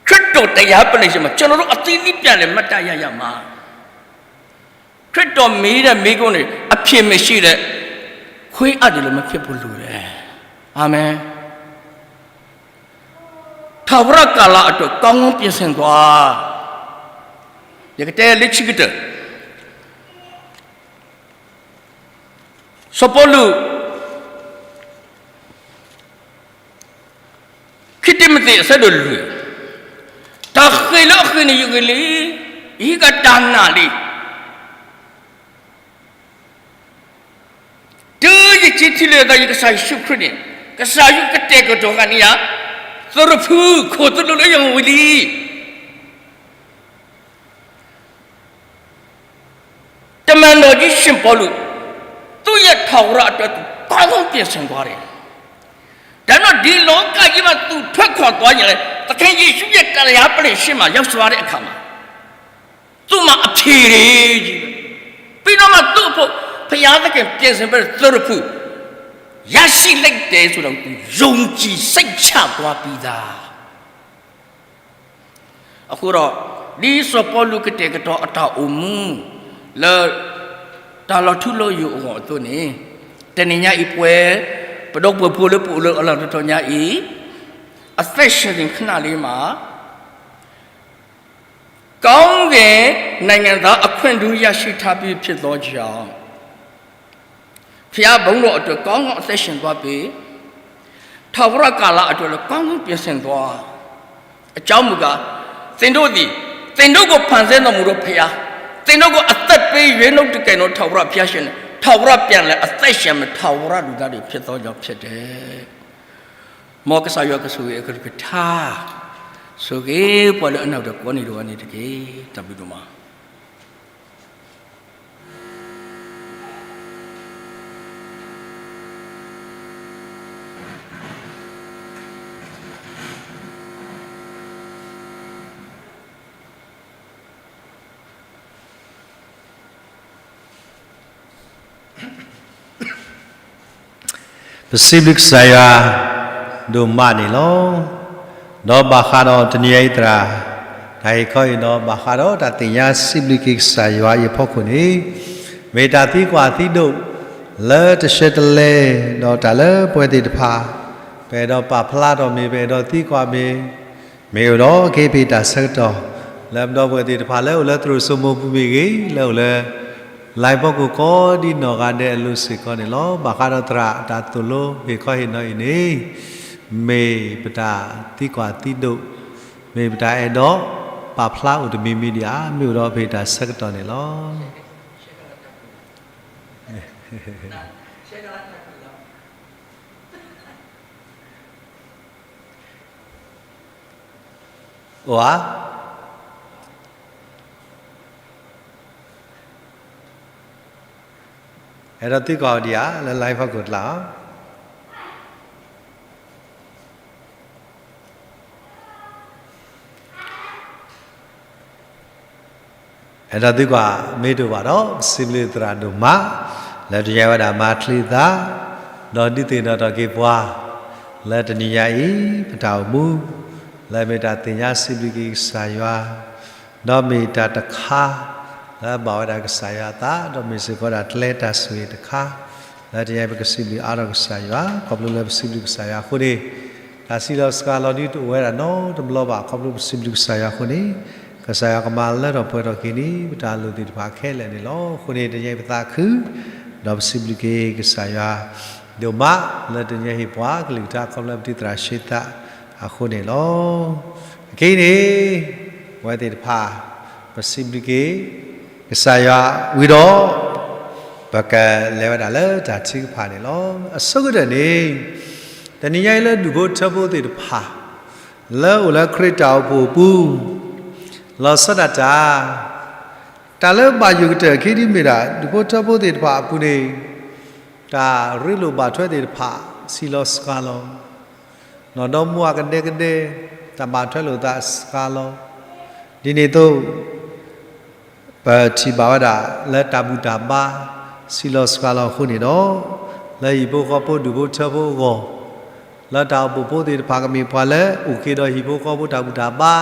ခရစ်တော်တရားပလ္လင်ရှင်မှာ ကျွန်တော်တို့အသီးသီးပြန်လည်မှတ်တမ်းရရမှာ. ခရစ်တော်မေးတဲ့မေးခွန်းတွေ အဖြေမရှိတဲ့ ခွေးအပ်တယ်လို့ မဖြစ်ဖို့လိုတယ်. အာမင်. ထာဝရကာလအတွက် ကောင်းကောင်းပြင်ဆင်သွား. ယကတဲလၢခံကတၢၢ် စီၤပီလူး ခံတံၤမသ့း အဆၢဒိၣ်လွံၢ်, တၢ်ဃ့ၢ်လၢအဃ့ၢ်န့ၣ် ယဂ့ၤလံ, ယဟံးဃာ်တၢ်နာ်လံ. တုၤယစံးထီၣ်လၢယသး ယကစၢ်ယ့ၣ်ၡူးခရံာ်န့ၣ် ကစၢ်ယွၤကတဲာ်ကတီၤဃာ်န့ၢ်ယၤ သရဖူခိၣ်သလုးလၢယဂီၢ်ဝံၤလံ. တမန်တော်ကြီး ရှင်ပေါလု သူ့ရဲ့ထာဝရအတွက် သူကောင်းကောင်းပြင်ဆင်သွားတယ်. ဒါကြောင့် ဒီလောကကြီးမှာ သူထွက်ခွာသွားရင်လည်း သခင်ယေရှုရဲ့တရားပလ္လင်ရှေ့မှာ ရောက်သွားတဲ့အခါမှာ သူ့မှာအဖြေတွေကြီးပဲ. ပြီးတော့မှ သူ့အဖို့ ဘုရားသခင်ပြင်ဆင်ပေးတဲ့ သရဖူ ရရှိလိုက်တယ်ဆိုတာကို သူယုံကြည်စိတ်ချသွားပြီးသား. အဃိဒီး ဒ်စီၤပီလူးကတဲာ်ကတီၤအတၢ်အိၣ်မူ လၢတၢ်လီၤထူလီၤယိာ်အဂီၢ်အသိးန့ၣ်, တနံၤညါအံၤပဝဲ ပဒီပုၢ်ဝဲၢ်ဖိလၢပအိၣ်လၢအလီၢ်တတီၤညါအံၤ အသက်ရှင်ခြင်းခဏလေးမှာ ကောင်းကင်နိုင်ငံသားအခွင့်ထူးရရှိထားပြီးဖြစ်သောကြောင့် ဘုရားဘုန်းတော်အတွက်ကောင်းကောင်းအသက်ရှင်သွားပြီ, ထာဝရကာလအတွက်လည်းကောင်းကောင်းပြင်ဆင်သွား. အကြောင်းမူကား, သင်တို့သည် သင်တို့ကိုဖန်ဆင်းတော်မူသောဘုရား, သင်တို့ကိုအသက်ပေးရွေးနှုတ်ကယ်သောထာဝရဘုရားရှင်နှင့် ထာဝရပြန်လည်အသက်ရှင်မည်ထာဝရလူသားတို့ဖြစ်သောကြောင့်ဖြစ်တယ်. မ်ကစၢ်ယွၤကဆိၣ်ဂ့ၤအကလုၢ်ကထါ, ဆိၣ်ဂ့ၤပှၤလၢအနၢ်ပၢၢ်ကိးန့ၣ်ဒိၣ်ဝဲန့ၣ်တက့ၢ်. တၢ်ဘျုးဒိၣ်မး. ပစံးဘျုးကစၢ်ယွၤ ဒိၣ်မးန့ၣ်လီၤ. ဒီးဘၣ်ဃးဒီးတနံၤအံၤသရၣ် တၢ်ဟ့ၣ်ခီအံၤဒီး ဘၣ်ဃးဒီးတၢ်သ့ၣ်ညါစံးဘျုးက့ၤကစၢ်ယွၤအံၤအဖီခိၣ်န့ၣ်, မ့ၢ်တၢ်သံကွၢ်သံဒိး လၢတဆၢတလဲ ဒီးတၢ်လၢပဝဲသ့ၣ်တဖၣ် ပအဲၣ်ဒိးပာ်ဖျါထီၣ်မ့ၢ် ပအဲၣ်ဒိးသံကွၢ်မ့ၢ် မ့ၢ်အိၣ်ဒီးကဟ့ၣ်ပှၤတၢ်ဆၢကတီၢ် လၢပဒီပုၢ်ဝဲၢ်သ့ၣ်တဖၣ်လၢအိၣ်လၢသရိာ်စိမိၤပူၤမ့ၢ်ဂ့ၤ, လၢအိၣ်လၢ live ဖီခိၣ်ကိးဒ်နီၢ်ဂၤဒဲးအလိၤစ့ၢ်ကီးန့ၣ်လီၤ. ဘၣ်ဃးဒီးသရၣ်အတၢ်သိၣ်လိဟ့ၣ်ခီဟ့ၣ်နီၤအံၤန့ၣ်, မ့ၢ်ပတၢ်သံကွၢ်သံဒိး, မ့ၢ်ပတၢ်အဲၣ်ဒိးပာ်ဖျါအိၣ်တမံၤမံၤဒံးဧါ, မ့ၢ်အိၣ်ဒီးပှၤတၢ်ဆၢကတီၢ်န့ၣ်လီၤ. အိၣ်ဧါ. အဲၣ်ဒိးသံကွၢ်အီၤဒံးဧါ, လၢ live ဖီခိၣ်ကျါဧါ. အဲၣ်ဒိးသံကွၢ်မ့ၢ်တအိၣ်ဘၣ်ဒီး ပစံးဘျုးသရၣ်ဒိၣ်မး လၢတယါဝဲဒၣ်မၤချ့သး, ဒီးဒုးသ့ၣ်နီၣ်ထီၣ်က့ၤပှၤ လၢတနံၤညါအံၤ ပတၢ်အိၣ်မူ လၢမ့ၢ်တၢ်သ့ၣ်ညါစံးဘျုးက့ၤကစၢ်ယွၤ ဒီးမ့ၢ်တၢ်တခါ လၢဘၣ်ဝဲဒၣ်ကစၢ်ယွၤအသး ဒီးမ့ၢ်စ့ၢ်ကီးဒၣ်ကျဲတၢ်ဆိၣ်ဂ့ၤတခါ လၢတယါအံၤပကစံးဘျုးအါထီၣ်ကစၢ်ယွၤ ခီဖျိလၢပစံးဘျုးကစၢ်ယွၤအဃိန့ၣ် တၢ်စံးလီၤစှၤလီၤဒ်တအိၣ်ဝဲဒၣ်နီတဘျီဘၣ် ခီဖျိပစံးဘျုးကစၢ်ယွၤအဃိန့ၣ် ကစၢ်ယွၤကမၤလၢထီၣ်ပှဲၤထီၣ်က့ၤန့ၣ် ပတၢ်လိၣ်သ့ၣ်တဖၣ်ခဲလၢာ်န့ၣ်လီၤ. အဃိန့ၣ် တယါအံၤပသးခု ဒီးပစံးဘျုးက့ၤကစၢ်ယွၤ ဒိၣ်မးလၢတနံၤညါအံၤ ပှၤကလုၢ်ကထါခီဖျိပတံၤသရၣ်ဆှံသးအဃိန့ၣ်လီၤ. အခဲအံၤန့ၣ် ပဝဲသ့ၣ်တဖၣ် ပစံးဘျုးက့ၤ ကစၢ်ယွၤဝံၤဒီး ပကလဲၤဝဲဒၣ်လၢတၢ်ထုကဖၣ်န့ၣ်လီၤ. အဆိကတၢၢ်န့ၣ် တနံၤညါအံၤလၢဒူၣ်ဖိထၢဖိသ့ၣ်တဖၣ် လၢအိၣ်လၢခရံာ်တၢ်အိၣ်ဖှိၣ်အပူၤ လီၤဆီဒၣ်တၢ် တၢ်လၢဘၣ်ယိၣ်ကတၢၢ်အခံဒ်မ့ၢ်ဒၣ် ဒူၣ်ဖိထၢဖိသ့ၣ်တဖၣ်အပူၤန့ၣ် တၢ်ရ့လိာ်ဘၣ်ထွဲသ့ၣ်တဖၣ် စံးလီၤစှၤလီၤ, နီၢ်ဒီမါဝၤကဒဲကဒဲ တၢ်ဘၣ်ထွဲလိာ်သးစှၤလီၤ, ဒ်န့ၣ်အသိး ပထံၣ်ဘၣ်ဝဲဒၣ်လၢတၢ်ဘူၣ်တၢ်ဘါ စံးလီၤစှၤလီၤအဃိန့ၣ်ဒီး လၢဟံၣ်ဖိဃီဖိဒူၣ်ဖိထၢဖိအဂီၢ် လၢတၢ်အိၣ်ဖှိၣ်ဖိသ့ၣ်တဖၣ်ကမ့ၢ်ပှၤလၢအိၣ်က့ၤဒီးဟံၣ်ဖိဃီဖိတၢ်ဘူၣ်တၢ်ဘါ,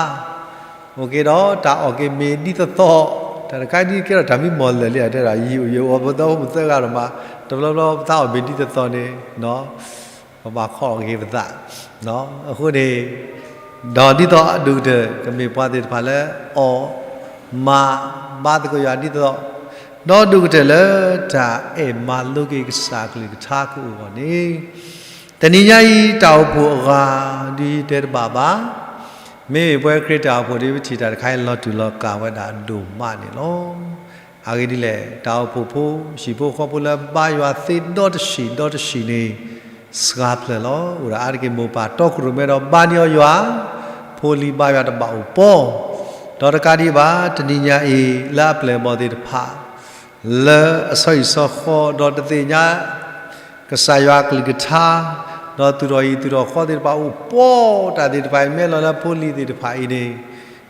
အိၣ်က့ၤဒီးတၢ်အီၣ်က့ၤမ့ၤဒ်သိးသိး, တၢ်တခါဒ်ကဲထီၣ်တၢ်မံမီၢ်လၢာ်လံ တဲဒၣ် ယံာ်အိၣ်ယအိၣ်ပသီဖိမုၣ်သၢဂၤဒီးမး, တဘျီဘျီပသးအီၣ်မ့ၤဒ်သိးသိးန့ၣ် ပဘၣ်ခီအီၣ်က့ၤပသး, အဃိန့ၣ် ဒီးဒ်သိးအဒိၣ်ကတၢၢ် ကမ့ၢ်ပှၤသ့ၣ်တဖၣ်လၢအီၣ်မၤ ဘါသကိးယွၤဒ်သိး, ဒီးဒိၣ်ကတၢၢ်လၢတၢ်အဲၣ်မၤလိက့ၤကစၢ်အကလုၢ်ကထါကအိၣ်အဂီၢ်န့ၣ်, တနံၤညါအံၤတၢ်အိၣ်ဖှိၣ်အဂၤ ဒ်တဲတဘၣ်ဘၣ်, မ့မ့ၢ်ပဝဲခရံာ်တၢ်အိၣ်ဖှိၣ်ဒ်ပထံၣ်တၢ်တခါအံၤ လီၤတူာ်လီၤကာ်ဝဲဒၣ်ဒိၣ်မးန့ၣ်လီၤ. အဂ့ၢ်ဒ်လဲၣ် တၢ်အိၣ်ဖှိၣ်ဖိ ဟံၣ်ဖိဃီဖိလၢဘါယွၤသ့ဒီတဆံးဒီတဆံးန့ၣ် စှၤဖျၢၣ်လီၤ. အိၣ်ဒၣ်အါတက့ၢ်မိၢ်ပၢ်တီခိၣ်ရိၣ်မဲဒီးဘါန့ၢ်အီၤယွၤ, ဖိလံၤဘါယွၤတဘၣ်အိၣ်ပီ, ဒီးတကးဒံးဘၣ် တနံၤညါအံၤ လၢအပျဲၢ်အဘီၣ်သ့ၣ်တဖၣ် လၢအဆီဟံၣ်ဆီဃီ ဒီးတသ့ၣ်ညါ ကစၢ်ယွၤအကလုၢ်ကထါ, ဒီးသူၣ်ထီၣ်ဟံၣ်သူၣ်ထီၣ်ဃီသ့ၣ်တဖၣ်အိၣ်ပီ, တၢ်သ့ၣ်တဖၣ်အံၤ မ့ၢ်လီၤလၢဖိလံၤသ့ၣ်တဖၣ်အံၤန့ၣ်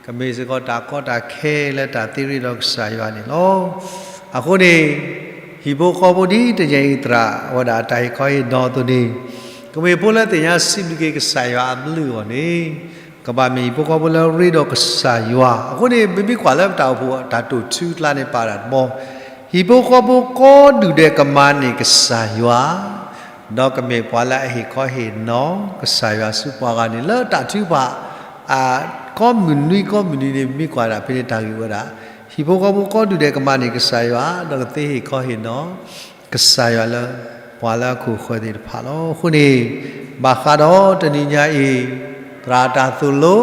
ကမ့ၢ်စ့ၢ်ကီးတၢ်ကီတၢ်ခဲလၢတၢ်သ့ရ့ဒီးကစၢ်ယွၤန့ၣ်လီၤ. အဃိန့ၣ် ဟံၣ်ဖိဃီဖိဒ်တနံၤညါအံၤသရၣ်ဝဲဒၣ်တၢ်ဟ့ၣ်ခီဟ့ၣ်နီၤအသိးန့ၣ်, ကမ့ၢ်ဖိလၢသ့ၣ်ညါစံးဘျုးက့ၤကစၢ်ယွၤအဘျုးအဂီၢ်န့ၣ် ကဘၣ်မ့ၢ်ဟံၣ်ဖိဃီဖိလၢရ့ဒီးကစၢ်ယွၤ. အဃိန့ၣ် ပမ့ၢ်ကွၢ်လၢပတၢ်အိၣ်ဖှိၣ်တၢ်တိာ်ထူအကျါန့ၣ် ပာ်ဒၣ်တဘီ, ဟံၣ်ဖိဃီဖိကိးဒူၣ်ဒဲးကမၤန့ၢ်ကစၢ်ယွၤ ဒီးကမ့ၢ်ပှၤလၢအဟ့ၣ်ခီဟ့ၣ်နီၤ ကစၢ်ယွၤဆူပှၤဂၤန့ၣ် လၢတၢ်ထုကဖၣ် ကိးမုၢ်နွံကိးမုၢ်နွံန့ၣ် မ့ၢ်ကွၢ်ဒၣ်ဖဲန့ၣ်တၢ်ဂ့ၢ်ဝဲဒၣ်, ဟံၣ်ဖိဃီဖိကိးဒူၣ်ဒဲးကမၤန့ၢ်ကစၢ်ယွၤ ဒီးကသ့ဟ့ၣ်ခီဟ့ၣ်နီၤ ကစၢ်ယွၤလၢ ပှၤလၢအခိၣ်ဃၢၤသ့ၣ်တဖၣ်လီၤ. အဃိန့ၣ် ဘၣ်ဃးဒီးတနံၤညါအံၤ သရၣ်တၢ်သိၣ်လိ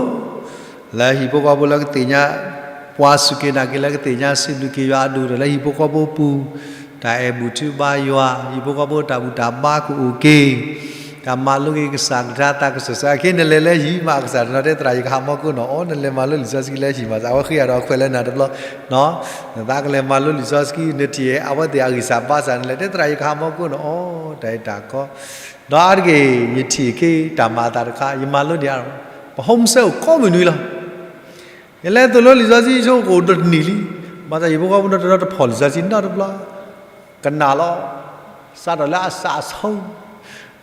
လၢဟံၣ်ဖိဃီဖိလၢကသ့ၣ်ညါ ပှၤစူၢ်က့ၤနာ်က့ၤလၢကသ့ၣ်ညါစံးဘျုးက့ၤယွၤအဒိၣ်ကတၢၢ်လၢဟံၣ်ဖိဃီဖိပူၤ, တၢ်အဲၣ်ဘူၣ်ထုဘါယွၤ, ဟံၣ်ဖိဃီဖိတၢ်ဘူၣ်တၢ်ဘါကအိၣ်က့ၤ, တၢ်မၤလိက့ၤကစၢ်ကထါသးကစၢၢ်စၢၢ်, အခဲနလဲၤလၢဟံၣ်မးကစၢ်တနီၤတဲသရၣ် ယကဟးမီကိးနီၢ်အီၤ, နလဲၤမၤလိလံာ်စီဆှံလၢဟံၣ်မးစး အဝဲဃ့ယၤဒီးခွဲးလၢနၤတဘျီ, နသးကလဲၤမၤလိလံာ်စီဆှံ နထံၣ်အဝဲသ့ၣ်အဂံၢ်စၢ်ဘါစၢ် နလဲၤတဲသရၣ် ယကဟးမီကိးနီၢ်အီၤ, တၢ်အံၤတၢ်ကီ ဒီးအါတက့ၢ် ယထံၣ်က့ၤတၢ်မၤအသးတခါ ယမၤလိန့ၢ်အါ, ပ home စဲအိၣ်ကိးမုၢ်နွံလီၤ. ယလဲၤသိၣ်လိလံာ်စီဆှံဆိကအိၣ်ဒီးတနံၣ်လံ, ဘၣ်ဆၣ်ဟံၣ်ဖိဃီဖိနီတနီၤတဖီၣ်လံာ်စီဆှံနီတဘျီ, ကနၣ်လီၤ, စးထီၣ်လၢအစးအဆိ,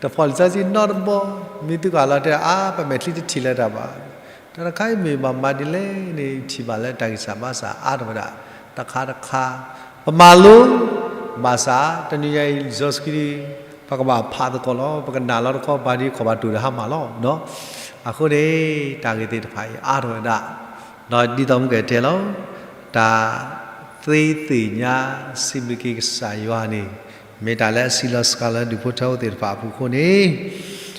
တဖီၣ်လံာ်စီဆှံနီတဘျီ, မ့ၢ်သုကလီၤတဲအါ ပမဲာ်ချံတထံၣ်လၢၤတၢ်ဘၣ်, တၢ်တခါအံၤမ့ၢ်ဘၣ်မၤဒ်လဲၣ်န့ၣ် ထံၣ်ဘၣ်လၢတၢ်ဂံၢ်စၢ်ဘါစၢ်အါထီၣ်ဝဲဒၣ်, တခါတခါ, ပမၤလိ ဘၣ်ဆၣ် တနံၤညါအံၤလံာ်စီဆှံ ပကဘၣ်ဖးသကိးလီၤ, ပကနၣ်လီၤတခီ ပှၤဒ်ခီၣ်ဘၣ်တိၢ်ဒီးဟါမၢ်လီၤ. အဃိန့ၣ် တၢ်ဂ့ၢ်သ့ၣ်တဖၣ်အံၤအါထီၣ်ဝဲဒၣ်, ဒီးဒ်သိးမုၢ်ကဲတဲလီၤ, တၢ်သ့သ့ၣ်ညါစံးဘျုးက့ၤကစၢ်ယွၤန့ၣ် မ့ၢ်တၢ်လၢအစံးလီၤစှၤလၢဒူၣ်ဖိထၢဖိသ့ၣ်တဖၣ်အပူၤအဃိန့ၣ်,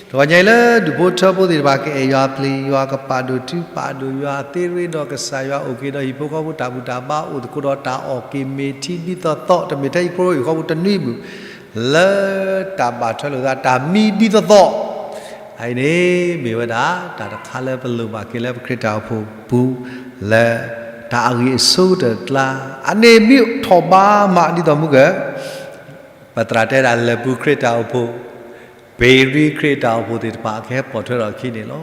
တဂီၤညါအံၤလၢဒူၣ်ဖိထၢဖိသ့ၣ်တဖၣ် ကအဲၣ်ယွၤပျံၤယွၤ ကပာ်ဒိၣ်ထုပာ်ဒိၣ်ယွၤ သ့ရ့ဒီးကစၢ်ယွၤ အိၣ်က့ၤဒီးဟံၣ်ဖိဃီဖိတၢ်ဘူၣ်တၢ်ဘါ အိၣ်သကိးဒီးတၢ်အီၣ်က့ၤမ့ၤထံဒ်သိးသိး တမ့ၢ်ထဲဟံၣ်ဖိဃီဖိတနွံမုၣ် လၢတၢ်ဘၣ်ထွဲလိာ်သးတၢ်မံဒ်သိးသိး, အအံၤန့ၣ် မ့ၢ်ဝဲဒၣ် တၢ်တခါလၢပလိၣ်ဘၣ်က့ၤလၢပခရံာ်တၢ်အိၣ်ဖှိၣ်ပူၤ လၢတၢ်အဂ့ၢ်အဆိကတၢၢ်အကျါ, အန့ၣ်မ့ၢ်ထီၣ်ဘးမးဒ်သိးမုၢ်ကဲ ပသရၣ်တဲဒၣ်လၢၢ်ပူၤခရံာ်တၢ်အိၣ်ဖှိၣ်, ပ့ၤရံခရံာ်တၢ်အိၣ်ဖှိၣ်သ့ၣ်တဖၣ် အကဟဲပိာ်ထွဲထီၣ်အခံန့ၣ်လီၤ.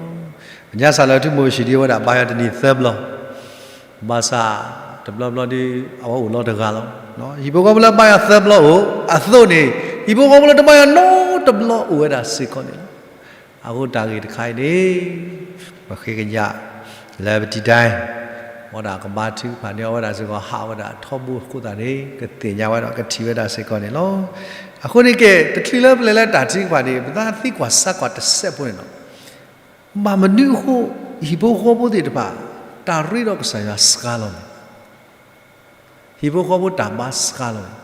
ပညါစၢ်လၢထံမိၤၡ့ဒ်ဝဲဒၣ်ဘါယွၤတနံၤသၢဘျီ, ဘၣ်ဆၣ်တဘျီဘျီဒီး အဝဲအိၣ်လီၤတဂၤလီၤ. ဟံၣ်ဖိဃီဖိလၢဘါယွၤသၢဘျီအိၣ်အသိးန့ၣ် ဟံၣ်ဖိဃီဖိလၢတဘါယွၤနီတဘျီအိၣ်ဝဲဒၣ်စ့ၢ်ကီးန့ၣ်လီၤ. အဃိတၢ်ဂ့ၢ်တခါအံၤန့ၣ် ပဃ့ကညးလၢပတံၤတၢ် ဝဲဒၣ်ကဘါထုကဖၣ်န့ၢ်အီၤဝဲဒၣ်စ့ၢ်ကီး ဟးဝဲဒၣ်ထီဘိအဃိသတးန့ၣ် ကသ့ၣ်ညါဝဲဒီးကထံၣ်ဝဲဒၣ်စ့ၢ်ကီးန့ၣ်လီၤ. အဃိန့ၣ်ကဲ တချုးလၢပလဲၤလၢတၢ်ထုကဖၣ်န့ၣ် ပသးသံကွၢ်စၢ်ကွၢ်တစဲးဖိန့ၣ်လီၤ. ဘၣ်မနုၤအဃိ ဟံၣ်ဖိဃီဖိသ့ၣ်တဖၣ် တၢ်ရ့ဒီးကစၢ်ယွၤစှၤလီၤန့ၣ် ဟံၣ်ဖိဃီဖိတၢ်ဘါစှၤလီၤန့ၣ်,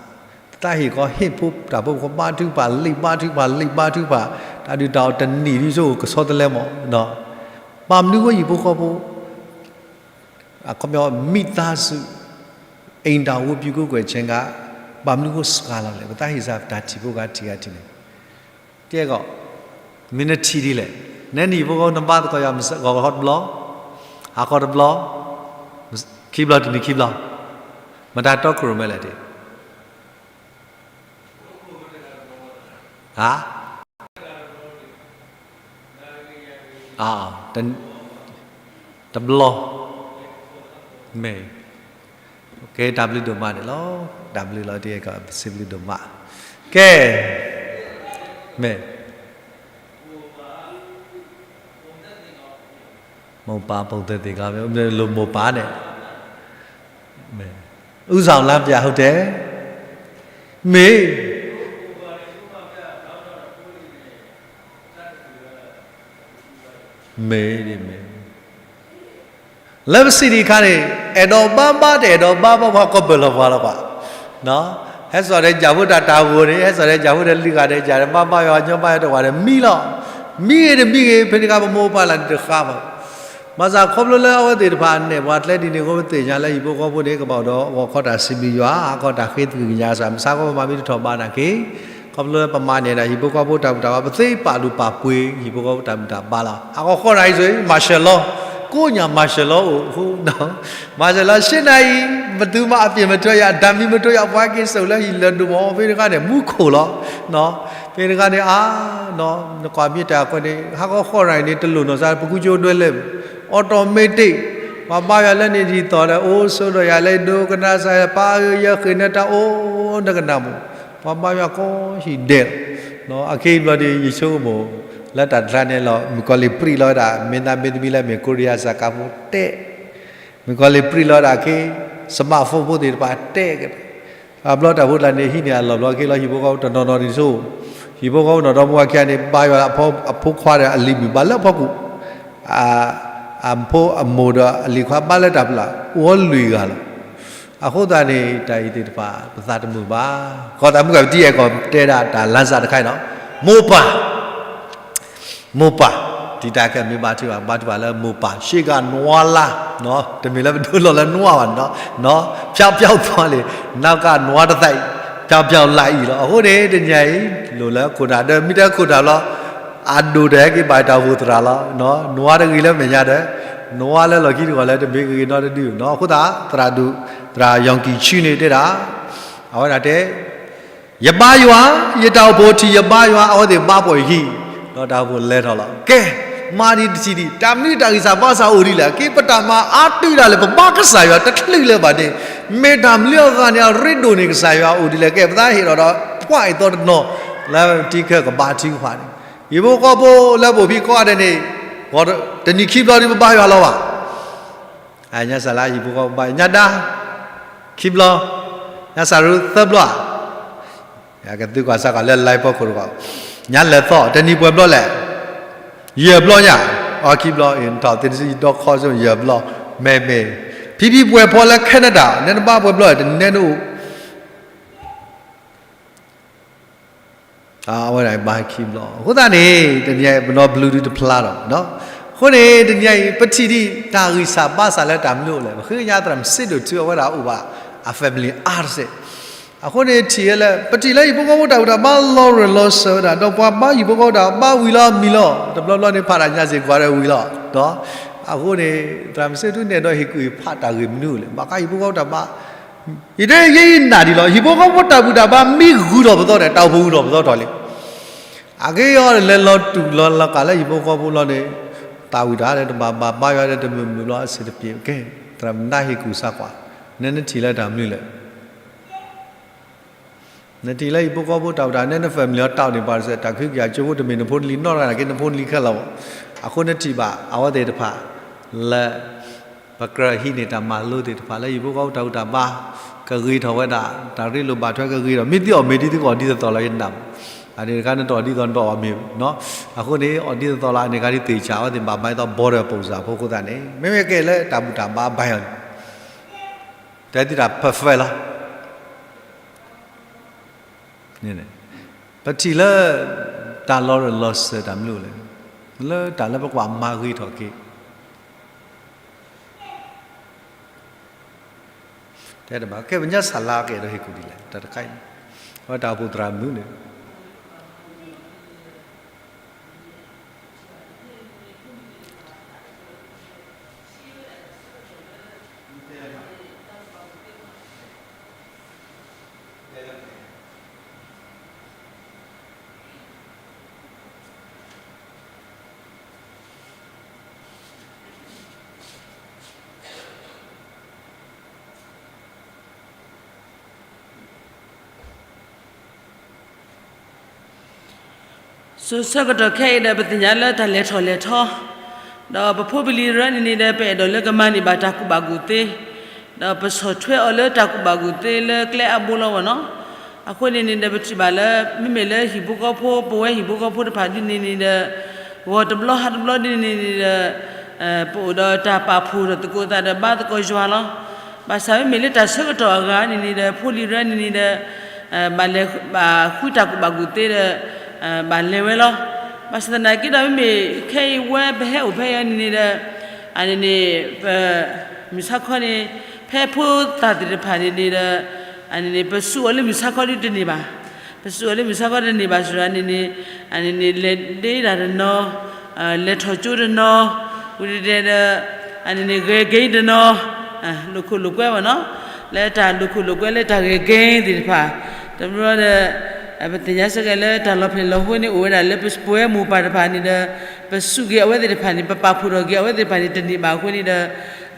တ တၢ်ဟ့ၣ်ခီဟ့ၣ်ဖိတၢ်ဖိ ပကဘါထုကဖၣ် လံာ်ဘါထုကဖၣ် လံာ်ဘါထုကဖၣ် တၢ်ဒုၣ်တၢ်အီၣ်တနံၣ်ဒ်ဆိကဆီတလဲမး, ဘၣ်မနုၤဃိဟံၣ်ဖိဃီဖိ အခီပညီ မိသားစု အိမ်ထောင်ဝတ်ပြုကိုးကွယ်ခြင်းက ဘၣ်မနုၤဃိစှၤလီၤလဲၣ်. ပသးဟ့ၣ်စၢ်တၢ်ထံၣ်ဖိဂၤထံၣ်ဂၤထံၣ်န့ၣ် ကဲကီး မ့ၢ်နထံၣ်ဒ်လဲၣ်. နဲနဟံၣ်ဖိဃီဖိ နဘါသကိးယွၤ ဂီၤခီတဘျီ, ဟါခီတဘျီ, ခံဘျီ တနံၤခံဘျီ, မတၤတီခိၣ်ရိၣ်မဲလဲၣ်တ့ၢ် ဟါ, တ, တဘျီ, မ့ၢ်, ကဲ တၢ်ဘျုးဒိၣ်မးန့ၣ်လီၤ. တၢ်ဘျုးလီၤတံၢ်ကီး ပစံးဘျုးဒိၣ်မး. ကဲ, မ့ၢ် မိၢ်ပၢ်ပုံသက်သေကောင်း မ့ၢ်လိၣ်မိၢ်ပၢ်န့ၣ်, ဦးဆောင်လမ်းပြဟုတ်တယ်, မ့ၢ်, မ့ၢ်, မ့ၢ်, လၢပစံးဒံးအခါန့ၣ် အဲၣ်ဒိးဘါဘါ တအဲၣ်ဒိးဘါဘါ ပှၤကီၢ်ပၢၢ်လီၤပှၤလီၤပှၤ, ဟဲစိာ်ဒီး ကၢ်ဖိတၢ်တၢ်ဂီၤန့ၣ် ဟဲစိာ်ဒီး ကၢ်ဖိဒီး လံာ်ဂၤဒီး ကၢ်ဒီး ဘါဘါယွၤ ညီဘါယွၤတဝၤဒီး မံလီၤ. မံဂ့ၤတမံဂ့ၤ ဖဲန့ၣ်အခါ ပမိၢ်ပၢ်လၢန့ၣ်တဃါဘၣ်. ဘၣ်ဆၣ်ခီဖျိလၢအဝဲသ့ၣ်တဖၣ်နဲၣ်ပှၤကျဲဒ်န့ၣ်အဃိ ပသ့ၣ်ညါလၢဟံၣ်ဖိဃီဖိန့ၣ် ကဘၣ်အိၣ်ဒီး ဂီၤခီတၢ်စံးဘျုးယွၤ ဟါခီတၢ်ဃ့ကညးစၢ် မဆါခီပမၤမ့ၢ်တထီၣ်ဘးနာ်က့ ခီဖျိလၢပမၤန့ၢ်ဒၣ်ဟံၣ်ဖိဃီဖိတၢ်ဘူၣ်တၢ်ဘါ ပသ့ပာ်ဒိၣ်ပာ်ပှ့ၤ ဟံၣ်ဖိဃီဖိတၢ်ဘူၣ်တၢ်ဘါလီၤ. ဟါခီဃီတၢ်အံၤဆိ မၤရှၢၤလီၤ, ကိးညၣ်မၤရှၢၤလီၤအိၣ်အဃိ မၤရှၢၤလီၤ ရှဲနၤအံၤ ဘယ်သူမှအပြင်မထွက်ရ ဓာတ်မီးမထွက်ရ ပှၤက့ၤစိာ်လၢဟံၣ်လၢၢ်ဒိၣ်မး ဖဲတခါန့ၣ် မူခိၣ်လီၤ. ဖဲတခါန့ၣ် အါ, နကွၢ်မ့ၢ်တၢ်ကွဲးန့ၣ် ဟါခီဃီတၢ်အံၤန့ၣ် တလိၣ်နီၢ်စါ ပကူကၠိဒွဲလဲၣ် automatic ပှၤဘါယွၤလၢန့ၣ်ဒ်သိးဒီး အိၣ်ဆိဒီးယၤလၢဒိကနၣ်စၢ်ယၤ ပၢ်ဧၢ ယဃ့န့ၢ်တၢ်အိၣ်တကနၣ်မး ပှၤဘါယွၤကိးဟံၣ်ဒဲးလီၤ. အခဲအံၤဘျီဒီး ယဆိကမိၣ်လၢတၢ်တခါန့ၣ်လီၤ မုၣ်ကီၤလံၢ်ပြံလီၤဝဲဒၣ် မ့ၢ်သးမ့ၢ်သမံလၢမ့ၢ် ကိရံယါစၢ်ကါဖိတဲ, မုၣ်ကီၤလံၢ်ပြံလီၤဝဲဒၣ်ခ့ smartphone ဖိသ့ၣ်တဖၣ်တဲက့ၤ အဘျီတၢ်ဖိတၢ်န့ၣ် ဟံးန့ၢ်အလီၢ်ဘျီခ့လီၤ ဟံၣ်ဖိဃီဖိတနီၤနီၤဒ်သိး ဟံၣ်ဖိဃီဖိနီၢ်ဒီမါဝၤခံဂၤန့ၣ် ဘါယွၤအဖိခွါဒီးအလံၤမုၣ်ဘါလၢအဖီခိၣ် အဖိအမိၢ်ဒီးအလံၤခွါဘါလၢတၢ်ဖျၢၣ် အိၣ်လွံၢ်ဂၤလီၤ. အဃိသတးန့ၣ် တၢ်အံၤသ့ၣ်တဖၣ် ပသးတမုာ်ဘၣ်. ကီၢ်သးမုၢ်ကပတံအဲၣ်ကီၢ်တဲဒၣ်တၢ်လါစၢ်တခါအံၤနီၤ မိၢ်ပၢ် မိၢ်ပၢ် တံၤတၢ်ခဲမ့ၢ်ဘါထုကဖၣ် ဘါထုကဖၣ်လၢမိၢ်ပၢ် ရှေ့ကနွားလါ တမ့ၢ်လၢပဒိလီၤလၢနွားဘၣ်နီၤ ဖျောက်ဖျောက်သွားလေ နောက်ကနွားတစ်သိပ်း ဖျောက်ဖျောက်လာအံၤလီၤ. အဃိန့ၣ် တနံၤအံၤ လိၣ်လၢခိၣ်နၢ်ဒီး မ့ၢ်တဲခိၣ်နၢ်ဘျီ အဒိၣ်တဟဲက့ၤဘၣ်တၢ်အိၣ်ဖှိၣ်သရၣ်လီၤ. နွားတဂ့ၤလၢမဲာ်ညါဒီး နွားလၢလီၢ်ခံတဂီၤလၢတမ့ၢ်ဂ့ၤဂ့ၤနီတဒုနီၤ. အဃိသတး သရၣ်ဒိၣ် သရၣ် ယီၣ်ကံၣ်ဆူန့ၣ်တဲဒၣ် အဝဲဒၣ်တဲ ယဘါယွၤ, ယတၢ်အိၣ်ဖှိၣ်ထံၣ်ယဘါယွၤ အဝဲသ့ၣ်ဘါပှၤယဟံၣ်, ဒီးတၢ်အိၣ်ဖှိၣ်လဲၤထီၣ်လီၤ. ကဲ, မၤဒံးတထံၣ်ဒံး, တၢ်မနုၤတၢ်ဂံၢ်စၢ်ဘါစၢ်အိၣ်ဒ်လဲၣ်, က့ပတၢ်မၤအါတုၤဒၣ်လဲာ် ပဘါကစၢ်ယွၤတချုးလၢၤဘၣ်န့ၣ်, မ့ၢ်တၢ်မနုၤအဂၤန့ၣ် အရ့ဒိၣ်န့ၢ်ကစၢ်ယွၤအိၣ်ဒ်လဲၣ်. ကဲ ပသးဟ့ၣ်လီၤဒီး ပှၤအံၤသီတနီၤ လၢထံခၢၣ်ကဘါထုကဖၣ်န့ၣ်, ဟံၣ်ဖိဃီဖိလၢပအိၣ်ဖဲကိးဂၤဒဲးန့ၣ်, တနံၤခံဘျီဒ်ပဘါယွၤလီၤဘၣ် ညါစၢ်လၢဟံၣ်ဖိဃီဖိဘါ ညါဒါ, ခံဘျီ, ညါစၢ်ရူသၢဘျီဧါ, ကသုကွၢ်စၢ်ကွၢ်လၢ live ဖီခိၣ်တကီၢ်, ညါလဲၤသီ တနံၤပှဲၤဘျီလဲၣ်, ယဲၢ်ဘျီညါ, အခံဘျီ နထီၣ်သ့ၣ်တစံဒီခီစိယဲၢ်ဘျီ, မ့မ့ၢ်, ဖံဖံပှဲၤဖီလၢ Canada နဲနဘါပှဲၤဘျီ တနံၤနဲနအိၣ် အဝဲဒၣ်ဘါခံဘျီ, အဃိသတးန့ၣ် တနံၤအံၤ ပနီဘျုးဒုတဖျါဒီး, အဃိန့ၣ် တနံၤအံၤ ပထံၣ်ဒံးတၢ်ဂံၢ်စၢ်ဘါစၢ်လၢတၢ်မနုၤအိၣ်လဲၣ်, ပဃ့ကညးသရၣ်မုၣ်စ့ဒိၣ်ထူ အဝဲဒၣ်အိၣ်ဘၣ်အ family အါတစဲး, အဃိန့ၣ် ထံၣ်ဝဲလၢ ပထံၣ်လၢဟံၣ်ဖိဃီဖိတၢ်ဘူၣ်တၢ်ဘါလီၤရၢၢ်လီၤစၢၤဝဲဒၣ်, ဒီးပှၤဘါဟံၣ်ဖိဃီဖိတၢ်ဘါဝံၤလီၤမံၤလီၤ, တဘျီဘျီန့ၣ် ဖးတၢ်ညါစ့ၢ်ကီးဒီးဝံၤလီၤ, အဃိန့ၣ် သရၣ်မုၣ်စ့ဒိၣ်ထူနဲၣ်ဒီးဟ့ၣ်ကူၣ်ဟ့ၣ်ဖးတၢ်ဂ့ၢ်မနုၤအိၣ်လဲၣ်, ဘၣ်ဃးဟံၣ်ဖိဃီဖိတၢ်ဘါ ယတဲယဲအံၤနၢ်ဒံးလီၤ, ဟံၣ်ဖိဃီဖိတၢ်ဘူၣ်တၢ်ဘါမ့ၢ်ဂုၤထီၣ်ပသီန့ၣ် တၢ်အိၣ်ဖှိၣ်ဂုၤထီၣ်ပသီထီၣ်လံ. အဂ့ၢ်အီၤလဲၤလီၤတူၢ်လီၤလီၤကးလၢဟံၣ်ဖိဃီဖိလီၤန့ၣ်, သးဝံၣ်တၢ်လၢတဘၣ်ဘၣ်ဘါယွၤလၢတမုာ်မုာ်လီၤအဆံးတပျ့ၤ, ကဲ, သရၣ်မုၣ်နၢ်ဟ့ၣ်ကူၣ်စၢ်ကွၢ်, နဲနထံၣ်လၢတၢ်မနုၤလဲၣ် နထံၣ်လၢဟံၣ်ဖိဃီဖိတၢ်ဘူၣ်တၢ်ဘါ နဲန family အီၤတၢ်အိၣ်န့ၣ် ပှၤတစဲး တၢ်ခုကယၤကၠိဖိတမ့ၢ်နဖိနလံၤနီတဂၤနာ်က့ နဖိနလံၤခဲလၢာ်ဘၣ်, အဃိနထံၣ်ဘၣ်အဝဲသ့ၣ်တဖၣ်လၢ ပကြၢးဟံးန့ၢ်တၢ်မၤလိသ့ၣ်တဖၣ်လၢဟံၣ်ဖိဃီဖိတၢ်ဘူၣ်တၢ်ဘါ ကဂ့ၤထီၣ်ဝဲဒၣ် တၢ်ရ့လိာ်ဘၣ်ထွဲကဂ့ၤထီၣ် မ့ၢ်သုအီၣ်မ့ၤဒ်သုကအီၣ်ဒ်သိးသိးလီၤယနၢ်, အန့ၣ်တခါနတအီၣ်ဒ်သိးနတအီၣ်မ့ၤ, အဃိန့ၣ် အီၣ်ဒ်သိးသိးလီၤ အန့ၣ်တခါဒ်သ့ၣ်ဆၣ် အဝဲသ့ၣ်ဘၣ်မၤအသီ border ပုံစံ ဖိအဃိသတးန့ၣ် မ့မ့ၢ်ကဲလၢတၢ်ဘူၣ်တၢ်ဘါဘါယွၤန့ၣ် တၢ်သုတၢ် perfect လီၤ. ပထံၣ်လၢ တၢ်လီၤရၢၢ်လီၤစၢၤတၢ်မနုၤလဲၣ်, လၢတၢ်လၢပကွၢ်မၤဂ့ၤထီၣ်က့ၤ တဲတဘၣ် ကဲပညါစၢ်လါကအဲၣ်ဒိးဟ့ၣ်ကူၣ်ဒ်လဲၣ် တၢ်တခါအံၤ, အဝဲတၢ်အိၣ်ဖှိၣ်သရၣ်မုၣ်န့ၣ် စိၤဆၢကတီၢ်ခဲအံၤဒီး ပသ့ၣ်ညါလၢတၢ်လဲၤထီၣ်လဲၤထီ, ဒီးပဖိပလံၤရၢန့ၣ်န့ၣ်ဒီး ပအဲၣ်ဒိးလၢကမၤန့ၢ်ဘၣ်တၢ်ကူၣ်ဘၣ်ကူၣ်သ့, ဒီးပဆီၣ်ထွဲအီၤလၢတၢ်ကူၣ်ဘၣ်ကူၣ်သ့လၢကျဲအါဘိလီၤဝဲနီၤ. အဃိန့ၣ်န့ၣ်ဒီး ပထံၣ်ဘၣ်လၢ မ့မ့ၢ်လၢဟံၣ်ဖိဃီဖိ ပဝဲဟံၣ်ဖိဃီဖိတဖၣ်ဒ်န့ၣ်န့ၣ်ဒီး ဂီၢ်တဘျီဟါတဘျီဒ်န့ၣ်န့ၣ်ဒီး ပအိၣ်ဒီးတၢ်ပာ်ဖှိၣ်ထီၣ်သကိးသးဒီး ဘါသကိးယွၤလီၤ. ဘၣ်ဆၣ်မ့မ့ၢ်လၢတၢ်ဆၢကတီၢ်အဂၤန့ၣ်န့ၣ်ဒီး ဖိလံၤရၢန့ၣ်န့ၣ်ဒီး ဘၣ်လဲၤ ဘၣ်ဃုတၢ်ကူၣ်ဘၣ်ကူၣ်သ့ဒီး ဘၣ်လဲၤဝဲလီၤ. ဘၣ်ဆၣ်သနာ်က့ဒီး မ့မ့ၢ်ခဲအံၤဝဲပဟဲအိၣ်ဖဲအံၤန့ၣ်န့ၣ်ဒီး အန့ၣ်န့ၣ် ပ မုၢ်ဆါခီန့ၣ် ဖဲဖိသၣ်သ့ၣ်တဖၣ်န့ၣ်န့ၣ်ဒီး အန့ၣ်န့ၣ် ပစူးအီၤလၢမုၢ်ဆါခီဒ်တန့ၢ်ဘၣ်. ပစူးအီၤလၢမုၢ်ဆါခီတန့ၢ်ဘၣ်စ့ၢ်ကီးန့ၣ်န့ၣ် အန့ၣ်န့ၣ် လဲၤဒ့တၢ်တနီၤ, လဲၤထီၣ်ကၠိတနီၤ, ဝံၤတဲဒီး အန့ၣ်န့ၣ် ဂဲၤက့တနီၤ, လိာ်ခိၣ်လိာ်ကွဲမ့ၢ်နီၤ, လၢတၢ်လိာ်ခိၣ်လိာ်ကွဲလၢတၢ်ဂဲၤက့သ့ၣ်တဖၣ်, တဘျီဒီး ပသ့ၣ်ညါစ့ၢ်ကီးလၢတၢ်လီၤဖျဲၣ်လီၤဟိန့ၣ် အိၣ်ဝဲဒၣ်လၢပဝဲမိၢ်ပၢ်တဖၣ်န့ၣ်ဒီး ပစူးက့ၤအဝဲသ့ၣ်တဖၣ်န့ၣ် ပပာ်ဖှိၣ်ထီၣ်က့ၤအဝဲသ့ၣ်တဖၣ်န့ၣ် တန့ၢ်ဘၣ်အဃိန့ၣ်ဒီး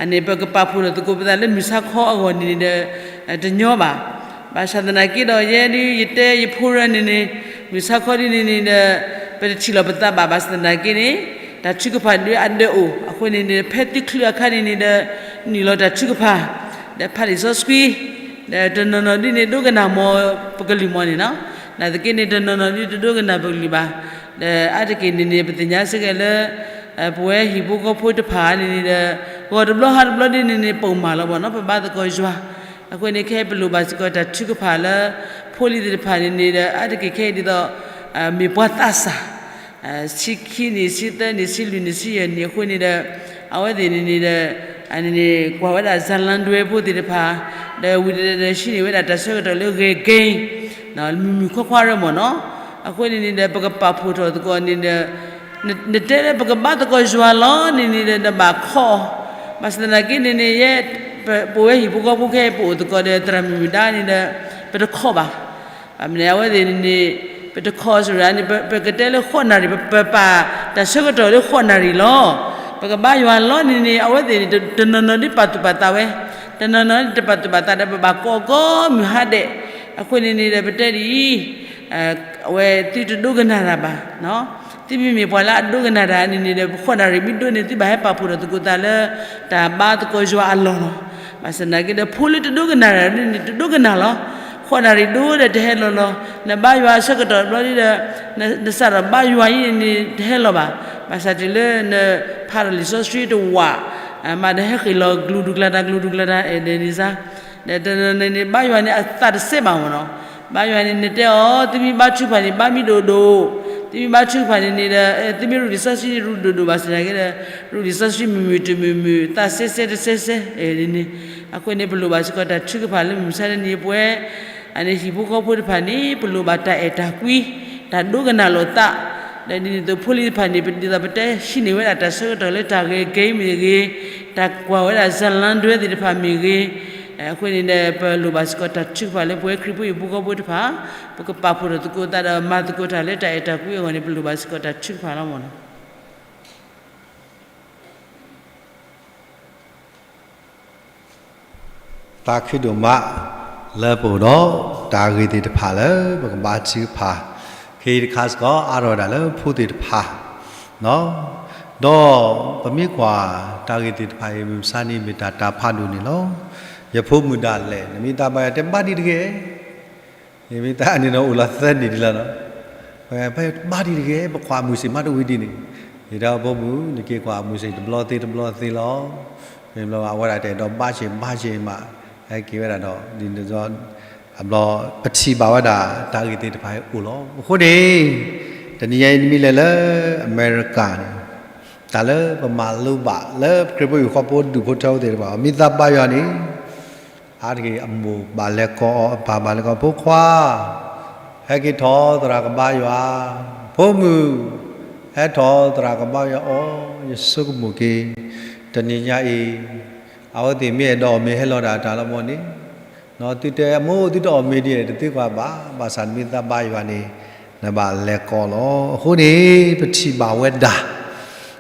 အန့ၣ် ပကပာ်ဖှိၣ်ထီၣ်သကိးပသးလၢမုၢ်ဆါခီအဂီၢ်န့ၣ်န့ၣ်ဒီး တညီဘၣ်. ဘၣ်ဆၣ်သနာ်က့ဒီး ယဲဒုးယတဲယဖိရၢန့ၣ်န့ၣ် မုၢ်ဆါခီဒ်န့ၣ်န့ၣ်ဒီး ပတထံၣ်လီၤပသးဘၣ် ဘၣ်ဆၣ်သနာ်က့န့ၣ် တၢ်ထုကဖၣ်ဒုးအဒၢးအိၣ် အဃိန့ၣ်န့ၣ် ဖဲသုချုးအခါန့ၣ်န့ၣ်ဒီး နုာ်လီၤတၢ်ထုကဖၣ် ဒီးဖးလံာ်စီဆှံ ဒီးတနီၤနီၤဒ်န့ၣ် ဒိကနၣ်မ့ၢ်ပကလုၢ်မ့ၢ်န့ၣ်နီၤ, နာ်သက့န့ၣ် တနီၤနီၤဒ်တဒိကနၣ်ပကလုၢ်ဘၣ်. ဒီးအါတက့ၢ်န့ၣ်န့ၣ် ပသ့ၣ်ညါစ့ၢ်ကီးလၢ ပဝဲဟံၣ်ဖိဃီဖိတဖၣ်န့ၣ်န့ၣ်ဒီး ဂီၢ်တဘျီဟါတဘျီဒ်န့ၣ်န့ၣ် ပိာ်မးလီၤမ့ၢ်နီၤ, ပဘါသကိးယွၤ. အဃိန့ၣ် ခဲအံၤပလိၣ်ဘၣ်စ့ၢ်ကီးတၢ်ထုကဖၣ်လၢ ဖိလံၤသ့ၣ်တဖၣ်န့ၣ်န့ၣ်ဒီး အါတက့ၢ်ခဲအံၤဒ်သိး မ့ၢ်ပှၤသးစၢ် ဆံခံနံၣ် ဆံသၢနံၣ် ဆံလွံၢ်နံၣ် ဆံယဲၢ်နံၣ်အဃိန့ၣ်ဒီး အဝဲသ့ၣ်န့ၣ်န့ၣ်ဒီး အန့ၣ်န့ၣ် ကွၢ်ဝဲဒၣ် ဇာတ်လမ်းတွဲ ဖိသ့ၣ်တဖၣ် ဒီးဝံၤဒီး ဟံးန့ၢ်ဝဲဒၣ်တၢ်ဆၢကတီၢ်လၢဂဲၤက့ၤ မုၢ်မုၢ်ခွါခွါရၢမ့ၢ်နီၤ. အဃိန့ၣ်န့ၣ်ဒီး ပကပာ်ဖှိၣ်ထီၣ်သကိးန့ၣ်ဒီး နတဲလၢပကဘါသကိးယွၤလီၤန့ၣ်န့ၣ်ဒီး နဘၣ်ခိးအီၤ. ဘၣ်ဆၣ်သနာ်က့န့ၣ်န့ၣ် ယဲ ပဝဲဟံၣ်ဖိဃီဖိခဲအံၤ ပအိၣ်သကိးဒီးသရၣ်မုၣ်မုၣ်ဒါန့ၣ်ဒီး ပတခိးဘၣ်. ဘၣ်မနုၤအဝဲသ့ၣ်န့ၣ်န့ၣ် ပတခိးစ့ၢ်ကီးန့ၣ် ပကတဲလၢဃိးနၣ်ရံၣ် ပပာ်တၢ်ဆၢကတီၢ်လၢဃိးနၣ်ရံၣ်လီၤ. ပကဘါယွၤလီၤန့ၣ်န့ၣ် အဝဲသ့ၣ်န့ၣ် တနီၤနီၤဒ်ပာ်သူၣ်ပာ်သးဝဲ, တနီၤနီၤဒ်တပာ်သူၣ်ပာ်သးဒီး ပဘၣ်ကိးကီမုၢ်ဟါဒဲး. အဃိန့ၣ်န့ၣ်ဒီး ပတဲဒ်အံၤ အဝဲသုတဒိကနၣ်တၢ်ဘၣ်. သုမ့မ့ၢ်ပှၤလၢအဒိကနၣ်တၢ်န့ၣ်န့ၣ်ဒီး ဃိးနၣ်ရံၣ်မ့ၢ်ဒိန့ၣ် သုဘၣ်ဟဲပာ်ဖှိၣ်ထီၣ်သကိးသးလၢ တၢ်ဘါသကိးယွၤအလီၢ်လီၤ. ဘၣ်ဆၣ်သနာ်က့ဒီး ဖိလၢတဒိကနၣ်တၢ်န့ၣ်န့ၣ် တဒိကနၣ်လီၤ. ဃိးနၣ်ရံၣ်ဒိဒီးတဟဲလီၤလီၤ. နဘါယွၤဆၢကတီၢ်တဘျီဒီး နစးထီၣ်ဘါယွၤအံၤန့ၣ်န့ၣ် တဟဲလီၤဘၣ်. ဘၣ်ဆၣ်တုၤလၢနဖးထီၣ်လံာ်စီဆှံတဝး မးဒီးဟဲဃ့ၢ်လီၤကျိၤဒူၣ်ကျါတၢ် ကျိၤဒူၣ်ကျါတၢ် အဲၣ်ဒိးန့ၣ်စါ ဒီးတနီၤနီၤန့ၣ် ဘါယွၤန့ၣ် အသးတစဲးဘၣ်မ့ၢ်နီၤ. ဘါယွၤန့ၣ် နတဲအီၤ သုမ့ၢ်ဘါထုကဖၣ်န့ၣ် ဘါမ့ၢ်ဒိၣ်ဒိၣ်, သုမ့ၢ်ဘါထုကဖၣ်န့ၣ်န့ၣ်ဒီး သုမ့ၢ်ရူလံာ်စီဆှံန့ၣ် ရူဒိၣ်ဒိၣ်ဘၣ်ဆၣ်သနာ်က့ဒီး ရူလံာ်စီဆှံမုၢ်မုၢ်တမုၢ်မုၢ် သးစဲစဲတစဲစဲန့ၣ်. အဃိန့ၣ် ပလိၣ်ဘၣ်စ့ၢ်ကီးတၢ်ထုကဖၣ်လၢမုၢ်မဆါတနံၤအံၤ ပဝဲ အန့ၣ်ဟံၣ်ဖိဃီဖိတဖၣ်န့ၣ် ပလိၣ်ဘၣ်တၢ်အဲၣ်တၢ်ကွံ, တၢ်ဒိကနၣ်လိာ်သး, ဒီးဒ်န့ၣ်အသိးဖိလံၤတဖၣ်န့ၣ် ပဒ်သိးပတဲဟံးန့ၢ်ဝဲဒၣ်တၢ်ဆၢကတီၢ်လၢတၢ်ဂဲၤက့ၤမ့ၢ်ဂ့ၤ, တၢ်ကွၢ်ဝဲဒၣ် ဇာတ်လမ်းတွဲ သ့ၣ်တဖၣ်မ့ၢ်ဂ့ၤ, အဃိန့ၣ်ဒီး ပလိၣ်ဘၣ်စ့ၢ်ကီးတၢ်ထုကဖၣ်လၢပဝဲခရံာ်ဖိဟံၣ်ဖိဃီဖိတဖၣ် ပကပာ်ဖှိၣ်ထီၣ်သကိးသးဒီးမၤသကိးတၢ်လၢတၢ်အဲၣ်တၢ်ကွံအဂီၢ်န့ၣ် ပလိၣ်ဘၣ်စ့ၢ်ကီးတၢ်ထုကဖၣ်လီၤမ့ၢ်နီၤ. သးခုဒိၣ်မး လၢပအိၣ်ဒီးတၢ်ဂ့ၢ်သ့ၣ်တဖၣ်လၢ ပကဘါထုကဖၣ်, ခဲအံၤတခါစ့ၢ်ကီး အါထီၣ်ဝဲဒၣ်လၢဖိသ့ၣ်တဖၣ်, ဒီးပမ့ၢ်ကွၢ်တၢ်ဂ့ၢ်သ့ၣ်တဖၣ်အံၤ မုၢ်မဆါန့ၣ်မ့ၢ်တၢ်တၢ်ဖးဒိၣ်န့ၣ်လီၤ. ယဖိမုၣ်ဒၣ်လဲာ် နမ့ၢ်သးဘါယွၤတဲဘါဒံးတဂ့ၤ ယမ့ၢ်သးန့ၣ်ဒီးအိၣ်လီၤသၢနံၣ်ဒံးလီၤနီၤ. ပှၤပဘါဒံးတဂ့ၤ ပခွါမုၣ်စ့ၢ်မးတဝံၤဒံးန့ၣ်, ယတဲအီၤဖိမုၣ် နက့ၤကွၢ်မုၣ်စ့ၢ်တဘျီသ့တဘျီသ့လီၤ. မ့ၢ်ဘျီအဝဲဒၣ်တဲဒီးဘါစ့ၢ်ဘါစ့ၢ်မး, ဟဲက့ၤဝဲဒၣ်ဒီး ဒ်န့ၣ်ဒီး ဘျီ ပထံၣ်ဘၣ်ဝဲဒၣ်တၢ်ဂ့ၢ်သ့ၣ်တဖၣ်အံၤအိၣ်လီၤ. အဃိန့ၣ် တနံၤညါအံၤ နမ့ၢ်လဲၤလၢအမဲရကၤန့ၣ် တၢ်လၢပမၤလိဘၣ်လၢခရံာ်ဖိဟံၣ်ဃီဖိဒူၣ်ဖိထၢဖိသ့ၣ်တဖၣ် မ့ၢ်သးဘါယွၤန့ၣ် အါတက့ၢ်အမိၢ်ဘၣ်လဲၤကိးအီၤ အပၢ်ဘၣ်လဲၤကိးအီၤ ဖိခွါ ဟဲက့ၤထီၣ်သရၣ်ကဘါယွၤ, ဖိမုၣ် ဟဲထီၣ်သရၣ်ကဘါယွၤအီၤ, ယဆိကမိၣ်က့ၤ တနံၤညါအံၤ အဝဲသ့ၣ်မ့ၢ်အဲၣ်ဒိးအီၣ်မ့ၤဟဲလီၤဒၣ်တၢ်လီၤမ့ၢ်န့ၣ်, သုတဲအမိၢ် သုတအီၣ်မ့ၤဒံး တသံကွၢ်ဘၣ်, ဘၣ်ဆၣ်နမ့ၢ်သးဘါယွၤန့ၣ် နဘၣ်လဲၤကိးလီၤ. အဃိန့ၣ် ပထံၣ်ဘၣ်ဝဲဒၣ်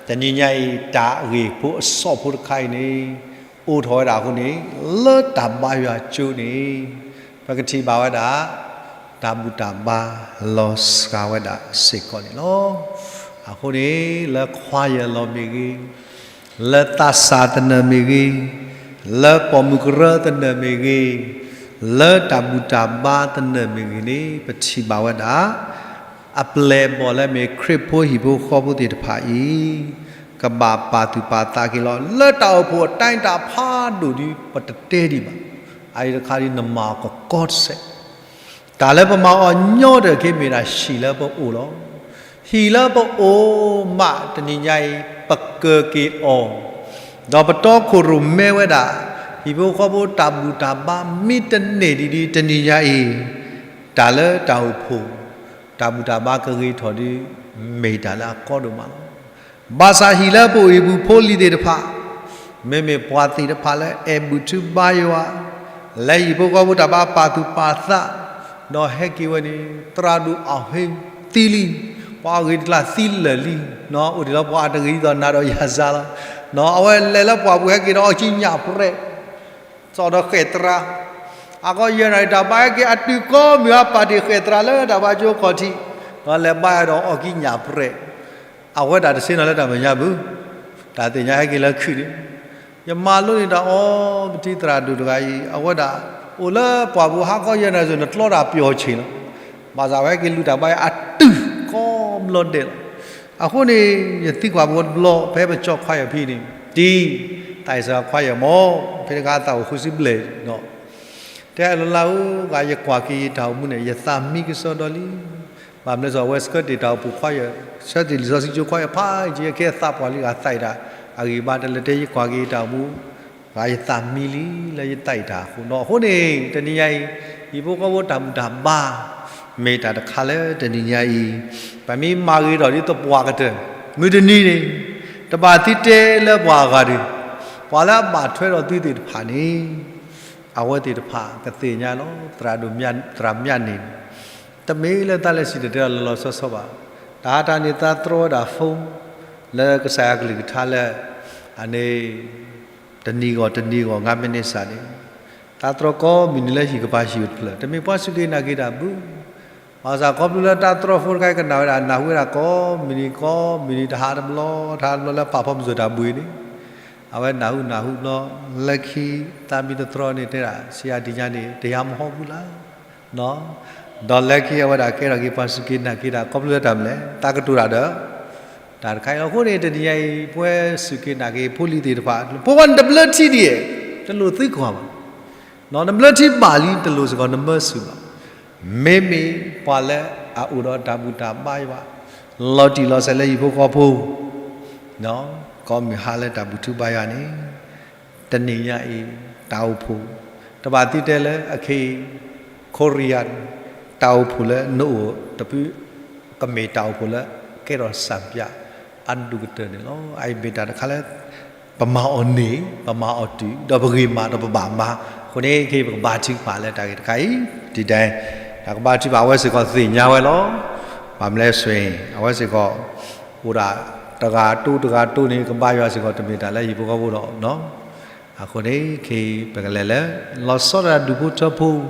တနံၤညါအံၤ တၢ်ဂ့ၢ်ဖိအဆီဖိတခါအံၤန့ၣ် အိၣ်ထီၣ်ဝဲဒၣ်အဃိန့ၣ် လၢတၢ်ဘါယွၤကၠိန့ၣ် ပကထံၣ်ဘၣ်ဝဲဒၣ် တၢ်ဘူၣ်တၢ်ဘါလီၤစှၤဝဲဒၣ်စ့ၢ်ကီးန့ၣ်လီၤ. အဃိန့ၣ် လၢခွါယၢ်လီၤမ့ၢ်ဂ့ၤ, လၢသးစၢ်သနၢၣ်မ့ၢ်ဂ့ၤ, လၢပိာ်မုၣ်ကရၢသနၢၣ်မ့ၢ်ဂ့ၤ, လၢတၢ်ဘူၣ်တၢ်ဘါသနၢၣ်မ့ၢ်ဂ့ၤန့ၣ် ပထံၣ်ဘၣ်ဝဲဒၣ် အပျဲၢ်အဘီၣ်လၢမ့ၢ်ခရံာ်ဖိဟံၣ်ဖိဃီဖိသ့ၣ်တဖၣ်အံၤ ကဘၣ်ပာ်သူၣ်ပာ်သးက့ၤလီၤ. လၢတၢ်အိၣ်ဖှိၣ်အတၢ်ဖးဒိၣ်ဒုး ပတတဲဒံးဘၣ်. အအံၤတခါဒုး နမၤအီၤကကီတစဲး တၢ်လၢပမၤအီၤညီတၢ်ခဲမ့ၢ်ဒၣ်ဟံၣ်လၢပအိၣ်လီၤ. ဟံၣ်လၢပအိၣ်မးတနံၤညါအံၤ ပကၢၤက့ၤအီၤ, ဒီးပတီခိၣ်ရိၣ်မဲဝဲဒၣ် ဟံၣ်ဖိဃီဖိတၢ်ဘူၣ်တၢ်ဘါမ့ၢ်တန့ၢ်ဒံးဒ်တနံၤညါအံၤ တၢ်လၢတၢ်အိၣ်ဖှိၣ် တၢ်ဘူၣ်တၢ်ဘါကဂ့ၤထီၣ်ဒုး မ့ၢ်တၢ်လၢအကီဒိၣ်မးလီၤ. ဘၣ်ဆၣ်ဟံၣ်လၢပအိၣ်အံၤပူၤဖိလံၤသ့ၣ်တဖၣ် မ့မ့ၢ်ပှၤသ့ၣ်တဖၣ်လၢအဲၣ်ဘူၣ်ထုဘါယွၤ, လၢဟံၣ်ဖိဃီဖိတၢ်ဘါပာ်သူၣ်ပာ်သး, ဒီးဟဲက့ၤဝဲန့ၣ် သရၣ်ဒိၣ်အဂ့ၤသံလံ, ပှၤအဂ့ၤတကျါသံလၢာ်လံ, အိၣ်ဒံးလၢပှၤအတဂ့ၤဒ်သိးနၤဒီးယၤစါလီၤ. အဝဲလဲၤလၢပှၢ်ပူၤဟဲက့ၤဒီးအီၣ်ကံညၣ်ပြဲး စီၤဒီးဃဲၣ်သရၣ်, အကီယဲၢ်နၤတၢ်ဘါဟဲက့ၤအတုၤကိးမုၢ်အါပာ်တ့ၢ်ဃဲၣ်သရၣ်လၢတၢ်ဘါကၠိခီၣ်ထံး, ဒီးလဲၤဘါယွၤဒီးအီၣ်ကံညၣ်ပြဲး, အဝဲဒၣ်တဆ့ၣ်နီၤလၢတၢ်မဲာ်ညါပူၤ, တၢ်သ့ၣ်ညါဟဲက့ၤလၢခုၣ်န့ၣ်, ယမၤလိန့ၢ်တၢ်အီၤ ပထံၣ်သရၣ်ဒိၣ်တဂၤအံၤ အဝဲဒၣ် အိၣ်လၢပှၢ်ပူၤဟါခီယဲၢ်နၤစၢၤ နကျီတၢ်ပျီၤဆ့ၣ်လီၤ. ဘၣ်ဆၣ်ဝဲက့ၤလူၤတၢ်ဘါအတုၤကိးဘျီဒဲးလီၤ. အဃိန့ၣ် ယသံကွၢ်ပဝဲတဘျီ ဖဲပကၠီခွါယၢ်ဖံန့ၣ် တံၤ သးအံၣ်စၢၤခွါယၢ်မၢ် ဖဲတဂၤသးအိၣ်ဃုဆံဘျဲၣ်နီၤ တဲလီၤလၢဧၢ ဂၤယကွၢ်က့ၤယတၢ်အိၣ်မူန့ၣ် ယသးမံကစီဒီလံ. ဘၣ်မနုၤစ့ၢ် အဝဲဆှၢတ့ၢ်တၢ်အိၣ်ဖှိၣ်ခွါယၢ်, ဆှၢတ့ၢ်လံာ်စီဆှံကၠိခွါယၢ်ဖးယံၤ အကဲသးပှၢ်လံဂၤသးအံၣ်တၢ်, အဂံၢ်ဘါတလၢတဲ ယကွၢ်က့ၤယတၢ်အိၣ်မူ ဂၤယသးမံလံလၢယသးအံၣ်တၢ်အဃိနီၤ. အဃိန့ၣ် တနံၤညါအံၤ ဟံၣ်ဖိဃီဖိတၢ်ဘူၣ်တၢ်ဘါ မ့ၢ်တၢ်တခါလၢတနံၤညါအံၤ ပမ့ၢ်မၤဂ့ၤထီၣ်ဒ်သပှၢ်ကတၢၢ် မုၢ်တနံၤန့ၣ် တဘၣ်သုတဲလၢပှၤအဂၤဒီး ပှၤလၢအဘၣ်ထွဲဒီးသုသ့ၣ်တဖၣ်န့ၣ် အဝဲသ့ၣ်တဖၣ်ကသ့ၣ်ညါလီၤ သရၣ်ဒိၣ်မၠၣ် သရၣ်မၠၣ်န့ၣ် တမ့ၢ်လၢတၢ်လၢစံၣ်တဲၤတဲလီၤလီၤဆီဆီဘၣ်. တၢ်ဟးတၢ်န့ၣ် သးတြီဝဲဒၣ် phone လၢကစၢ်ယွၤကလုၢ်ကထါလၢ အန့ၣ် တနံၤဂီၢ်တနံၤဂီၢ် ငါးမိနစ်စာန့ၣ် သးတြီကိးမုၢ်နံၤလၢဟံၣ်ကပၤဟံၣ်အိၣ်တဖျၢၣ် တမ့ၢ်ပှၤစူၢ်က့ၤနာ်က့ၤတၢ်ဘၣ်. ဘၣ်ဆၣ်ခီဖျိလၢတၢ်တြီ phone တခါအံၤ ကနၣ်ဝဲဒၣ် နၢ်ဟူဝဲဒၣ်ကိးမုၢ်နံၤကိးမုၢ်နံၤ တဟးတဘျီ တဟးတဘျီလၢပာ်ဖီမုၢ်စၢၤတၢ်ဘှံးန့ၣ် အဝဲနၢ်ဟူနၢ်ဟူဘျီ လၢခံ သးမံတတြီန့ၣ်တဲဒၣ် ဆရာ တနံၤညါန့ၣ် တရားမဟောဘူးလား ဒီးလၢခံအဝဲဒၣ်ကဲထီၣ်က့ၤပှၤစူၢ်က့ၤနာ်က့ၤတၢ် ခီဖျိလၢတၢ်မနုၤလဲၣ် သးကတိၤတၢ်ဒီး တၢ်တခါအံၤလီၤ. အဃိန့ၣ် တနံၤညါအံၤ ပဝဲစူၢ်က့ၤနာ်က့ၤဖိလံၤသ့ၣ်တဖၣ် ဖိခွါန့ၣ်တဘျၢထံဒံးဧါ တလိၣ်သံကွၢ်ဘၣ်. နဘျၢထံဘၣ်လံ တလိၣ်စ့ၢ်ကီးနမၢစူၢ်ဘၣ်. မ့မ့ၢ်ပှၤလၢအအိၣ်ဒီးတၢ်ဘူၣ်တၢ်ဘါယွၤ လီၤတံၢ်လီၤဆဲးလၢဟံၣ်ဖိဃီဖိ ကိးမုၢ်ဟါလၢတၢ်ဘူၣ်ထူဘါယွၤန့ၣ် တနံၤညါအံၤ တၢ်အိၣ်ဖှိၣ် တဘၣ်သံတဲလၢအခဲအံၤ Korea တၢ်အိၣ်ဖှိၣ်လၢနအိၣ်တဖု ကမ့ၢ်တၢ်အိၣ်ဖှိၣ်လၢကဲထီၣ်စၢ်ပၠးအဒိၣ်ကတၢၢ်န့ၣ်လီၤ. အအံၤမ့ၢ်တၢ်တခါလၢ ပမၤအီၤန့ၢ် ပမၤအီၤတုၤ ဒီးပဂ့ၤမၤဒီးပဘၣ်မၤ အဃိန့ၣ် ခဲအံၤပကဘါထုကဖၣ်လၢတၢ်ဂ့ၢ်တခါအံၤ ဒ်ဒဲ တၢ်ကဘါထုကဖၣ်အဝဲစ့ၢ်ကီးသ့ၣ်ညါဝဲလီၤ. ဘၣ်မနုၤလဲၣ် အဝဲစ့ၢ်ကီး အိၣ်ဒၣ်တဂၤတိတဂၤတိန့ၣ် ကဘါယွၤစ့ၢ်ကီးတမ့ၢ်တၢ်လၢဟံၣ်ဖိဃီဖိဒီး အဃိန့ၣ် ခဲအံၤပကလဲၤလၢ လီၤဆီဒၣ်တၢ်ဒူၣ်ဖိထၢဖိ ဒီး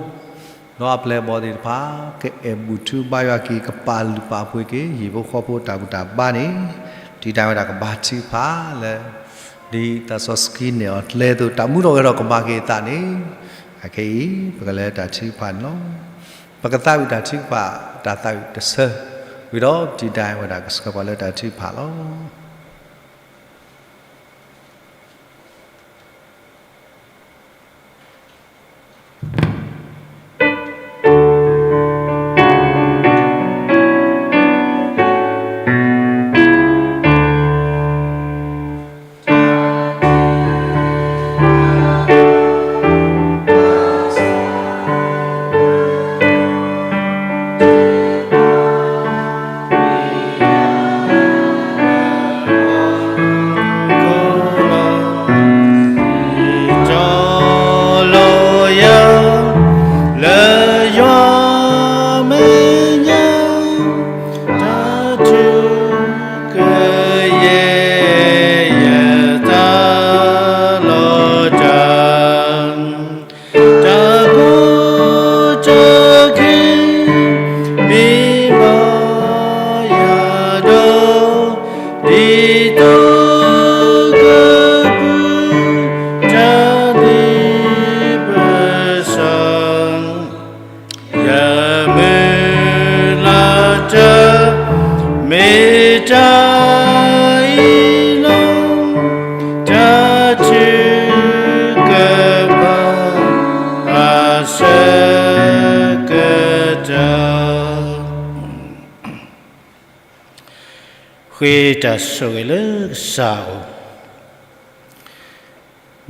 အပျဲၢ်အဘီၣ်သ့ၣ်တဖၣ် ကအဲၣ်ဘူၣ်ထူဘါယွၤက့ၤ ကပာ်လုၢ်ပာ်ပှ့ၤက့ၤ ဟံၣ်ဖိဃီဖိတၢ်ဘူၣ်တၢ်ဘါန့ၣ် တုၤဒၣ်ဝဲဒၣ်ကဘါထုကဖၣ်လၢ ဒ်သးစီဆှံနဲၣ်အီၤကျဲအသိး တၢ်မူထီၣ်ဂဲၤထီၣ်ကမၤက့ၤအသးန့ၣ် အခဲအံၤ ပကလဲၤတၢ်ထုကဖၣ်န့ၣ်လီၤ. ပကသးဝံၣ်တၢ်ထုကဖၣ် တၢ်သးဝံၣ်တဆၢ ဝံၤဒီး တုၤဒၣ်ဝဲဒၣ်ကဆှၢပှၤလၢတၢ်ထုကဖၣ်လီၤ. ဃ့တၢ်ဆိၣ်ဂ့ၤလၢကစၢ်အအိၣ်,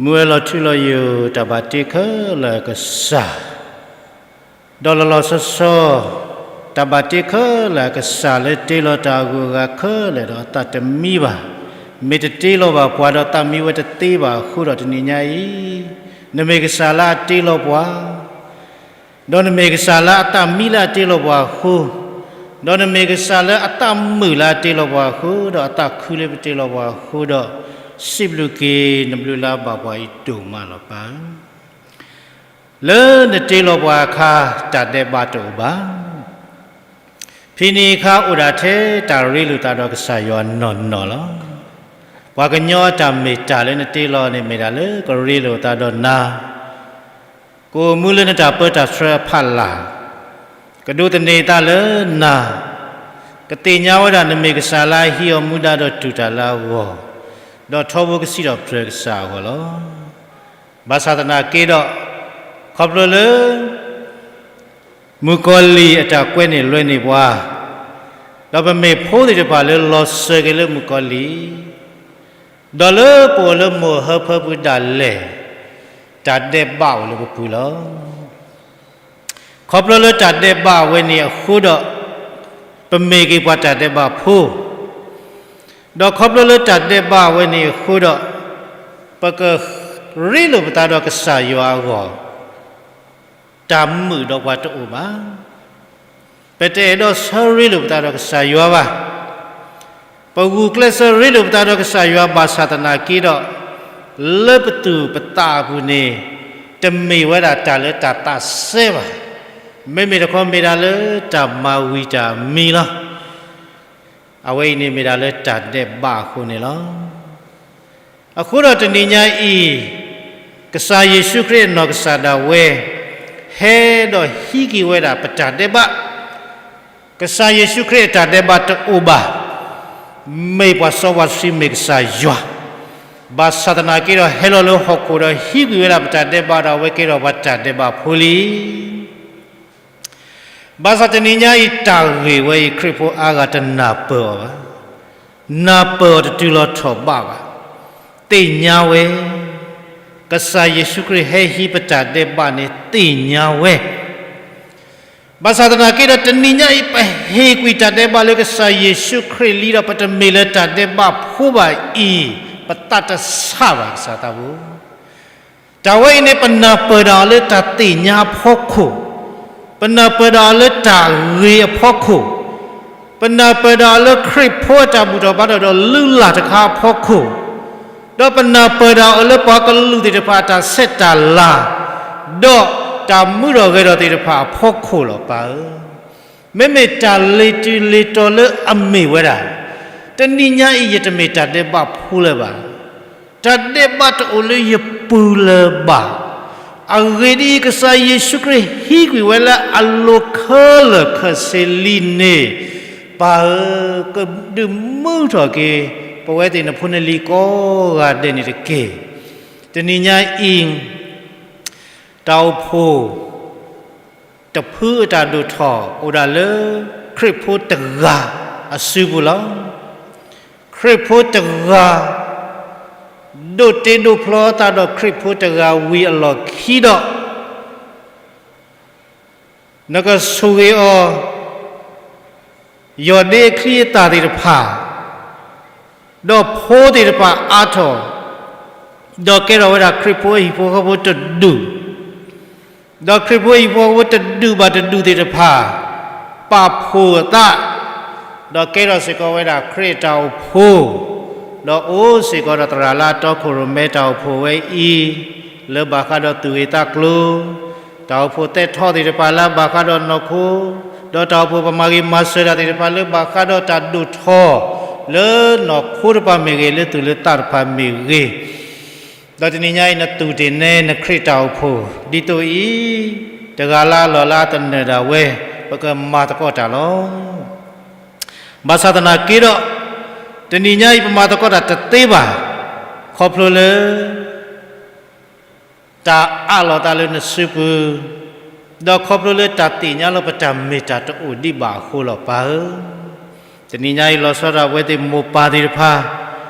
မုၢ်ဝဲလီၤထူလီၤယိာ် တၢ်ဘၣ်တ့ခဲလၢာ်အကစၢ်, ဒီးလီၤလီၤဆီဆီ တၢ်ဘၣ်တ့ခဲလၢာ်အကစၢ်လၢတ့လီၤတၢ်အဂုၤအဂၤခဲလၢာ်ဒီးအသးတမံဘၣ်, မ့ၢ်တတ့လီၤဘၣ်ပှၤဒီးသးမံဝဲတသ့ဘၣ်အဃိဒီးတနံၤညါအံၤ, နမ့ၢ်ကစၢ်လၢအတ့လီၤပှၤ ဒီးနမ့ၢ်ကစၢ်လၢအသးမံလၢအတ့လီၤပှၤအဃိ, ဒီးနမ့ၢ်ကစၢ်လၢအသးမုာ်လၢအတ့လီၤပှၤအဃိ, ဒီးအသးခုလၢပတ့လီၤပှၤအဃိဒီး, စံးဘျုးက့ၤနဘျုးလၢအဘၣ်ပှၤအံၤဒိၣ်မးလီၤပၢ်ဧၢ. လၢနတ့လီၤပှၤအခါ တၢ်ဒဲးဘးတအိၣ်ဘၣ်. ဖဲန့ၣ်အခါအိၣ်ဒၣ်ထဲတၢ်ရ့လိာ်သးဒီးကစၢ်ယွၤနီၢ်နီၢ်လီၤ. ပှၤကညီအတၢ်မ့ၢ်တၢ်လၢနတ့လီၤန့ၣ် မ့ၢ်ဒၣ်လၢကရ့လိာ်သးဒီးနၤ ကအိၣ်မူလၢနတၢ်ပၢတၢ်ဆှၢအဖီလာ်, ကဒိးသန့ၤသးလၢနၤ, ကသ့ၣ်ညါဝဲဒၣ်နမ့ၢ်ကစၢ်လၢအဟံးအီၤမူဒါဒီးတူၢ်တၢ်လၢအဂီၢ်, ဒီးထီဘိကစံးထီၣ်ပတြၢၤကစၢ်အဂီၢ်လီၤ. ဘၣ်ဆၣ်သနာ်က့ဒီး, ခီဖျိလၢ မုၣ်ကီၤလံၢ်အတၢ်ကွဲန့ၢ်လွဲန့ၢ်ပှၤ, ဒီးပမ့ၢ်ဖိသ့ၣ်တဖၣ်လၢလီၤစၢၤက့ၤလၢမုၣ်ကီၤလံၢ်, ဒီးလၢပအိၣ်လၢမိၢ်ဟၢဖၢပူၤဒၣ်လဲာ်, တၢ်ဒဲးဘးအိၣ်လၢပပူၤလီၤ. ခီဖျိလၢတၢ်ဒဲးဘးအဝဲန့ၣ်အဃိဒီး, ပမ့ၢ်က့ၤပှၤတၢ်ဒဲးဘးဖိ, ဒီးခီဖျိလၢတၢ်ဒဲးဘးအဝဲန့ၣ်အဃိဒီး, ပကရ့လိာ်ပသးဒီးကစၢ်ယွၤအဂီၢ်, တၢ်မုာ်ဒီးပှၤတအိၣ်ဘၣ်. ပတအဲၣ်ဒိးဆၢရ့လိာ်ပသးဒီးကစၢ်ယွၤဘၣ်. ပဂုာ်ကျဲးစၢးရ့လိာ်ပသးဒီးကစၢ်ယွၤဘၣ်ဆၣ်သနာ်က့ဒီး, လၢပသူၣ်ပသးအပူၤန့ၣ်, တမ့ၢ်ဝဲဒၣ်တၢ်လၢတၢ်သးစဲဘၣ်. မ့မ့ၢ်တခီမ့ၢ်ဒၣ်လၢတၢ်မၤဝံၤတၢ်မံၤလီၤ. အဝဲအံၤန့ၣ်မ့ၢ်ဒၣ်လၢတၢ်ဒဲးဘးအဃိန့ၣ်လီၤ. အဃိဒီးတနံၤညါအံၤ, ကစၢ်ယ့ၣ်ၡူးခရံာ်အနီၢ်ကစၢ်ဒၣ်ဝဲ, ဟဲဒီးဟံးက့ၤဝဲဒၣ်ပတၢ်ဒဲးဘး, ကစၢ်ယ့ၣ်ၡူးခရံာ်အတၢ်ဒဲးဘးတအိၣ်ဘၣ်. မ့ၢ်ပှၤစီပှၤဆှံမ့ၢ်ကစၢ်ယွၤ, ဘၣ်ဆၣ်သနာ်က့ဒီးဟဲလီၤလၢဟီၣ်ခိၣ်ဒီးဟံးကွံာ်ဝဲဒၣ်ပတၢ်ဒဲးဘးဒီးအဝဲကဲထီၣ်ပှၤတၢ်ဒဲးဘးဖိလံ ဘၣ်ဆၣ်တနံၤညါအံၤတၢ်ဂ့ၢ်ဝဲအံၤခရံာ်ဖိအါဂၤတနၢ်ပၢၢ်အီၤဘၣ်. နၢ်ပၢၢ်အီၤတတုၤလီၤထီၣ်ဘးဘၣ်. သ့ၣ်ညါဝဲ, ကစၢ်ယ့ၣ်ၡူးခရံာ်ဟဲဟံးပတၢ်ဒဲးဘးန့ၣ်သ့ၣ်ညါဝဲ. ဘၣ်ဆၣ်သနာ်က့ဒီးတနံၤညါအံၤပဟ့ၣ်ကွံာ်တၢ်ဒဲးဘးလၢကစၢ်ယ့ၣ်ၡူးခရံာ်လံဒီးပတမ့ၢ်လၢတၢ်ဒဲးဘးဖိဘၣ်အံၤ, ပသးတဆးဘၣ်ကစၢ်သးဘိ တၢ်ဝဲအံၤန့ၣ် ပနၢ်ပၢၢ်ဒၣ်အီၤလၢတၢ်သ့ၣ်ညါအဖီခိၣ်, ပနၢ်ပၢၢ်ဒၣ်အီၤလၢတၢ်ဂ့ၤအဖီခိၣ်, ပနၢ်ပၢၢ်ဒၣ်အီၤလၢခရံာ်ဖိအတၢ်ဘူၣ်ထီၣ်ဘါထီၣ်ဒီးလုၢ်လၢ်တခါအဖီခိၣ်, ဒီးပနၢ်ပၢၢ်ဒၣ်အီၤလၢပှၤကလုာ်သ့ၣ်တဖၣ်အတၢ်ဆဲးတၢ်လၤ, ဒီးတၢ်မူထီၣ်ဂဲၤထီၣ်သ့ၣ်တဖၣ်အဖီခိၣ်လီၤပၢ်ဧၢ. မ့မ့ၢ်တၢ်လ့ၤတုၤလ့ၤတီၤလၢအမ့ၢ်ဝဲဒၣ်, တနံၤညါအံၤယတမ့ၢ်တၢ်ဒဲးဘးဖိလၢၤဘၣ်. တၢ်ဒဲးဘးတအိၣ်လၢယပူၤလၢၤဘၣ်. အဂ့ၢ်ဒ်အံၤ, ကစၢ်ယ့ၣ်ၡူးခရံာ်ဟံးကွံာ်ဝဲလၢအလိၤခဲလၢာ်ခဲဆ့လံန့ၣ်, ပၢ်ဧၢ, ကဒုးမုာ်ထီၣ်က့ၤ ပဝဲသ့ၣ်နဖိနလံၤကိးဂၤဒဲးန့ၣ်တက့ၢ်. တနံၤညါအံၤ, တၢ်အိၣ်ဖှိၣ် တဖုအတၢ်ဒိၣ်ထီၣ်အိၣ်ဒၣ်လၢ ခရံာ်ဖိတဂၤအစုပူၤလီၤ. ခရံာ်ဖိတဂၤ ဒိးတ့ဒိးဖျီအသးဒီးခရံာ်ဖိတဂၤဝံၤအလီၢ်ခံဒီး, နကဆိၣ်ဂ့ၤအီၤ ယီၢ်ဒ့အချံအသၣ်သ့ၣ်တဖၣ်, ဒီးဖိသ့ၣ်တဖၣ်အါထီၣ်, ဒီးကဲထီၣ်ဝဲဒၣ်ခရံာ်ဖိအဟံၣ်ဖိဃီဖိတဒူၣ်, ဒီးခရံာ်ဖိအဟံၣ်ဖိဃီဖိတဒူၣ်ဘၣ်တဒူၣ်သ့ၣ်တဖၣ် ပာ်ဖှိၣ်အသး, ဒီးကဲထီၣ်စ့ၢ်ကီးဝဲဒၣ်ခရံာ်အတၢ်အိၣ်ဖှိၣ်, ဒီးအိၣ်စ့ၢ်ကီးဒီးသရၣ်လၢအတီခိၣ်ရိၣ်မဲတၢ်အိၣ်ဖှိၣ်ဝဲအံၤ, လၢဘၣ်ဃးဒီးသူၣ်ဂ့ၤသးကျိၤ, တၢ်အိၣ်ဖှိၣ်သဲထီၣ်သ့ၣ်တဖၣ်လၢအဘၣ်ဃးဒီးနီၢ်ခိ, ဒီးတၢ်အိၣ်ဖှိၣ်ပမၤဂ့ၤမၤစၢၤတၢ်သ့ၣ်တဖၣ်လၢဘၣ်ဃးဒီးတၢ်ဒိၣ်ထီၣ် လၢနီၢ်ခိတဖၣ်မ့ၢ်ဂ့ၤ, လၢသူၣ်လၢသးတဖၣ်မ့ၢ်ဂ့ၤ, ဒီးတနံၤညါအံၤနသူၣ်တ့ၢ်နဲနခရံာ်တၢ်အိၣ်ဖှိၣ် ဒ်သိးအံၤ, တဂၤလၢအလီၢ်လၢအသနၢၣ်ဒၣ်ဝဲ, ပကမၤသကိးတၢ်လီၤ. ဘၣ်ဆၣ်သနာ်က့ဒီး, တနံၤညါအံၤပမၤသကိးတၢ်တသ့ဘၣ်, ခီဖျိလၢ တၢ်အးလီၤသးလၢနစုပူၤ, ဒီးခီဖျိလၢတၢ်သ့ၣ်ညါလီၤပတၢ်မ့ၢ်တၢ်တအိၣ်ဒံးဘၣ်အဃိလီၤပၢ်ဧၢ. တနံၤညါအံၤလီၤဆီဒၣ်တၢ် ပဝဲသ့ၣ်မိၢ်ပၢ်သ့ၣ်တဖၣ်,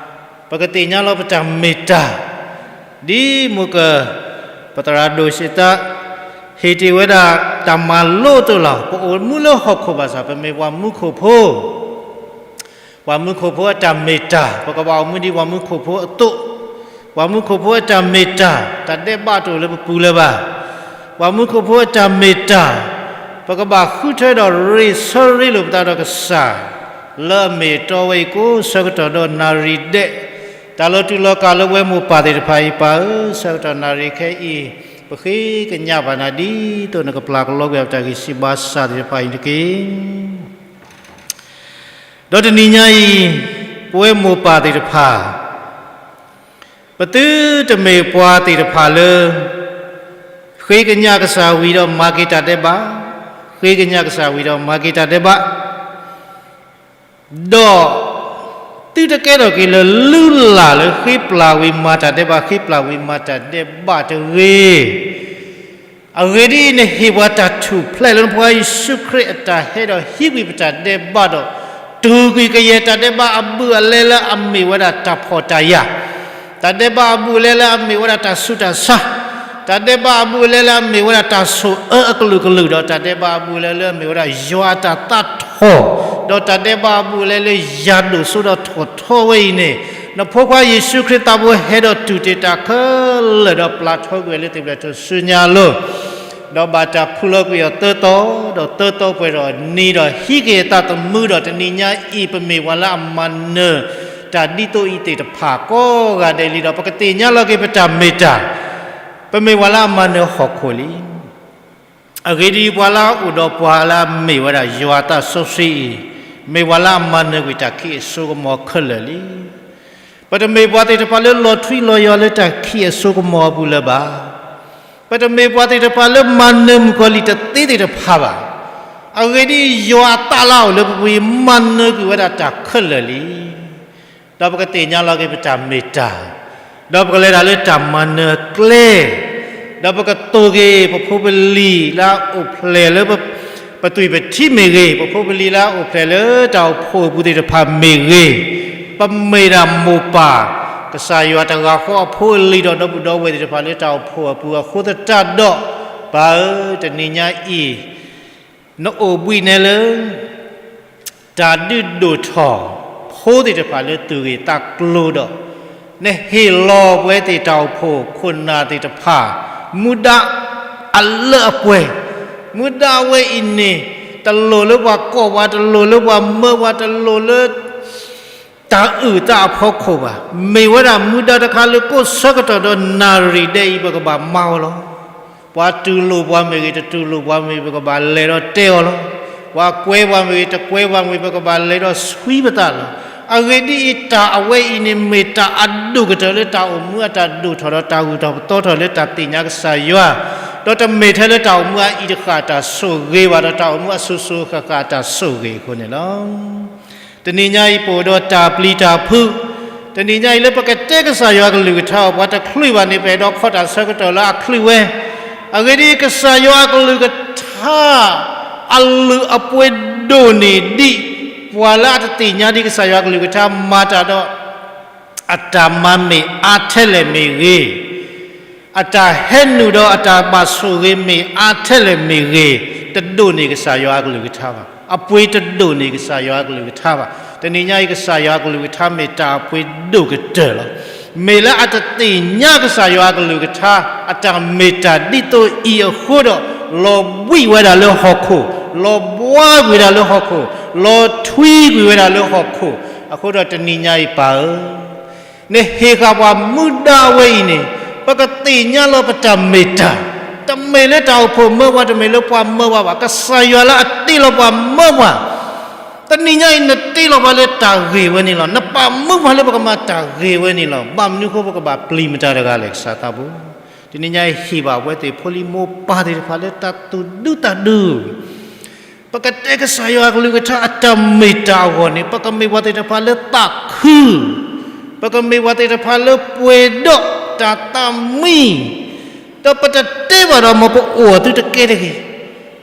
ပကသ့ၣ်ညါလီၤပတၢ်မ့ၢ်တၢ်, ဒ်မိၢ်ကၢၢ် ပသရၣ်ဒိၣ်စံးတၢ် ဟ့ၣ်တ့ၢ်ဝဲဒၣ်တၢ်မၤလိအသိးလီၤ. ပအိၣ်မူလၢဟီၣ်ခိၣ်ဘၣ်ဆၣ် ပမ့ၢ်ပှၤမူခိၣ်ဖိ ပှၤမူခိၣ်ဖိအတၢ်မ့ၢ်တၢ် ပကဘၣ်အိၣ်မူဒ်ပှၤမူခိၣ်ဖိအသိး, ပှၤမူခိၣ်ဖိအတၢ်မ့ၢ်တၢ် တၢ်ဒဲးဘးတအိၣ်လၢပပူၤလၢၤဘၣ်. ပှၤမူခိၣ်ဖိအတၢ်မ့ၢ်တၢ် ပကဘၣ်ဃုထၢဒီးရ့ၣ်ဆၢရ့လိာ်ပသးဒီးကစၢ် လၢအမ့ၢ်အတီဝဲအံၤ ကိးဆၢကတီၢ်ဒီးနၣ်ရံၣ်ဒဲး, တၢ်လီၤတူာ်လီၤကာ်လၢပဝဲမိၢ်ပၢ်သ့ၣ်တဖၣ်အံၤ ပၢ်ဧၢ, ဆၢကတီၢ်နၣ်ရံၣ်ခဲအံၤ ပဃ့ကညးဘၣ်နၤဒ်သိးနကပျၢ်ကလီကွံာ်အီၤ ပတၢ်ဂံၢ်စၢ်ဘါစၢ်သ့ၣ်တဖၣ်အံၤတက့ၢ်. ဒီးတနံၤညါအံၤ ပဝဲမိၢ်ပၢ်သ့ၣ်တဖၣ် ပသုတမ့ၢ်ပှၤသ့ၣ်တဖၣ်လၢ ဃ့ကညးကစၢ်ဝံၤဒီးမၤက့ၤတၢ်ဒဲးဘး, ဃ့ကညးကစၢ်ဝံၤဒီးမၤက့ၤတၢ်ဒဲးဘး, ဒီးသုတကဲထီၣ်က့ၤလၢလုၢ်လၢ်လၢဃ့ပျၢ်ဝံၤမၤတၢ်ဒဲးဘး, ဃ့ပျၢ်ဝံၤမၤတၢ်ဒဲးဘးတဂ့ၤ. အဂ့ၢ်ဒ်အံၤ နဟ့ၣ်ပှၤတၢ်ထူၣ်ဖျဲးလၢနဖိခွါယ့ၣ်ၡူးခရံာ်အတၢ်ဟဲဒီးဟံးကွံာ်ပတၢ်ဒဲးဘးဒီး တူၢ်ကွံာ်ကယဲၢ်တၢ်ဒဲးဘးအဘူးအလဲလၢအမ့ၢ်ဝဲဒၣ်တၢ်ဖှီၣ်တၢ်ယာ်, တၢ်ဒဲးဘးအဘူးအလဲလၢအမ့ၢ်ဝဲဒၣ်တၢ်ဆူးတၢ်ဆါ, တၢ်ဒဲးဘးအဘူးအလဲလၢအမ့ၢ်ဝဲဒၣ်တၢ်ဆိၣ်အၢအကလုာ်ကလုာ် ဒီးတၢ်ဒဲးဘးအဘူးအလဲလၢအမ့ၢ်ဝဲဒၣ်ယွၤအတၢ်သးထီၣ်, ဒီးတၢ်ဒဲးဘးအဘူးအလဲလၢယၤဒိၣ်စိဒီးထီၣ်ထီဝဲအံၤန့ၣ် နဖိခွါယ့ၣ်ၡူးခရံာ်သးဘိဟဲဒီးတူၢ်တ့ၢ်တၢ်ခဲလၢာ်ဒီးပျၢ်ထီကွံာ်လၢသ့ၣ်ဖျဲၣ်ထူၣ်စုညါအလိၤ ဒီးဘၣ်တၢ်ဖုလီၤကွံာ်အီၤသၢသီ, ဒီးသၢသီပှဲၤဒီးနံၤဒီးဟံးက့ၤအသးသမူဒီး တနံၤညါအံၤ ပမ့ၢ်ပှၤလၢအမၤနၢၤတၢ်ဒ်သိးအံၤသ့ၣ်တဖၣ်ကိးဂၤဒဲးလံဒီး ပကသ့ၣ်ညါလီၤက့ၤပတၢ်မ့ၢ်တၢ်, ပမ့ၢ်ပှၤလၢအမၤနၢၤဟီၣ်ခိၣ်လံ. အဂ့ၢ်ဒ်အံၤ, ပှၤလၢအအိၣ်ဒီးပှၤလၢအမ့ၢ်ဝဲဒၣ်ယွၤအသးစီဆှံအံၤ, မ့ၢ်ပှၤလၢအမၤနၢၤကွံာ်တၢ်ခံးအစိကမီၤခဲလၢာ်လံ. ပတမ့ၢ်ပှၤသ့ၣ်တဖၣ်လၢလီၤထွံလီၤယွၤလၢတၢ်ခံးအစိကမီၤအပူၤလၢၤဘၣ်. ပတမ့ၢ်ပှၤသ့ၣ်တဖၣ်လၢမၤနၢၤမုၣ်ကီၤလံၢ်တသ့သ့ၣ်တဖၣ်ဘၣ်. အဂ့ၢ်ဒ်အံၤ, ယွၤအသးလၢအအိၣ်လၢပပူၤအံၤ မၤနၢၤကွံာ်ဝဲဒၣ်တၢ်ခဲလၢာ်လံ. ဒီးပကသ့ၣ်ညါလီၤက့ၤပတၢ်မ့ၢ်တၢ်, ဒီးပကလဲၤတၢ်လၢတၢ်မၤနၢၤအကျဲ, ဒီးပကသိၣ်က့ၤပဖိပလံၤလၢအအိၣ်ဖျဲၣ်လၢ ပသွံၣ်ပထံမ့ၢ်ဂ့ၤ, ပဖိပလံၤလၢအအိၣ်ဖျဲၣ်လၢတၢ်အိၣ်ဖှိၣ်အပူၤသ့ၣ်တဖၣ်မ့ၢ်ဂ့ၤ, ပမ့ၢ်ဒၣ်မိၢ်ပၢ် ကစၢ်ယွၤတဂၤဃီအဖိအလံၤဒီးဒီပုၢ်ဒီဝဲၢ်သ့ၣ်တဖၣ်လၢတၢ်အိၣ်ဖှိၣ်အပူၤအဃိသတးဒီး, ပၢ်ဧၢ, တနံၤညါအံၤ နအိၣ်ဘှံးနဲလၢ တၢ်ဒုးဒိၣ်ထီၣ် ဖိသ့ၣ်တဖၣ်လၢသူၣ်ဂ့ၤသးကျိၤဒီး, နဟ့ၣ်လီၤပဝဲသ့ၣ်တၢ်အိၣ်ဖှိၣ်ခိၣ်နၢ်သ့ၣ်တဖၣ် မူဒါအလၢအပှဲၤ, မူဒါဝဲအံၤန့ၣ် တလိၣ်လၢပှၤကိးပှၤ, တလိၣ်လၢပှၤမၢပှၤ, တလိၣ်လၢ တၢ်အုၣ်သးအဖီခိၣ်ဘၣ်. မ့ၢ်ဝဲဒၣ်မူဒါတခါလၢကိးဆၢကတီၢ်ဒီးနၣ်ရံၣ်ဒဲးအံၤ ပကဘၣ်မၤအီၤလီၤ. ပှၤတူၢ်လိာ်ပှၤမ့ၢ်ဂ့ၤ, တတူၢ်လိာ်ပှၤမ့ၢ်ဂ့ၤ, ပကဘၣ်လဲၤဒီးတဲအီၤလီၤ. ပှၤကွဲပှၤမ့ၢ်ဂ့ၤ, တကွဲပှၤမ့ၢ်ဂ့ၤ, ပကဘၣ်လဲၤဒီးဆှံပသးလီၤ. အဂ့ၢ်ဒ်အံၤ, တၢ်အဝဲအံၤန့ၣ် မ့ၢ်တၢ်အဒိၣ်ကတၢၢ်လၢတၢ်အိၣ်မူအတၢ်ဒိၣ်ထီၣ်ဒီးတၢ်ဂုၤထီၣ်ပသီထီၣ်လၢတၢ်သ့ၣ်ညါကစၢ်ယွၤ, ဒီးတမ့ၢ်ထဲလၢတၢ်အိၣ်မူအအံၤတဃၣ်အတၢ်ဆိၣ်ဂ့ၤဘၣ်ဒီး တၢ်အိၣ်မူအစိၤစိၤအဃၣ်ဃၣ်အတၢ်ဆိၣ်ဂ့ၤအဃိန့ၣ်လီၤ. တနံၤညါအံၤ ပအိၣ်ဒီးတၢ်ပျံၤတၢ်ဖုး, တနံၤညါအံၤလၢပကတဲကစၢ်ယွၤအကလုၢ်ကထါအီၤ ပှၤတချုးဘၣ်န့ၣ် ပအဲၣ်ဒိးခီၣ်တၢ်ဆၢကတီၢ်လၢအချုးဝဲ. အဂ့ၢ်ဒ်အံၤ, ကစၢ်ယွၤအကလုၢ်ကထါ အလုၢ်အပှ့ၤဒိၣ်န့ၢ်ဒံး ပှၤလၢအတသ့ၣ်ညါဒံးကစၢ်ယွၤအကလုၢ်ကထါ မၤတၢ်ဒီး အတၢ်မၤမ့ၢ်အါထဲလဲၣ်မ့ၢ်ဂ့ၤ, အတၢ်ဟဲနုာ်ဒီးအတၢ်ဘၣ်ဆိၣ်ဂ့ၤမ့ၢ်အါထဲလဲၣ်မ့ၢ်ဂ့ၤ, တဒိၣ်န့ၢ်ကစၢ်ယွၤအကလုၢ်ကထါဘၣ်. အပှ့ၤတဒိၣ်န့ၢ်ကစၢ်ယွၤအကလုၢ်ကထါဘၣ်. တနံၤညါအံၤ ကစၢ်ယွၤအကလုၢ်ကထါမ့ၢ်တၢ်အပှ့ၤဒိၣ်ကတၢၢ်လီၤ. မ့ၢ်လၢအတသ့ၣ်ညါကစၢ်ယွၤအကလုၢ်ကထါ အတၢ်မ့ၢ်တၢ်ဒ်သိးအံၤအဃိဒီး လီၤဘှံးဝဲဒၣ်လၢဟီၣ်ခိၣ်, လီၤဘှါကွံာ်ဝဲဒၣ်လၢဟီၣ်ခိၣ်, လီၤထွံကွံာ်ဝဲဒၣ်လၢဟီၣ်ခိၣ်, အဃိဒီးတနံၤညါအံၤပၢ်ဧၢ နဟ့ၣ်ဃာ်ပှၤမူဒါဝဲအံၤန့ၣ် ပကသ့ၣ်ညါလီၤပတၢ်မ့ၢ်တၢ်, တမ့ၢ်လၢတၢ်အိၣ်ဖှိၣ်မၢပှၤ, တမ့ၢ်လၢပှၤမၢပှၤဘၣ်, ကစၢ်ယွၤလၢအတ့လီၤပှၤမၢပှၤ, တနံၤညါအံၤ နတ့လီၤပှၤလၢတၢ်ဂ့ၤဝဲန့ၣ်လီၤ. နပာ်မူပှၤလၢပကမၤတၢ်ဂ့ၤဝဲန့ၣ်လီၤ. ဘၣ်မနုၤအဃိ ပကဘၣ်ပျံၤမတၤတဂၤလဲၣ် ကစၢ်သးဘိ. တနံၤညါအံၤဟ့ၣ်ဘၣ်ပဝဲသ့ၣ်ဖိလံၤမိၢ်ပၢ်သ့ၣ်တဖၣ်လၢ တၢ်သူၣ်ဒူသးဒူ ပကတဲကစၢ်ယွၤအကလုၢ်ကထါအတၢ်မ့ၢ်တၢ်အဂီၢ်န့ၣ် ပကမ့ၢ်ပှၤသ့ၣ်တဖၣ်လၢသးခု, ပကမ့ၢ်ပှၤသ့ၣ်တဖၣ်လၢပှဲၤဒီးတၢ်သးမံ, ဒီးပတတဲဘၣ်ဒီး မ်ပအိၣ်အသုတကဲတဂ့ၤ,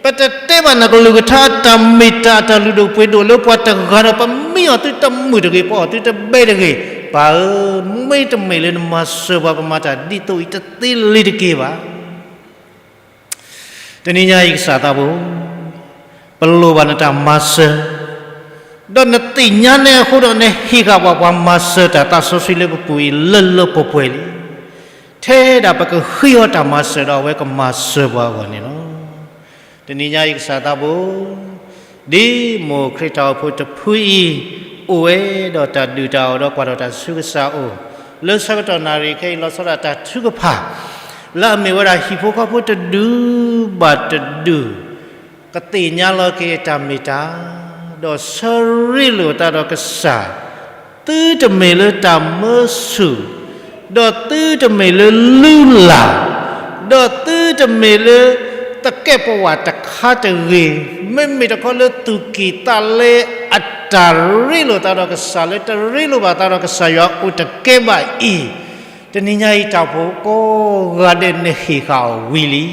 ပတတဲ တဲဘၣ်နကလုၢ်ကထါအတၢ်မ့ၢ်တၢ်အတၢ်လုၢ်ဒိၣ်ပှ့ၤဒိၣ်လၢပှၤတဂၤဒီး ပမံအီၤသုတမုာ်တဂ့ၤ, ပအီၣ်သုတဘဲတဂ့ၤ, ပၢ်ဧၢ, မ့တမ့ၢ်လၢနမၤစၢၤပှၤပမၤတၢ်ဒ်သိးအံၤတသ့လၢၤတက့ၢ်ဘၣ်. တနံၤညါအံၤကစၢ်သးဘိ, ပလိၣ်ဘၣ်နတၢ်မၤစၢၤ, ဒီးနသ့ၣ်ညါနဲအဃိဒီး နဟ့ၣ်ဃာ်ပှၤပှၤမၤစၢၤတၢ်သးစီဆှံလၢပပူၤအံၤလၢလၢပှဲၤပှဲၤလံ. ထဲဒၣ်ပကဃ့အီၤတၢ်မၤစၢၤဒီးအဝဲကမၤစၢၤပှၤအဂီၢ်န့ၣ်လီၤ. တနံၤညါအံၤကစၢ်သးဘိ, ဒ်မိၢ်ခရံာ်တၢ်အိၣ်ဖှိၣ်တဖုအံၤ အိၣ်ဝဲဒီးတၢ်ဒုၣ်တၢ်အီၣ်ဒီးကွၢ်ထီၣ်တၢ်ဆူကစၢ်အအိၣ်, လၢဆၢကတီၢ်နၣ်ရံၣ်ခဲအံၤ လီၤဆီဒၣ်တၢ်ထုကဖၣ် လၢအမ့ၢ်ဝဲဒၣ်ဟံၣ်ဖိဃီဖိတဒူၣ်ဘၣ်တဒူၣ် ကသ့ၣ်ညါလီၤက့ၤအတၢ်မ့ၢ်တၢ်, ဒီးဆၢရ့လိာ်အသးဒီးကစၢ်, သုတမ့ၢ်လၢတၢ်မၢဆူၣ်, ဒီးသုတမ့ၢ်လၢလုၢ်လၢ်, ဒီးသုတမ့ၢ်လၢ သကဲးပဝးတခါတဂ့ၤ, မ့မ့ၢ်တခီလၢသူၣ်ကံၢ်သးလဲအတၢ်ရ့လိာ်သးဒီးကစၢ် လၢတရ့လိာ်ဘၣ်သးဒီးကစၢ်ယွၤအိၣ်တကဲဘၣ်အံၤ, တနံၤညါအံၤတၢ်အိၣ်ဖှိၣ်ကိးဂၤဒဲးနဟ့ၣ်ဃာ်အီၤဝံၤလံ.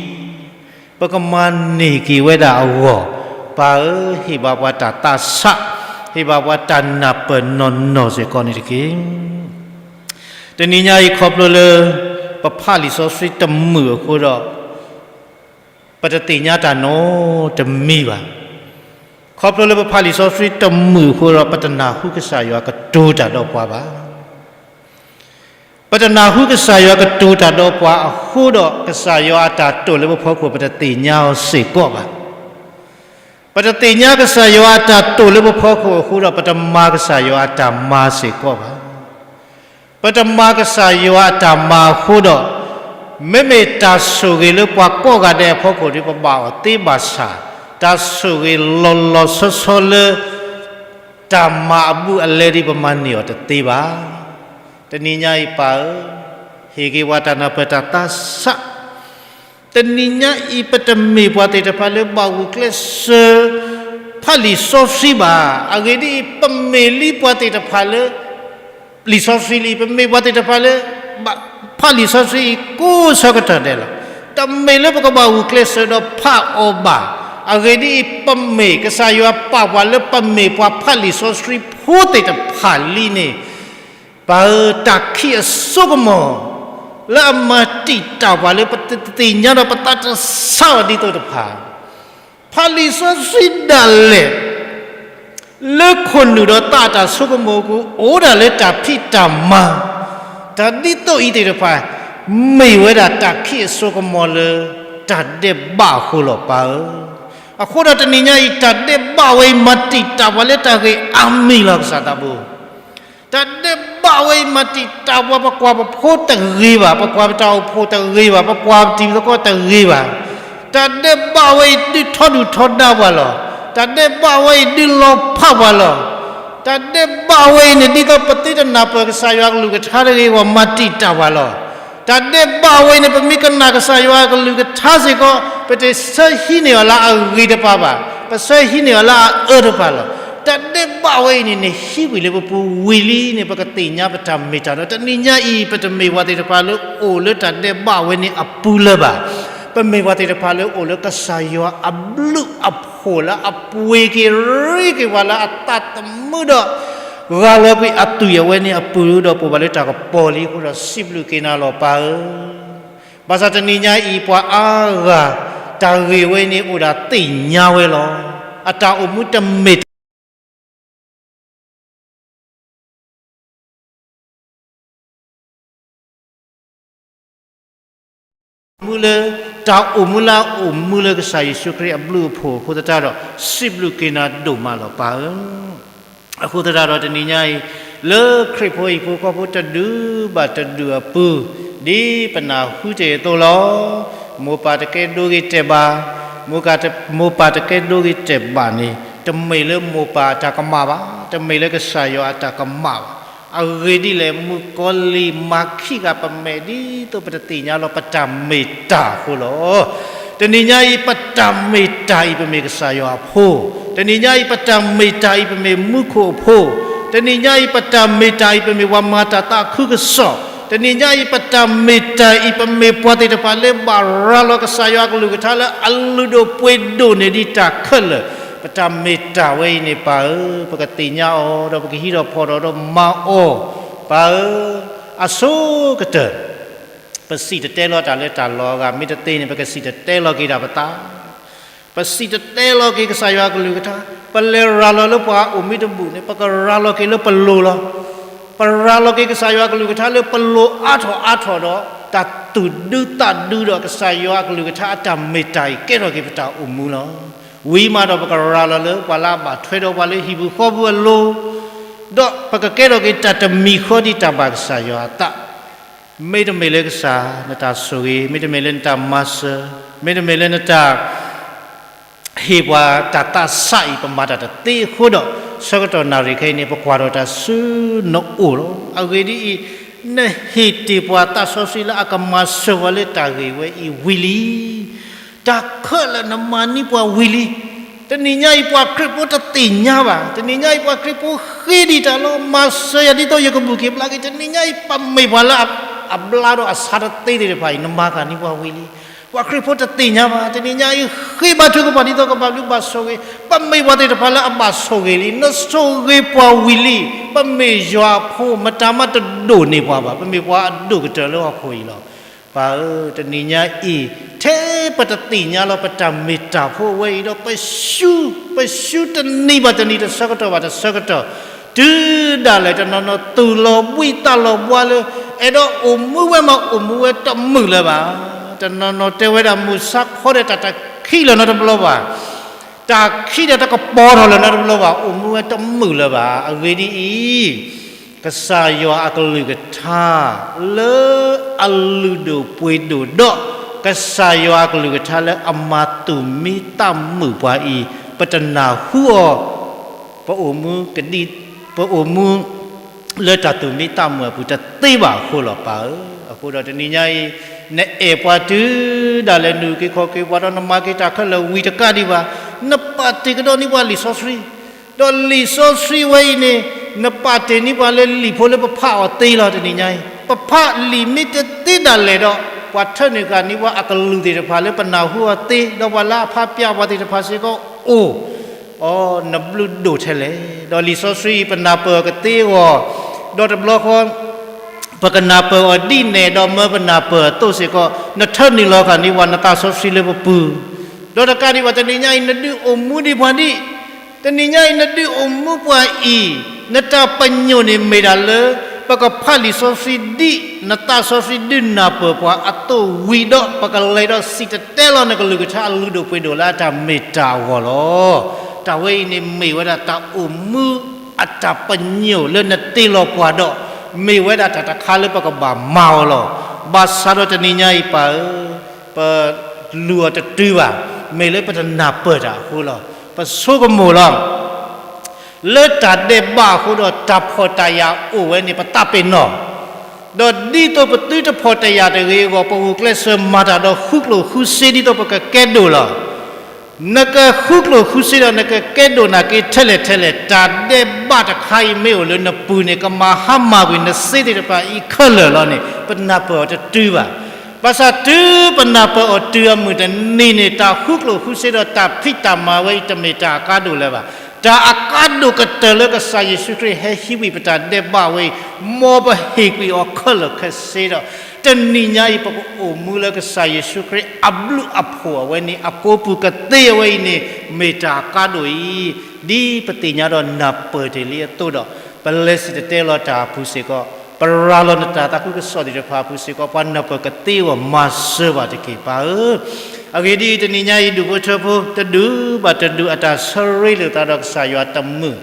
ပကမၤန့ၢ်က့ၤဝဲဒၣ်အဂီၢ်, ပၢ်ဧၢ, ဟ့ၣ်ဘၣ်ပှၤတၢ်သးဆး, ဟ့ၣ်ဘၣ်ပှၤတၢ်နၢ်ပၢၢ်နီၢ်နီၢ်စ့ၢ်ကီးန့ၣ်တက့ၢ်. တနံၤညါအံၤခီဖျိလၢ ပဖးလံာ်စီဆှံတမုာ်အဃိဒီး ပတသ့ၣ်ညါတၢ်နီတမံၤဘၣ်. ခီဖျိလၢပဖးလံာ်စီဆှံတမုာ်အဃိဒီး ပတနၢ်ဟူကစၢ်ယွၤကတိၤတၢ်ဒီးပှၤဘၣ်. ပတနၢ်ဟူကစၢ်ယွၤကတိၤတၢ်ဒီးပှၤအဃိဒီး ကစၢ်ယွၤအတၢ်တိာ်လၢပဖီခိၣ် ပတသ့ၣ်ညါအီၤစ့ၢ်ကီးဘၣ်. ပတသ့ၣ်ညါကစၢ်ယွၤအတၢ်တိာ်လၢပဖီခိၣ်အဃိဒီး ပတမၤကစၢ်ယွၤအတၢ်မၤစ့ၢ်ကီးဘၣ်. ပတမၤကစၢ်ယွၤအတၢ်မၤအဃိဒီး, မ့မ့ၢ်တၢ်ဆိၣ်ဂ့ၤလၢပှၤကိးဂၤဒဲးအဖီခိၣ်ဒီး ပဘၣ်အီၤသ့ဘၣ်ဆၣ်, တၢ်ဆိၣ်ဂ့ၤလီၤလီၤဆီဆီလၢ တၢ်မၤအဘူးအလဲဒီး ပမၤန့ၢ်အီၤတသ့ဘၣ်. တနံၤညါအံၤပၢ်ဧၢ, ဟ့ၣ်က့ၤပှၤတၢ်နၢ်ပၢၢ်တၢ်သးဆး တနံၤညါအံၤ ပတမ့ၢ်ပှၤသ့ၣ်တဖၣ်လၢဘၣ်ဂုာ်ကျဲးစၢး ဖးလံာ်စီဆှံဘၣ်. အဂ့ၢ်ဒ်အံၤ, ပမ့ၢ်လံပှၤသ့ၣ်တဖၣ်လၢ လံာ်စီဆှံလံ, ပမ့ၢ်ပှၤသ့ၣ်တဖၣ်လၢ ဖးလံာ်စီဆှံအံၤကိးဆၢကတီၢ်ဒဲးလီၤ. တမ့ၢ်လၢပကဘၣ်ဂုာ်ကျဲးစၢးဒီးဖးအီၤဘၣ်. အဂ့ၢ်ဒ်အံၤ, ပမ့ၢ်ကစၢ်ယွၤပာ်ပှၤလၢပမ့ၢ်ပှၤဖးလံာ်စီဆှံဖိသ့ၣ်တဖၣ်လံန့ၣ်, ပၢ်ဧၢ, တၢ်ခံးအစိကမီၤ လၢအမၤတံာ်တာ်ပှၤလၢပတသ့ၣ်ညါဒီးပသးတဆးအီၤဒ်သိးတဖၣ်, ဖးလံာ်စီဆှံဒၣ်လဲာ် လၢခိၣ်နူာ်ဒီးသးအတၢ်ဆိကမိၣ်အပူၤ အိၣ်ဒၣ်လၢတၢ်ဖံးတၢ်မၤ, တၢ်ဒ်သိးအံၤသ့ၣ်တဖၣ် မ့ၢ်ဝဲဒၣ်တၢ်ခံးအစိကမီၤလၢ တၢ်ဒဲးဘးအဃိလီၤ ပၢ်ဧၢ. အဃိဒီးတနံၤညါအံၤ တၢ်ဒဲးဘးဝဲအံၤ မၤတံာ်တာ်ပှၤလၢတၢ်ဂ့ၢ်အါမံၤလီၤ ကစၢ်သးဘိ. တၢ်ဒဲးဘးဝဲအံၤ မၤတံာ်တာ်ပှၤ ပကွၢ်ပဖိတဂ့ၤဘၣ်, ပကွၢ်ပတၢ်အိၣ်ဖှိၣ်တဂ့ၤဘၣ်, ပကွၢ်ပတံၤသကိးတဂ့ၤဘၣ်. တၢ်ဒဲးဘးဝဲအံၤ ဒုးထီဒုၣ်ထီဒါပှၤလီၤ. တၢ်ဒဲးဘးဝဲအံၤ ဒုးလီၤဖးပှၤလီၤ. တၢ်ဒဲးဘးဝဲအံၤန့ၣ် ဒ်သိးပသုတနၢ်ပၢၢ်ကစၢ်ယွၤအကလုၢ်ကထါတဂ့ၤအဂီၢ် မၤတံာ်တာ်ပှၤလီၤ. တၢ်ဒဲးဘးဝဲအံၤန့ၣ် ပမ့ၢ်ကနၣ်ကစၢ်ယွၤအကလုၢ်ကထါစ့ၢ်ကီး ပတဆၢဟံးန့ၢ်အီၤလၢအဂ့ၤတပၤဘၣ်, ပဆၢဟံးန့ၢ်အီၤလၢအအၢတပၤလီၤ. တၢ်ဒဲးဘးဝဲအံၤန့ၣ် နဟံးကွံာ်လၢပပူၤဝံၤလံန့ၣ် ပကသ့ၣ်ညါပတၢ်မ့ၢ်တၢ်တီ. တနံၤညါအံၤ ပတမ့ၢ်ပှၤသ့ၣ်တဖၣ်လၢအိၣ်လၢတၢ်ဒဲးဘးဝဲန့ၣ်အပူၤလၢၤဘၣ်. ပမ့ၢ်ပှၤသ့ၣ်တဖၣ်လၢအိၣ်လၢကစၢ်ယွၤအဘျုးအဖှိၣ်လၢအပှ့ၤက့ၤရ့က့ၤပှၤလၢအသးသမူဒီး ဂၢ်လီၤကွံာ်အသွံၣ်အဝဲန့ၣ်အပူၤဒီး ပအိၣ်ဘၣ်လၢတၢ်ကပီၤလံအဃိဒီး စံးဘျုးက့ၤနၤလီၤ ပၢ်ဧၢ. ဘၣ်ဆၣ်တနံၤညါအံၤ ပှၤအါဂၤ တၢ်ဂ့ၢ်ဝဲန့ၣ် အိၣ်ဒၣ်သ့ၣ်ညါဝဲလီၤ. အတၢ်အိၣ်မူတမ့ၢ်တၢ် မူလၢ တၢ်အိၣ်မူလၢအအိၣ်မူလၢကစၢ်ယ့ၣ်ၡူးခရံာ်အဘျုးအဖှိၣ်အဃိသတးဒီး စံးဘျုးက့ၤနၤဒိၣ်မးလီၤ ပၢ်ဧၢ. အဃိသတးဒီးတနံၤညါအံၤ လၢခရံာ်ဖိဟံၣ်ဖိဃီဖိတဒူၣ်ဘၣ်တဒူၣ်အပူၤ ဒ်ပနၢ်ဟူတ့ၢ်အသိးလီၤ. မိၢ်ပၢ်တကဲဒိဂ့ၤတဲာ်ဘၣ်, မိၢ်ပၢ်တကဲဒိဂ့ၤတဲာ်ဘၣ်န့ၣ် တမ့ၢ်လၢမိၢ်ပၢ်အတၢ်ကမၣ်ဘၣ်, တမ့ၢ်လၢကစၢ်ယွၤအတၢ်ကမၣ်ဘၣ်. အဂ့ၢ်ဒ်လဲၣ်, မုၣ်ကီၤလံၢ်မၤခံးဃာ်ပမဲာ်ဒ်သိးပတသ့ၣ်ညါလီၤ ပတၢ်မ့ၢ်တၢ်အဃိလီၤ. တနံၤညါအံၤ ပတၢ်မ့ၢ်တၢ်အံၤ ပမ့ၢ်ကစၢ်ယွၤအဖိ, တနံၤညါအံၤ ပတၢ်မ့ၢ်တၢ်အံၤ ပမ့ၢ်မူခိၣ်အဖိ, တနံၤညါအံၤ ပတၢ်မ့ၢ်တၢ်အံၤ ပမ့ၢ်ပှၤမၤတၢ်သးခုကစီၣ် တနံၤညါအံၤ ပတၢ်မ့ၢ်တၢ်အံၤ ပမ့ၢ်ပှၤသ့ၣ်တဖၣ်လၢဘၣ်ရၤလီၤကစၢ်ယွၤအကလုၢ်ကထါလၢအလုၢ်ဒိၣ်ပှ့ၤဒိၣ်န့ၢ်ဒံးတၢ်ခဲလၢာ်, ပတၢ်မ့ၢ်တၢ်ဝဲအံၤန့ၣ် ပၢ်ဧၢ, ပကသ့ၣ်ညါအီၤ ဒီးပကဟံးထီၣ်ဖီၣ်ထီၣ်ဒီးမၤအီၤ, ပၢ်ဧၢ, အဆိကတၢၢ် ပစံၣ်တဲၤတဲလီၤတၢ်လၢတၢ်လီၤအဂၤ မ့ၢ်တသ့န့ၣ် ပကစံၣ်တဲၤတဲလီၤက့ၤတၢ်ပသး ပစံၣ်တဲၤတဲလီၤက့ၤကစၢ်ယွၤအကလုၢ်ကထါ, ပလဲၤရၤလီၤလၢပှၤအိၣ်မူတဘူၣ်န့ၣ် ပကရၤလီၤက့ၤလၢပလိၤလီၤ. ပရၤလီၤက့ၤကစၢ်ယွၤအကလုၢ်ကထါလၢပလိၤအါထီၣ်အါထီၣ်ဒီး တၢ်သူၣ်ဒူသးဒူဒီးကစၢ်ယွၤအကလုၢ်ကထါအတၢ်မ့ၢ်တၢ်အံၤ ကဲထီၣ်က့ၤပတၢ်အိၣ်မူလီၤ. ဝံၤမးဒီးပကရၤလီၤလၢပှၤလၢအဘၣ်ထွဲဒီးပှၤလၢဟံၣ်ပူၤဃီပူၤအလိၤ, ဒီးပကကဲထီၣ်က့ၤတၢ်တမံၤဃီဒ်တၢ်ဘၣ်ကစၢ်ယွၤအသး မ့တမ့ၢ်လၢကစၢ်နတၢ်ဆိၣ်ဂ့ၤ, မ့တမ့ၢ်လၢနတၢ်မၤစၢၤ, မ့တမ့ၢ်လၢနတၢ်ဟ့ၣ်ပှၤတၢ်သးစၢ်အံၤ ပမၤတၢ်တသ့အဃိဒီး ဆၢကတီၢ်နၣ်ရံၣ်ခဲအံၤန့ၣ် ပကွၢ်ထီၣ်တၢ်ဆူနအိၣ်လီၤ. အဂ့ၢ်ဒ်အံၤ, နဟ့ၣ်တ့ၢ်ပှၤသးစီဆှံလၢအကမၤစၢၤပှၤလၢတၢ်ဂ့ၢ်ဝဲအံၤဝံၤလံ. တၢ်ခဲလၢာ်နမၤန့ၢ်ပှၤဝံၤလံ. တနံၤညါအံၤ ပှၤခရံာ်ဖိတသ့ၣ်ညါဘၣ်. တနံၤညါအံၤ ပှၤခရံာ်ဖိဃ့ဒံးတၢ်လီၤ, မၤစၢၤယၤဒ်သိးယကဘူၣ်က့ၤဘျါက့ၤ. တနံၤညါအံၤ ပမ့ၢ်ပှၤလၢအဘျါဒီးအဆါတသ့သ့ၣ်တဖၣ်အံၤ နမၤသးန့ၢ်ပှၤဝံၤလံ. ပှၤခရံာ်ဖိတသ့ၣ်ညါဘၣ်. တနံၤညါအံၤ ဃ့ဘါထုကဖၣ်ဒ်သိးကဘၣ်ဘျုးဘၣ်ဆိၣ်ဂ့ၤ, ပမ့ၢ်ပှၤသ့ၣ်တဖၣ်လၢအဘၣ်ဆိၣ်ဂ့ၤလံ. နဆိၣ်ဂ့ၤပှၤဝံၤလံ. ပမ့ၢ်ယွၤအဖိ မတၤမးတဒိၣ်န့ၢ်ပှၤဘၣ်. ပမ့ၢ်ပှၤအဒိၣ်ကတၢၢ်လၢဟီၣ်ခိၣ်အံၤလီၤ. ပၢ်ဧၢ, တနံၤညါအံၤ ထဲပတသ့ၣ်ညါလီၤပတၢ်မ့ၢ်တၢ်ဖိအဝဲအံၤဒီး ပ ပၡူတနံၤဘၣ်တနံၤ တဆၢကတီၢ်ဘၣ်တဆၢကတီၢ်, တုၤဒၣ်လဲာ်တနီၤနီၤသူၣ်လီၤဘှံးသးလီၤဘှါလၢ အဲၣ်ဒိးအိၣ်မူဝဲမးအိၣ်မူဝဲတမုာ်လၢၤဘၣ်. တနီၤနီၤတဲဝဲဒၣ် မုၢ်ဆါခီဒီးတၢ်တခံးလၢၤနီတဘျီဘၣ်, တၢ်ခံးဒီးတကပီၤထီၣ်လၢၤနီတဘျီဘၣ်, အိၣ်မူဝဲတမုာ်လၢၤဘၣ်. အဂ့ၢ်ဒ်အံၤ, ကစၢ်ယွၤအကလုၢ်ကထါ လၢအလုၢ်ဒိၣ်ပှ့ၤဒိၣ်ဒီး ကစၢ်ယွၤအကလုၢ်ကထါလၢအမၤသူၣ်မံသးမုာ်ပှၤအံၤ ပတနၢ်ဟူအီၤ, ပအိၣ်မူကဒံ, ပအိၣ်မူလၢတၢ်သူၣ်မံသးမုာ်အပူၤတသ့ဘၣ်အဃိလီၤ ပၢ်ဧၢ. အဃိဒီးတနံၤညါအံၤ နအဲၣ်ပှၤတုၤဒၣ်လဲာ်နုာ်က့ၤခီၣ်က့ၤပှၤဒီးနမၤက့ၤတၢ်ခဲလၢာ်ဝံၤတကးဒံးဘၣ်, နပာ်တ့ၢ်ကဒီးန့ၢ်ပှၤလံာ်စီဆှံ ဒီးလံာ်စီဆှံဝဲအံၤန့ၣ် နပာ်တ့ၢ်န့ၢ်ပှၤလၢလံာ်ဖိလၢပဖးအီၤသ့လီၤ. တနံၤညါအံၤ ပဖးလံာ်မ့ၢ်တသ့ဒၣ်လဲာ်ဒီး ပှၤထၢနုာ်ဃာ်န့ၢ်ပှၤအကလုၢ်သ့ၣ်တဖၣ်လၢပနၢ်ဟူအီၤသ့, ဒီးပှၤလၢအဖးပျၢ်ပှၤသ့ၣ်တဖၣ်စ့ၢ်ကီးအိၣ်, အိ, နဘျုးဒိၣ်ထဲလဲၣ်. ဒီးလံာ်စီဆှံအံၤ ပနၢ်ပၢၢ်အီၤကသ့အဂီၢ်, ဒီးတဘျီဃီ ပကနၢ်ပၢၢ်အီၤဒ်နဲၣ်ဒီးမၢပနၢ်ပၢၢ်အသိးစ့ၢ်ကီး, နထၢနုာ်လီၤဃာ်န့ၢ်ပှၤနသးစီဆှံလၢပပူၤ, ဒီးတကးဒံးဘၣ် တနံၤညါအံၤ နဒုးအိၣ်မူဒံးပှၤဒံး, တနံၤညါအံၤ နဒုးအိၣ်မူပှၤအံၤ, နတၢ်ပညိၣ်န့ၣ်မ့ၢ်ဒၣ်လၢ ပကဖးလံာ်စီဆှံဒ် နသးစီဆှံဒုးနၢ်ပၢၢ်ပှၤအသိးဝံၤဒီး ပကလဲၤဒီးစံၣ်တဲၤတဲလီၤနကလုၢ်ကထါအလုၢ်ဒိၣ်ပှ့ၤဒိၣ်လၢအတၢ်မ့ၢ်တၢ်အဂီၢ်လီၤ. တၢ်ဝဲအံၤန့ၣ် မ့ၢ်ဝဲဒၣ်တၢ်အိၣ်မူအတၢ်ပညိၣ်လၢနတ့လီၤပှၤဒီး မ့ၢ်ဝဲဒၣ်တၢ်တခါလၢပကဘၣ်မၤအီၤလီၤ. ဘၣ်ဆၣ်ဒီးတနံၤညါအံၤ ပၢ်ဧၢ, ပလူၤအီၤတတုၤဘၣ်, မ့ၢ်လၢပတနၢ်ပၢၢ်တၢ်အဃိလီၤ. ပဆိကမိၣ်လီၤ. လၢတၢ်ဒဲးဘးအဃိဒီး တၢ်ဖှီၣ်တၢ်ယာ်အိၣ်ဝဲန့ၣ် ပသးပ့ၤနီၣ်, ဒီးဒ်သိးပသုတဖှီၣ်တယာ်တဂ့ၤအဂီၢ် ပဂုာ်ကျဲးစၢးမၤတၢ်ဒီးဃူကျိၣ်ဃူစ့ဒ်သိးပကကဲဒိၣ်လီၤ. နကဃူကျိၣ်ဃူစ့ဒီး နကကဲဒိၣ်နာ်က့ထဲလဲၣ်ထဲလဲၣ် တၢ်ဒဲးဘးတခါအံၤမ့ၢ်အိၣ်လၢနပူၤန့ၣ် ကမၤဟါမၢ်ကွံာ်နစ့သ့ၣ်တဖၣ်အံၤခဲလၢာ်လီၤန့ၣ် ပနၢ်ပၢၢ်အီၤတတုၤဘၣ်. ဘၣ်ဆၣ်တုၤပနၢ်ပၢၢ်အီၤတုၤအမုၢ်တနံၤန့ၣ် တၢ်ဃူကျိၣ်ဃူစ့ဒီးတၢ်ဖံးတၢ်မၤဝဲအံၤ တမ့ၢ်တၢ်အကါဒိၣ်လၢၤဘၣ်. တၢ်အကါဒိၣ်ကတၢၢ်လၢကစၢ်ယ့ၣ်ၡူးခရံာ်ဟဲဟံးကွံာ်ပတၢ်ဒဲးဘးဝဲအံၤ မ်ပဟ့ၣ်ကွံာ်အီၤခဲလၢာ်ခဲဆ့ဒီး တနံၤညါအံၤ ပကအိၣ်မူလၢကစၢ်ယ့ၣ်ၡူးခရံာ်အဘျုးအဖှိၣ်အဝဲန့ၣ် အကိပူၤကသ့အဝဲအံၤန့ၣ် မ့ၢ်တၢ်အကါဒိၣ်အံၤ ဒ်ပသ့ၣ်ညါဒီးနၢ်ပၢၢ်တ့ၢ်လံအသိးဒီး ပလဲၤစံၣ်တဲၤတဲလီၤတၢ်အပူၤစ့ၢ်ကီး ပရၤလီၤနတၢ်သးခုကစီၣ်သ့ၣ်တဖၣ်အပူၤစ့ၢ်ကီး ပှၤနၢ်ပၢၢ်ကသ့အဂီၢ် မၤစၢၤဘၣ်တက့ၢ် ပၢ်ဧၢ. အဂ့ၢ်ဒ်အံၤ, တနံၤညါအံၤ ဒူၣ်ဖိထၢဖိ တဒူၣ်ဘၣ်တဒူၣ် အတၢ်ဆၢရ့လိာ်သးဒီးကစၢ်ယွၤတမုာ်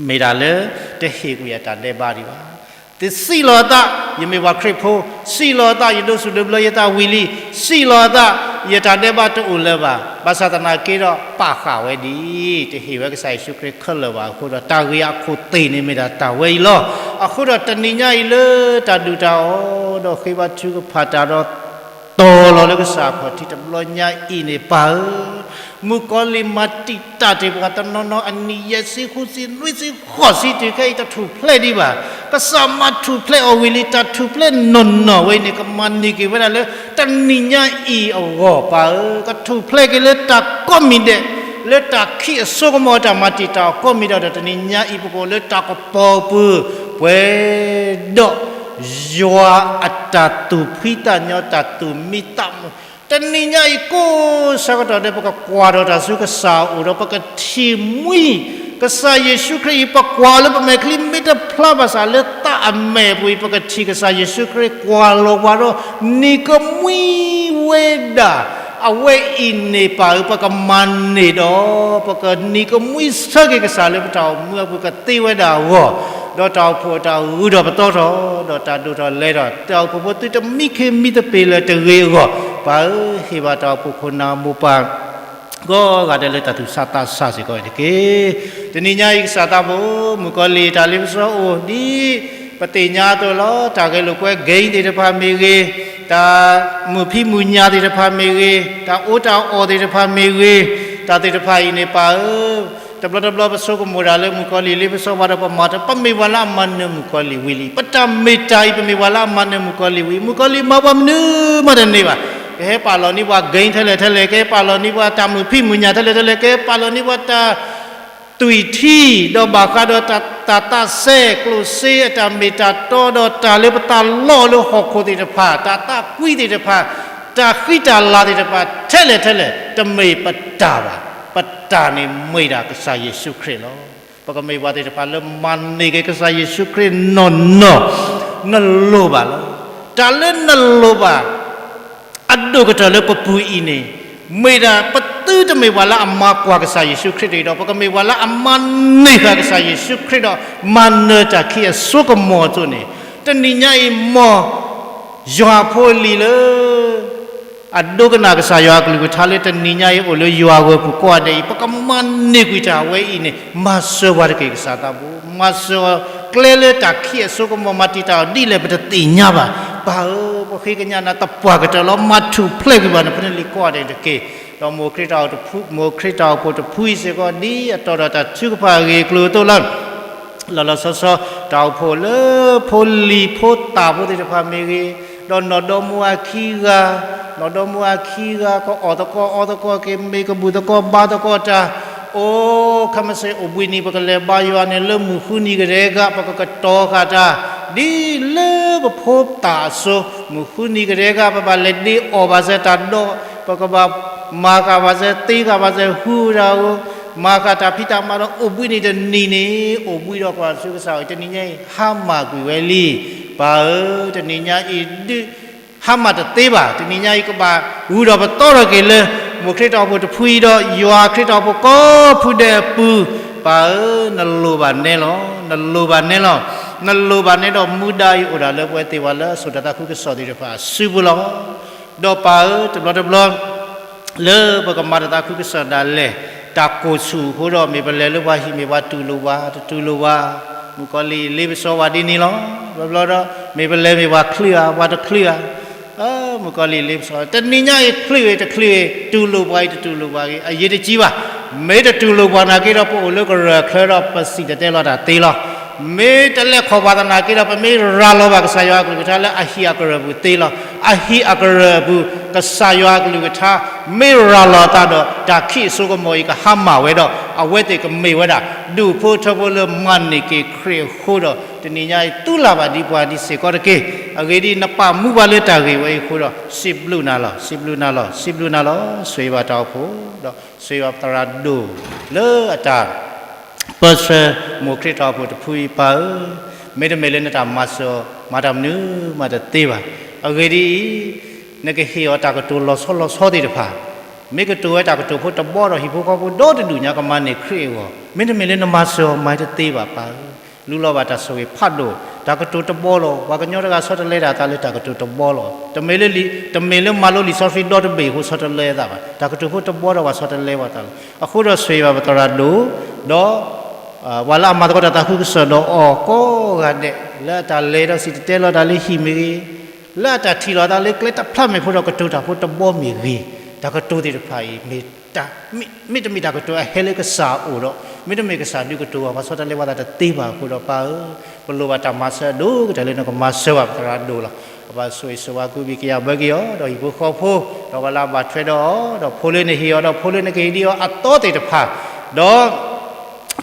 မ့ၢ်ဒၣ်လၢ တဟ့ၣ်ကွံာ်အတၢ်ဒဲးဘးဒံးဘၣ်. တစံးလီၤအသး, ယမ့ၢ်ပှၤခရံာ်ဖိ, စံးလီၤအသး, ယဒိးစူၣ်ဒိးဘျၢယသးဝံၤလံ, စံးလီၤအသး, ယတၢ်ဒဲးဘးတအိၣ်လၢၤဘၣ်. ဘၣ်ဆၣ်သနာ်က့ဒီး ပာ်ဃာ်ဝဲဒ်အံၤ, တဟ့ၣ်ဝဲကစၢ်ယ့ၣ်ၡူးခရံာ်ခဲလၢာ်ဘၣ်အဃိဒီး တၢ်ဂ့ၤအခိၣ်သ့ၣ်န့ၣ်မ့ၢ်ဒၣ်တၢ်ဝဲအံၤလီၤ. အဃိဒီးတနံၤညါအံၤလၢတၢ်ဒုၣ်တၢ်အီၣ်ဒီးဃ့ဘါထုကဖၣ်တၢ်ဒီး တီၤလီၤလၢကစၢ်အခီၣ်ထံးတဘျီညါအံၤန့ၣ် ပၢ်ဧၢ, မုၣ်ကီၤလံၢ်မၤတံာ်တာ်တ့ၢ်ပှၤတနီၤနီၤ အနံၣ်ယဲၢ်ဆံဃုဆံနွံဆံဃိးဆံတုၤခဲအံၤတထူၣ်ဖျဲးဒံးဘၣ်. ကစၢ်မၤထူၣ်ဖျဲးအီၤဝံၤလံ တၢ်ထူၣ်ဖျဲးနီၢ်နီၢ်ဝဲအံၤန့ၣ် ကမၤန့ၢ်က့ၤဝဲဒၣ်လၢ တနံၤညါအံၤအဂီၢ်ပၢ်ဧၢ, ကထူၣ်ဖျဲးက့ၤလၢတၢ်ကိးမံၤဒဲး, လၢတၢ်ခံးအစိကမီၤတၢ်မၤတံာ်တာ်အီၤကိးမံၤဒဲးဒီး တနံၤညါအံၤ ပကအိၣ်လၢတၢ်ကပီၤပူၤ, ပှဲၤဒီး ယွၤအတၢ်သူၣ်ဖှံသးညီ တၢ်သူၣ်မံသးမုာ်, တနံၤညါအံၤကိးဆၢကတီၢ်ဒီး ပကကွၢ်ဒီးတၢ်ဆူကစၢ်အအိၣ်ဒီး ပကထံၣ်မှံ ကစၢ်ယ့ၣ်ၡူးခရံာ်အံၤ ပကွၢ်လၢပမဲာ်ချံမ့ၢ်တဖျါဘၣ်ဆၣ် လၢသးအမဲာ်ပူၤအံၤ ပကထံၣ်ကစၢ်ယ့ၣ်ၡူးခရံာ်ကွၢ်လီၤပှၤဒီး နံၤကမှံဝဲဒၣ် အဝဲအံၤန့ၣ်ပၢ်ဧၢ ပကမၤန့ၢ်ဒီး ပကနံၤကမှံဆၢက့ၤကစၢ်လၢပတၢ်အိၣ်မူအပူၤ ကသ့ဝဲဒၣ်အဂီၢ်, ဒီးတၢ်အိၣ်ဖှိၣ်အတၢ်ဂုၤထီၣ်ပသီထီၣ်, ဒီးတၢ်ဒိၣ်ထီၣ်လဲၤထီၣ်, တၢ်အိၣ်ဖှိၣ်ဖိသုတမံခ့မံသပ့ၤလၢၤတဂ့ၤအဂီၢ်, ပၢ်ဧၢ ဟ့ၣ်ဘၣ်တၢ်အိၣ်ဖှိၣ်ခိၣ်နၢ်မိၢ်ပၢ် ကိးဂၤဒဲးလၢတၢ်သူၣ်ဆးသးဆးစ့ၢ်ကီးတက့ၢ်. တနံၤညါအံၤကစၢ်သးဘိ မုၣ်ကီၤလံၢ်တၢ်လ့ပစီအိၣ်ဒ် ပသ့ၣ်ညါအသိးလီၤ. တၢ်ဂဲၤလိာ်ကွဲ game သ့ၣ်တဖၣ်မ့ၢ်ဂ့ၤ, တၢ်မုာ်ဖံးမုာ်ညၣ်သ့ၣ်တဖၣ်မ့ၢ်ဂ့ၤ, တၢ်အီၣ်တၢ်အီသ့ၣ်တဖၣ်မ့ၢ်ဂ့ၤ, တၢ်သ့ၣ်တဖၣ်အံၤန့ၣ် ပၢ်ဧၢ တဘျီတဘျီ ပဆိကမိၣ်တၢ်လၢမုၣ်ကီၤလံၢ်လ့ပစီဘၣ်ဒီး ပမၤတၢ် ပမ့ၢ်ပှၤလၢအမၤနၢၤမုၣ်ကီၤလံၢ်ဝံၤလံ. ပတၢ်မ့ၢ်တၢ်အံၤ ပမ့ၢ်ပှၤလၢအမၤနၢၤမုၣ်ကီၤလံၢ်ဝံၤ, မုၣ်ကီၤလံၢ်မၤပှၤမနုၤမးတန့ၢ်ဘၣ်. ကဟဲပာ်လီၤန့ၢ်ပှၤ game ထဲလဲၣ်ထဲလဲၣ်, ကဟဲပာ်လီၤန့ၢ်ပှၤတၢ်မုာ်ဖံးမုာ်ညၣ်ထဲလဲၣ်ထဲလဲၣ်, ကဟဲပာ်လီၤန့ၢ်ပှၤတၢ် သွံၣ်ထံ, ဒီးဘၣ်ဃးဒီးတၢ်သးစဲ ကျိၣ်စ့အတၢ်မ့ၢ်တၢ်တီ ဒီးတၢ်လၢပသးလီအီၤလၢဟီၣ်ခိၣ်သ့ၣ်တဖၣ်, တၢ်သးကွံသ့ၣ်တဖၣ်, တၢ်ဃံတၢ်လၤသ့ၣ်တဖၣ် ထဲလဲၣ်ထဲလဲၣ် တမ့ၢ်ပတၢ်ဘၣ်. ပတၢ်န့ၣ်မ့ၢ်ဒၣ်ကစၢ်ယ့ၣ်ၡူးခရံာ်လီၤ. ပကမ့ၢ်ပှၤသ့ၣ်တဖၣ်လၢမၤန့ၢ်က့ၤကစၢ်ယ့ၣ်ၡူးခရံာ်နီၢ်နီၢ်, နလိၣ်ဘၣ်လီၤ. တၢ်လၢနလိၣ်ဘၣ် အဒိၣ်ကတၢၢ်လၢပပူၤအံၤန့ၣ်, မ့ၢ်ဒၣ်ပသုတမ့ၢ်ပှၤလၢအမၤကွၢ်ကစၢ်ယ့ၣ်ၡူးခရံာ်တဂ့ၤဒီး ပကမ့ၢ်ပှၤလၢအမၤန့ၢ်ဃာ်ကစၢ်ယ့ၣ်ၡူးခရံာ်ဒီး မၤနၢၤတၢ်ခံးအစိကမီၤအသိးန့ၣ်, တနံၤညါအံၤ မ်ယွၤဖိလံၤလၢ အဒိကနၣ်ကစၢ်ယွၤအကလုၢ်ကထါလၢတနံၤညါအံၤ အိၣ်လၢယွၤဂီၢ်ပူၤကိးဂၤဒဲးအံၤ ပကမၤန့ၢ်ကွံာ်တၢ်ဝဲအံၤန့ၣ် မၤစၢၤပှၤတက့ၢ် ကစၢ်သးဘိ, မၤစၢၤအီၤ ကျဲလၢတၢ်ခံးအစိကမီၤ မၤတံာ်တာ်အီၤဒ်လဲၣ် ပတသ့ၣ်ညါဘၣ်. ပၢ်ဧၢ, ပဃ့ကညးနၤသပှၢ်ကတၢၢ်လီၤ. မၤထူၣ်ဖျဲးကွံာ်ဘၣ်နဖိနလံၤကိးဂၤဒဲးတက့ၢ်. ဒီးမိၢ်ခရံာ်တၢ်အိၣ်ဖှိၣ်တဖုအံၤစ့ၢ်ကီး ဒ်အတီဒီးတၢ်ထုကဖၣ်အဂ့ၢ်အကျိၤအသိးလီၤ. လီၤလီၤဆီဆီ တၢ်အိၣ်ဖှိၣ်လၢဖိလံၤဖိသၣ်ဖိသ့ၣ်တဖၣ်မ့ၢ်ဂ့ၤ, ဒီးနီၢ်ဒီမါဝၤခံဂၤ, နီၢ်ဒီမါဝၤခံဂၤ ကအီၣ်သကိးအီသကိးက့ၤ မ့ၢ်ကဘူၣ်သကိးဘါသကိးတၢ်, အိၣ် ခဲမုၢ်ဆ့ၣ်အိၣ်ဘှံးနံၤ ပကလဲၤဘါယွၤန့ၣ် လၢမုၢ်ဃုနံၤကတည်းက ပကကတီၤဃာ်တၢ် ဒ်လၢပဖိသၣ်အစိၤ, မုၢ်ဃုနံၤကတည်းက ပဘၣ်လဲၤဒ့အီၣ်ဘၣ်စၢၤတၢ်ဒီး ပကဘၣ်မၤဃာ်ဘၣ်စၢၤ သ့ဃာ်ဘၣ်စၢၤ ဟူဝဲဒၣ်ဧိၤ, မၤဃာ်တၢ်ဖံးတၢ်မၤဒီး အိၣ်ဘှံးနံၤတနံၤန့ၣ် အိၣ်ဘှံးဒီးကွၢ်ဆူကစၢ်အံၤ တနံၤညါအံၤ ဟါမၢ်ကွံာ်ဝဲလံ. ပၢ်ဧၢ, တနံၤညါအံၤ ဒုးဟါမၢ်တသ့ဘၣ်. တနံၤညါအံၤ ကဘၣ်ဂုၤထီၣ်ပသီထီၣ်က့ၤလၢ မိၢ်ခရံာ်တၢ်အိၣ်ဖှိၣ်တဖုအံၤဒီး ယွၤခရံာ်တၢ်အိၣ်ဖှိၣ်ကိးဖုဒဲးအပူၤ, ပၢ်ဧၢ, နလိၣ်ဘၣ်နဲလီၤ, နလိၣ်ဘၣ်နဲလီၤ, နလိၣ်ဘၣ်နဲဒီး မူဒါအံၤအိၣ်ဒၣ်လၢပဝဲသ့ၣ်ပှၤလၢအစိာ်တၢ်သးခုကစီၣ်သ့ၣ်တဖၣ်အစုပူၤလီၤ. ဒီးပၢ်ဧၢ, တဘျီတဘျီ လၢပကမၤတၢ်သးခုကစီၣ်ဒၣ်လဲာ် တၢ်ကိၢ်ဆူၣ်အဃိဒီး မ့ၢ်ပလဲၤလၢပှၤဟံၣ်မ့ၢ်ပှၤတူၢ်လိာ်ပှၤ တတူၢ်လိာ်ပှၤ, မုၣ်ကီၤလံၢ်လ့ပစီပှၤဒ်န့ၣ်လီၤ. ဘျီဘျီဒီး မ့ၢ်ပလဲၤမ့ၢ်ပှၤချုးဧါ ပှၤတချုးဧါ, မုၣ်ကီၤလံၢ်လ့ပစီ တနံၤညါအံၤချုးဂ့ၤတချုးဂ့ၤ တူၢ်လိာ်ပှၤအံၤတတူၢ်လိာ်ပှၤဂ့ၤ အရေးတကြီးဘၣ်. မ့ၢ်တတူၢ်လိာ်ပှၤနာ်က့ဒီး ပအိၣ်လၢကရၢၢ်ချၢဒီး ပစံၣ်တဲၤတဲလီၤတၢ်သ့လီၤ. မ့ၢ်တလဲၤခီၣ်ဘၣ်သနာ်က့ဒီး ပမ့ၢ်ရၤလီၤဘၣ်ကစၢ်ယွၤအကလုၢ်ကထါလၢအဟံၣ်အကရၢၢ်ပူၤသ့လီၤ. အဟံၣ်အကရၢၢ်အပူၤ ကစၢ်ယွၤအကလုၢ်ကထါ မ့ၢ်ရၤလီၤအသးဒီး တၢ်ခံးအစိကမီၤအံၤကဟါမၢ်ဝဲဒီး အဝဲသ့ၣ်ကမ့ၢ်ဝဲဒၣ် ဒူၣ်ဖိထၢဖိလၢမၤန့ၢ်က့ၤခရံာ်အဃိဒီး တနံၤညါအံၤ သုလၢ်ဘၣ်ဒ်ပှၤဒ်စ့ၢ်ကီးတက့ၢ်. အဂ့ၢ်ဒ်အံၤ နပာ်မူပှၤလၢတၢ်ဂ့ၢ်ဝဲအံၤအဃိဒီး စံးဘျုးနၤလီၤ, စံးဘျုးနၤလီၤ, စံးဘျုးနၤလီၤ. ဆိၣ်ဂ့ၤဘၣ်တၢ်အိၣ်ဖှိၣ် ဒီးဆိၣ်ဂ့ၤဘၣ်ပသရၣ်ဒိၣ်လၢအတၢ် ပၢဆှၢမိၢ်ခရံာ်တၢ်အိၣ်ဖှိၣ်တဖုအံၤ ပၢ်ဧၢ, မ့တမ့ၢ်လၢနတၢ်မၤစၢၤအီၤ မၤတၢ်မနုၤမးတသ့ဘၣ်. အဂ့ၢ်ဒ်အံၤ, နကဟ့ၣ်အီၤတၢ်ကတိၤလီၤဆီလီၤဆီသ့ၣ်တဖၣ်, မ့ၢ်ကတိၤဝဲတၢ်ကတိၤဖိတဘီဒီး ဟံၣ်ဖိဃီဖိဒီတဒူၣ်ညါကမၤန့ၢ်ခရံာ်အဂီၢ်, မ့တမ့ၢ်လၢနမၤစၢၤအီၤမၤတသ့ဘၣ် ပၢ်ဧၢ. လူလီၤဘၣ်တၢ်ဆိၣ်ဂ့ၤဖးဒိၣ်, တၢ်ကတိၤတဘီလီၤ. ပှၤကညီတဂၤဆီတလဲတၢ်အသးလၢတၢ်ကတိၤတဘီလီၤ. တမ့ၢ်လၢလံာ်, တမ့ၢ်လၢမၤလိလံာ်စီဆှံဒီတဘ့ၣ်အဃိဆီတလဲအသးဘၣ်. တၢ်ကတိၤဖိတဘီဒီးပှၤဆီတလဲပှၤသးလီၤ. အဃိဒီးဆိၣ်ဂ့ၤဘၣ်ပသရၣ်ဒိၣ်, ဒီး ပှၤလၢအမၤသကိးတၢ်သးခုကစီၣ်ဒီးအီၤကိးဂၤဒဲး လၢအတၢ်လဲၤဒီးစံၣ်တဲၤတဲလီၤတၢ်လၢဟံၣ်မ့ၢ်ဂ့ၤ, လၢအတၢ်ထံၣ်လိာ်သးလၢကျဲတဖျၢၣ်မ့ၢ်ဖိဒီးကတိၤတၢ်ဖိတဘီမ့ၢ်ဂ့ၤ, တၢ်ကတိၤသ့ၣ်တဖၣ်အံၤ မ့ၢ် မ့တမ့ၢ်တၢ်ကတိၤအဟဲလၢကစၢ်အအိၣ်ဒီး မ့တမ့ၢ်ကစၢ်ဒုးကတိၤဘၣ် ပှၤဆီတလဲပှၤသးတသ့ဘၣ်အဃိဒီး ပၢ်ဧၢ, ပလိၣ်ဘၣ်တၢ်မၤစၢၤအဒိၣ်ကတၢၢ်လၢနကမၤစၢၤဘၣ်ပသရၣ်ဒိၣ်လီၤ. ပဘၣ်ဆိၣ်ဂ့ၤဆိၣ်ဝါကူဘံၣ်ကယၤဘၢက့ၤအီၤ ဒီးဟံၣ်ဖိဃီဖိ, ဒီးပှၤလၢအဘၣ်ထွဲဒီးအီၤ, ဒီးဖိလၢနဟ့ၣ်အီၤ ဒီးဖိလၢနကဟ့ၣ်ဒံးအီၤအသီသ့ၣ်တဖၣ်, ဒီး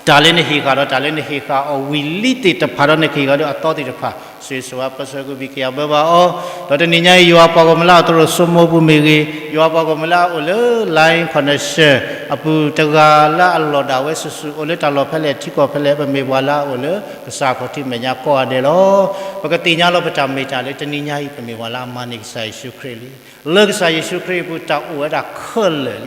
တၢ်လၢနဟ့ၣ်ဃာ်ဒီးတၢ်လၢနဟ့ၣ်ဃာ်အီၤဝံၤလံသ့ၣ်တဖၣ်ဒီး နကဟ့ၣ်ဃာ်ဒီးအသီသ့ၣ်တဖၣ် ဆိၣ်ဂ့ၤဆိၣ်ဝါပၢဆှၢကူဘံၣ်ကယၤဘၢဘၣ်အီၤ, ဒီးတနံၤညါအံၤ ယွၤပှၤဂီၢ်မုၢ်လၢအအိၣ်သရိာ်စိမိပူၤမ့ၢ်ဂ့ၤ, ယွၤပှၤဂီၢ်မုၢ်လၢအအိၣ်လၢ line connection အပူၤတဂၤလၢအလီၢ်ဒၣ်ဝဲစုာ်စုာ် အိၣ်လၢတၢ်လီၢ်ဖဲလဲၣ်ထံကီၢ်ဖဲလဲၣ် ပမ့ၢ်ပှၤလၢအအိၣ်လၢကစၢ်ခီၣ်ထံးမဲာ်ညါကိးဂၤဒဲးလီၤ. ပကသ့ၣ်ညါလီၤပတၢ်မ့ၢ်တၢ်လၢတနံၤညါအံၤ ပမ့ၢ်ပှၤလၢအမၤန့ၢ်ကစၢ်ယ့ၣ်ၡူးခရံာ်လံ. လၢကစၢ်ယ့ၣ်ၡူးခရံာ်အပူၤတၢ်အိၣ်ဝဲဒၣ်ခဲလၢာ်လံ.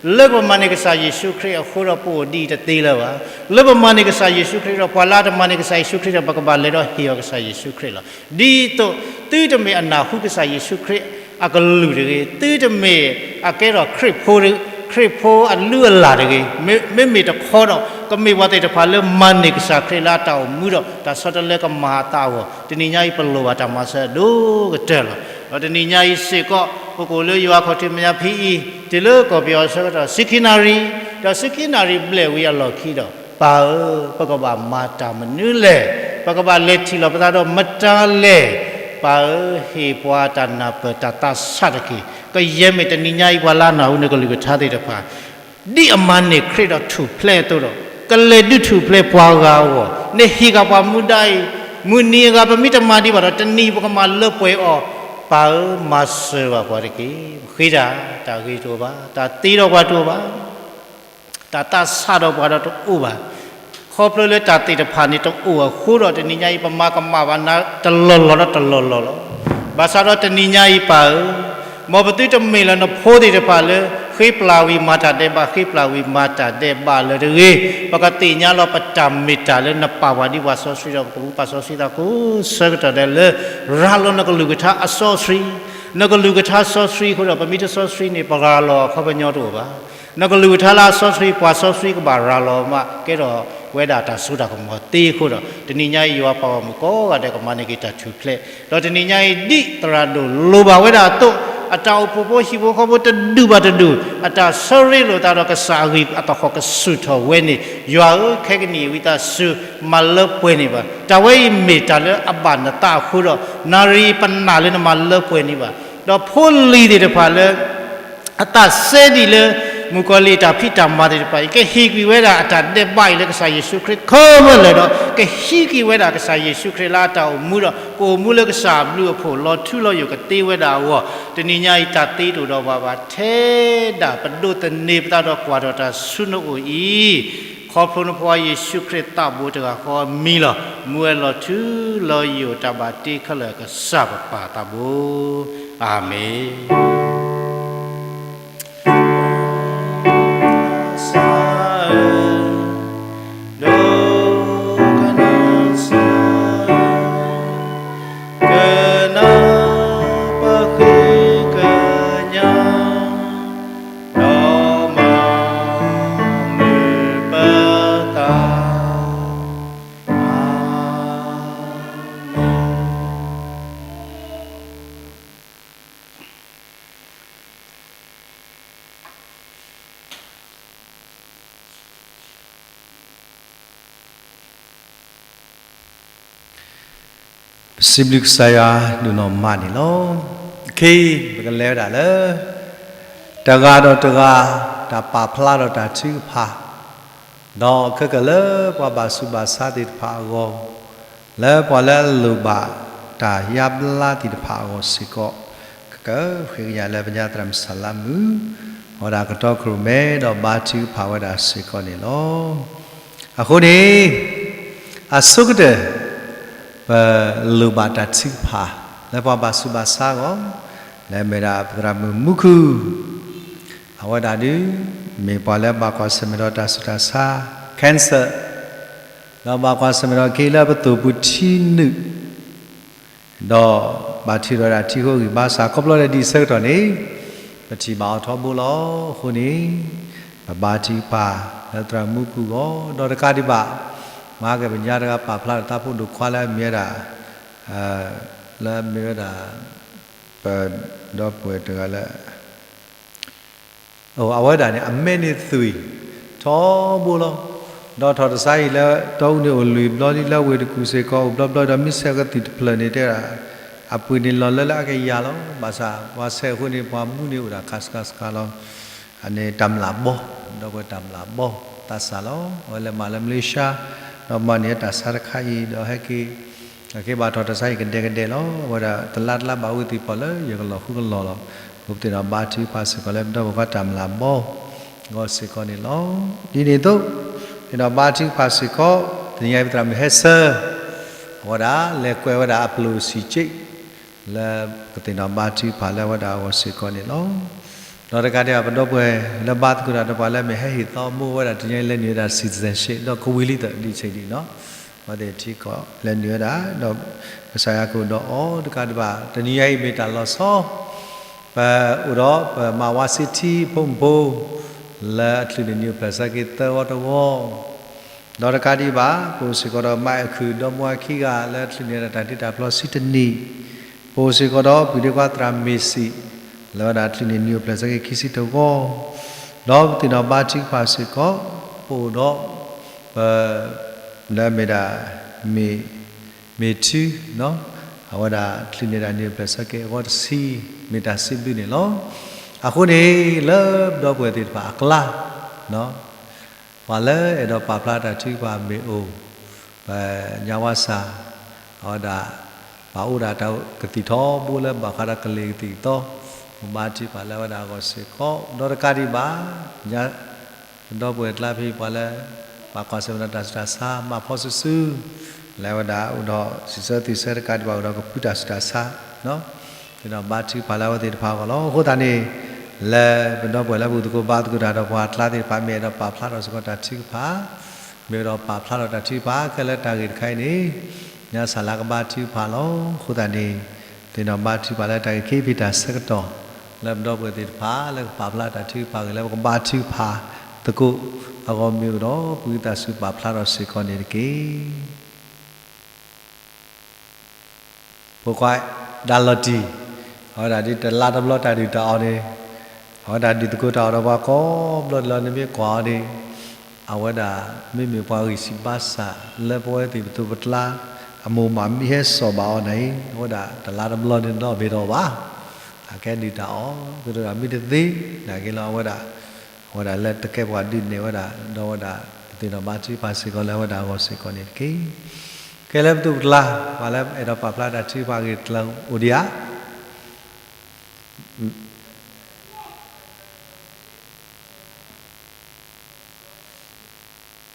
လၢပမၤန့ၢ်ကစၢ်ယ့ၣ်ၡူးခရံာ်အဃိဒီးပအိၣ်ဒ်အံၤတသ့လၢၤဘၣ်. လၢပမၤန့ၢ်ကစၢ်ယ့ၣ်ၡူးခရံာ်ဒီး ပှၤလၢအတမၤန့ၢ်ကစၢ်ယ့ၣ်ၡူးခရံာ်ဒီး ပကဘၣ်လဲၤဒီးဟ့ၣ်အီၤကစၢ်ယ့ၣ်ၡူးခရံာ်လီၤ. ဒ်သိးသုတမ့ၢ်အနၢ်ဟူကစၢ်ယ့ၣ်ၡူးခရံာ်အကလုၢ်တဂ့ၤ, သုတမ့ၢ်အကဲထီၣ်ခရံာ်ဖိ, ခရံာ်ဖိအလုၢ်အလၢ်တဂ့ၤ, မ့မ့ၢ်တခီဒီး ကမ့ၢ်ပှၤသ့ၣ်တဖၣ်လၢမၤန့ၢ်ကစၢ်ခရံာ်လၢအတၢ်အိၣ်မူဒီး တၢ်ဆီတလဲကမၤအသးအဂီၢ် တနံၤညါအံၤ ပလိၣ်ဘၣ်တၢ်မၤစၢၤအဒိၣ်ကတၢၢ်လီၤ. ဒီးတနံၤညါအံၤစ့ၢ်ကီး ပကအိၣ်လၢယွၤခီၣ်ထံးမဲာ်ညါဖဲအံၤ တုၤလၢကီၢ်ပယီၤအဆၢကတီၢ် ဆံခံနၣ်ရံၣ်, ဒီးဆံခံနၣ်ရံၣ်ဘျဲၣ်ဝံၤအလီၢ်ခံဒီး ပၢ်ဧၢ, ပကဘၣ်မၤတၢ်မနုၤလဲၣ်, ပကဘၣ်လဲၤထံၣ်လီၤပသးဒီးမတၤလဲၣ်, ပၢ်ဧၢ, ဟ့ၣ်ပှၤတၢ်နၢ်ပၢၢ်တၢ်သးဆးတက့ၢ်. ကယဲၢ်မ့ၢ်တနံၤညါအံၤ ပှၤလၢအနၢ်ဟူနကလုၢ်ကထါသ့ၣ်တဖၣ် ဒ်အမၤန့ၢ်ခရံာ်ဒီးထူၣ်ဖျဲးအသိးဒီး ကလဲၤဒုးထူၣ်ဖျဲးပှၤဂၤအဂီၢ်, နဟ့ၣ်က့ၤပှၤမူဒါအံၤ, မုၢ်နံၤအဂၤ ပမ့ၢ်တမၤဒံးဘၣ်ဒီး တနံၤပကမၤလၢပှဲၤအီၤ, ပၢ်ဧၢ, မၤစၢၤဘၣ်ပှၤတက့ၢ်. ပဃ့တၢ်, တၢ်ဂ့ၤတအိၣ်ဘၣ်, တၢ်သ့ဒီးပှၤတအိၣ်ဘၣ်, တၢ်သးဆးဒီးပှၤဒီးတအိၣ်ဘၣ်. ခီဖျိလၢတၢ်သ့ၣ်တဖၣ်န့ၣ်တအိၣ်အဃိဒီး တနံၤညါအံၤ ပမၤကမၣ်ဘၣ်နၤတလီၢ်လီၢ်ဒီးတလီၢ်လီၢ်လီၤ. ဘၣ်ဆၣ်ဒီးတနံၤညါအံၤ ပၢ်ဧၢ, မ်ပသုတမ့ၢ်လၢနဖိသ့ၣ်တဖၣ်လၢ ဃ့ပျၢ်ဝံၤမၤတၢ်ဒဲးဘး, ဃ့ပျၢ်ဝံၤမၤတၢ်ဒဲးဘးလၢၤတဂ့ၤ. ပကသ့ၣ်ညါလီၤပတၢ်မ့ၢ်တၢ်လၢနပာ်ပှၤဒ်ပှၤစီဆှံဒီး ပကပူၤပာ်စီဆှံသးကိးဆၢကတီၢ်ဒဲးလၢ ရၤလီၤနကလုၢ်ကထါအစီဆှံ, နကလုၢ်ကထါစီဆှံအဃိဒီး ပမ့ၢ်တစီဆှံန့ၣ် ပရၤလီၤအခီပညီတအိၣ်ဘၣ်. နကလုၢ်ကထါလၢအစီဆှံ ပှၤစီဆှံကဘၣ်ရၤလီၤမး ကဲထီၣ်ဝဲဒၣ်တၢ်စိတၢ်ကမီၤသ့အဃိဒီး တနံၤညါအံၤ ယွၤပှၤဂီၢ်မုၢ်ကိးဂၤဒဲးကမၤန့ၢ်က့ၤတၢ်ထူၣ်ဖျဲး, ဒီးတနံၤညါအံၤ ဒ်သရၣ်ဒိၣ်လိၣ်ဘၣ်ဝဲဒၣ်အသိး အတၢ်အိၣ်ဖှိၣ်ဖိဟံၣ်ဖိဃီဖိတဒူၣ်ဘၣ်တဒူၣ် အတၢ်ဆၢရ့လိာ်သးဒီးကစၢ်အဂ့ၢ်အသဟီၣ်ကဆူၣ်ထီၣ်ဝဲန့ၣ် ယွၤဧၢ, ခဲကနံၣ်အံၤဝံသးစူၤ မၤလၢပှဲၤန့ၢ်ဘၣ်. တၢ်ဝဲအံၤမ့ၢ်တၢ်လၢအဘၣ်နသးအဃိဒီး နၣ်ရံၣ်ပနာ်လၢနမၤလၢပှဲၤန့ၢ်ဘၣ်. ဒီးဖိလံၤသ့ၣ်တဖၣ်လၢ အသးစဲဒံးလၢ မုၣ်ကီၤလံၢ်တၢ်ဖံးတၢ်မၤသ့ၣ်တဖၣ်အံၤ ကဟ့ၣ်ကွံာ်ဝဲဒၣ်အတၢ်ဒဲးဘးအံၤလၢကစၢ်ယ့ၣ်ၡူးခရံာ်ခဲလၢာ်ဒီး ကဟံးက့ၤဝဲဒၣ်ကစၢ်ယ့ၣ်ၡူးခရံာ်လၢအတၢ်အိၣ်မူဒီး ကအိၣ်မူလၢကစၢ်အဘျုးအဖှိၣ် လီၤထူလီၤယိာ်ကသ့ဝဲဒၣ်အဂီၢ် တနံၤညါအံၤ တၢ်သ့တအိၣ်ဒီးပှၤဘၣ် ထဲဒၣ်ပဒိးသန့ၤပသးဒီးကွၢ်ထီၣ်တၢ်ဆူနအိၣ်အံၤ ခီဖျိနဖိခွါယ့ၣ်ၡူးခရံာ်သးဘိတဂၤဃီအမံၤလီၤ. မူဝဲလီၤထူလီၤယိာ် တၢ်ဘၣ်တ့ခဲလၢာ်ကစၢ်ပပၢ်သးဘိ. အၤမ့ၣ်. Sibling Sara ဒုးနီၢ်မးန့ၣ်လီၤ. ခဲအံၤ ပကလဲၤဝဲဒၣ်လၢ တဂၤဒီးတဂၤ တၢ်ပာ်ဖျါဒီးတၢ်ထုကဖၣ်, ဒီးခဲကလၢပှၤဘၣ်ဆူးဘၣ်ဆါသ့ၣ်တဖၣ်အဂီၢ်, လၢပှၤလၢအလိၣ်ဘၣ်တၢ်ယါဘျါသ့ၣ်တဖၣ်အဂီၢ်စ့ၢ်ကီး, ကဃ့ကညးလၢပညါသရၣ်မုၣ်စၢ်လါမုၣ် အဝဲဒၣ်ကတီခိၣ်ရိၣ်မဲ ဒီးဘါထုကဖၣ်ဝဲဒၣ်စ့ၢ်ကီးန့ၣ်လီၤ. အဃိန့ၣ် အဆိကတၢၢ် ပလိၣ်ဘၣ်တၢ်ထုကဖၣ် လၢပှၤဘၣ်ဆူးဘၣ်ဆါအဂီၢ်, လၢမ့ၢ်ဒၣ်ပသရၣ်မုၣ်မူခိၣ် အဝဲဒၣ်ဒုး မ့ၢ်ပှၤလၢဘၣ်ကွၢ်ဆၢၣ်မဲာ်ဒီးတၢ်ဆူးတၢ်ဆါ cancer, ဒီးဘၣ်ကွၢ်ဆၢၣ်မဲာ်ဒီးက့ၤလၢပသိၣ်ပူၤထံနုာ် ဒီးဘၣ်ထံၣ်ဒီးဒၣ်ထံဃိဂံၢ်ဘါစၢ် ခီဖျိလၢဒ်ဆၢကတီၢ်န့ၣ် ပထံၣ်ဘၣ်အီၤထီဘိလီၤ. အဃိန့ၣ် ပဘါထုကဖၣ်လၢသရၣ်မုၣ်မူခိၣ်အဂီၢ် ဒီးတကးဒံးဘၣ် မၤက့ၤပညါတဂၤပာ်ဖျါဒီးသးဖိဒိၣ်ခွါလၢအမ့ၢ်ဝဲဒၣ် လၢအမ့ၢ်ဝဲဒၣ် ပဒီပုၢ်ဝဲၢ်တဂၤလၢ အဝဲဒၣ်န့ၣ် အမဲန့ၢ်သွံၣ်ထီဘိလီၤ. ဒီးထီၣ်တစါအံၤလၢတီအူန့ၣ်အိၣ်လွံၢ်ဘျီလံ လၢဝ့ၢ်တကူၣ်စ့ၢ်ကီးအိၣ်ဘျီဘျီ ဒီးမ့ၢ်ဆဲးကသံၣ်တဖျၢၣ်န့ၣ်တဲဒၣ် အပှ့ၤန့ၣ်လီၤလၢလၢအကယၤလီၤ. ဘၣ်ဆၣ်ပှၤဆဲးအဃိန့ၣ် ပှၤမူန့ၣ်အိၣ်ဒၣ်ခးစခါစခါလီၤ. အန့ၣ်တၢ်မျၢ်ဘီ, ဒီပုၢ်ဝဲၢ်တၢ်မျၢ်ဘီ သးစၢ်လီၤ. အဝဲလဲၤမၤလၢ Malaysia ဒီးမၤန့ၢ်တၢ်ဆါတခါအံၤ ဒီးဟဲက့ၤ အက့ၤဘၣ်ထီၣ်တၢ်ဆါအံၤကဒဲကဒဲလီၤ. အဝဲဒၣ်တလါတလါဘၣ်ဝံသံၣ်ပီၣ်လၢယကလီၤဃုကလီၤလီၤ. ပသ့ၣ်နီၣ်ဘါထုကဖၣ်စ့ၢ်ကီးလၢပဒီပုၢ်ဝဲၢ်တၢ်မျၢ်ဘီ အဂီၢ်စ့ၢ်ကီးန့ၣ်လီၤ. ဒ်န့ၣ်အသိး သ့ၣ်နီၣ်ဘါထုကဖၣ်စ့ၢ်ကီး တနံၤအံၤပသရၣ်မုၣ်ဟဲဆၢ အဝဲဒၣ်လဲၤကွဲးဝဲဒၣ်အပျိၢ်စံၣ်က့ လၢပကသ့ၣ်နီၣ်ဘါထုကဖၣ်လၢအဝဲဒၣ်အဂီၢ်စ့ၢ်ကီးန့ၣ်လီၤ. ဒီးတကးဒံးဘၣ် ပဒီပုၢ်ဝဲၢ်လၢဘါသကိးတၢ်ဒီးပှၤလၢအမ့ၢ်ဟဲဟ့ၣ်သီမူဝဲဒၣ်တနံၤအံၤလဲၤနုာ်ဝဲဒၣ် citizenship ဒီးကဝံၤလံသးဒ်ဆံးဒံးနီၤ အဝဲသ့ၣ်ထံကီၢ်လဲၤနုာ်ဝဲဒၣ် ဒီးကစၢ်ယွၤကအိၣ်ဒီးအီၤတကးဒံးဘၣ် တနံၤအံၤမ့ၢ်တၢ်လီၤဆီ ပအိၣ်ဒီးပမၤဝါစ့ထံ ဖိမုၣ်ဖိ လၢအချုးန့ၢ်နံၣ်အိၣ်ဖျဲၣ်ဆၢက့ၤသၢဂီၤတဂီၤ ဒီးတကးဒံးဘၣ် ပအိၣ်စ့ၢ်ကီးဒီးမါအဲၣ်ခုၣ်ဒီမါဝၤခံဂၤလၢချုးန့ၢ်ဒၣ်တၢ်တ့တၢ်ဖျီဆံတနံၣ်, ပအိၣ်စ့ၢ်ကီးဒီးပုၢ်ဒ့ခွါသရၣ်မ့ၢ်စံး လၢဝဲဒၣ်ချုးန့ၢ်နံၣ်အိၣ်ဖျဲၣ်ဆၢက့ၤခံဆံတဂီၤ, ဒီးပသ့ၣ်နီၣ်ဘါထုကဖၣ်စ့ၢ်ကီး ပအိၣ်ဒီး ပ လၢအမ့ၢ်ဒၣ် မ့ၢ် မ့ၢ်ထု အဝဲဒၣ်ချုးန့ၢ်ဒၣ်နံၣ်အိၣ်ဖျဲၣ်ဆၢက့ၤအဂီၢ်တဆံ မ့ၢ်တၢ်စံးဘျုးန့ၣ်လီၤ. အဃိန့ၣ် လၢပဒီပုၢ်ဝဲၢ်သ့ၣ်တဖၣ်အကျါ ပှၤလၢအဲၣ်ဒိးပာ်ဖျါတၢ်ထုကဖၣ်မ့ၢ်အိၣ် ပညါဝါစၢ် အဝဲဒၣ် ပှၤအိၣ်ဒၣ်တၢ်ကသံၣ်ထီဘိလၢဘၣ်ဃးဒီးကလံၤကသံၣ်ကသီ ပဘါထုကဖၣ်လၢအဝဲဒၣ်အဂီၢ်စ့ၢ်ကီး ဒီးတကးဒံးဘၣ် ပဒီပုၢ်ဝဲၢ်ကျါဖဲပှၤလၢ ပှၤကွၢ်ဆၢၣ်မဲာ်ဒီးတၢ်ဆူးတၢ်ဆါ မၤဖီစုာ်စုာ် လၢအဝဲဒၣ်အိၣ်ဒီးစံးဆၢသ့ၣ်ဆၢတကးဒံးဘၣ် အိၣ်ဒီးကဖုတၢ်ဆူးတၢ်ဆါ သ့ၣ်နီၣ်ဘါထုကဖၣ်လၢအဝဲသ့ၣ်တဖၣ်အဂီၢ်လီၤ. အဃိသတးန့ၣ် လၢပဒီပုၢ်ဝဲၢ်လၢပအိၣ်သကိးဘါသကိးတၢ်ဒီးပှၤအကျါသ့ၣ်တဖၣ် မ့ၢ်အဲၣ်ဒိးပာ်ဖျါထီၣ်စ့ၢ်ကီးတၢ်ထုကဖၣ် မ့ၢ်အဲၣ်ဒိးပာ်ဖျါထီၣ်တၢ်ထုကဖၣ်ခဲလၢာ်တၢ်ဂ့ၢ်တခါအံၤန့ၣ် ညါစၢ်လၢကဘါထုကဖၣ်လီၤ. အဃိသတးန့ၣ် သ့ၣ်နီၣ်ဘါထုကဖၣ်လၢတၢ်ဂ့ၢ်ခံဖံးတၢ်ဆၢကတီၢ် လၢပဒီပုၢ်ဝဲၢ်သ့ၣ်တဖၣ် လၢကပာ်ဖျါတၢ်ထုကဖၣ်ဂ့ၤ လၢပကဘါထုကဖၣ်သကိးအဂီၢ်မ့ၢ်အိၣ်ဒီး ပဂံၢ်သးစူၤပာ်ဖျါထီၣ်စ့ၢ်ကီးန့ၣ်တက့ၢ်. ဖိခွါ ဒါလီၤတံၢ် အဝဲဒၣ်ဒ်တလါတဘျီတၢ်ဒုၣ်တၢ်အီၣ်န့ၣ် အဝဲဒၣ်ဒုးသကိးတၢ်အီၣ်ဒီးပှၤကိးဘျီဒ်လီၤ နမ့ၢ်ကွၢ်အီၤန့ၣ် အဝဲဒၣ်မ့မ့ၢ်ပှၤဂံၢ်စၢ်ဘါစၢ် လၢပဝဲသ့ၣ်ပသိးပကျါ အမိၢ်မးမ့ၢ်ဟဲစိာ်ဘၣ်အီၤန့ၣ် အဝဲဒၣ်တလါတဘျီန့ၣ်နီတဘ့ၣ်ဒီးဘၣ် အကဲဒုၣ်တၢ်အီၣ် ကဒိၣ်ဒၣ်မ့ၢ်တသ့ နာ်က့လီၤ အဝဲဒၣ် အဝဲဒၣ်လၢတကဲပှၤဒုးနဲၣ်ဝဲဒၣ် ဒီးအဝဲဒၣ် ပသ့ၣ်နီၣ်ဘါထုကဖၣ်စ့ၢ်ကီးလၢအဝဲဒၣ်အဂီၢ်စ့ၢ်ကီးန့ၣ်တက့ၢ်. ကဲလၢပသူၣ်ပကျါ ပှၤလၢအဲၣ်ဒိးပာ်ဖျါတၢ်ထုကဖၣ်ဂ့ၤတကျါအိၣ်ဒံးဧ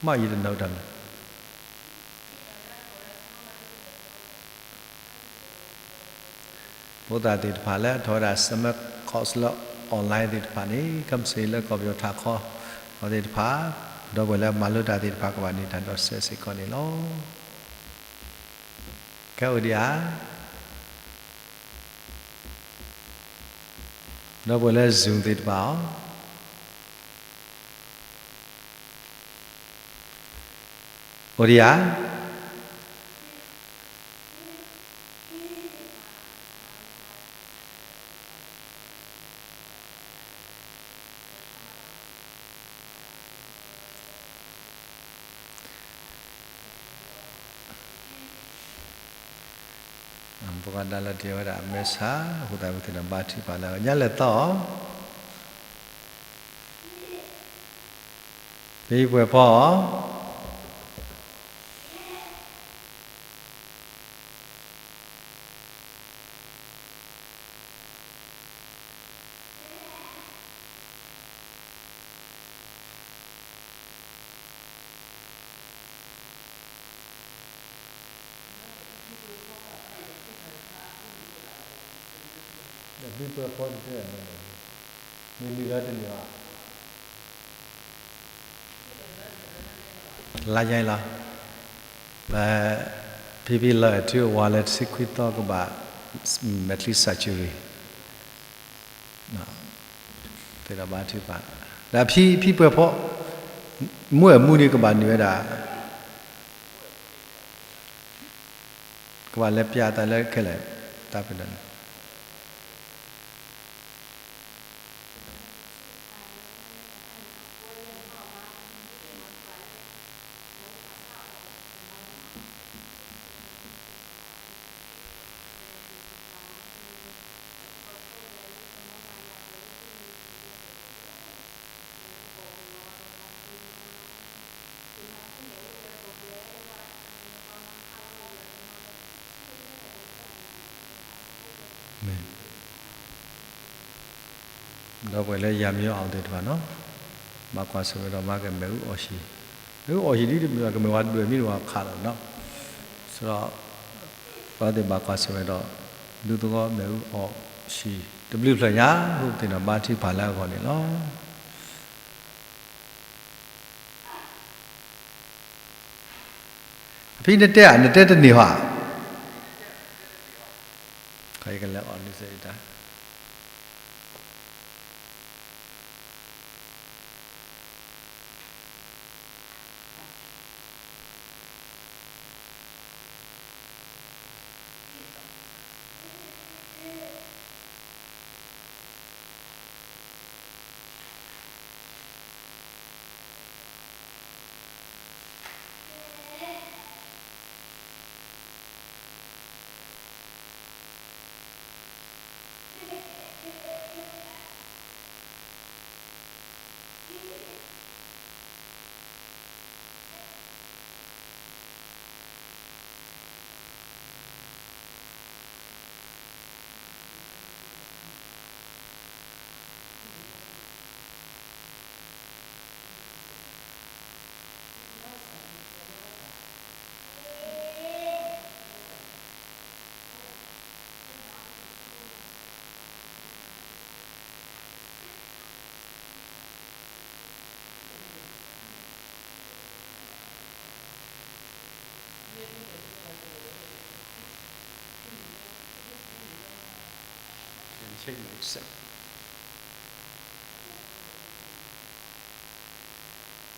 ါ မ့ၢ်ယတနီၤတၢ်မး ဖိသၣ်သ့ၣ်တဖၣ်လၢအထီၣ်ဝဲဒၣ် summer course လၢ online သ့ၣ်တဖၣ်န့ၣ် ကမ့ၢ်စ့လၢကီၢ်ပယီၤထးခီ အဝဲသ့ၣ်တဖၣ် ဒီပုၢ်ဝဲၢ်လၢမၤလိတၢ်သ့ၣ်တဖၣ်ကဘၣ်န့ၢ်တၢ်ဒီးစဲးစ့ၢ်ကီးန့ၣ်လီၤ. ကဲအိၣ်ဒံးဧါ ဒီပုၢ်ဝဲၢ်လၢ Zoom သ့ၣ်တဖၣ်အီၤ အိၣ်ဒံးဧါ ပကဒါလီၤတ့ၢ်ဝဲဒၣ်အမဲာ်ဆါ အဃိသတးပသ့ၣ်နီၣ်ဘါထုကဖၣ်လၢညါလဲၤသီအီၤ ဖဲပှဲၤဖီအီၤ လါညါအံၤလီၤ. ပ ဖံဖံလီၤအဲၣ်ထုအဝၤလၢတဆံခွံသီကဘၣ် မဲာ်ချံ surgery သ့ၣ်ဒီးဘါထုကဖၣ် ဒီးဖံဖံပှဲၤဖီ မူအဲၣ်မူန့ၣ်ကဘၣ်နုာ်ဝဲဒၣ် ကဘၣ်လဲၤပျးအသးလၢခဲလၢာ် တၢ်ဖဲဒၣ်န့ၣ် မ့ၢ် ဒီပုၢ်ဝဲၢ်လၢယၤမံအီၤသ့ၣ်တဖၣ်နီၤ, ဘၣ်ကွၢ်ဆၢၣ်မဲာ်ဒီးမၤက့ၤမ့ၣ်အူအီၣ်ဟံၣ်, မ့ၣ်အူအီၣ်ဟံၣ်ဒ်တမ့ၢ်ဘၣ် ကမ့ၢ်ဝဲဒွဲၣ်မံတဝၤခးလီၤနီၤ, စးဒီး ပှၤသ့ၣ်ဘၣ်ကွၢ်ဆၢၣ်မဲာ်ဒီး ဒူသဝီမ့ၣ်အူအီၣ်ဟံၣ်တဘျုးဖျၢၣ်ညါ ဃိသ့ၣ်နီၣ်ဘါထုကဖၣ်လၢအဂီၢ်န့ၣ်လီၤ. အဖံနတဲဧါ နတဲတန့ၢ်ဧါ, ခီယကလဲၤအီၣ်နုာ်စ့ၢ်တၢ်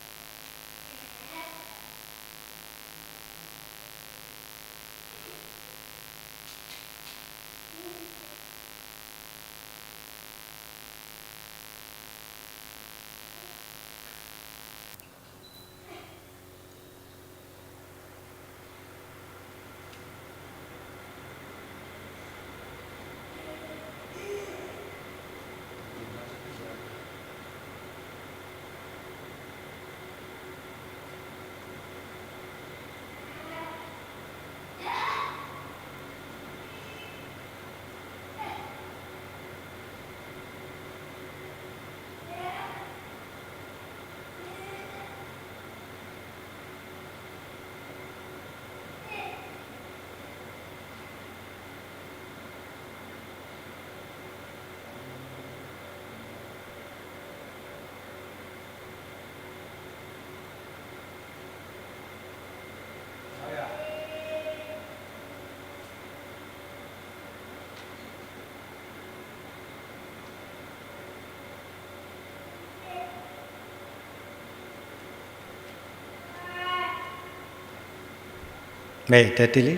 မ့ၢ်တဲတ့ၢ်လံ,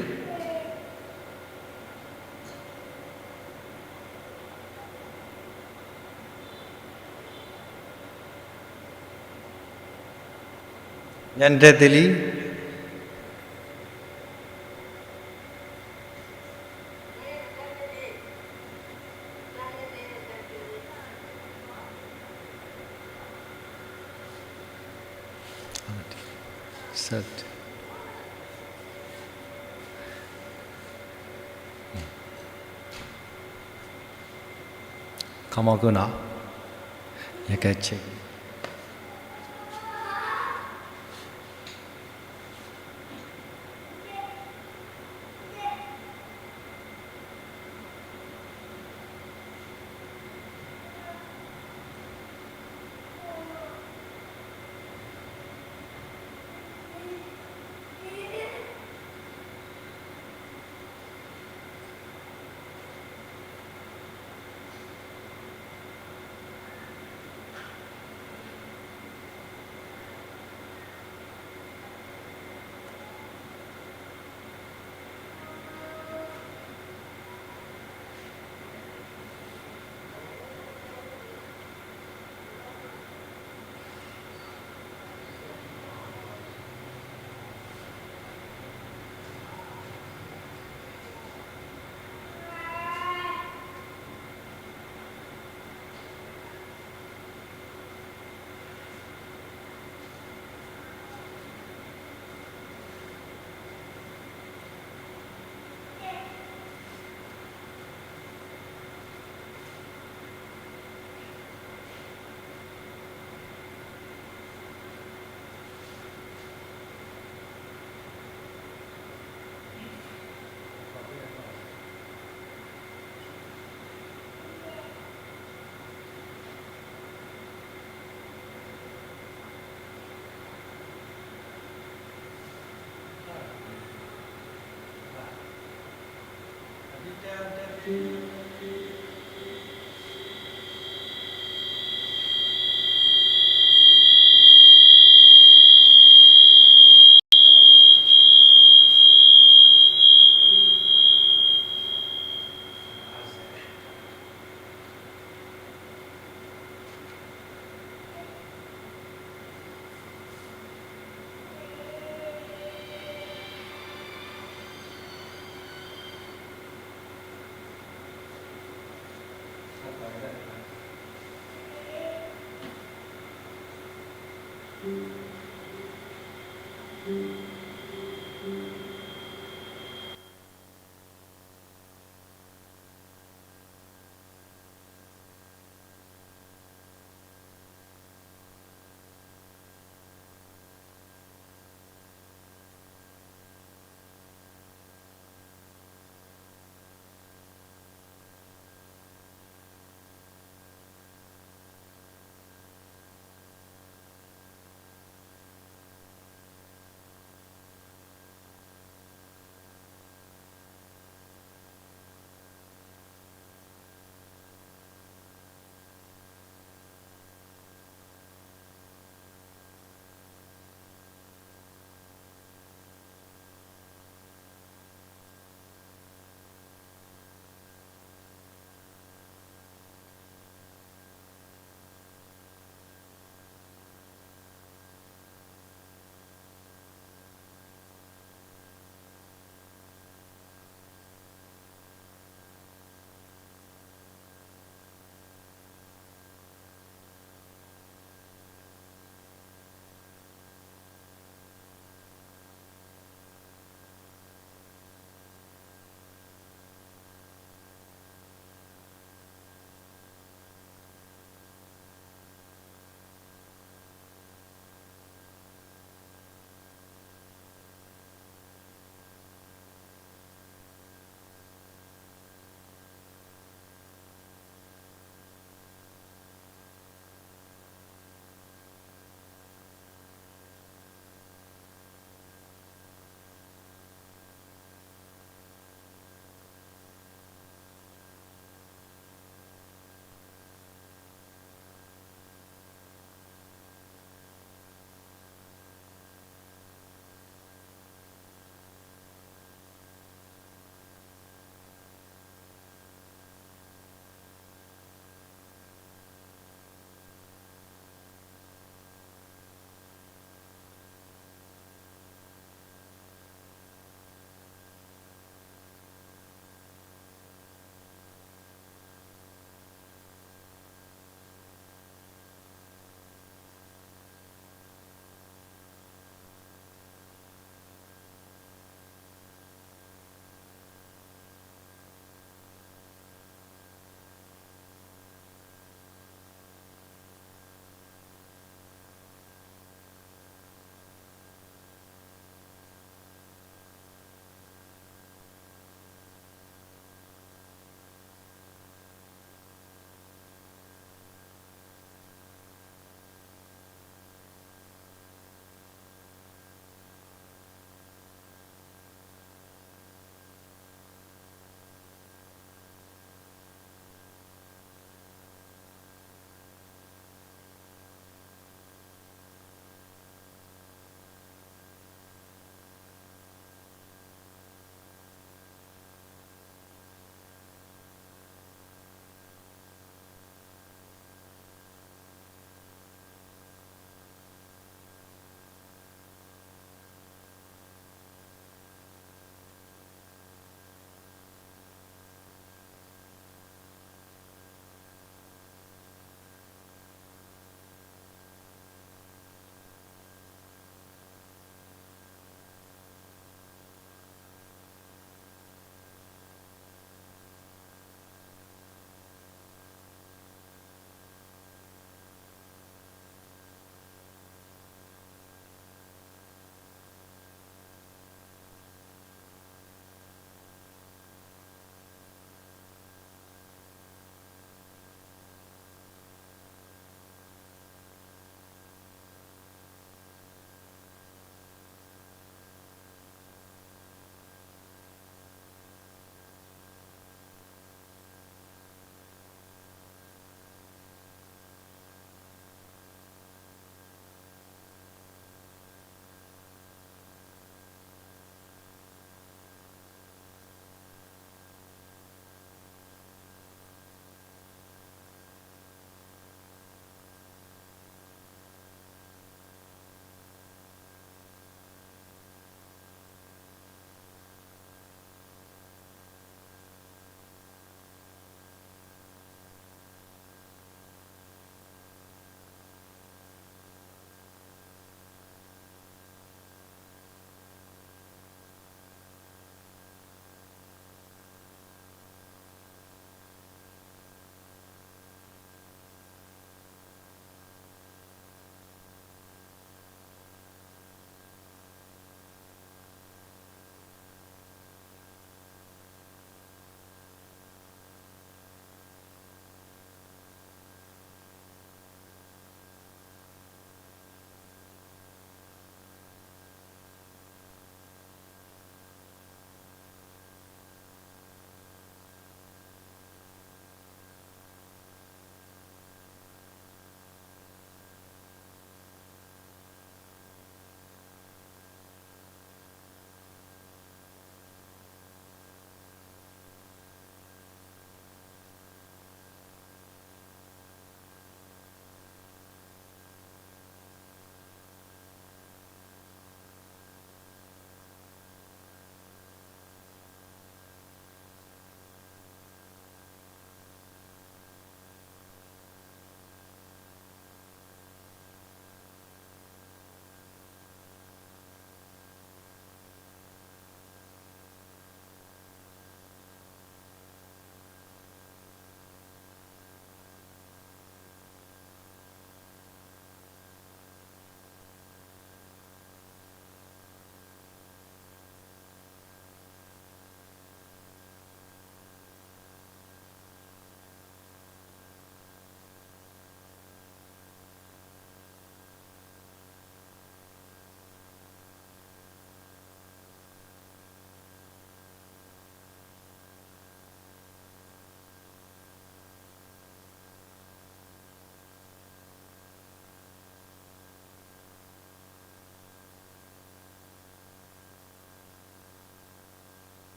ညါနတဲတ့ၢ်လံ. ခီမီကနီၤ, ယကဲဆ့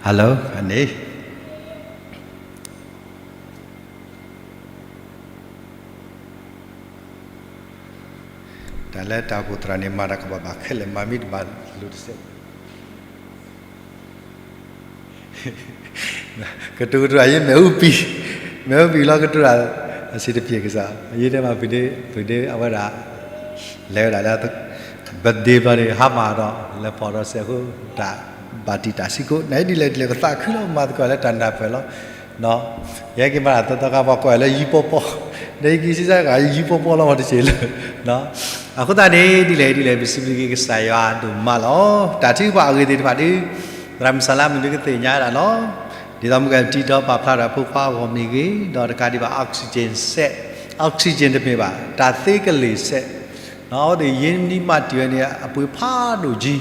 Hello န့ၣ် တၢ်လၢတၢ်အိၣ်ဖှိၣ်သရၣ်န့ၣ် မၤတၢ်ကဘၣ်ဘၣ်ခဲလၢာ် မၤမ့ၢ်တဘၣ်လိာ်တစဲး ကတိၤကတိၤ ယမ့ၢ်အူပံၤ, မ့ၢ်အူပံၤလီၤကတိၤတၢ် အဆံးတပျ့ၤကစၢ် ယတဲမး ဖုဒ့ ဖုဒ့အဝဲဒၣ် လဲၤဝဲဒၣ်လၢ birthday ဘျီန့ၣ် ဟါမၢ်ဒီး လဲၤဖီၣ်ဒီးစဲးအဃိ တၢ်ဘၣ်တံာ်တာ်ဆံးကိး နဒ်လဲၣ်ဒ်လဲၣ် ပသးခုလီၤ မၤသကိးလၢတၢ်နၢ်ပၢၢ်လီၤ ယဟဲက့ၤမၤတၢ်သီသီခါ ပှၤကိးယၤလၢယံပီပီ, နက့ၤစံးစ့ၢ်ကီးယံပီပီလီၤ မ့ၢ်တစဲးလၢ အဃိသတးန့ၣ် ဒ်လဲၣ်ဒ်လဲၣ် ပစံးဘျုးက့ၤကစၢ်ယွၤဒိၣ်မးလီၤ. တၢ်ထုကဖၣ်အဂ့ၤသ့ၣ်တဖၣ်ဒီး သရၣ်မုၣ်စၢ်လါမုၣ်ဒုးကသ့ၣ်ညါဒၣ်လီၤ. ဒ်သိးမုၢ်ဂီၤတံၤဒီးပာ်ဖျါတၢ်ဖိခွါအဂီၢ်မ့ၢ်ဂ့ၤ, ဒီးတကးဒံးဘၣ် oxygen စဲး, oxygen တမ့ၢ်ဘၣ်, တၢ်သ့ကလ့ၢ်စဲး, အဝဲသ့ၣ်ယ့နံၣ်မးတံၢ်ဝဲန့ၣ် အပှ့ၤဖးဒိၣ်ကံ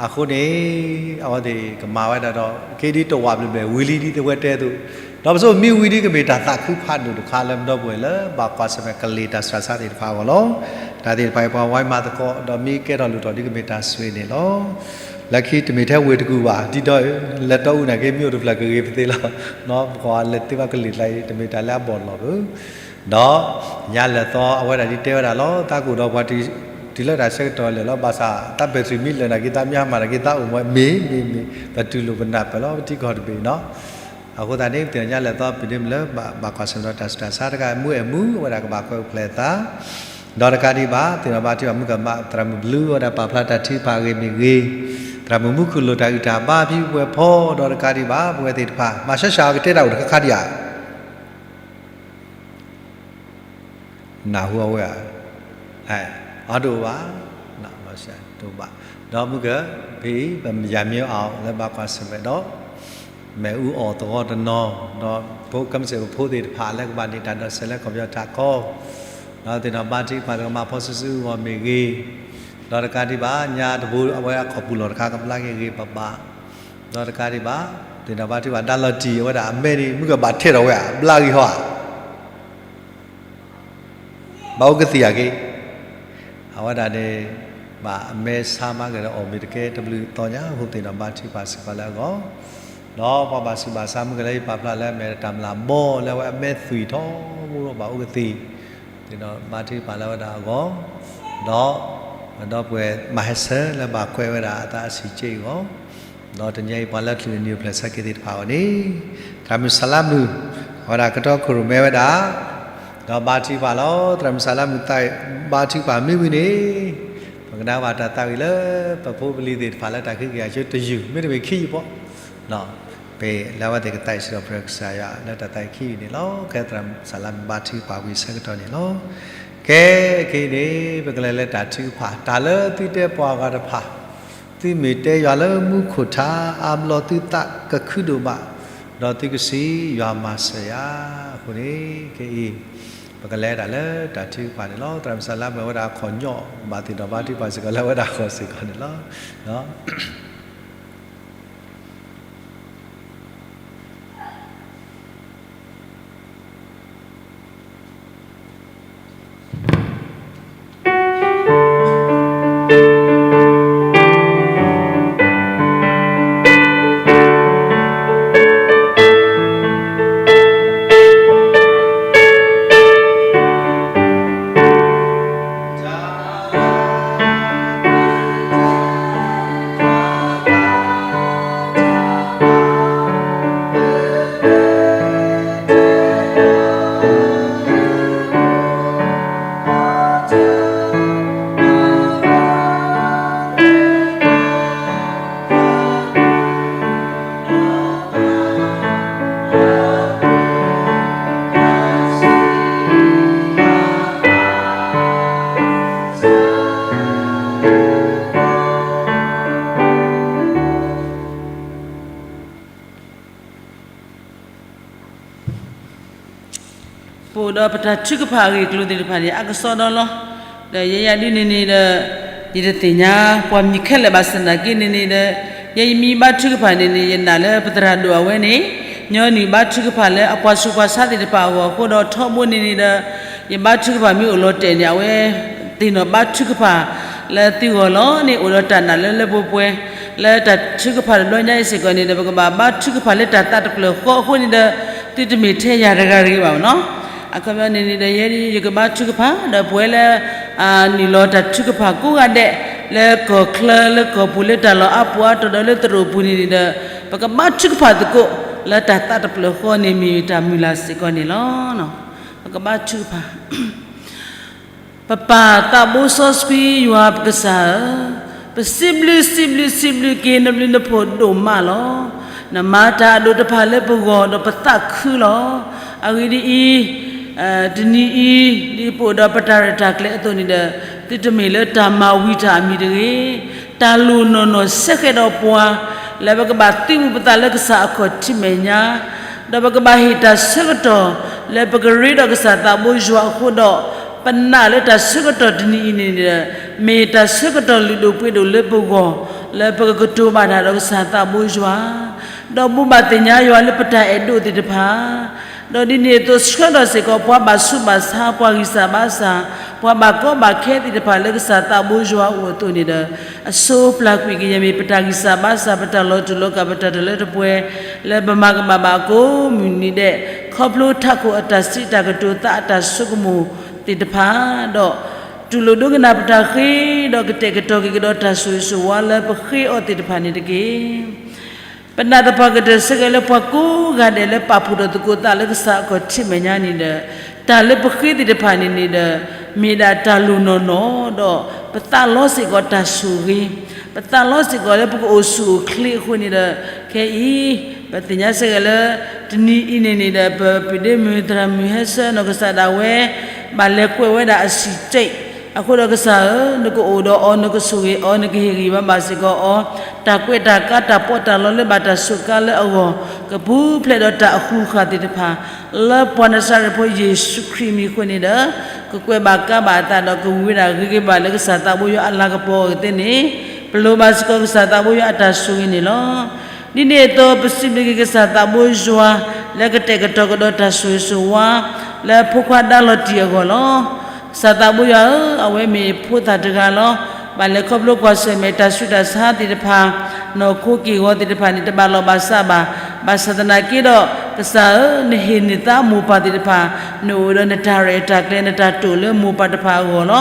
အဃိန့ၣ် အဝဲသ့ၣ်ကမၤဝဲဒၣ်ဒီး က့ဒ်တဝာ်ဘျဲၣ်ဘျဲၣ် ဝံၤလံဒ်သိးဝဲတဲအသိး, ဒီးပဆိမ့ၢ်ဝံၤဒ်ကမ့ၢ်တၢ်သးခုဖးဒိၣ်တခါလၢပဒီပုၢ်ဝဲၢ်လၢ ဘၣ်ကွၢ်ဆၢၣ်မဲာ်ကလ့ၢ်တၢ်စှၤဆါသ့ၣ်တဖၣ်အဂီၢ်လီၤ. တၢ်သ့ၣ်တဖၣ်အံၤပှၤဝဲမၤသကိး ဒီးမ့ၢ်ကဲထီၣ်လိၣ်ထီၣ်ဒ်ကမ့ၢ်တၢ်ဆိၣ်ဂ့ၤန့ၣ်လီၤ. လၢခံတမ့ၢ်ထဲဝ့ၢ်တကူၣ်ဘၣ် ဒ်ဒီး လဲၤတီအူနာ်က့ မ့ၢ်အိၣ်တဖျၢၣ်ကဂ့ၤပသ့လီၤ. ပှၤလဲၤသ့ဘၣ်ကလ့ၢ်ကျါအံၤ တမ့ၢ်တၢ်လၢအဘီၣ်လီၢ်ဘၣ် ဒီးညါလဲၤသီအဝဲဒၣ်ဒ်တဲဝဲဒၣ်လီၤ. တၢ်ကအိၣ်ဒီးပှၤတုၤလၢတၢ်ဆၢကတီၢ်လၢာ်လီၤ. ဘၣ်ဆၣ်တၢ် battery မ့ၢ်လၢာ်နာ်က့ တၢ်မ့ၢ်ဟါမၢ်နာ်က့ တၢ်အိၣ်မူမ့ၢ်မ့ၢ်မ့ၢ် ပတူၢ်လိာ်ပနၢ်ပၢၢ်လီၤ ပထံကီၢ်တဘ့ၣ်နီၤ. အဃိသတးန့ၣ် ပသ့ၣ်ညါလဲၤသီ ပဒ့မုၢ်လၢ ဘၣ်ကွၢ်ဆၢၣ်မဲာ်ဒီးတၢ်ဆူးတၢ်ဆါတခါ မူအဲၣ်မူ အဝဲဒၣ်ကဘၣ်ကွဲးအိၣ်ဖျဲၣ်အသး ဒီးတကးဒံးဘၣ် သ့ၣ်နီၣ်ဘါထုကဖၣ်မုၢ်ကမၣ် သရၣ်မုၣ်ဘျုး အဝဲဒၣ်ပာ်ဖျါတၢ်ထုကဖၣ်အဂ့ၢ်မ့ၢ်ဂ့ၤ, သရၣ်မုၣ်မူခိၣ်လိၣ်တၢ်ဂံၢ်တၢ်ဘါဖံပှဲၤဖီ ဒီးတကးဒံးဘၣ် ပဝဲသ့ၣ်တဖၣ် မၤဆါဆှၣ်အီၤကတဲတၢ်အိၣ်တခါခါဒံးဧါ နၢ်ဟူအဝဲဧါ, အဒိၣ်ဘၣ်, တဘၣ်, ဒီးမုၢ်က ဖဲအံၤ ပမုၢ်ယၤမံအီၤလၢဘၣ်ကွၢ်ဆၢၣ်မဲာ်ဒီး မ့ၣ်အူအီၣ်သဝီတနီၤ, ဒီးဖိကမ့ၢ်စ့ၢ်ဖိသ့ၣ်တဖၣ်လၢကဘၣ်န့ၢ်တၢ်ဒီးစဲးလၢကီၢ်ပယီၤထးခီ, ဒီးသ့ၣ်နီၣ်ဘါထုကဖၣ်တၢ်ကမၣ်ဖီစုစုအဂီၢ်မ့ၢ်ဂ့ၤ, ဒီးတကးဒံးဘၣ် ညါတဘိအဝဲအခီၣ်ပူၤလီၢ်တခါကဘျါက့ၤဂ့ၤဘၣ်ဘၣ်, ဒီးတကးဒံးဘၣ် သ့ၣ်နီၣ်ဘါထုကဖၣ် ဒၣ်လီၤတံၢ်အဝဲဒၣ်အမဲန့ၣ် မုၢ်ကဘၣ်ထဲးထီၣ်ဝဲဧါ ဘျါဂ့ၤဟီဧါ ဘၣ်အိၣ်ကသံၣ်ယၤက့ၤ, အဝဲဒၣ်န့ၣ် ဘၣ်အမဲဆါမးကဒီးအီၣ်မ့ၢ်တကဲတဘျုးသီညါ အဃိသ့ၣ်နီၣ်ဘါထုကဖၣ်စ့ၢ်ကီးလၢအဂီၢ်, ဒီးပှၤဘၣ်ဆူးဘၣ်ဆါမုၢ်ကလၢယပာ်ဖျါလၢအမဲာ်တၢ်မျၢ်ဘီလၢအဝဲအမဲသွံၣ်ထီဘိဒီးဘၣ်အိၣ်ကသံၣ်, သ့ၣ်နီၣ်ဘါထုကဖၣ်လၢအဝဲဒၣ်အဂီၢ်, ဒီး ဒီပုၢ်ဝဲၢ်မၤဟဲဆၢလၢဘၣ်ကွဲးဝဲဒၣ်အသးအဆံးက့အဂီၢ်, ဒီးတနံၤအံၤပှၤလၢချုးနံၣ်အိၣ်ဖျဲၣ်ဆၢက့ၤသ့ၣ်တဖၣ်အဂီၢ်န့ၣ်, သရၣ်မုၣ်စၢ်လါမုၣ် အဝဲဒၣ်ကတီခိၣ်ရိၣ်မဲဝဲဒၣ်, ဒီးဘါထုကဖၣ်လီၤ သရၣ်မုၣ်စၢ်လါမုၣ်သးဘါထုကဖၣ်မ့ၢ်ဝံၤန့ၣ်, ပကနၣ်ဘၣ်တၢ်သးဝံၣ်လၢပဖိပလံၤသ့ၣ်တဖၣ်လၢတၢ်ခံက့ၤအဆိတယုၢ် မ့တမ့ၢ်ခံယုၢ်ဘၣ် ပလၢဝဲသ့ၣ်ကသးဆံးဒီးပကစၢ်ယွၤလၢတၢ်သးဝံၣ်ခံယုၢ်န့ၣ်လီၤ. ကဲသရၣ်မုၣ်စၢ်လါမုၣ်ဘါထုကဖၣ်ဝံၤဆၢကတီၢ်န့ၣ်လီၤ. ကဲခဲအံၤန့ၣ် ပကလဲၤလၢတၢ်ထုကဖၣ် တၢ်လၢသုတဲပှၤဂၤတဖၣ်, သုမ့ၢ်တဲယွၤလၢမူခိၣ်ထါ အါဘျီသုသးကခုဒိၣ်မး, ဒီးသုကစံးယွၤမၤစၢၤယၤ, အဃိန့ၣ် ခဲအံၤ ပကလဲၤဒၣ်လၢတၢ်ထုကဖၣ်န့ၣ်လီၤ. သရၣ်မုၣ်စၢ်လါမုၣ်ဝဲဒၣ်အခီၣ်ညီၣ် ဘၣ်သ့ၣ်နီၣ်ဘါထုကဖၣ်စ့ၢ်ကီးလၢအဝဲဒၣ်အဂီၢ်စ့ၢ်ကီးန့ၣ်လီၤ. ပအိၣ်ဒီးပတၢ်ထုကဖၣ်အဂ့ၢ်အကျိၤသ့ၣ်တဖၣ်န့ၣ် အကစီဒီလီၤ. ဒီးယဲယၤဒ်န့ၣ်န့ၣ်ဒီး ယတသ့ၣ်ညါပှၤမံၤခဲလၢာ်ဘၣ်ဆၣ်သနာ်က့န့ၣ်န့ၣ်ဒီး ယဲယမံဘါထုကဖၣ်န့ၣ်န့ၣ် ယနာ်လၢပသရၣ်ဒိၣ်အဝဲန့ၣ် ညီနုၢ်ဘါထုကဖၣ်လၢအပှၤဆူးပှၤဆါသ့ၣ်တဖၣ်အဂီၢ်အဃိဒီး ထီဘိန့ၣ်န့ၣ်ဒီး ယဘါထုကဖၣ်မ့ၢ်အိၣ်လီၤတဲာ်န့ၣ် အဝဲသ့ၣ်နီၣ်ဘါထုကဖၣ် လၢသုဂီၢ်လီၤန့ၣ် အိၣ်ဒီးတၢ်နာ်လၢလၢပှဲၤပှဲၤ, လၢတၢ်ထုကဖၣ်တဘျီညါအံၤစ့ၢ်ကီးန့ၣ်ဒီး ပကဘၣ်ဘါထုကဖၣ်လၢတၢ်သးတဖျၢၣ်ဃီအဃိန့ၣ်ဒီး သုတမ့ၢ်ထဲယၤတဂၤတဂ့ၤဘၣ်နီၤ. အခီပညီန့ၣ်န့ၣ်ဒီး ယဲယကဘါထုကဖၣ် ဒီးပဝဲလၢ နုာ်လီၤတၢ်ထုကဖၣ်ကိးဂၤဒဲး လၢကီၢ်ချၢလၢကီၢ်ပူၤ လၢတၢ်လီၢ်အါပူၤအါတီၤဒီးလၢသရိာ်ပူၤန့ၣ်န့ၣ်ဒီး ပကဘါထုကဖၣ်သကိး လၢတၢ်သးတဖျၢၣ်ဃီန့ၣ် မ့ၢ်တၢ်မုၢ်လၢ်စ့ၢ်ကီးန့ၣ်လီၤ. ပကဘါထုကဖၣ် ပပၢ်သးဘိစီဆှံ ယွၤပကစၢ်ဧၢ, ပစံးဘျုးစံးဘျုးစံးဘျုးက့ၤ နဘျုးနဖှိၣ်ဒိၣ်မးလီၤ. နမၤတၢ်အဒိၣ်တဖၣ်လၢပဂီၢ်ဒီးပသးခုလီၤ. အဂ့ၢ်ဒ်အံၤ, တနံၤအံၤ ဒ်ပအိၣ်ဒီးပတၢ်ရဲၣ်တၢ်ကျဲၤအသိးန့ၣ်ဒီး သုတမ့ၢ်လၢတၢ်မၤဝံၤတၢ်အမံၤတဂ့ၤ, တၢ်လိၣ်နီၢ်နီၢ်ဆၢဃဲးဒီးပှၤ လၢပကဘၣ်သးဝံၣ်ပသးလၢကစၢ်အခီၣ်ထံးမဲာ်ညါ ဒီးပကဘၣ်ဟ့ၣ်တၢ်ဆၢကတီၢ် လၢပကရ့ဒီးကစၢ်သးဘိယွၤအဃိဒီး ပနာ်လၢတၢ်ဆၢကတီၢ်တနံၤအံၤန့ၣ်ဒီး မ့ၢ်တၢ်ဆၢကတီၢ်လုၢ်ဒိၣ်ပှ့ၤဒိၣ်လၢပဂီၢ် လၢပကကတိၤဘၣ်တၢ်ဒီးကစၢ်သးဘိယွၤ ဒီးဘိးဘၣ်သ့ၣ်ညါယွၤလၢပတၢ်အဲၣ်ဒိးသ့ၣ်တဖၣ် ဒီးဒ်န့ၣ်အသိးဆှၢဒီးစ့ၢ်ကီး ပှၤဘၣ်ဆူးဘၣ်ဆါ ပှၤဂံၢ်စၢ်ဘါစၢ် ပှၤဘၣ်ကီဘၣ်ခဲသ့ၣ်တဖၣ်လၢကစၢ်သးဘိယွၤအအိၣ်အသိးန့ၣ်ဒီး အစိပျၢ်ကွံာ်ကယဲၢ်မ့ၢ်ပတၢ်ဂံၢ်စၢ်ဘါစၢ် ပတၢ်လီၤတူာ်လီၤကာ် ပတၢ်တလၢတပှဲၤ လၢပမၤကမၣ်ဘၣ်အကိးမုၢ်နံၤဒဲး ခီဖျိထးခိၣ်အတၢ်စံးတၢ်ကတိၤသးအတၢ်ဆိကမိၣ်သ့ၣ်တဖၣ် ဒီး တူၢ်လိာ်ဒိကနၣ်ပတၢ်ဃ့ ဒီးကတဲာ်ကတီၤက့ၤကဒီးတၢ်ဆိၣ်ဂ့ၤဆိၣ်ဝါလၢပဃ့အီၤသ့ၣ်တဖၣ်န့ၣ်တက့ၢ်. ပနာ်သပှၢ်ကတၢၢ်ဆၢက့ၤလၢပှၤကိးဂၤဒဲးလၢပာ်ဖှိၣ်ထီၣ်သကိးသးလၢကစၢ်အခီၣ်ထံးမဲာ်ညါန့ၣ် ဒီး တၢ်လၢပဃ့သ့ၣ်တဖၣ်န့ၣ်န့ၣ်ဒီး မ့ၢ်ဒၣ်တၢ်လိၣ်နီၢ်နီၢ် ဒီးပသးလီစ့ၢ်ကီးတၢ်ဆိၣ်ဂ့ၤ, ပသးလီစ့ၢ်ကီးလၢပကအိၣ်ဆူၣ်အိၣ်ချ့အဃိန့ၣ်ဒီး ခဲအံၤ ပသ့ၣ်ညါဆၢက့ၤလၢ တနံၤအံၤန့ၣ်န့ၣ်ဒီး ပပုၢ်ဒ့မုၣ်သရၣ်မုၣ်ဟဲဆၢနီၢ်ကစၢ်ဒၣ်ဝဲ ဘၣ်လဲၤကွဲးဝဲဒၣ်အဆံးကဲး အဃိဒီးကစၢ်ဧၢ, နကအိၣ်ဒီးအီၤ, နကဆိၣ်ဂ့ၤအီၤ, နကဟ့ၣ်ဂံၢ်ဘါဘၣ်စ့ၢ်ကီးအီၤ, တၢ်ကွဲးတၢ်ကါ တၢ်ပီးတၢ်လီလၢဘၣ်တၢ်စူးကါလၢအဂီၢ် ကပူၤဖျဲးဒီးတၢ်အဃုာ်ဃာ်သ့ၣ်တဖၣ် လၢပှၤနၤစၤရ့းဖိယ့ၣ်ၡူးခရံာ်မံၤအဃိန့ၣ်ဒီး ကကွဲးဘၣ်ကါဘၣ်အသးဒီးကဝံၤဝဲဒၣ်ဂ့ၤဂ့ၤဘၣ်လၢကစၢ်သးဘိယွၤအလၤကပီၤအဂ့ၢ်သ့ၣ်န့ၣ် ပလိၣ်ဘၣ်စ့ၢ်ကီးကစၢ်သးဘိယွၤအတၢ်ဆိၣ်ဂ့ၤန့ၣ်လီၤ. ဒ်န့ၣ်အသိး ပစံးဘျုးက့ၤကစၢ်သးဘိယွၤ လၢကတဲာ်ကတီၤကဒီးတၢ်ဆိၣ်ဂ့ၤဆိၣ်ဝါ လၢဖိခွါဒါလီၤတံၢ်အဂီၢ်လီၤ. ကစၢ်သးဘိယွၤဧၢ, အဝဲမ့ၢ်ဖိသၣ်တဂၤလီၤ. ဘၣ်လဲၤခီဖျိကွၢ်ဆၢၣ်မဲာ်တၢ်ဆူးတၢ်ဆါသ့ၣ်တဖၣ်, နီၢ်ခိက့ၢ်ဂီၤသ့ၣ်တဖၣ်န့ၣ် တဘၣ်လီၢ်ဘၣ်စးဘၣ်. ဘၣ်ဆၣ်သနာ်က့ဒီး ကစၢ်ဧၢ, နဟ့ၣ်နသးမိၢ်ပၢ်သ့ၣ်တဖၣ်, နအိၣ်ဒီးနတၢ်ရဲၣ်တၢ်ကျဲၤ နတၢ်တိာ်လၢမိၢ်ပၢ်တဖၣ်အဂီၢ်လီၤ.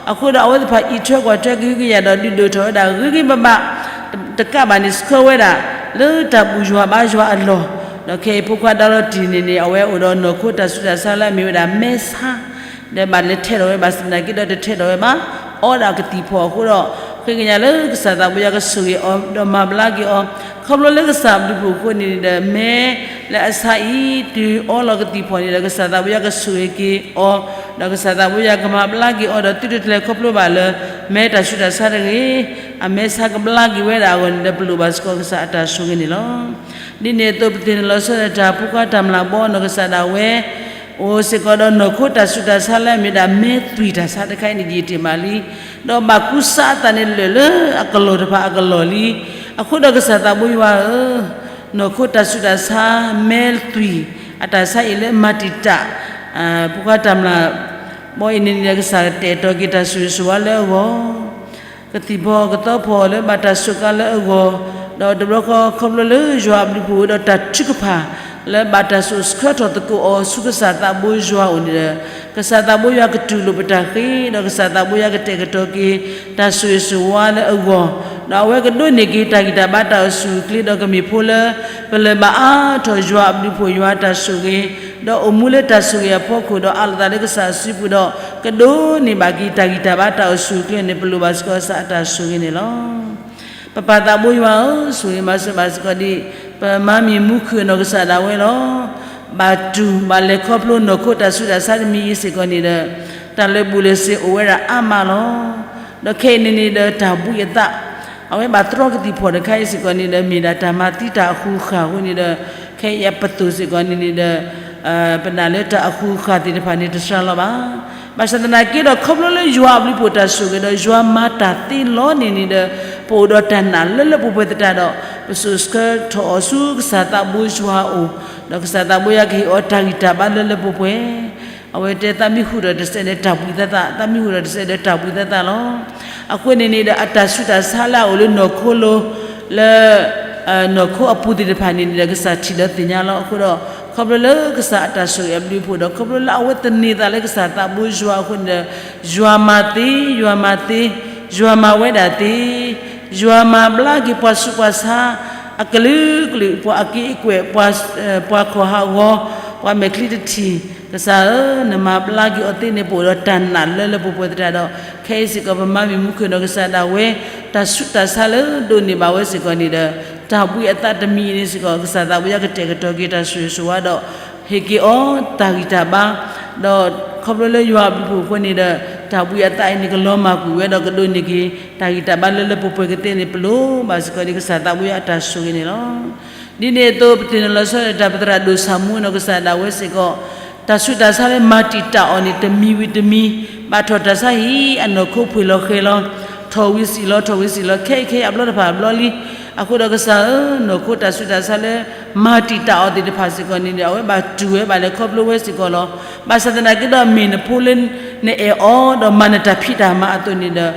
အဃိဒီးအဝဲသ့ၣ်တဖၣ်အံးထွဲကွၢ်ထွဲကဟုကယာ်ဒီးဒုးဒိၣ်ထီၣ်ဝဲဒၣ်ဂ့ၤဂ့ၤဘၣ်ဘၣ် တကးဘၣ်န့ၣ် ဆှၢဝဲဒၣ် လၢတၢ်ဘူၣ်ယွၤဘါယွၤအလီၢ်, ဒီးခဲအံၤဖိခွါဒါလီၤတံၢ်န့ၣ်န့ၣ် အဝဲအိၣ်ဒီးနီၢ်ခိတၢ်ဆူးတၢ်ဆါလၢအမ့ၢ်ဝဲဒၣ်မဲဆါ, ဒီးဘၣ်လဲၤထဲးထီၣ်ဝဲ ဘၣ်ဆၣ်သနာ်က့ဒီးတထဲးထီၣ်ဝဲဘၣ်, အီဒၣ်ကသံၣ်ဖီၣ်အဃိဒီး ဃ့ကညးလၢကစၢ်သးဘိယွၤကဆိၣ်ဂ့ၤအီၤ ဒီးမၤဘျါက့ၤအီၤ, ခီဖျိလၢကစၢ်ဘျုးဖှိၣ်အဃိန့ၣ်ဒီး မဲလၢအဆါအံၤ တုၤအီလီၤကသံၣ်ဖီၣ်န့ၣ်ဒီး ကစၢ်သးဘိယွၤကဆိၣ်ဂ့ၤက့ၤအီၤ, ဒီးကစၢ်သးဘိယွၤကမၤဘျါက့ၤအီၤဒီး သုတတလဲၤခီဖျိဘၣ်လၢ မဲတၢ်ဆူးတၢ်ဆါတဂ့ၤ, အမဲဆါကဘျါက့ၤဝဲဒၣ်အဂီၢ်န့ၣ်ဒီး ပလိၣ်ဘၣ်စ့ၢ်ကီးကစၢ်အတၢ်ဆိၣ်ဂ့ၤန့ၣ်လီၤ. ဒ်န့ၣ်အသိး ပသ့ၣ်နီၣ်လီၤဆီဒၣ်တၢ်ဖိခွါတၢ်မျၢ်ဘီနီၢ်ကစၢ်ဒၣ်ဝဲ အိၣ်စ့ၢ်ကီးဒီးနီၢ်ခိတၢ်ဆူးတၢ်ဆါလၢအမ့ၢ်ဒၣ်မဲသွံၣ်တၢ်ဆါတခါအံၤန့ၣ် ယံာ်တ့ၢ်မးလံ, ဒီးဘၣ်ကူစါအသးန့ၣ်လၢာ်လၢအကလီၢ်တဖၣ်အကလီၢ်လံ. အဃိဒီးကစၢ်သးဘိယွၤဧၢ, နီၢ်ခိတၢ်ဆူးတၢ်ဆါ မဲသွံၣ်အတၢ်ဆါအံၤလၢမၤတံာ်တာ် ဖိခွါတၢ်မျၢ်ဘီအံၤန့ၣ်န့ၣ်ဒီး ကစၢ်ကတဲာ်ကတီၤက့ၤတၢ်ဆိၣ်ဂ့ၤဆိၣ်ဝါလၢအဂီၢ် ကသံၣ်ဖီၣ်ကသီဖီၣ်လၢဘၣ်တၢ်စူးကါလၢအဂီၢ်, ဒီးတဘျီဃီ ခီဖျိလၢယွၤအဘျုးဖှိၣ်ဝဲဒီးတၢ်ထုကဖၣ် လၢဘၣ်တၢ်စိာ်ဆှၢထီၣ်သကိးအီၤဆူကစၢ်သးဘိယွၤအအိၣ်န့ၣ်ဒီး ကစၢ်သးဘိယွၤကတူၢ်လိာ်ပတၢ်ဃ့, ဒီးကစၢ်သးဘိယွၤကတဲာ်ကတီၤက့ၤ တၢ်ဆိၣ်ဂ့ၤဆိၣ်ဝါလၢအဂီၢ်, ဒီးအဝဲကဒိးန့ၢ်က့ၤတၢ်ဂံၢ်တၢ်ဘါတၢ်အိၣ်ဆူၣ်အိၣ်ချ့ ဒီးကမ့ၢ်ဖိလၢ ပလၢၢ်ဘၣ်အါထီၣ်ယွၤအဘျုးဖှိၣ်ယွၤအတၢ်ဆိၣ်ဂ့ၤ, ဒီးအိၣ်မူလၢတၢ်ဆိၣ်ဂ့ၤအဖီခိၣ် ဒီးအးလီၤသးလၢကစၢ်အစုပူၤဒီး ကဒိးန့ၢ်ဘၣ်က့ၤတၢ်ဂံၢ်တၢ်ဘါတၢ်အိၣ်ဆူၣ်အိၣ်ချ့န့ၣ် ပလိၣ်ဘၣ်စ့ၢ်ကီးကစၢ်အတၢ်ဆိၣ်ဂ့ၤန့ၣ်လီၤ. ပပၢ်သးဘိယွၤဧၢ, ဆိၣ်ဂ့ၤမၤစၢၤဘၣ်စ့ၢ်ကီးဒ် ပမၤမံၤမူခုၣ်အနီၢ်ကစၢ်ဒၣ်ဝဲလီၤ. ဘၣ်တူၢ်ဘၣ်လဲၤခီဖျိနီၢ်ခိတၢ်ဆူးတၢ်ဆါတမံၤအံၤစ့ၢ်ကီးန့ၣ်ဒီး တၢ်လၢာ်ဘူၣ်လၢာ်စ့ၤအိၣ်ဝဲဒၣ်အါမးလီၤ. ဒီးခဲအံၤန့ၣ်န့ၣ်ဒီးတၢ်ဘှံးအသး အဝဲဘၣ်တြီကသံၣ်ဖီၣ်တခါအံၤစ့ၢ်ကီးန့ၣ်ဒီး မ့ၢ်ဒၣ်တၢ်မၤသံတၢ်အဃုာ်ဃာ်အဃိန့ၣ်ဒီး ခဲအံၤအပသိၣ်စ့ၢ်ကီးန့ၣ်န့ၣ်ဒီး ပနာ်လၢတၢ်အဃုာ်ဃာ်သ့ၣ်တဖၣ်န့ၣ် တစှၤလီၤဘၣ်. ဘၣ်ဆၣ်သနာ်က့ဒီး ခီဖျိလၢယွၤအဘျုးဖှိၣ်တၢ်ဆိၣ်ဂ့ၤဒီး ယွၤမၤတၢ်သ့လီၤန့ၣ်န့ၣ်ဒီး ပအိၣ်ဒီးတၢ်နာ်လၢလၢပှဲၤပှဲၤသတးဒီး ပစိာ်ဆှၢထီၣ်အီၤဆူကစၢ်သးဘိယွၤအအိၣ်, ဒီးကစၢ်သးဘိယွၤကဟ့ၣ်အီၤတၢ်ဂံၢ်တၢ်ဘါလၢလၢပှဲၤပှဲၤ အဝဲတဲသးမံဟူးဒီးတစဲးဒီးတၢ်ဘှံးသးသး, သးမံဟူးဒီးတစဲးဒီးတၢ်ဘှံးသးသးလီၤ. အဃိန့ၣ်န့ၣ်ဒီး အတၢ်ဆူးတၢ်ဆါလၢအအိၣ်လၢနီၢ်ခိလိၤ လၢ နီၢ်ခိအပူၤသ့ၣ်တဖၣ်န့ၣ်န့ၣ်ဒီး ကစၢ်ထံၣ်ဒီးသ့ၣ်ညါလီၤ. အဃိဒီး ခီဖျိလၢကစၢ်အတၢ်ဆိၣ်ဂ့ၤအဘျုးအဖှိၣ်ဒီး ခီဖျိလၢအဝဲသန့ၤသးလၢကစၢ်သးဘိယွၤအဃိန့ၣ်ဒီး ယွၤမၤသ့, ယွၤမၤသ့, ယွၤမၤဝဲဒၣ်သ့, ယွၤမၤဘျါက့ၤပှၤဆူးပှၤဆါ အကလုာ်ကလုာ်, ပှၤအက့အကွဲၢ်, ပှၤခီၣ်ဟးဂီၤ, ပှၤမဲာ်ချံတထံၣ်, ကစၢ်ဧၢ, နမၤဘျါက့ၤအီၤသ့န့ၣ် ပအိၣ်ဒီးတၢ်နာ်လၢလၢပှဲၤပှဲၤသတးဒီး ခဲအံၤစ့ၢ်ကီး ပမၤမုာ်မူခိၣ်ဒီးကစၢ်ဒၣ်ဝဲ တၢ်ဆူးတၢ်ဆါလၢဒိးန့ၢ်ဘၣ်ဝဲစ့ၢ်ကီးန့ၣ်ဒီး တၢ်ဘှံးအသးတမံၤအံၤန့ၣ်စ့ၢ်ကီး ကစၢ်သးဘိယွၤကတဲာ်ကတီၤက့ၤတၢ်ဆိၣ်ဂ့ၤဆိၣ်ဝါဒီး ဟ့ၣ်က့ၤအီၤတၢ်ဂံၢ်တၢ်ဘါ, ဒီးခီဖျိလၢယွၤအဘျုးအဖှိၣ်အဃိန့ၣ်ဒီး တၢ်ဘှံးအသးအံၤန့ၣ် ကလီၤမၢ်ကွံာ်ဝဲဒီး ကဒိးန့ၢ်က့ၤ တၢ်ဂံၢ်တၢ်ဘါလၢလၢပှဲၤပှဲၤကသ့န့ၣ် ပလိၣ်ဘၣ်စ့ၢ်ကီးဒ်ကစၢ်သးဘိယွၤအတၢ်ဆိၣ်ဂ့ၤန့ၣ်လီၤ. ဒ်န့ၣ်အသိး ပတုၤနုာ်လီၤဆီဒီးတၢ်ပသရၣ်ဒိၣ်ဆၣ်မူနီၢ်ကစၢ်ဒၣ်ဝဲစ့ၢ်ကီး တၢ်ဆူးတၢ်ဆါလၢမၤတံာ်တာ်အီၤန့ၣ် တမံၤဝံၤတမံၤ ဘၣ်ထီၣ်တၢ်ဆါဟံၣ်အနီၢ်ခိဖှ့ၣ်လီၤဃဲၤလီၤ, ထီၣ်ဝံၤစံၣ်လီၤ ထီၣ်ဝံၤစံၣ်လီၤ ခဲအံၤခဲအံၤအဘျီတဖၣ်အဘျီလံ. အဃိဒီးကစၢ်ဧၢ, နီၢ်ခိတၢ်ဆူးတၢ်ဆါလၢ မၤတံာ်တာ်အီၤသ့ၣ်တဖၣ်စ့ၢ်ကီးန့ၣ်ဒီး အဝဲဘၣ်တူၢ်ဝဲဘၣ်လဲၤခီဖျိဝဲစ့ၢ်ကီးလီၤ. ဘၣ်ဆၣ်သနာ်က့ဒီး မ့ၢ်နဖိလၢနအဲၣ်အီၤ ဒီးမၤနတၢ်ဖံးတၢ်မၤအသိးန့ၣ်ဒီး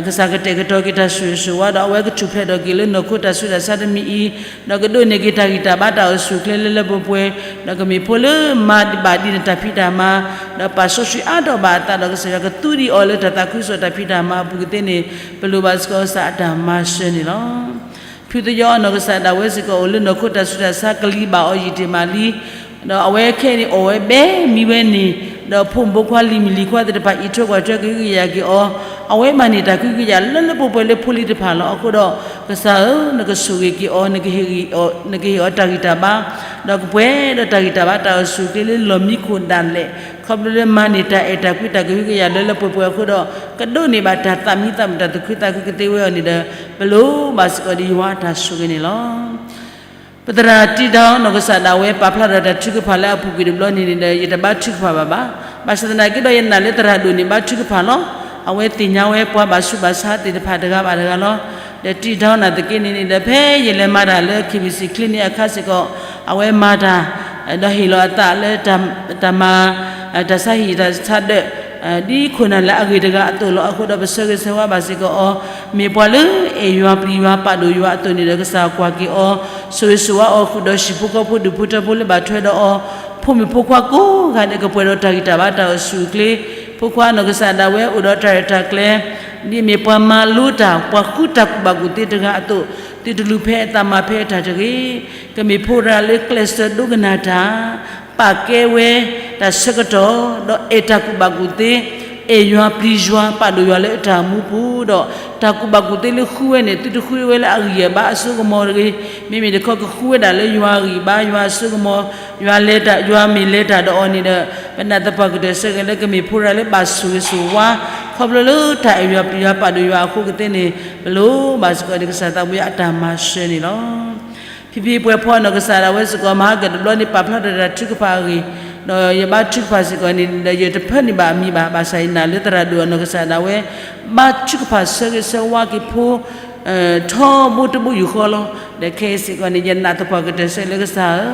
ကစၢ်ကတဲာ်ကတီၤက့ၤတၢ်ဆိၣ်ဂ့ၤဆိၣ်ဝါဒီး အဝဲကထူၣ်ဖျဲးထီၣ်က့ၤလၢနီၢ်ခိတၢ်ဆူးတၢ်ဆါတမံၤအံၤ, ဒီးကဒိးန့ၢ်က့ၤတၢ်ဂံၢ်တၢ်ဘါတၢ်အိၣ်ဆူၣ်အိၣ်ချ့လၢလၢပှဲၤပှဲၤ, ဒီးကမ့ၢ်ဖိလၢမၤဒံးဘၣ်ဒံးနတၢ်ဖံးတၢ်မၤ, ဒီးပာ်စီဆှံအါထီၣ်ဘၣ်အသးဒီးကစၢ်ယွၤကသူဒံးအီၤလၢတၢ်သးခုကစီၣ်တၢ်ဖံးတၢ်မၤအပူၤကသ့န့ၣ် ပလိၣ်ဘၣ်စ့ၢ်ကီးကစၢ်အတၢ်မၤစၢၤန့ၣ်လီၤ. ဖုသယီအနီၢ်ကစၢ်ဒၣ်ဝဲစ့ၢ်ကီး အိၣ်လၢနီၢ်ခိတၢ်ဆူးတၢ်ဆါကလံၤဘၣ်အီၤယံာ်တ့ၢ်မးလံ, ဒီးအဝဲခဲအံၤန့ၣ် အီၣ်ဝဲဘဲမံဝဲန့ၣ်, ဒီးဖိမုၣ်ဖိခွါလံၤမုၣ်လံၤခွါသ့ၣ်တဖၣ် အံးထွဲကွၢ်ထွဲကဟုကယာ်က့ၤအီၤ, အဝဲမၤန့ၢ်တၢ်ကဟုကယာ်လၢလၢပှဲၤပှဲၤလၢဖိလံၤတဖၣ်လီၤ. အဃိဒီး ကစၢ်ဧၢ, နကဆိၣ်ဂ့ၤက့ၤအီၤ, နကဟ့ၣ်အီၤတၢ်ဂံၢ်တၢ်ဘါ, ဒီးကပှဲၤဒီးတၢ်ဂံၢ်တၢ်ဘါတၢ်အိၣ်ဆူၣ်အိၣ်ချ့လၢလီၢ်မံခိၣ်ဒၣ်လဲာ်, ခီဖျိလၢမၤန့ၢ်တၢ်အဲၣ်တၢ်ကွံတၢ်ကဟုကယာ်လၢလၢပှဲၤပှဲၤအဃိဒီး ကဒိးန့ၢ်ဘၣ်တၢ်သးမံသးမုာ်တၢ်သူၣ်ခုသးခုကသ့ဝဲအီၤန့ၣ်ဒီး ပလိၣ်ဘၣ်စ့ၢ်ကီးဒ်ယွၤအတၢ်ဆိၣ်ဂ့ၤန့ၣ်လီၤ. ပသရၣ်တံဒၢနီၢ်ကစၢ်ဒၣ်ဝဲ ပာ်ဖျါထီၣ်တၢ်ထုကဖၣ်လၢအပူၤကွံာ်တဘျီန့ၣ်န့ၣ်ဒီး ယတဘါထုကဖၣ်ဘၣ်ဘၣ်. ဘၣ်ဆၣ်သနာ်က့ဒီး ယနာ်လၢသရၣ်ဒိၣ်န့ၣ် ဘါထုကဖၣ်လီၤ. အဝဲသ့ၣ်ညါဝဲပှၤဘၣ်ဆူးဘၣ်ဆါသ့ၣ်တဖၣ်တဂၤဘၣ်တဂၤလီၤ. ဒီးတံဒၢနာ်သက့န့ၣ်န့ၣ်ဒီး ဖဲယလဲၤမၤတၢ်လၢ KBC clinic အခါစ့ၢ်ကီး အဝဲမၤတၢ် ဒီးဟ့ၣ်လီၤအသးလၢ တၢ်မၤ တၢ်ဆါဟံၣ်တၢ်ဆါဒၢး ဒ်ခိၣ်နၢ်လၢအဂ့ၤတဂၤအသိးလီၤ. အဃိဒီးပဆၢဂ့ၤဆၢဝါဘၣ်စ့ၢ်ကီးအီၤ, မ့ၢ်ပှၤလၢအဲၣ်ယွၤပျံၤယွၤပာ်ဒိၣ်ယွၤအသိးန့ၣ်ဒီး ကစၢ်ကွၢ်က့ၤအီၤ, ဆိၣ်ဂ့ၤဆိၣ်ဝါအီၤဃုာ်ဒီးဟံၣ်ဖိဃီဖိဒူၣ်ဖိထၢဖိလၢဘၣ်ထွဲဒီးအီၤ, ဖိမုၣ်ဖိခွါကိးဂၤဒဲး ကပှဲၤဒီးတၢ်ဂံၢ်တၢ်ဘါတၢ်အိၣ်ဆူၣ်အိၣ်ချ့, ဖိခွါနီၢ်ကစၢ်ဒၣ်ဝဲအိၣ်ဒီးတၢ်ရဲၣ်တၢ်ကျဲၤ ဒ်အမ့ၢ်ပှၤမၤလိတၢ် ပှၤဃုတၢ်ကူၣ်ဘၣ်ကူၣ်သ့တဂၤအသိး, သုတလူၤဖဲအသးမၤဖဲအတၢ်တဂ့ၤ, ကမ့ၢ်ဖိတဂၤလၢကျဲးစၢးဒိကနၣ်တၢ်, ပာ်ကဲဝဲတၢ်ဆၢကတီၢ်, ဒီးအဲၣ်တၢ်ကူၣ်ဘၣ်ကူၣ်သ့, အဲၣ်ယွၤပျံၤယွၤပာ်ဒိၣ်ယွၤလၢအတၢ်မူပူၤဒီး တၢ်ကူၣ်ဘၣ်ကူၣ်သ့လၢဃုဝဲန့ၣ် သုတဃုဝဲလၢအဂံၢ်အဘါအစိကမီၤတဂ့ၤ, မ့မ့ၢ်တခီကဃုဝဲဒၣ်လၢယွၤအဂံၢ်အဘါ ယွၤအစိကမီၤ, ယွၤလဲၤတၢ် ယွၤမ့ၢ်လဲၤတၢ်ဒီးအီၤန့ၣ်ဒီး ပနာ်သပှၢ်ကတၢၢ်ဆၢဂ့ၤလၢကမ့ၢ်ဖိတဂၤလၢဘၣ်ဆိၣ်ဂ့ၤဆိၣ်ဝါ, ခီဖျိလၢတၢ်အဲၣ်ယွၤပျံၤယွၤပာ်ဒိၣ်ယွၤအဃိကသ့န့ၣ် ပလိၣ်ဘၣ်စ့ၢ်ကီးဒ်ကစၢ်သးဘိယွၤအတၢ်မၤစၢၤန့ၣ်လီၤ. ဖံဖံပှဲၤဖီနီၢ်ကစၢ်ဒၣ်ဝဲစ့ၢ်ကီး မဟါကတဘျီန့ၣ် ပာ်ဖျါထီၣ်တၢ်ထုကဖၣ်အဂ့ၢ်, ဒီးယဘါထုကဖၣ်စ့ၢ်ကီးန့ၣ်ဒီး ယတဖၢနုာ်ဘၣ်အမံၤဘၣ်, ဘၣ်ဆၣ်ယနာ်လၢသရၣ်ဒိၣ်အနီၢ်ကစၢ်ဒၣ်ဝဲ ဘါထုကဖၣ်ဆၢဂ့ၤဆၢဝါက့ၤဖိ ထီဘိတဘိယူၢ်ဃီလီၤ. ဒီးခဲအံၤစ့ၢ်ကီးန့ၣ် ယနာ်သပှၢ်ကတၢၢ်ဆၢလၢကစၢ်ဧၢ,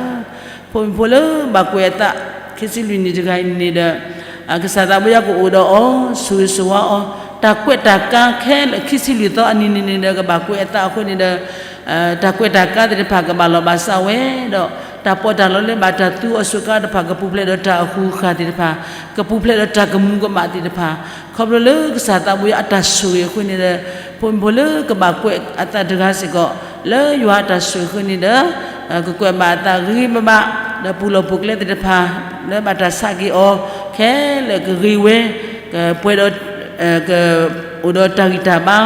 ဖိမုၣ်ဖိလၢဘၣ်ကွဲးအသး ခံဆံလွံၢ်နံၣ်တဂၤအံၤန့ၣ်ဒီး ကစၢ်သးဘိယွၤကအိၣ်ဒီးအီၤ, ဆိၣ်ဂ့ၤဆိၣ်ဝါအီၤ, တၢ်ကွဲးတၢ်ကါခဲလၢာ် ခံဆံလွံၢ်သီအနံၤန့ၣ်န့ၣ်ဒီး ကဘၣ်ကွဲးအသးအဃိန့ၣ်ဒီး တၢ်ကွဲးတၢ်ကါသ့ၣ်တဖၣ်ကဘၣ်လီၤဘၣ်စးဝဲ, ဒီးတၢ်ပီးတၢ်လီလၢဘၣ်တၢ်သူအီၤစူးကါတဖၣ် ကပူၤဖျဲးဒီးတၢ်အဃူအဃာ်သ့ၣ်တဖၣ်, ကပူၤဖျဲးဒီးတၢ်ကမူၤကမၣ်သ့ၣ်တဖၣ်, ခီဖျိလၢကစၢ်သးဘိယွၤအတၢ်ဆိၣ်ဂ့ၤအဃိန့ၣ်ဒီး ဖိမုၣ်ဖိလၢကဘၣ်ကွဲးအသးတဂၤစ့ၢ်ကီး လၢယွၤအတၢ်ဆိၣ်ဂ့ၤအဃိန့ၣ်ဒီး ကကွဲးဘၣ်အသးဂ့ၤဂ့ၤဘၣ်ဘၣ်, ဒီးပူၤလီၢ်ပူၤကျဲသ့ၣ်တဖၣ် လၢဘၣ်တၢ်ဆးက့ၤအီၤ ခဲလၢာ်ကဂ့ၤဝဲ, ကပှဲၤဒီး ကအိၣ်ဒီးတၢ်ဂံၢ်တၢ်ဘါ,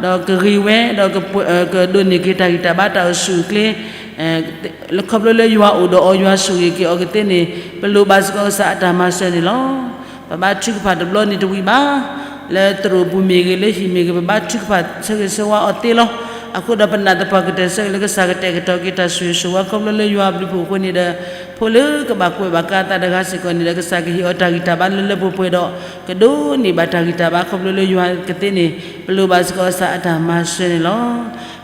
ဒီးကဂ့ၤဝဲ, ဒီးကဒိးန့ၢ်က့ၤတၢ်ဂံၢ်တၢ်ဘါတၢ်အိၣ်ဆူၣ်အိၣ်ချ့ ခီဖျိလၢယွၤအိၣ်ဒီးအီၤ ယွၤဆိၣ်ဂ့ၤက့ၤအီၤကသ့န့ၣ် ပလိၣ်ဘၣ်စ့ၢ်ကီးကစၢ်အတၢ်မၤစၢၤန့ၣ်လီၤ. ပဘါထုကဖၣ်တဘျီန့ၣ်တဝံၤဘၣ်, လၢသရိာ်ပူၤမ့ၢ်ဂ့ၤ လၢဟံၣ်မ့ၢ်ဂ့ၤ ပဘါထုကဖၣ်ဆၢဂ့ၤဆၢဝါအီၤသ့လီၤ. အဃိဒီးပနာ်သပှၢ်ကတၢၢ်ဆၢဂ့ၤလၢကစၢ်ကတဲာ်ကတီၤက့ၤ တၢ်ဆိၣ်ဂ့ၤဆိၣ်ဝါ ခီဖျိလၢယွၤအဘျုးအဖှိၣ်အဃိန့ၣ်ဒီး ဖိလၢကဘၣ်ကွဲးဘၣ်ကါအသးတဂၤစ့ၢ်ကီးန့ၣ်ဒီး ကစၢ်ကဟ့ၣ်အီၤတၢ်ဂံၢ်တၢ်ဘါလၢလၢပှဲၤပှဲၤဒီး ကဒိးန့ၢ်ဘၣ်တၢ်ဂံၢ်တၢ်ဘါ ခီဖျိလၢယွၤကသ့န့ၣ် ပလိၣ်ဘၣ်စ့ၢ်ကီးကစၢ်အတၢ်မၤစၢၤန့ၣ်လီၤ.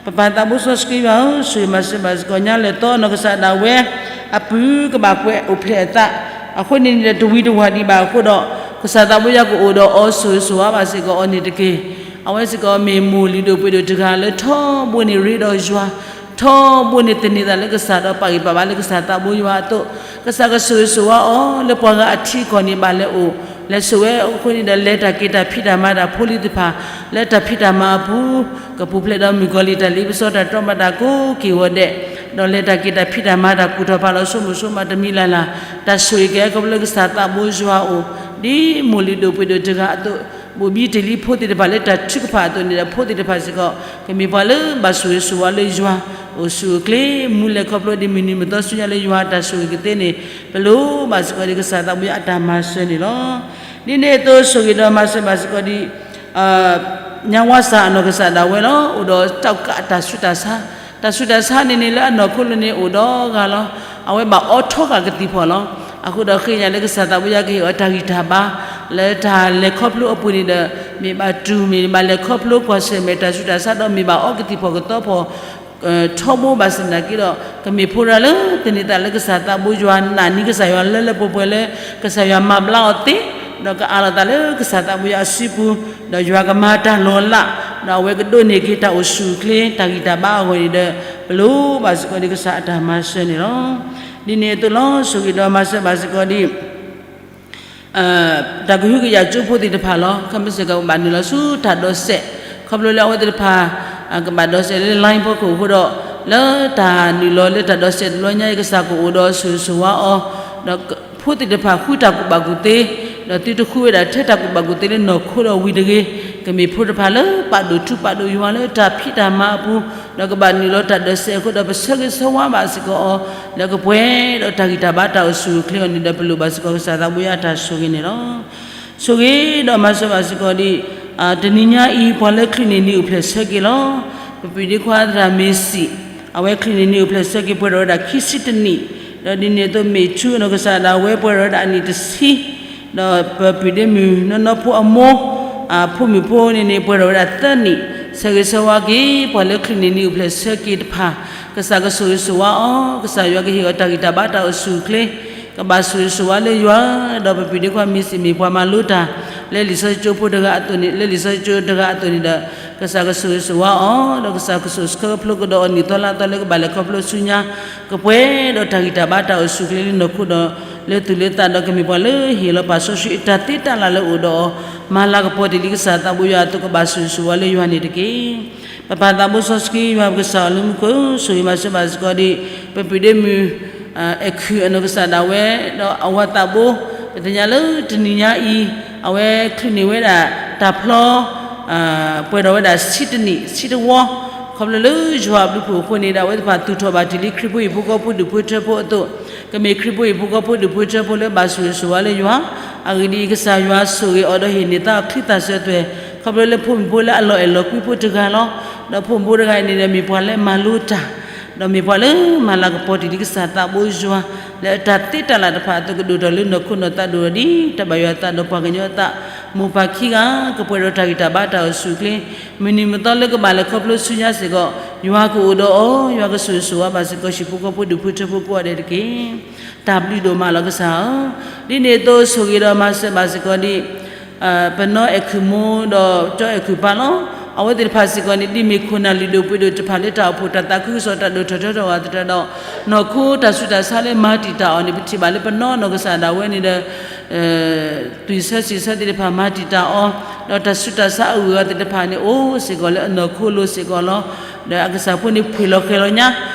ပပၢ်သးဘိစီဆှံယွၤဧၢ, ဆိၣ်ဂ့ၤမၤစၢၤဘၣ်စ့ၢ်ကီး ညါလၢာ်သီနီၢ်ကစၢ်ဒၣ်ဝဲ အပုၢ်ကဘၣ်ကွဲးအိၣ်ဖျဲၣ်အသး အဃိန့ၣ်န့ၣ်ဒီးတဝံတဝါဒံးဘၣ်အဃိဒီး, ကစၢ်သးဘိယွၤကအိၣ်ဒီးအီၤ ဆိၣ်ဂ့ၤဆိၣ်ဝါဘၣ်စ့ၢ်ကီးအီၤန့ၣ်တက့ၢ်. အဝဲစ့ၢ်ကီးမ့ၢ်မိၢ်လုၢ်ဒိၣ်ပှ့ၤဒိၣ်တဂၤလၢထီဘိန့ၣ်ရ့ဒီးယွၤ, ထီဘိန့ၣ်သန့ၤသးလၢကစၢ်ဒီးပာ်ဂံၢ်ပာ်ဘါလၢကစၢ်သးဘိယွၤအသိး, ကစၢ်ကဆိၣ်ဂ့ၤဆိၣ်ဝါအီၤလၢပှၤဂၤအထံအကီၢ်န့ၣ်ဘၣ်လဲၤအိၣ်, လဲၤဆိၣ်ဝဲအဃိန့ၣ်ဒီး လဲၤတၢ်က့ၤတၢ်ဖံးတၢ်မၤတၢ်ဖိလံၤတဖၣ်, လၢတၢ်ဖံးတၢ်မၤအပူၤ ကပူၤဖျဲးဒီးမုၣ်ကီၤလံၢ်တၢ်လ့ပစီတၢ်တြီမၤတၢ်ကိးက့ၤဂီၤဒဲး, ဒီးလဲၤတၢ်က့ၤတၢ်ဖံးတၢ်မၤတၢ်ကူၣ်ထီၣ်ဖးလီၤ ဆိကမိၣ်ဆိကမးတမံၤလၢ်လၢ်, တၢ်ဆိၣ်ဂ့ၤကဲခီဖျိလၢကစၢ်သးဘိယွၤအအိၣ်, ဒ်မိၢ်လုၢ်ဒိၣ်ပှ့ၤဒိၣ်တဂၤအသိး, ဘိၣ်ဘံတ့ၢ်လံဖိသ့ၣ်တဖၣ်လၢတၢ်ထုကဖၣ်အသိးန့ၣ်ဒီး ဖိသ့ၣ်တဖၣ်စ့ၢ်ကီး ကမ့ၢ်ပှၤလၢဘၣ်ဆိၣ်ဂ့ၤဆိၣ်ဝါလၢယွၤ, အိၣ်ဆူၣ်အိၣ်ချ့ မူလဲၤခီဖျိဒ်မုၢ်နံၤမုၢ်သီဆူညါလၢယွၤအတၢ်ဆိၣ်ဂ့ၤကသ့န့ၣ်, ပလိၣ်ဘၣ်စ့ၢ်ကီးဒ်ကစၢ်သးဘိယွၤအတၢ်မၤစၢၤန့ၣ်လီၤ. ဒ်န့ၣ်အသိးဆိၣ်ဂ့ၤဒီးမၤစၢၤဘၣ်စ့ၢ်ကီးဒ် ညါဝါစၢ်အနီၢ်ကစၢ်ဒၣ်ဝဲလီၤ. အိၣ်ဒီးတၢ်ကးတၢ်ဆူးတၢ်ဆါ, တၢ်ဆူးတၢ်ဆါန့ၣ်န့ၣ်လၢအနီၢ်ခိလိၤန့ၣ်အိၣ်ဒီးဂၤလီၤ. အဝဲဘၣ်အီထီဃာ်ကသံၣ်ဖီၣ်လီၤ. အဃိဒီးဃ့ကညးလၢကစၢ်သးဘိယွၤကဟ့ၣ်အီၤတၢ်ဂံၢ်တၢ်ဘါ, လၢတၢ်လဲၤခီဖျိအပူၤန့ၣ်ဒီး, မ့ၢ်ဘၣ်တူၢ်မ့ၢ်ဘၣ်လဲၤခီဖျိကွၢ်ဆၢၣ်မဲာ်တၢ်ဆူးတၢ်ဆါဒီးမ့ၢ်ဘၣ်အီကသံၣ်ဖီၣ်ကသီဖီၣ် ထီဘိဘၣ်ဆၣ်သနာ်က့ဒီး, ကမ့ၢ်ဖိတဂၤလၢသန့ၤသးလၢကစၢ်သးဘိယွၤ နာ်န့ၢ်ကစၢ်ယွၤလၢလၢပှဲၤပှဲၤလၢ ကစၢ်ယွၤမၤဘျါအီၤသ့, ဒီးကအးလီၤသးလၢကစၢ်သးဘိယွၤအစုပူၤ, ဒီးယွၤကမၤတၢ်လီၤလး, ဒီးအဝဲကဒိးန့ၢ်က့ၤတၢ်အိၣ်ဆူၣ်အိၣ်ချ့ တၢ်ဂံၢ်တၢ်ဘါအဂီၢ်န့ၣ်ဒီး, ပလိၣ်ဘၣ်စ့ၢ်ကီးဒ်ကစၢ်အတၢ်မၤစၢၤန့ၣ်လီၤ. ဒ်န့ၣ်အသိးလီၤ ဆိၣ်ဂ့ၤဒီးမၤစၢၤဘၣ်စ့ၢ်ကီးဒ် တၢ်ကဟုကယာ်ကၠိဖိသ့ၣ်တဖၣ်လီၤ. ခီမ့ၢ်စ့ၢ်ကီးကဘၣ်နုာ်လီၤဆူတၢ်ဒိးစဲး, ခီဖျိလၢအဝဲသ့ၣ်တဖၣ် ကဘၣ်ဒိးစဲးလၢ line ဖီခိၣ်အဃိဒီး, လၢတၢ်နုာ်လီၤလၢတၢ်ဒိးစဲးတဘျီညါအံၤ ကစၢ်ကအိၣ်ဒီးဆိၣ်ဂ့ၤဆိၣ်ဝါအီၤ, ဒီးဖိသ့ၣ်တဖၣ်ဃုတၢ်ကူၣ်ဘၣ်ကူၣ်သ့, ဒီးသုတဃုဝဲဒၣ်ထဲတၢ်ကူၣ်ဘၣ်ကူၣ်သ့လၢနီၢ်ခိဒီးဝံၤတဂ့ၤ, ကမ့ၢ်ဖိတဖၣ်လၢပာ်ဒိၣ်ထူပာ်ဒိၣ်ယွၤလၢတၢ်ဖံးတၢ်မၤအပူၤ, ဒီးကဘၣ်နုာ်လီၤတၢ်ဒိးစဲးအဃိဒီး ပဆၢဂ့ၤဆၢဝါဘၣ်စ့ၢ်ကီးအီၤ, လၢကပှဲၤဒီးတၢ်ဂံၢ်တၢ်ဘါတၢ်အိၣ်ဆူၣ်အိၣ်ချ့အီၤန့ၣ်ဒီး ပလိၣ်ဘၣ်စ့ၢ်ကီးကစၢ်သးဘိယွၤအတၢ်ဆိၣ်ဂ့ၤန့ၣ်လီၤ. ဆိၣ်ဂ့ၤဒီးမၤစၢၤဘၣ်စ့ၢ်ကီးဒ် တနံၤညါအံၤ ပှၤလၢချုးန့ၢ်နံၤအိၣ်ဖျဲၣ်ဆၢက့ၤလီၤ. ပပုၢ်ဒ့ခွါသရၣ်မ့ၤစံး, အဝဲချုးန့ၢ်နံၤအိၣ်ဖျဲၣ်ဆၢက့ၤ ပှဲၤထီၣ်ဝဲဒၣ်ခံဆံတနံၣ်, ဒီးဒ်န့ၣ်အသိး မ့ၢ်ထူအနီၢ်ကစၢ်ဒၣ်ဝဲပှဲၤထီၣ်ဝဲဒၣ်အနံၣ်တဆံ, ဒီးပပုၢ်ဒ့မုၣ်နီၢ်နီၢ်ဖိအမိၢ် အဖိမုၣ်ဖိန့ၣ်န့ၣ် ပှဲၤထီၣ်ဝဲဒၣ်သၢနံၣ်, ဆၢဂ့ၤဆၢဝါက့ၤ ပှၤလၢချုးန့ၢ်နံၤအိၣ်ဖျဲၣ်ဆၢက့ၤတဖၣ်, ကစၢ်ကဆိၣ်ဂ့ၤဆိၣ်ဝါအီၤ, ကစၢ်ယွၤကဟ့ၣ်အီၤတၢ်ဂံၢ်တၢ်ဘါတၢ်အိၣ်ဆူၣ်အိၣ်ချ့, ကဘၣ်ဆိၣ်ဂ့ၤဆိၣ်ဝါလၢယွၤ, ဒီးပပုၢ်ဒ့ခွါမ့ၤစံးမ့ၢ်ပှၤမၤလိတၢ် လၢလံာ်စီဆှံကၠိဖိတဂၤအသိးန့ၣ်, လၢလံာ်စီဆှံကၠိတဂၤအသိးန့ၣ်ဒီး, ကစၢ်ကဆိၣ်ဂ့ၤဆိၣ်ဝါအီၤ, ဒီးကစၢ်ကဆိၣ်ဆှၢခီဖျိကဒီးအီၤနံၣ်သီလါသီလၢကဘၣ်လဲၤခီဖျိဆူညါ, ကပှဲၤဒီးတၢ်ဂံၢ်တၢ်ဘါတၢ်အိၣ်ဆူၣ်အိၣ်ချ့လၢနီၢ်ခိဒီး လၢသူၣ်လၢသးဒီးကမ့ၢ်ပှၤလၢဟ့ၣ်လီၤပာ်စီဆှံအတၢ်သ့တၢ်လၢ်လၢအအိၣ်ဒီးအီၤ, မၤလၤကပီၤတ့ၢ်လံကစၢ်သးဘိယွၤအသိးကဘၣ်ဆိၣ်ဂ့ၤဆိၣ်ဝါလၢယွၤန့ၣ်တက့ၢ်. ပပၢ်သးဘိစီဆှံယွၤပကစၢ်အလၢမူခိၣ် ဆိၣ်ဂ့ၤမၤစၢၤဘၣ်စ့ၢ်ကီးဒ် ပပုၢ်ဒ့မုၣ် အဲၣ်ခုၣ်အနီၢ်ကစၢ်ဒၣ်ဝဲ ဒီးအဝၤသးဘိ, ပသ့ၣ်ညါလၢတနံၤညါအံၤ အဝဲချုးန့ၢ်ဝဲဒၣ်တၢ်ဖျီ ပှဲၤထီၣ်ဝဲဒၣ်ဆံတနံၣ်ဆံတဝီ, ခီဖျိလၢယွၤအဘျုးဖှိၣ်အဃိန့ၣ်ဒီး အဝဲသ့ၣ်တဖၣ်သူၣ်ထီၣ်ဘၣ်တ့ၢ်လံခရံာ်ဖိဟံၣ်ဖိဃီဖိဒူၣ်ဖိထၢဖိအသိး, ကမ့ၢ်ခရံာ်ဖိဟံၣ်ဖိဃီဖိဒူၣ်ဖိထၢဖိလၢဘၣ်ဆိၣ်ဂ့ၤဆိၣ်ဝါလၢယွၤ, အဂ့ၢ်ဒ်အံၤ ကစၢ်ယွၤဆိၣ်ဂ့ၤအီၤဒီးဟ့ၣ်န့ၢ်သါအီၤချံသၣ်စၢၤသွဲၣ်, ခီဖျိလၢဖိမုၣ်ဖိလၢအလီၤအဲၣ်လီၤကွံဖိတဂၤလီၤ. ဒီးဖိမုၣ်ဖိတဂၤအံၤန့ၣ်ဒီး မ့ၢ်ပှၤလၢမၤလိတၢ် ဒီးမ့ၢ်ပှၤလၢမၤလၤကပီၤတ့ၢ်လံကစၢ်သးဘိယွၤ လၢအတၢ်သ့တၢ်လၢ်တဖၣ်အသိး ကဒိၣ်ထီၣ်လၢနီၢ်ခိနီၢ်သးဒိၣ်ထီၣ်ဒ်တၢ်ဘၣ်ယွၤအသးဒီးပှၤကညီအသး, မိၢ်ပၢ်ခံဂၤ ကပှဲၤဒီးတၢ်ဂံၢ်တၢ်ဘါတၢ်အိၣ်ဆူၣ်အိၣ်ချ့, မုၢ်နံၤမုၢ်သီလၢကဘၣ်လဲၤခီဖျိဆူညါစ့ၢ်ကီး, ယွၤကအိၣ်ဒီးအီၤ, ယွၤကဆိၣ်ဂ့ၤဆိၣ်ဝါဘၣ်စ့ၢ်ကီး ဟံၣ်ဖိဃီဖိဒူၣ်ဖိထၢဖိကိးဂၤဒဲးတက့ၢ်. တၢ်ဘျုးဒိၣ်မးလီၤကစၢ်ဧၢ, ဒ်န့ၣ်အသိးဆိၣ်ဂ့ၤဒီးမၤစၢၤဘၣ်စ့ၢ်ကီးဒ် ပနီၢ်အဲၣ်ခုၣ်မိၢ်ဒီးကၠီအဲၣ်ခုၣ်ပၢ်လီၤ. အဝဲသ့ၣ်တဖၣ်စ့ၢ်ကီးန့ၣ် ဒ်မ့ၢ်ခိၣ်နၢ်လုၢ်ဒိၣ်ပှ့ၤဒိၣ်တဖၣ်လၢတၢ်အိၣ်ဖှိၣ်တၢ်သးခုကစီၣ်တၢ်ဒိၣ်ထီၣ်ထီထီၣ်အဂီၢ်သတးဒီး, နီၢ်ခိတၢ်ဆူးတၢ်ဆါလၢမၤတံာ်တာ်အီၤန့ၣ် ပထံၣ်ဘၣ်လၢပနီၢ်နီၢ်ကစၢ်ဒၣ်ဝဲန့ၣ်ဒီး သွံၣ်ဆၢစံးဆၢသ့ၣ်တဖၣ်မၤတံာ်တာ်အီၤ, ဒီးတၢ်ဆူးတၢ်ဆါအဂုၤအဂၤသ့ၣ်တဖၣ်န့ၣ် အိၣ်စ့ၢ်ကီးလၢအနီၢ်ခိလိၤစ့ၢ်ကီးလီၤ. ဒီးအကစၢ်ဖိန့ၣ်ဖှ့ၣ်လီၤဃဲၤလီၤညါ,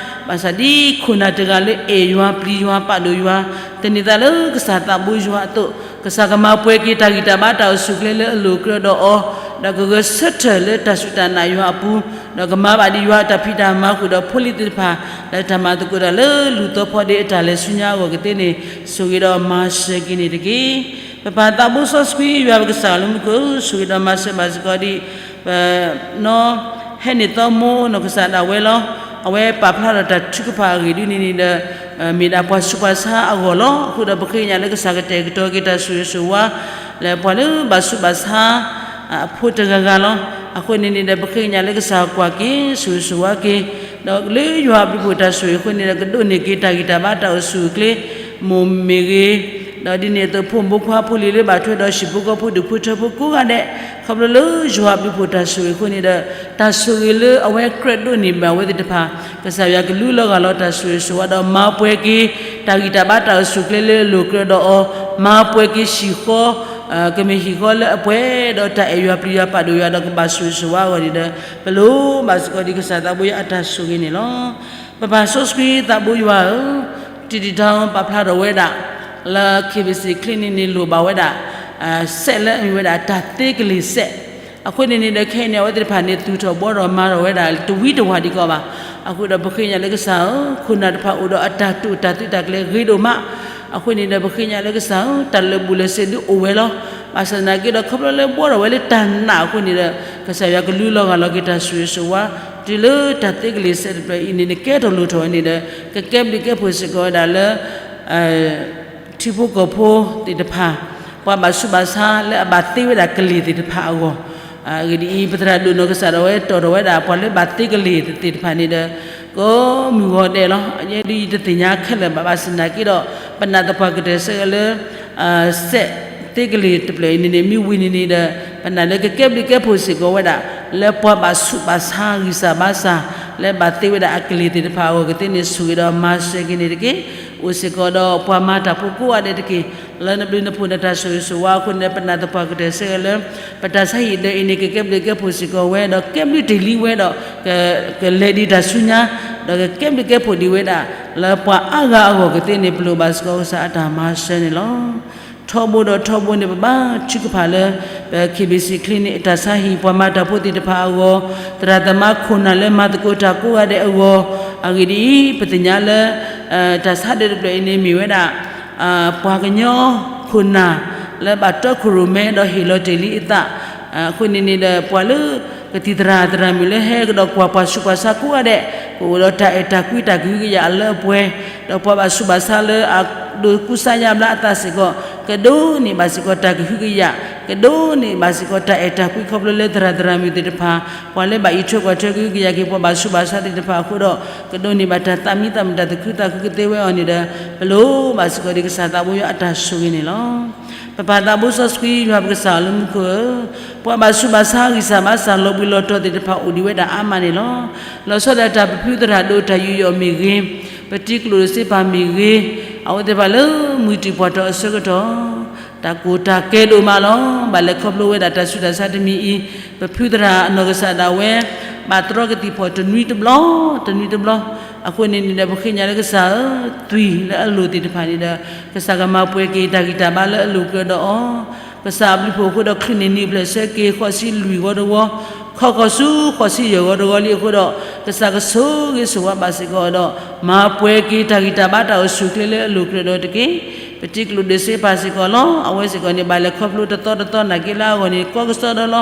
ဘၣ်ဆၣ်ဒ်ခိၣ်နၢ်တဂၤလၢအဲၣ်ယွၤပျံၤယွၤပာ်ဒိၣ်ယွၤ, သန့ၤသးလၢကစၢ်သးဘိယွၤအသိး, ကစၢ်ကမၤပှဲၤက့ၤတၢ်ဂံၢ်တၢ်ဘါတၢ်အိၣ်ဆူၣ်အိၣ်ချ့လၢအလိၤအကြၢးဒီးအီၤ, ဒီးကဂဲၤဆၢထၢၣ်လၢတၢ်စူၢ်တၢ်နာ်ယွၤအပူၤ, ဒီးကမၤဘၣ်ဒံးယွၤအတၢ်ဖံးတၢ်မၤဃုာ်ဒီးဖိလံၤသ့ၣ်တဖၣ် လၢတၢ်မၤသကိးတၢ်လၢလူၤသီဖီဒ့အတၢ်လဲၤဆူညါအဂီၢ်ကသ့န့ၣ် ဆိၣ်ဂ့ၤဒီးမၤစၢၤက့ၤန့ၣ်တက့ၢ်. ပပၢ်သးဘိစီဆှံယွၤပကစၢ်လၢမူခိၣ် ဆိၣ်ဂ့ၤဒီးမၤစၢၤဘၣ်စ့ၢ်ကီးဒ် ပနီၢ်ဟဲန့ၢ်သီမိၢ်နီၢ်ကစၢ်ဒၣ်ဝဲလီၤ. အဝဲပာ်ဖျါထီၣ်တၢ်ထုကဖၣ်အဂ့ၢ်ဒ်န့ၣ်န့ၣ်ဒီး မ့ၢ်ဒၣ်ပှၤဆူးပှၤဆါအဂီၢ်လီၤ. အဃိဒီးပဃ့ကညးလၢကစၢ်ကတဲာ်ကတီၤက့ၤတၢ်ဆိၣ်ဂ့ၤဆိၣ်ဝါ လၢပှၤလၢဘၣ်ဆူးဘၣ်ဆါ အဖိတဂၤဂၤလီၤ. အဃိန့ၣ်န့ၣ်ဒီး ပဃ့ကညးလၢကစၢ်ကွၢ်က့ၤ ဆိၣ်ဂ့ၤဆိၣ်ဝါက့ၤ, ဒီးလၢယွၤအဘျုးဖှိၣ်တၢ်ဆိၣ်ဂ့ၤအဃိန့ၣ်ဒီး ကဒိးန့ၢ်က့ၤတၢ်ဂံၢ်တၢ်ဘါတၢ်အိၣ်ဆူၣ်အိၣ်ချ့, မိၢ်မ့ၢ်ဂ့ၤ, ဒီးဒ်န့ၣ်အသိး ဖိမုၣ်ဖိခွါဖိလံၤလၢဘၣ်ထွဲဒီးဟံၣ်ဖိဃီဖိဒူၣ်ဖိထၢဖိကိးဂၤဒဲး, ခီဖျိလၢယွၤအဘျုးအဖှိၣ်တၢ်ဆိၣ်ဂ့ၤအဃိန့ၣ်ဒီး တၢ်ဆိၣ်ဂ့ၤလၢအဝဲကြၢးဒိးန့ၢ်ဘၣ်ဝဲသ့ၣ်တဖၣ်, ကစၢ်ယွၤကလူလီၤဂာ်လီၤတၢ်ဆိၣ်ဂ့ၤဆိၣ်ဝါဒီးမၤပှဲၤက့ၤ တၢ်ဂံၢ်တၢ်ဘါတၢ်အိၣ်ဆူၣ်အိၣ်ချ့လၢအလိၤကြၢးဒီးအီၤ, မၤပှဲၤက့ၤဟံၣ်ဃီ ကမ့ၢ်ဟံၣ်ဃီလၢအပှဲၤဒီးတၢ်အဲၣ်ယွၤပျံၤယွၤပာ်ဒိၣ်ယွၤဒီးကဘၣ်ဆိၣ်ဂ့ၤဆိၣ်ဝါအဂီၢ်န့ၣ်ဒီး ပလိၣ်ဘၣ်စ့ၢ်ကီးဒ်ကစၢ်သးဘိယွၤအတၢ်ဆိၣ်ဂ့ၤန့ၣ်လီၤ. ပပၢ်စီဆှံသးဘိယွၤဧၢ, တံတံတၢ်ပာ်ဖျါထီၣ်ဝဲဒၣ် လၢ KBC ချံန့ၣ်န့ၣ်လိၣ်ဘၣ်ဝဲဒၣ် စဲးလၢအမ့ၢ်ဝဲဒၣ်တၢ်သ့ကလ့ၢ်စဲး, အဃိန့ၣ်န့ၣ်ဒီးခဲအံၤန့ၣ် အဝဲသ့ၣ်တဖၣ်န့ၣ် သူၣ်ထီၣ်ဘှီထီၣ်မၤထီၣ်ဝဲဒၣ်တဝံတဝၢ်ဒံးကီးဘၣ်. အဃိဒီးပဃ့ကညးလၢကစၢ်ဧၢ, ခိၣ်နၢ်တဖၣ်အိၣ်ဒီးအတၢ်တိာ်တၢ်သံးတၢ်ကျဲၤဂ့ၤဒိၣ်မး, အဃိန့ၣ်ဒီးပဃ့ကညးလၢကစၢ်ဧၢ, တၢ်လၢာ်ဘူၣ်လၢာ်စ့းဒုအိၣ်ဝဲလီၤ. ဘၣ်ဆၣ်သနာ်က့ဒီးခီဖျိလၢဘှီထီၣ်ဝဲလၢတၢ်နာ်အဃိန့ၣ်ဒီး ကစၢ်ယွၤကလူလီၤဂာ်လီၤက့ၤတၢ်ဆိၣ်ဂ့ၤဆိၣ်ဝါ တုၤလၢတၢ်သ့ကလ့ၢ်စဲးတဖျၢၣ်အံၤန့ၣ်န့ၣ် ကဲထီၣ်လိၣ်ထီၣ်ဝဲန့ၣ်ဒီး ကကဲဘျုးကဲဖှိၣ်စ့ၢ်ကီးဝဲဒၣ်လၢ ထံဖိကီၢ်ဖိသ့ၣ်တဖၣ်, ပှၤဘၣ်ဆူးဘၣ်ဆါလၢအဘၣ်သ့ဝဲဒၣ်ကလ့ၢ်သ့ၣ်တဖၣ်အဂီၢ်, အဂ့ၢ်ဒ်အံၤ ပသရၣ်ဒိၣ်နီၢ်ကစၢ်ဒၣ်ဝဲတီၣ်ထီၣ်ဝဲဒၣ် ပှၤလၢဘၣ်သ့ကလ့ၢ်သ့ၣ်တဖၣ်န့ၣ်ဒီး ကိးမုၢ်ဂီၤဒဲးလီၤ. အဒ်အံၤတသ့ၣ်ညါခဲလၢာ်ဘၣ် ဘၣ်ဆၣ်သနာ်က့ဒီး ပနာ်သပှၢ်ကတၢၢ်ဆၢက့ၤလၢ စဲးသ့ကလ့ၢ်တဖျၢၣ်အံၤန့ၣ်န့ၣ် မ့ၢ်ဝံၤန့ၣ်န့ၣ်ဒီး ပနာ်လၢကကဲဘျုးကဲဖှိၣ်စ့ၢ်ကီးဝဲဒၣ် လၢပှၤဘၣ်ဆူးဘၣ်ဆါဂံၢ်စၢ်ဘါစၢ် လၢဘၣ်သ့ဝဲဒၣ်အကလ့ၢ်သ့ၣ်တဖၣ်အဂီၢ် ကသ့န့ၣ်ဆိၣ်ဂ့ၤဒီးမၤစၢၤက့ၤန့ၣ်တက့ၢ်. အိၣ်စ့ၢ်ကီးဒီးပှၤမၤတၢ်ဖိကိးဂၤဒဲးတက့ၢ်. လၢနဘျုးနဖှိၣ်နတၢ်ဆိၣ်ဂ့ၤဆိၣ်ဝါအဃိန့ၣ် ပနာ်သပှၢ်ကတၢၢ်ဆၢက့ၤလၢ ပတၢ်ဆါဟံၣ်ဒၢးအံၤန့ၣ် ကကဲဘျုးကဲဖှိၣ်စ့ၢ်ကီးဝဲ ဒီးကဲဘျုးတ့ၢ်လံဝဲဒီး ကလဲၤဒံးတၢ်ဆူညါ ဒီးကကဲဘျုးကဲဖှိၣ်ဒံးဝဲဒၣ် လၢပှၤအါဂၤအဂီၢ်ကသ့န့ၣ် ပလိၣ်ဘၣ်စ့ၢ်ကီးကစၢ်အတၢ်မၤစၢၤန့ၣ်လီၤ. ထီဘိဒီးထီဘိန့ၣ် ပဘါထုကဖၣ်လၢ ပ KBC ချံန့ၣ်အတၢ်ဆါဟံၣ် ပှၤမၤတၢ်ဖိသ့ၣ်တဖၣ်အဂီၢ်, သရၣ်သမါခိၣ်နၢ်လၢမၤသကိးတၢ်ကိးဂၤဒဲးအဂီၢ်, အဂ့ၢ်ဒ်အံၤ ပသ့ၣ်ညါလၢ တၢ်ဆါဒၢးတဖျၢၣ်အံၤန့ၣ်မ့ၢ်ဝဲဒၣ် ပှၤကညီခိၣ်နၢ် လၢဘၣ်တီခိၣ်ရိၣ်မဲဒီးဟ့ၣ်လီၤတ့ၢ်လံအသး, အဃိန့ၣ်န့ၣ်ဒီး ပှၤလၢကသံၣ်သရၣ်သရၣ်မုၣ်လၢဟဲကဒီးကွၢ်ပှၤဆူးပှၤဆါကိးဂၤဒဲး ကအိၣ်ဒီးတၢ်အဲၣ်တၢ်ကွံတၢ်ကဟုကယာ်အလၢအပှဲၤ, ဒီးပှၤဘၣ်ဆူးဘၣ်ဆါလၢအဒိးကူစါယါဘျါအသးစ့ၢ်ကီး ကဒိးန့ၢ်ဘၣ်စ့ၢ်ကီးတၢ်ကဟုကယာ်, ကဒိးန့ၢ်ဘၣ်စ့ၢ်ကီးတၢ်အဲၣ်တၢ်ကွံခီဖျိလၢသရၣ်သရၣ်မုၣ်သ့ၣ်တဖၣ်, ပှၤလၢဘၣ်အံးထွဲကွၢ်ထွဲကဟုကယာ်က့ၤပှၤဘၣ်ဆူးဘၣ်ဆါသ့ၣ်တဖၣ်အဃိဒီး ကဒိးန့ၢ်ဘၣ်တၢ်သးမံသးမုာ်တၢ်သူၣ်ခုသးခုကသ့ဝဲအီၤန့ၣ်ဒီး ပလိၣ်ဘၣ်စ့ၢ်ကီးဒ်ကစၢ်သးဘိယွၤအတၢ်ဆိၣ်ဂ့ၤန့ၣ်လီၤ. ပပၢ်သးဘိစီဆှံယွၤပကစၢ်လၢမူခိၣ်ဧၢ, ပှၤဘၣ်ဆူးဘၣ်ဆါဂံၢ်စၢ်ဘါစၢ်လီၤဘှံးလီၤတီၤသ့ၣ်တဖၣ်အိၣ်ဒံးဝဲဒၣ်အါမးန့ၣ်လီၤ. လီၤဆီဒၣ်တၢ်ပဖုသရၣ်ဒိၣ်တၢ်ယူးယီၣ်မ့ၢ်ဂ့ၤ, ပတံၤကျိၣ်စ့ပၢ်မ့ၢ်ဂ့ၤ, အဝဲသ့ၣ်တဖၣ်လၢမုၢ်တံၢ်ပှၢ်တီၤအဆၢကတီၢ် တၢ်ကိၢ်တၢ်ကဲဒိၣ်မးလီၤ. ဘၣ်လဲၤခီဖျိဝဲဒၣ်တၢ်ဆူးတၢ်ဆါတမံၤအံၤ, ပဖုသရၣ်အနီၢ်ကစၢ်ဒၣ်ဝဲ ဘၣ်တြီကသံၣ်ဖီၣ်တနွံတဘျီ, တနွံတဘျီ, အဃိန့ၣ်န့ၣ်ဒီး ပဃ့ကညးလၢကစၢ်ဧၢ, သွံၣ်လၢအလိၤသ့ၣ်တဖၣ်န့ၣ်ဒီး ကစၢ်ကမၤပှဲၤက့ၤတၢ်ဂံၢ်တၢ်ဘါလၢအလိၤကြၢးဒီးအီၤ, ကစၢ်အဘျုးဖှိၣ်အဃိဒီး ချုးန့ၢ်နံၣ်ဖျၢၣ်ဆၢက့ၤ ဃိးဆံလွံၢ်ဂီၤတဂီၤ, ခီဃိးဆူဃိးဆံယဲၢ်ဂီၤတဂီၤလံအဃိဒီး ကစၢ်ကဆိၣ်ဂ့ၤဆိၣ်ဝါဘၣ်စ့ၢ်ကီးဒီး မၤပှဲၤက့ၤတၢ်ဂံၢ်တၢ်ဘါတၢ်အိၣ်ဆူၣ်အိၣ်ချ့လၢအလိၤကြၢးဒီးတက့ၢ်. ပတံၤကျိၣ်ဒိၣ်စ့ပၢ်စ့ၢ်ကီးလီၤ. အဝဲစ့ၢ်ကီးန့ၣ် ဘၣ်လဲၤခီဖျိတသီတသီနာ်က့လၢအဂီၢ်န့ၣ် ကီကစီဒီလီၤ.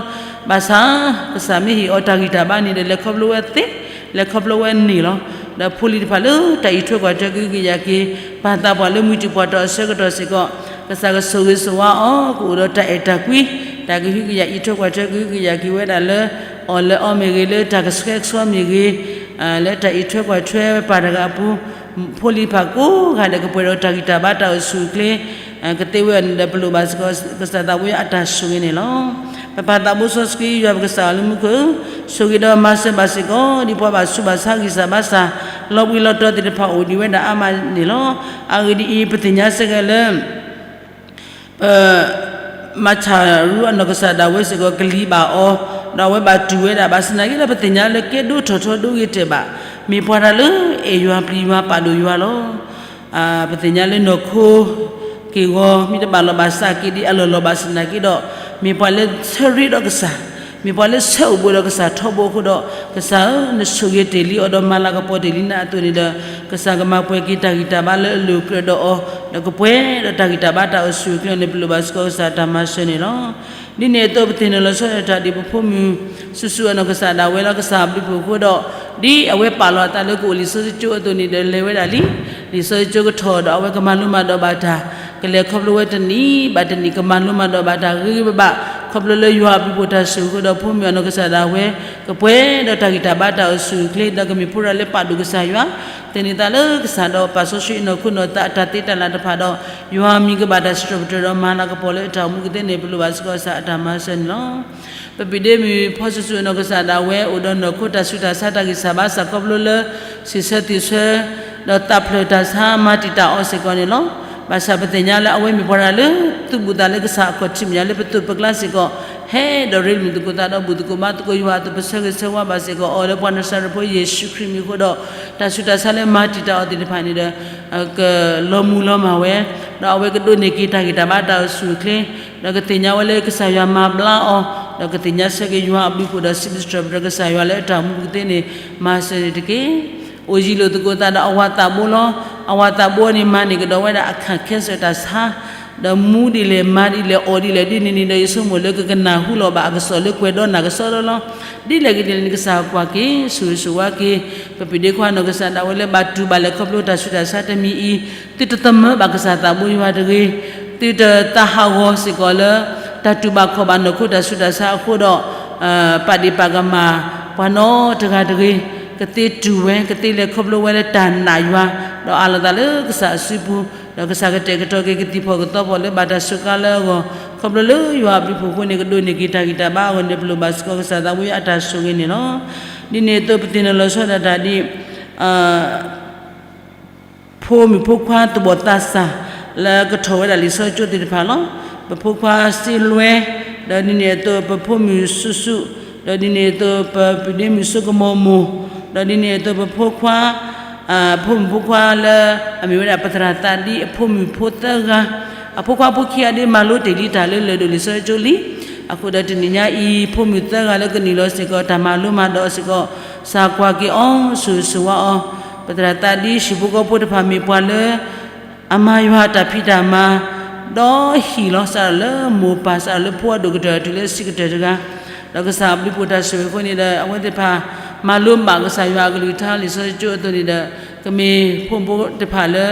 ဘၣ်ဆၣ် ကစၢ်မ့ၢ်ဟ့ၣ်အီၤတၢ်ဂံၢ်တၢ်ဘါန့ၣ်ဒီး လဲၤခီဖျိဝဲသ့, လဲၤခီဖျိဝဲန့ၢ်လီၤ. ဒီးဖိလံၤတဖၣ်လၢတၢ်အံးထွဲကွၢ်ထွဲကဟုကယာ်က့ၤ ပၢ်သးပှၢ်လၢမုၢ်တံၢ်ပှၢ်တီၤအဆၢကတီၢ်စ့ၢ်ကီး ကစၢ်ကဆိၣ်ဂ့ၤဆိၣ်ဝါအီၤ ကအိၣ်ဒီးတၢ်အဲၣ်တၢ်ကွံ, တၢ်ကဟုကယာ်အံးထွဲကွၢ်ထွဲကဟုကယာ်က့ၤဝဲဒၣ်လၢ အီၣ်လၢအီမ့ၢ်ဂ့ၤ, လၢတၢ်ကဆှဲကဆှီမ့ၢ်ဂ့ၤ, လၢတၢ်အံးထွဲကွၢ်ထွဲပၢ်တဂၤအပူၤ, ဖိလံၤတဖၣ်ကိးဂၤဒဲးကပှဲၤဒီးတၢ်ဂံၢ်တၢ်ဘါတၢ်အိၣ်ဆူၣ်အိၣ်ချ့ ကသ့ဝဲအီၤန့ၣ်ဒီး ပလိၣ်ဘၣ်စ့ၢ်ကီး ကစၢ်သးဘိယွၤအတၢ်ဆိၣ်ဂ့ၤန့ၣ်လီၤ. ပပၢ်သးဘိစီဆှံယွၤပကစၢ်လၢမူခိၣ်ဧၢ, ဆိၣ်ဂ့ၤဒီးမၤစၢၤဘၣ်စ့ၢ်ကီး ဒ်ပှၤဘၣ်ဆူးဘၣ်ဆါဂံၢ်စၢ်ဘါစၢ် လီၤဘှံးလီၤတီၤသ့ၣ်တဖၣ်အိၣ်ဒံးဝဲဒၣ်အါမးန့ၣ်လီၤ. အဂ့ၢ်ဒ်အံၤ, ပသ့ၣ်ညါစ့ၢ်ကီးလၢ ပ မၤဆၣ်ရူအနီၢ်ကစၢ်ဒၣ်ဝဲစ့ၢ်ကီးကလံၤဘၣ်အီၤ, ဒီးအဝဲဘၣ်တူၢ်ဝဲဒၣ် ဘၣ်ဆၣ်သနာ်က့ဒီး ပသ့ၣ်ညါလၢကဲဒိၣ်ထီၣ်ထီဒိၣ်ဂ့ၤတဲာ်ဘၣ်, မ့ၢ်ပှၤတၢ်လၢအဲၣ်ယွၤပျံၤယွၤပာ်ဒိၣ်ယွၤလီၤ. ပသ့ၣ်ညါလၢနီၢ်ခိ က့ၢ်ဂီၤ မ့ၢ်တဘၣ်လီၤဘၣ်စးက့ၤဒံးအလီၢ်လီၤ ဘၣ်ဆၣ်သနာ်က့ဒီး မ့ၢ်ပှၤလၢဆၢရ့ဒီးကစၢ်, မ့ၢ်ပှၤလၢဆၢအိၣ်ဘှံးဒီးကစၢ်ထီဘိအဃိဒီး ကစၢ်ဧၢ, နဆိၣ်ဂ့ၤတ့ၢ်လံအီၤဒီးမၤလၤကပီၤတ့ၢ်လံနၤအသိးန့ၣ်ဒီး ကစၢ်ကမၤပှဲၤက့ၤတၢ်ဂံၢ်တၢ်ဘါလၢအလိၤကြၢးဒီးအီၤ, ဒီးကပှဲၤဒီးတၢ်ဂံၢ်တၢ်ဘါတၢ်အိၣ်ဆူၣ်အိၣ်ချ့န့ၣ် ပလိၣ်ဘၣ်စ့ၢ်ကီးကစၢ်တၢ်မၤစၢၤန့ၣ်လီၤ. ဒ်န့ၣ်အသိး ပသ့ၣ်နီၣ်လီၤဆီဒၣ်တၢ်ဒ်ပဖိမုၣ် ဆူၣ်ဆူၣ်အနီၢ်ကစၢ်ဒၣ်ဝဲလီၤ. ကစၢ်အဘျုးဖှိၣ်အဃိဒီး ဒ်အဝဲပာ်လီၤအသးလၢကအိၣ်လံာ်စီဆှံကၠိအသိးန့ၣ်ဒီး လဲၤဝဲဒၣ်လံ. လံာ်စီဆှံကၠိကထီၣ်ဒီး အဝဲကမၤလိမၤဒိးဘၣ်တၢ်, ကလဲၤခီဖျိဝဲတနံၤဘၣ်တနံၤ ကမၤလိမၤဒိးဘၣ်တၢ်ဂ့ၤဂ့ၤဘၣ်ဘၣ်, ခီဖျိလၢယွၤအဘျုးအဖှိၣ်တၢ်ဆိၣ်ဂ့ၤအဃိဒီး ဖိမုၣ်အနီၢ်ကစၢ်ဒၣ်ဝဲ ကပှဲၤဒီးတၢ်ဂံၢ်တၢ်ဘါတၢ်အိၣ်ဆူၣ်အိၣ်ချ့ ဒီးကမ့ၢ်ဖိရၤလၢပာ်ဒိၣ်ကစၢ်ယွၤ, သန့ၤသးလၢကစၢ်ဒီးပာ်စီဆှံအနီၢ်ခိနီၢ်သးအတၢ်သ့တၢ်လၢ်တဖၣ်ဒီး ယွၤမံၤကဘၣ်တၢ်စံးထီၣ်ပတြၢၤဒီးမၤလၤကပီၤလၢအတၢ်အိၣ်မူကသ့န့ၣ် ပလိၣ်ဘၣ်စ့ၢ်ကီးကစၢ်အတၢ်မၤစၢၤန့ၣ်လီၤ. ပပၢ်ဒ့မုၣ်ဖီဆူၣ်ဆူၣ်အနီၢ်ကစၢ်ဒၣ်ဝဲ အိၣ်ဒီးနီၢ်ခိတၢ်ဆူးတၢ်ဆါတၢ်ဂံၢ်စၢ်ဘါစၢ်ခီဖျိလၢ စံးဆၢသ့ၣ်ဆၢ ဒီးသးဖျၢၣ်တၢ်ဆါမၤတံာ်တာ်အီၤစ့ၢ်ကီးန့ၣ်လီၤ. ဘၣ်ဆၣ်ပသ့ၣ်ညါလၢအဝဲမ့ၢ်ပှၤတဂၤလၢ သူၣ်ဘူၣ်သးလၢကစၢ်အခီၣ်ထံးမဲာ်ညါလၢပသိၣ်ပကျါစ့ၢ်ကီး, ဟဲဒီးရ့လိာ်သကိးသးဒီးဘူၣ်သကိးဘါသကိးယွၤအသိး ပဆၢဂ့ၤဆၢဝါဘၣ်စ့ၢ်ကီးအီၤလၢပှၤနၤစၤရ့းဖိယ့ၣ်ၡူးခရံာ်မံၤအဃိဒီး တၢ်ဆူးတၢ်ဆါလၢမၤတံာ်တာ်အီၤသ့ၣ်တဖၣ်န့ၣ်ဒီး ကလီၤမုၢ်လီၤမၢ်ဝဲ, ဒီးအဝဲကဒိးန့ၢ်က့ၤတၢ်ဂံၢ်တၢ်ဘါတၢ်အိၣ်ဆူၣ်အိၣ်ချ့, ဒီးကသ့ၣ်ညါဝဲလၢကစၢ်ယွၤမၤဘျါအီၤ, ဒီးကသ့ၣ်ညါဆၢက့ၤယွၤအဘျုးအဖှိၣ်ဒီးစံးဘျုးစံးထီၣ်ပတြၢၤကစၢ်ယွၤလၢအတၢ်အိၣ်မူကသ့န့ၣ် မၤစၢၤန့ၣ်တက့ၢ်. အိၣ်ယံၤလိာ်သကိးသးဒီးအဝၤသးဘိလီၤ. အဝၤသးဘိန့ၣ်မၤန့ၢ်ကဒီးဝဲဒၣ်အခၣ်ခဲစၢၣ်တၢ်ဆါ, ဒီးမူဒ်လဲၣ်မၤဒ်လဲၣ်အီၣ်ဒ်လဲၣ်ဒ်န့ၣ်န့ၣ်ဒီး ယဆိကမိၣ်လၢကကနၢ်ဟူလီၤဘၣ်အကစီၣ်လၢကွဲးဒီးနၢ်ကစီၣ်လီၤလီၤ. ဒ်လဲၣ်ဂ့ၤဒ်လဲၣ်န့ၣ် ကစၢ်ကွၢ်က့ၤ ဆိၣ်ဂ့ၤဆိၣ်ဝါက့ၤ ပပၢ်ဒ့ခွါနီၢ်ကစၢ်ဒၣ်ဝဲလၢဘၣ်တူၢ်ဘၣ်လဲၤခီဖျိတၢ်ဆူးတၢ်ဆါတမံၤအံၤ, သုတသမၢဘၣ်ကစၢ်သးဘိယွၤတဂ့ၤ, သုတသးဟးဂီၤစ့ၢ်ကီးလၢ တၢ်တူၢ်ဘၣ်ခီၣ်ဘၣ်နီၢ်ခိတၢ်ဆူးတၢ်ဆါအဃိဒီး ပာ်ဒ့ၣ်ပာ်ကမၣ် ပှၤနီတဂၤတဂ့ၤ, ကသ့တူၢ်ဝဲ ကသ့လဲၤခီဖျိဝဲလၢတၢ်နာ်ယွၤ, ဒီးအးလီၤသးလၢကစၢ်အစုပူၤ, ဒီးကစၢ်ကတဲာ်ကတီၤက့ၤကသံၣ်ဖီၣ်ကသီဖီၣ်လၢဘၣ်တၢ်စူးကါလၢအဂီၢ်, ခီဖျိလၢယွၤအဘျုးအဖှိၣ်အဃိန့ၣ် ကဒိးန့ၢ်က့ၤတၢ်ဂံၢ်တၢ်ဘါအဂီၢ်န့ၣ် ပလိၣ်ဘၣ်စ့ၢ်ကီးကစၢ်သးဘိယွၤအတၢ်ဆိၣ်ဂ့ၤန့ၣ်လီၤ. ဒ်န့ၣ်အသိးပသ့ၣ်နီၣ်လီၤဆီဒၣ်တၢ်ဒ် ဖိမုၣ်ဖိခွါသဘီၣ်သးစၢ် လၢကထီၣ်ဝဲဒၣ်လံာ်စီဆှံကၠိသ့ၣ်တဖၣ်လီၤ. ပဖိခွါစ့လွဲ, ဒီးဒ်န့ၣ်အသိးပဖိမုၣ်စုစု, ဒီးဒ်န့ၣ်အသိးပပၢ်ဒ့မုၣ်စိကမီၤမိၢ်, ဒီးဒ်န့ၣ်အသိးပဖိခွါ ဖိမုၣ်ဖိခွါလၢ အမ့ၢ်ဝဲဒၣ်ပသရၣ်သးဒ်အဖိမုၣ်ဖိသၢဂၤ, အဖိခွါဖိခံဂၤဒ်မၤလိတ့ၢ်လံတၢ်လၢလၢၢ်ဒိၣ်လံာ်စီဆှံကၠိလံ. အဃိဒီးတနံၤညါအံၤ ဖိမုၣ်သၢဂၤလၢကနုာ်လီၤစ့ၢ်ကီးတၢ်မၤလိမၤဒိးစ့ၢ်ကီး, ကစၢ်ကွၢ်က့ၤအီၤ ဆိၣ်ဂ့ၤဆိၣ်ဝါအီၤ, ပသရၣ်သးဒ်ဟံၣ်ဖိဃီဖိတဖၣ်မ့ၢ်ပှၤလၢ အမၤယွၤတၢ်ဖံးတၢ်မၤ ဒီးဟံၣ်လီၤ စးထီၣ်လၢမိၢ်ပၢ် စးထီၣ်လၢဖိအဒိၣ်ကတၢၢ်တုၤလၢဆံးကတၢၢ်တဂၤ, ဒီးကစၢ်အဘျုးအဖှိၣ်တၢ်ဆိၣ်ဂ့ၤအဃိန့ၣ်ဒီး အဝဲသ့ၣ်တဖၣ် မၤလိဘၣ်ကစၢ်ယွၤအကလုၢ်ကထါလံာ်စီဆှံကၠိအသိးန့ၣ်ဒီး ကမ့ၢ်ဖိမုၣ်ဖိခွါတဖၣ်လၢ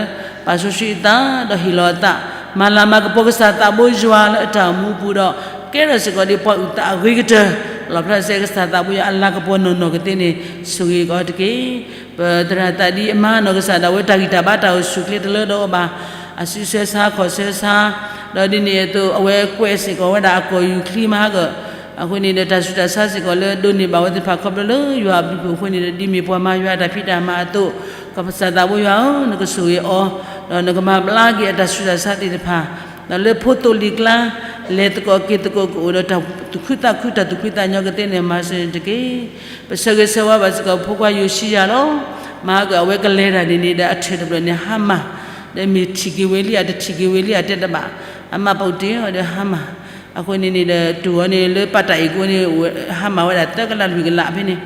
ပာ်စီဆှံအသး ဒီးဟ့ၣ်လီၤအသး မၤလၤမၤကပီၤကစၢ်သးဘိယွၤလၢအတၢ်အိၣ်မူအပူၤဒီး ကဲထီၣ်စ့ၢ်ကီးဒ်ပှၤအုၣ်သးအဂ့ၤကတၢၢ် လီၣ်ဖျါစ့ၢ်ကီးကစၢ်သးဘိယွၤအလၤကပီၤနီၢ်နီၢ်ကသ့န့ၣ် ဆိၣ်ဂ့ၤက့ၤအီၤတက့ၢ်. ပသရၣ်သးဒ်အမါနီၢ်ကစၢ်ဒၣ်ဝဲတၢ်ဂံၢ်တၢ်ဘါတၢ်အိၣ်ဆူၣ်အိၣ်ချ့တလၢဒီးအီၤဘၣ်, အစုဆဲဆါခီၣ်ဆဲဆါ, ဒီးဒ်န့ၣ်အသိးအဝဲကွဲးစ့ၢ်ကီးဝဲဒၣ်အကီၢ်ယူၢ်ချံမၤဟးဂီၤ, အဃိန့ၣ်ဒီးတၢ်ဆူးတၢ်ဆါစ့ၢ်ကီးလၢဒိးန့ၢ်ဘၣ်ဝဲသ့ၣ်တဖၣ် ခီဖျိလၢယွၤအဘျုးအဖှိၣ်အဃိန့ၣ်ဒီး ဒ်မ့ၢ်ပှၤမၤယွၤအတၢ်ဖံးတၢ်မၤအသိး, ကစၢ်သးဘိယွၤဧၢ, နကဆိၣ်ဂ့ၤအီၤ, ဒီးနကမၤဘျါက့ၤအတၢ်ဆူးတၢ်ဆါသ့ၣ်တဖၣ်, ဒီးလၢဖိသိလံၤကျါ လဲၤသကိးက့ၤသကိးကအိၣ်ဒီးတၢ်သူၣ်ခုသးခုတၢ်သူၣ်ဖှံသးညီကသ့န့ၣ် မၤစၢၤန့ၣ်တက့ၢ်. ပဆၢဂ့ၤဆၢဝါဘၣ်စ့ၢ်ကီးဖိခွါယိၤၡံယၤလီၤ. မၤဟးဂီၤအဝဲကလဲၤတၢ်န့ၣ်န့ၣ်ဒီးအထၢၣ်တဖျၢၣ်န့ၣ် ဟါမၢ်, ဒီးမ့ၢ်ထံၣ်က့ၤဝဲလံ အတထံၣ်က့ၤဝဲလံ အတဲတဘၣ်, အမါပာ်အိၣ်တ့ၢ်အီၤဒီးဟါမၢ်, အဃိန့ၣ်န့ၣ်ဒီး တုၤအီၤန့ၣ်လၢပၢ်တၢ်အ့ၣ်ကိန့ၣ် ဟါမၢ်ဝဲဒၣ်သၢကလးလွံၢ်ကလးဖဲန့ၣ်,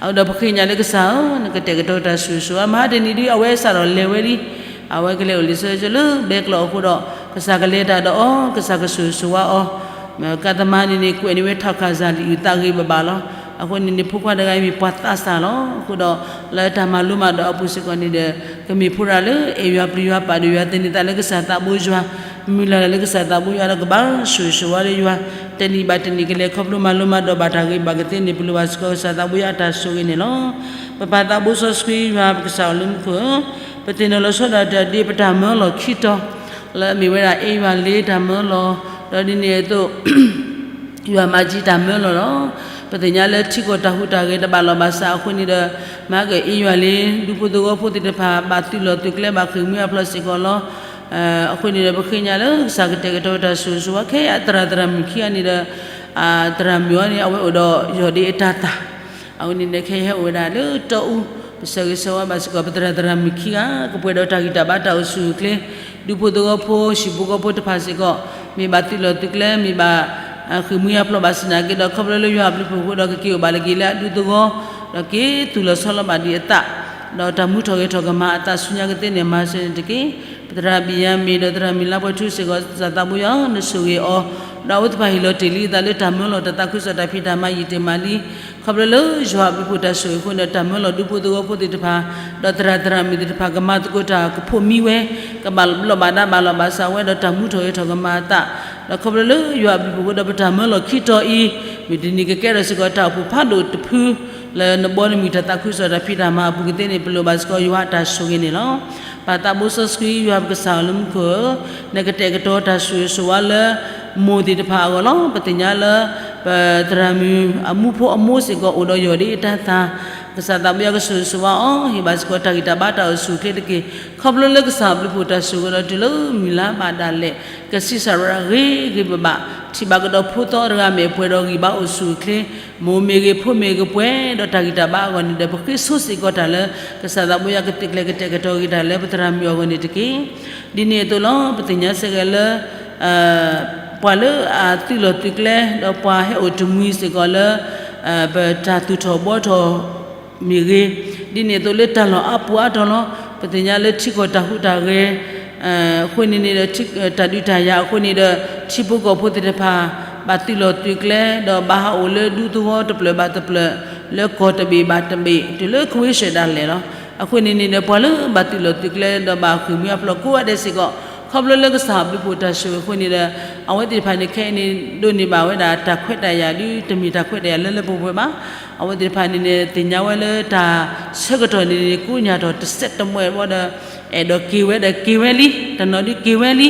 အဃိဒီးပဃ့ကညးလၢကစၢ်ဧၢ, နကတဲာ်ကတီၤတၢ်ဆိၣ်ဂ့ၤဆိၣ်ဝါ မဟါတနံၤဒ်အဝဲစးထီၣ်လဲၤဝဲလံ, အဝဲကလဲၤအိၣ်လံာ်စီဆှံကၠိလၢဘဲကျီၢ်အဃိဒီး ကစၢ်ကလဲၤတၢ်ဒီးအီၤ, ကစၢ်ကဆိၣ်ဂ့ၤဆိၣ်ဝါအီၤ, ကါသမါန့ၣ်န့ၣ် ကွဲးန့ၢ်ဝဲထီၣ်ခၣ်စၢ်လံာ်အုၣ်သးဂ့ၤဘၣ်ဘၣ်လီၤ. အဃိန့ၣ်န့ၣ် ဖိခွါတဂၤအံၤမ့ၢ်ပှၤသးစၢ်လီၤ. အဃိဒီး လၢတၢ်မၤလိမၤဒိးအပူၤစ့ၢ်ကီးန့ၣ်ဒီး ကမ့ၢ်ဖိတဂၤလၢ အဲၣ်ယွၤပျံၤယွၤပာ်ဒိၣ်ယွၤ သန့ၤသးလၢကစၢ်သးဘိယွၤ, မုၢ်လၢ်လၢကစၢ်သးဘိယွၤဒီးကဘၣ်ဆိၣ်ဂ့ၤဆိၣ်ဝါလၢယွၤ, တနံၣ်ဘၣ်တနံၣ်ကလဲၤခီဖျိမၤလိမၤဒိးဘၣ်တၢ်ဂ့ၤဘၣ်ကသ့န့ၣ် ပလိၣ်ဘၣ်စ့ၢ်ကီးကစၢ်သးဘိယွၤအတၢ်ဆိၣ်ဂ့ၤန့ၣ်လီၤ. ပပၢ်သးဘိစီဆှံယွၤပကစၢ်အိၣ်လၢမူခိၣ်ဧၢ, ပသ့ၣ်နီၣ်လီၤဆီဒၣ်တၢ်ဒ်ပတၢ်မၢလီၤခံတီၤ လၢအမ့ၢ်ဝဲဒၣ်အ့ယွၤလ့တၢ်မၢလီၤ, ဒီးဒ်န့ၣ်အသိး ယွၤမၤကံတၢ်မၢလီၤလီၤ. ပသ့ၣ်ညါလၢထံကီၢ်တၢ်ဟူးတၢ်ဂဲၤတဘၣ်လီၢ်ဘၣ်စးအဃိန့ၣ်ဒီး မၤက့ၤအ့ယွၤလ့ ဒူဖိသဝီဖိသ့ၣ်တဖၣ် ဘၣ်သုးလီၢ်သုးကျဲဘၣ်ဃ့ၢ်မှံဟးဖျိးစ့ၢ်ကီးလီၤ. အဃိန့ၣ်ဒီး ပဃ့ကညးလၢကစၢ်ကတဲာ်ကတီၤတၢ်ဆိၣ်ဂ့ၤဆိၣ်ဝါ ခဲအံၤသရၣ်သရၣ်မုၣ်ခံဂၤန့ၣ်ဒီး သရၣ်မုၣ်အံၤန့ၣ် အဝဲအိၣ်ဒီးယီၢ်ဒ့အတၤသၣ် အဝဲန့ၣ်န့ၣ် ခဲအံၤဟဲအိၣ်ဝဲဒၣ်လၢတီအူ, ပဆၢဂ့ၤဆၢဝါဘၣ်စ့ၢ်ကီး ပသရၣ်သရၣ်မုၣ်ခံဂၤ ကပှဲၤဒီးတၢ်ဂံၢ်တၢ်ဘါတၢ်အိၣ်ဆူၣ်အိၣ်ချ့, ဒူဖိသဝီဖိ ဟံၣ်ဖိဃီဖိတဖၣ်စ့ၢ်ကီး မ့ၢ်ဘၣ်သုးလီၢ်သုးကျဲ မ့ၢ်ဘၣ် ဃ့ၢ်မှံဟးဖျိးဘၣ်ဆၣ်သနာ်က့ဒီး ခီဖျိလၢယွၤအဘျုးအဖှိၣ်အဃိဒီး ကက့ၤအိၣ်ဘၣ်လၢက့ၤလၢအဒူသဝီ, ဒီးက့ၤသူၣ်လီၤဆီလီၤဘၣ်ဒံးအသး, ဒီးတၢ်မူထီၣ်ဂဲၤထီၣ်ကမၤအသးဆူညါကသ့န့ၣ် မၤစၢၤန့ၣ်တက့ၢ်. ပသရၣ်ဘံၣ်ယၤမ့ၣ်ဒီးသရၣ်မုၣ်လါပှဲၤထူစ့ၢ်ကီး ကစၢ်သးဘိယွၤဧၢ နဆိၣ်ဂ့ၤအီၤ, ဒီးအဝဲသ့ၣ်တဖၣ်ဟ့ၣ်လီၤတ့ၢ်လံအသးလၢတၢ်မၢလီၤတၢ်သးခုကစီၣ်တၢ်ဖံးတၢ်မၤယံာ်တ့ၢ်မးလံ. ခီဖျိလၢယွၤအဘျုးအဖှိၣ်တၢ်ဆိၣ်ဂ့ၤအဃိန့ၣ် တၢ်မၢလီၤဒူဖိသဝီဖိသ့ၣ်တဖၣ်, ဒီးသရၣ်သရၣ်မုၣ်သ့ၣ်တဖၣ် ကမၤသကိးတၢ်ကဖိးမံဝဲ, ကဘၣ်ဘျီးဘၣ်ဒါဘၣ်လီၤဘၣ်စးဝဲဒီးတၢ်မူထီၣ်ဂဲၤထီၣ်ကမၤအသး ဒီးခီဖျိလၢယွၤအဘျုးအဖှိၣ်အဃိဒီး ပတၢ်မၢလီၤခံတီၤအံၤ မုၢ်တနံၤကကဲထီၣ်စ့ၢ်ကီးတၢ်အိၣ်ဖှိၣ်ဖးဒိၣ်တဖု လၢနဘီနမုၢ်တၢ်သးခုကစီၣ်တၢ်ဖံးတၢ်မၤအပူၤကသ့န့ၣ် ပလိၣ်ဘၣ်စ့ၢ်ကီးယွၤအတၢ်ဆိၣ်ဂ့ၤန့ၣ်လီၤ. ပၢ်သးဘိစီဆှံ ယွၤပကစၢ်ဧၢ လၢမူခိၣ်ဧၢ, နကတဲာ်ကတီၤတၢ်ဆိၣ်ဂ့ၤဆိၣ်ဝါလၢ မိၢ်သ့ၣ်တဖၣ်အဂီၢ်လီၤ. ပသ့ၣ်ညါလၢ ပသရၣ်မုၣ်အမူဖိအမိၢ်စ့ၢ်ကီးအိၣ်ဒီးယီၢ်ဒ်အတၢ်သၣ်, ကစၢ်သးဘိယွၤကဆိၣ်ဂ့ၤဆိၣ်ဝါအီၤ, ဟ့ၣ်ဘၣ်စ့ၢ်ကီးတၢ်ဂံၢ်တၢ်ဘါတၢ်အိၣ်ဆူၣ်အိၣ်ချ့တက့ၢ်. ခီဖျိလၢကစၢ်အဘျုးအဖှိၣ်တၢ်ဆိၣ်ဂ့ၤဒီးတုၤလၢမုၢ်လါဘၣ်ဒၣ်လဲာ် ကဆံးစၢ်ရၤဂ့ၤဂ့ၤဘၣ်ဘၣ်, ထံၣ်ဘၣ်ကဒီးဖိသီတဂၤမဲာ်ပှဲၤဒီးဂံၢ်ဘါအိၣ်ဆူၣ်အိၣ်ချ့, မိၢ်မ့ၢ်ဂ့ၤဖိမ့ၢ်ဂ့ၤပှဲၤဒီးတၢ်ဂံၢ်တၢ်ဘါအဂီၢ်န့ၣ်ဒီး ပဃ့ဆိစ့ၢ်ကီးတၢ်လၢ ကစၢ်သးဘိယွၤကတဲာ်ကတီၤက့ၤတၢ်လၢပသရၣ်မုၣ်အဂီၢ်န့ၣ်တက့ၢ်. ဒ်န့ၣ်အသိးလီၤ ပသ့ၣ်ညါစ့ၢ်ကီးလၢ ပှၤလၢအသုးလီၢ်သုးကျဲ ဒီးပှၤဟဲအိၣ်တမှံၤစ့ၢ်ကီးလၢ ပတၢ်သူၣ်ထီၣ်ဘှီထီၣ်မ့ၢ်ဂ့ၤ, ဒ်န့ၣ်အသိးလၢတၢ်လီၢ်အါပူၤအါတီၤလီၤ. ပသ့ၣ်ညါလၢထံကီၢ်တၢ်ဟူးတၢ်ဂဲၤ အဃိန့ၣ်န့ၣ်ဒီး တၢ်ဒုးတၢ်ယၤအဃိန့ၣ်ဒီး ထံဖိကီၢ်ဖိသ့ၣ်တဖၣ် ဘၣ်သုးလီၢ်သုးကျဲ ဒီးဘၣ်ဟးအိၣ်လၢဒူသဝီတဖျၢၣ်ဘၣ်တဖျၢၣ် လၢကီၢ်တဘ့ၣ်ဘၣ်တဘ့ၣ် တုၤလၢကဝ့ၢ်ဆှၢဒၣ်လဲာ်လီၤ. အဃိန့ၣ်န့ၣ်ဒီး ပှၤလၢဘၣ်သုးလီၢ်သုးကျဲဒီးဘၣ်ဃ့ၢ်မှံဟးဖျိးကိးဂၤဒဲးစ့ၢ်ကီး ခီဖျိလၢကစၢ်အဘျုးအဖှိၣ်တၢ်ဆိၣ်ဂ့ၤအဃိန့ၣ်ဒီး အဝဲသ့ၣ်တဖၣ်န့ၣ်ခဲအံၤန့ၣ် ဒိးန့ၢ်ဘၣ်ဝဲဒၣ်တၢ်ခွဲးတၢ်ယာ်ဒ်တမ့ၢ်တၢ်ခွဲးတၢ်ယာ်လၢလၢပှဲၤပှဲၤဘၣ်. အဝဲသ့ၣ်တဖၣ်န့ၣ်န့ၣ် သ့ၣ်ညါဝဲလၢတၢ်ဆၢကတီၢ်န့ၣ်န့ၣ် ကိးညါထီၣ်တစဲးတမှဲးဘၣ်ဒီး အဲၣ်ဒိးက့ၤဝဲဒီးက့ၤဝဲလံ, တနီၤဒုးက့ၤဝဲလံ,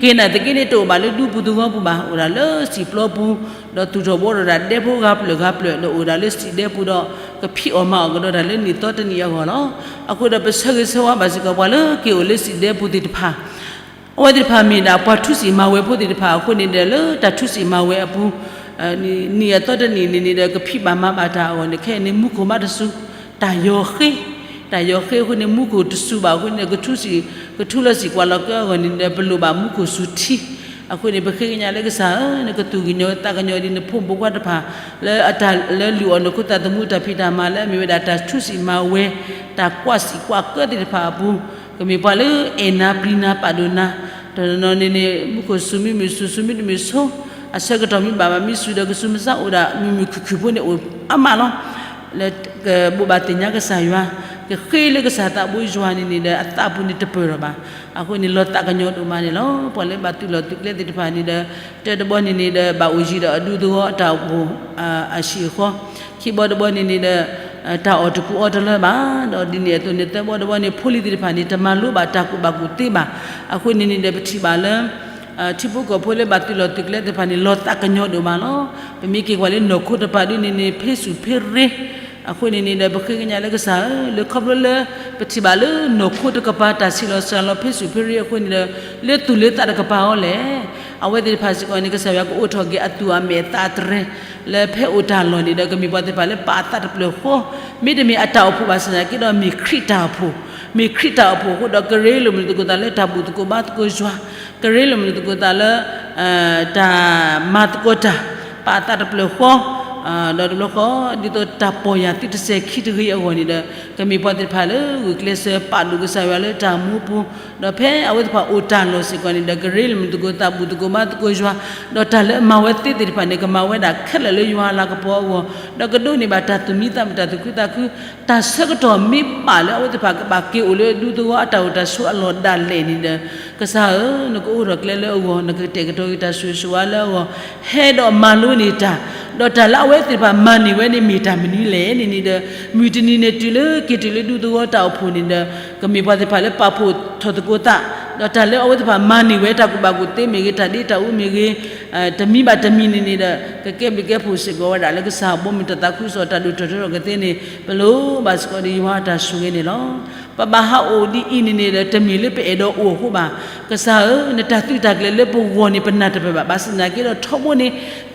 က့ၤနာ်သက့န့ၣ်တအိၣ်ဘၣ်လၢဒူပူၤသဝီပူၤဘၣ်, အိၣ်ဒၣ်လၢစံာ်ပျီပူၤ, ဒီးသူၣ်ထီၣ်ဘှီထီၣ်ဒၣ်ဒဲဖိဂၤဖျၢၣ်ဂၤဖျၢၣ် ဒီးအိၣ်ဒၣ်လၢစံာ်ဒဲပူၤဒီး ကဖံးအီၣ်မၤအီၣ်ကဒီးတၢ်လၢနံၣ်သီတနံၣ်အဂီၢ်လီၤ. အဃိဒီးပဆၢဂ့ၤဆၢဝါဘၣ်စ့ၢ်ကီးပှၤလၢက့ၤအိၣ်လၢစံာ်ဒဲပူၤသ့ၣ်တဖၣ် အဝဲသ့ၣ်တဖၣ်မ့ၢ်ဒၣ်ပှၤထူစံာ်မၤဝဲဖိသ့ၣ်တဖၣ်အဃိန့ၣ်ဒီး လၢတၢ်ထူစံာ်မၤဝဲအပူၤ နံၣ်အသီတနံၣ်န့ၣ်န့ၣ်ဒီး ကဖံးဘၣ်မၤဘၣ်တၢ်အဂီၢ်န့ၣ် ခဲအံၤန့ၣ် မူခိၣ်မးတစူၤ, တၢ်ယီၤဃ့, တၢ်ယီၤဃ့အဃိန့ၣ် မူခိၣ်တစူၤဘၣ်အဃိန့ၣ်ဒီး ကထူစံာ်, ကထူလီၤစံာ်ကွၢ်လီၤကၢအဂီၢ်န့ၣ်ဒီး ပလိၣ်ဘၣ်မူခိၣ်စူၤထံ, အဃိန့ၣ် ပဃ့ကညးလၢကစၢ်ဧၢ နကသူၣ်ကညီၤသးကညီၤဒ်နဖိမုၣ်ဖိခွါတဖၣ် လၢအတၢ်လၢလုၢ်အီၣ်နခိၣ်သးသမူတၢ်ဖံးတၢ်မၤလၢအမ့ၢ်ဝဲဒၣ်တၢ်ထူစံာ်မၤဝဲ တၢ်ကွၢ်စံာ်ကွၢ်ကၢသ့ၣ်တဖၣ်အပူၤ ကမ့ၢ်ပှၤလၢအဲၣ်နၤပျံၤနၤပာ်ဒိၣ်နၤ, တနီၤနီၤန့ၣ်န့ၣ် မူခိၣ်စူၤမ့မ့ၢ်စူၤ စူၤမ့တမ့ၢ်ဆိ အဆၢကတီၢ်မ့ၢ်ဘၣ်ဘၣ်မ့ၢ်စူၤဒီးကစူၤမစါအိၣ်ဒၣ်မုာ်မုာ်ခုၣ်ခုၣ်ဖိန့ၣ် အိၣ်အါမးလီၤ. လၢကဘိးဘၣ်သ့ၣ်ညါကစၢ်ယွၤ, ကဃ့လၢကစၢ်သးဘိယွၤန့ၣ်န့ၣ်ဒီး အသးပူၤန့ၣ်တပၢၢ်ထီၣ်ဘၣ်. အဃိန့ၣ် လီၤသးကညီၤဒိၣ်မးန့ၣ်လီၤ. ပှၤလၢဘၣ်သုးလီၢ်သုးကျဲသ့ၣ်တဖၣ်န့ၣ်ဒီး တၢတဘီန့ၣ်န့ၣ်ဒီး ဘၣ်အိၣ်ယံၤဒီးအဒူသဝီအတၢ်အိၣ်ဖှိၣ် အဟံၣ်အဃီ, ခံဘီတဘီန့ၣ်န့ၣ်ဒီး တၢ်အီၣ်တကူအီတလၢဘၣ်, ဒီးဒ်န့ၣ်အသိးန့ၣ် သၢဘီတဘီန့ၣ် ဖိလံၤသ့ၣ်တဖၣ်န့ၣ် တမၤလိဘၣ်တၢ်ကူၣ်ဘၣ်ကူၣ်သ့ဘၣ်. အဃိန့ၣ်န့ၣ်ဒီး ပထံၣ်ဘၣ်လၢ ထံဖိကီၢ်ဖိလၢဘၣ်သုးလီၢ်သုးကျဲသ့ၣ်တဖၣ်န့ၣ် လီၤသးကညီၤဒိၣ်မးလီၤ. ပမ့ၢ်က့ၤကွၢ်လၢနီၢ်ခိတပၤဒ်န့ၣ်န့ၣ် ဖ့ဆူၣ်ဖ့ရ့ အဃိန့ၣ်န့ၣ်ဒီး ပဃ့ကညးလၢကစၢ်ဧၢ လၢခီဖျိလၢ ပထံၣ်ဘၣ်လၢနီၢ်ခိတကပၤ တၢ်ဆံးလီၤစှၤလီၤဖ့ဆူၣ်ဖ့ရ့အဃိန့ၣ်ဒီး လၢသူၣ်လၢသးတကပၤအီၤလဲၣ်. အဝဲသ့ၣ်တဖၣ်စ့ၢ်ကီးန့ၣ် ကစၢ်ယွၤကအိးထီၣ်က့ၤအသူၣ်အမဲာ်အသးတရဲ လၢဖဲအိၣ်တၢ်လီၢ်န့ၣ်ဒီး ကမ့ၢ်ပှၤသ့ၣ်တဖၣ်လၢပာ်အသးတဖျၢၣ်ဃီ, မ့တမ့ၢ်အတၢ်အိၣ်ဖှိၣ်ဘၣ်ဆၣ်သနာ်က့ဒီး မ့ၢ်ခရံာ်တၢ်အိၣ်ဖှိၣ်, မ့ၢ်ခရံာ်တၢ်အိၣ်ဖှိၣ်အဃိဒီး ကရ့လိာ်မုာ်သကိးသးလၢတၢ်ဘူၣ်သကိးဘါသကိးယွၤ, ကရ့လိာ်မုာ်သကိးသးလၢ တၢ်မၤသကိးတၢ်, ပာ်အသးတဖျၢၣ်ဃီ, ဒီးတဘျီဃီ ဒ်သိးတၢ်ပီၢ်ယၢ်သုတစဲးခံတဂ့ၤအဂီၢ်န့ၣ်ဒီး ကမ့ၢ်ပှၤသ့ၣ်တဖၣ်လၢဂုာ်ကျဲးစၢးပာ်ဒိၣ်ကစၢ်ယွၤလၢတၢ်မူပူၤ, ဒီးဖဲအဝဲသ့ၣ်တဖၣ်အိၣ်တၢ်လီၢ်စ့ၢ်ကီးန့ၣ်ဒီး ကရ့လိာ်မုာ်သကိးသး ဘူၣ်သကိးဘါသကိးယွၤ, ဒီးတၢ်လၢအမၤဝဲသ့သ့ၣ်တဖၣ်န့ၣ် ကမၤဝဲဒၣ်ခဲလၢာ်လၢယွၤအလၤကပီၤအဂီၢ်, ဒီးကဒိးန့ၢ်ဘၣ်တၢ်သူၣ်မံသးမုာ် တၢ်သူၣ်ခုသးခု, တၢ်ဆၢကတီၢ်မ့ၢ်ဘၣ်လၢအဝဲသ့ၣ်တဖၣ်ကဘၣ်က့ၤအိၣ်လၢဒူသဝီအတၢ်အိၣ်တၢ်ဆိးအလီၢ်ဒၣ်လဲာ်န့ၣ်ဒီး ကစၢ်ဧၢ နကအိးထီၣ်ကျဲလၢအဂီၢ်, နကတဲာ်ကတီၤက့ၤတၢ်ဆိၣ်ဂ့ၤဆိၣ်ဝါလၢအဂီၢ်, ဟဲဒီးမၤလိန့ၢ်တၢ်, ဒီးတၢ်လၢအဝဲသ့ၣ်တဖၣ်မၤန့ၢ်ဝဲန့ၣ်မ့ၢ်တၢ်မနုၤလဲၣ်န့ၣ်န့ၣ်ဒီး မုၢ်တနံၤန့ၣ်တုၤလၢက့ၤတုၤလၢဒူသဝီတၢ်အိၣ်ဖှိၣ်န့ၣ်ဒီး ကမ့ၢ်ပှၤသ့ၣ်တဖၣ်လၢပာ်ဖှိၣ်ထီၣ်သကိးသး, ဒီးတၢ်လၢအဝဲသ့ၣ်တဖၣ်မၤန့ၢ်ဝဲတၢ်ကူၣ်ဘၣ်ကူၣ်သ့မ့ၢ်ဂ့ၤ တၢ်ဒ့တၢ်အူမ့ၢ်ဂ့ၤ တမံၤဘၣ်တမံၤန့ၣ်န့ၣ်ဒီး ကကဲဘျုးကဲဖှိၣ်စ့ၢ်ကီးဝဲဒၣ်လၢကစၢ်ဘီမုၢ်တၢ်သးခုကစီၣ်တၢ်ဒိၣ်ထီၣ်ထီထီၣ်ကသ့န့ၣ် ပလိၣ်ဘၣ်စ့ၢ်ကီးဒီးယွၤအတၢ်ဆိၣ်ဂ့ၤန့ၣ်လီၤ. ပဘၣ်ဟးအိၣ်ဒ်အံၤန့ၣ်န့ၣ်ဒီး တမ့ၢ်လၢပအဲၣ်ဒိးအိၣ်အဃိဘၣ်. ကစၢ်ဧၢ နတၢ်သုးတၢ်ကျဲၤလၢပဂီၢ်န့ၣ် ပနၢ်တပၢၢ်ဘၣ်. ဘၣ်ဆၣ်သနာ်က့ဒီးထီဘိန့ၣ်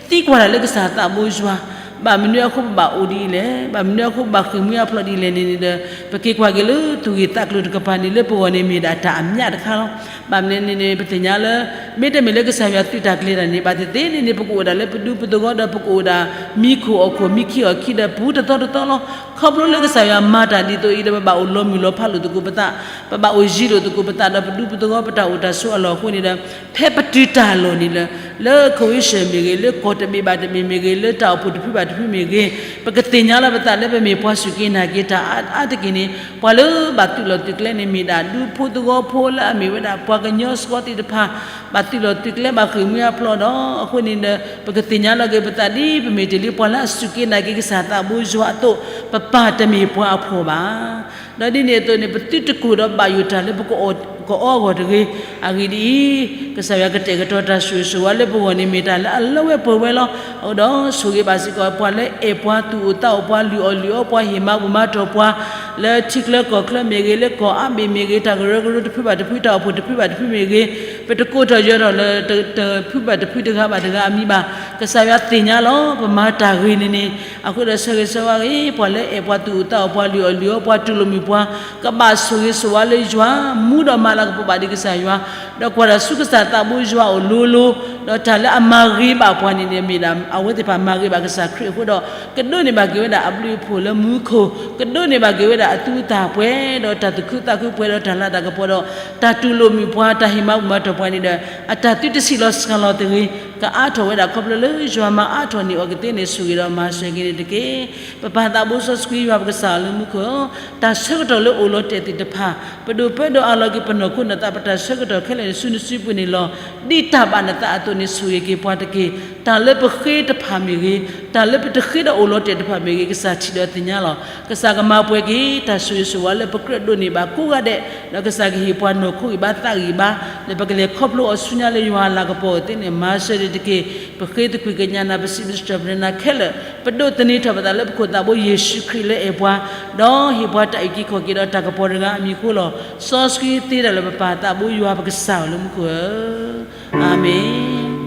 သံကွၢ်တၢ်လၢကစၢ်သးဘိယွၤ, ဘၣ်မနုၤအဃိပဘၣ်အိၣ်ဒ်အံၤလဲၣ်, ဘၣ်မနုၤအဃိပဘၣ်ဃ့ၢ်မှံဟးဖျိးဒ်လဲၣ်န့ၣ်န့ၣ်ဒီး ပက့ၤကွၢ်က့ၤလၢသူၣ်ဂ့ၢ်သးကျိၤတကပၤန့ၣ် လၢပဂီၢ်န့ၣ်မ့ၢ်ဒၣ်တၢ်အမျးတခါလီၤ. ဘၣ်မနုၤန့ၣ်န့ၣ် ပသ့ၣ်ညါလၢ မ့တမ့ၢ်လၢကစၢ်ယွၤသုးတၢ်ကျဲၤတၢ်န့ၣ် ဘၣ်သ့ၣ်သ့ၣ်န့ၣ်န့ၣ် ပကအိၣ်ဒၣ်လၢပဒူပသဝီဒီး ပကအိၣ်ဒၣ်မံခိၣ်အီၣ်ခိၣ် မံခံအီၣ်ခံဒီးပူၤတသီတသီလီၤ. ခီဖျိလၢကစၢ်ယွၤမၤတၢ်ဒ်သိးအံၤဒီး ပဘၣ်အိၣ်လီၤမုၢ်လီၤဖးလိာ်သကိးပသး, ပဘၣ်အိၣ်ယံၤလိာ်သကိးပသးဒီးပဒူပသဝီ ပတၢ်အိၣ်တၢ်ဆိးအလီၢ်အဃိန့ၣ်ဒီး ဖဲပတုၤတၢ်လီၢ်န့ၣ်လၢ လၢကဝ့ၢ်ရှၢၣ်မ့ၢ်ဂ့ၤ, လၢကီၢ်တဘ့ၣ်ဘၣ်တဘ့ၣ်မ့ၢ်ဂ့ၤ, လၢတၢ်အိၣ်ဖှိၣ်တဖုဘၣ် တဖုမ့ၢ်ဂ့ၤ, ပကသ့ၣ်ညါလီၤပသးလၢပမ့ၢ်ပှၤစူၢ်က့ၤနာ်က့ၤတၢ်အါအါတက့ၢ်န့ၣ်, ပှၤလၢဘၣ်သုးလီၢ်သုးကျဲန့ၣ် မ့ၢ်ဒၣ်ဒူဖိသဝီဖိလၢအမ့ၢ်ဝဲဒၣ်ပှၤကညီစှီၤသ့ၣ်တဖၣ်, ဘၣ်သုးလီၢ်သုးကျဲဘၣ်ဃ့ၢ်မှံဟးဖျိးဒီး အဃိန့ၣ်ဒီး ပကသ့ၣ်ညါလီၤက့ၤပသးဒ်ပမ့ၢ်တ့ၢ်လံပှၤလၢအစူၢ်က့ၤနာ်က့ၤကစၢ်သးဘိယွၤအသိး, ပပၢ်တမ့ၢ်ပှၤအဖှီၣ်ဘၣ်. ဒီးဒ်န့ၣ်အသိးန့ၣ် ပသုတကိၢ်ဒီးဘၣ်ယိၣ်တၢ်လၢပကအီၣ်အဂီၢ်တဂ့ၤ. အဂ့ၢ်ဒ်အံၤ, ကစၢ်ယွၤကတဲာ်ကတီၤတၢ်ဆိၣ်ဂ့ၤဆိၣ်ဝါလၢပဂီၢ်န့ၣ် မ့ၢ်တၢ်လၢအလၢဝဲပှဲၤဝဲလီၤ. အဃိဒီးဆိၣ်ဂ့ၤဘၣ်စ့ၢ်ကီး ပှၤလၢအဲၣ်ပှၤသူၣ်အိၣ်သးအိၣ်ပှၤ လုၢ်အီၣ်လုၢ်အီပှၤ ဟ့ၣ်မၤဘူၣ်မၤတီၢ်ပှၤ လၢထံချၢကီၢ်ချၢမ့ၢ်ဂ့ၤ, လၢကီၢ်အါဘ့ၣ်မ့ၢ်ဂ့ၤ, တၢ်ကရၢကရိတဖုဘၣ်တဖု တၢ်အိၣ်ဖှိၣ်တဖုဘၣ်တဖုမ့ၢ်ဂ့ၤ, ပတကိးထီၣ်ယၢၤထီၣ်လၢတဖုဘၣ်တဖု တဂၤဘၣ်တဂၤအမံၤဘၣ်. ကစၢ်ယွၤသ့ၣ်ညါလီၤ ပမၤတၢ်ဂ့ၤန့ၣ်န့ၣ်, အဃိဒီးဆၢဂ့ၤဆၢဝါဂ့ၤ ပှၤလၢအဲၣ်ပှၤသူၣ်အိၣ်သးအိၣ်ပှၤ လုၢ်အီၣ်လုၢ်အီပှၤ တူၢ်လိာ်မုာ်ပှၤ, ကဘၣ်ဆိၣ်ဂ့ၤဆိၣ်ဝါလၢယွၤ မူဒီးမၤလၤကပီၤဘၣ်ဒံးကစၢ်ယွၤ, ဒီးကွၢ်တၢ်ဆူကစၢ်သးဘိယွၤအအိၣ်လိၤလိၤ, ဒီးတၢ်လၢအမၤဂ့ၤဘၣ်ပှၤန့ၣ်န့ၣ် မ့ၢ်ဒၣ်အဝဲသ့ၣ်တဖၣ်မၤဂ့ၤဘၣ်ကစၢ်ခရံာ်အဃိဒီး ကဒိးန့ၢ်ဘၣ်က့ၤဝဲဒၣ်အဘျုးအဖှိၣ်လၢမူခိၣ်, ကဒိးန့ၢ်ဘၣ်က့ၤဝဲဒၣ်အသူအသၣ်ပှဲၤဒီးတၢ်သူၣ်ခုသးခုပှဲၤဒီးတၢ်လၤတၢ်ကပီၤဒီး တၢ်တူၢ်လိာ်မုာ်ပှၤ တၢ်ဟ့ၣ်မၤဘူၣ်မၤတီၢ်ပှၤန့ၣ်ဒီး အတၢ်သုတဆံးလီၤစှၤလီၤတဂ့ၤ, ကအါထီၣ်ဝဲဒၣ်ခီဖျိလၢယွၤမၤအါထီၣ်န့ၢ်အီၤကသ့န့ၣ် ဆိၣ်ဂ့ၤဒီးမၤစၢၤက့ၤန့ၣ်တက့ၢ်. ပပၢ်သးဘိစီဆှံယွၤပကစၢ်ဧၢလၢမူခိၣ်ဧၢ, တၢ်ဆၢကတီၢ်လၢအိၣ်လီၤတဲာ်သ့ၣ်တဖၣ် ပဒိၣ်ပၢဒီးအလီၤက့ၤပနီၢ်ခိနီၢ်သး ပတၢ်ဆၢကတီၢ်ခဲလၢာ်န့ၣ် ဆူနစုပူၤန့ၣ်လီၤ. ဒ်တၢ်ဘၣ်နသးအသိးန့ၣ် ဆိၣ်ဂ့ၤက့ၤပှၤတက့ၢ်. တၢ်လၢပဃ့တဖၣ်မ့ၢ်ဂ့ၤ, တၢ်လၢပတဃ့ဒီးအိၣ်လီၤတဲာ်တဖၣ်မ့ၢ်ဂ့ၤ, ကစၢ်ထံၣ်ဒီးသ့ၣ်ညါလီၤ. ကစၢ်ကမၤပှဲၤက့ၤ တၢ်ဆိၣ်ဂ့ၤဆိၣ်ဝါလၢပကြၢးဒိးန့ၢ်ဘၣ်ကိးဂၤဒဲး, ဒီးကစၢ်ကဟ့ၣ်ပှၤနီၢ်ခိဂံၢ်ဘါသးဂံၢ်ဘါ, လၢပကလဲၤခီဖျိအီၤဆူညါလၢယွၤအလၤကပီၤအသ့န့ၣ် မၤစၢၤဒံးတက့ၢ်. ပဃ့သကွံၢ်ကညးနၤ ပစံးဘျုးစံးထီၣ်ပတြၢၤနၤခဲလၢာ်, ပဒိးသန့ၤထီၣ်ပသးလၢပခိၣ်သးဘိယ့ၣ်ၡူးခရံာ်လၢအဲၣ်ပှၤ, ဒီးဟ့ၣ်ပှၤတၢ်အုၣ်က့ၤခီၣ်က့ၤဒီးတၢ်ကပီၤတဂၤအမံၤအဃိလီၤ. စီဆှံသ့တၢ်လၢပပၢ်သးဘိယွၤပကစၢ်ဧၢလၢမူခိၣ်ဧၢ, အၤမ့ၣ်.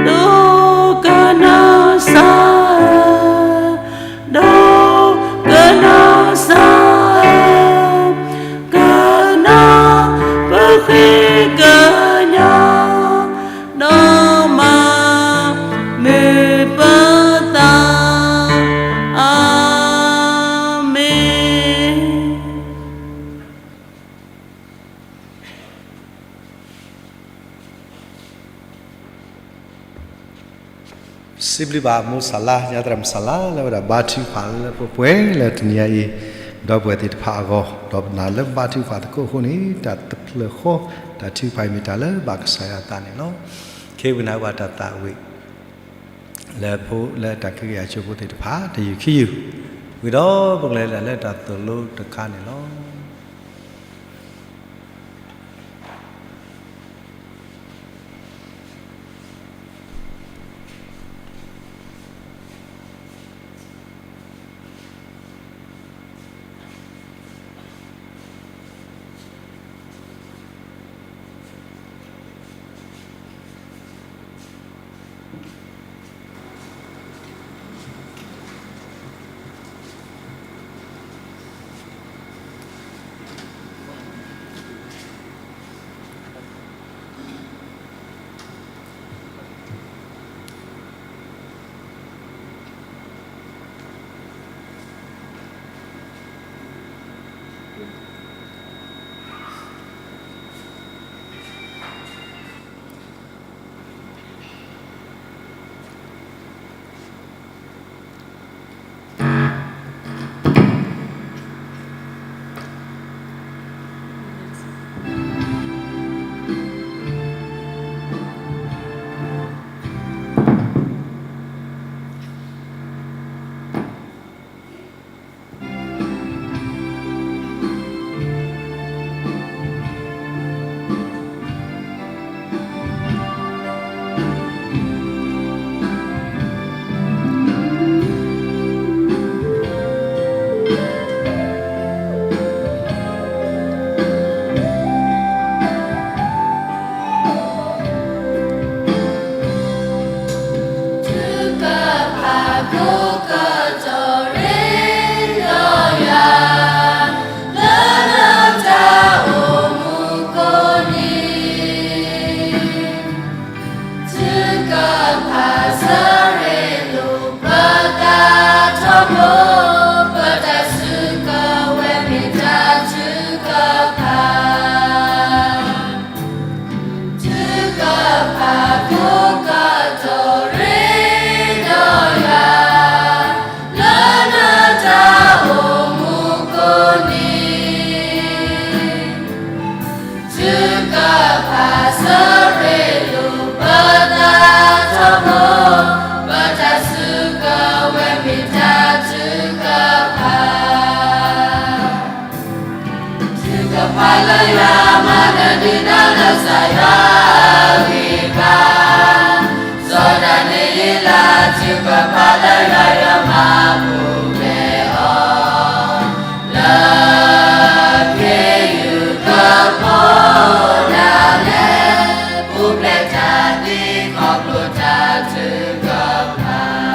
ဒိကနၣ်စၢ်, ဒိကနၣ်စၢ်, ကနၣ်ပဃ့ကညး, ဒီးမၤမုာ်ပသး, အၤမ့ၣ်. စံးဘျုးဘၣ်မိၢ်စၢ်လါ ညါသရၣ်မုၣ်စၢ်လါ လၢဝဲဒၣ်ဘါထုကဖၣ်လၢပှဲၤပှဲၤလၢတနံၤအံၤ, ဒီပုၢ်ဝဲၢ်သ့ၣ်တဖၣ်အဂီၢ်, ဒီးပနာ်လၢဘါထုကဖၣ်သကိးအဃိန့ၣ် တၢ်တဖျၢၣ်ဃီ တၢ်ထုကဖၣ်အံၤမ့ၢ်တၢ်လၢဘၣ်ကစၢ်ယွၤအသးန့ၣ်လီၤ. ခဲအံၤပနာ်ဘၣ်တၢ်သးဝံၣ် လၢဖိလၢတၢ်ကဲက့ၤအဆိဖိသ့ၣ်တဖၣ် တယုၢ်ခံယုၢ်, ဝံၤဒီးပကလဲၤဒၣ်လၢတၢ်သိၣ်လိတခါန့ၣ်လီၤ. ယွၤအဂံၢ်ဘါ, စီၤဒၤနံးယ့လးထုကဖၣ်လၢယွၤ ယွၤမၤပူၤဖျဲးအီၤ, လၢခ့ယုၢ်ကဖိဒၣ်လဲာ်, ပူၤဖျဲးတၢ်သံခီဖျိတၢ်ထုကဖၣ်.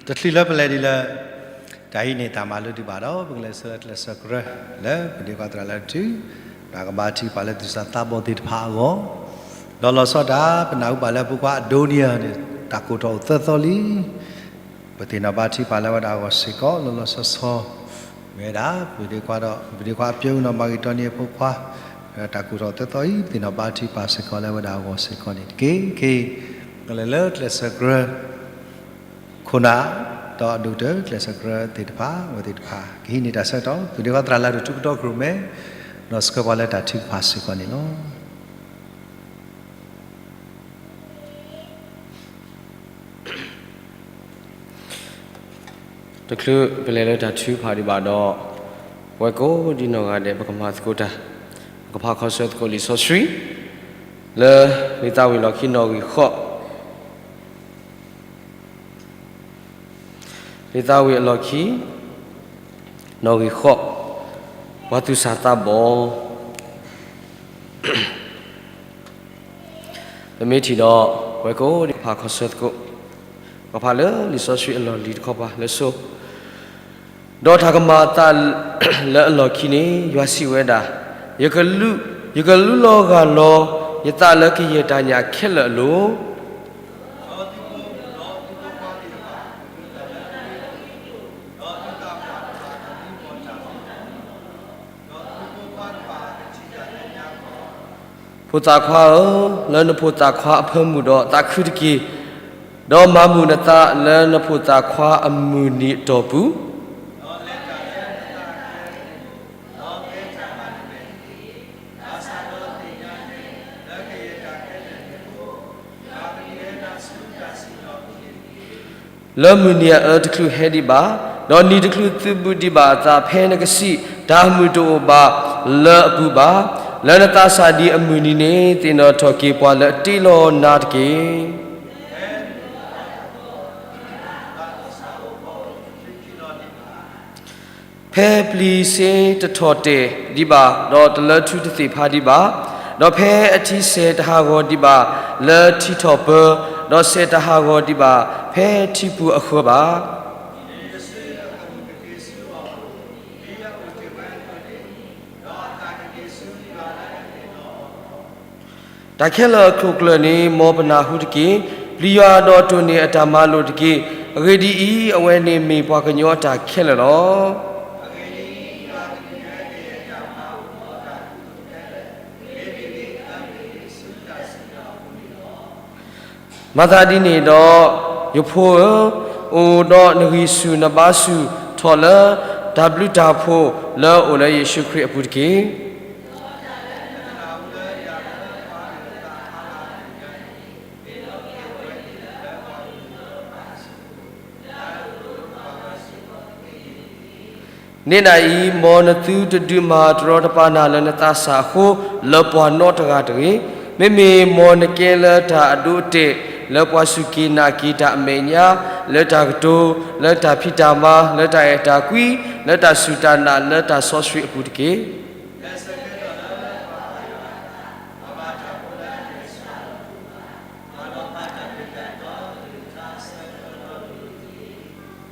တချုးလၢပလဲၤဒ်လၢ တၢ်ဟံးန့ၢ်တၢ်မၤလိဒံးဘၣ်ဒီး ပကလဲၤဆူကျဲးစၢးကရၢ လၢပဒ့ခွါသရၣ်လၢတထူ တၢ်ကဘါထုကဖၣ်လၢသူၣ်စၢ်သးဘီၣ်သ့ၣ်တဖၣ်အဂီၢ်, ဒီးလီၤဆီဒၣ်တၢ် ပနၢ်ဟူဘၣ်လၢဖိခွါအဒိနံယၤန့ၣ် တၢ်ကိးထီၣ်အိၣ်သၢသီလံ ပသ့ၣ်နီၣ်ဘါထုကဖၣ်လၢဝဲဒၣ်အဂီၢ်စ့ၢ်ကီး လီၤလီၤဆီဆီ မ့ၢ်ဝဲဒၣ် ပဒ့ခွါဒီး ပဒ့ခွါအပျဲအူနီၢ်မၤဂ့ၤတီနံအဖိခွါ, တၢ်ကိးထီၣ်သၢသီအံၤ ပသ့ၣ်နီၣ်ဘါထုကဖၣ်စ့ၢ်ကီးလၢဝဲဒၣ်အဂီၢ်စ့ၢ်ကီးန့ၣ်တက့ၢ်. ခဲအံၤ ကလဲၤလၢကျဲးစၢးကရၢ ခိၣ်နၢ် ဒီးအဒိၣ်ကတၢၢ်ကျဲးစၢးကရၢသ့ၣ်တဖၣ် အဝဲသ့ၣ်တဖၣ် ကဟံးန့ၢ်တၢ်ဆၢကတီၢ် ပဒ့ခွါသရၣ်လၢတထူကတီၢ်ကရူၢ်မဲ ဒီးဆှၢပှၤလၢတၢ်ထုကဖၣ်စ့ၢ်ကီးန့ၣ်လီၤ. တချုးပလဲၤလၢတၢ်ထုကဖၣ်ဒံးဘၣ်ဒီး ပဝဲကိးဒံနီၢ်ဂၤဒဲး ပကမၤသကိးတၢ်, ပကဖးခီဆၢသကိးလံာ်စီဆှံ လၢလံာ်သးဝံၣ်အလီၢ်ခံနီၣ်ဂံၢ်ဃိး လံာ်သးဝံၣ်အလီၢ်ခံ နီၣ်ဂံၢ်ဃိး, ပှၤသူၣ်စၢ်သးဘီၣ် ပမ့ၢ်ထံၣ်ဒီး ပဝဲကိးဒံကဖးခီဆၢသကိး, ပဖးလၢလံာ်စီဆှံအလီၢ်လံၤတခီပၤလၢစိ ဒီးတၢ်ကမၤအသးလၢအလီၢ်ခံန့ၣ် ယွၤစံးဝဲဒၣ်, ယကလူလီၤဂၢ်လီၤ ယသးလၢကယဲၢ်တၢ်ညၣ်ခဲလၢာ်အလိၤ ဖိသၣ်ခွါဧၢ, လၢနဖိသၣ်ခွါအဖၢမုၢ်ဒီးသးခုတက့ၢ်, ဒီးမၤမုာ်နသးလၢနဖိသၣ်ခွါအမုၢ်နံၤအတီၢ်ပူၤ လၢမုၢ်နံၤအအၢတချုးဟဲဒံးဘၣ်, ဒီးနံၤတချုးသုးဘူးဒံးဘၣ်အသး ဖဲနကစံး, တၢ်မုာ်တအိၣ်ဘၣ်လၢအပူၤဘၣ်, လၢနသးစၢ်ဒံးအမုၢ်နံၤန့ၣ် သ့ၣ်နီၣ်ထီၣ်က့ၤပှၤလၢအတ့လီၤနၤတက့ၢ်. ဖဲပျံၤစ့တထီၣ်တဲာ်ဒံးဘၣ်, ဒီးတလၢထူတသ့ၣ်ဖးဒံးဘၣ်, ဒီးဖဲအထံစဲးတဟးဂီၤဒံးဘၣ်လၢထံထီၣ်ပၢ, ဒီးစဲးတဟးဂီၤဒံးဘၣ် ဖဲထံပူၤအဃၢၤဘၣ်. တၢ်ခဲလၢာ်အခိၣ်ကျၢၢ်န့ၣ် မ်ပနၢ်ဟူတက့ၢ်. ပျံၤယွၤဒီးတိၢ်န့ၢ်အတၢ်မၤလိာ်တက့ၢ်. အဂ့ၢ်ဒ်အံၤ, အဝဲန့ၣ်မ့ၢ်ပှၤကညီအတၢ်ခဲလၢာ်လီၤ. မၤသးဒ်န့ၣ်ဒီး, ယဖိဧၢ, အိၣ်ဒီးနဂံၢ်ဆူၣ်နဘါဆူၣ်ထီၣ်လၢ တၢ်ဘျုးတၢ်ဖှိၣ်လၢအအိၣ်လၢယ့ၣ်ၡူးခရံာ်အပူၤတက့ၢ်. န့ၣ်ဒၣ်အံၤ, မ်နသုတဒုးမၤတရီတပါနၤလၢနသးစၢ်အဃိ, လၢပှၤနီတဂၤတဂ့ၤ. မ့မ့ၢ်မ်နကဲလၢတၢ်အဒိအတဲာ်, လၢပှၤစူၢ်က့ၤနာ်က့ၤတၢ်အမဲာ်ညါ, လၢတၢ်ကတိၤ, လၢတၢ်ဖံးတၢ်မၤ, လၢတၢ်အဲၣ်တၢ်ကွံ, လၢတၢ်စူၢ်တၢ်နာ်, လၢတၢ်စီဆှံအပူၤတက့ၢ်.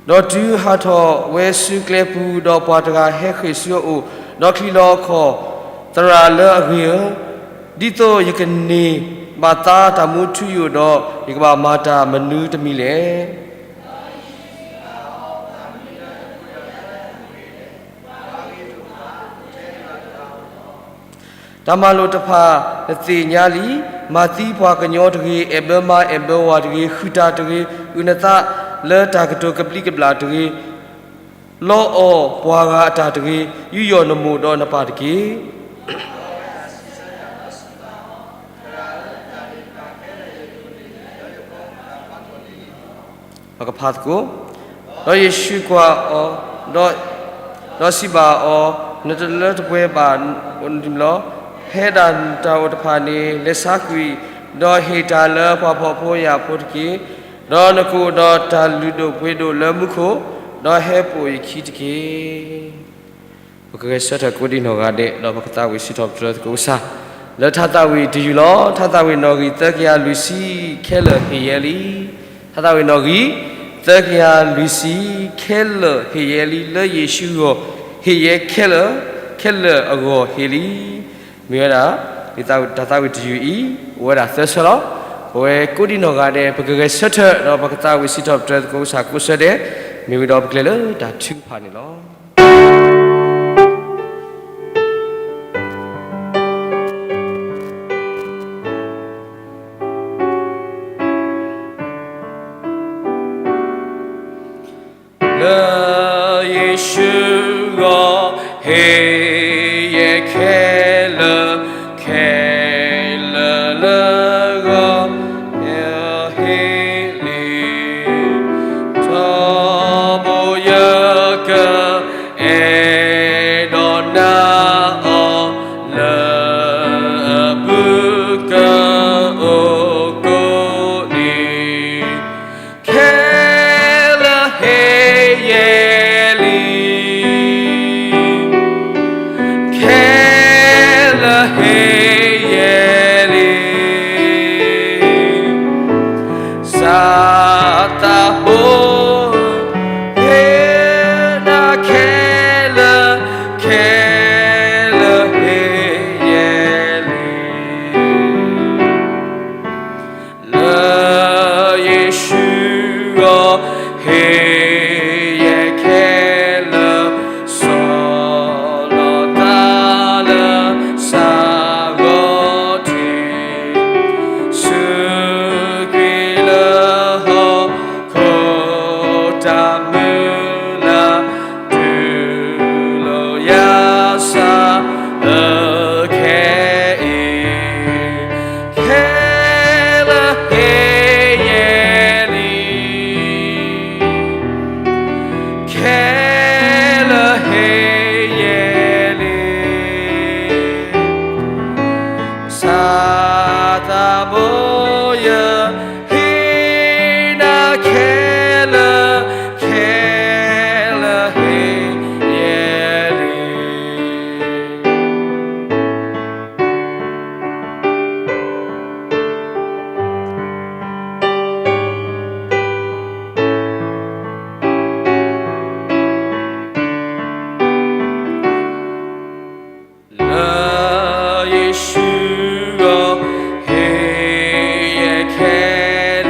ဒီးတုၤဟးထီၣ်ဝဲဆူကျဲပူၤ, ဒီးပှၤတဂၤဟဲဃ့ၢ်ဆူအအိၣ်, ဒီးချံးလီၤအခီၣ်, သရၣ်လၢအဂ့ၤဧၢ, ဒ်သိးယကန့ၢ်ဘၣ်သါတၢ်မူထူယိာ်ဒီး, ယကဘၣ်မၤတၢ်မနုၤတမံၤလဲၣ်. တၢ်မၤလိာ်တဖၣ်နသ့ၣ်ညါလံ, မၤသံပှၤကညီတဂ့ၤ, အဲၣ်ဘၢမါအဲၣ်ဘၢဝၤတဂ့ၤ, ဟုၣ်တၢ်တဂ့ၤ, အုၣ်နသးလၢတၢ်ကတိၤကဘျံးကဘျၣ်တဂ့ၤ, လီအီၣ်ပှၤဂၤအတၢ်တဂ့ၤ, ယူးယီၣ်နမိၢ်ဒီးနပၢ်တက့ၢ်. ပကဖးသကိး, ဒီးယ့ၣ်ၡူးကွၢ်အီၤ, ဒီးစံးဘၣ်အီၤ, နတလၢတပှဲၤဘၣ်လီၤ. ဖဲဒၣ်နတၢ်အိၣ်တဖၣ်န့ၣ် လဲၤဆါကွံာ်, ဒီးဟ့ၣ်တၢ်လၢပှၤဖှီၣ်ဖိယာ်ဖိတက့ၢ်. ဒီးနကအိၣ်ဒီးတၢ်လုၢ်ဒိၣ်ပှ့ၤဒိၣ်လၢမူခိၣ်, ဒီးဟဲပိာ်ယခံတက့ၢ်. ပကဂဲၤဆၢထၢၣ်ကိးဒံနီၢ်ဂၤဒဲး, ဒီးပကသးဝံၣ်စံးထီၣ်ပတြၢၤသကိးကစၢ်, လၢထါသးဝံၣ်တယုၢ်လီၤ. ထါသးဝံၣ်နီၣ်ဂံၢ်သၢကယၤလွံၢ်ဆံခဲလၢာ်ဟ့ၣ်ယဲလံ. ထါသးဝံၣ်နီၣ်ဂံၢ် သၢကယၤလွံၢ်ဆံ, ခဲလၢာ်ဟ့ၣ်ယဲလံ, လၢယ့ၣ်ၡူးအဂီၢ်ဟ့ၣ်ယဲခဲလၢာ်, ခဲလၢာ်အဂီၢ်ဟ့ၣ်လံ. မ့ၢ်ဝဲဒၣ် လံာ်သးဝံၣ်တယုၢ်အံၤ အိၣ်ဝဲဒၣ်သၢဆၢလီၤ. ပဝဲကိးဒံနီၢ်ဂၤဒဲး ပကဂဲၤဆၢထၢၣ် ဒီးပကသးဝံၣ်စံးထီၣ်ပတြၢၤသကိးကစၢ်ကိးဆၢဒဲး, မ့ၢ်ဝံၤဒီးပကလဲၤလၢတၢ်ထုကဖၣ်န့ၣ်လီၤ. လၢယ့ၣ်ၡူးအဂီၢ် ဟ့ၣ်ယဲခဲလၢာ်, ခဲလၢာ်လၢအဂီၢ် ယဟ့ၣ်လံ. ထီဘိယကအဲၣ်ဒိးနာ်အီၤ လၢအပူၤကအိၣ်ကိးနံၤ, ခဲလၢာ်ဟ့ၣ်ယဲလံ, ခဲလၢာ်ဟ့ၣ်ယဲလံ. စၢ်သးဘိ ဟ့ၣ်နၤခဲလၢာ်, ခဲလၢာ်ဟ့ၣ်ယဲလံ. လၢယ့ၣ်ၡူးအဂီၢ် ဟ့ၣ်ယဲခဲလၢာ်, ဆီၣ်လီၤသးလၢစၢ်ဂီၤထံး, စူးကွံာ်လၢဟီၣ်ခိၣ်တၢ်မုၢ်လၢ်, တူၢ်လိာ်ယၤစၢ်အခဲအံၤ, ခဲလၢာ်ဟ့ၣ်ယဲလံ, ခဲလၢာ်ဟ့ၣ်ယဲလံ. စၢ်သးဘိယ ဟ့ၣ်နၤခဲလၢာ်, ခဲလၢာ်ဟ့ၣ်ယဲလံ. လၢယ့ၣ်ၡူးအဂီၢ် ဟ့ၣ်ယဲခဲ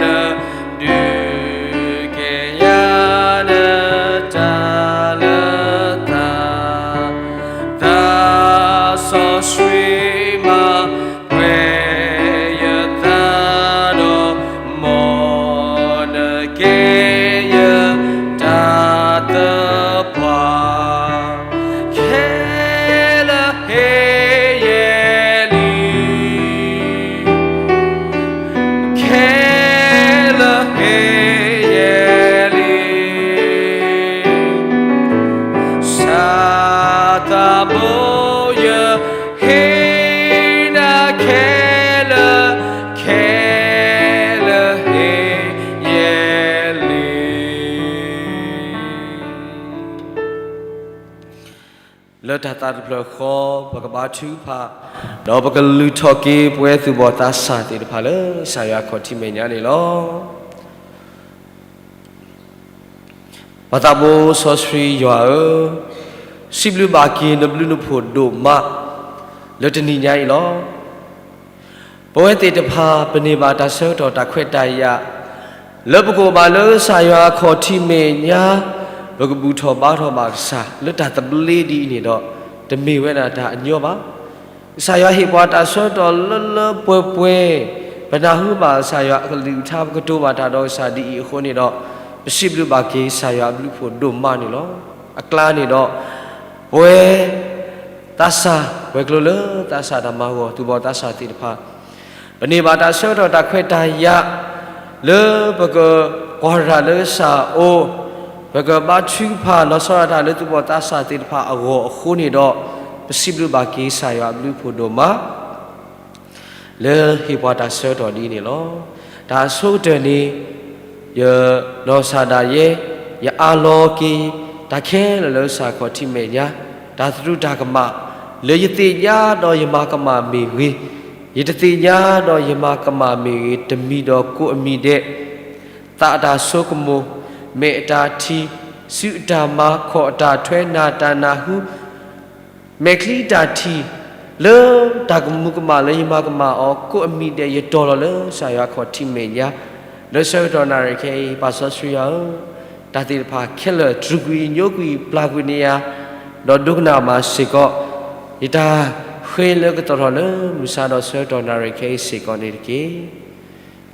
လၢာ်, ဒုးကဲယၤနတၢ်လၢသး, သးစီဆှံမၤ ပှဲၤယသးဒီး မ်နကဲယတၢ်သပှၢ်, ခဲလၢာ်ဟ့ၣ်ယဲလံ, ခဲလၢာ်ဟ့ၣ်ယဲလံ. စၢ်သးဘိယ ဟ့ၣ်နၤခဲလၢာ်, ခဲလၢာ်ဟ့ၣ်ယဲလံ. လၢတၢ်သးတဖျၢၣ်ဃီ ပကဘါထုကဖၣ်, ဒီးပကလုၢ်ထီၣ်က့ၤ ပဝဲသူၣ်ဘီၣ်သးစၢ်သ့ၣ်တဖၣ်လၢ ကစၢ်ယွၤခီၣ်ထံးမဲာ်ညါန့ၣ်လီၤ. ပၢ်သးဘိစီဆှံယွၤဧၢ, စံးဘျုးဘၣ်က့ၤနဘျုးနဖှိၣ်ဒိၣ်မး လၢတနံၤညါအံၤလီၤ. ပဝဲသ့ၣ်တဖၣ် ပန့ၢ်ဘၣ်တၢ်ဆၢကတီၢ်တၢ်ခွဲးတၢ်ယာ် လၢပကအိၣ်ဘၣ်လၢကစၢ်ယွၤအခီၣ်ထံးမဲာ်ညါ, ပကဘူၣ်ထီၣ်ဘါထီၣ်ဘၣ်ကစၢ် လၢတၢ်သဘျ့ဒ်အံၤန့ၣ်ဒီး တမ့ၢ်ဝဲဒၣ်တၢ်အညီဘၣ်. ကစၢ်ယွၤဟ့ၣ်ပှၤတၢ်ဆၢကတီၢ်လၢလၢပှဲၤပှဲၤ, ပနၢ်ဟူဘၣ်ကစၢ်ယွၤအကလုၢ်ကထါ ပကတိၤဘၣ်တၢ်ဒီးကစၢ်ဒ်အံၤအဃိန့ၣ်ဒီး, ပစံးဘျုးဘၣ်က့ၤကစၢ်ယွၤအဘျုးအဖှိၣ်ဒိၣ်မးန့ၣ်လီၤ. အကျါန့ၣ်ဒီး ပဝဲ သးစၢ် ပှဲၤကျိၤလၢသးစၢ်တၢ်မၤဂီၢ် သူၣ်ဘီၣ်သးစၢ်သ့ၣ်တဖၣ် ပန့ၢ်ဘၣ်တၢ်ဆၢကတီၢ်တၢ်ခွဲးတၢ်ယာ် လၢပကကွၢ်တၢ်လၢကစၢ်အအိၣ်, ပကဘါထုကဖၣ်လီၤဆီဒၣ်တၢ်လၢသူၣ်ဘီၣ်သးစၢ်သ့ၣ်တဖၣ်အဂီၢ်အဃိန့ၣ်ဒီး, ပစံးဘျုးဘၣ်က့ၤကစၢ်ယွၤအဘျုးအဖှိၣ်ဒိၣ်မး လၢဟ့ၣ်ပှၤတၢ်ဆၢကတီၢ်ဒ်အံၤန့ၣ်လီၤ. တၢ်အဆိကတၢၢ်န့ၣ် ယနီၢ်ကစၢ်ဒၣ်ယဲ ယအးလီၤက့ၤ တၢ်ခဲလၢာ်လၢကစၢ်ခီၣ်ထံးမဲာ်ညါ, တၢ်သရူးတၢ်ကမၣ် လၢယသ့ၣ်ညါဒီးယမၤကမၣ်မ့ၢ်ဂ့ၤ, ယတသ့ၣ်ညါဒီးယမၤကမၣ်မ့ၢ်ဂ့ၤ, တမံၤဒီးကိးအမံၤဒဲး, သးအတၢ်ဆိကမိၣ်, မဲာ်အတၢ်ထံၣ်, စုအတၢ်မၤ, ခီၣ်အတၢ်ထွဲ, နၢ်တၢ်နၢ်ဟူ, မဲာ်ချံအတၢ်ထံၣ်, လၢတၢ်ကမူၤကမၣ်လၢယမၤကမၣ်အီၤ ကိးအမံၤဒဲး ယတီၢ်လီၤလၢကစၢ်ယွၤခီၣ်ထံးမဲာ်ညါ, လၢဆၢကတီၢ်နၣ်ရံၣ်ခဲအံၤ ပၢ်စီဆှံယွၤဧၢ, တၢ်သ့ၣ်တဖၣ်ခဲလၢာ် တြူာ်ကွံာ်ညိကွံာ်ပျၢ်ကွံာ်န့ၢ်ယၤ, ဒီးဒိကနၣ်မၤစ့ၢ်ကီး ယတၢ်ဃ့လၢကသီၣ်ထီၣ်လၢမုၢ်ဆါဒီးဆၢကတီၢ်နၣ်ရံၣ်ခဲအံၤစ့ၢ်ကီးန့ၣ်တက့ၢ်.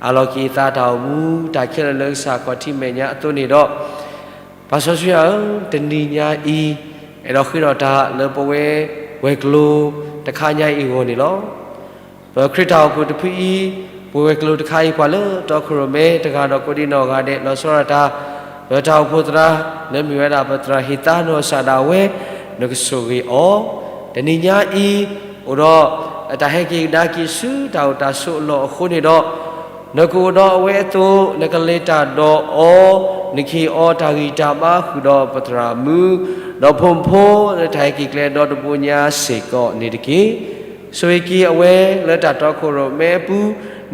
အၢၣ်လီၤက့ၤယသးတၢ်အိၣ်မူ တၢ်ခဲလၢာ်လၢကစၢ်ခီၣ်ထံးမဲာ်ညါအသိးန့ၣ်ဒီး, ပၢ်စီဆှံယွၤဧၢ, တနံၤညါအံၤ အဲၣ်ဒိးဃ့ထီၣ်တၢ်လၢပဝဲဝဲၤကျိၤတခါညါအံၤအဂီၢ်န့ၣ်လီၤ. ပခရံာ်တၢ်အိၣ်ဖှိၣ်တဖုအံၤ, ပဝဲၤကျိၤတခါအံၤ ပှၤလၢတီခိၣ်ရိၣ်မဲတဂၤဒီးကိးဒံနီၢ်ဂၤဒဲး လီၤဆီဒၣ်တၢ်, ပတၢ်အိၣ်ဖှိၣ်သရၣ်, လၢမ့ၢ်ဝဲဒၣ်ပသရၣ်ဟ့ၣ်သါနီၢ်ကစၢ်ဒၣ်ဝဲ, နကဆိၣ်ဂ့ၤအီၤ, တနံၤညါအံၤ, အိၣ်ဒီးတၢ်ဟဲက့ၤကဒါက့ၤဆူတၢ်အိၣ်တၢ်ဆိးအလီၢ်အဃိန့ၣ်ဒီး, နကအိၣ်ဒီးအဝဲအသိး နကလဲၤတၢ်ဒီးအီၤ, နကဟ့ၣ်အီၤတၢ်ဂံၢ်တၢ်ဘါဃုာ်ဒီးပသရၣ်မုၣ်, ဒီးဖိမုၣ်ဖိလၢတၢ်ဟဲက့ၤကျဲဒီတဘိညါစ့ၢ်ကီးန့ၣ်တက့ၢ်. ဆိၣ်ဂ့ၤက့ၤအဝဲလၢတၢ်တီခိၣ်ရိၣ်မဲအပူၤ,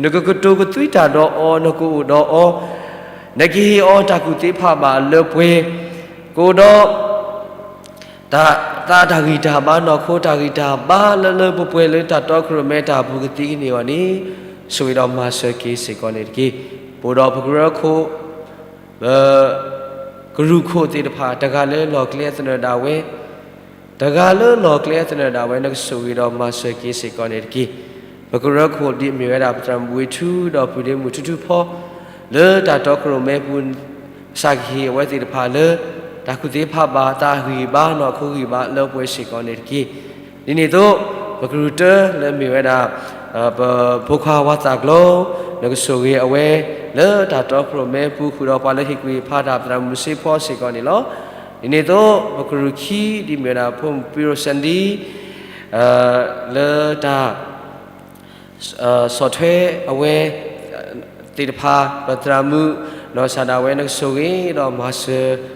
နကကတိၤကသွံတၢ်ဒီးအီၤ, နကအိၣ်ဒီးအီၤ, နကဟ့ၣ်အီၤတၢ်ကူၣ်သ့ဖးဘၣ်လၢပှဲၤ, ကအိၣ်ဒီး တၢ်သးတၢ်ဂံၢ်တၢ်ဘါနီၢ်ခိ တၢ်ဂံၢ်တၢ်ဘါလၢလၢပှဲၤပှဲၤလၢတၢ်တီခိၣ်ရိၣ်မဲတၢ်ပူၤကသ့ကန့ၢ်အီၤန့ၣ်, ဆိၣ်ဂ့ၤဒီးမၤစၢၤက့ၤစ့ၢ်ကီးန့ၣ်တက့ၢ်. ပအိၣ်ဒီးပကရၢခိၣ်, ပကရူၢ်ခိၣ်သ့ၣ်တဖၣ် တဂၤလၢလီၢ်ကျဲသနၢၣ်ဒၣ်ဝဲ, တဂၤလၢလီၢ်ကျဲသနၢၣ်ဒၣ်ဝဲ နကဆိၣ်ဂ့ၤဒီးမၤစၢၤက့ၤစ့ၢ်ကီးန့ၣ်တက့ၢ်. ပကရၢခိၣ်ဒ်အမ့ၢ်ဝဲဒၣ် ပသရၣ်မုၣ်ဝ့ၢ်ထူဒီးပုၢ်ဒ့မုၣ်ထူထူဖီ လၢတၢ်တီခိၣ်ရိၣ်မဲပူၤ ကစၢ်ကဟ့ၣ်အဝဲသ့ၣ်တဖၣ်လၢ တၢ်ကူၣ်သ့ဖးဘၣ် တၢ်ဂံၢ်ဘါနီၢ်ခိဂံၢ်ဘါလၢပှဲၤစ့ၢ်ကီးန့ၣ်တက့ၢ်. ဒ်န့ၣ်အသိး ပကရူၢ်တၢလၢမ့ၢ်ဝဲဒၣ် ပဖိခွါဝါသးကျီ, နကဆိၣ်ဂ့ၤအဝဲ လၢတၢ်တီခိၣ်ရိၣ်မဲပူၤ ဃုာ်ဒီးပှၤလၢဟ့ၣ်ကူၣ်ဟ့ၣ်ဖးတၢ် ပသရၣ်မုၣ်စ့ဖီစ့ၢ်ကီးန့ၣ်လီၤ. ဒ်န့ၣ်အသိး ပကရူၢ်ခံဒ်မ့ၢ်ဝဲဒၣ် ဖိမုၣ်ပံရိၣ်စဲဒံ လၢတၢ် ဆီၣ်ထွဲအဝဲသ့ၣ်တဖၣ် ပသရၣ်မုၣ် နီၢ်ကစၢ်ဒၣ်ဝဲ နကဆိၣ်ဂ့ၤဒီးမၤစၢၤ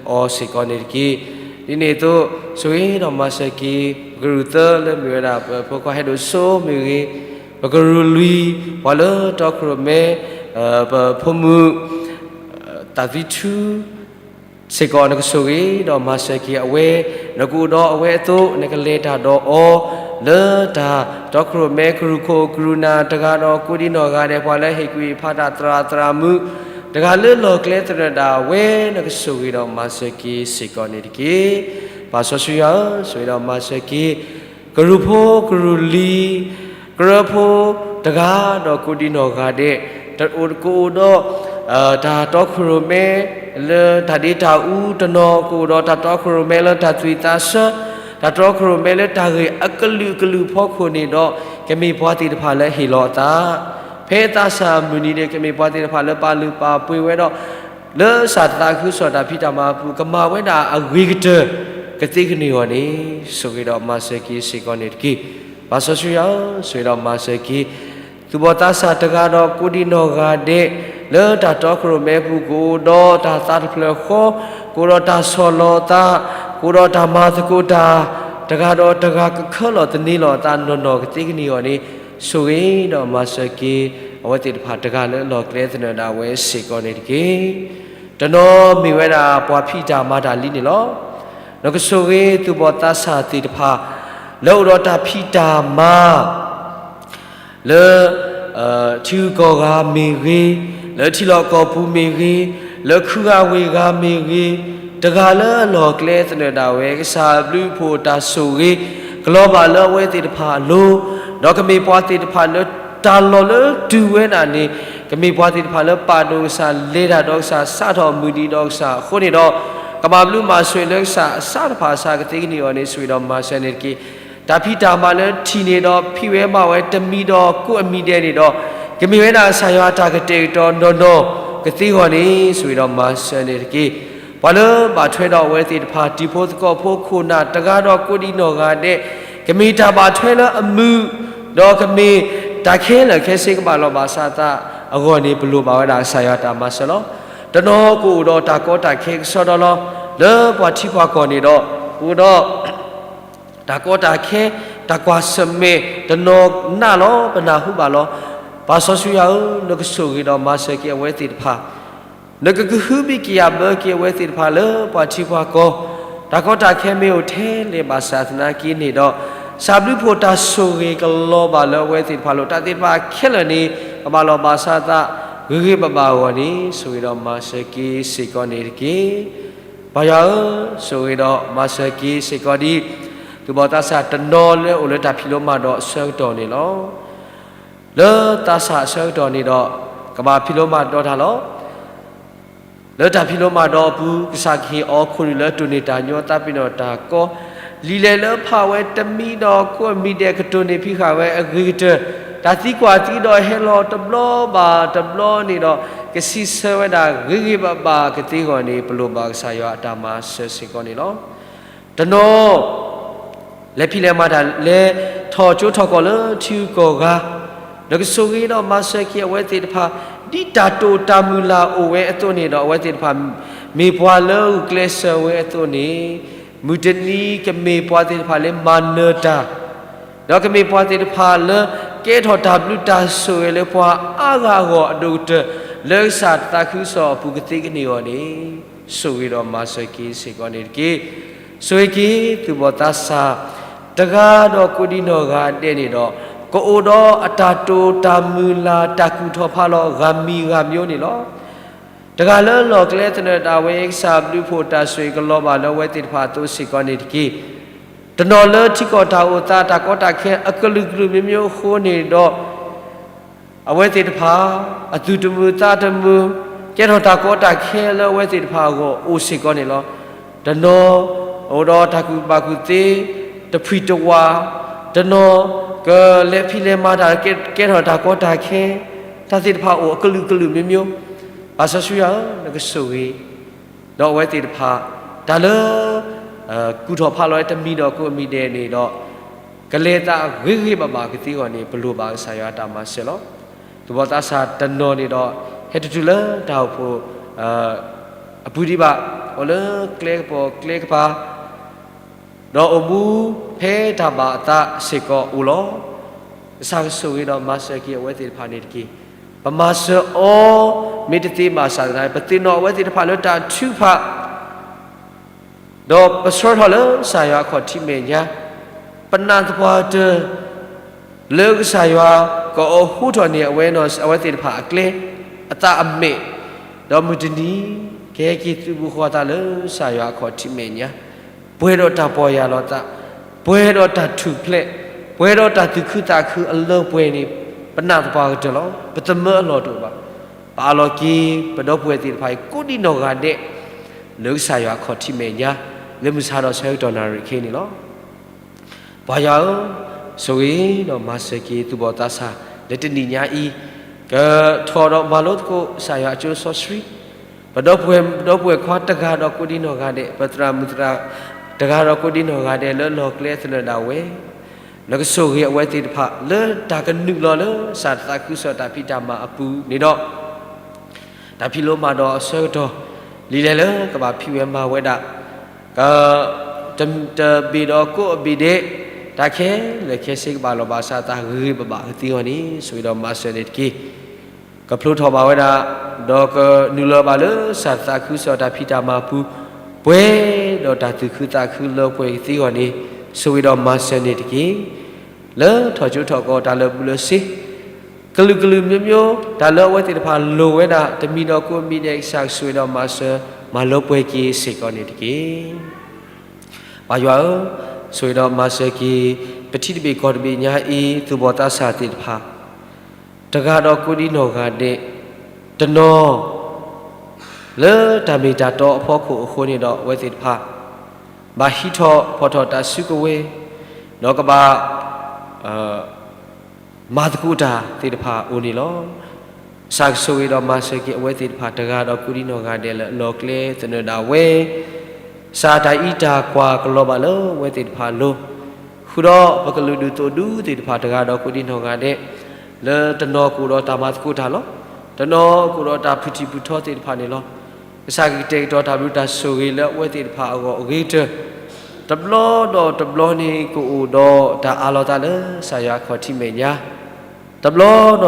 အီၤစ့ၢ်ကီးန့ၣ်တက့ၢ်. ဒ်န့ၣ်အသိး ဆိၣ်ဂ့ၤဒီးမၤစၢၤက့ၤ ပကရူၢ်သၢလၢမ့ၢ်ဝဲဒၣ် ပဖိခွါဟဲဒိၣ်စိမ့ၢ်ဂ့ၤ, ပကရူၢ်လွံၢ် ပှၤလၢတီခိၣ်ရိၣ်မဲ ပဖိမုၣ် သးသံထူ စ့ၢ်ကီး နကဆိၣ်ဂ့ၤဒီးမၤစၢၤက့ၤအဝဲ, နကအိၣ်ဒီးအဝဲအသိး နကလဲၤတၢ်ဒီးအီၤ လၢတၢ်တီခိၣ်ရိၣ်မဲ ကရူၢ်ခိၣ်ကရူၢ်နၢ်တဂၤဒီးကိးဒံနီၢ်ဂၤဒဲး ပှၤလၢဟ့ၣ်ကူၣ်ဟ့ၣ်ဖးတၢ် သရၣ်သရၣ်မုၣ် တဂၤလၢလီၢ်ကျဲသနၢၣ်ဒၣ်ဝဲ နကဆိၣ်ဂ့ၤဒီးမၤစၢၤက့ၤစ့ၢ်ကီးန့ၣ်တက့ၢ်. ပၢ်စီဆှံယွၤဧၢ, ဆိၣ်ဂ့ၤဒီးမၤစၢၤက့ၤ ကရူၢ်ဖိကရူၢ်လံၤ ကရၢဖိတဂၤဒီးကိးဒံနီၢ်ဂၤဒဲး, ကအိၣ်ဒီး တၢ်တီခိၣ်ရိၣ်မဲ လၢတၢ်ဒ့တၢ်အူတနီၤ, ကအိၣ်ဒီးတၢ်တီခိၣ်ရိၣ်မဲလၢတၢ်သွံၣ်သးဆၢ, တၢ်တီခိၣ်ရိၣ်မဲလၢတၢ်ဂ့ၢ်အကလုာ်ကလုာ်ဖီခိၣ်န့ၣ်ဒီး, ကမ့ၢ်ပှၤသ့ၣ်တဖၣ်လၢဟ့ၣ်လီၤအသး, ဖဲသးစၢ်မုၢ်နံၤန့ၣ် ကမ့ၢ်ပှၤသ့ၣ်တဖၣ်လၢပာ်လုၢ်ပာ်ပှ့ၤဝဲဒီး လၢကစၢ်သးခုကစီၣ်တၢ်ဖံးတၢ်မၤအပူၤ ကမၤဝဲဒၣ်အဂ့ၤကတၢၢ် ကသ့ကန့ၢ်အီၤန့ၣ်, ဆိၣ်ဂ့ၤဒီးမၤစၢၤက့ၤစ့ၢ်ကီးန့ၣ်တက့ၢ်. ပၢ်စီဆှံယွၤဧၢ, ဆိၣ်ဂ့ၤဒီးမၤစၢၤက့ၤ သူၣ်ဘီၣ်သးစၢ်တဂၤဒီးကိးဒံနီၢ်ဂၤဒဲး, လၢတၢ်တီခိၣ်ရိၣ်မဲပူၤ ကအိၣ်ဒီးတၢ်သးတဖျၢၣ်ဃီ, ကအိၣ်ဒီးတၢ်ဆီၣ်လီၤသး, ကအိၣ်ဒီးတၢ်မၤသကိးတၢ်, တဂၤဒီးတဂၤကခၢလီၤသန့ၤလီၤအသးနီၢ်နီၢ်ကသ့ကန့ၢ်အီၤန့ၣ်, ဆိၣ်ဂ့ၤဒီးမၤစၢၤက့ၤ အဝဲသ့ၣ်တဖၣ်တဂၤလၢလီၢ်ကျဲသနၢၣ်ဒၣ်ဝဲစ့ၢ်ကီးန့ၣ်တက့ၢ်. တနီၤမ့ၢ်ဝဲဒၣ်ပှၤဖံးတၢ်မၤတၢ်လံန့ၣ်လီၤ. နကဆိၣ်ဂ့ၤသူၣ်ဘီၣ်သးစၢ်သ့ၣ်တဖၣ် လၢအိၣ်ဒီးတၢ်ဖံးတၢ်မၤ လၢ ထံဂုၤကီၢ်ဂၤမ့ၢ်ဂ့ၤ, လၢထံလီၢ်ကီၢ်ပူၤမ့ၢ်ဂ့ၤ, လၢခုဂၤဝ့ၢ်ဂၤမ့ၢ်ဂ့ၤ, တဂၤလၢအလီၢ်ကျဲသနၢၣ်ဒၣ်ဝဲ ကစၢ်အဘျုးအဖှိၣ်တၢ်ဆိၣ်ဂ့ၤ ကလီၤဘၣ်လၢအဝဲသ့ၣ်တဖၣ်အလိၤ, ဒီးကမ့ၢ်ပှၤသ့ၣ်တဖၣ်လၢတၢ်လီၢ်လၢတုၤဝဲဒၣ်န့ၣ် ကမ့ၢ်ပှၤသ့ၣ်တဖၣ်လၢပာ်ဒိၣ်ကစၢ် လဲၤတၢ်ဒီးကစၢ် စးထီၣ်မုၢ်နံၤဒီးကစၢ်အဃိန့ၣ်ဒီး ကဘၣ်ဘျုးမၤစၢၤလၢကစၢ်အစးတဖၣ်အစးကသ့ကန့ၢ်အီၤန့ၣ် ဆိၣ်ဂ့ၤဒီးမၤစၢၤန့ၣ်တက့ၢ်. တၢ်ဖံးတၢ်မၤလၢထံၣ်န့ၢ်ဒီး ဖံးဝဲမၤဝဲတမံၤဒီးကိးအမံၤဒဲးန့ၣ်ဒီး ကမ့ၢ်ဝဲဒၣ်ကစၢ်ယွၤအတၢ်ကတဲာ်ကတီၤနီၢ်နီၢ်ကသ့အဂီၢ်န့ၣ် ဆိၣ်ဂ့ၤဒီးမၤစၢၤန့ၣ်တက့ၢ်. ပှၤလၢဘၣ်ထွဲဒီးအဝဲသ့ၣ်တဖၣ် တံၤဖိသကိးဖိခိၣ်နၢ်တဂၤဒီးကိးဒံနီၢ်ဂၤဒဲး ကမ့ၢ်တၢ်ဘၣ်ထွဲလၢအမုာ် ဒီးကမ့ၢ်တၢ်ခဲလၢာ်ခဲဆ့ကဘၣ်လီၤဘၣ်စးသးအဂီၢ်န့ၣ် ပလိၣ်ဘၣ်ဝဲဒၣ်ကစၢ်ယွၤတၢ်မၤစၢၤလီၤ. တနီၤကအိၣ်ဒီးတၢ်ကီတၢ်ခဲကစီဒီလီၤ. လၢပှၤထံပှၤကီၢ်န့ၣ်ဒီး ကအိၣ်ဒီး တၢ်ကီတၢ်ခဲ တၢ်ကွၢ်ဆၢၣ်မဲာ် တနီၤနးလီၤ ပနၢ်ဟူဘၣ်လီၤ. ပၢ်စီဆှံယွၤဧၢ, နကဆိၣ်ဂ့ၤဒီးမၤစၢၤက့ၤအဝဲသ့ၣ်တဖၣ် နကကဟုဘံၣ်ကယာ်ဘၢက့ၤအဝဲသ့ၣ်တဖၣ်လၢပှၤထံပှၤကီၢ်, တၢ်ကီတၢ်ခဲမ့ၢ်အိၣ်ထဲလဲၣ်ဘၣ်ဆၣ်သနာ်က့န့ၣ်ဒီး, စၢ်ဘျုးဖှိၣ်တၢ်ဆိၣ်ဂ့ၤကလီၤဘၣ်လၢအဝဲသ့ၣ်တဖၣ်လိၤ, တၢ်သ့ၣ်တဖၣ်ခဲလၢာ်န့ၣ် ကဘၣ်လီၢ်ဘၣ်စးသးဂ့ၤဂ့ၤဘၣ်ဘၣ်အဂီၢ်န့ၣ် ဆိၣ်ဂ့ၤဒီးမၤစၢၤက့ၤစ့ၢ်ကီးန့ၣ်တက့ၢ်. ပၢ်ယွၤဧၢ, ဆိၣ်ဂ့ၤဒီးမၤစၢၤက့ၤစ့ၢ်ကီးဒ် သူၣ်ဘီၣ်သးစၢ်တနီၤလၢအိၣ်လၢတၢ်ဖံးလိမၤဒိးအဆၢကတီၢ်န့ၣ်လီၤ. လၢသးစၢ်အဆၢကတီၢ်န့ၣ်ဒီး ကဘၣ်ဖံးလိမၤဒိးတၢ်လီၤ. လၢတၢ်ဖံးလိမၤဒိးအပူၤ ကစၢ်ကဟ့ၣ်အီၤခိၣ်နူာ်လၢတိၢ်န့ၢ်တၢ်ညီ သးပ့ၤနီၣ်တၢ်ကီ, လံာ်လဲၤလၢဖးဝဲတမံၤဒီးကိးအမံၤဒဲးကတိၢ်န့ၢ်ဖံးဃာ်ဝဲအဂ့ၤကတၢၢ်, တၢ်သံကွၢ်သံကဒီးဟဲလီၤတဘျီဘၣ်တဘျီန့ၣ်ဒီး ကဆံးဆၢဝဲဒၣ်ဂ့ၤဂ့ၤဘၣ်ဘၣ်ကသ့အဂီၢ်န့ၣ် ပလိၣ်ဘၣ်ကစၢ်ယွၤအတၢ်မၤစၢၤစ့ၢ်ကီးန့ၣ်လီၤ. တနီၤ လဲၤဖံးလဲၤမၤတၢ် လဲၤထီၣ်ကၠိထီၣ်ကီၢ်လၢထံဂုၤကီၢ်ဂၤ, နကဆိၣ်ဂ့ၤဒီးမၤစၢၤက့ၤအဝဲသ့ၣ်တဖၣ် ဒ်တၢ်တိာ်တၢ်မုၢ်လၢ်အိၣ်ဝဲအသိးန့ၣ်ဒီး အဝဲသ့ၣ်တဖၣ် မ့ၢ်ပှၤလၢဂုာ်ကျဲးစၢးဝဲအသိးန့ၣ်, မုၢ်တနံၤကမ့ၢ်ပှၤသ့ၣ်တဖၣ်လၢမၤနၢၤတၢ် ဒီးကမ့ၢ်ပှၤသ့ၣ်တဖၣ်လၢကဲထီၣ်တၢ်ဘျုးတၢ်ဆိၣ်ဂ့ၤလၢပှၤအါဂၤအဂီၢ်အဒိၣ်ကတၢၢ် လၢကစၢ်သးခုကစီၣ်အပူၤကသ့ကန့ၢ်အဂီၢ်န့ၣ်, ဆိၣ်ဂ့ၤဒီးမၤစၢၤက့ၤစ့ၢ်ကီးန့ၣ်တက့ၢ်. ဆိၣ်ဂ့ၤက့ၤသူၣ်ဘီၣ်သးစၢ် တဂၤဒီးကိးဒံနီၢ်ဂၤဒဲးန့ၣ်ဒီး, ကအိၣ်ဒီးအတၢ်တိာ်တၢ်မုၢ်လၢ်တၢ်ကူၣ်ထီၣ်ဖးလီၤဂၤမံၤဂၤမံၤန့ၣ်လီၤ. တဂၤလၢလီၢ်ကျဲသနၢၣ်ဒၣ်ဝဲ ကစၢ်ဘျုးဖှိၣ်တၢ်ဆိၣ်ဂ့ၤကလီၤဘၣ်လၢအဝဲသ့ၣ်တဖၣ်အသိးစ့ၢ်ကီးန့ၣ်တက့ၢ်. တနီၤလၢထံကီၢ်တၢ်အိၣ်သး တၢ်ကီတၢ်ခဲအကလုာ်ကလုာ်မ့ၢ်မ့ၢ်အဃိန့ၣ်ဒီး, အဝဲသ့ၣ်တဖၣ် အသူၣ်တမုာ်သးတမုာ်, ကဲထီၣ်တၢ်ကီတၢ်ခဲလၢအဝဲသ့ၣ်တဖၣ်အဂီၢ်အိၣ်စ့ၢ်ကီးန့ၣ်လီၤ. တနီၤ အိၣ်ဒီးတၢ်ကူၣ်ဘၣ်ကူၣ်သ့ တဖှံတဝး, တနီၤ ကလဲၤဖံးလဲၤမၤတၢ် ကဲထီၣ်တၢ်ကီတၢ်ခဲ, တၢ်သ့ၣ်တဖၣ်အိၣ်အကလုာ်ကလုာ်မ့ၢ်မ့ၢ်, ပၢ်စီဆှံယွၤဧၢ, နကဆိၣ်ဂ့ၤ ဒီးအဝဲသ့ၣ်တဖၣ် တၢ်လၢ ကူၣ်ထီၣ်ဖးလီၤဝဲတမံၤဒီးကိးအမံၤဒဲးန့ၣ်ဒီး, ကလဲၤသးဂ့ၤဂ့ၤဘၣ်ဘၣ်ကသ့အဂီၢ်န့ၣ် ပလိၣ်ဘၣ်ကစၢ်ယွၤအတၢ်မၤစၢၤလီၤ. သူၣ်ဘီၣ်သးစၢ်တနီၤန့ၣ်ဒီး ဟဲတတုၤလၢတၢ်အိၣ်ဖှိၣ် အပူၤဒံးဘၣ်, အိၣ်လၢကျဲကပီၤကျဲကပၤ ဒီးအိၣ်မူဖဲတၢ်ဘၣ်အသးစ့ၢ်ကီးအိၣ်လီၤ. ကစၢ်ကဆိၣ်ဂ့ၤဒီးမၤစၢၤက့ၤအဝဲသ့ၣ်တဖၣ်န့ၣ်တက့ၢ်. ပမၤစၢၤအီၤ မ့ၢ်တသ့ဘၣ်ဆၣ်သနာ်က့ ပသ့ၣ်နီၣ်အဝဲသ့ၣ်တဖၣ်လၢတၢ်ထုကဖၣ် ဒီးပဆှၢထီၣ်လၢကစၢ်ယွၤအခီၣ်ထံးမဲာ်ညါ, ပနာ်သပှၢ်ကတၢၢ် လၢကစၢ်ယွၤ ကအိးဟူထီၣ်န့ၢ်အဝဲ အဝဲသ့ၣ်တဖၣ်အကျဲ အသးအမဲာ်, ဒီးမုၢ်တနံၤ ကဟဲက့ၤသုးဘူးဃီၤသးလၢကစၢ်ယွၤအခီၣ်ထံးမဲာ်ညါ, ပှဲၤဒီးတၢ်ပီၢ်ယၢ်လီၤသး, ပှဲၤဒီးတၢ်ထူၣ်ဖျဲး, ပှဲၤဒီးတၢ်သူၣ်ခုသးခုအလၢပှဲၤန့ၣ် ပနာ်သပှၢ်ကတၢၢ်လီၤ. ပသမၢအလီၢ်တအိၣ်ဘၣ်. ပအးလီၤက့ၤ ပဒီပုၢ်ဝဲၢ်သ့ၣ်တဖၣ်အံၤ ကိးဒံနီၢ်ဂၤဒဲး လၢကစၢ်ယွၤအခီၣ်ထံးမဲာ်ညါ လၢမုၢ်ဆါဒီးဆၢကတီၢ်နၣ်ရံၣ်ခဲအံၤန့ၣ်လီၤ. ပၢ်ယွၤဧၢ, ဆိၣ်ဂ့ၤဒီးမၤစၢၤက့ၤသူၣ်ဘီၣ်သးစၢ် လၢတနံၤညါအံၤ, ကထီၣ်ဒီးမၤလိသကိးကစၢ်ယွၤအကၠိစီဆှံ, ပဒီပုၢ်ဝဲၢ် ပဒီပုၢ်ဝဲၢ်ခွါတဂၤဒီးကိးဒံနီၢ်ဂၤဒဲး, ပသရၣ်မုၣ်သရၣ် တဂၤဒီးကိးဒံနီၢ်ဂၤဒဲး လၢလီၢ်ကျဲသနၢၣ်ဒၣ်ဝဲ, နကဆိၣ်ဂ့ၤအဝဲသ့ၣ်တဖၣ် လၢတၢ်ကနုာ်လီၤလၢကစၢ်သးခုကစီၣ်တၢ်ဖံးတၢ်မၤအပူၤန့ၣ်ဒီး တၢ်ဖံးလိမၤဒိးအဆၢကတီၢ် လံာ်လဲၢ်လၢကဘၣ်ဖံးဝဲမၤဝဲဒၣ် က တဘ့ၣ်ဒီးကိးအဘ့ၣ်ဒဲး, တၢ်ခဲလၢာ်ခဲဆ့ကဘၣ်လီၢ်ဘၣ်စးသးဂ့ၤဂ့ၤဘၣ်ဘၣ်ကသ့အဂီၢ်န့ၣ် ဆိၣ်ဂ့ၤဒီးမၤစၢၤန့ၣ်တက့ၢ်. ကဖျိထီၣ်ဘၣ်ဝဲဒၣ် ဒီးကနုာ်လီၤဘၣ်လၢကစၢ်သးခုကစီၣ်တၢ်ဖံးတၢ်မၤအပူၤ, ပှဲၤဒီးတၢ်သူၣ်ခုသးခုလၢပှဲၤကသ့အဂီၢ်န့ၣ် ဆိၣ်ဂ့ၤဒီးမၤစၢၤန့ၣ်တက့ၢ်. လၢထီၣ်ကၠိထီၣ်ကီၢ်တၢ်လၢာ်ဘူၣ်လၢာ်စ့ ကလုာ်ကလုာ်မ့ၢ်မ့ၢ် တၢ်လၢအဝဲသ့ၣ်တဖၣ်လိၣ်ဝဲဒၣ် တမံၤဒီးကိးမံၤဒဲး ကစၢ်ဆိၣ်ဂ့ၤဒီးမၤစၢၤ မၤလၢပှဲၤက့ၤစ့ၢ်ကီးန့ၣ်တက့ၢ်. ပၢ်ယွၤဧၢ, ဆိၣ်ဂ့ၤဒီးမၤစၢၤက့ၤ ပထံတဘ့ၣ်ကီၢ်တဘ့ၣ်ညါအံၤ သူၣ်ဘီၣ်သးစၢ်သ့ၣ်တဖၣ် တဂၤဒီးကိးဒံနီၢ်ဂၤဒဲး, တနီၤ လၢတၢ်မ့ၢ်တၢ်တီအဖီခိၣ်အဃိန့ၣ်ဒီး အဝဲသ့ၣ်တဖၣ် ဘၣ်ဟံးထီၣ်ဖီၣ်ထီၣ်တၢ်စုကဝဲၤ, ဒီးကဘၣ် မၤသကိးတၢ်သ့ၣ်တဖၣ်အိၣ်န့ၣ်လီၤ. ကစၢ်ကဆိၣ်ဂ့ၤဒီးမၤစၢၤက့ၤအဝဲသ့ၣ်တဖၣ် တဂၤဒီးကိးဒံနီၢ်ဂၤဒဲးလၢအလီၢ်ကျဲသနၢၣ်ဒၣ်ဝဲ, ကစၢ်တၢ်အံးတၢ်ကွၢ်ကလီၤဘၣ်လၢအဝဲသ့ၣ်တဖၣ်အလိၤ, ဃုာ်ဒီးပကလုာ်ဒူၣ်သိးဒူသ့ၣ်တဖၣ် တဂၤဒီးကိးဒံနီၢ်ဂၤဒဲး, လၢတနီၤကအိၣ်ဒီးတၢ်မၤသကိးတၢ်လီၤ. တနီၤကအိၣ်ဒီးတၢ်ဖုၣ်ထံၣ်ဖုၣ်ထီသ့ၣ်တဖၣ်န့ၣ်လီၤ. ကစၢ်ကကတဲာ်ကတီၤတၢ်ဘျုးတၢ်ဆိၣ်ဂ့ၤလၢအဝဲသ့ၣ်တဖၣ်အဂီၢ်အဂ့ၤကတၢၢ်, တဘျီဒီးတဘျီန့ၣ်ကအိၣ်ဒီးတၢ်အးလီၤသးလၢကစၢ်ယွၤအခီၣ်ထံးမဲာ်ညါ,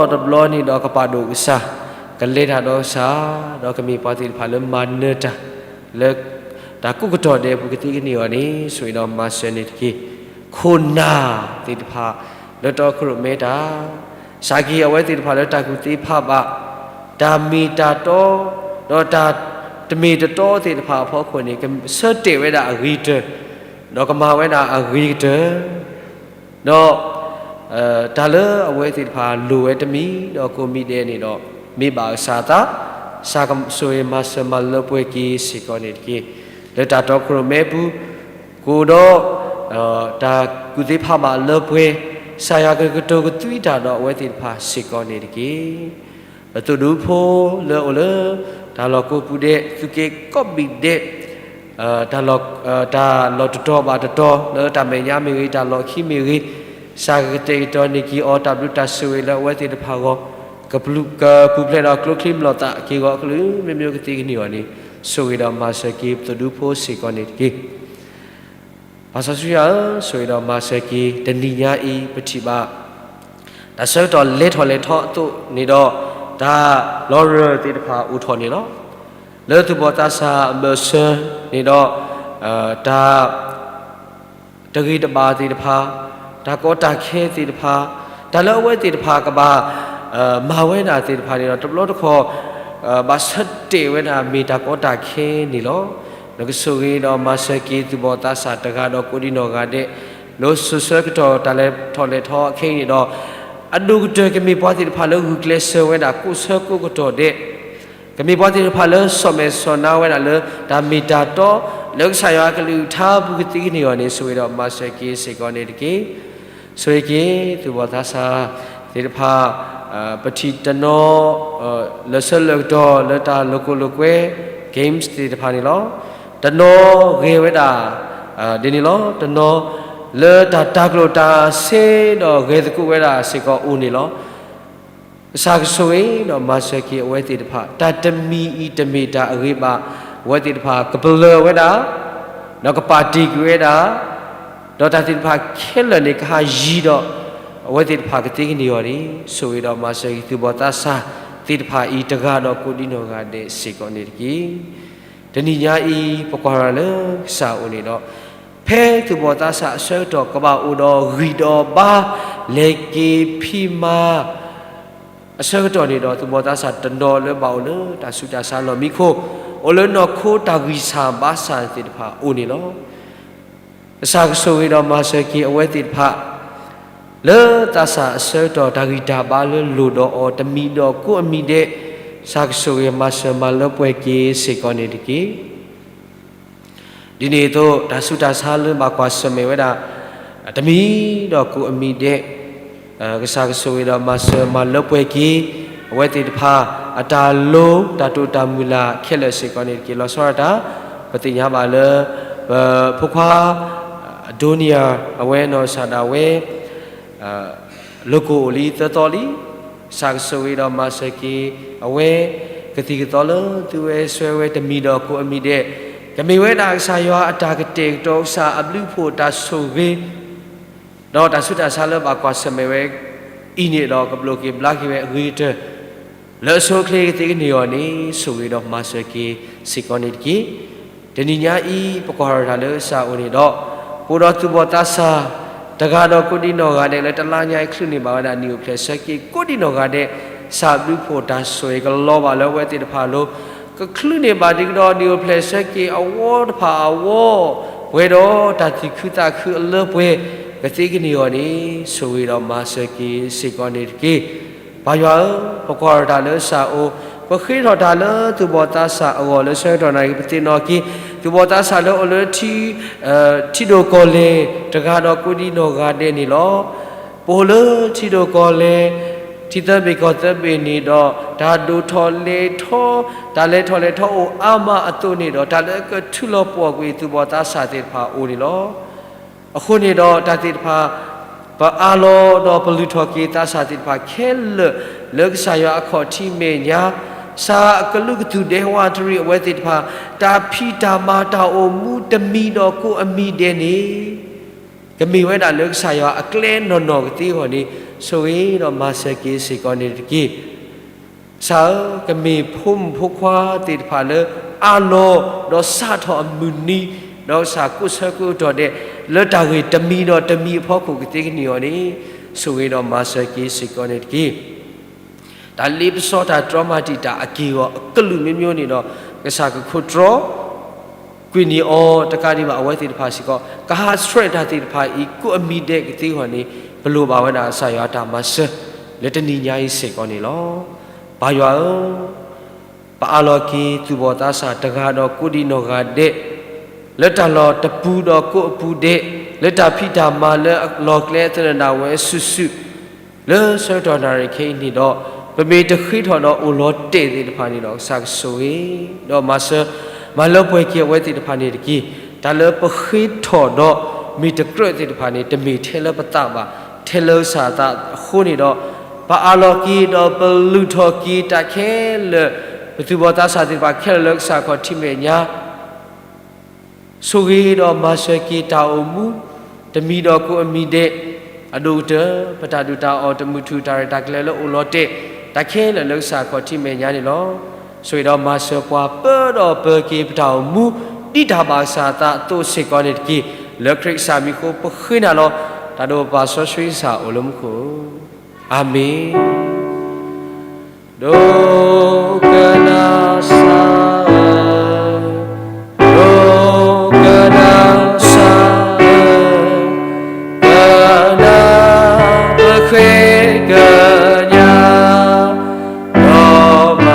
တဘျီဒီးတဘျီန့ၣ်ဒီးကပာ်ဒိၣ်ကစၢ်, ကလဲၤတၢ်ဒီးကစၢ်, ဒီးကမ့ၢ်ပှၤသ့ၣ်တဖၣ်လၢမၤနၢၤတၢ် လၢတၢ်ကိးကတီၢ်ဒဲးအပူၤကသ့ကန့ၢ်အီၤန့ၣ် ဆိၣ်ဂ့ၤဒီးမၤစၢၤန့ၣ်တက့ၢ်. ခိၣ်နၢ်သ့ၣ်တဖၣ် လၢတီခိၣ်ရိၣ်မဲတၢ် စၢ်က့ၤအဝဲသ့ၣ်တဖၣ်လၢတၢ်ကူၣ်သ့ဖးဘၣ် တၢ်မ့ၢ်တၢ်တီ ဒီးတၢ်တမ့ၢ်တတီသ့ၣ်တဖၣ်အဖီခိၣ်န့ၣ် ကဆၢတဲာ်ဝဲဒၣ်အဂ့ၤကတၢၢ်, ဒီးကမၤဝဲဒၣ်အဂ့ၤကတၢၢ် ဒီး တၢ်လၢအဝဲသ့ၣ်တဖၣ်လိၣ်ဝဲတမံၤဒီးကိးမံၤဒဲးန့ၣ်ဒီး မ့ၢ်ဘၣ်ကစၢ်အသး, ကစၢ်ကဆိၣ်ဂ့ၤမၤစၢၤမၤလၢပှဲၤက့ၤစ့ၢ်ကီးန့ၣ်တက့ၢ်. လၢတၢ်တီခိၣ်ရိၣ်မဲပူၤ ကအိၣ်ဒီး တၢ်ကူၣ်သ့ဖးဘၣ်လၢပှဲၤ, ကစၢ်ယွၤကကတိၤကသွံတၢ်ဒီးအဝဲသ့ၣ်တဖၣ်စ့ၢ်ကီးန့ၣ်တက့ၢ်. ပသိၣ်ဒူဖိလၢအအိၣ်လၢ တၢ်လီၢ်ကိးပူၤဒဲး သုးက့ကိးဘ့ၣ်ဒဲး တၢ်လီၢ်တတီၤဘၣ်တတီၤ လၢတၢ်မဲာ်ညါမ့ၢ်ဂ့ၤ တၢ်လီၢ်ခံမ့ၢ်ဂ့ၤ, ကစၢ်ကကတဲာ်ကတီၤန့ၢ်က့ၤအီၤ တၢ်ဘျုးတၢ်ဆိၣ်ဂ့ၤလၢအဝဲသ့ၣ်တဖၣ်အဂီၢ်, ကပူၤဖျဲးဒီးကျိချံမျိာ်သၣ်က့ၤဂီၤကလုာ် မ့မ့ၢ်ကသ့ကန့ၢ်အီၤန့ၣ် ဆိၣ်ဂ့ၤဒီးမၤစၢၤက့ၤ ပသိၣ်ဒူဖိစ့ၢ်ကီးန့ၣ်တက့ၢ်. ပၢ်စီဆှံယွၤဧၢ, ဆိၣ်ဂ့ၤဒီးမၤစၢၤက့ၤ တနံၤညါအံၤ ပထံၣ်ဘၣ် တၢ်ဆၢကတီၢ်လဲၤထီၣ်လဲၤထီအသိးန့ၣ်ဒီး တၢ်လီၤရၢၢ်သ့ၣ်တဖၣ်အိၣ်ထီၣ်န့ၣ်လီၤ. လၢသူၣ်ဘီၣ်သးစၢ်အဘၢၣ်စၢၤန့ၣ်ဒီး တၢ် တဂ့ၤတဘၣ်သ့ၣ်တဖၣ်, တၢ်ကီတၢ်ခဲသ့ၣ်တဖၣ်, တၢ်လၢအဝဲသ့ၣ်တဖၣ်ကဘၣ် မၤဝဲဒၣ်သ့ၣ်တဖၣ်န့ၣ်ဒီး တဘျီတခီၣ် ဘၣ်ဆၢတဲာ်ဝဲဒၣ်မ့ၢ်တၢ်ကီတၢ်ခဲန့ၣ်လီၤ. နကဆိၣ်ဂ့ၤဒီးမၤစၢၤက့ၤသူၣ်ဘီၣ်သးစၢ်တဂၤဒီးကိးဒံနီၢ်ဂၤဒဲး, လၢစိၤဆၢကတီၢ်တၢ်လဲၤထီၣ်လဲၤထီအခဲအံၤန့ၣ်ဒီး အဒိၣ်ကတၢၢ်ကမ့ၢ်ပှၤသ့ၣ်တဖၣ်လၢဂုာ်ကျဲးစၢးဝဲဒၣ်ကိးဆၢကိးကတီၢ်ဒဲး ကမ့ၢ်ပှၤသ့ၣ်တဖၣ်လၢစီၣ်မဲာ်စီၣ်နါဝဲဒၣ်လၢတၢ်မ့ၢ်တၢ်တီ လၢကစၢ်ယွၤအကလုၢ်ကထါပူၤကသ့ကန့ၢ်အီၤန့ၣ် ဆိၣ်ဂ့ၤဒီးမၤစၢၤက့ၤစ့ၢ်ကီးန့ၣ်တက့ၢ်. ဆိၣ်ဂ့ၤက့ၤ သူၣ်ဘီၣ်သးစၢ်သ့ၣ်တဖၣ် ပထံၣ်တနီၤ လၢဆၢလၢကတီၢ်လၢတၢ်လိာ်ခိၣ်လိာ်ကွဲ games သ့ၣ်တဖၣ်န့ၣ်လီၤ. တနီၤဂဲၤဝဲဒၣ် ဒ်န့ၣ်လီၤ. တနီၤ လၢတၢ်တၤကျိၣ်တၤစ့ဒီးဂဲၤသကိးဝဲဒၣ်စ့ၢ်ကီးအိၣ်န့ၣ်လီၤ. ကစၢ်ကဆိၣ်ဂ့ၤဒီးမၤစၢၤက့ၤအဝဲသ့ၣ်တဖၣ် တၢ်တမံၤအံၤတမ့ၢ်တၢ်အဂ့ၤဘၣ် အဝဲသ့ၣ်တဖၣ်ကပလၢၢ်ဝဲဒၣ် ဒီးကပာ်တ့ၢ်ကွံာ်ဝဲဒၣ် ဒီးတၢ်သ့ၣ်တဖၣ်ခဲလၢာ်န့ၣ် ကဟးယံၤဒီး အဝဲသ့ၣ်တဖၣ်ကသ့ကန့ၢ်အီၤန့ၣ် ဆိၣ်ဂ့ၤဒီးမၤစၢၤက့ၤသူၣ်ဘီၣ်သးစၢ်သ့ၣ်တဖၣ်အံၤတဂၤဒီးကိးဒံနီၢ်ဂၤဒဲးစ့ၢ်ကီးန့ၣ်တက့ၢ်. တနံၤညါအံၤ ပကွၢ်ထီၣ်လၢကစၢ်အအိၣ်န့ၣ်ဒီး ဖဲသူၣ်ဘီၣ်သးစၢ်အဆၢကတီၢ်ကဘၣ်အိၣ်ဒီးဂံၢ်ဒီးဘါ လဲၤက့ၤဖံးမၤ အဆၢကတီၢ်န့ၣ်ဒီး သူၣ်ဘီၣ်သးစၢ်တနီၤလၢဘၣ်အိၣ်လၢတၢ်ဆူးတၢ်ဆါလီၢ်မံခိၣ် အိၣ်လၢနီၢ်ခိတၢ်ဂံၢ်ဆၣ်ဘါဆၣ်သ့ၣ်တဖၣ်အိၣ်န့ၣ်လီၤ. ကစၢ်ကဆိၣ်ဂ့ၤဒီးမၤစၢၤက့ၤအဝဲသ့ၣ်တဖၣ် လၢသးစၢ်အဆၢကတီၢ်တၢ်ဂံၢ်တၢ်ဘါလၢလိၣ်ဒီးအီၤ တမံၤဒီးကိးအမံၤဒဲး ကစၢ်ကဆိၣ်ဂ့ၤမၤစၢၤမၤလၢပှဲၤက့ၤစ့ၢ်ကီးန့ၣ်တက့ၢ်. ဒ်န့ၣ်အသိး တၢ်ဆူးတၢ်ဆါလၢဘၣ်ကွၢ်ဆၢၣ်မဲာ်ဝဲဒၣ် တမံၤဒီးကိးအမံၤဒဲး ကစၢ်ကဆိၣ်ဂ့ၤဒီးမၤစၢၤမၤလၢပှဲၤက့ၤ အဝဲသ့ၣ်တဖၣ် အတၢ်လိၤတၢ်တိာ်တၢ်မုၢ်လၢ်ခဲလၢာ်စ့ၢ်ကီးန့ၣ်တက့ၢ်. လီၤဆီဒၣ်တၢ် ပသ့ၣ်ညါဘၣ်လၢ ပဖိခွါ ဒိနံယၤ အဝဲနီၢ်ကစၢ်ဒၣ်ဝဲ လိာ်ကွီၢ်အိၣ်လံသၢသီလံ. ကစၢ်ကဆိၣ်ဂ့ၤဒီးမၤစၢၤက့ၤ အဝဲ ကသံၣ်ကသီလၢသုဝဲစွဲဝဲတမံၤဒီးကိးအမံၤဒဲး ကမ့ၢ်ဝဲဒၣ်ကစၢ်ယွၤအတၢ်ကတဲာ်ကတီၤ ကစၢ်အဘျုးအဖှိၣ်တၢ်ဆိၣ်ဂ့ၤ ဒီးတၢ်ဆူးတၢ်ဆါလၢဘၣ်ကွၢ်ဆၢၣ်မဲာ်ဝဲအံၤန့ၣ်ဒီး ကဘျိးက့ၤဘျါက့ၤဝဲအဂ့ၤကတၢၢ် လၢအဆိအချ့ကသ့ကန့ၢ်အီၤန့ၣ် ဆိၣ်ဂ့ၤဒီးမၤစၢၤက့ၤစ့ၢ်ကီးန့ၣ်တက့ၢ်. တနံၤညါအံၤ ပကွၢ်ထီၣ်တၢ်လၢကစၢ်အအိၣ်န့ၣ်ဒီး ပအိၣ်ဒီးသူၣ်ဘီၣ်သးစၢ် တဂၤဒီးကိးဒံနီၢ်ဂၤဒဲးလၢတလါညါအံၤ ချုးန့ၢ်ဘၣ်ဝဲဒၣ်နံၣ်အိၣ်ဖျဲၣ်ဆၢက့ၤ ကိးဒံနီၢ်ဂၤဒဲး ကစၢ်အဘျုးအဖှိၣ်တၢ်ဆိၣ်ဂ့ၤကလီၤဘၣ်လၢအဝဲသ့ၣ်တဖၣ်အလိၤ ကချုးန့ၢ်ဘၣ်ဒံးကဒီးနံၣ်အိၣ်ဖျဲၣ်ဆၢက့ၤအဝီတဖၣ်အဂီၢ် ပှဲၤဒီးတၢ်သူၣ်ခုသးခုအလၢပှဲၤ ကသ့ကန့ၢ်အီၤန့ၣ် ဆိၣ်ဂ့ၤဒီးမၤစၢၤက့ၤစ့ၢ်ကီးန့ၣ်တက့ၢ်. ပၢ်ယွၤဧၢ, ပကွၢ်ထီၣ်တၢ်လၢကစၢ်အအိၣ်, ပဃ့ထီၣ်တၢ်လၢသူၣ်ဘီၣ်သးစၢ်အဂီၢ် လၢဆၢကတီၢ်နၣ်ရံၣ် ပသ့ၣ်နီၣ်က့ၤ သူၣ်ဘီၣ်သးစၢ်လၢအိၣ်လၢ ထံဒိၣ်ကီၢ်လဲၢ်တဂၤဒီးကိးဒံနီၢ်ဂၤဒဲးန့ၣ်လီၤ. ပအိၣ်လၢထံဒိၣ်ကီၢ်လဲၢ် ထံသၢဘ့ၣ်ကီၢ်သၢဘ့ၣ်န့ၣ်ဒီး တၢ်ဒိၣ်ထီၣ်လဲၤထီ, တၢ်လဲၤထီၣ်လဲၤထီအိၣ်အါမးအသိးန့ၣ်ဒီး တၢ်လၢအကထုးလီၤပှီၢ်ကွံာ်သူၣ်ဘီၣ်သးစၢ်သ့ၣ်တဖၣ်အအိၣ်န့ၣ်လီၤ. အဃိန့ၣ်ဒီးတၢ်သ့ၣ်တဖၣ် ပအးလီၤဒီးပလုၢ်ထီၣ်က့ၤသးစၢ်သ့ၣ်တဖၣ်ခဲလၢာ် လၢကစၢ်ယွၤအခီၣ်ထံးမဲာ်ညါ, ကစၢ်ကလူးကသူၣ်ဒဲဝးတရံးအဝဲသ့ၣ်တဖၣ် တၢ်ဖံးတၢ်မၤတၢ်အိၣ်မူတမံၤဒီးကိးအမံၤဒဲးန့ၣ် ကမ့ၢ်ဝဲဒၣ်လၢကစၢ်ယွၤအကျဲနီၢ်နီၢ်ကသ့အဂီၢ်န့ၣ် ဆိၣ်ဂ့ၤဒီးမၤစၢၤက့ၤစ့ၢ်ကီးန့ၣ်တက့ၢ်. ကစၢ်ဧၢ, ကမ့ၢ်ဖိမုၣ်ဖိခွါသ့ၣ်တဖၣ်လၢအးလီၤ, ဒီးစးထီၣ်အမုၢ်နံၤ, ဒီးကစၢ်ကိးဆၢကတီၢ်ဒဲး, လၢတၢ်ဂ့ၢ်တမံၤဒီးတမံၤအဖီခိၣ်ကသ့ကန့ၢ်အီၤန့ၣ်, ဆိၣ်ဂ့ၤဒီးမၤစၢၤက့ၤစ့ၢ်ကီးန့ၣ်တက့ၢ်. တၢ်လ့ပစီတၢ်တြီမၤတံာ်တာ်အက့ၢ်အဂီၤအကလုာ်မ့ၢ်မ့ၢ်န့ၣ်ဒီး, ကစၢ်ကခိးတြီ ကွံာ်န့ၢ်အီၤတကးဒံးဘၣ် အဝဲသ့ၣ်တဖၣ်စ့ၢ်ကီး ကဟးဆှဲးတၢ်သ့ၣ်တဖၣ်အံၤ ကိးအမံၤဒဲးကသ့အဂီၢ်န့ၣ်, ပလိၣ်ဘၣ်ဝဲဒၣ်ကစၢ်ယွၤအတၢ်မၤစၢၤ လၢတနံၤညါအံၤစ့ၢ်ကီးန့ၣ်လီၤ. ပၢ်ယွၤဧၢ, ပအးလီၤက့ၤသူၣ်ဘီၣ်သးစၢ်တဂၤဒီးကိးဒံးနီၢ်ဂၤဒဲး, လၢတၢ်လီၢ်တပူၤဒီးကိးအပူၤဒဲး, လၢတၢ်ဖံးတၢ်မၤလၢအလီၢ်ကျဲသနၢၣ်ဒၣ်ဝဲစုာ်စုာ် လၢဆၢကတီၢ်နၣ်ရံၣ်ခဲအံၤန့ၣ်ဒီး, ပမ့ၢ်တဃ့ထီၣ်ဒီးအိၣ်လီၤတဲာ်သ့ၣ်တဖၣ်န့ၣ်ဒီး ကစၢ်ကဆိၣ်ဂ့ၤ ဒီးမၤစၢၤ မၤလၢပှဲၤက့ၤအဝဲသ့ၣ်တဖၣ်န့ၣ်တက့ၢ်. တၢ်လၢပဃ့ထီၣ်ဒီးမ့ၢ်တကြၢးသ့ၣ်တဖၣ်န့ၣ် တမ့ၢ်ထဲလၢပသးဘၣ်, ထဲလၢကစၢ်အသးအဃိန့ၣ်ဒီး, ပအးလီၤက့ၤဒီးပလုၢ်ထီၣ်က့ၤတၢ်ခဲလၢာ်, ပသူၣ်ဘီၣ်သးစၢ်သ့ၣ်တဖၣ်ခဲလၢာ်လၢကစၢ်ခီၣ်ထံးမဲာ်ညါ ဆိၣ်ဂ့ၤဒီးမၤစၢၤက့ၤတၢ်အိၣ်မူ, တမံၤဒီးကိးအမံၤဒဲး, အဒိၣ်ကတၢၢ် ပတၢ်ဒုၣ်တၢ်အီၣ်တမုာ်ထူၣ် တၢ်ရဲၣ်တၢ်ကျဲၤလၢအိၣ်လီၤတဲာ်, တၢ်ခဲလၢာ်လၢကစၢ်ခီၣ်ထံးမဲာ်ညါန့ၣ်လီၤ. ဆိၣ်ဂ့ၤဒီးမၤစၢၤပှၤပၢဒီးပၢၤက့ၤပတၢ်အိၣ်မူ, ဒ်တၢ်ဘၣ်ကစၢ်အသးအသိးစ့ၢ်ကီးန့ၣ်တက့ၢ်. လၢခရံာ်ကစၢ်မံၤအဃိပဃ့နၤလီၤ. တၢ်ဒိၣ်ပၢ်စီဆှံကစၢ်အိၣ်လၢမူခိၣ်, အၤမ့ၣ်. ဒိကနၣ်စၢ်ဧၢ, ဒိကနၣ်စၢ်ဧၢ, ကနၣ်ပဃ့ကညး, ဒီးမၤမုာ်ပ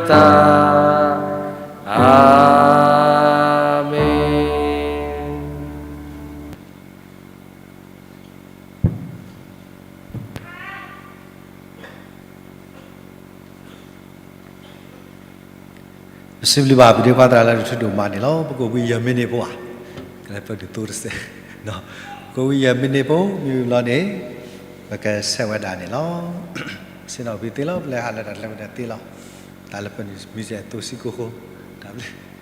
သး, အၤမ့ၣ်. ပစံးဘျုးဘၣ်ပဒ့ခွါသရၣ်လၢတထူဒိၣ်မးန့ၣ်လီၤ. ပကိးဝံၤယဲၢ်မံးနံးဖိဧါ, ကလဲၤပၢၢ်ဒုးသိတစဲး, ပကိးဝံၤယဲၢ်မံးနံးဖိ မ့ၢ်ဝံၤလီၤန့ၣ်, ပကဆဲးဝဲဒၣ်န့ၣ်လီၤ. ဆ့ၣ်နီၤဖံးသ့လီၤ, ပလဲၤဟးလၢတၢ်ကျဲဝဲဒၣ်သ့လီၤ. တၢ်လၢပနံၤမံၤစဲးသိဆံကိၢ်ဃိ, တၢ်ဘျုး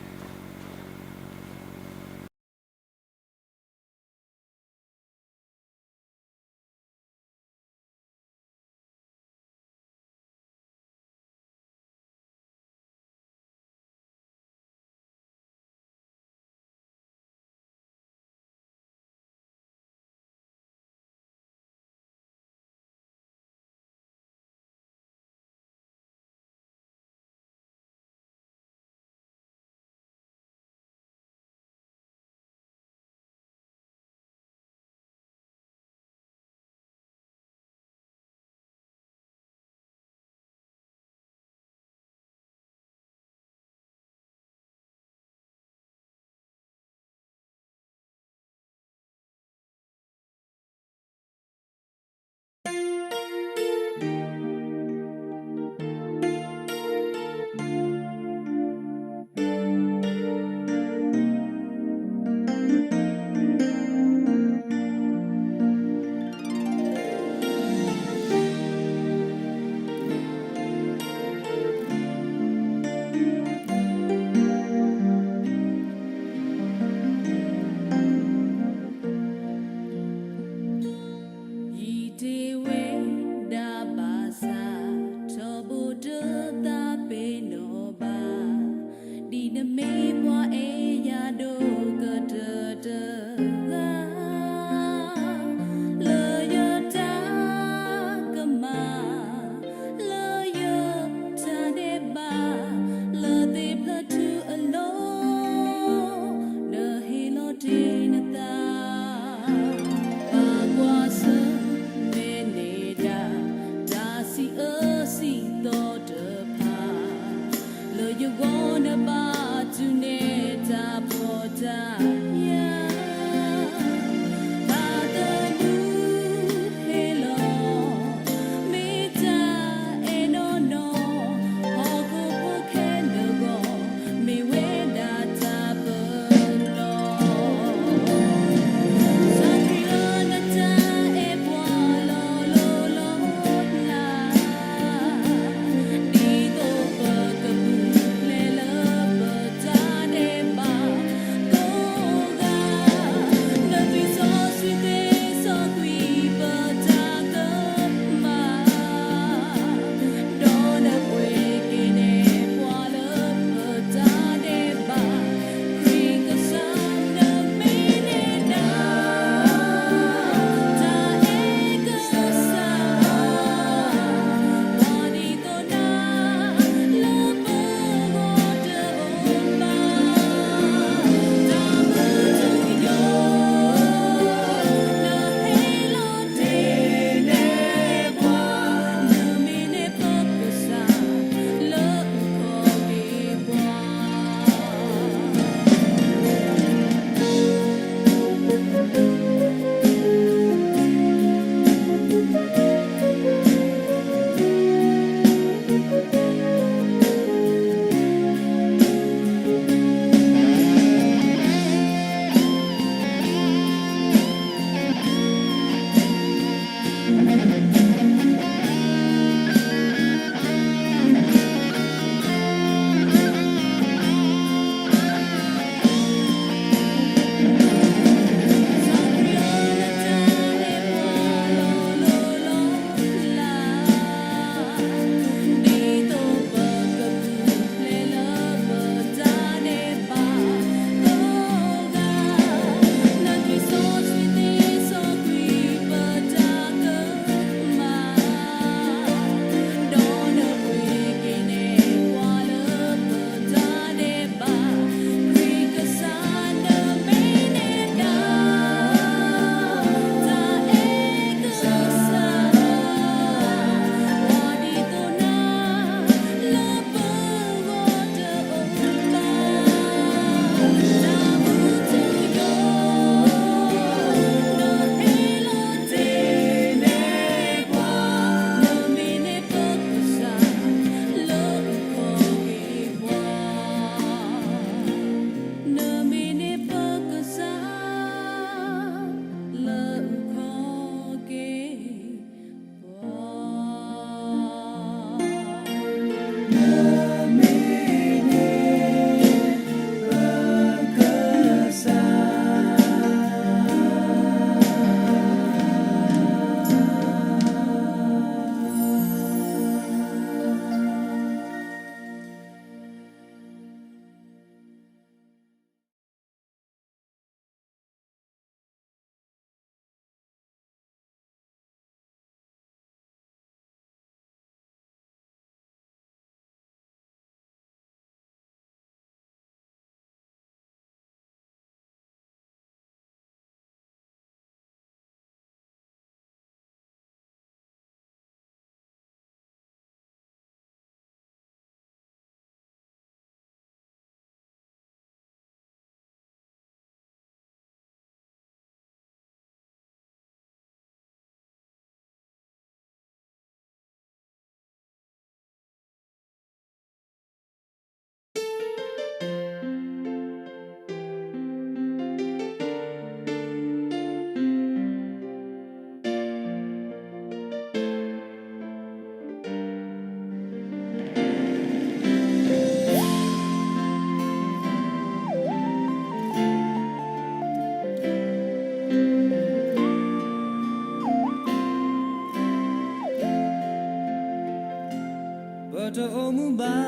တအိၣ်မူဘၣ်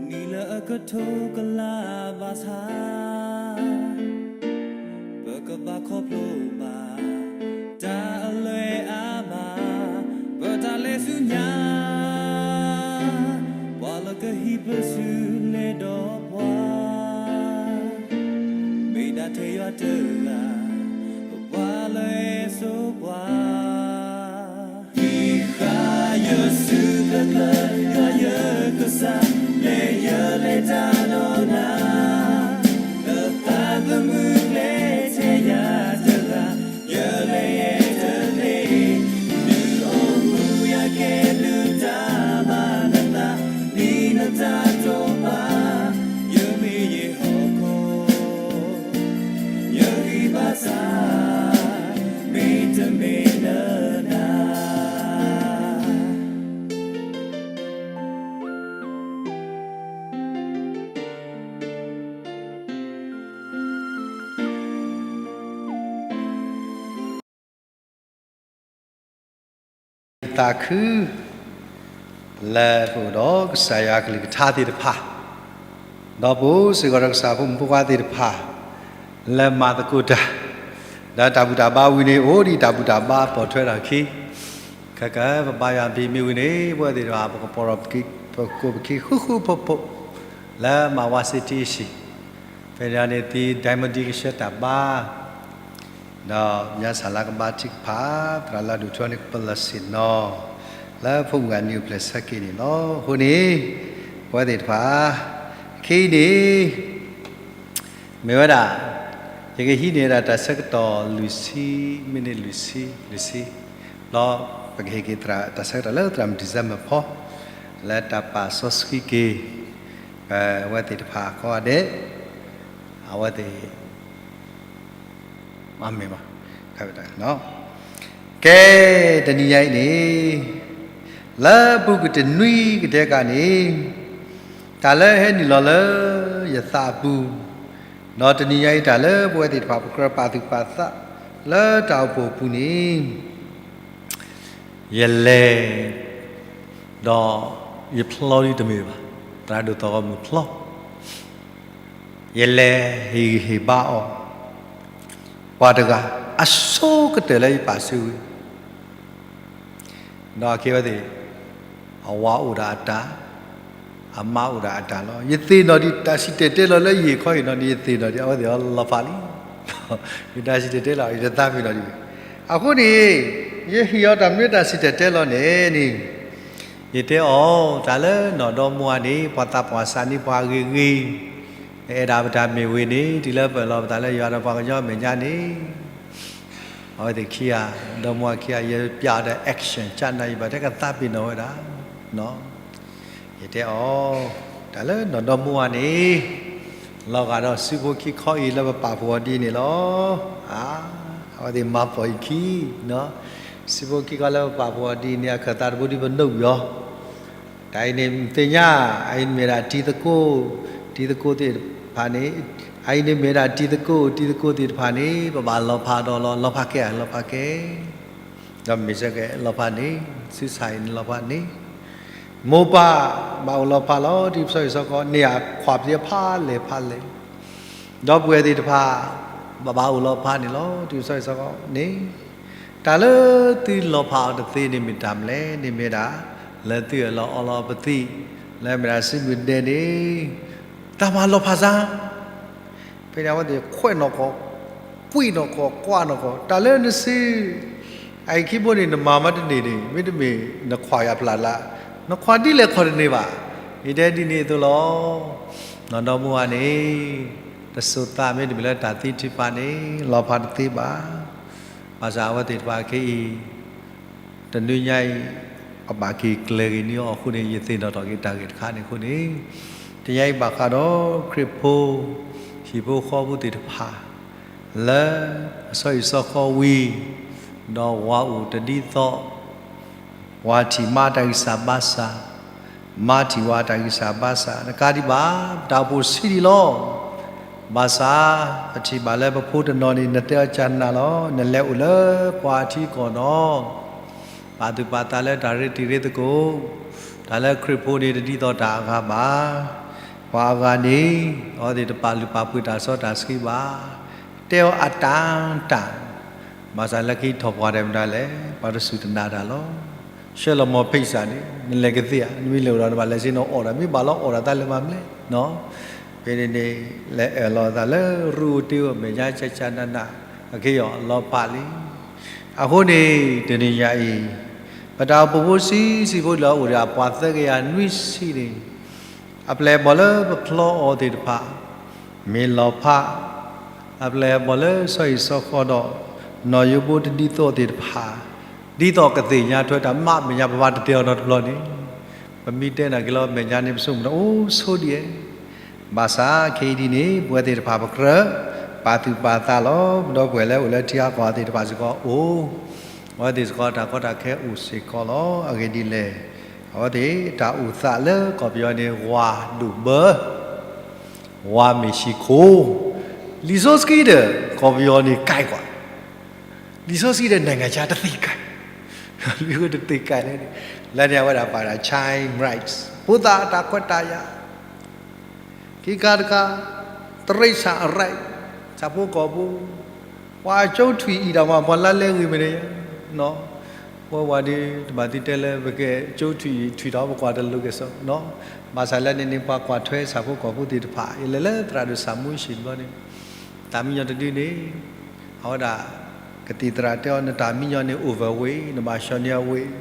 နံၣ်လၢအကထိကလးဘၣ်ဆၣ်, ပကဘၣ်ခီဖျိဘၣ် တၢ်အလွဲအမး ပတၢ်လဲၤဆူညါ, ပှၤလၢကဟံးပစုလဲဒီးပှၤ, မ့ၢ်ဒၣ်ထဲယွၤတဂၤ ပှၤလၢအစိပှၤ ဟံးဃာ်ယစုကျၢၤကျၢၤ ယွၤယကစၢ် လဲၤယလဲၤတၢ်ဒီးနၤ, ပသးသမူကျဲထဲယၤတဂၤ, ယလဲၤယဲတန့ၢ်, ဒုးအိၣ်မူယၤကဲဒုးတၢ်ဘၣ်နသး, ဒ်နတၢ်တိာ်ပာ်, ယမ့ၢ်ယဟီၣ်ခိၣ် ယဂံၢ်ဘါစၢ် မ့တမ့ၢ်လၢနၤ သးခု လၢပအိၣ်ဒီးကစၢ်ယွၤအကလုၢ်ကထါသ့ၣ်တဖၣ်, ဒီးပအိၣ်စ့ၢ်ကီးဒီးကစၢ်ဖိမုၣ်ဖိခွါသ့ၣ်တဖၣ် လၢမၤသကိးတၢ်, ဒီးတၢ်ဘူၣ်တၢ်ဘါဝံၤန့ၣ် အိၣ်ဒံးတၢ်ဘူၣ်တၢ်ဘါပိာ်ထွဲထီၣ်အခံ, ခဲကပဘါယွၤဖံးမ့ၢ်ဝံၤန့ၣ် ပဝဲသ့ၣ်တဖၣ် ပကပိာ်ထီၣ်ပကိးပခံဃူဃူဖိးဖိး လၢမၤဝါစ့ထံအဟံၣ်, ဖဲန့ၣ်န့ၣ် သံ diamond ဒံကဆှၢတၢ်ဘါ ဒီးညါစၢ်လၢကဘါထုကဖၣ် သရၣ်လၢဒိၣ်ထူန့ၣ် ကပလၢၢ်ဆ့ၣ်နီၤ လၢဖိမုၣ်ဂၤနံၤအိၣ်ဖျဲၣ်ဆၢက့ၤန့ၣ်လီၤ. အဃိန့ၣ် ပဝဲသ့ၣ်တဖၣ် ခဲအံၤန့ၣ် မ့ၢ်ဝဲဒၣ် ယကဟံးန့ၢ်ဝဲဒၣ်တၢ်ဆၢကတီၢ်လွံၢ်ဆံ မံးနံးလွံၢ်ဆံ လွံၢ်ဆံ လီၤ. ပကဟ့ၣ်က့ၤသရၣ် တၢ်ဆၢကတီၢ်လၢသရၣ်မုၣ် December ဖီ လၢတၢ်ပာ်စီဆှံက့ၤ ပဝဲသ့ၣ်တဖၣ်ကိးဂၤဒဲး အဝဲသ့ၣ် မ့ၢ်မး ကဲ တနံၤညါအံၤန့ၣ် လၢပူၤကွံာ်တနွံကတဲကးန့ၣ် တၢ်လၢဟဲနုာ်လီၤလၢယသးအပူၤ, ဒီးတနံၤညါအံၤတၢ်လၢပဝဲသ့ၣ်တဖၣ် ပကြၢးပာ်သူၣ်ပာ်သးလၢတၢ်အိၣ်ဖှိၣ်အပူၤန့ၣ် ယလဲၤ ဒီးယဖျီဒ်တမ့ၢ်ဘၣ်, သရၣ်ဒိၣ်သီၣ်ဂီၢ်မုၢ်ဖျီ, ယလဲၤဟ့ၣ်ဂံၢ်ဟ့ၣ်ဘါအီၤ ပှၤတဂၤ အဆိကတၢၢ်လၢယပာ်စုဝံၤ ဒီးအခ့အဝဲသ့ၣ် အဝၤအိၣ်ဒၣ်အတၢ်, အမါအိၣ်ဒၣ်အတၢ်လီၤ. ယသ့ၣ်နီၣ်ဒံး တၢ်စံၣ်တဲၤတဲလီၤလၢယဟံၣ်ခီအံၤနီၣ်န့ၣ် ယသ့ၣ်နီၣ်ဒံး အဝဲသ့ၣ်အီၤလီၤဖးလံ. ယတၢ်စံၣ်တဲၤတဲလီၤ ယတသးမံနီၣ်ဒံး. အဃိန့ၣ် ယဟ့ၣ်အီၤတၢ်မနုၤတၢ်စံၣ်တဲၤတဲလီၤန့ၣ်န့ၣ် ယတဲအီၤ တၢ်လၢနီၢ်ဒီမါဝၤန့ၣ် ပှၤသးပှၢ်စးန့ၢ်ပှၤဂ့ၤဂ့ၤ, အဲၣ်ဒၣ်ပတၢ်မ့ၢ်ဝံၤန့ၣ် တုၤလၢပအၢၣ်လီၤပသးလၢယွၤဒီးပှၤကညီအမဲာ်ညါန့ၣ် အဝဲသ့ၣ်ခံဂၤ, ဒီမါဝၤခံဂၤ ယပျးအီၤဒီး action ကနၣ် ယဘၣ်တဲကသးပ့ၤနီၣ်ဝဲဒၣ်. ယတဲအီၤ တၢ်လၢနီၢ်ဒီမါဝၤန့ၣ် လီၤဂာ်ဒီးစုဖိခံခီအံၤလၢပပာ်ဖှိၣ်အီၤဒ်န့ၣ်လီၤ. အဝဲသ့ၣ်မၤပိာ်အခံ, စုဖိခံခီလၢပပာ်ဖှိၣ်အီၤဒ်န့ၣ် အခၢၣ်သးတဘိဒ်ပနိၣ်ယီၤ တၢ်အံၤန့ၣ် သ့ၣ်ညါ, အအံၤန့ၣ်မ့ၢ်ဒၣ်တံၤသကိး, တံၤသကိးသ့ၣ်တဖၣ်န့ၣ်, အအံၤန့ၣ်မ့ၢ်ဒၣ်တံၤသကိး, တံၤသကိးသ့ၣ်တဖၣ်န့ၣ် ပဘၣ်လီၤဖးဒီးလီၤ, လီၤဖးကဲဧါ, လီၤဖးကဲ, ဒီးမ့ၢ်စ့ၢ်ကီးလီၤဖးန့ၣ်, စုဆၣ်အံၤန့ၣ်လီၤဖးန့ၣ်, မိၢ်ပၢ်ဘၣ်အိၣ်လီၤဖးလီၤ. တုၤပစီၤယံၤစီၤကီးန့ၣ် အခွါပျဲဖးလဲၢ်ဖးလဲၢ် ဒီပုၢ်ဝဲၢ်သ့ၣ်တဖၣ် ဘၣ်ဘၣ်အိၣ်လီၤဖးန့ၣ်လီၤ. တုၤပစီၤယံၤစီၤကီးန့ၣ် တၢ်လၢသုလီၤဖးအီၤတသ့န့ၣ်မ့ၢ်တၢ်မနုၤလဲၣ်န့ၣ်မ့ၢ်ဒၣ် လၢသုအၢၣ်လီၤအီလီၤပသံး လၢမ့ၢ်ဒၣ်စုမုၢ်ဒဲန့ၣ် တၢ်မၤလီၤဖးစၢ် ဖဲန့ၣ်အဝဲသ့ၣ်ခွဲးနီၢ်ကီၢ်, ကွံာ်နီၢ်ကီၢ်, ကွၢ်နီၢ်ကီၢ်, တၢ်လၢနစု အအံၤခံဘိန့ၣ် နမၤမးတန့ၢ်န့ၣ် မ့တမ့ၢ်နခွါယၤဖျါလၢ်, နခွါဒ်လဲၣ်ခီတန့ၢ်ဘၣ်. ယတဲဒ်န့ၣ်အသိးလီၤ. နီၢ်ဒီမါဝၤန့ၣ် တစိၤသးမ့တမ့ၢ်လၢတၢ်သံထုးဖးန့ၣ် လီၤဖးတသ့ဘၣ်. ဘၣ်ဆၣ်အဝဲသ့ၣ်တဖၣ်ခဲအံၤ တနွံညါအံၤ အဘၣ်က့ၤကျဲၤက့ၤန့ၢ်အီၤအဃိန့ၣ် ယသ့ၣ်နီၣ်ထီၣ်က့ၤတၢ်ဂ့ၢ်တခါန့ၣ်အဃိန့ၣ် တနံၤညါအံၤဘၣ်ဃးဒီးခရံာ်ဖိ ဟံၣ်ဖိဃီဖိသ့ၣ်တဖၣ် လၢအစီၤယံၤစီၤဃီဝံၤ ဒီးဝၤအိၣ်တဒ်သိး ဝၤထံၣ်မါတၢ်ဂံၢ်စၢ်ဘါစၢ်, မါထံၣ်ဝၤတၢ်ဂံၢ်စၢ်ဘါစၢ်, နကါဒံးဘၣ် ပတၢ်အိၣ်ဖှိၣ်ဆံးဒံးလီၤ. ဘၣ်ဆၣ် ပထံၣ်ဘၣ်လၢပဖိတနီၤန့ၣ် နတဲအီၤကနၣ်လီၤ, နလဲၤအိၣ်လၢပှၤအထံအကီၢ်နီၤ. ပာ်သူၣ်ပာ်သးလၢတၢ်ရ့တံၤရ့သကိး, တၢ်လၢခရံာ်ဖိန့ၣ်တဒ်သိးတၢ်အဂၤဘၣ်. ပှၤအဂၤန့ၣ် အဝဲသ့ၣ်တပာ်လုၢ်ပာ်ပှ့ၤတၢ်စီတၢ်ဆှံဘၣ်. တဲအီၤအတၢ်တၢ်, ဘၣ်ဆၣ်လၢခံထီၣ်ပှၢ်တၢ်မတၤလဲၣ်, ပှၤတစူၢ်တနာ်တၢ်လီၤ. ဆှၢလီၤမီၤဖံးစၢ်န့ၣ် နလဲၤကသ့ဧါ, နမ့ၢ်လဲၤအိၣ်ဒီးနဘၣ်လဲၤဆ့ၣ်နီၤအီၣ်ဒီး မ့ၢ်ဘၣ်လီၤအီၣ်ဒီးသးလၢမၤမလဲၣ်နီၤ. ဖဲန့ၣ်န့ၣ် လဲၤအၢၣ်လီၤသးလၢရူအိၣ်တ့အိၣ်မဲာ်ညါကၠၢ်ကၠၢ်နးနး, အက့ၢ်အီၤလီၤဖးလံ. အဃိန့ၣ် တနံၤညါအံၤ ပတၢ်အိၣ်ဖှိၣ်ဖိဆံးဆံးဖိလၢအအိၣ်ဒီးပှၤသၢကယၤနွံဆံန့ၣ် အပျဲၢ်အဘီၣ်လၢပဖျီအီၤသ့ၣ်တဖၣ် မ့ၢ်လီၤဖး, အပျဲၢ်အဘီၣ်လၢစီၤဟံၣ်စီၤဃီဒီး နီၢ်ယိၤဘိတဒ်သိးသ့ၣ်တဖၣ် ဒ်သိးကသ့ၣ်ညါထွဲတၢ်မး မဲာ်ညါပဘၣ်တတဲအီၤနီတဘျီန့ၣ် ပမ့ၢ်တဲနၤက့ၤလီၤ မဲာ်ညါန့ၣ်ပဆိကမိၣ်ဒီးအိၣ်ဆိဒ်အံၤ, ဘၣ်ဆၣ်ခဲအံၤဒ်န့ၣ် ပဝဲသ့ၣ်တဖၣ်ပကြၢး ပာ်သူၣ်ပာ်သးလီၤ. ဒီပုၢ်ဝဲၢ်လၢအိၣ်လၢထံအကီၢ်သ့ၣ်တဖၣ်စ့ၢ်ကီးအိၣ်, အဝဲသ့ၣ်စ့ၢ်ကီးတၢ်ကီတၢ်ခဲအိၣ်စ့ၢ်ကီးလီၤ. အဂ့ၢ်ဒ်လဲၣ်, အဝဲသ့ၣ်တၢ်အိၣ်သးလၢကီၢ်ပယီၤန့ၣ် ဝၤဒိၣ်ဘၢ ဝၤမ့ၢ်ဆံးခိၣ်, လံာ်စီဆှံဒီး ကီၢ်ပယီၤန့ၣ်ကဲကွၢ်, လံာ်စီဆှံဒီး နိုင်ငံခြား တသ့ကဲ, လံာ်တသ့ကဲလဲၣ်န့ၣ်, လၢန့ၣ်အဝဲဒၣ်ပာ်ဒၣ် child rights ဖိသၣ်အတၢ်ခွဲးတၢ်ယာ်, ခံခါတခါ တိရစ္ဆာန်အရေး, ဆၣ်ဖိကီၢ်ဖိ, ပှၤကၠိထွံၣ်အံၤတၢ်မၤ ပှၤလါလဲဂ့ၤမ့ၢ်န့ၣ်, ပဝဲဝၤဒ်တဘၣ်သံတဲလၢပကဲကၠိထွံၣ်အံၤထွံၣ်ဒီး ပကွၢ်တလိၤကဲၣ်ဆိး, ဘၣ်ဆၣ်လၢန့ၣ်န့ၣ် ပှၤကွၢ်ထွဲဆၣ်ဖိကီၢ်ဖိသ့ၣ်တဖၣ် ယလဲၤလၢသရၣ်ဒိၣ်ဆၣ်မူဆံးဘျီန့ၣ်, တၢ်မံညီတဒုန့ၣ် အဝဲဒၣ် ကသံၣ်သရၣ်တဲအီၤ နတၢ်မံညီန့ၣ် overweight နဘၣ်ဆှီန့ၢ်အ weight,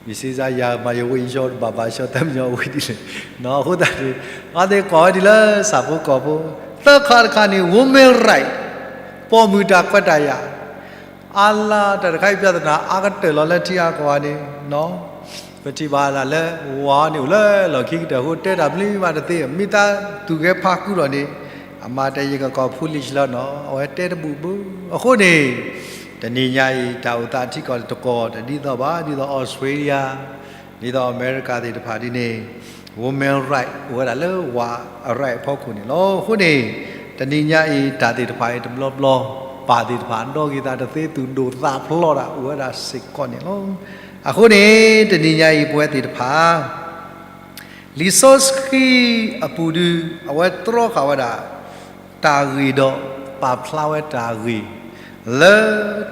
ယစ့စါယၤမၤယ weight ယဆှီ တဘၣ်ဘၣ်ဆှီတၢ်မံညီ weight ဒ်လဲၣ်, အဃိသတးန့ၣ် အဝဲသ့ၣ်ကွၢ်ဝဲဒ်လၢဆၣ်ဖိကီၢ်ဖိ, သၢခါတခါန့ၣ် women right ပိာ်မုၣ်တၢ်ခွဲးတၢ်ယာ်, အါလါတၢ်တခါအံၤ ပြဿနာ အါကတၢၢ်လီၤလၢထံအကီၢ်ဧါန့ၣ်, ပထံၣ်ဘၣ်ဒၣ်လၢ ဝၤန့ၣ်အိၣ်လၢလီၢ်ခံကတၢၢ်အဃိ တဲတၢ်မနုၤမးတသ့, မ့ၢ်သးသူၣ်ဂဲၤဖးကူဒီးန့ၣ်, အမၤတဲယကကိး foolish လီၤနီၤ, အဝဲတဲတဘူၣ်ဘၣ်. အဃိန့ၣ် တနံၤညါအံၤ တၢ်အိၣ်သးထံကီၢ်တကီၢ်တဒ်သိးဘၣ်, ဒ်သိး Australia, ဒ်သိးအမဲရကၤသ့ၣ်တဖၣ်ဒ်န့ၣ် women right အိၣ်ဝဲဒၣ်လၢဝၤအ right အဖီခိၣ်န့ၣ်လီၤ. အဃိန့ၣ် တနံၤညါအံၤ တၢ်သ့ၣ်တဖၣ်အံၤတဘျီဘျီ ပၢ်သ့ၣ်တဖၣ်ဒီဂ့ၤသးတသ့ သူၣ်ဒိၣ်သးဖျိးဒၣ်အိၣ်ဝဲဒၣ်စ့ၢ်ကီးန့ၣ်လီၤ. အဃိန့ၣ် တနံၤညါအံၤ ပဝဲသ့ၣ်တဖၣ် လံာ်စီဆှံအပူၤဒု အဝဲတြီဃာ်ဝဲဒၣ် တၢ်ဂ့ၢ်ဒီးပာ်ဖျါဝဲတၢ်ဂ့ၢ် လၢ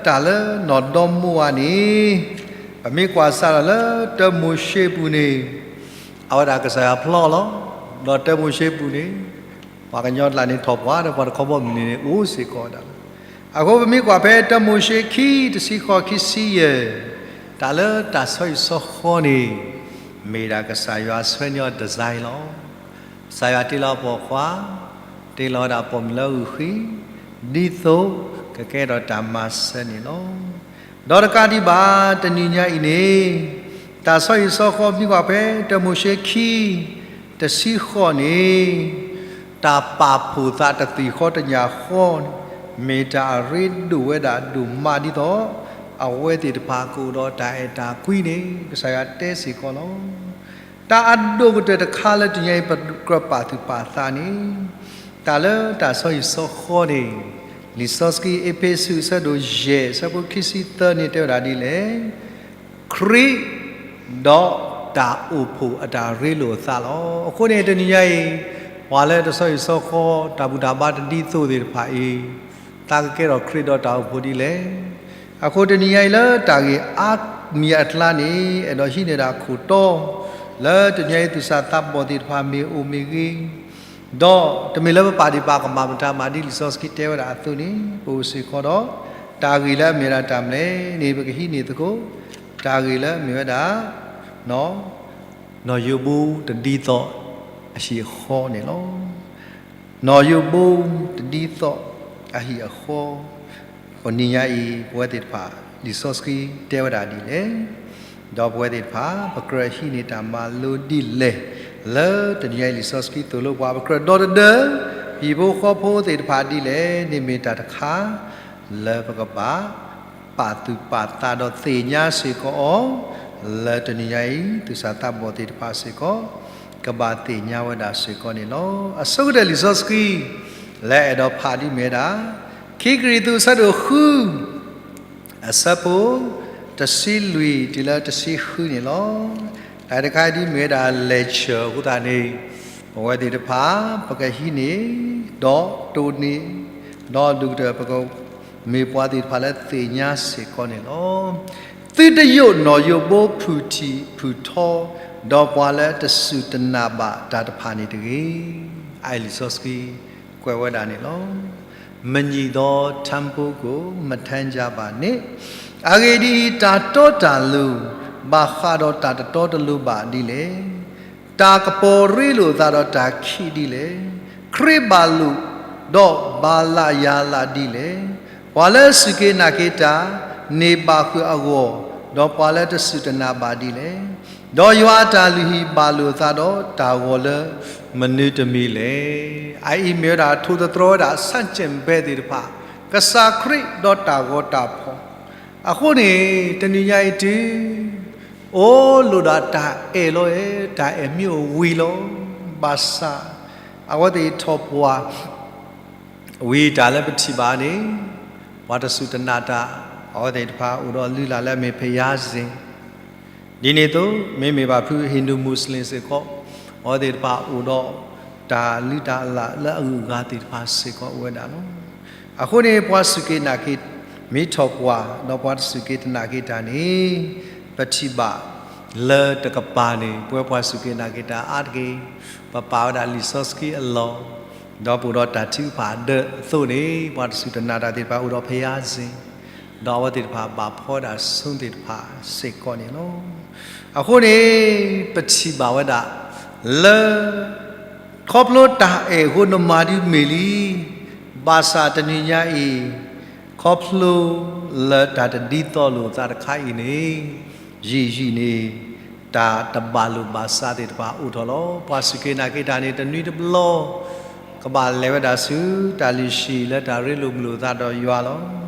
တၢ်လၢနီၢ်ဒီမိဧါန့ၣ်, ပမ့ၢ်ကွၢ်စးထီၣ်လၢတၢမိၤၡ့ပူၤန့ၣ်, အဝဲဒၣ်ကစၢ်ယွၤဖျီလီၤ. ဒီးတၢမိၤၡ့ပူၤန့ၣ် ပှၤကညီကျါန့ၣ်ထီၣ်ပှၢ်ဒီးပှၤတခီဘီမုၢ်န့ၣ်န့ၣ် အိၣ်စ့ၢ်ကီးဝဲဒၣ်လီၤ. အဃိပမ့ၢ်ကွၢ်ဖဲတၢမိၤၡ့ခံ တဆံဃိး ခံဆံယဲၢ်, တၢ်လၢတၢ်ဆီဟံၣ်ဆီဃီန့ၣ် မ့ၢ်ဒၣ်ကစၢ်ယွၤဆှၢန့ၢ်အီၤ design လီၤ. ကစၢ်ယွၤတ့လီၤပိာ်ခွါ, တ့လီၤဝဲဒၣ်ပိာ်မုၣ်လၢဂုၢ်ဃံ, ဒ်သိးကကဲထီၣ်တၢ်မၤစၢၤန့ၣ်လီၤ. ဒီးတကးဒံးဘၣ် တနံၤညါအံၤန့ၣ်, တၢ်ဆီဟံၣ်ဆီဃီမ့ၢ်ကွၢ်ဖဲတၢမိၤၡ့ခံ တဆံဃိးန့ၣ်, တၢ်ပာ်ဖှိၣ်သးတသ့ၣ်ဃီတညၣ်ဃီန့ၣ် မ့ၢ်တၢ်အရ့ဒိၣ်ဝဲဒၣ်ဒိၣ်မးဒ်သိး အဝဲသ့ၣ်တဖၣ်ကအိၣ်ဒီးတၢ်အဲၣ်တၢ်ကွံန့ၣ် ကစၢ်ယွၤတဲစ့ၢ်ကီးလီၤ. တၢ်အဒိၣ်ကတၢၢ်တခါလၢတနံၤညါအံၤ ပကြၢးပာ်သူၣ်ပာ်သးန့ၣ်, တၢ်လၢတၢ်ဆီဟံၣ်ဆီဃီန့ၣ်, လံာ်စီဆှံအ့းဖ့းစူး အဆၢဒိၣ်ယဲၢ် အဆၢဖိခံဆံသၢန့ၣ် တဲဝဲဒၣ်ဒ်လဲၣ်, ခရံာ်ဒီးတၢ်အိၣ်ဖှိၣ်အတၢ်ရ့လိာ်အသးလီၤ. အဃိန့ၣ် တနံၤညါအံၤ ပှၤလၢတဆီဟံၣ်ဆီဃီ တၢ်ဘူၣ်တၢ်ဘါတဒ်သိးသ့ၣ်တဖၣ်အံၤ, သးကကဲထီၣ်ခရံာ်ဒီးတၢ်အိၣ်ဖှိၣ်ဒ်လဲၣ်. အဃိတနံၤညါအံၤလၢတၢ်ဂ့ၢ်အါမံၤအကျါန့ၣ် အဲၣ်ဒိးဟံးန့ၢ်ဒၣ်ခိၣ်တီ လၢတနံၤညါအံၤ သူၣ်စၢ်သးဘီၣ်သ့ၣ်တဖၣ်မ့ၢ်အိၣ်မ့ၢ်ဂ့ၤ, ဒီးတမ့ၢ်လၢပပာ်ဒံးပာ်ကမၣ်မတၤမး ဒ်လံာ်စီဆှံတဲဝဲဒၣ်အသိးန့ၣ် ပအိၣ်စ့ၢ်ကီးဒီး တၢ်ဂ့ၢ်လၢအမ့ၢ်ဝဲဒၣ်တၢ်မနုၤလဲၣ်န့ၣ် ပကဟံးန့ၢ်သကိး တၢ်ဂ့ၢ်လၢအမ့ၢ်ဝဲဒၣ် နီၢ်ယိၤဘိတဒ်သိးအဟံၣ်အဃီန့ၣ်လီၤ. နီၢ်ယိၤဘိတဒ်သိးအဟံၣ်အဃီ, တနံၤညါအံၤ ပဝဲသ့ၣ်တဖၣ် လံာ်စီဆှံတဲဝဲဒၣ်ဒ်လဲၣ်, ဒီးပဝဲသ့ၣ်တဖၣ် ပကြၢးဟံးန့ၢ်တၢ်မၤလိဒ်လဲၣ်, လၢတနံၤညါအံၤ လံာ်စီဆှံသိၣ်လိပှၤ ပကြၢးဒီသဒၢ ဟံၣ်ဖိဃီဖိသ့ၣ်တဖၣ်ဒ်လဲၣ်န့ၣ် မ့ၢ်တၢ်တခါ လၢပကဘၣ် ပာ်သူၣ်ပာ်သးဒီးသ့ၣ်ညါစ့ၢ်ကီးအီၤ, လၢတနံၤညါအံၤ သူၣ်စၢ်သးဘီၣ်သ့ၣ်တဖၣ်စ့ၢ်ကီး ကဘၣ်သ့ၣ်ညါဝဲဒၣ်စ့ၢ်ကီးန့ၣ်လီၤ. အဆိကတၢၢ်လံာ်စီဆှံ လၢအဲၣ်ဒိးဖးဒ်မ့ၢ်ဝဲဒၣ် ခံကရံၣ်သူး အဆၢဒိၣ်ဃု အဆၢဖိ တဆံလွံၢ်တုၤလၢတဆံဃုန့ၣ်လီၤ. တၢ်တခါဒ်မ့ၢ်ဝဲဒၣ် lecture အဃိသတးန့ၣ် ပဝဲသ့ၣ်တဖၣ် ပကဟံးန့ၢ် ဒီးတိၢ်န့ၢ် ဒီးဒုးကတၢၢ် ပကမ့ၢ်ပှၤသ့ၣ်တဖၣ်လၢသ့ၣ်ညါစ့ၢ်ကီးန့ၣ်လီၤ. သုတယိးနီၢ်ယိးဘိဖုၣ်ထံၣ်ဖုၣ်ထီ ဒီးပှၤလၢတစူၢ်တနာ်ဘၣ်တၢ်တဖၣ်န့ၣ်တဂ့ၤ. အအံၤလံာ်စီဆှံကွဲးဝဲဒၣ်န့ၣ်လီၤ. မညံၣ်ဒီးထၢဖိကိၣ် မထၢယၢ်ဘၣ်န့ၣ်, အဂ့ၢ်ဒ်အံၤ, တၢ်တီတၢ်လိၤ ဘၣ်ဃးဒီးတၢ်တတီတလိၤဘၣ်ဒ်လဲၣ်. တၢ်ကပီၤရ့လိာ်သးဒီးတၢ်ခံးဒ်လဲၣ်. ခရံာ်ဘၣ်လိာ်ဒီးဘၣ်လၢယၤလၢ်ဒ်လဲၣ်. ပှၤလၢစူၢ်က့ၤနာ်က့ၤတၢ်န့ၣ်ဘၣ်ဃုာ်အဂီၢ်, ဒီးပှၤလၢတစူၢ်တနာ်ဘၣ်ဒ်လဲၣ်. ဒီးယွၤအတၢ်လုၢ်ဟံၣ်ဘၣ်လိာ်သးဒီးတၢ်ဂီၤလၢမနုၤတမံၤလဲၣ်. အအံၤမ့ၢ်ဝဲဒၣ်ထိၣ်သတြီၤဝဲဒၣ် ဆန့်ကျင်ဘက်သ့ၣ်တဖၣ်, ကစၢ်ခရံာ်ဒီးတၢ်ဂီၤတၢ်ဖီၣ်. အဃိန့ၣ် တနံၤညါအံၤတုၤ အိၣ်လိၣ်ဒၣ်တၢ်အဲၣ်လီၤ, တၢ်အဲၣ်မ့ၢ်အိၣ်ဝံၤလီၤ. ဘၣ်ဆၣ် အဝဲသ့ၣ်ထီၣ်ပှၢ် ဝံၤတၢ်လၢပထံၣ်ဘၣ်န့ၣ် ပှၤတစူၢ်တနာ်တၢ် အဝဲသ့ၣ်တဖၣ်အိၣ်ဒီးလုၢ်လၢ်လၢအမ့ၢ် ဘုရားရှင် ဒ်န့ၣ်အသိး မ့မ့ၢ်ဘၣ်ဖု Hindu Muslim စ့ၢ်ကီး အဝဲသ့ၣ်တဖၣ်အိၣ်ဒီးတၢ်လုၢ်တၢ်လၢ်လၢအဂုၤအဂၤသ့ၣ်တဖၣ်စ့ၢ်ကီးအိၣ်ဝဲဒၣ်လီၤ. အဃိန့ၣ် ပှၤစူၢ်က့ၤနာ်က့ၤ မ့ၢ်ထီၣ်ပှၢ် ဒီးပှၤတစူၢ်က့ၤတနာ်က့ၤတၢ်န့ၣ် ပထံၣ်ဘၣ်လၢတကပၤန့ၣ် ပဝဲပှၤစူၢ်က့ၤနာ်က့ၤတၢ်အါတက့ၢ် ပပာ်ဝဲဒၣ်လံာ်စီဆှံအလီၢ် ဒီးပအိၣ်ဒီးတၢ်ထုကဖၣ်ဒၢးအသိးန့ၣ် ပှၤတစူၢ်တနာ်တၢ်သ့ၣ်တဖၣ်အိၣ်ဒီး ဘုရားရှင် ဒီးအဝဲသ့ၣ်တဖၣ်ဘၣ်ဖှီဝဲဒၣ်ဆူသ့ၣ်တဖၣ်စ့ၢ်ကီးန့ၣ်လီၤ. အဃိန့ၣ် ပထံၣ်ဘၣ်ဝဲဒၣ် လၢ ခီဖျိတၢ်အဲၣ်အဃိနမၤဒ်မ့ၢ်လံ, ဘၣ်ဆၣ်တနံၤညါအံၤ ခီဖျိလၢတၢ်တဒ်သိးလိာ်သးတခါအံၤန့ၣ် ယံာ်ယံာ်န့ၣ် တၢ်တဘၣ်လိာ်ဘၣ်စးသ့ၣ်တဖၣ်အိၣ်ထီၣ်လီၤ. ပှၤစူၢ်က့ၤနာ်က့ၤတၢ်န့ၣ် တနွံတဘျီ ကဘၣ်လဲၤဝဲဒၣ်ဆူတၢ်လုၢ်ဟံၣ်လၢတၢ်ရ့လိာ်မုာ်လိာ်သးဒီးယွၤလီၤ.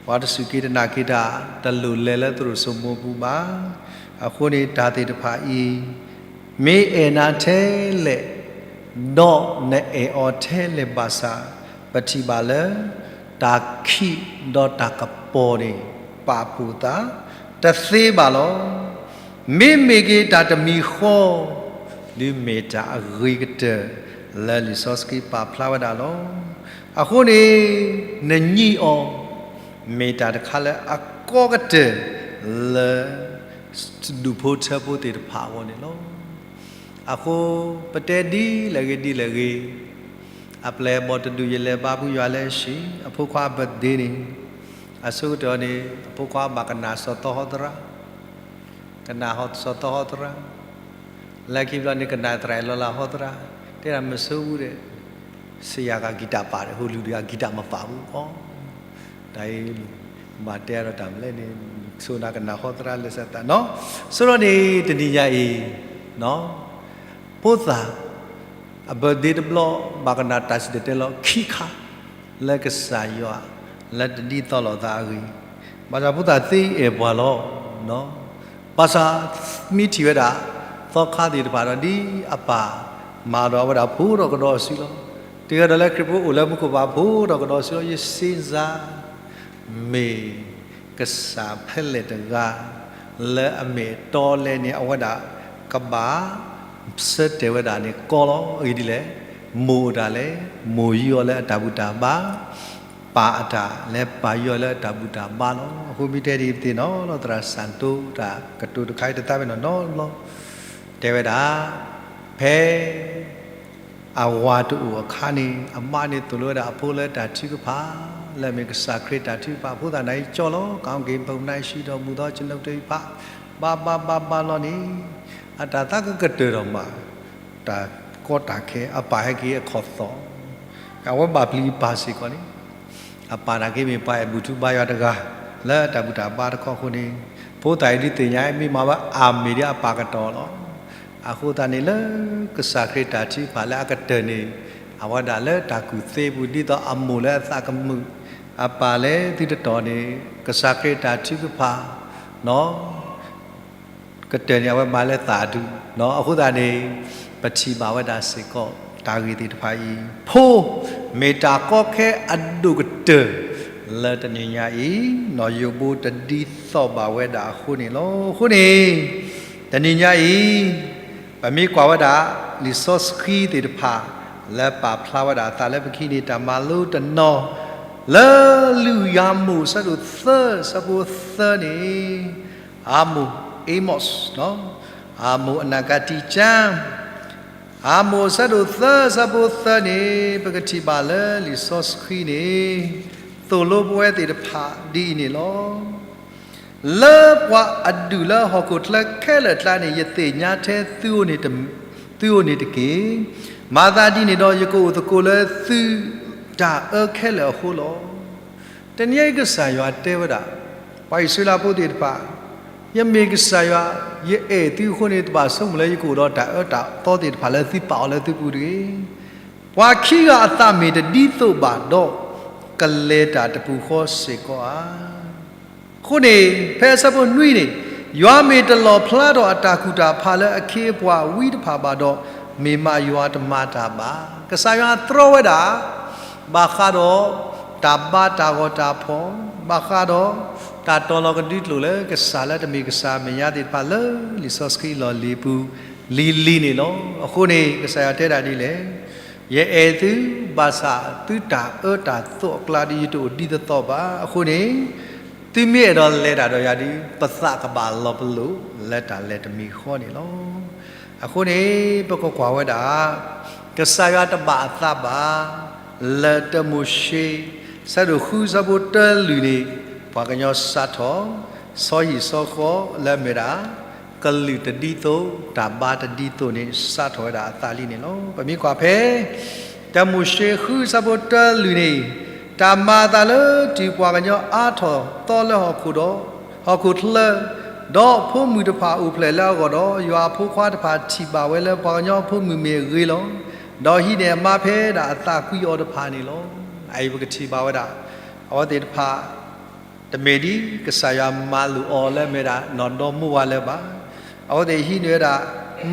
ပှၤတစူၢ်က့ၤတနာ်က့ၤတၢ် တလိၣ်လဲၤလၢသရိာ်စိမိပူၤဘၣ်. အဃိန့ၣ်တၢ်သ့ၣ်တဖၣ်အံၤ မ့ၢ်အဲၣ်နၤထဲလဲၣ်, ဒီးနအဲၣ်အီၤထဲလဲၣ်ဘၣ်ဆၣ် ပထံၣ်ဘၣ်လၢ တၢ်ခံးဒီးတၢ်ကပီၤန့ၣ် ပာ်ဖှိၣ်သး တသ့ဘၣ်လီၤ. မ့မ့ၢ်က့ၤတၢ်တမံၤဃီ ဒုးမ့ၢ်တၢ်အဂ့ၤကတၢၢ် လၢလံာ်စီဆှံပာ်ဖျါဝဲဒၣ်လီၤ. အဃိန့ၣ် နညံၣ်အီၤ မ့ၢ်တၢ်တခါလၢအကီကတၢၢ် လၢ ဒူၣ်ဖိထၢဖိသ့ၣ်တဖၣ်အဂီၢ်န့ၣ်လီၤ. အဃိ ပတဲဒ်လဲၣ်ဂ့ၤဒ်လဲၣ်ဂ့ၤ, အပျဲၢ်အဘီၣ်တဒူၣ် ယလဲၤဘါဖုယွၤလၢအဟံၣ် အဖိခွါအ birthday န့ၣ်, အဆိကတၢၢ်န့ၣ် အဖိခွါဘၣ်ကနၣ်စီၤသီဟီသရၣ်, ကနၣ်စီၤသီဟီသရၣ်, လၢခံဘျီန့ၣ် ကနၣ်သရၣ်လီၤလၢဟီသရၣ်, တဲဒၣ်မ့ၢ်ဆိဘူးဒီး ဆရာက guitar ပာ်ဒီး ဟိုလူၤဒီး guitar မပာ်ဘူးအီၤ, တၢ်အံၤ ဘၣ်တဲဒီးတၢ်မနုၤလဲၣ်န့ၣ် ဆိနၤကနၣ်ဟီသရၣ်လၢစၢသးနီၤ, ဆိဒီးန့ၣ် တနံၤညါအံၤ ဖိသၣ် အ birthday တဘျီ ဘၣ်ကနၣ်တၢ်စံၣ်တဲၤတဲလီၤခံခါ လၢကစၢ်ယွၤ လၢတဒ်သိးလိာ်သးအဂ့ၢ်, ဘၣ်ဆၣ်ဖိသၣ်သ့အံၤအဲၣ်ပှၤလီၤ. ဘၣ်ဆၣ်မ့ၢ်ထံၣ်ဝဲဒၣ် သီခါသ့ၣ်တဖၣ်ဒီး ဒ်အပၢ်မၤဒီးအဝဲဒၣ်ဖိဒီးကဒီးအစုလီၤ. တဂၤဒီးလၢခရံာ်ဖိအိၣ်လၢမူခိၣ်ဘၣ်ဖိဒီးကဒီးအစုလီၤ. ယစ့စါ မ့ၢ်ကစၢ်ဖဲလဲၣ်တဂၤ လၢအမ့ၢ်အတီလဲၣ်န့ၣ် အဝဲဒၣ်ကဘၣ် ဆၢတဲာ်ဝဲဒၣ်န့ၣ်ကီလီၤ. အဂ့ၢ်ဒ်လဲၣ်, မိၢ်အိၣ်တၢ်လဲၣ်, မိၢ်ယုၢ်အီၤလၢအတၢ်ဘူၣ်တၢ်ဘါ, ပၢ်အတၢ်လဲၣ်, ပၢ်ယုၢ်အီၤလၢအတၢ်ဘူၣ်တၢ်ဘါလီၤ. အဃိမ့ၢ်တဲဒ်အံၤသ့ၣ်နီၤ လီၤသရၣ်စၢ်တိတၢ်ကတိၤတခါအံၤတသးပ့ၤနီၣ်နီတဘျီ, တဲဝဲဒၣ် ဖဲ အဝၤတအိၣ်အခါန့ၣ် အမါန့ၣ်သိၣ်လိဝဲဒၣ်အဖိလၢတၢ်ထုကဖၣ် လၢအမ့ၢ်ကစၢ်ခရံာ်တၢ်ထုကဖၣ်, ဖိသၣ်နၤအံၤကၠီလီၤ, ကောင်းကင်ဘုံ၌ရှိတော်မူသော ကျွန်ုပ်တို့၏ ဘါ, ဘါဘါဘါဘါလီၤန့ၣ်, အတၢ်သးကကတၢၢ်ဒီးမး, တၢ်ကီတၢ်ခဲ အပၢ်ဟဲက့ၤအခီၣ်သီၣ်, အဝဲဘၣ်ပျံၤပၢ်စ့ၢ်ကီးန့ၣ် အပၢ်နာ်က့မ့ၢ်ပှၤအဲၣ်ဘူၣ်ထူဘါယွၤတဂၤ လၢတၢ်ဘူၣ်တၢ်ဘါတခီအဃိန့ၣ်, ဖိသၣ်အံၤဒုးသ့ၣ်ညါမ့ၢ်မၤဝဲအမ့ၢ်ဒ်အပၢ်ကတီၤလီၤ. အဃိသတးန့ၣ်လၢကစၢ်ခရံာ်တၢ်ထုကဖၣ်လၢအကတၢၢ်န့ၣ်, အဝဲဒၣ်လၢတၢ်ကူၣ်သ့ပူၤ ဒ်သိးအမိၢ်လၢအသးကမုာ်, အပၢ်လၢသုတတီၤန့ၣ်, ကစၢ်ခရံာ်တၢ်ထုကဖၣ် ကတၢၢ်န့ၣ် အဝဲမၤလၢသးဒူ, အဃိသတးန့ၣ် ပထံၣ်ဘၣ်ဝဲဒၣ်စ့ၢ်ကီး တၢ်ဂ့ၢ်သ့ၣ်တဖၣ်အံၤ, ဖိမ့ၢ်တၢ်ကီခဲအဒိၣ်ကတၢၢ် လၢတနံၤညါအံၤ နီၢ်ယိၤဘိတဒ်သိးဘၣ်ဝဲဒၣ်အဃိန့ၣ်လီၤ. အဃိန့ၣ် တနံၤညါအံၤ ပမ့ၢ်ကွၢ်ဝဲဒၣ် လံာ်စီဆှံသ့ၣ်တဖၣ် လၢပာ်ဖျါဝဲဒၣ်အသးလၢပခံန့ၣ် တၢ်မၤလိတနီၤ လၢလုၢ်ယၤမိၣ်အဆၢဒိၣ်သၢ အဆၢဖိသၢန့ၣ် အၤမိၣ် Amos အၤမိၣ်အနကတံကၠၢ အၤမိၣ်အဆၢဒိၣ်သၢ အဆၢဖိသၢန့ၣ် ပကထံၣ်ဘၣ်လၢလံာ်စီဆှံန့ၣ် သိၣ်လိပဝဲသ့ၣ်တဖၣ်ဒ်အံၤန့ၣ်လီၤ. လၢပှၤအဒူၣ်လၢဟီၣ်ခိၣ်ချၢခဲလၢာ်အကျါန့ၣ် ယသ့ၣ်ညါထဲသုအိၣ်န့ၣ်တက့ၢ်. မၤသးဒ်န့ၣ်ဒီး ယကအိၣ်သကိးလၢသုတၢ်အၢခဲလၢာ်အဃိလီၤ. တနံၤအံၤကစၢ်ယွၤတဲဝဲဒၣ် ပှၤအံၣ်စရ့လးဖိသ့ၣ်တဖၣ်, ယမ့ၢ်ကစၢ်ယွၤ, ယအဲၣ်သုအဃိန့ၣ် တဘၣ်ဆိကမိၣ်လၢယကအိၣ်ဒီးတၢ်အၢတၢ်သီသ့ၣ်တဖၣ်လၢသုပာ်အီၤလၢသုပူၤတဂ့ၤ. ပှၤခံဂၤအသးမ့ၢ်တဒ်သိးဘၣ်ဒီး ကလဲၤတၢ်တပူၤဃီစ့ၢ်ကီးဧါ. အဃိန့ၣ် ဖဲအဆၢဖိနွံန့ၣ်, ယွၤမ့ၢ်တလီၣ်ဖျါထီၣ်အတၢ်ကူၣ်တၢ်ဖးလၢအခ့အပှၤဝံတဖၣ်ဘၣ်ဒီး, မ့ၢ်မးယွၤတမၤတၢ်ဘၣ်. ကစၢ်ယွၤတြီဝဲဒၣ် ဘၣ်ဃးဒီးတၢ်ဘါတၢ်ဂီၤတၢ်ဖီၣ်, ဘၣ်ဃးဒီးတၢ်တီၤလီၤကဒုကျိာ်လၢ ကစၢ်လၢတမ့ၢ်ကစၢ်မဲာ်ညါသ့ၣ်တဖၣ်လၢလံာ်စီဆှံလီၢ်လံၤပူၤလံၤလံၤန့ၣ်လီၤ. အဃိန့ၣ် ကစၢ်ယွၤတဲဒၣ်ဒ်လဲၣ်, ယအဲၣ်သု ဘၣ်ဆၣ်သုတၢ်အၢတၢ်သီအကျါဒီး ယတအိၣ်ဒ်သိးသိးဘၣ်. အဃိန့ၣ် သုမ့ၢ်အဲၣ်ဒိးလဲၤတၢ်ဒီးယၤဒီး ပသးကဘၣ်လီၤပလိာ်လၢတၢ်လဲၤတမံၤဃီန့ၣ်လီၤ. အဃိန့ၣ် ပကကွၢ်ဝဲဒၣ် ကစၢ်ယွၤတဘၣ်အသးဘၣ် လၢတၢမိၤၡ့ ဆၢဒိၣ်ဃု ဆၢဖိတၢလွံၢ်န့ၣ် ပှၤကညီစးထီၣ် ဆီဟံၣ်ဆီဃီလၢအမ့ၢ်ဒၣ် ကလုာ်တဒ်သိး တၢ်ဘါတဒ်သိးန့ၣ် စးထီၣ်ဝဲဒၣ်အသးလံန့ၣ်လီၤ. ပမ့ၢ်ကွၢ်ဖဲ တၢမိၤၡ့ဃု ဆၢဖိတၢလွံၢ်န့ၣ်, တၢ်မၤအသးလၢတုၤပှၤကညီအါထီၣ်သီလၢဟီၣ်ခိၣ်ဒီး ဟီၣ်ခိၣ်ချၢ, ဒီးဖိမုၣ်တဖၣ်အိၣ်ဖျဲၣ်လၢအဂီၢ်ဒီး ယွၤအဖိခွါတဖၣ်ထံၣ်ဘၣ်ဝဲလၢပှၤကညီအဖိမုၣ်မ့ၢ်အဂ့ၤလီၤ. ဒီးဟံးန့ၢ်အမါဖဲဒၣ်အသးကွံအီၤတဖၣ်န့ၣ်လီၤ. အအံၤပကထံၣ်ဘၣ်ဝဲဒၣ် အဝဲသ့ၣ်တဖၣ် တမ့ၢ်ဒ်ကစၢ်ယွၤမၤလိာ်အီၤလၢအမ့ၢ်ဒၣ် နီၢ်ဒီမါဝၤလၢၤဘၣ်. အဝဲသ့ၣ်ဟံးန့ၢ်ဝဲဒၣ်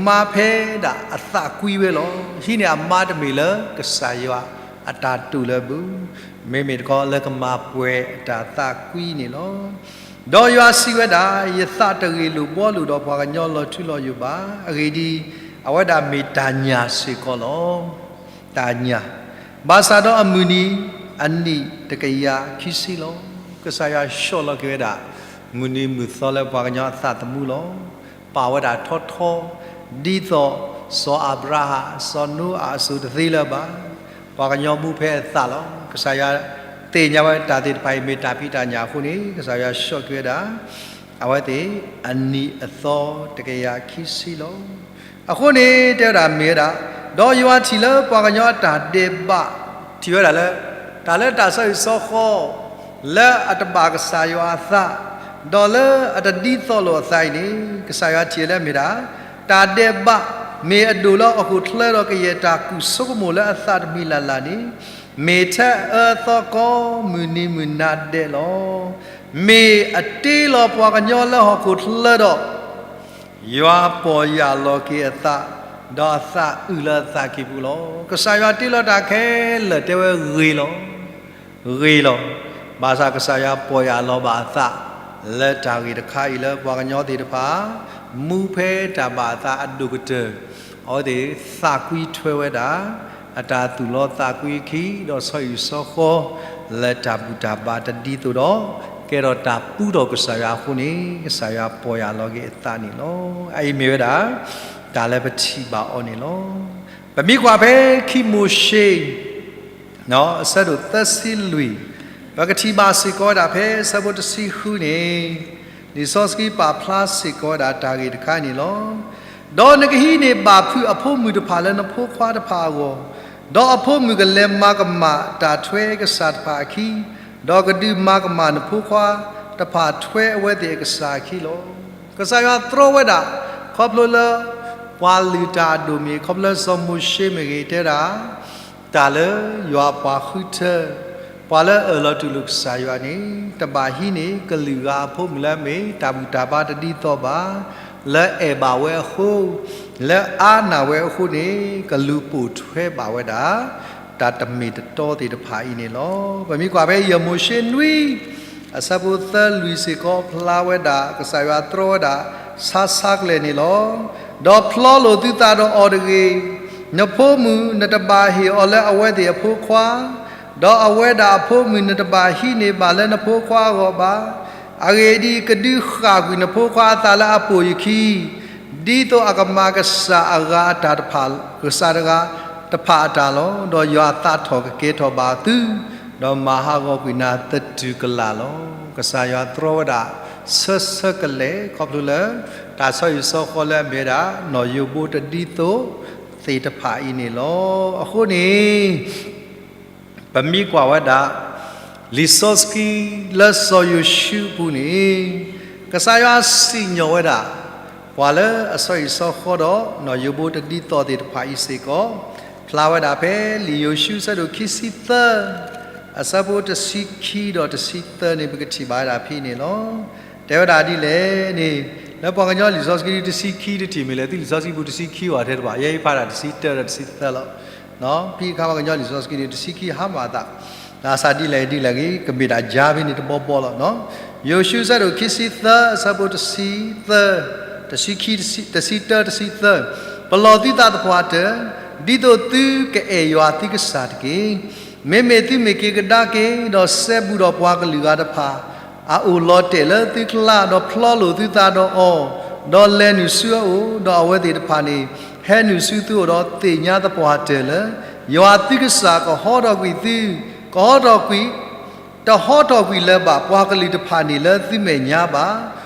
မါဖဲဒၣ်အသးကွံဝဲလီၤ. ဟံးန့ၢ်အမါတမ့ၢ်လၢကစၢ်ယွၤအတၢ်တိာ်လၢၤဘၣ်, မ့မ့ၢ်တခီလၢကမၤပှဲၤအတၢ်သးကွံန့ၣ်လီၤ. ဒီးယွၤစံးဝဲဒၣ်, ယသးတဂ့ၢ်လိာ်ဘှီလိာ်ဒီးပှၤကညီလီၤထူလီၤယိာ်ဘၣ်. အဂ့ၢ်ဒ်အံၤ, အဝဲဒၣ်မ့ၢ်တၢ်ညၣ်စ့ၢ်ကီးလီၤ. တၢ်ညၣ်, ဘၣ်ဆၣ်ဒီးအမုၢ်နံၤ အနံၣ်တကယၤခံဆံလီၤ. ကစၢ်ယွၤဆှီလီၤက့ၤဝဲဒၣ် မုၢ်နံၤမုၢ်သီလၢပှၤကညီအသးသမူလီၤ. ပာ်ဝဲဒၣ်ထီထီ ဒ်သိးစီၤအၤဘြၤဟၣ် စီၤနိအၤအစိၤတသ့လၢၤဘၣ်. ပှၤကညီမူဖဲအသးလီၤ. ကစၢ်ယွၤသ့ၣ်ညါဝဲတၢ်သ့ၣ်တဖၣ်အံၤ မ့ၢ်တၢ်ဖံးတၢ်ညၣ်အဃိန့ၣ် ကစၢ်ယွၤဆှီက့ၤဝဲဒၣ် အဝဲသ့ၣ် အနံၤအသီတကယၤခံဆံလီၤ. အဃိန့ၣ် တဲဝဲဒၣ်မ့ၢ်ဝဲဒၣ်, ဒီးယွၤထံၣ်လၢပှၤကညီအတၢ်ဒဲးဘး, ထံၣ်ဝဲဒၣ်လၢ တၢ်လၢတၢ်ဆီဟံၣ်ဆီဃီ လၢအတဘၣ်ကစၢ်ယွၤအသး, ဒီးလၢအတဒ်သိးလိာ်အသးအံၤန့ၣ် ကစၢ်ယွၤထံၣ်လၢမ့ၢ်ဒၣ် တၢ်ဒဲးဘး မ့ၢ်အဒိၣ်လၢဟီၣ်ခိၣ်ချၢဒီးကယဲၢ်တၢ်ကူၣ်ဆိကမိၣ်လၢအသးတမံၤလၢ်လၢ်န့ၣ် မ့ၢ်ထဲအၢသီကိးမုၢ်နံၤမုၢ်နၤဒဲးလီၤ. မ့ၢ်အတ့လီၤပှၤကညီလၢဟီၣ်ခိၣ်ချၢဒီး ယွၤပီၢ်ယၢ်လီၤက့ၤအသး, ဒီးအသးအုးလၢအသးကံၢ်ပူၤလီၤ. ကစၢ်ယွၤတ့လီၤတၢ်ခဲလၢာ်တဲဝဲဂ့ၤလီၤ. ဂ့ၤလီၤ. ဘၣ်ဆၣ်ကစၢ်ယွၤပီၢ်ယၢ်လီၤဘၣ်အသး လၢတၢ်ဂ့ၢ်တခါအံၤလၢပှၤကညီသ့ၣ်တဖၣ် မူဖဲတၢ်ဘၣ်အသးအဒိၣ်ကတၢၢ်, အဝဲသ့ၣ်သးကွံထွဲဝဲဒၣ် အတၢ်သူၣ်လီသးကွံအခံ ဒီးဆီဟံၣ်ဆီဃီ လၢတၢ်ဘူၣ်တၢ်ဘါတဒ်သိးဒီး ကဲထီၣ်တၢ်ပူထီၣ်ကစၢ်ယွၤအဃိန့ၣ် ကစၢ်ယွၤပီၢ်ယၢ်လီၤက့ၤအသးန့ၣ်လီၤ. အအံၤမ့ၢ်ဝဲဒၣ် တၢ်လၢပထံၣ်ဘၣ်အီၤန့ၣ်လီၤ. ပမ့ၢ်ကွၢ်ဖဲခံမိၤၡ့ အဆၢဒိၣ်သၢဆံလွံၢ်, ပကထံၣ်ဘၣ်စ့ၢ်ကီးဝဲဒၣ်ဖဲအဆၢဖိတဆံဃုန့ၣ်, လံာ်စီဆှံပာ်ဖျါစ့ၢ်ကီးဝဲဒၣ်တၢ်ဂ့ၢ်တခါန့ၣ်လီၤ. ဒီးနကဟံးန့ၢ်ဘၣ်ဖုးအဖိမုၣ်တဖၣ်လၢနဖိခွါတဖၣ်အဂီၢ်, ဒီးအဖိမုၣ်ကလဲၤမၤကမၣ်တၢ်ထွဲကစၢ်တဖၣ်အခံ, ဒီးကဒုးမၤကမၣ်နဖိခွါတဖၣ်ထွဲအဝဲသ့ၣ်အကစၢ်အခံလီၤ. ကစၢ်ယွၤတြီဝဲဒၣ် ခီဖျိလၢ ပှၤလုၢ်တၢ်အဒိၣ်မ့ၢ်ဂ့ၤ, ခီဖျိလၢစီၤမိၤၡ့မ့ၢ်ဂ့ၤ တဲဝဲဒၣ် တၢ်လၢယွၤအပှၤဃုထၢ ပှၤလၢအအၢၣ်လီၤတူၢ်လိာ်ကစၢ်ယွၤန့ၣ် တဘၣ်ဟံးန့ၢ်ကလုာ်ဂၤအဖိမုၣ်လၢအမ့ၢ်တၢ်ဘူၣ်တၢ်ဘါတဒ်သိးဘၣ်, လၢအဲၣ်ဘၣ်ဝဲအဃိ, လၢအါနာ်ဝဲအဃိန့ၣ် ကလူၤပိာ်ထွဲဘၣ်ဝဲဒၣ် တၢ်တမ့ၢ်တတီသ့ၣ်တဖၣ်အံၤန့ၣ်လီၤ. ပမ့ၢ်ကွၢ်ဖဲယဲၢ်မိၤၡ့နွံ အဆၢဖိသၢလွံၢ်စ့ၢ်ကီး ဖျါဝဲဒၣ် ကစၢ်ယွၤတြီဝဲဒၣ် ဆါဆါကလဲာ်န့ၣ်လီၤ. ဒီးဖျီလိာ်သုသးဒီးအီၤတဂ့ၤ. နဖိမုၣ်နတဘၣ်ဟ့ၣ်အီၤလၢအဝဲသ့ၣ်အဖိခွါ, ဒီးအဝဲဒၣ်အဖိမုၣ်နတဘၣ်ဟံးန့ၢ်ဘၣ်လၢနဖိခွါအဂီၢ်ဘၣ်. အဂ့ၢ်ဒ်အံၤ, ကဒုးဃၣ်ကွံာ်နဖိခွါအသးလၢအပိာ်ယခံ ဒ်သိးအကမၤကစၢ်အဂၤအတၢ်တဖၣ်, ကစၢ်တဂၤတဖၣ်အတၢ်လီၤ. ဒီးယွၤအသးထီၣ်ကကဲထီၣ်ဘၣ်သု, ဒီးမၤဟးဂီၤကွံာ်နၤသတူၢ်ကလာ်လီၤ. ကစၢ်ယွၤတြီဝဲဒၣ် ဆၢဆၢကလဲာ် ခီဖျိလၢ တၢ်ဆီဟံၣ်ဆီဃီလၢအမ့ၢ်ဝဲဒၣ် နီၢ်ယိၤဘိတဒ်သိးသ့ၣ်တဖၣ်အံၤန့ၣ်လီၤ. အဃိန့ၣ် ပမ့ၢ်ကွၢ်ဝဲဒၣ် လံာ်စီဆှံလၢစီၤယိၤၡူအပူၤန့ၣ် ကစၢ်ယွၤစံၣ်ညီၣ်ဝဲဒၣ် ပှၤလၢအဆီဟံၣ်ဆီဃီဒီး နီၢ်ယိၤဘိတဒ်သိးသ့ၣ်တဖၣ်အံၤစ့ၢ်ကီး ဖျါဝဲဒၣ်ဖဲလံာ်ယိၤၡူအဆၢဒိၣ်ခံဆံသၢ အဆၢဖိတဆံခံဒီးတဆံသၢန့ၣ် ပကထံၣ်ဘၣ်ဝဲဒၣ်ဖဲန့ၣ်လီၤ. တဲဝဲဒၣ်ဒ်လဲၣ်န့ၣ် လၢပှၤကညီလံာ်စီဆှံတဆံခံတထံၣ်မ့ၢ်လဲၣ် သုလံာ်စီဆှံပူၤတဆံခံဝဲထဲတဘၣ် ယဲယဖးဒၣ်တဆံတၢဒီးတဆံသၢလီၤ. ဖဲခါပှၤကညီလံာ်စီဆှံတဆံခံဟါမၢ်အသး တၢ်စးဒ်လဲၣ်ဒ်လဲၣ်ဂ့ၤ ကမ့ၢ်ဒၣ်ယါဖဲန့ၣ်တဘီဘီလီၤ. ယိၤၡူအဆၢဒိၣ်ခံဆံသၢ အဆၢဖိတဆံသၢ တဆံခံ တဆံတၢ တဆံသၢ, ပလီၢ်သုသးသပှၢ်တၢၢ် ဒ်သိးသုကအဲၣ်ယွၤသုကစၢ်တက့ၢ်. မ့မ့ၢ်သုမ့ၢ်က့ၤကဒါက့ၤ ဒီးစဲဘူးဒီးပှၤကလုာ်ဂၤတဖၣ် အအိၣ်လီၤတဲာ်လၢသုကျါ ဒီးဖျီလိာ်သုသးဒီးအီၤ, ဒီးလဲၤနုာ်ဆူအအိၣ်, ဒီးအဝဲသ့ၣ်တဖၣ်န့ၣ် ဟဲနုာ်ဆူသုအိၣ်ဒီးသ့ၣ်ညါသပှၢ်တၢၢ်လၢ ယွၤသုကစၢ်ကဟီထီၣ်ကွံာ်သု, ကဟီထီၣ်ကွံာ် တဟီထီၣ်ကွံာ်လၢၤဘၣ်ပှၤကလုာ်တဖၣ်န့ၣ်လၢသုမဲာ်ညါဘၣ်.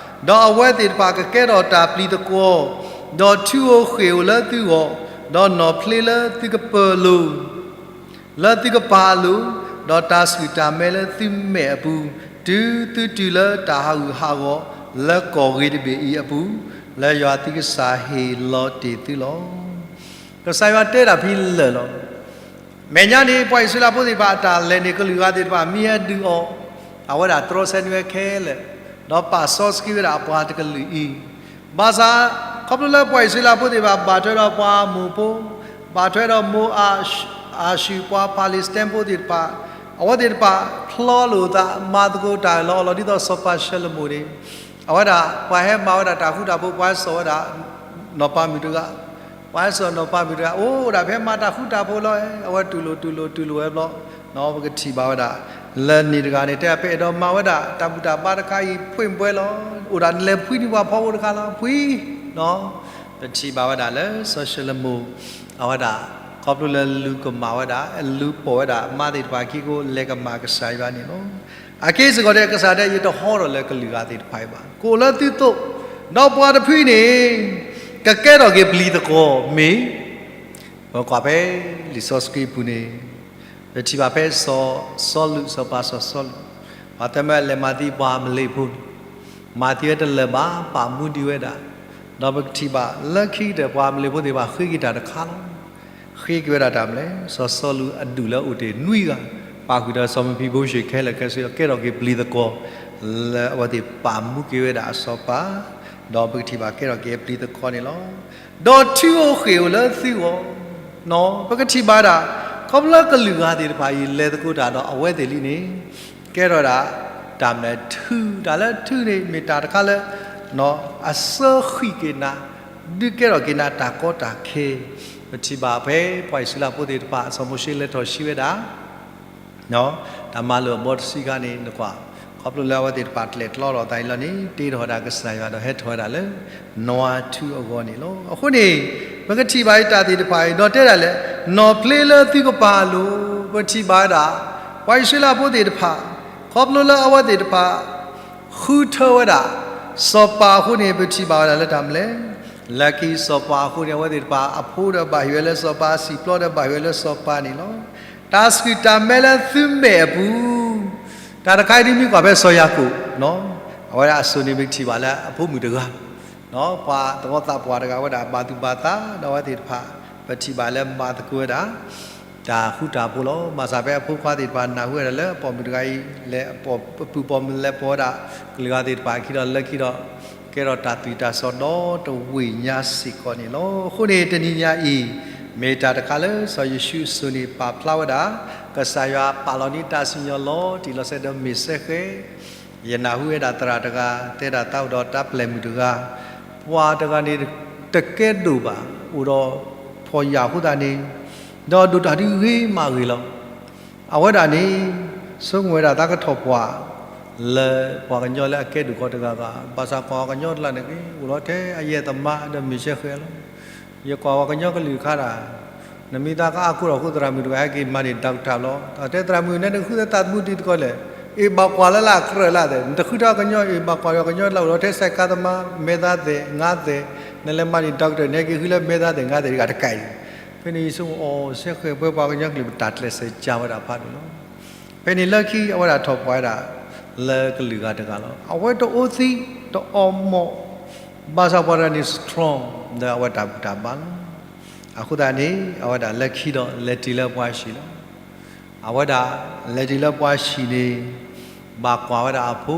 ဒီးအဝဲသ့ၣ်တဖၣ်ကကဲထီၣ်တၢ်ပျံၤသကွီၤ, ဒီးထူဧိၤဃ့ၣ်ဧိၤလၢသုဂီၢ်, ဒီးနီၣ်ဖျ့လၢသုကပၢၤလိၤ လၢသုကပၤအလိၤ, ဒီးတၢ်ဆှုၣ်တၢ်မဲလၢသုမဲာ်အပူၤ, တုၤသုတုၤလၢတၢ်ဟးဂူာ်ဟးဂီၤလၢကီၢ်ဂ့ၤတဘ့ၣ်အံၤအပူၤ, လၢယွၤသုကစၢ်ဟ့ၣ်လီၤတ့ၢ်သုလီၤ. ကစၢ်ယွၤတဲတၢ်ဖဲလၢာ်လီၤ. မဲာ်ညါန့ၣ် ပှၤအံၣ်စရ့လးဖိသ့ၣ်တဖၣ်အတၢ်လဲၤန့ၣ် ကလုာ်ဂၤသ့ၣ်တဖၣ်မ့ၢ်ဟဲဒုးအီၤ, အဝဲဒၣ်တြီဆၢန့ၢ်ဝဲခဲလၢာ်, ဒီးပာ်စီဆှံဝဲဒၣ်အပှၤတကလုာ်အံၤ ဘၣ်ဆၣ် ခီဖျိလၢပှၤအံၣ်စရ့လးဖိသ့ၣ်တဖၣ် ဘၣ်ထွဲဒီးပှၤအမိၣ်ဖိ, ဘၣ်ထွဲဒီးမိၢ်အၤ, အၤၡူၣ် ပှၤဖၤလ့းစတံဖိသ့ၣ်တဖၣ်, အဝဲသ့ၣ်တဖၣ်ဖျီလိာ်အသး မၤသကိးတၢ်လီၤအီၤလီၤ ဒ်သိးစီၤပၤၡလိၤမိၣ်န့ၣ်, အဝဲဒၣ်ပှၤဟဲမၤဝဲဒၣ်တၢ်ဃူတၢ်ဖိး ပှၤဟဲစိာ်ဝဲဒၣ် နီၢ်ပၤမုၣ်တဂၤ, ပှၤဟဲစိာ်နီၢ်ပၤမုၣ်တဂၤ အိၣ်ဒၣ်ဖဲမၤတၢ်ဃူတၢ်ဖိးလီၤ. အဝဲတူၢ်လိာ်တူၢ်လိာ်တူၢ်လိာ်ဝဲဘျီ ပကထံၣ်ဘၣ်ဝဲဒၣ် လၢန့ၣ်တဂၤန့ၣ် တဲပအဲၣ်ဒိးမၤဝဲဒၣ် တၢ်ဘူၣ်တၢ်ဘါတခါအံၤ ဖှ့ၣ်ဘှဲလီၤ, အိၣ်ဒၣ်နလဲၤဖှံန့ၢ်ပှၤဖီဖိတခါလီၤ ဖှံ, ပထံၣ်ဘၣ်ဝဲဒၣ်လၢစီၤၡလိၤမိၣ် အဝဲဒၣ် ခီဖျိလၢလူၤကမၣ်ဝဲဒၣ် လူၤပိာ်ဝဲဒၣ်မါသ့ၣ်တဖၣ်အခံကိး လဲၤကမၣ်ကစၢ်ယွၤန့ၣ်လီၤ. အက့ၢ်စ့ၢ်ကီးဒီး ကစၢ်တဲ ယတဟီထီၣ်လၢကလုာ်ဂၤသ့ၣ်တဖၣ်အံၤဘၣ်, ကအိၣ်လၢသုသိး, ဒီးပှၤတဖုန့ၣ် ကကဲထီၣ်က့ၤပျံၤသကွီၤမ့ၢ် ပကွၢ်ဖဲလံာ်စီဆှံပူၤန့ၣ် ပထံၣ်ဘၣ်ဖဲစီၤစီလူး စီၤပၤစီၤစီလူး, ပှၤသးမၢလဲၤမၤသံပှၤအမလ့းဖိန့ၣ်, မၤသံဝဲတလၢာ်ဘၣ် ပာ်မူဒံးဝဲဒၣ်, ဒီးပကထံၣ်ဘၣ်လၢခံကတၢၢ် ပှၤအမလ့းဖိသ့ၣ်တဖၣ်ဃ့က့ၤတၢ်တခါလီၤ. ဃ့က့ၤဝဲဒၣ်တၢ်မနုၤလဲၣ်, စီၤစီလူးအဒူၣ်လၢအအိၣ်တ့ၢ်နွံဂၤ, ပာ်ဃုာ်ဒီးစီၤမဖံဘိၡ့ခဲလၢာ်ခဲဆ့ ကဲထီၣ်က့ၤပျံၤသကွီၤ လၢအဝဲသ့ၣ်ပာ်မူက့ၤဝဲဒၣ်အစီၤပၤ, ဒီးပကထံၣ်ဘၣ်ကဲထီၣ်က့ၤပျံၤသကွီၤန့ၣ်လီၤ. ဒီးထူဧိၤဃ့ၣ်ဧိၤလၢသုဂီၢ်, ပကထံၣ်ဘၣ်ဒၣ် ခီဖျိလၢကလုာ်ဂၤသ့ၣ်တဖၣ်အံၤ လဲၤသကိးတၢ်ဒီးအဝဲသ့ၣ်လံန့ၣ် ကဲထီၣ်ဒၣ် တၢ်မနုၤလဲၣ် ထူ, တၢ်လၢထူန့ၣ် မ့ၢ်တၢ်တခါလၢ အစၢဃံးက့ၤနၤ, ဒုးကဲထီၣ်က့ၤနၤတၢ်ကီတၢ်ခဲ, ပထံၣ်ဘၣ်ဖဲပှၤအံၣ်စရ့လးဖိသ့ၣ်တဖၣ် စီၤမိၤၡ့လဲၤထီၣ်ဆှံဝဲဒၣ် တၢ်မၤလိာ်အဘီတဆံခါန့ၣ် နကွၢ်, ခီဖျိလၢအဝဲသ့ၣ်တဖၣ်ကျဲၣ်ကျီလိာ်သးအံၤလီၤန့ၣ် တ့ထီၣ်ဝဲဒၣ်ကစၢ်ယွၤဒီးဟဲထီၣ်ဝဲဒၣ်လၢ နွါထူအဂီၢ်န့ၣ်လီၤ. အဃိန့ၣ် ပကထံၣ်ဘၣ်အံၤတၢ်သ့ၣ်တဖၣ်အံၤ ဒီးတဲဒၣ်လဲာ် နီၣ်ဖျ့လၢသုကပၤအလိၤ, ပထံၣ်ဘၣ်ဝဲဒၣ် ပှၤအံၣ်စရ့လးဖိသ့ၣ်တဖၣ် ခီဖျိလၢအဝဲသ့ၣ်တဖၣ် ဃုထၢဝဲဒၣ် စီၤပၤအဃိန့ၣ် ပထံၣ်ဘၣ်ဝဲဒၣ်လၢတၢ်မနုၤလဲၣ်, လၢခံစီၤပၤအဃိန့ၣ် အဝဲသ့ၣ်တဖၣ် အဖိဒီးဘၣ်ဟ့ၣ်ဝဲလၢစီၤပၤ, စံာ်ပျီဒီးဘၣ်ဟ့ၣ်ဝဲလၢစီၤပၤန့ၣ်လီၤ. တၢ်ဆှုၣ်တၢ်မဲလၢသုမဲာ်အပူၤ, တၢ်တခါအံၤဒ်မ့ၢ်ကွၢ်ဖဲစီၤယၤကိာ်, အဝဲဒၣ်အစိၤန့ၣ် ပထံၣ်ဘၣ်လၢအဖိမုၣ်တဂၤ ပှၤသဝီသးပှၢ်တဂၤဝဲဒၣ် ဘၣ်သူၣ်ဘၣ်သး ဒီးအဝဲသ့ၣ်တဖၣ် ပထံၣ်ဘၣ်လၢမၤသကိးဝဲဒၣ် တၢ်ဃူတၢ်ဖိးလီၤ. ဘၣ်ဆၣ်ဖဲအဖိခွါသ့ၣ်တဖၣ်နၢ်ဟူဝဲဒၣ်လၢအပိာ်မုၣ်တဂၤအံၤ လဲၤအပူၤပိာ်မုၣ်လဲၤပိာ်ဝဲဒၣ် ကလုာ်ဂၤသ့ၣ်တဖၣ်အခံဒီး လၢခံဒီး ကဲထီၣ်တၢ်သွံၣ်တၢ်စီၣ်ဒီတဝ့ၢ်ညါစ့ၢ်ကီးန့ၣ်လီၤ. အဃိန့ၣ် တနံၤညါအံၤ မ့ၢ်တၢ်တခါလၢစီၤယိၤၡူအစိၤန့ၣ် ပာ်ဖျါဝဲဒၣ် ကစၢ်ယွၤပာ်လီၤန့ၢ်တၢ်စံၣ်ညီၣ်လီၤတံၢ်လီၤဆဲးဒီးမ့ၢ်စဲဃဲ, ယနၢ်ဟူဝဲဒၣ်သရၣ်တဂၤ တဲဒၣ်တၢ်အိၣ်ဒီးတၢ်ပျဲၢ်မုၣ်တဂၤ, ပှၤတဂၤန့ၣ် တကဲဒိၣ်ဘၣ် အိၣ်ဒီးဖှီၣ်ယာ်အဃိသတးန့ၣ်, ဒီးဒိၣ်တၢ်ဒုးဂ့ၤမးဂ့ၤလီၤ. အဝဲဒၣ်န့ၣ် ဆိကမိၣ်ဝဲဒၣ်သးကထီၣ်ပှၢ် လၢပှၤကညီလၢအကဲဒိၣ်ကီတဂၤဂၤ, ဘၣ်ဆၣ်ကွၢ်ဝဲကညီတလၢ်န့ၣ်ဂ့ၤ အိၣ်လီၤထဲအယဲၢ်သမါဒီးမ့ၢ်စဲဃဲလီၤ. ယကွၢ်ဝဲကညီကလုာ်ခါဒၣ်, နမ့ၢ်သးကအါကိးထီၣ်ဃိသရၣ်မုၣ်တဂၤဟဲက့ၤမၤန့ၢ် doctor လီၤ. တၢ်တဲသရၣ်မုၣ်န့ၣ် နဃုသးသမူတံၤသကိးလဲၣ်, အ့ၣ်ဘၣ်ကွၢ်လၢ်လၢ်ကြၢးလၢ်သ့ၣ်, နတဃုထီၣ်ကညီအ့ၣ်ဘၣ်ကွၢ်ဒီးကညီလၢ် အိၣ်လီၤထဲစဲးကါသမါ မဲသားသဲး ငါးသဲး, နလဲၤမၤန့ၢ် doctor န့ၣ် ဟဲက့ၤဃုလၢမဲသားသဲး ငါးသဲးတဂၤတကဲအံၤ. ဖဲန့ၣ်ယဆိကမိၣ်အီၤ စဲဃဲ ပဝဲပှၤကညီကလုာ်ပတၢ်ကျဲးစၢးကၢ်ဝဲဒၣ်ဖးဒိၣ်လီၤ. ဖဲန့ၣ်လၢခံအဝဲဒၣ်ထီၣ်ပှၢ်ဝဲဒၣ် လၢကလုာ်ဂၤတဂၤလီၤ. အဝဲတအိၣ်သံတအီမိာ်, ဘၣ်ဆၣ်ပှၤတဂၤန့ၣ် strong လၢအဝဲတၢ်ဘူၣ်တၢ်ဘါလီၤ. အဃိသတးန့ၣ် အဝဲဒၣ်လၢခံဒီးလဲၤတုၤလၢပှၤဟံၣ်လီၤ. အဝဲဒၣ်လဲၤတုၤလၢပှၤဟံၣ်န့ၣ် ဘၣ်ကွၢ်ဝဲဒၣ်အဖိ,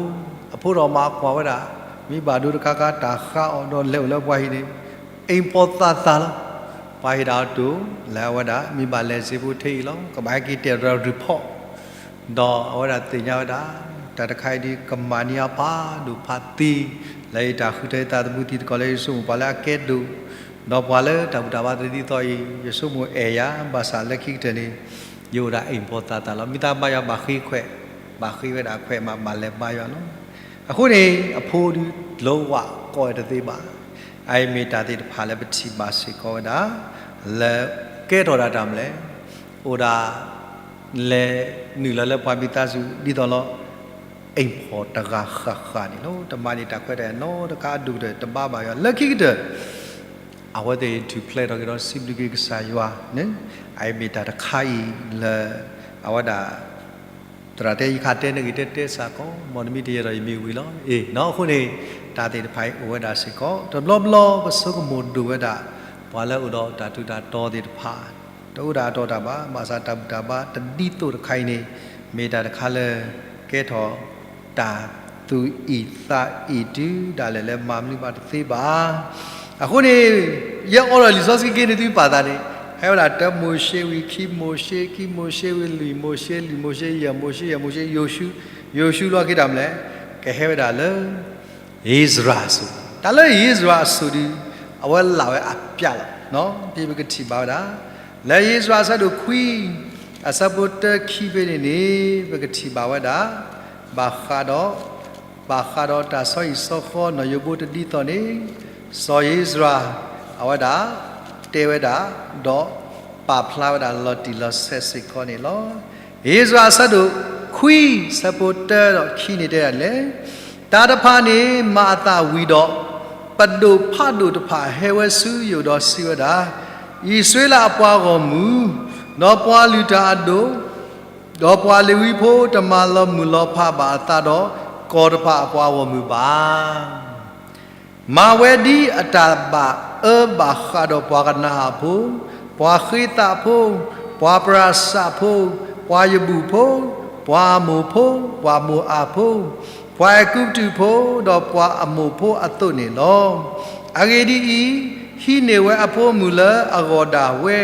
အဖိဒီးမၤကွၢ်ဝဲဒၣ်, မ့ၢ်ဘၣ်ဒိတခါခါတၢ်ဃါအီၤဒီးလဲၤအိၣ်လၢပှၤဟံၣ်န့ၣ် အိမ်ဖော်သးသးလီၤ. ပှၤဟ့ၣ်ဒၣ်အီၤတိၢ် လၢအဝဲဒၣ် မ့ၢ်ဘၣ်လဲၤစ့ဖိထဲအံၤလီၤ. ကဘၣ်ဟဲက့ၤတဲဒီး report ဒီးအဝဲဒၣ်သ့ၣ်ညါဝဲဒၣ် တၢ်တခါအံၤဒ်ကမၤန့ၢ်အါဖးဒိၣ်ဖးသံ, လၢယတၢ်ဃုထၢသးသမူတံၤသကိးလၢယဆိကမိၣ်ပှၤလၢအကဲဒိၣ်, ဒီးပှၤလၢတၢ်ဘူၣ်တၢ်ဘါတဒ်သိးအံၤ ယဆိကမိၣ်အဲၣ်ယၤ, ဘၣ်ဆၣ်လၢခံကတၢၢ်န့ၣ် ယအိၣ်ဒၣ်အိမ်ဖော်သးသးလီၤ. မ့ၢ်သးဘါယွၤဘၣ်ဃ့ခွဲး, ဘၣ်ဃ့ဝဲဒၣ်ခွဲးမး ဘၣ်လဲၤဘါယွၤလီၤ. အဃိန့ၣ် အဖိဒုးလိဝဲကိးဝဲတသ့ဘၣ်. အအံၤမ့ၢ်တၢ်သ့ၣ်တဖၣ်လၢပထံၣ်ဘၣ်စ့ၢ်ကီးဝဲဒၣ် လၢကဲထီၣ်ဒၣ်တၢ်မနုၤလဲၣ်, အိၣ်ဒၣ် လဲၤနုာ်လီၤလၢပှၤမံၤသးစူၤဒ်သိးလီၤ အိမ်ဖော်တဂၤဃၣ်ဃၣ်န့ၣ်လီၤ. တမၤန့ၢ်တၢ်ခွဲးတၢ်ယာ်နီတခါအဒိၣ်ကတၢၢ် တဘါဘၣ်ယွၤ လၢခံကတၢၢ် အဝဲသ့ၣ်ထူၣ်ဖျဲးထီၣ်က့ၤဒီးစံးဘျုးက့ၤကစၢ်ယွၤန့ၣ်, အအံၤမ့ၢ်တၢ်တခါအံၤလၢ အဝဲဒၣ် သရၣ်တဲယခါတဲန့ၣ်ဂ့ၤ တဲတဲစ့ၢ်ကီး မ်နမ့ၢ်တယဲၢ်ဒီးယမ့ၢ်ဝံၤလီၤ. အ့ၣ် နီၢ်အဃိန့ၣ် တၢ်သ့ၣ်တဖၣ်အံၤအိၣ်ဝဲဒၣ်စ့ၢ်ကီး တဘျီဘျီပဆိကမိၣ်ဒိၣ်ဝဲဒၣ် ပှၤလၢအိၣ်ဒီးတၢ်ထူးတၢ်တီၤသ့ၣ်တဖၣ် တအိၣ်ဒၣ်အတီၤတၢ်ဘၣ်, ဘၣ်ဆၣ်တၢ်ဘူၣ်တၢ်ဘါတဒ်သိးတခါအံၤန့ၣ် မ့ၢ်တၢ်တခါလၢ ကဲထီၣ် တၢ်သူၣ်အံၣ်သးအံၣ်တုၤဒၣ်လဲာ်လၢမၤမနုၤဘၣ်တသ့ဘၣ်. အဃိန့ၣ် ယအီဒီးလံာ်စီဆှံက့န့ၣ်သုပာ်သးန့ၣ် ဟဲဝဲဒၣ်တၢမိၤၡ့ဝံၤ ခံမိၤၡ့ ခံမိၤၡ့ဝံၤ လွံၢ်မိၤၡ့ လွံၢ်မိၤၡ့ ယဲၢ်မိၤၡ့ ယဲၢ်မိၤၡ့ ယိၤၡူ, ယိၤၡူလီၤက့ၤတၢ်မနုၤလဲၣ်, ကဟဲဝဲဒၣ်လၢ ဧ့စြၤအစိၤ, တၢ်လၢဧ့စြၤအစိၤဒုး အဝဲလၢ်ဝဲအပျၢ်လီၤ. ဒ်ပကထံၣ်ဘၣ်ဝဲဒၣ် လၢဧ့စြၤအဆၢဒိၣ်ခွံ အဆၢဖိတၢခံဖဲန့ၣ်န့ၣ် ပကထံၣ်ဘၣ်ဝဲဒၣ် ဘၣ်ဃးဒီး ဘၣ်ဃးဒီးတၢ်ဆီဟံၣ်ဆီဃီနီၢ်ယိၤဘိတဒ်သိးန့ၣ် စီၤဧ့စြၤ အဝဲဒၣ် တဲဝဲဒၣ် ဒီးပာ်ဖျါဝဲဒၣ်လီၤတံၢ်လီၤဆဲးစ့ၢ်ကီးန့ၣ်လီၤ. ဧ့စြၤအဆၢဒိၣ်ခွံ ဆၢဖိတၢဒီးခံန့ၣ်တဲဒၣ်လဲၣ်, တၢ်တဖၣ်န့ၣ် မၤအသးဝံၤဒီး ပဒိၣ်ဖးဒိၣ်တဖၣ်ဟဲဝဲဆူယအိၣ်ဒီးစံးဝဲဒၣ်, အံၣ်စရ့လးအပှၤဂီၢ်မုၢ်, ဒီးပှၤလုၢ်တၢ်အဒိၣ်, ဒီးပှၤလ့ၤဝံဖိတမၤလီၤမုၢ်လီၤဖးဘၣ်အသးဒီး ကီၢ်တဖၣ်အပှၤဂီၢ်မုၢ်ဘၣ်. မၤဝဲဒ်အတၢ်ဘၣ်အၢဘၣ်ဃးဒီးပှၤကနၤအၣ်ဖိ, ပှၤဃ့သးဖိ, ပှၤပရၤစးဖိ, ပှၤယဘူၣ်ဖိ, ပှၤအမိၣ်ဖိ, ပှၤမိၤအၤဖိ, ပှၤအဲၤကူပတူးဖိ, ဒီးပှၤအမိၣ်ဖိအသိးန့ၣ်လီၤ. အဂ့ၢ်ဒ်အံၤ, ဟံးန့ၢ်ဝဲအဖိမုၣ်လၢအဂီၢ်ဒၣ်ဝဲ,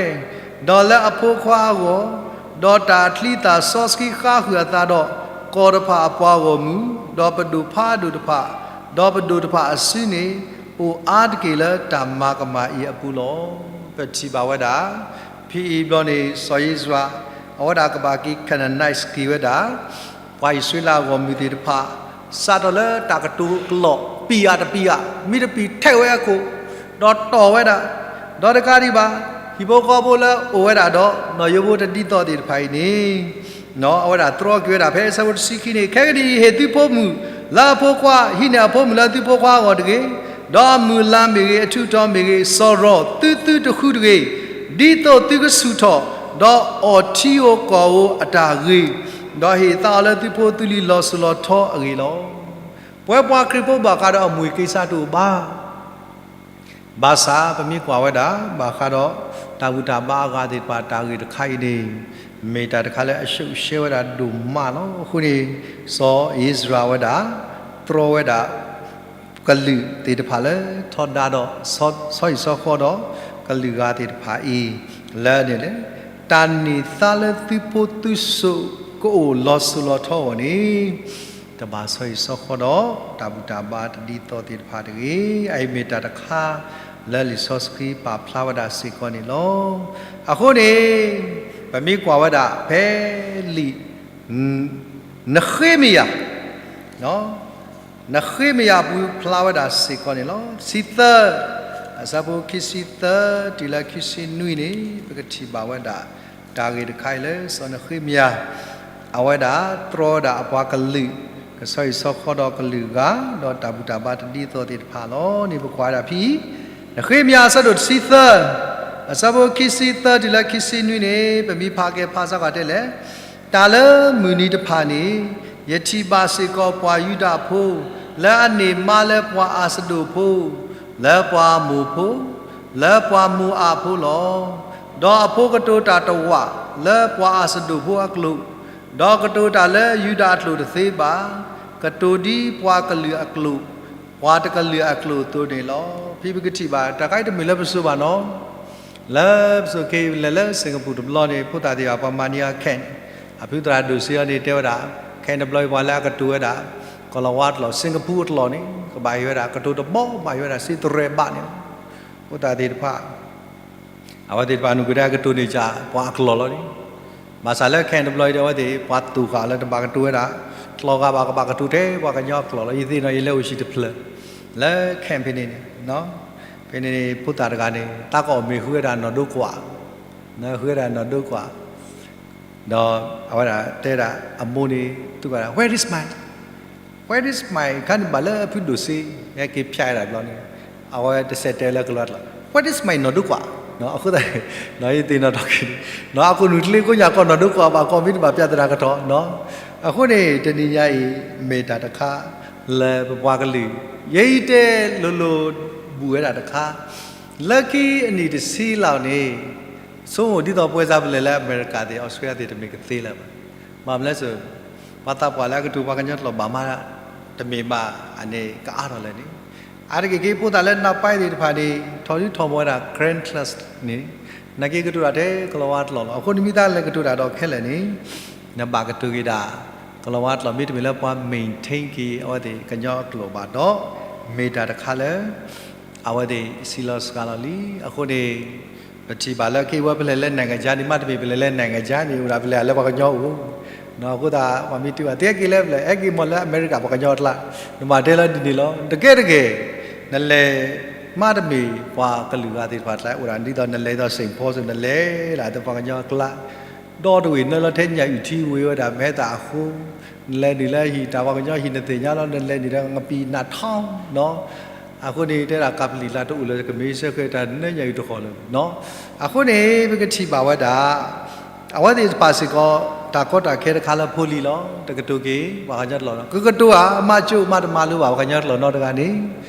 ဒီးလၢအဖိခွါအဂီၢ်, ဒီးတၢ်အချံသၣ်စီဆှံဃါဃုာ်အသးဒီး ကီၢ်တဖၣ်အပှၤဂီၢ်မုၢ်, ဒီးပဒိၣ်ဖးဒိၣ်တဖၣ်, ဒီးပဒိၣ်တဖၣ်အစုန့ၣ် အိၣ်အါတက့ၢ်လၢတၢ်မၤကမၣ်အံၤအပူၤလီၤ. ပထံၣ်ဘၣ်ဝဲဒၣ် ဖဲအံၤဘျီန့ၣ် စီၤဧ့စြၤ အဝဲဒၣ်ကဘၣ်က့ၤ Canaanite က့ၤဝဲဒၣ် ပှၤအံၣ်စရ့လးအဂီၢ်မုၢ်သ့ၣ်တဖၣ် စးထီၣ်လၢတၢ်ကတိၤကလီး ပံာ်အါတပံာ်အါ မ့ၢ်တပံာ်ထဲးဝဲအခိၣ် ဒီးတီၢ်ဝဲဒၣ်, ဒီးတကးဒံးဘၣ် ဟံၣ်ဖိဃီဖိလၢအိၣ်ဝဲဒၣ်ဒီး နီၢ်ယိၤဖိတဒ်သိးသ့ၣ်တဖၣ်အံၤန့ၣ် အဝဲဒၣ်တြီက့ၤဝဲဒၣ်ဖဲအဆၢဖိတဆံခံန့ၣ် ခဲကနံၣ်အံၤ ဟ့ၣ်သုဖိမုၣ်လၢအဖိခွါ, ဟံးန့ၢ်အဖိမုၣ်လၢသုဖိခွါအဂီၢ်တဂ့ၤ, ဒီးအမုၢ်လါမ့ၢ်ဂ့ၤ, အထူးအတီၤမ့ၢ်ဂ့ၤ, စီၤရီၤသုသုတဃုတဂ့ၤ, ဒ်သိးသုကဆူၣ်ထီၣ်, ဒီးအီၣ်ထံဧိၤကီၢ်ဧိၤအတၢ်ဂ့ၤ, ဒီးဟ့ၣ်သါအီၤလၢသုဖိသုလံၤလီၤစိၤလီၤထီအဂ့ၢ်လီၤ. ပဝဲပှၤခရံာ်ဖိဘၣ်ဃးဒီးအမူၢ်အံၤက့ၤစၢ်တအိၣ်ဘၣ် ဘၣ်ဆၣ်ပမ့ၢ်ကွၢ်ဝဲဒၣ် ဘၣ်ဃးဒီးတၢ်ဘူၣ်တၢ်ဘါအဂၤသ့ၣ်တဖၣ်တၢ်ဂ့ၢ်တခါအံၤန့ၣ် မ့ၢ်တၢ်တခါလၢအရှုပ်ရှဲဝဲဒၣ်ဒိၣ်မးလီၤ. အဃိန့ၣ် စီၤဧ့စြၤဝဲဒၣ် တြီဝဲဒၣ် ကလုာ်သ့ၣ်တဖၣ်လၢထီဒါဒီး ဆီဟံၣ်ဆီဃီဒီး ကလုာ်ဂၤသ့ၣ်တဖၣ်အံၤ လၢန့ၣ်လဲၣ်, တၢ်န့ၢ်သါလၢသုဖိသုစိၤကအိၣ်လီၤစိၤလီၤထီအဂီၢ်န့ၣ်, တဘၣ်ဆီဟံၣ်ဆီဃီဒီး တၢ်ဘူၣ်တၢ်ဘါတဒ်သိးသ့ၣ်တဖၣ်တဂ့ၤ. အအံၤမ့ၢ်တၢ်တခါ လၢလံာ်စီဆှံပာ်ဖျါဝဲဒၣ်စ့ၢ်ကီးန့ၣ်လီၤ. အဃိန့ၣ်, ပမ့ၢ်ကွၢ်ဝဲဒၣ်ဖဲလံာ် နဃ့မယၤ နဃ့မယၤပူၤဖျါဝဲဒၣ်စ့ၢ်ကီးန့ၣ်လီၤ. ဆံသၢ, အဆၢဖိခံဆံသၢတုၤလၢခံဆံနွံန့ၣ် ပကထံၣ်ဘၣ်ဝဲဒၣ် တၢ်ဂ့ၢ်တခါအံၤလၢစီၤနဃ့မယၤ အဝဲဒၣ်တြီဝဲဒၣ်အပှၤကလုာ် ကဆီဟံၣ်ဆီဃီဒီးကလုာ်အဂၤ ဒီးတၢ်ဘူၣ်တၢ်ဘါတဒ်သိးသ့ၣ်တဖၣ်လီၤန့ၣ် ပကွၢ်ဝဲဒၣ်ဖဲအံၤ, နဃ့မယၤအဆၢဒိၣ်တဆံသၢ, အဆၢဖိခံဆံသၢတုၤလၢခံဆံနွံန့ၣ် ပမ့ၢ်ဖးကဲဖးစ့ၢ်ကီးတဲလဲၣ်, တၢ်လၢမုၢ်နံၤတဖၣ်န့ၣ် ယထံၣ်ဘၣ်စ့ၢ်ကီးပှၤယူဒၤဖိ လၢအန့ၢ်မါလၢပှၤအၤစဒိၣ်ဖိ, လၢပှၤမိၣ်ဖိ, လၢပှၤမိၤအးဖိလီၤ. ဒီးအဖိကတိၤတၢ်တဝာ်လၢပှၤအၤစဒိၣ်ဖိအကျိာ်, ဒီးကတိၤတၢ်လၢယူဒၤအကျိာ်တသ့ဘၣ်, ကတိၤဒ်ပှၤကလုာ်အကျိာ်, ပှၤတကလုာ်အကျိာ်အသိးန့ၣ်လီၤ. ဖဲပကထံၣ်ဘၣ် တၢ်ခါအံၤတမ့ၢ်လၢပစိၤဘၣ်နီၤ လၢပစိၤက့ၤလဲၤလၢ Singapore တဘျီန့ၣ် ဖိသၣ်သ့ၣ်တဖၣ် ပှၤမၤန့ၢ်အ camp န့ၣ် အဖုသရၣ်ဒိၣ်စ့အီၤန့ၣ် တဲဝဲဒၣ် camp တဘျီအံၤ ပှၤလၢအကတိၤဝဲဒၣ် ကီၤလၤဝါတလီၢ် Singapore အတလီၢ်န့ၣ် ကဘၣ်ဟ့ၣ်ဝဲဒၣ် ကတိၤတဘီ ဘၣ်ဟ့ၣ်ဝဲဒၣ် စ့တရဲၣ်ဘးန့ၣ်လီၤ. ဖိသၣ်သ့ၣ်တဖၣ် အဝဲသ့ၣ်တဖၣ်နုာ်ကဒါကတိၤန့ၢ်ကပှၤအကျိာ်လီၤန့ၣ်, ဘၣ်ဆၣ်လၢ camp တဘျီအံၤဒီး အဝဲသ့ၣ်ပှၤသိၣ်ဃာ်လၢတဘၣ်ကတိၤဝဲဒၣ် ကျိာ်ဂၤဘၣ် ကဘၣ်ကတိၤထဲပှၤကညီအကျိာ်လီၤ. ယသ့ၣ်နီၣ် ယလဲၤအိၣ်ဟံၣ်တဖျၢၣ် လၢ camp ဖဲန့ၣ်န့ၣ်, ဖဲန့ၣ်န့ၣ် ဖိသၣ်တဂၤန့ၣ် သးကအီၣ်မ့ၤဃုဝဲဒၣ်နီၢ်ဒိကွၢ်, ဃုဝဲဒၣ်နီၢ်ဒိကွၢ် ဒီးအဝဲဒၣ်တဲဒၣ် အမိၢ်န့ၣ် သူၣ်ဘၣ်ဒၣ် Where is my, where is my ခါန့ၣ်ဘၣ်လၢအဖုဒိၣ်စ့ ဟဲက့ၤဖၠးဝဲဒၣ်တဘျီန့ၣ် အဝဲတစဲးတဲလၢကလၤဝါတလီၢ် Where is my နီၢ်ဒိကွၢ်, အဃိသတး ယသ့ၣ်နီၣ်ထီၣ်က့ၤ အခိၣ်နူာ်ချ့ကိးညါကီၢ်နီၢ်ဒိကွၢ်ဘၣ်ကီၢ်မ့ၢ်တဘၣ်ပြဿနာကထီၣ်, အဃိန့ၣ် တနံၤညါအံၤ မ့ၢ်တၢ်တခါ လၢပပှၤကလုာ် ယဲအံၤတဲလိၤလိၤ ဘူးဝဲဒၣ်တခါ လၢခံအနံၣ်တဆံလီၤန့ၣ် ဆိကမိၣ်ဒ်သိးပဝဲစ့ၢ်ပလဲၤလၢအမဲရကၤသ့ၣ် အီစထြ့လယါသ့ၣ် တမ့ၢ်ကသ့လၢၤဘၣ်. ဘၣ်မနုၤလဲၣ်, ပှၤသးပှၢ်လၢအကတိၤပှၤကညီကျိာ်ဘၣ်မး တမ့ၢ်ဘၣ်အန့ၣ် ကအါထီၣ်လဲၣ်န့ၣ်, အါတက့ၢ်က့ ဖိသၣ်လၢနါပၢၢ်သ့ၣ်တဖၣ်န့ၣ် ထီၣ်ဒုးထီၣ်မီၤဝဲဒၣ် Karen class န့ၣ် နာ်က့ကတိၤတၢ်ထဲကလၤဝါတလီၢ်လီၤ. အဃိန့ၣ်မ့ၢ်သးလဲၤကတိၤတၢ်ဒီးခဲလၢာ်န့ၣ် နဘၣ်ကတိၤက့ၤဒၣ် ကလၤဝါတလီၢ် မ့တမ့ၢ်လၢပှၤ maintain က့ၤအဝဲသ့ၣ်ကညီအကျိာ်ဘၣ်ဒီး မ့ၢ်တၢ်တခါလၢ အဝဲသ့ၣ်စံးလီၤစှၤလီၤလံ. အဃိန့ၣ် ပထံၣ်ဘၣ်လၢက့ ဝဲပလဲၤလၢ နိုင်ငံခြား န့ၣ် မ့တမ့ၢ်ပလဲၤလၢ နိုင်ငံခြား န့ၣ် အိၣ်ဒၣ်ပလဲၤလၢပှၤကညီအိၣ်, အဃိသတး ပှၤမ့ၢ်တုၤဘၣ် သုဟဲက့ၤလၢပလဲၤ ဟဲက့ၤမီၤလၢအမဲရကၤပှၤကညီအကျါ, နဘၣ်တဲလီၤဒ်န့ၣ်လီၤ. တကဲတဂ့ၤ, နလဲၤ မ့တမ့ၢ်ပှၤကလုာ်ဂၤသ့ၣ်တဖၣ်ကျါ အိၣ်ဒၣ်ဒ်သိးနလဲၤဒ်သိး Saint Paul န့ၣ် နလဲၤဒၣ်ဒီးပှၤကညီအကျါ ဒီတဝ့ၢ်နၢလီၤထဲညၣ်အုၣ်ထံဝ့ၤဝဲဒၣ် မဲသၣ်အဃိ, နလဲၤနုာ်လၢဟံၣ်တၢ်ပှၤကညီဟံၣ် နသ့ၣ်ညါလီၤ နလဲၤနုာ်လၢ ငပံာ်နးထီနီၤ, အဃိန့ၣ် တဲဒၣ်ကပလံာ်လၢတအိၣ်လၢကမ့ၢ်စ့ၢ်ကီးတၢ်နၢညၣ်အုၣ်တဃီလၢၤနီၤ. အဃိန့ၣ် ပကထံၣ်ဘၣ်ဝဲဒၣ် အဝဲသ့ၣ်တဖၣ်စ့ၢ်ကီး တၢ်ကီတၢ်ခဲတခါလၢဖိလံၤလီၤ. တကတိၤက့ၤ ပှၤကညီတလီၢ်နီၤ, ကကတိၤဧါ မၤကၠိမၤတမၤလိဘၣ် ပှၤကညီတလီၢ်နီတဂၤန့ၣ်,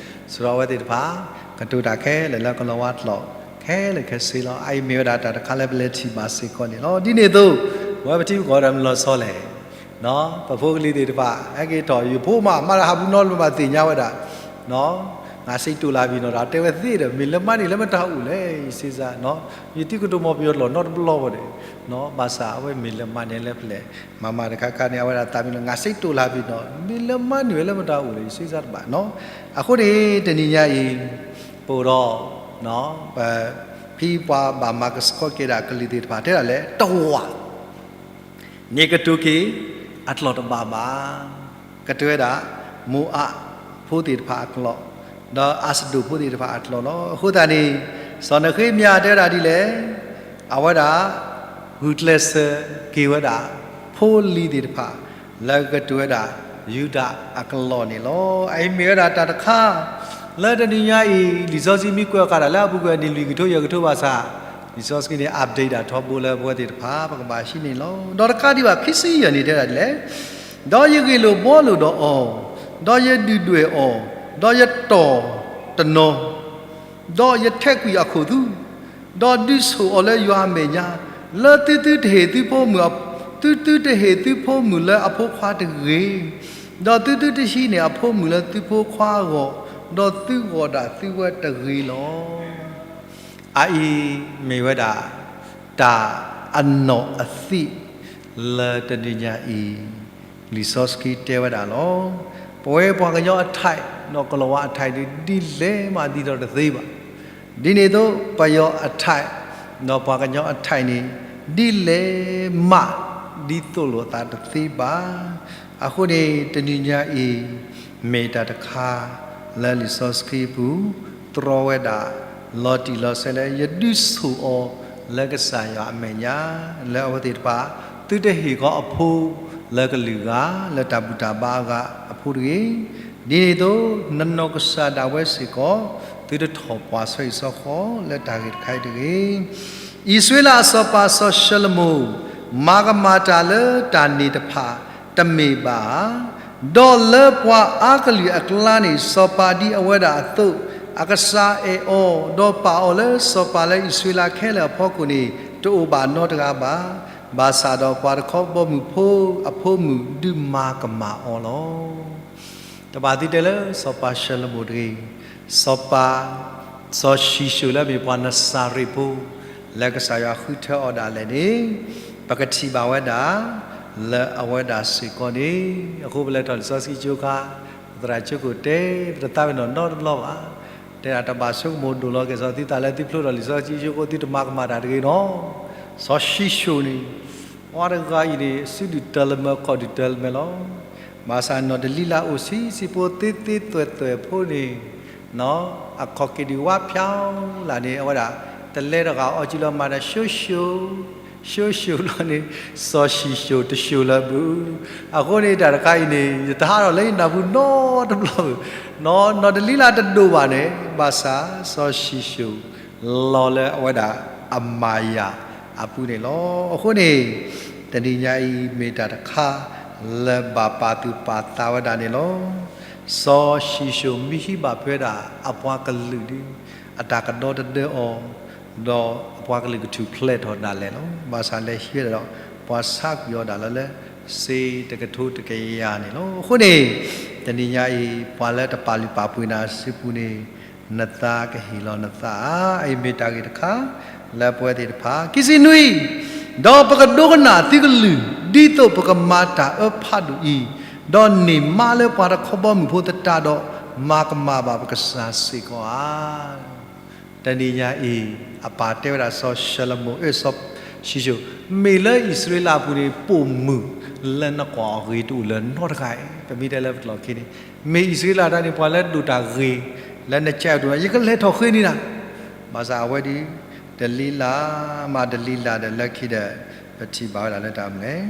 စရီအဝဲသ့ၣ်တဖၣ် ကတိၤတၢ်ခဲလၢာ်လၢကလၤဝါတလီၢ် ခဲလၢာ်ခဲဆ့လီၤ. အအံၤမ့ၢ်ဝဲဒၣ်တၢ်တခါလၢပလဲၤထံၣ်ဘၣ်စ့ၢ်ကီးန့ၣ်လီၤ. ဒ်န့ၣ်အသိး ပဝဲပထံပကီၢ်ဒီးမလီၤဆီလဲၣ် ပဖိပလံၤသ့ၣ်တဖၣ် ဟဲက့ၤထီၣ် ယဖိမး မၤတၢ်ဟးဘူးနီတဘျီဘၣ်သ့ၣ်ညါဝဲဒၣ်, ငါစိတ်တူၢ်လာပြီနီၤ ဒီးတဲဝဲသ့ဒီး မ့ၢ်လၢမါန့ၣ်လၢမတၤအိၣ်လဲၣ် ယစ့စါ, ယသံကတိၤမီၤပယီၤတလီၢ်နီတဘျီဘၣ်ဒီး, ဘၣ်ဆၣ်အဝဲမ့ၢ်လၢမါန့ၣ်လၢပလဲၤ မၤမၤတခါခါန့ၣ် အဝဲဒၣ်သးမံလီၤ ငါစိတ်တူၢ်လာပြီနီၤ မ့ၢ်လၢမါန့ၣ်ဝဲလၢမတၤအိၣ်လဲၣ် ယစ့စါတဘၣ်နီၤ. အဃိန့ၣ် တနံၤညါအံၤ ပအိၣ်ဒီး ဖဲပှၤဘၣ်မၤကဆှီက့ၤဒၣ်ကလုာ်သ့ၣ်တဖၣ် တဲဒၣ်လဲၣ် တဝာ် န့ၣ်ကတိၤက့ၤ အကျိာ်တဘၣ်ဘၣ်, ကတိၤဝဲဒၣ် မိၤအးဖိသ့ၣ်တဖၣ်အကျိာ်, ဒီးအၤစဒိၣ်ဖိသ့ၣ်တဖၣ်အကျိာ်လီၤ. အဃိသတးန့ၣ် စီၤနဃ့မယၤတဲဝဲဒၣ်ဒ်လဲၣ်, အဝဲဒၣ် ဂုာ်ကျဲးစၢးက့ၤဝဲဒၣ် ဖိလံၤသ့ၣ်တဖၣ် လၢကတိၤဝဲဒၣ် ယူဒၤအကျိာ်န့ၣ်လီၤ. အအံၤမ့ၢ်ဝဲဒၣ်တၢ်တခါ လၢတနံၤညါအံၤ လံာ်စီဆှံမ့ၢ်ကွဲးအီၤကဒါလၢအပူၤကွံာ်န့ၣ် လွံၢ်ကထိယဲၢ်ကထိဘၣ်ဆၣ်, လံာ်စီဆှံန့ၣ် update ဒၣ်ထီဘိလၢပဝဲသ့ၣ်တဖၣ် ပကဘၣ်ဟံးန့ၢ်လီၤ. ဒီးတခါဒံးဘၣ် ခံဆံယဲၢ်န့ၣ်တဲဝဲဒၣ်ဒ်လဲၣ်, ဒီးယဂ့ၢ်လိာ်ဘှီလိာ်ဒီးအီၤ, ဒီးယဒုၣ်ဒွဲၣ်အီၤ, ဒီးယတီၢ်တနီၤ ဒီးယထဲးကွံာ်အခိၣ်သူ, ဒီးဒုးဆိၣ်အီၤလၢယွၤအမဲာ်ညါ, လၢသုသုတဟ့ၣ်သုဖိမုၣ်, သုသုတဟ့ၣ်သုဖိမုၣ်လၢအဖိခွါတဂ့ၤ, ဒီးသုသုတဟံးန့ၢ်အဖိမုၣ်လၢသုဖိခွါအဂီၢ်, ဒီးသုဂီၢ်ဒၣ်သုဝဲတဂ့ၤလီၤ. အအံၤမ့ၢ်ဝဲဒၣ် တၢ်အနီၢ်အသံၣ်လၢတနံၤညါအံၤ, လံာ်စီဆှံတဲဝဲဒၣ်လီၤ. ပဝဲပှၤကညီအထၢၣ်, နီၢ်ကလီၤဝါအထၢၣ်ဒ် ဒ်လဲၣ်မးဒ်သိးတသ့ဘၣ်. ဒ်န့ၣ်အသိး ပယီၤအထၢၣ်, နီၢ်ပှၤကညီအထၢၣ်န့ၣ် ဒ်လဲၣ်မးဒ်သိးလိာ်သးတသ့ဘၣ်. အဃိန့ၣ် တနံၤညါအံၤ မ့ၢ်တၢ်တခါလၢလံာ်စီဆှံပူၤ တြီဝဲဒၣ် လီၤတံၢ်လီၤဆဲးလၢ ယဒုးဆိၣ်အီၤလၢကစၢ်ယွၤအမဲာ်ညါ, လၢအဝဲသ့ၣ်တဖၣ် သုတဟ့ၣ်ကီးအဖိလၢကလုာ်ဂၤ လၢတၢ်ဘူၣ်တၢ်ဘါအဂၤအဖိတဂ့ၤ. ဒ်န့ၣ်အသိး နနီၢ်ကစၢ်ဒၣ်ဝဲစ့ၢ်ကီး သုတထီၣ်ပှၤဆီဟံၣ်ဆီဃီလၢတၢ်ဂ့ၢ်တခါအံၤတဂ့ၤ. အံၣ်စရ့လးအစီၤပၤစီၤၡလိၤမိၣ် မၤကမၣ်တၢ်လၢတၢ်န့ၢ်တဖၣ် တမ့ၢ်ဘၣ်ဧါ. ဒီးလၢပှၤအါကလုာ်အကျါန့ၣ် စီၤပၤဒ်အဝဲဒၣ်အသိး အကစၢ်အဲၣ်အီၤ, ဒီးပာ်အီၤလၢစီၤပၤလၢအံၣ်စရ့လးခဲလၢာ်အဖီခိၣ်န့ၣ် တအိၣ်ဘၣ်နီတဂၤဘၣ်. ဘၣ်ဆၣ်ဒီးပှၤတခီဘီမုၢ်ဖိအဖိမုၣ်ဒုးမၤကမၣ်အီၤလီၤ. တဘၣ်သံတဲလၢစီၤပၤၡလိၤမိၣ်တဂ့ၤ, စီၤပၤ စီၤၡံၣ်ၡိၣ်လၢအမ့ၢ်ပှၤနစၤရ့းဖိ လၢကစၢ်ယွၤဃုထၢအီၤဒၣ်လဲာ်န့ၣ် ပကထံၣ်ဘၣ်ဝဲဒၣ် လၢအဝဲဒၣ်စ့ၢ်ကီးန့ၣ်, အဃိပလဲၤထီၣ်လံာ်စီဆှံကၠိခါ, သရၣ်ကၠိခိၣ်တဲ ပတသးပ့ၤနီၣ်နီတဘျီဘၣ်. တဲဒၣ်တဘၣ်ဆိကမိၣ်ဒိၣ်လီၤက့ၤစီၤသုသးလၢသုဖျိထီၣ်လံာ်စီဆှံကၠိဃိ သုတမၤကမၣ်တၢ်တဂ့ၤနီၤ. စီၤၡံၣ်ၡိၣ်န့ၣ် ပှၤတဂၤအံၤန့ၣ် စုဒုၣ်တၢ်လၢမဲာ် ခီၣ်ဒုၣ်တၢ်လၢမဲာ်လီၤ. ဘၣ်ဆၣ်နီၢ်ဒလံလးအိၣ်ဆံးဆံးဖိသ့သ့သွဲၣ်သွဲၣ်ဖိန့ၣ် အခီၣ်က့ၤဒံးဝါဖၠီလၢ်န့ၣ် အဝဲဒၣ် တလဲတဂၤအီၤကံလီၤမၤဒီး ၡိၣ်ၡိၣ်, ၡိၣ်ၡိၣ်လီၤန့ၣ် စီၤၡံၣ်ၡိၣ်တၡိၣ်လၢၤဘၣ်. အဃိန့ၣ်တၢ်တခါအံၤန့ၣ် ယတဟးထီၣ်လၢယနၢ်ပူၤနီတဘျီဘၣ်. နီၢ်ဒလံလးတဒိၣ်ဘၣ်န့ၣ် ဘၣ်ဆၣ်စီၤၡံၣ်ၡိၣ် လီၤလၢအဝဲဒၣ်အမၤယၤအပူၤန့ၣ်လီၤ. အဃိန့ၣ် တနံၤညါအံၤမ့ၢ်တၢ်တခါလၢဘၣ်ပာ်သူၣ်ပာ်သးဝဲဒၣ်န့ၣ်လီၤ. စီၤၡံၣ်ၡိၣ်မ့ၢ်ဟံးဘၣ်ဖဲဒၣ်အပှၤကလုာ်ဒီး အတၢ်ကဒီတဒၢအီၤ, ဒီးအပှၤကလုာ်ကထူၣ်ဖျဲးထီၣ်ဒၣ်လဲာ်လီၤ. ဘၣ်ဆၣ်လဲၤဟံးဝဲဒၣ်ဒီး ပှၤဆါကွံာ်အီၤဒၣ်လၢ လၢစ့တကထိတကယၤန့ၣ်လီၤ. အဃိန့ၣ် တနံၤညါအံၤ ပှၤလၢတပာ်လုၢ်ပာ်ပှ့ၤနၤစုပူၤန့ၣ် နသးကဟ့ၣ်လီၤနသးဧါ. အအံၤမ့ၢ်တၢ်ဂ့ၢ်တခါ လၢပဝဲသ့ၣ်တဖၣ် ခံဆံနွံ, ဒီးပကဒိကနၣ်သုကလုၢ် ဒ်သိးပကမၤတၢ်အၢဖးဒိၣ်အံၤ, ဒီးန့ၢ်မါလၢပှၤတခီဘီမုၢ်ဖိသတးဒီး မၤကမၣ်ဘၣ်ပကစၢ်စ့ၢ်ကီးဧါ. တနံၤညါအံၤ အပၢ်တဲဝဲဒၣ်စီၤၡလိၤမိၣ် အၢ စီၤၡံၣ်ၡိၣ်, မ့ၢ်လၢအံၣ်စရ့လးအပူၤန့ၣ် ပိာ်မုၣ်လၢနကွၢ်အဂ့ၤတအိၣ်လၢၤနီတဂၤအံၤ, ပမ့ၢ်တဲလၢပကျိာ်ခံန့ၣ် မ့ၢ်အံၣ်စရ့လးတၢ်န့ၣ် ပှၤလၢဒိၣ်တၢ်ဂ့ၤ လၢနကဲအဒိၣ် ယကလဲၤထီၣ်ဃ့န့ၢ်နၤ. ဘၣ်ဆၣ်အဝဲဒၣ် တလံလၢ်မးတလံလၢ်ဒီးလၢခံဒီး ပထံၣ်ဘၣ်ဝဲဒၣ်လၢတၢ်မနုၤလဲၣ်,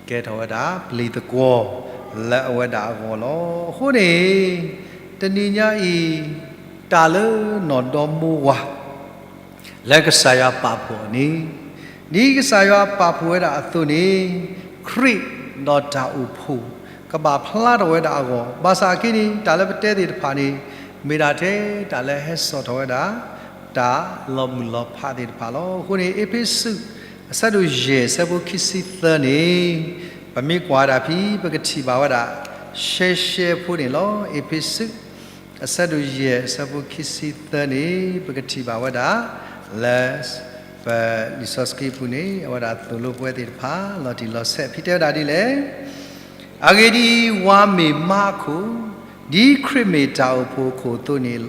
ကဲထီၣ်ဝဲဒၣ်ပျံၤသကွီၤလၢအဝဲဒၣ်အဂီၢ်လီၤ. အဃိန့ၣ် တနံၤညါအံၤ တၢ်လၢနီၢ်ဒီမိဝၤ လၢကစၢ်ယွၤပာ်ဖှိၣ်အီၤန့ၣ်, ဒ်ကစၢ်ယွၤပာ်ဖှိၣ်ဝဲဒၣ်အသိးန့ၣ်, ခရံာ်ဒီးတၢ်အိၣ်ဖှိၣ် ကဘၣ်ဖျါထီၣ်ဝဲဒၣ်အဂီၢ်, ဘၣ်ဆၣ်အခဲအံၤန့ၣ် တၢ်လၢပတဲသ့ၣ်တဖၣ်န့ၣ် မ့ၢ်ဒၣ်ထဲတၢ်လၢဟဲစိာ်ထီၣ်ဝဲဒၣ် တၢ်လီၤမုၢ်လီၤဖးသ့ၣ်တဖၣ်လီၤ. အဃိန့ၣ် အ့းဖ့းစူး အဆၢဒိၣ်ယဲၢ် အဆၢဖိခံဆံသၢန့ၣ် ပမ့ၢ်ကွၢ်ဝဲဒၣ်ဖဲ ပကထံၣ်ဘၣ်ဝဲဒၣ် ရှဲရှဲဖိန့ၣ်လီၤ. အ့းဖ့းစူး အဆၢဒိၣ်ယဲၢ် အဆၢဖိခံဆံသၢန့ၣ် ပကထံၣ်ဘၣ်ဝဲဒၣ် လၢ ပလံာ်စီဆှံပူၤန့ၣ် အဝဲဒၣ်သိၣ်လိပဝဲသ့ၣ်တဖၣ် လီၤတံၢ်လီၤဆဲး ဖဲတဲဝဲဒၣ်ဒ်လဲၣ်, အဂ့ၢ်ဒ်အံၤ, ဝၤမ့ၢ်မါအခိၣ်, ဒ်ခရံာ်မ့ၢ်တၢ်အိၣ်ဖှိၣ်အခိၣ်အသိးန့ၣ်,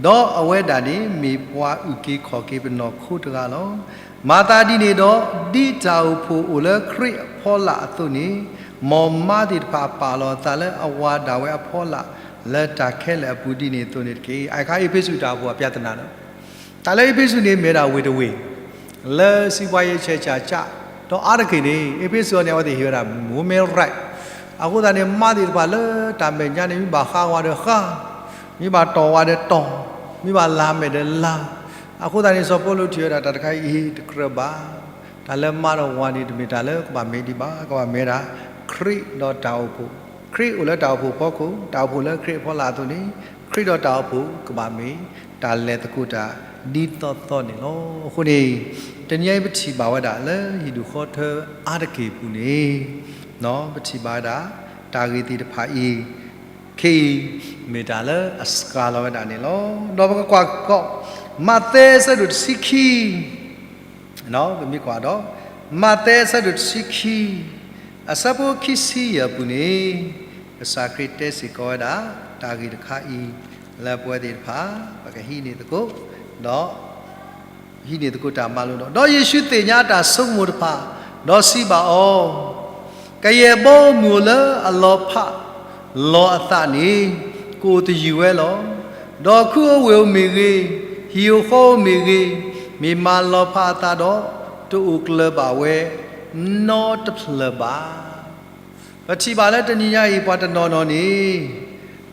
ဒီးအဝဲဒၣ်န့ၣ် မ့ၢ်ပှၤအုၣ်က့ၤခီၣ်က့ၤပနီၢ်ခိတဂၤလီၤ. မၤသးဒ်န့ၣ်ဒီး, ဒ်တၢ်အိၣ်ဖှိၣ်အိၣ်လၢခရံာ်အဖီလာ်အသိးန့ၣ်, မ်မါသ့ၣ်တဖၣ်ပာ်လီၤအသးလၢအဝၤဒၣ်ဝဲအဖီလာ် လၢတၢ်ခဲလၢာ်အပူၤဒ်န့ၣ်အသိးန့ၣ်တက့ၢ်. အခဲအံၤ အ့းဖ့းစူးတၢ်အိၣ်ဖှိၣ်အပြဿနာလီၤ. တၢ်လၢအ့းဖ့းစူးန့ၣ် မ့ၢ်ဝဲဒၣ်ဝ့ၢ်တဝ့ၢ် လၢစံးဘှါယဲဆဲးစၢ်ကၢ်, ဒီးအါတက့ၢ်န့ၣ် အ့းဖ့းစူးအံၤန့ၣ် အဝဲသ့ၣ်ဟ့ၣ်ဝဲဒၣ် women right အဃိသတးန့ၣ် မါသ့ၣ်တဖၣ်လၢတၢ်မဲာ်ညါန့ၣ် မ့ၢ်ဘၣ်ဃးဝၤဒီးဃး, မ့ၢ်ဘၣ်တီၢ်ဝၤဒီးတီၢ်, မ့ၢ်ဘၣ်လၤမဲာ်ဒီးလၤ. အဃိသတးန့ၣ် စီၤပီလူးထံၣ်ဝဲဒၣ်တၢ်တခါအံၤ တကြၢးဘၣ်. တၢ်လၢမါဒီးဝၤန့ၣ် တမ့ၢ်တၢ်လၢကဘၣ်မ့ၢ်ဒံးဘၣ်, ကဘၣ်မ့ၢ်ဝဲဒၣ် ခရံာ်ဒီးတၢ်အိၣ်ဖှိၣ်, ခရံာ်အိၣ်လၢတၢ်အိၣ်ဖှိၣ်အဖီခိၣ်, တၢ်အိၣ်ဖှိၣ်လၢခရံာ်အဖီလာ်အသိးန့ၣ် ခရံာ်ဒီးတၢ်အိၣ်ဖှိၣ်ကဘၣ်မ့ၢ် တၢ်လဲၤသကိးတၢ်ဒ်သိးသိးန့ၣ်လီၤ. အဃိန့ၣ် တနံၤအံၤပထံၣ်ဘၣ်ဝဲဒၣ်လၢဟံၣ်ဒူၣ်ဃီထၢအါတက့ၢ်အပူၤန့ၣ်, ပထံၣ်ဘၣ်ဝဲဒၣ် တၢ်ဂ့ၢ်သ့ၣ်တဖၣ်အံၤ, ခဲအံၤ မ့ၢ်တၢ်လၢအစှၤလီၤဝဲဒၣ်န့ၣ်လီၤ. ဒီးပကကွၢ်ကီး မးသဲအဆၢဒိၣ်တဆံခံ ပမ့ၢ်ကွၢ်ဒီး မးသဲအဆၢဒိၣ်တဆံခံ အဆၢဖိခံဆံယဲၢ်အပူၤန့ၣ် ကစၢ်ခရံာ်တဲစ့ၢ်ကီးဝဲဒၣ် တၢ်ဂ့ၢ်တခါအံၤ လၢပဝဲသ့ၣ်တဖၣ် ပကဟံးန့ၢ်သကိး ဒီး ဟံးန့ၢ်သကိးတၢ်မၤလိာ်ဒီး, ဒီးယ့ၣ်ၡူးသ့ၣ်ညါတၢ်ဆိကမိၣ်တဖၣ်, ဒီးစံးဘၣ်အီၤ, ကယဲၢ်ဘီမုၢ်အိၣ်လၢအလီၤဖးလီၤအသးန့ၣ် ကအိၣ်သယုၢ်ဝဲလီၤ. ဒီးခုအိၣ်ဝ့ၢ်အိၣ်မ့ၢ်ဂ့ၤ, ဟံၣ်အိၣ်ဃီအိၣ်မ့ၢ်ဂ့ၤ, မ့ၢ်မၤလီၤဖးအသးဒီး တအိၣ်ကျၢၤဘၣ်ဝဲနီတဖျၢၣ်ဘၣ်. ပထံၣ်ဘၣ်လၢတနံၤညါအံၤ ပှၤတနီၤနီၤန့ၣ်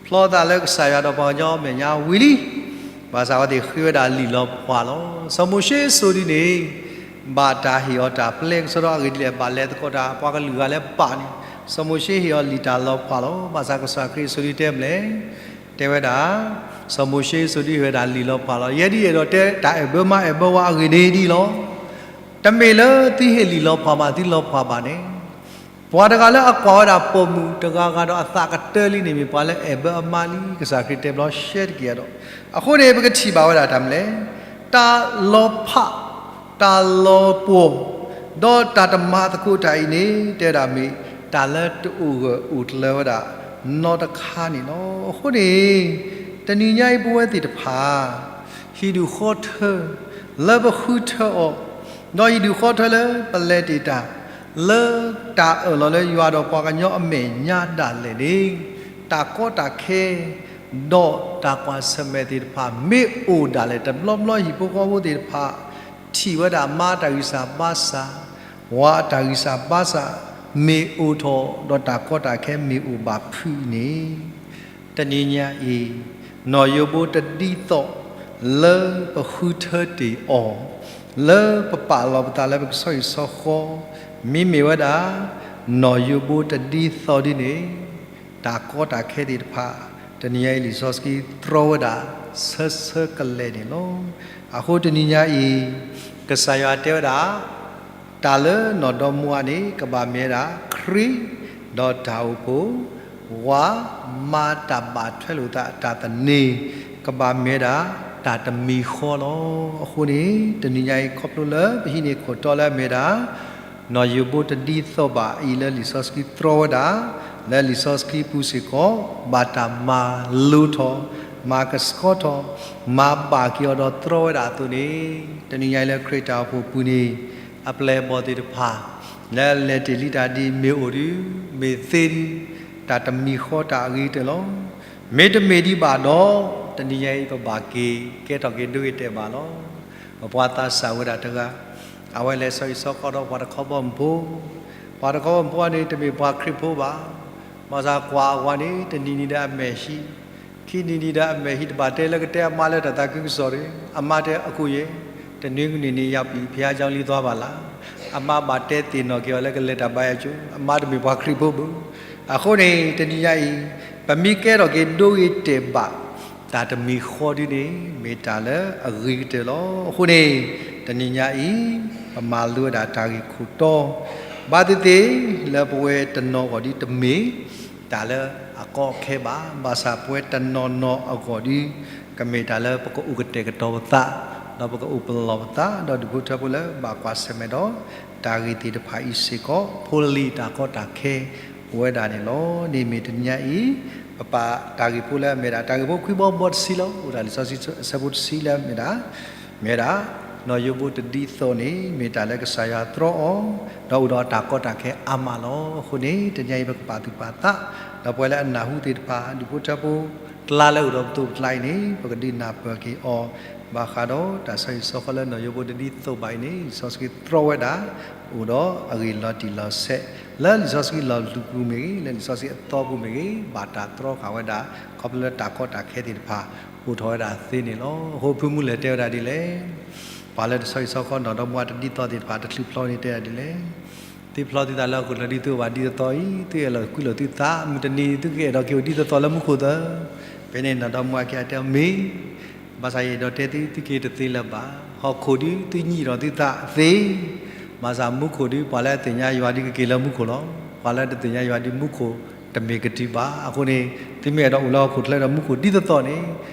ဖျီသးလၢကစၢ်ယွၤဒီးပှၤကညီအမဲာ်ညါဝံၤလံ, ဘၣ်ဆၣ်အဝဲသ့ၣ်ဃ့ဝဲဒၣ်လံာ်လီၤဖှၣ်လီၤ. စီၤမိၤၡ့အစိၤဒ်န့ၣ် ဘၣ်တၢ်ဟ့ၣ်အီၤတၢ်ပျဲကစီဒီအဂ့ၢ်ဒ်လဲၣ်, ဘၣ်လဲၤသကိးတၢ်ပှၤကလုာ်ဂၤလၢဘၣ်န့ၣ်, စီၤမိၤၡ့ဟ့ၣ်အီၤလံာ်တၢ်လီၤဖှၣ်လီၤ. ဘၣ်ဆၣ်ကစၢ်ခရံာ်အစိၤဒ်တဲမနုၤလဲၣ်, တဲဝဲဒၣ် စီၤမိၤၡ့အစိၤဒ်ဟ့ၣ်ဝဲဒၣ်လံာ်လီၤဖှၣ်လီၤ. ယဲဒ်အဲၣ်ဒိးတဲတၢ်အဲၣ်ဘၢမါအဲၣ်ဘၢဝၤအဂ့ၢ်န့ၣ်ဒ်လီၤ. တမ့ၢ်လၢသုဟ့ၣ်လံာ်လီၤဖှၣ်ဘၣ် သုလီၤဖှၣ်ဘၣ်န့ၣ်, ပှၤတဂၤလၢအကွၢ်ဝဲဒၣ်ပိာ်မုၣ်တဂၤဂၤဒီးအသးကတၢၢ်လံန့ၣ် မ့ၢ်ပှၤလၢအဲၣ်ဘၢအမါလံ. ကစၢ်ခရံာ်တဲဘျီရှဲတက့ၢ်ဒီး, အဃိန့ၣ် ပကထံၣ်ဘၣ်ဝဲဒၣ်တၢ်မနုၤလဲၣ်, တၢ်လီၤဖး, တၢ်လီၤပှီၢ်, ဒီးတၢ်တမၤသကိးတၢ်အံၤန့ၣ် တဲဝဲဒၣ်မ့ၢ်တၢ်လၢတအိၣ်ဂၢၢ်အိၣ်ကျၢၤဝဲဒၣ်နီတခါန့ၣ်လီၤ. အဃိန့ၣ် တနံၤညါအံၤပဝဲသ့ၣ်တဖၣ် ဟံၣ်ဒူၣ်ဃီထၢ လၢပဃုထၢအီၤ, ဒီးဟံၣ်ဒူၣ်ဃီထၢလၢပလဲၤတ့ၢ်တၢ် လၢတၢ်အၢၣ်လီၤလၢယွၤဒီးပှၤကညီအမဲာ်ညါဒၣ်လဲာ်န့ၣ်, တၢ်ကီတၢ်ခဲ ဒီးတၢ်ကွၢ်ဆၢၣ်မဲာ်သ့ၣ်တဖၣ် မ့ၢ်အိၣ်ဒၣ်လဲာ်တဘျီဘျီ ဟံၣ်ဖိဃီဖိသ့ၣ်တဖၣ် ထံၣ်ဝဲဒၣ်မါတၢ်ဂံၢ်စၢ်ဘါစၢ်, ဝၤအတၢ်ဂံၢ်စၢ်ဘါစၢ် မ့ၢ်အိၣ်ထီၣ် ဒီးတၢ်ကီတၢ်ခဲမ့ၢ်အိၣ်ဘၣ်ဖုးန့ၣ်, တနံၤညါအံၤ နီၢ်ယိၤဘိတဒ်သိး လၢပဃုထၢတ့ၢ်အီၤ, လၢပပာ်လီၤပသးလၢပကဆီဟံၣ်ဆီဃီ, မ့မ့ၢ်ဝဲဒၣ် နီၢ်ယိၤဘိတဒ်သိးဒ်န့ၣ်, တၢ်ကီတၢ်ခဲသ့ၣ်တဖၣ် တနံၤညါအံၤလံာ်စီဆှံတြီဝဲဒၣ်ဆၢဆၢကလဲာ်န့ၣ်လီၤ. အဃိတနံၤညါအံၤ ကစၢ်ယွၤတဲဝဲဒၣ် တၢ်လၢနီၢ်ဒီမါန့ၣ် ကဘၣ်မ့ၢ်ဝဲဒၣ်ခရံာ် ဒီးတၢ်အိၣ်ဖှိၣ်, ဝၤမါတၢ်ဘၣ်ထွဲလိာ်သးတၢ်သန့ၤ ကဘၣ်မ့ၢ်ဝဲဒၣ်တၢ်တမံၤဃီလီၤ. အဃိန့ၣ် တနံၤညါအံၤ ခီဖျိလၢပဟံးန့ၢ်ခိၣ်တီလၢအမ့ၢ်ဒၣ် နီၢ်ယိၤဘိတဒ်သိးဘၣ်အံၤလၢလံာ်စီဆှံတြီဝဲဒၣ်, လၢလံာ်စီဆှံပူၤစ့ၢ်ကီး ဘၣ်တၢ်မၤလိထီၣ်, မၤကဆှီထီၣ်, မၤဘၣ်က့ၤအီၤဒီးတြီဝဲဒၣ်အသိးန့ၣ်, တနံၤညါအံၤလၢခရံာ်တၢ်အိၣ်ဖှိၣ်ပူၤန့ၣ် အပျဲၢ်အဘီၣ်သ့ၣ်တဖၣ် လၢလဲၤတ့ၢ်လံတၢ်ဒ်မ့ၢ်အိၣ်ဒုး မ့ၢ်သ့ဒုး တၢ်တမံၤဃီတၢ်အဂ့ၤကတၢၢ်လီၤ. မ့တမ့ၢ်ဒံးဘၣ်ဒီး တနံၤညါအံၤပဘၣ်က့ၤကဲထီၣ်က့ၤဒိဂ့ၤတဲာ်ဘၣ်လီၤ. ပပှၤသးစၢ်ဝဲဒၣ်တဂၤ အဝဲလဲၤဆီဟံၣ်ဆီဃီဒီးပှၤတခီဘီမုၢ်ဖိ, ပှၤတခီဘီမုၢ်ဖိန့ၣ် တမ့ၢ်ပှၤခရံာ်ဖိဘၣ်. ဘၣ်ဆၣ်ကွၢ်အဝၤန့ၣ် တနံၤနံၤဒီးအမဲာ်ဟံး, ခံနံၤနံၤဒီးအမဲာ်ဟံး တဘၣ်တဲလၢကတဲအမါလၢတၢ်သးခုကစီၣ်တဂ့ၤ. အမါတဲအခိၣ်ယဲၢ်, တနွံနံၤန့ၣ် ယၤပံာ်ဖဲအါကၠီလံ သွားပါလား. အမါဘၣ်တဲသ့ၣ်နီၣ်က့ၤအီၤလၢကလဲၤတၢ်ဘါယွၤကၠိ, အမါတမ့ၢ်ပှၤခရံာ်ဖိဘၣ်. အဃိန့ၣ် တနံၤညါအံၤ ပမ့ၢ်ကဲထီၣ်က့ၤဒိဂ့ၤတဲာ်ဘၣ် တၢ်တမံၤဃီဒုးန့ၣ် မ့ၢ်တၢ်လၢအဂ့ၤကတၢၢ်လီၤ. အဃိန့ၣ် တနံၤညါအံၤ ပမၤလိဝဲဒၣ်တၢ်ဂ့ၢ်ခိၣ်တီ, ဘၣ်သ့ၣ်သ့ၣ် လၢပဝဲတနီၤအဂီၢ်ဒုးတမ့ၢ် တၢ်လၢအကီအခဲဘၣ်. ဘၣ်ဆၣ်ပဝဲတနီၤနီၤအဂီၢ်ဒုး ကမ့ၢ်တၢ်လၢပကအိၣ်ကတဲာ်ကတီၤပသး, ဒီးပကအိၣ်ပလီၢ်ပသး, ဒီးဒူၣ်ဖိထၢဖိလၢဘၣ်ကွၢ်ဆၢၣ်မဲာ်ဒီး တၢ်ဂ့ၢ်သ့ၣ်တဖၣ်အံၤစ့ၢ်ကီး ဖိလံၤတၢ်ကီတၢ်ခဲ အိၣ်ဝဲဒၣ်န့ၣ်လီၤ. န့ၣ်မ့ၢ်တနံၤညါအံၤ ပပာ်တၢ်ဂ့ၢ်ဖိလၢအမ့ၢ်ဒၣ် တၢ်ဂ့ၢ်ဖိခွံဘီဘီတဆံလီၤ. အိၣ်ဒၣ်လံာ်စီဆှံအဆၢဖိတဆံလၢအမ့ၢ်ဒၣ် မ့ၢ်ဝဲဒၣ် နီၢ်ယိၤဘိတဒ်သိးန့ၣ် မ့ၢ်တၢ်လၢကစၢ်ယွၤတြီအီၤ, ဒီးအိၣ်ဒီးတၢ်ကီတၢ်ခဲအါမးလီၤ. အဃိန့ၣ် တနံၤညါအံၤ ပကပာ်သူၣ်ပာ်သး, ဒီးပှၤလၢအနၢ်ဟူသ့ၣ်တဖၣ် ဒူၣ်ဖိထၢဖိ ကျါလၢအိၣ်ဒီးပသိးပကျါအံၤန့ၣ် ပကဒုးနၢ်ပၢၢ်က့ၤအီၤ, ဘၣ်ဃးဒီးတၢ်ဆီဟံၣ်ဆီဃီလၢနီၢ်ယိၤဘိတဒ်သိးဘၣ်အံၤန့ၣ် လံာ်စီဆှံတြီဝဲဒၣ် အိၣ်ဒီးအဂ့ၢ်လီၤတံၢ်လီၤဆဲး လၢလံာ်စီဆှံလီၤလူၤပူၤမ့ၢ်ဂ့ၤ, လၢလံာ်စီဆှံအသီပူၤမ့ၢ်ဂ့ၤ, ဘၣ်တၢ်တြီဃာ်ဝဲဒၣ် ခီဖျိလၢတၢ်ကီတၢ်ခဲသ့ၣ်တဖၣ် အိၣ်ထီၣ်ဝဲဒၣ်သ့န့ၣ်လီၤ. အဃိဖုမူလဲၣ်တဲဝဲဒၣ်ဒ်လဲၣ်, ပှၤလၢတဆီဟံၣ်ဆီဃီနီၢ်ဒီမါတဒ်သိးသ့ၣ်တဖၣ် တချုးဖျီန့ၣ်တဲဝဲဒၣ်ဒ်လဲၣ်, သုဖျီသုသးလၢဟီၣ်ခိၣ်ချၢဒ်သုအိၣ်ဘၣ်ဒ်သိးသိးအံၤ သုအဲၣ်လီၤကွံလိာ်သုသး, မုၢ်တနံၤသုကအဲၣ်ဒိးက့ၤအိၣ်ဒ်သိးသိးလၢမူခိၣ်သၢ. ဖဲန့ၣ်နီၢ်ဒီမါက့ၤတဲမ့ၢ် ဘၣ်ဆၣ်ယအဲၣ်ဒိးတဲသု သုက့ၤတသ့လၢၤဘၣ်. ဟီၣ်ခိၣ်ဒုး သုညံးဒီးသုသးသ့, ဘၣ်ဆၣ်မူခိၣ်ဒုး ပှၤလၢအသ့ၣ်ညါယွၤဒုးကက့ၤလၢမူခိၣ်လီၤ. ပှၤလၢတသ့ၣ်ညါယွၤဒုး မူခိၣ်တ တမ့ၢ်ကတုၤဘၣ်. အဃိန့ၣ် သုမ့ၢ်အဲၣ်ဒိးအိၣ်လၢဟီၣ်ခိၣ်ချၢဒီးမူခိၣ်ဒ်သိးသိးန့ၣ်,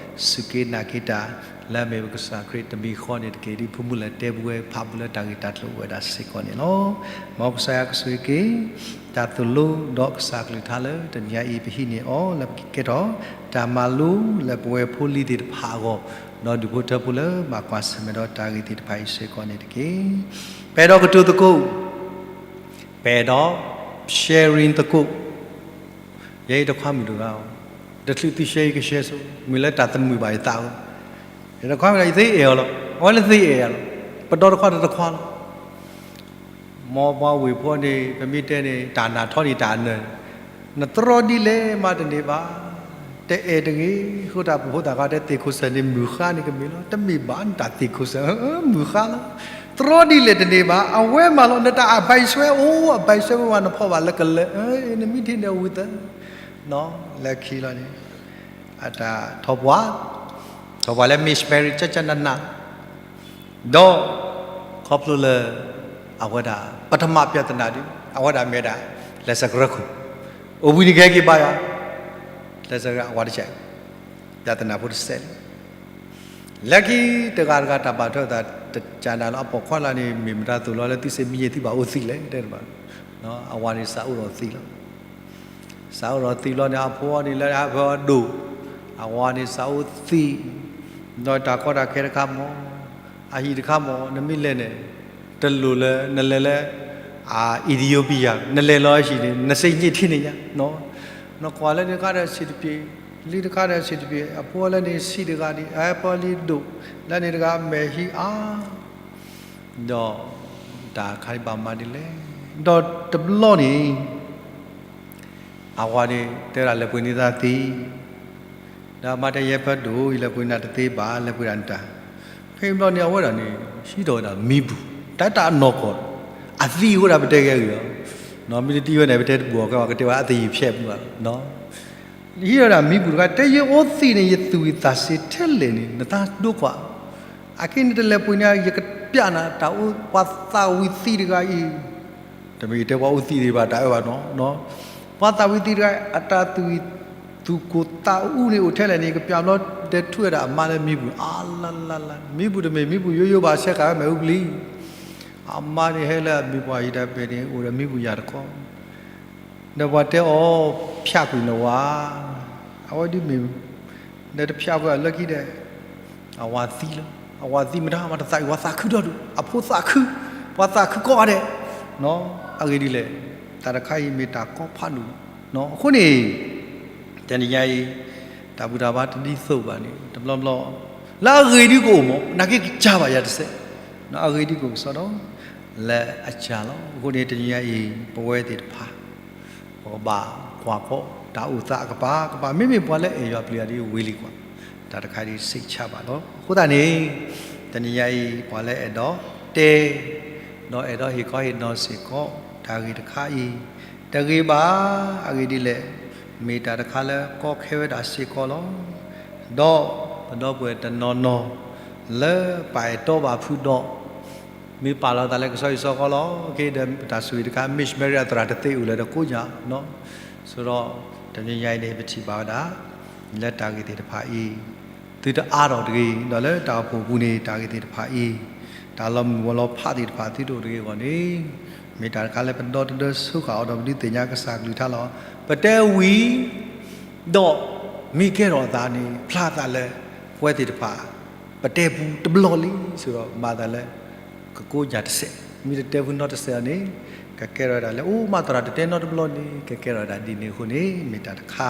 စူၢ်က့ၤနာ်က့ၤတၢ် လၢအမ့ၢ်ပကစၢ်ခရံာ်တမံၤဃီန့ၣ်တက့ၢ်. ဒ်ဖုမုၢ်လၢ်တဲပဝဲ ဖးပူၤလၢတၢ်ဂ့ၢ်တၢ်ကျိၤအိၣ်ဝဲဒၣ်စ့ၢ်ကီးန့ၣ်လီၤ. မ်ကစၢ်ယွၤကဆိၣ်ဂ့ၤက့ၤ တၢ်သိၣ်လိဒီးကစၢ်အကလုၢ်ကထါလၢတနံၤညါအံၤ ပဟံးန့ၢ်အီၤလၢပကကဲထီၣ် တၢ်မၤလိလၢပဝဲဖိလံၤသ့ၣ်တဖၣ်အဂီၢ်, ဒီးဒူၣ်ဖိထၢဖိလၢဘၣ်ကွၢ်ဆၢၣ်မဲာ်ဒီးတၢ်ဂ့ၢ်သ့ၣ်တဖၣ်အံၤစ့ၢ်ကီးန့ၣ်တက့ၢ်. ပအဲၣ်ဒိးကတိၤသကိး ပအဲၣ်ဒိး sharing သကိး, ယဲအံၤတခွါမုၣ်တဂၤ, တချုးသု share ယက share ဆိ, မ့ၢ်လၢတၢ်သနူၣ်ဘၣ်ယသးဧိၤ, ယတခွါမုၣ်ဒီးယသ့အဲၣ်အီၤလီၤ, အဝဲလၢသ့အဲၣ်အီၤလီၤ, ပဒီတခွါတတခွါလီၤ. မ်ပှၤဝ့ၢ်ဖိန့ၣ် ပမ့ၢ်တဲန့ၣ် တၢ်နၢ်ထီန့ၣ်တၢ်အနၢၤ, နတြီဒ်လဲၣ်မးတန့ၢ်ဘၣ်, တအဲၣ်တဂ့ၤ, ဃိတၢ်ပဖိသၣ်ခွါတဲ သ့ၣ်ခိၣ်စၢၣ်န့ၣ်မုၢ်ဃါန့ၣ်ကမ့ၢ်လီၤ, တမ့ၢ်ဘၣ်နတၢ်သ့ၣ်ခိၣ်စၢၣ်, မုၢ်ဃါလီၤ, တြီဒ်လဲၣ်တန့ၢ်ဘၣ်, အဝဲမးလီၤ, နတၢ်အဘၢၣ်စၢၤအိၣ်, အဘၢၣ်စၢၤဝဲဝဲနဖီၣ်ဘၣ်လၢကလၢၤ, နမ့ၢ်ထံၣ်န့ၣ်အဝံသး, လၢခံလီၤန့ၣ် အတၢ်ထီၣ်ပှၤ, ထီၣ်ပှၤလၢ missionary ကကနန, ဒီး ခီဖျိလၢ အဝဲဒၣ် ပထမ ပြဿနာ ဒုး အဝဲဒၣ်မ့ၢ်ဒၣ် ကျဲးစၢးကရၢခိၣ်, အိၣ်ဘှံးနံၤကဟဲက့ၤဘါယွၤ, ကျဲးစၢးကရၢ အဝၤတကဲး, ပြဿနာဖိတစဲးလံ. လၢခံတဂၤတဂၤတၢ်ဘၣ်ထွဲသး တကးနၤလၢအပိာ်ခွါလၢန့ၣ် မ့ၢ်မတၤသိၣ်လီၤလၢသုစ့မံယ့ၢ်သုဘၣ်အိၣ်သံးလဲၣ် တဲတဘၣ်, အဝၤန့ၣ်စးအိၣ်ဒီးသံးလီၤ. စးအိၣ်ဒီးသံးလီၤန့ၣ် အဖိန့ၣ်လၢအဖၢအဒိၣ်, အဝၤန့ၣ်စးအိၣ်သံး, ဒီးတၢ်ကီတၢ်ခဲတခါမး, အဟံၣ်တခါမး နမ့ၢ်လဲၤန့ၣ် တလိၣ်လၢနလဲၤလၢ အ Ethiopia နလဲၤလီၤဟံၣ်န့ၣ် နစ့ညံးထံန့ၣ်ညါ, နကွၢ်လၢန့ၣ်တခါဒီးဆံးတပျ့ၤ, လံတခါဒီးဆံးတပျ့ၤ, အဖိလၢန့ၣ်ဆံးတဂၤဒံး, အဖိလံဒိၣ်, လၢန့ၣ်တဂၤအမဲာ်ဟံးအါ ဒီးတၢ်ခါဒံးဘၣ်မၤဒ်လဲၣ်, ဒီးတဘျီန့ၣ် အဝၤန့ၣ် တဲဝဲဒၣ်လဲၤပှ့ၤန့ၢ်သးသံး, ဒီးအမါတဲယဲဖၢဒိၣ် ယလဲၤပှ့ၤနၤတသ့ဘၣ် လဲၤပှ့ၤဒၣ်နတၢ်, ဖဲဘျီန့ၣ် အဝဲဒၣ်န့ၣ် ဟံးထီၣ်ဝဲဒၣ်မံပူၤ, တၢ်တၢ်အနီၢ်ကီၢ်, အသံးအဃိဒၣ်ပတဲဂဲၤဂ့ၤလီၤ, မ့ၢ်တသံဝဲန့ၣ် ပတဲတပူၤအီၤကဲဝဲ ကတဲဝဲအသယုၢ်ဖျဲးပူၤဘၣ်လီၤ. ဟံးထီၣ်ဝဲဒၣ်မံပူၤတခါ တဲယအိၣ်သံးန့ၣ် ယသူၣ်ဝံၣ်သးစ့ထဲလဲၣ်န့ၣ် နတၢ်ဒိကွၢ်, အခဲန့ၣ်တလဲၤပှ့ၤန့ၢ် ယကပျးနၤတၢ်အိၣ် ပှၤသးဝံၤသံးတဂၤအံၤ, တမ့ၢ်တဲပှၤအိၣ်သံးသ့ၣ်တဖၣ်တၢ်အၢဘၣ်နီၤ, ပှၤသးဝံၤသံးတဂၤ အတၢ်သူၣ်ဝံၣ်သူၣ်ကိၢ်သးအူန့ၣ်အိၣ်ထဲလဲၣ်န့ၣ် ကပျးဘျီ တဲထူဝဲဒၣ်အမါလၢမံပူၤ, အါလါလါလါ မံပူၤတမ့ၢ်မံပူၤယိယိဘၣ် ဆဲးဃာ်ဝဲမဲာ်အူပျံၤ, အမါန့ၣ်ဟဲလၢအမံပှၤအံၤတၢ်ပဲာ်န့ၣ် အိၣ်ဒီးမံပူၤယၤတခီ ဒီးပှၤတဲအီၤ ဖၠးကွံာ်နဝၤ, အဝဲဒ်မ့ၢ် ဒီးတဖၠးကွံာ်အီၤလၢခံဒီး အဝၤသံလီၤ, အဝၤသံမတၤမး တသးအံၤ ပှၤသးခုဒီဒူၣ်, အဖိသးခု, ပှၤသးခုကိးဂၤဒဲး, အဂ့ၢ်ဒ်လဲၣ်, တၢ်တခါအံၤမ့ၢ်တၢ်ကီဖးဒိၣ်လီၤ. အဃိန့ၣ် တနံၤညါအံၤ တၢ်ဘူၣ်တၢ်ဘါတဒ်သိးဘၣ်န့ၣ် တဘျီဘျီ လၢအဂ့ၢ်ဒ်ကအိၣ်မး နာ်က့ကစၢ်ဘၣ်ယၤတစဲး, အဂ့ၢ်ဒ်ကအိၣ်ကစီဒီ လၢအစၢ်လီၤ. အဃိန့ၣ် တနံၤညါအံၤ ပဝဲသ့ၣ်တဖၣ် ပကဘၣ်ကွၢ်ကီ တၢ်အိၣ်သးအကပၤကပၤ မ့မ့ၢ်ပှၤလၢအဲၣ်ယွၤပျံၤယွၤဒ်ဝံၤလံကွၢ်, တၢ်တခါဒ်စံးဆၢဘၣ်လီၤ. အဃိသတးန့ၣ် တနံၤညါအံၤ ပှၤလၢအဲၣ်ဒိးတဲ ဒီးအဲၣ်ဒိးဟ့ၣ်ခီဟ့ၣ်နီၤစ့ၢ်ကီး တၢ်ဂ့ၢ်တခါအံၤ တဂ့ၤဘၣ်. အဂ့ၢ်ဒ်လဲၣ်, မ့ၢ်တၢ်တခါလၢကီခဲဝဲဒၣ်စ့ၢ်ကီးလီၤ. ဒီးပဒီပုၢ်ဝဲၢ်တနီၤနီၤ လၢပအဲၣ်တီဘၣ်ဖုဒီး မ့ၢ်ပာ်လီၤသးလၢကစီဒီစီဃီလီၤ. က့ဒီးတၢ်ဆိၣ်ဂ့ၤတခါ missionary အသရၣ်တသ့အိၣ်လၢၤဒီးကိးညါ, ဆိဒီး တနံၤညါအံၤန့ၣ် ပထံၣ်ဘၣ်ဝဲဒၣ် လၢတၢ်ဂ့ၢ်သ့ၣ်တဖၣ်အံၤ သုတအါထီၣ်တဂ့ၤ, ဒီးလၢတၢ်အိၣ်ဖှိၣ်ပူၤန့ၣ် တၢ်ဂ့ၢ်သ့ၣ်တဖၣ်အံၤ တၢ်လီၤမုၢ်လီၤဖးသ့ၣ်တဖၣ်သုတအိၣ်တဂ့ၤအဂီၢ်န့ၣ် မ့ၢ်တၢ်တခါလၢပဒီတဒၢဆိဃာ်အီၤဒီးပဒုးသ့ၣ်ညါကစၢ်ကလုၢ်ကထါလီၤ. ပတဲဝံၤ ဒီးမ့ၢ်ကဲထီၣ်အသးန့ၣ် ဖျါသးလၢ ပဝဲသ့ၣ်တဖၣ် ပတဲပူၤတဘျီလံ ဆိဒီးမၤသးလၢ ကကိးညါတစဲး, မ့ၢ်တတဲပူၤနီတစဲးအီၤန့ၣ် ကကဲထီၣ်ဝဲဒၣ်လၢ အိၣ်မးသရၣ်တတဲနီတဘျီန့ၣ် ကကဲထီၣ်ဝဲဒၣ်ဒ်န့ၣ်အဃိန့ၣ် မ့ၢ်တၢ်တခါ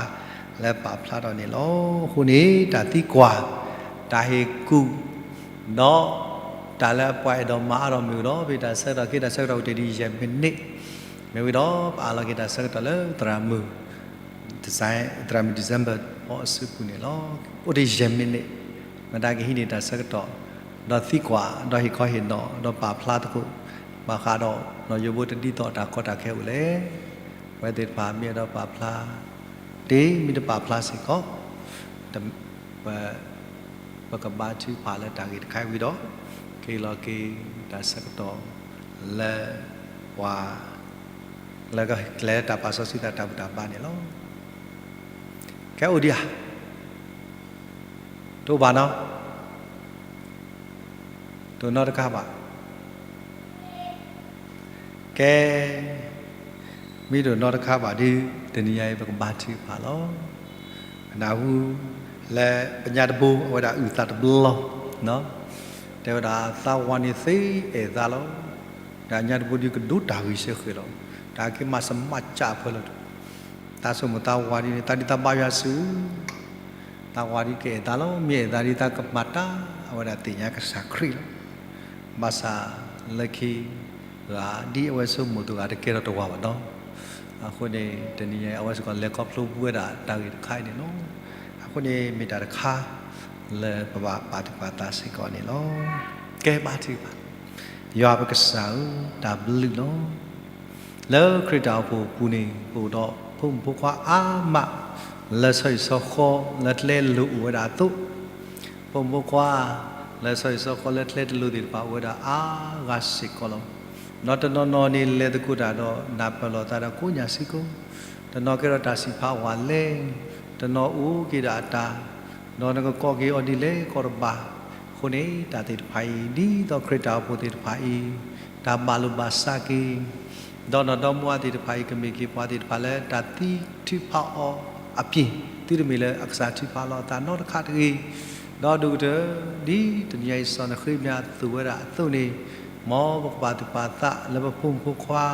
လၢပာ်ဖျါထီၣ်န့ၣ်လီၤ. အဃိန့ၣ် တၢ်သံကွၢ်, တၢ်ဟ့ၣ်ကူၣ်, ဒီးတၢ်လၢပှၤအဲၣ်ဒိးမၤအါထီၣ်မ့ၢ်ဝံၤဒီး ပတၢ်ဆၢကတီၢ် က့တၢ်ဆၢကတီၢ်အိၣ်တ့ၢ်ဒ်ယဲၢ်မံးနံး, မ့ၢ်ဝံၤဒီး ပအးလီၤက့ၤတၢ်ဆၢကတီၢ်လၢသရၣ်မုၣ် သရၣ်မုၣ် December ဖီအစုပူၤန့ၣ်လီၤ. အိၣ်တ့ၢ်ယဲၢ်မံးနံး, မတၤကဟံးန့ၢ်တၢ်ဆၢကတီၢ်, ဒီးသံကွၢ်, ဒီးဟ့ၣ်ခီဟ့ၣ်နီၤ, ဒီးပာ်ဖျါသကိး, ဘၣ်ဃးဒီး နီၢ်ယိၤဘိတဒ်သိးတၢ်ကီတၢ်ခဲအိၣ်လဲၣ်. ပဝဲသ့ၣ်တဖၣ်မ့ၢ်အဲၣ်ဒိးပာ်ဖျါ, တ့မ့ၢ်တပာ်ဖျါစ့ၢ်ကီး, ပ ပကဘါထုကဖၣ်လၢတၢ်ဂ့ၢ်တခါအံၤဝံၤဒီး က့ၤလီၤက့ၤတၢ်ဆၢကတီၢ်လၢ ပှၤ လၢကကျဲၤတၢ်ပာ်စီဆှံသးတၢ်ဘူၣ်တၢ်ဘါန့ၣ်လီၤ. ကဲအိၣ်ဒံးဧါ, တအိၣ်ဘၣ်နီၤ, တအိၣ်နီတခါဘၣ်. ကဲ, မ့ၢ်တအိၣ်နီတခါဘၣ်ဒီး တနံၤညါအံၤ ပကဘါထုကဖၣ်လီၤ. နၢ်ဟူလၢပညါတဘိ အဝဲဒၣ်အုၣ်သးတဘျီ, တဲဝဲဒၣ် သးဝၤန့ၣ်သ့အဲၣ်သးလီၤ. ဒီးညါတဘိဒီးကဒိးတၢ်ဂံၢ်ဆၢဃဲၤလီၤ. တၢ်က့ၤမၤစၢၤမၤစၢၤအဖၢလီၤ. သးဆိကမိၣ်သးဝၤဒ်န့ၣ် သးဒ်သးဘါယွၤစုၣ်, သးဝၤဒ်ကအဲၣ်သးလီၤ. မ့ၢ်အဲၣ်သးဒ်သးကမၤတၢ် အဝဲဒၣ်သ့ၣ်ညါကစၢ်ခရံာ်လီၤ. ဘၣ်ဆၣ်လၢခံ ဂၤဒ်အဝဲဆိကမိၣ်တဂၤတကဲထီၣ်တဝၤဘၣ်နီၤ. အဃိန့ၣ် တနံၤညါအံၤ အဝဲစ့ၢ်ကီးလဲၤခီဖျိဘူးဝဲဒၣ်တၢ်ဂ့ၢ်တခါအံၤန့ၣ်လီၤ. အဃိန့ၣ်မ့ၢ်တၢ်တခါ လၢပဘၣ်ပာ်သူၣ်ပာ်သးစ့ၢ်ကီးန့ၣ်လီၤ. ကဲဘါထုကဖၣ်, ယွၤပကစၢ်ဧၢ, တၢ်ဘျုးလီၤ. လၢခရံာ်တၢ်အိၣ်ဖှိၣ်အပူၤန့ၣ် ပအိၣ်ဒီးဖိမုၣ်ဖိခွါအါမး လၢဆီဟံၣ်ဆီဃီလၢကျဲလိၤအိၣ်ဝဲဒၣ်အသိး, ဖိမုၣ်ဖိခွါ လၢဆီဟံၣ်ဆီဃီလၢကျဲတလိၤသ့ၣ်တဖၣ်အိၣ်ဝဲဒၣ်အါဂၤစ့ၢ်ကီးလီၤ. ဒီးတနီၤနီၤန့ၣ်လဲၤသကိးတၢ်ဒီးနၢ်ပၢၢ်လိာ်သးဒီးကိးညၣ်စ့ၢ်ကီး, တနီၤကဲထီၣ်တၢ်စံးဖးဝဲလဲၣ်, တနီၤအိၣ်က့ၤဒီးအတၢ်, ဒီးနကကိးက့ၤအီၤဒ်လဲၣ်ကီးတဘၣ်. အဃိန့ၣ် တၢ်သ့ၣ်တဖၣ်အံၤ ဒ်သိးခရံာ်တၢ်အိၣ်ဖှိၣ်သ့ၣ်တဖၣ်အံၤ တၢ်ဘၣ်လိာ်ဘၣ်စးက့ၤ ဒီးနီၢ်ဒီမါဝၤသ့ၣ်တဖၣ်အံၤ ကမ့ၢ်က့ၤပှၤသ့ၣ်တဖၣ်လၢတၢ်သံထုးဖးအီၤအပျ့ၤ, သုတမ့ၢ်လၢအကစၢ်ထုးဖးလီၤအသးနီတခါတဂ့ၤ. ဒီးဒိၣ်ကတၢၢ် ဒ်တနံၤညါအံၤ စီၤနဃ့မယၤသိၣ်ဝဲဒၣ်အသိးန့ၣ်, မ်ပကဘၣ်သူၣ်ပာ်သးလၢပဖိမုၣ်ဖိခွါ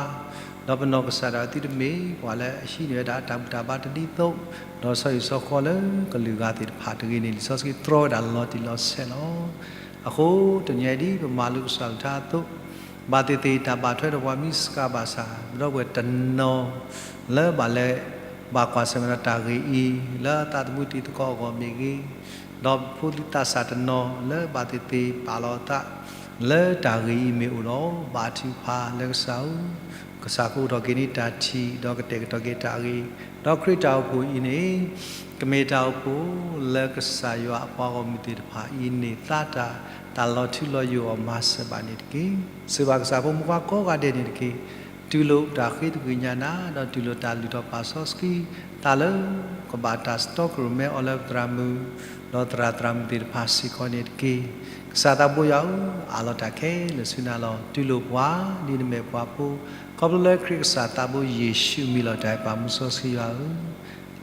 ဒီးပနီၢ်ကစၢ်ဒၣ်ဝဲသုတမ့ၢ်ပှၤလၢအဟံးန့ၢ်ဝဲဒၣ်တၢ်ဘူၣ်တၢ်ဘါတဒ်သိး, ဒီးဆီဟံၣ်ဆီဃီလၢကလုာ်ဂၤသ့ၣ်တဖၣ်တဂ့ၤန့ၣ် လံာ်စီဆှံတြီဝဲဒၣ်လီၤတံၢ်လီၤဆဲးလီၤ. အဃိတနံၤညါအံၤဒ်ပမၤလိကစၢ်အကလုၢ်ကထါအသိး, ဘၣ်သ့ၣ်သ့ၣ်တၢ်ဘၣ်ထွဲဒီးပှၤမ့ၢ်စှၤဘၣ်ဆၣ် ပဒီပုၢ်ဝဲၢ်တနီၤ လၢဘၣ်လဲၤ ဘၣ်ကွၢ်ဆၢၣ်မဲာ်ဒီးတၢ်ဂ့ၢ်အံၤ လၢအသးသမူတံၤသကိးအဂီၢ်မ့ၢ်ဂ့ၤ, ဒီးဖိသးစၢ်တနီၤလၢဘၣ်သ့ၣ်သ့ၣ်ပာ်လီၤအသး လၢတၢ်ဂ့ၢ်အံၤမ့ၢ်အိၣ်ဒီး ဘါထုကဖၣ်လၢကစၢ်ဧၢ, ကစၢ်ကအိးထီၣ်က့ၤန့ၢ်တၢ်ထံၣ် ဒီးကတဲာ်ကတီၤက့ၤတၢ်ဂ့ၢ်, ဒီးခရံာ်တၢ်အိၣ်ဖှိၣ်အံၤန့ၣ် ကမ့ၢ်တၢ်အိၣ်ဖှိၣ်လၢကစၢ်ယွၤအပှၤဂီၢ်မုၢ်သ့ၣ်တဖၣ်အံၤန့ၢ်သါတၢ် တၢ်လီၤထူလီၤယိာ်အီၤမၤစၢၤဘၣ်န့ၣ်တက့ၢ်. စၢၤဘၣ်ကစၢ်ဖိမုၣ်ဖိခွါကိးဂၤဒဲးန့ၣ်တက့ၢ်. တူၢ်လိာ်တၢ်ဃ့သကွံာ်ညါနၤ ဒီးတူၢ်လိာ်တၢ်လုၢ်ထီၣ်ပာ်စီဆှံ တၢ်လၢကဘၣ်တၢ်စတီကရူၢ်မဲအီၤလၢပသရၣ်မုၣ် ဒီးသရၣ်သရၣ်မုၣ်သ့ၣ်တဖၣ်စ့ၢ်ကီးန့ၣ်တက့ၢ်. ကစၢ်သးဘိယွၤဧၢ, အးလီၤတၢ်ခဲလၢာ်ဆူနၤလီၤ. တူၢ်လိာ်ပှၤဒ်နမဲာ်ပှၤဖိ, ခီဖျိလၢခရံာ်ကစၢ်သးဘိယ့ၣ်ၡူးအမံၤလီၤ. တၢ်အဲၣ်ပၢ်မူစီဆှံယွၤဧၢ,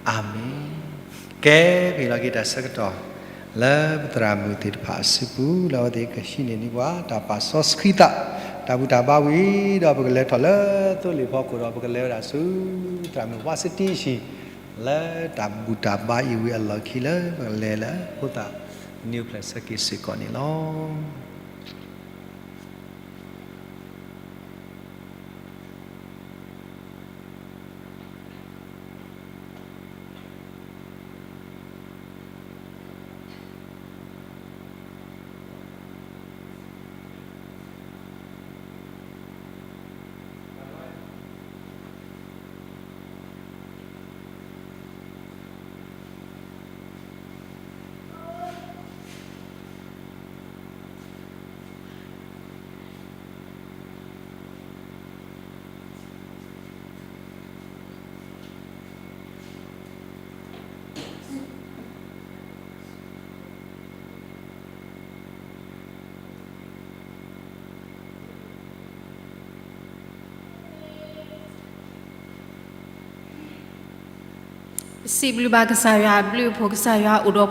အၤမ့ၣ်. ကဲ, ပဟ့ၣ်လီၤက့ၤတၢ်ဆၢကတီၢ် လၢပသရၣ်မုၣ်သ့ၣ်တဖၣ်အစုပူၤ လၢအဝဲသ့ၣ်ကဟံးန့ၢ်န့ၢ်ပှၤ တၢ်ပာ်စီဆှံသး တၢ်ဘူၣ်တၢ်ဘါဝံၤဒီး ပကလဲၤထီၣ်လၢသိလ့ၣ်ဖီခိၣ်ဒီး ပကလဲၤဝဲဒၣ်ဆူ သရၣ်မုၣ်ဝါစတံအဟံၣ် လၢတၢ်ဘူၣ်တၢ်ဘါအံၤဝံၤအလီၢ်ခံ လၢပကလဲၤလၢဖိသၣ် နံၤဖျဲၣ်ဆၢက့ၤစ့ၢ်ကီးန့ၣ်လီၤ. ပစံးဘျုးဘၣ်ကစၢ်ယွၤအဘျုးအဖှိၣ်, ကစၢ်ယွၤအိၣ်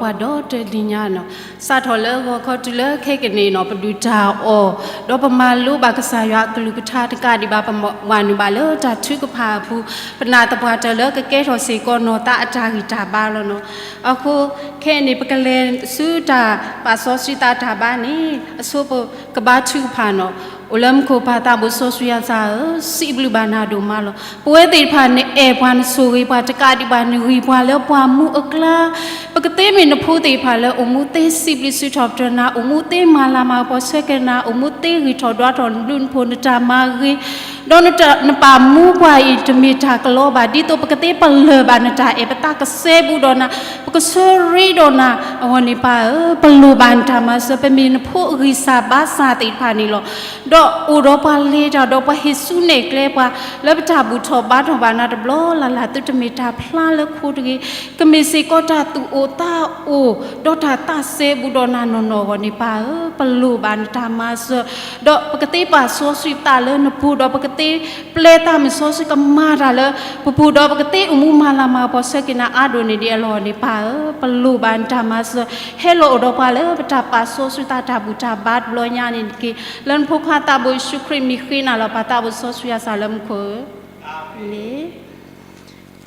ဒီးပှၤဒီတနံၤညါနီၤ. စးထီၣ်လၢဂီၤခီတုၤလၢခဲကနံၣ်အံၤနီၤ ပဒုၣ်တၢ်အီၣ်, ဒီးပမၤလိဘၣ်ကစၢ်ယွၤအကလုၢ်ကထါတကးဒံးဘၣ် ပဝၤနုာ်ဘၣ်လၢတၢ်ထုကဖၣ်အပူၤ, ပနာ်သပှၢ်တၢၢ်လၢကကဲထီၣ်စ့ၢ်ကီးနီၢ်သးအတၢ်ဂံၢ်တၢ်ဘါလီၤနီၤ. အဃိခဲအံၤန့ၣ် ပကလဲၤဆူတၢ်ပာ်စီဆှံသးတၢ်ဘါန့ၣ် အဆိပကဘါထုကဖၣ်နီၤ. အိၣ်လၢမူခိၣ်ပၢ်သးဘိစီဆှံယွၤသးဧၢ, စံးဘျုးဘၣ်နၤဒိၣ်မးလီၤ. ပဝဲသ့ၣ်တဖၣ်နအဲၣ်ပှၤနဆိၣ်ဂ့ၤပှၤတကးဒံးဘၣ် နဂံၢ်ပှၤလၢပှၤမူအကျါ ပကသ့မ့ၢ်နဖိသ့ၣ်တဖၣ်လၢအိၣ်မူသ့စံးဘျုးစံးထီၣ်ပတြၢၤနၤ, အိၣ်မူသ့မၤလၤမၤကပီၤဆၢက့ၤနၤ, အိၣ်မူသ့ဂံၢ်ထီၣ်ဒွးထီၣ်နဘျုးနဖှိၣ်နတၢ်မၤဂ့ၤ, ဒီးနတၢ် နပာ်မူပှၤအံၤတမ့ၢ်တၢ်ကလီဘၣ်, ဒ်သိးပကသ့ပလၢၢ်ဘၣ်နတၢ်အဲၣ်, ပသးကစဲဘူးဒီးနၤ, ပကဆၢရ့ဒီးနၤအဂီၢ်န့ၣ် ပၢ်ဧၢ, ပလိၣ်ဘၣ် နတၢ်မၤစၢၤ, ပမ့ၢ်နဖိအဂံၢ်စၢ်ဘါစၢ်သ့ၣ်တဖၣ်န့ၣ်လီၤ. ဒီးအိၣ်ဒီးပှၤလဲၤတၢ်ဒီးပှၤဟ့ၣ်ဆူၣ်နဲၣ်ကျဲပှၤ လၢပတၢ်ဘူၣ်ထီၣ်ဘါထီၣ်ဘၣ်နၤတဘျီလၢ်လၢ်, သုတမ့ၢ်တၢ်ဖျါလၢခိတဂ့ၤ, ကမ့ၢ်စ့ၢ်ကီးတၢ်သူၣ်အိၣ်သးအိၣ်, ဒီးတၢ်သးစဲဘူးဒီးနၤနီၢ်နီၢ်အဂီၢ်န့ၣ် ပၢ်ဧၢ, ပလိၣ်ဘၣ်နတၢ်မၤစၢၤ, ဒီးပကသ့ပာ်စီဆှံသးလၢနပူၤ, ဒီးပကသ့ပျဲသးမုၢ်စီဆှံကမၤတၢ်လၢပပူၤ, ဒီးပကသ့အိၣ်မူမၤလၤမၤကပီၤဆၢက့ၤနၤအါဒိၣ်န့ၢ်ဒံးအလီၢ်န့ၣ် ပၢ်ဧၢ, ပလိၣ်ဘၣ်နတၢ်မၤစၢၤ, ဟဲလီၤအိၣ်ဒီးပှၤလၢပတၢ်ပာ်စီဆှံသးတၢ်ဘူၣ်တၢ်ဘါတဘျီညါန့ၣ်တက့ၢ်. လၢနဖိခွါသးဘိယ့ၣ်ၡူးခရံာ်မံၤဃ့နၤလီၤ, ပၢ်သးဘိစီဆှံယၤစၢ်လၢမူခိၣ်ဧၢ, အၤမ့ၣ်.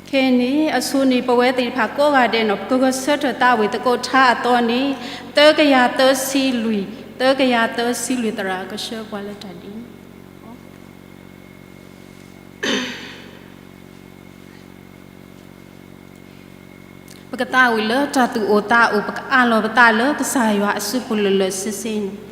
ခဲအံၤန့ၣ် အဆိန့ၣ် ပဝဲသ့ၣ်တဖၣ်ကိးဂၤဒဲးန့ၣ် ပကဂဲၤဆၢထၢၣ်သးဝံၣ်သကိးထါအသီန့ၣ် သၢကယၤသၢဆံလွံၢ်, သၢကယၤသၢဆံလွံၢ် သရၣ်ကဆှၢပှၤလၢတၢ်ဒ်န့ၣ် ပကသးဝံၣ်လၢတၢ်သူၣ်အိၣ်သးအိၣ်, ပကအးလီၤပသးလၢကစၢ်ယွၤအစုပူၤလၢာ်လၢာ်ဆ့ဆ့န့ၣ်.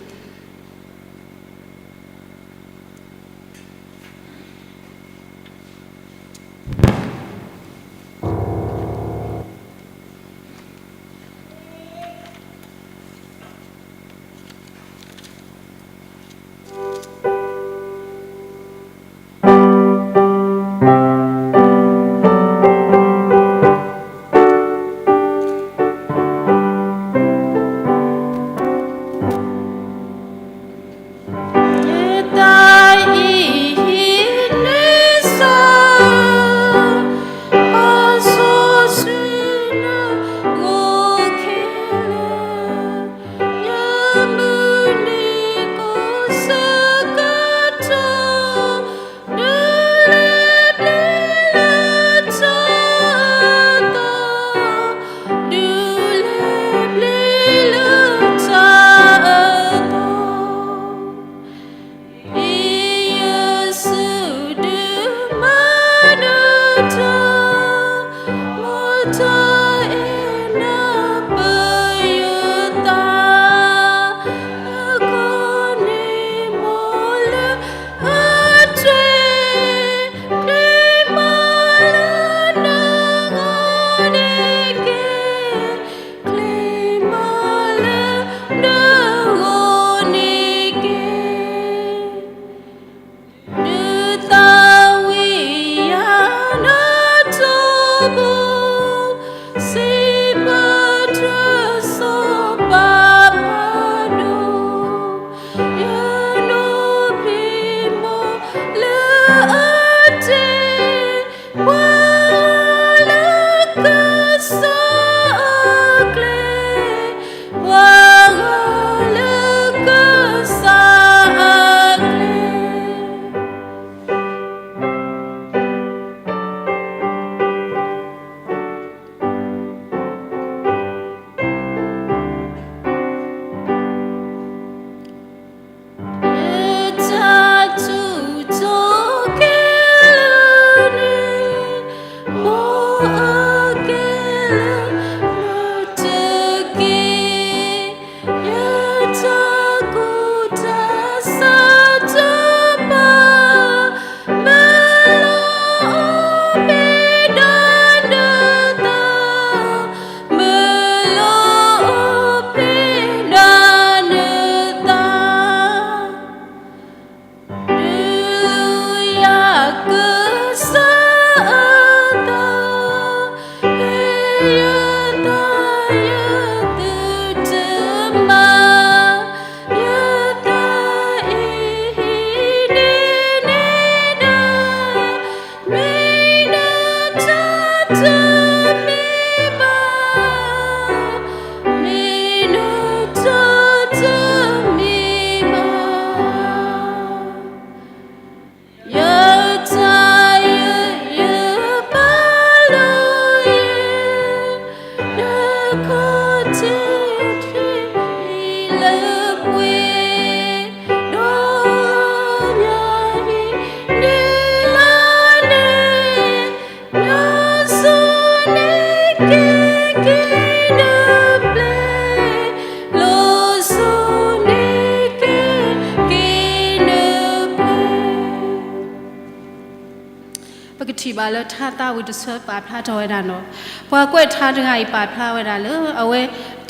ထံၣ်ဘၣ်လၢထါသးဝံၣ်တဆၢပာ်ဖျါထီၣ်ဝဲဒၣ်နီၤ, ပှၤကွဲးထါတဂၤအံၤပာ်ဖျါဝဲဒၣ်လၢ အဝဲ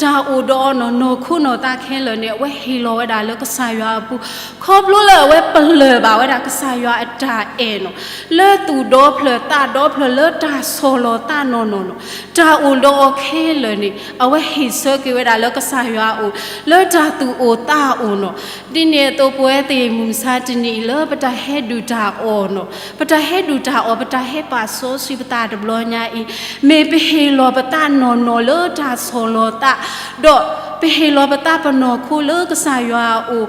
တၢ်အိၣ်ဒီးအီၤနီၤ နီၢ်ခိနီၢ်သးခဲလၢာ်န့ၣ် အဝဲဟ့ၣ်လီၤဝဲဒၣ်လၢကစၢ်ယွၤအပူၤ, ခီဖျိလၢအဝဲပလၢၢ်ဘၣ်ဝဲဒၣ်ကစၢ်ယွၤအတၢ်အဲၣ်နီၤ, လၢသူၣ်ဒီဖျၢၣ်သးဒီဖျၢၣ်လၢတၢ်ဆီၣ်လီၤသးနီၢ်နီၢ်နီၤ, တၢ်အိၣ်ဒီးအီၤခဲလၢာ်န့ၣ် အဝဲဟ့ၣ်ဆၢက့ၤဝဲဒၣ်လၢကစၢ်ယွၤအအိၣ်, လၢတၢ်သူၣ်အိၣ်သးအိၣ်နီၤ. ဒ်န့ၣ်အသိးပဝဲသ့ၣ်မုၢ်မဆါတနံၤအံၤလၢပတၢ်ဟဲဒုၣ်တၢ်အီၣ်နီၤ, ပတၢ်ဟဲဒုၣ်တၢ်အီၣ် ပတၢ်ဟဲပာ်စီဆှံပသးတဘျီညါအံၤ, မ့ၢ်ပဟ့ၣ်လီၤပသးနီၢ်နီၢ်လၢတၢ်ဆီၣ်လီၤသး, ဒီးပဟ့ၣ်လီၤပသးပနီၢ်ခိလၢကစၢ်ယွၤအအိၣ်,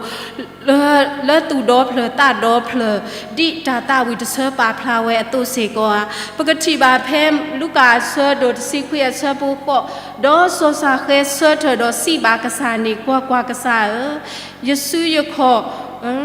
လၢသူၣ်ဒီဖျၢၣ်သးဒီဖျၢၣ်, ဒ်တၢ်သးဝံၣ်တဆၢပာ်ဖျါဝဲအသိးစ့ၢ်ကီးဧါ. ပကထံၣ်ဘၣ်ဖဲလူၤကၣ်အဆၢဒိၣ်တဆံခွံအဆၢဖိဃိး, ဒီးစီၤၡဃဲဆၢထၢၣ်ဒီးစံးဘၣ်ကစၢ်န့ၣ်, ကွၢ်ကွၢ်ကစၢ်ဧၢ, ယစုယခီၣ်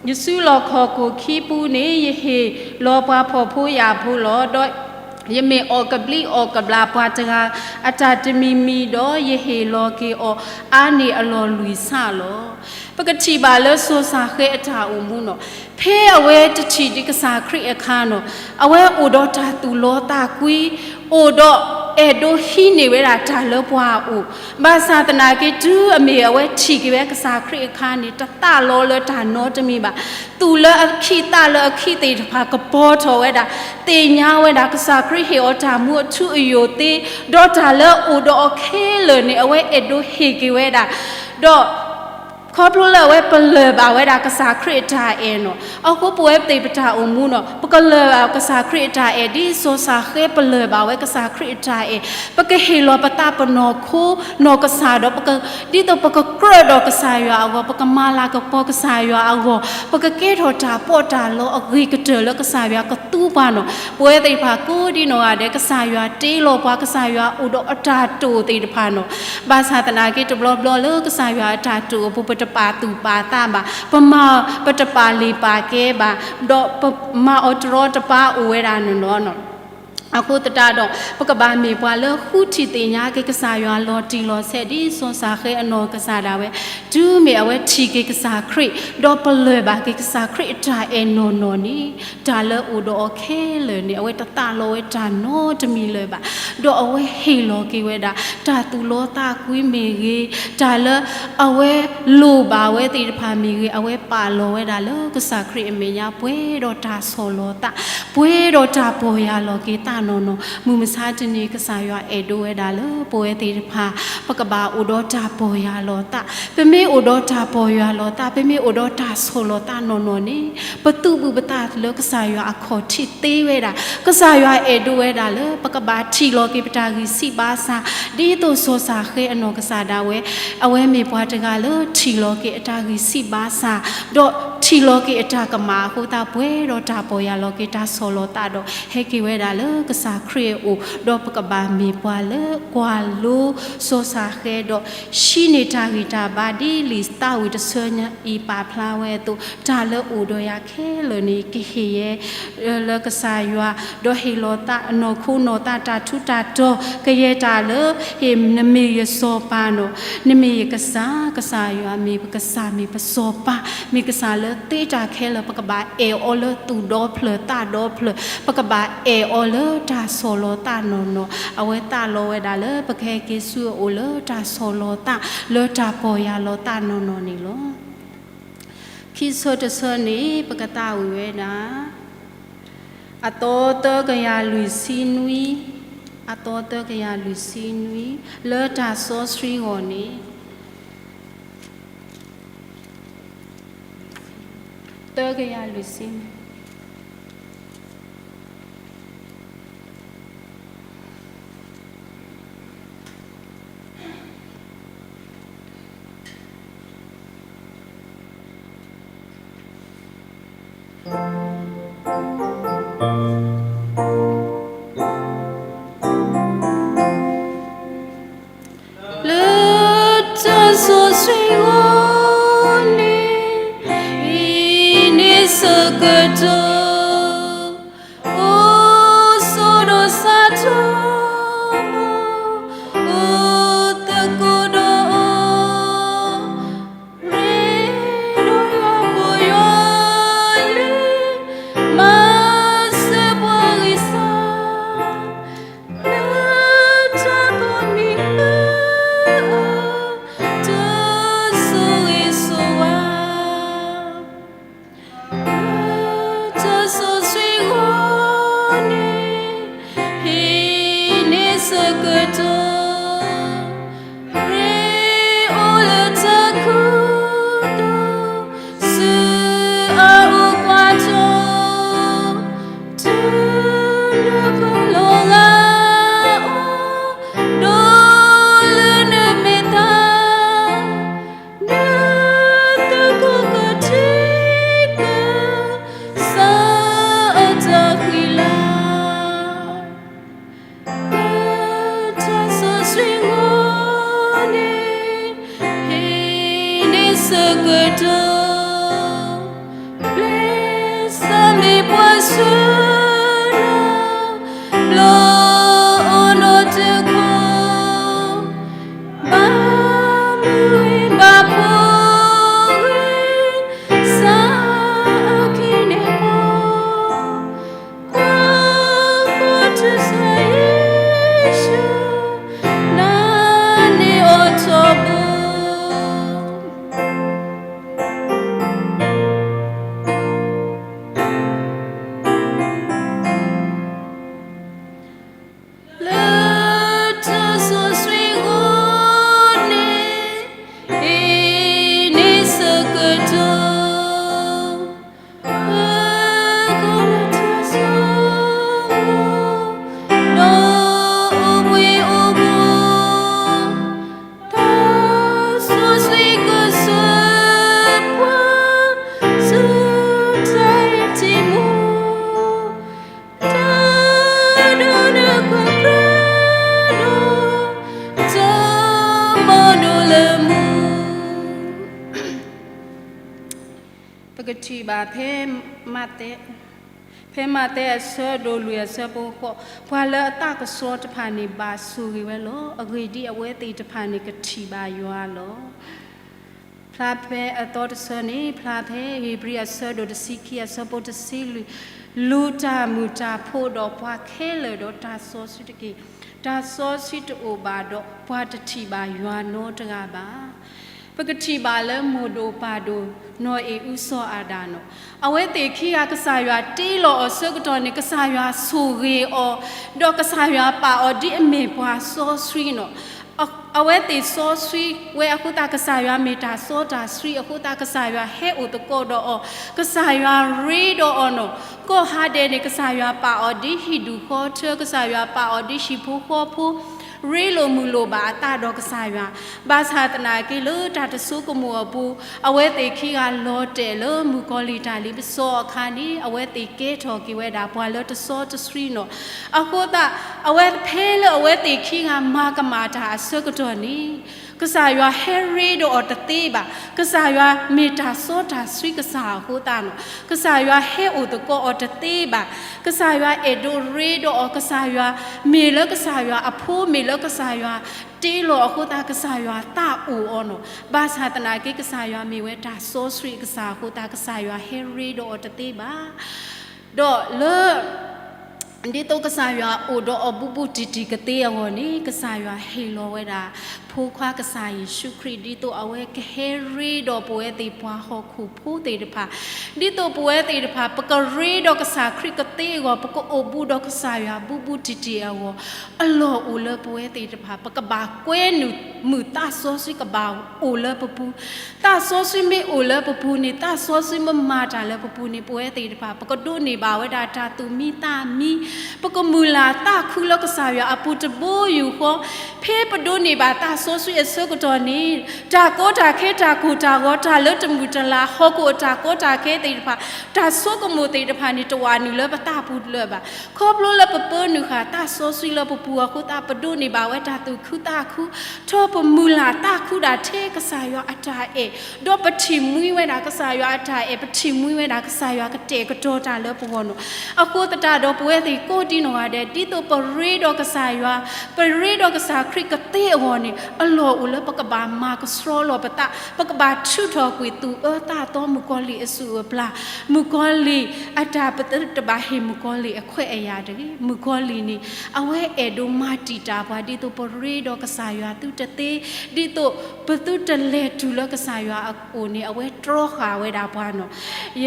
ယစုလီၢ်ခီၣ်ခိၣ်ခံပူၤန့ၣ် ယဟ့ၣ်လီၤပှၤဖှီၣ်ဖိယာ်ဖိလီၤ. ဒီးယမ့ၢ်အီၣ်ကဘျံးအီၣ်ကဘျၣ်ပှၤတဂၤအတၢ်တမံၤမံၤဒီး ယဟ့ၣ်လီၤက့ၤအီၤအါန့ၢ်အလီၢ်လွံၢ်ဆၣ်လီၤ. ပကထံၣ်ဘၣ်လၢစီၤၡဃဲအတၢ်အိၣ်မူနီၤ, ဖဲအဝဲတထံၣ်ဒံးကစၢ်ခရံာ်အခါနီၤ, အဝဲအိၣ်ဒီးတၢ်သူၣ်လီသးကွံ, အိၣ်ဒီးအဲၣ်ဒိးဟံးန့ၢ်ဝဲဒၣ်တၢ်လၢပှၤအအိၣ်, ဘၣ်ဆၣ်သနာ်က့ တုၤအမ့ၢ်အဝဲထံၣ်က့ၤဝဲကစၢ်ခရံာ်အခါန့ၣ် တသးလီလၢတၢ်နီတမံၤဘၣ်. သူၣ်လၢအခံးသးလၢအခံးသ့ၣ်တဖၣ်ကပီၤထီၣ်ဝဲဒၣ်, သ့ၣ်ညါဝဲဒၣ်ကစၢ်ခရံာ်ဟ့ၣ်အီၤတၢ်မူအထူအယိာ်သ့, ဒီးတၢ်လၢအအိၣ်ဒီးအီၤခဲလၢာ်န့ၣ် အဝဲအဲၣ်ဒိးဟ့ၣ်က့ၤဝဲဒၣ်, ဒီး ခီဖျိလၢအဝဲပလၢၢ်ဘၣ်ဝဲဒၣ်ကစၢ်ခရံာ်အတၢ်အဲၣ်နီၤ, အဃိပဝဲသ့ၣ်ပတၢ်အိၣ်မူနီၤ, ပကလၢၢ်ဘၣ်ကစၢ်ခရံာ်အတၢ်အဲၣ် ဒ်စီၤၡဃဲပလၢၢ်ဘၣ်ဝဲကစၢ်ခရံာ်အတၢ်အဲၣ်, ပကဟ့ၣ်လီၤပသးပနီၢ်ခိနီၢ်ကစၢ်ဒီး ဒ်သိးပကကြၢးဒီးကစၢ်ယွၤအဂီၢ်, ပကမၤလၤကပီၤကစၢ်ယွၤအဂီၢ်, ပကကဲထီၣ်တၢ်ပီးတၢ်လီအဂ့ၤကတၢၢ်လၢကစၢ်ယွၤကသူပှၤနီၤ. ပဝဲသ့ၣ်တဖၣ်ကိးဒ်နီၢ်ဂၤဒဲး ကစၢ်ယွၤတ့လီၤပှၤ, ကစၢ်ယွၤအိၣ်ဒီးအတၢ်တိာ်သ့ၣ်တဖၣ်နီၤ. ဘၣ်ဆၣ်သနာ်က့ တဘျီဘျီလၢကစၢ်ယွၤအတၢ်တိာ်အပူၤ ပတပာ်သူၣ်ပာ်သးဘၣ်, ပမၤ ပတပာ်လ့ၢ်ပာ်ကဲဘၣ်, ဒီးပမၤအီၤတရီတပါအိၣ်ဝဲဒၣ်နီၤနီၤ. အဃိသတးဒီး ပကဘၣ်မ့ၢ်ပှၤလၢဃုထံၣ်သ့ၣ်ညါက့ၤကစၢ်ယွၤလီၤတံၢ်လီၤဆဲး ဒ်စီၤၡဃဲအနီၢ်ကစၢ်ဒၣ်ဝဲ, တုၤမ့ၢ်အဝဲထံၣ်က့ၤကစၢ်ခရံာ်, ဒီးပလၢၢ်ဘၣ်က့ၤကစၢ်ခရံာ်အတၢ်အဲၣ်နီၢ်နီၢ်န့ၣ်, တၢ်လၢအအိၣ်ဒီးအီၤခဲလၢာ်န့ၣ် အဝဲတသးလီဝဲတၢ်နီတမံၤလၢၤဘၣ်, ဒီးအဝဲဟ့ၣ်လီၤက့ၤဝဲဒၣ် တၢ်သူၣ်လီသးကွံမ့ၢ်ဂ့ၤ, တၢ်လၢအဝဲလိၣ်ဘၣ်ဝဲသ့ၣ်တဖၣ်မ့ၢ်ဂ့ၤ, အဝဲပာ်လီၤဝဲဒၣ်လၢကစၢ်ခရံာ်အမဲာ်ညါ ပှဲၤဒီးတၢ်ဆီၣ်လီၤသး, ပှဲၤဒီးတၢ်ပီၢ်ယၢ်လီၤက့ၤသးနီၢ်နီၢ်. မုၢ်မဆါတနံၤ ကစၢ်ယွၤအဲၣ်ဒိးဝဲဒၣ်လၢပဝဲသ့ၣ်တဖၣ် ပကဘၣ်အိၣ်ဒီးတၢ်ပီၢ်ယၢ်လီၤသး, ပမ့ၢ်အိၣ်ဒီးတၢ်ပီၢ်ယၢ်လီၤသး, ပမ့ၢ်အိၣ်ဒီးတၢ်ဆီၣ်လီၤသးနီၢ်နီၢ်န့ၣ်, ပသူၣ်ဘုၣ်ပသးလၢကစၢ်ယွၤအခီၣ်ထံးသ့ဝဲဒၣ်. ကစၢ်ယွၤအဲၣ်ဒိးဝဲဒၣ်လၢ ပကဘၣ်ထံၣ်လီၤက့ၤပတၢ်ဂံၢ်ဆံးဘါစၢ်, ဒ်သိးစီၤၡဃဲအနီၢ်ကစၢ်ဒၣ်ဝဲ, အဝဲမ့ၢ်ပှၤတဂၤလၢထံၣ်လီၤက့ၤအတၢ်ဂံၢ်ဆံးဘါစၢ်, ဒီးထံၣ်လီၤက့ၤအတၢ်ကမၣ်အဃိသတး ပှဲၤဒီးတၢ်ပီၢ်ယၢ်လီၤက့ၤတၢ်ဆီၣ်လီၤသးဒီး ဟဲက့ၤဝဲဒၣ်လၢကစၢ်ခရံာ်အအိၣ်, ဒီးပကဘၣ်မ့ၢ်ပှၤလၢကွၢ်လိစီၤၡဃဲဒီး ဟံးန့ၢ်တၢ်ဂံၢ်တၢ်ဘါဒ်လံာ်သးဝံၣ်တဆၢညါအံၤပာ်ဖျါဝဲအသိး, တၢ်လၢအိၣ်ဒီးယၤခဲလၢာ်န့ၣ် ကဟ့ၣ်ယဲ လၢကစၢ်ယွၤ, ဒီးဟ့ၣ်လီၤသးအနီၢ်ခိနီၢ်သးတၢ်ထူးတၢ်တီၤ, ကယဲၢ်တၢ်လၢ ဟ့ၣ်နမ့ၢ်ယစီၤပၤနီၤ, နမ့ၢ်ယကစၢ်, ကစၢ်ယွၤမ့ၢ်ပကစၢ်မ့ၢ်ပစီၤပၤ, မ့ၢ်ကစၢ်လၢသ့တၢ်ခဲလၢာ်, ပကဘၣ်အဲၣ်အီၤလၢသူၣ်ဒီဖျၢၣ်သးဒီဖျၢၣ်, ပကဘၣ်အဲၣ်အီၤလၢတၢ်ဆီၣ်လီၤသးနီၢ်နီၢ်, အဝဲသးလီဝဲဒၣ်လၢပကဟဲက့ၤဆူအအိၣ်လၢတၢ်ဆီၣ်လီၤသး, လၢတၢ်ပီၢ်ယၢ်လီၤသးနီၢ်နီၢ်န့ၣ်လီၤ. ခံဆၢတဆၢန့ၣ် ပကသးဝံၣ်ဝဲဒၣ် အသီသၢကယၤလွံၢ်ဆံနွံ, အသီသၢကယၤလွံၢ်ဆံနွံ, လၢတၢ်စီဆှံဂီၢ်န့ၣ် သၢကယၤလွံၢ်ဆံနွံ လၢတၢ်စီဆှံဂီၢ်န့ၣ် အံၤန့ၣ်ဆၢကတီၢ် အိၣ်ဆိးဒီးစးထီၣ် အိၣ်သကိးဒီးအီၤ ရ့ဒီးယွၤပီၢ်ယွၤလံ မၤစၢၤပှၤဂံၢ် ကတိၤ, ပျဲစၢ်မ့ၢ်ပှၤဆှၢလီၤ, ဘျီအိၣ်နီၢ်တခီ, ဘၣ်မုာ်ဂ့ၤဘၣ်ဖှီၣ်ဂ့ၤ, စၢ်အခံန့ၣ်ပီ, ကွၢ်ဃီၤတၢ်ဆၢယ့ၣ်ၡူး, နၤန့ၣ်အိၣ်ထီဘိ လၢတၢ်စီဆှံအဃိန့ၣ်, အ့ၣ်န့ၣ်ဆၢကတီၢ်, ပဃုလၢတၢ်ဆိကမိၣ်, ဒီးအိၣ်ဘှံးအိၣ်ဘှီၣ်, တၢ်စီဆှံကဆှၢပှၤ, ဆူတၢ်အ့ၣ်တံၢ်မူ, တၢ်ဒိးန့ၢ်ကွၢ်ကြၢးဒီး, တၢ်မၤဒိးလၢမူ ပကထံၣ်ဘၣ်ဖဲမးသဲ, ဖဲမးသဲအဆၢဒိၣ်လွံၢ်အဆၢဖိဃိး, ပှၤလၢအသးကဆှီတဖၣ်န့ၣ် ဘၣ်ဆိၣ်ဂ့ၤဝဲလီၤ. အဂ့ၢ်ဒ်အံၤ, အဝဲသ့ၣ်တဖၣ်န့ၣ် ကထံၣ်ဘၣ်ယွၤလီၤ. ဖျါဖဲအသီတဆၢန့ၣ်, ဖျါဖဲဧ့ၤဘြံၤအဆၢဒိၣ်တဆံခံအဆၢဖိတဆံလွံၢ်, လူၤတၢ်မုာ်တၢ်ဖိးဒီးပှၤခဲလၢာ်ဒီးတၢ်စီဆှံတက့ၢ်. တၢ်စီဆှံတအိၣ်ဘၣ်ဒီး ပှၤတထံၣ်ဘၣ်ယွၤနီတဂၤဘၣ်. ပကထံၣ်ဘၣ်လၢမိၢ်ဒိၣ်ပၢ်ဒိၣ် နီၢ်အ့ၣ်အူစီၤအၤဒၣ်န့ၣ်, အဝဲသ့ၣ်ခံဂၤကစၢ်ယွၤတ့လီၤအီၤဆၢကတီၢ်န့ၣ် ကစၢ်ယွၤဆိၣ်ဂ့ၤအီၤ, ဒီးကစၢ်ယွၤပာ်အီၤဒ်အမ့ၢ်ပှၤစီဆှံန့ၣ်, အဝဲသ့ၣ်စီဆှံဝဲအဃိသတး ကစၢ်ယွၤမ့ၢ်တၢ်စီတၢ်ဆှံအဃိသတး ကစၢ်ယွၤဟဲအိၣ်သကိးဒီးအီၤ, ကစၢ်ယွၤရ့ဒီးအီၤန့ၣ်, ကီၢ်ဟးဒဲးန့ၣ် ကစၢ်ယွၤပာ်အီၤဒ်ဟံၣ်ဒူၣ်ဃီထၢ, ကစၢ်ယွၤပာ်အီၤဒ်ဟံၣ်ဖိဃီဖိ, ရ့လိာ်မုာ်လိာ်ဘၣ်အသးဒီးကစၢ်ယွၤ, ဘၣ်ဆၣ်သနာ်က့လၢတၢ်တဆိကမိၣ်အပူၤ, အဝဲသ့ၣ်ခံဂၤလီၤတဲာ်လၢမုၣ်ကီၤလံၢ်တၢ်လ့ပစီအခါန့ၣ် အဝဲသ့ၣ်ကဲထီၣ်က့ၤဝဲဒၣ်ပှၤလၢတစီတဆှံန့ၣ်, အဃိသတး အဝဲဖဲလၢအဝဲသ့ၣ်ခံဂၤမၤကမၣ်တၢ်အဆၢကတီၢ်န့ၣ်, ကစၢ်ယွၤဟဲရ့ဒီးအီၤတသ့ဘၣ်. ကစၢ်ယွၤမ့ၢ်တၢ်စီတၢ်ဆှံကစၢ်အဃိသတးန့ၣ်, ကစၢ်ယွၤဟဲအိၣ်သကိးအီၤတသ့ဘၣ်. ကစၢ်ယွၤအဲၣ်ဒိးရ့ဒီးအီၤ, ကစၢ်ယွၤမ့ၢ်လၢကစၢ်ယွၤအဖိ, မ့ၢ်လၢကစၢ်ယွၤတ့လီၤအဃိသတး ကစၢ်ယွၤသးအိၣ်အီၤန့ၣ်, ဘၣ်ဆၣ်သနာ်က့ ကစၢ်ယွၤမ့ၢ်ဝဲတၢ်စီဆှံအကစၢ်အဃိသတး ကစၢ်ယွၤဟဲရ့ဒီးအီၤတသ့ဘၣ်. ဒီးလၢ ဒ်သိးကစၢ်ယွၤအိၣ်ဒီးအီၤဘူးဘူးတံၢ်တံၢ်ကသ့အဂီၢ်န့ၣ်, ကစၢ်ယွၤဟ့ၣ်လီၤဝဲဒၣ် ဖိခွါကစၢ်ယ့ၣ်ၡူးခရံာ် ဒ်သိးအဝဲကဟဲရ့ဒီးပဝဲသ့ၣ်ပှၤဟီၣ်ခိၣ်ဖိသ့ၣ်တဖၣ်, ဒ်သိးပဝဲသ့ၣ်တဖၣ် ပကရ့ဒီးကစၢ်ခရံာ်ကသ့အဂီၢ်, ပကအိၣ်ဘူးဒီးကစၢ်ယွၤဘူးဘူးတံၢ်တံၢ်အဂီၢ်, အလီၢ်အိၣ်လၢပဝဲသ့ၣ်တဖၣ် ပကဘၣ်ကွဲနုာ်မုာ်သးစီဆှံကဘၣ်အိၣ်လၢပပူၤ သးစီဆှံမ့ၢ်အိၣ်လၢပပူၤန့ၣ်, သးစီဆှံမ့ၢ်မၤတၢ်လၢပပူၤန့ၣ်, ပဝဲသ့ၣ်တဖၣ် ပကဒိးန့ၢ်ဘၣ်ဝဲဒၣ်တၢ်သူၣ်မံသးမံ, ပကမုၢ်လၢ်သးခုလၢကစၢ်ယွၤအပူၤတဘိယူၢ်ဃီ, ဖဲပဒိးန့ၢ်ဘၣ်သးစီဆှံအဆၢကတီၢ်န့ၣ်, တၢ်ကီတၢ်ခဲ တၢ်ကိၢ်တၢ်ဂီၤ တၢ်လၢတမုာ်တလၤ ဟီၣ်ခိၣ်အတၢ်ကီတၢ်ခဲသ့ၣ်တဖၣ်, တၢ်ဆိကမိၣ်သ့ၣ်တဖၣ်န့ၣ် တဝာ်နုာ်လၢပသးပူၤလၢၤဘၣ်. ခီဖျိလၢပပၢနုာ်ဃာ်သးစီဆှံလၢပပူၤအဃိသတး ပဒိးန့ၢ်ဘၣ်ဝဲတၢ်သူၣ်ခုသးခု, ထီၣ်ပမုၢ်လၢ်သးခုဒၣ်ထဲကစၢ်ယွၤအတၢ်အဲၣ်, ဒီးပထံၣ်မှံဝဲဒၣ်ကစၢ်ယွၤအတၢ်အဲၣ်, ပထံၣ်မှံဝဲဒၣ်ကစၢ်ယွၤကတဲာ်ကတီၤတၢ်လၢပဂီၢ်န့ၣ်, အဃိသတးဒီးပဝဲသ့ၣ်ကိးဒံနီၢ်ဂၤဒဲး ဒ်သိးပရ့ဒီးကစၢ်ယွၤ, ပရ့ဒီးကစၢ်ခရံာ်ကသ့အဂီၢ်န့ၣ်, အလီၢ်အိၣ်လၢပကဘၣ်မၤကဆှီလီၤပသး, ပကဘၣ်ထုးထီၣ်ကွံာ်သူၣ်အၢသးသီမုၣ်ကီၤလံၢ်အစုၣ်အပျၢ်, မုၣ်ကီၤလံၢ်အတၢ်ပတဘၣ်ဟ့ၣ်မုၣ်ကီၤလံၢ်အခွဲးအယာ်တဂ့ၤ. မုၣ်ကီၤလံၢ်န့ၣ် အဝဲအဲၣ်ဒိးမၤတံာ်တာ်ပှၤ ဒ်သိးပရ့ဒီးကစၢ်ယွၤသုတသ့, ဒ်သိးပသုတလဲၤတုၤလၢကစၢ်ယွၤအအိၣ်န့ၣ် အဝဲတြီဃာ်ဝဲဒၣ်ပှၤန့ၣ်, ယ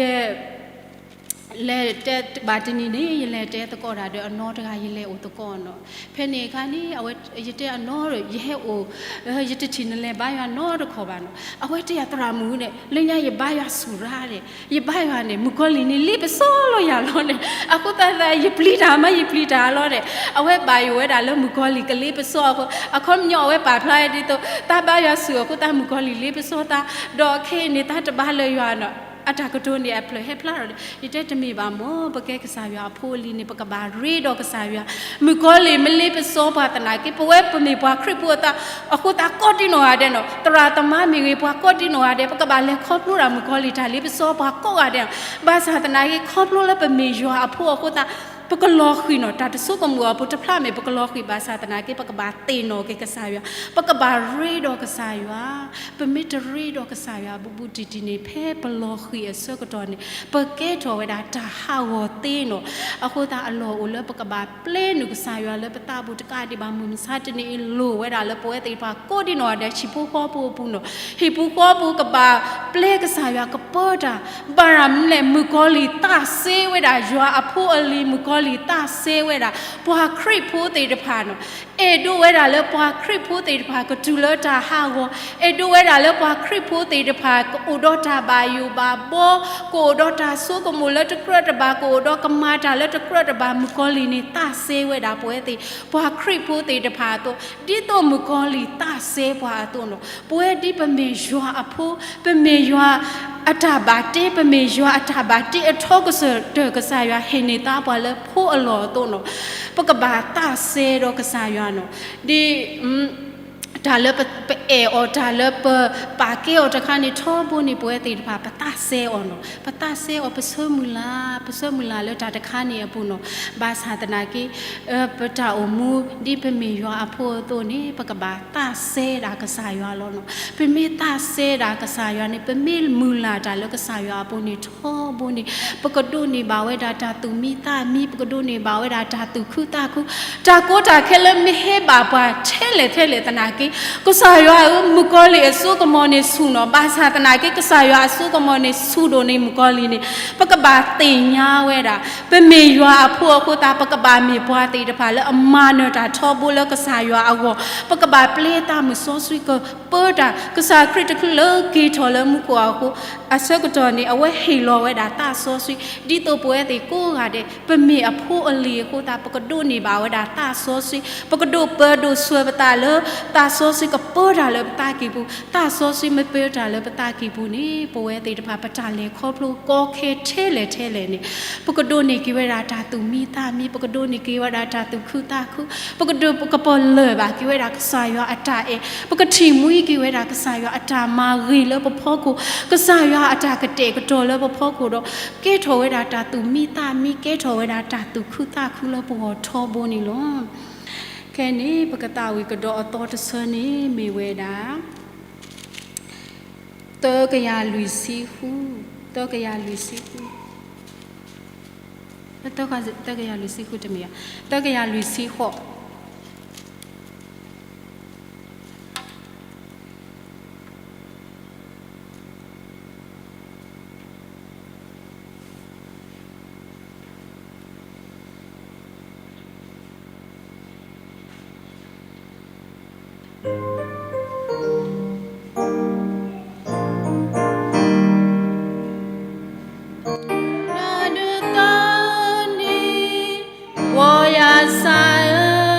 လဲၤတဲဘၣ်တနံၤန့ၣ် ယလဲၤတဲသကိးတၢ်ဒီးအနီတဂၤ ယလဲၤအိၣ်သကိးန့ၣ်, ဖဲန့ၣ်အခါန့ၣ် အဝဲ ယတဲအနီဒီး ယဟဲအိၣ်, ယတထံၣ်နလဲၤဘါယွၤနီတခီဘၣ်န့ၣ်, အဝဲတဲယၤသရၣ်မုၣ်န့ၣ် လၢညါယဘါယွၤဆူၣ်ရၣ်ဒီး ယဘါယွၤန့ၣ် မုၣ်ကီၤလံၢ်န့ၣ် လ့ပစီလီၤယၤလီၤန့ၣ်, အဃိသတး ယပျံၤတၢ်မး ယပျံၤတၢ်လီၤန့ၣ်, အဝဲဘၣ်ယိၣ်ဝဲဒၣ်လၢမုၣ်ကီၤလံၢ်ကလ့ပစီအဃိ, အခီပညီအဝဲပာ်ဖျါဒ်သိး သးဘါယွၤဆူၣ်အဃိသတး မုၣ်ကီၤလံၢ်လ့ပစီသး, ဒီးခဲအံၤန့ၣ် သးတဘါလၢယွၤန့ၣ် အတၢ်ကတိၤန့ၣ်အဖျၢၣ်ဟဲဖျါထီၣ်ဒီး ယတဲတမ့ၢ်ဘၣ်မ့ၢ် ပကဲကစၢ်ယွၤအဖိအလံၤန့ၣ် ပကဘၣ်ရ့ဒီးကစၢ်ယွၤ, မုၣ်ကီၤလံၢ်မ့ၢ်လ့ပစီပှၤသနာ်က့ ပဝဲပမ့ၢ်ပှၤခရံာ်ဖိအသး အဃိသတးကိးဒံနီၢ်ဂၤဒဲးနီၤ သရၣ်သမါမ့ၢ်ဂ့ၤ ပှၤကိးဒံနီၢ်ဂၤဒဲး ပကဘၣ်လဲၤခီဖျိတၢ်မုၣ်ကီၤလံၢ်တၢ်လ့ပစီပှၤကိးဂၤဒဲးနီၤ, ဘၣ်ဆၣ်သနာ်က့ ခီဖျိလၢပမ့ၢ်ယွၤအဖိအဃိသတး ပကလီၤဃံၤနီၤ တၢ်တဆိကမိၣ်အပူၤတဖျါမ့ၢ် ပကလီၤဃံၤဘၣ်ဆၣ်သနာ်က့ ပကဘၣ်သ့ၣ်နီၣ်က့ၤကစၢ်ယွၤ, ပကဘၣ်ရ့ဒီးကစၢ်ယွၤ, ပမ့ၢ်တရ့ဒီးကစၢ်ယွၤဘူးဘူးတံၢ်တံၢ်န့ၣ် ဖဲပလီၤဃံၤအဆၢကတီၢ်န့ၣ် ပကဲထီၣ်ဝဲဒၣ်တၢ်ဟးဂီၤသ့နီၤ, အဃိသတးအလီၢ်အိၣ်လၢပကဘၣ်ပျဲနုာ်ကစၢ်ယွၤလၢပသးပူၤတကးဒံးဘၣ် မုၢ်မဆါတနံၤအံၤလိၣ်ဝဲဒၣ်လၢပဝဲသ့ၣ်တဖၣ်ကိးဒံနီၢ်ဂၤဒဲး ဟံၣ်ဖိဃီဖိအပူၤနီၤ, ဟံၣ်ဖိဃီဖိကဘၣ်ပျဲကစၢ်ယွၤကပၢတၢ်, ဘၣ်ရၤမလဲၣ် မုၣ်ကီၤလံၢ်သးစဲဝဲဒၣ် ယွၤအဖိအလံၤ မုၣ်ကီၤလံၢ်သးစဲဝဲဒၣ် ပှၤခရံာ်ဖိသ့ၣ်တဖၣ်နီၤ, အဲၣ်ဒိးဝဲဒၣ်လၢပှၤခရံာ်ဖိသ့ၣ်တဖၣ်ကတုၤလၢတၢ်ဟးဂီၤ, အဲၣ်ဒိးဝဲဒၣ်လၢပှၤခရံာ်ဖိသ့ၣ်တဖၣ် ကအိၣ်ဒီးတၢ်ဘၣ်ယိၣ်ဘၣ်ဘီ, ကအိၣ်ဒီးတၢ်ဆိကမိၣ်လၢတကြၢးတဘၣ်, ကအိၣ်ဒီးကမၤတၢ်လၢတကြၢးတဘၣ်, မုၣ်ကီၤလံၢ်န့ၣ်သးစဲဝဲဒၣ်ပဝဲသ့ၣ် ပှၤခရံာ်ဖိသ့ၣ်တဖၣ်အသိး, ဒ်သိးမုၣ်ကီၤလံၢ်သးစဲပှၤအသိးနီၤ, ပဝဲဒ်ပမ့ၢ်ယွၤအဖိ, ပမ့ၢ်ယွၤအတၢ်ဘၣ်တ့, ပမ့ၢ်ယွၤအတၢ်ဘၣ်တ့အထီကစၢၢ်တၢၢ် ကစၢ်ယွၤဟ့ၣ်န့ၢ်သါပှၤလၢဖိအလီၢ်အသိးနီၤ, ပကဘၣ်သးစဲဒီးကစၢ်ယွၤနီၤ, ဒ် တၢ်လၢပအဲၣ်အီၤ တၢ်လၢပပာ်ကဲအီၤတခါန့ၣ် ထီဘိန့ၣ် ပဝဲသ့ၣ်တဖၣ် ပသးစဲအီၤနီၤ, ပသးစဲအီၤ ပဆၢမုၢ်လၢ်, ပဆၢမုၢ်လၢ်လၢတၢ်တခါန့ၣ်အပူၤနီၤ, ဘၣ်ဆၣ်သနာ်က့ ပတၢ်အိၣ်မူ ဒ်ပမ့ၢ်ယွၤအဖိအသိးန့ၣ် ပကဘၣ်သးစဲဒၣ်ကစၢ်ယွၤလီၤနီၤ, ပမ့ၢ်သးစဲဒၣ်ကစၢ်ယွၤန့ၣ် ပမ့ၢ်မုၢ်လၢ်တၢ်လၢကစၢ်ယွၤအပူၤန့ၣ် ထီဘိန့ၣ် ပကဒိးန့ၢ်ဘၣ်ဝဲဒၣ်တၢ်သူၣ်မံသးမံ, ပကဒိးန့ၢ်ဘၣ်ဝဲဒၣ်တၢ်သူၣ်ခုသးခု, တၢ်ကီတၢ်ခဲလၢမ့ၢ်ဟဲဘၣ်ပှၤထဲလဲၣ်ထဲလဲၣ်သနာ်က့, ကစၢ်ယွၤဧၢ, မုၣ်ကီၤလံၢ်အစိကမီၤန့ၣ်ဆူၣ်နီၤ, ဘၣ်ဆၣ်သနာ်က့ ကစၢ်ယွၤအစိကမီၤန့ၣ်ဆူၣ်ဒိၣ်န့ၢ်မုၣ်ကီၤလံၢ်န့ၣ် ပကဘၣ်သ့ၣ်ညါဝဲဒၣ် ပမ့ၢ်ယွၤအဖိအဃိသတး ပကဘၣ်မ့ၢ်ပှၤသ့ၣ်တဖၣ်လၢအမၤနၢၤတၢ်ထီဘိလၢကစၢ်ယွၤအဂီၢ်, ပကဘၣ်ပျဲတၢ်မုၢ်စီဆှံကပၢတၢ်, ကစၢ်ခရံာ်တချုးလၢက့ၤထီၣ်လၢမူခိၣ်အဃိ အဆၢကတီၢ်န့ၣ် အဝဲဟ့ၣ်လီၤဝဲဒၣ်သးစီဆှံ, ဒ်သိးပဝဲသ့ၣ်ကိးဂၤဒဲး ပမ့ၢ်အဖိအလံၤအဃိသတး ပကဒိးန့ၢ်ဘၣ်ဝဲဒၣ်သးစီဆှံ, ပကဒိးပၢဒိးဆှၢပသးလၢ သးစီဆှံကပၢတၢ်လၢပသးကံၢ်ပူၤ, သးစီဆှံမ့ၢ်ပၢတၢ်လၢပသးကံၢ်ပူၤန့ၣ် ပဝဲသ့ၣ်တဖၣ် ပတၢ်လဲၤခီဖျိကီခဲထဲလဲၣ်ထဲလဲၣ်န့ၣ် ပကဒိးန့ၢ်က့ၤဝဲဒၣ်တၢ်သူၣ်မံသးမံ, ပကဒိးန့ၢ်က့ၤဝဲဒၣ်တၢ်သူၣ်ခုသးခု, ပကဒိး ပကပလၢၢ်ဘၣ်က့ၤဝဲဒၣ်ကစၢ်ယွၤအတၢ်အဲၣ်, ပကထံၣ်မှံက့ၤဝဲဒၣ်ကစၢ်ယွၤအတၢ်မၤဂ့ၤလၢပဖီခိၣ်, ကစၢ်ယွၤအတၢ်ကတဲာ်ကတီၤလၢပဖီခိၣ်ဒီး ကဲထီၣ်ဝဲဒၣ်တၢ်သူၣ်မံသးမံ, ကဲထီၣ်ဝဲဒၣ်တၢ်သူၣ်ခုသးခုလၢပဂီၢ်ထီဘိန့ၣ်လီၤ. ခဲအံၤန့ၣ် ပကသးဝံၣ်ကဒီးအသီတဆၢန့ၣ်မ့ၢ်ဝဲဒၣ် သၢကယၤလွံၢ်ဆံဃု, သၢကယၤလွံၢ်ဆံဃု, သၢကယၤလွံၢ်ဆံဃုတမ့ၢ်ဧါ, သၢကယၤလွံၢ်ဆံဃိး.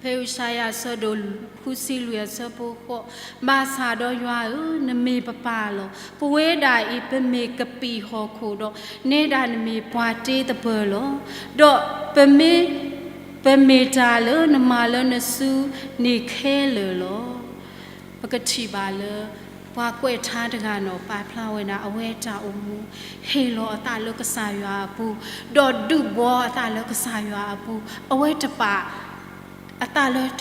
ဖဲယၡါယၤအဆၢဒိၣ်ဃုဆံလွံၢ်အဆၢဖိဃိး, ဘၣ်ဆၣ်ဒီးယွၤဧၢ, နမ့ၢ်ပပၢ်လီၤ. ပဝဲဒၣ်အံၤ ပမ့ၢ်ကပံာ်ဟီၣ်ခိၣ်ဒီး နဲဒၣ်နမ့ၢ်ပှၤတ့သပၢၤလီၤ. ဒီးပမ့ၢ်, ပမ့ၢ်တၢ်လၢနမၤလၢနစုန့ၣ်ခဲလၢာ်လီၤ. ပကထံၣ်ဘၣ်လၢ ပှၤကွဲးထါတဂၤန့ၣ် ပာ်ဖျါဝဲဒၣ်အဝဲအတၢ်အိၣ်မူ ဟ့ၣ်လီၤအသးလၢကစၢ်ယွၤအပူၤ, ဒီးဒုးဘှီအသးလၢကစၢ်ယွၤအပူၤ, အဝဲတပာ် အသးလၢ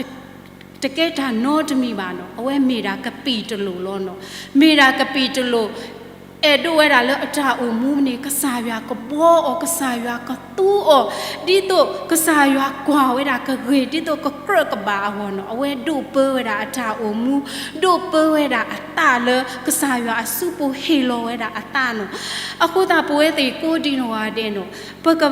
တကဲတၢ်နီတမံၤဘၣ်နီၤ, အဝဲမ့ၢ်ဒၣ်ကပံာ်တလိာ်လီၤနီၤ, မ့ၢ်ဒၣ်ကပံာ်တလိာ်, အဲၣ်ဒိးဝဲဒၣ်လၢအတၢ်အိၣ်မူန့ၣ် ကစၢ်ယွၤကဘှီအီၤ, ကစၢ်ယွၤကသူအီၤ, ဒ်သိးကစၢ်ယွၤကွၢ်ဝဲဒၣ်ကဂ့ၤ, ဒ်သိးကကြၢးကဘၣ်အဂီၢ်နီၤ, အဝဲဒိးပၢဝဲဒၣ်အတၢ်အိၣ်မူ, ဒိးပၢဝဲဒၣ်အသးလၢကစၢ်ယွၤအစုပူၤ ဟ့ၣ်လီၤဝဲဒၣ်အသးနီၤ. အဃိသတး ပဝဲသ့ၣ်ကိးဒံနီၢ်ဂၤဒဲးနီၤ ပက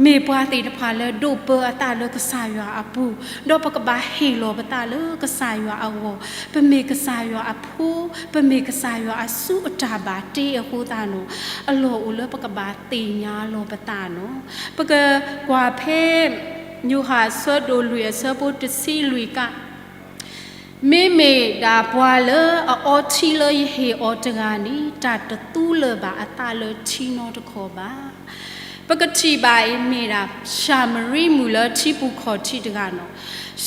မ့ၢ်ပှၤသ့ၣ်တဖၣ်လၢဒိးပၢအသးလၢကစၢ်ယွၤအပူၤ, ဒီးပကဘၣ်ဟ့ၣ်လီၤပသးလၢကစၢ်ယွၤအဂီၢ်, ပမ့ၢ်ကစၢ်ယွၤအဖိ, ပမ့ၢ်ကစၢ်ယွၤအစုအတၢ်ဘၣ်တ့အဃိသတးနီၤ, အလီၢ်အိၣ်လၢပကဘၣ်သ့ၣ်ညါလီၤပသးနီၤ. ပကကွၢ်ဖဲ ယိၤဟၣ်အဆၢဒိၣ်လွံၢ်အဆၢဖိတဆံလွံၢ်က မ့မ့ၢ်ဒၣ်ပှၤလၢအအီထံလၢယဟ့ၣ်အီၤတဂၤန့ၣ် တၢ်တသူလၢၤဘၣ်အသးလၢထံနီတခီၣ်ဘၣ်. ပကထံၣ်ဘၣ်အံၤမ့ၢ်ဒၣ် ၡၤမရံမုၣ်လၢထံပူၤခီၣ်ထံးတဂၤနီၤ.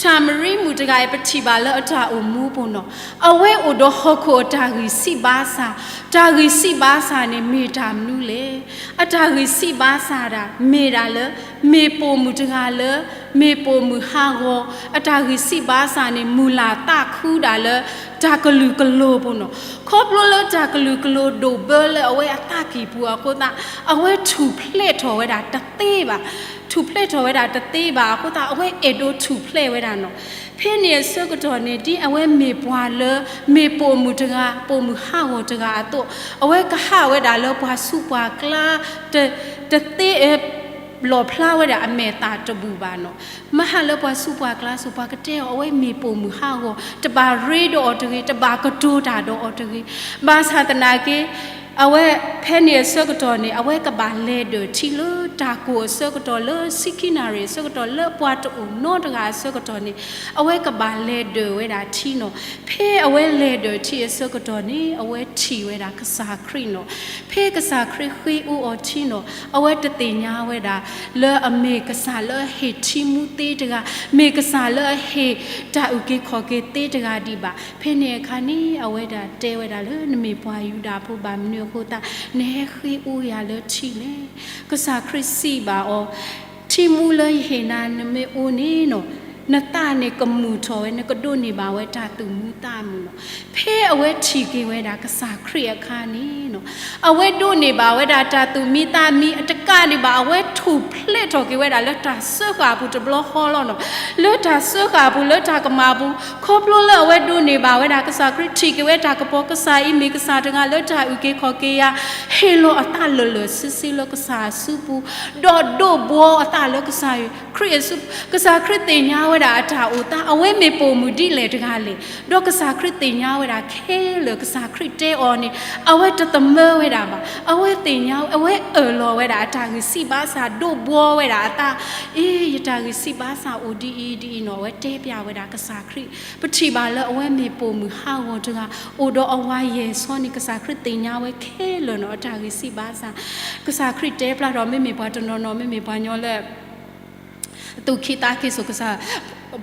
ၡၤမရံမုၣ်တဂၤအံၤ ပထံၣ်ဘၣ်လၢအတၢ်အိၣ်မူပူၤနီၤ, အဝဲအိၣ်ဒီးဟီၣ်ခိၣ်အတၢ်ဂံၢ်စၢ်ဘါစၢ်, တၢ်ဂံၢ်စၢ်ဘါစၢ်န့ၣ်မ့ၢ်တၢ်မနုၤလဲၣ်. အတၢ်ဂံၢ်စၢ်ဘါစၢ်ဒၣ် မ့ၢ်ဒၣ်လၢ မ့ၢ်ပိာ်မုၣ်တဂၤလၢ မ့ၢ်ပိာ်မုၣ်ဟးဂီၤ, အတၢ်ဂံၢ်စၢ်ဘါစၢ်န့ၣ် မုၢ်လၢ်သးခုဒၣ်လၢ တၢ်ကလုာ်ကလိၤပူၤနီၤ. ခီဖျိလၢတၢ်ကလုာ်ကလိၤဒိၣ်ဘၢလၢအဝဲအသးကံၢ်ပူၤအဃိသတး အဝဲထူၣ်ဖျဲးထီၣ်ဝဲဒၣ်တသ့ဘၣ်. ထူၣ်ဖျဲးထီၣ်ဝဲဒၣ်တသ့ဘၣ်အဃိသတး အဝဲအဲၣ်ဒိးထူၣ်ဖျဲးဝဲဒၣ်နီၤ. ဖဲန့ၣ်အဆၢကတီၢ်န့ၣ် ဒ်အဝဲမ့ၢ်ပှၤလၢ မ့ၢ်ပိာ်မုၣ်တဂၤ ပိာ်မုၣ်ဟးဂီၤတဂၤအသိး အဝဲကဟးဝဲဒၣ်လၢပှၤဆူးပှၤကျါ တသ့ လီၣ်ဖျါဝဲဒၣ်အမဲာ်သၣ်တဘူၣ်ဘၣ်နီၤ. မ့ၢ်ဟးလၢပှၤဆူးပှၤကျါအသိး ပှၤကတဲအီၤ အဝဲမ့ၢ်ပိာ်မုၣ်ဟးဂီၤ, တဘၣ်ရ့ဒီးအီၤတဂ့ၤ, တဘၣ်ကတိၤတၢ်ဒီးအီၤတဂ့ၤ. ဘၣ်ဆၣ်သနာ်က့ အဝဲဖဲန့ၣ်အဆၢကတီၢ်န့ၣ် အဝဲကဘၣ်လဲၤဒၢၣ်ထံလၢတၢ်ကိၢ်အဆၢကတီၢ် လၢဆံခံနၣ်ရံၣ်အဆၢကတီၢ် လၢပှၤတအိၣ်နီတဂၤအဆၢကတီၢ်န့ၣ် အဝဲကဘၣ်လဲၤဒၢၣ်ဝဲဒၣ်ထံနီၤ. ဖဲအဝဲလဲၤဒၢၣ်ထံအဆၢကတီၢ်န့ၣ် အဝဲထံၣ်ဝဲဒၣ်ကစၢ်ခရံာ်နီၤ. ဖဲကစၢ်ခရံာ်ဃ့အီအီၤထံနီၤ အဝဲတသ့ၣ်ညါဝဲဒၣ် လၢအမ့ၢ်ကစၢ်လၢအဟ့ၣ်ထံမူသ့တဂၤ, မ့ၢ်ကစၢ်လၢအဟ့ၣ်တၢ်အုၣ်က့ၤခီၣ်က့ၤသ့တဂၤဒံးဘၣ်. ဖဲန့ၣ်အခါန့ၣ် အဝဲဒၣ်တဲဝဲဒၣ်လၢ နမ့ၢ်ပှၤယူဒၤဖိဘၣ်မနုၤအဃိသတး နဟဲဃ့အီယၤလၢထံလဲၣ်. ကစၢ်ခရံာ်စံးဘၣ်အီၤ, ထံမူလၢယဟ့ၣ်နၤ နမ့ၢ်အီန့ၣ်နီၤ နသးန့ၣ်ကမုာ်ထီၣ်ဝဲ နကဒိးန့ၢ်ဘၣ်ဝဲတၢ်သူၣ်မံသးမုာ်နီၤ. ဖဲအဝဲထံၣ်က့ၤဝဲဒၣ်ကစၢ်ခရံာ်အခါန့ၣ်နီၤ အဝဲဒိးန့ၢ်ဘၣ်ဝဲဒၣ်တၢ်သူၣ်မံသးမံအတကးဒံးဘၣ် အဝဲထူၣ်ဖျဲးထီၣ်က့ၤဝဲဒၣ်လၢတၢ်စၢဃာ်အပူၤတဘျီဃီလီၤနီၤ. လၢတၢ်စၢဃာ်အပူၤ လၢတၢ်ကမၣ်အပူၤ ခီဖျိလၢအဝဲဒိးန့ၢ်ဘၣ်ဝဲဒၣ်ကစၢ်ခရံာ် ထံၣ်က့ၤဝဲတၢ်ကပီၤ ကစၢ်အံၤမ့ၢ်ကစၢ်တဂၤလၢတၢ်အုၣ်က့ၤခီၣ်က့ၤယၤ, ဟ့ၣ်လီၤအသးလၢာ်လၢာ်ဆ့ဆ့လၢကစၢ်အစုပူၤ, ဒီးဒိးဘှီအသးလၢကစၢ်ခရံာ်အစုပူၤ, ကစၢ်ခရံာ်သ့ၣ်ညါဝဲဒၣ်အတၢ်အိၣ်သး အဝဲမ့ၢ်ပိာ်မုၣ်ဒ်လဲၣ်တဂၤလဲၣ်, ဒီးကစၢ်ခရံာ်သ့ၣ်ညါဝဲဒၣ်ခဲလၢာ် ကစၢ်ခရံာ်တဲအီၤန့ၣ် အဝဲတသမၢဝဲဒၣ်ဘၣ်, အဝဲသ့ၣ်ညါ အဝဲအၢၣ်လီၤဝဲဒၣ်အတၢ်ဂံၢ်စၢ်ဘါစၢ် ဒိးဘှီဝဲဒၣ်အသး, အ့ ယတၢ်ဂံၢ်စၢ်ဘါစၢ်အိၣ်ဒ်အံၤဒ်အံၤနီၤ အဝဲတဲပျးဝဲဒၣ်ကစၢ်ခရံာ်, ပထံၣ်ဘၣ်လၢအဝဲမ့ၢ်ပိာ်မုၣ်ဟးဂီၤတဂၤ အိၣ်ဒီးအဝၤယဲၢ်ဆီန့ၣ် ကစၢ်ခရံာ်သ့ၣ်ညါဝဲခဲလၢာ်နီၤ အတၢ်ဂံၢ်စၢ်ဘါစၢ်, ကစၢ်ခရံာ်တဲပျးဒီး မ့မ့ၢ်ပှၤတနီၤနီၤ မ့မ့ၢ်ပှၤညီလၢ သူၣ်ခံသးခံစိၤကစၢ်,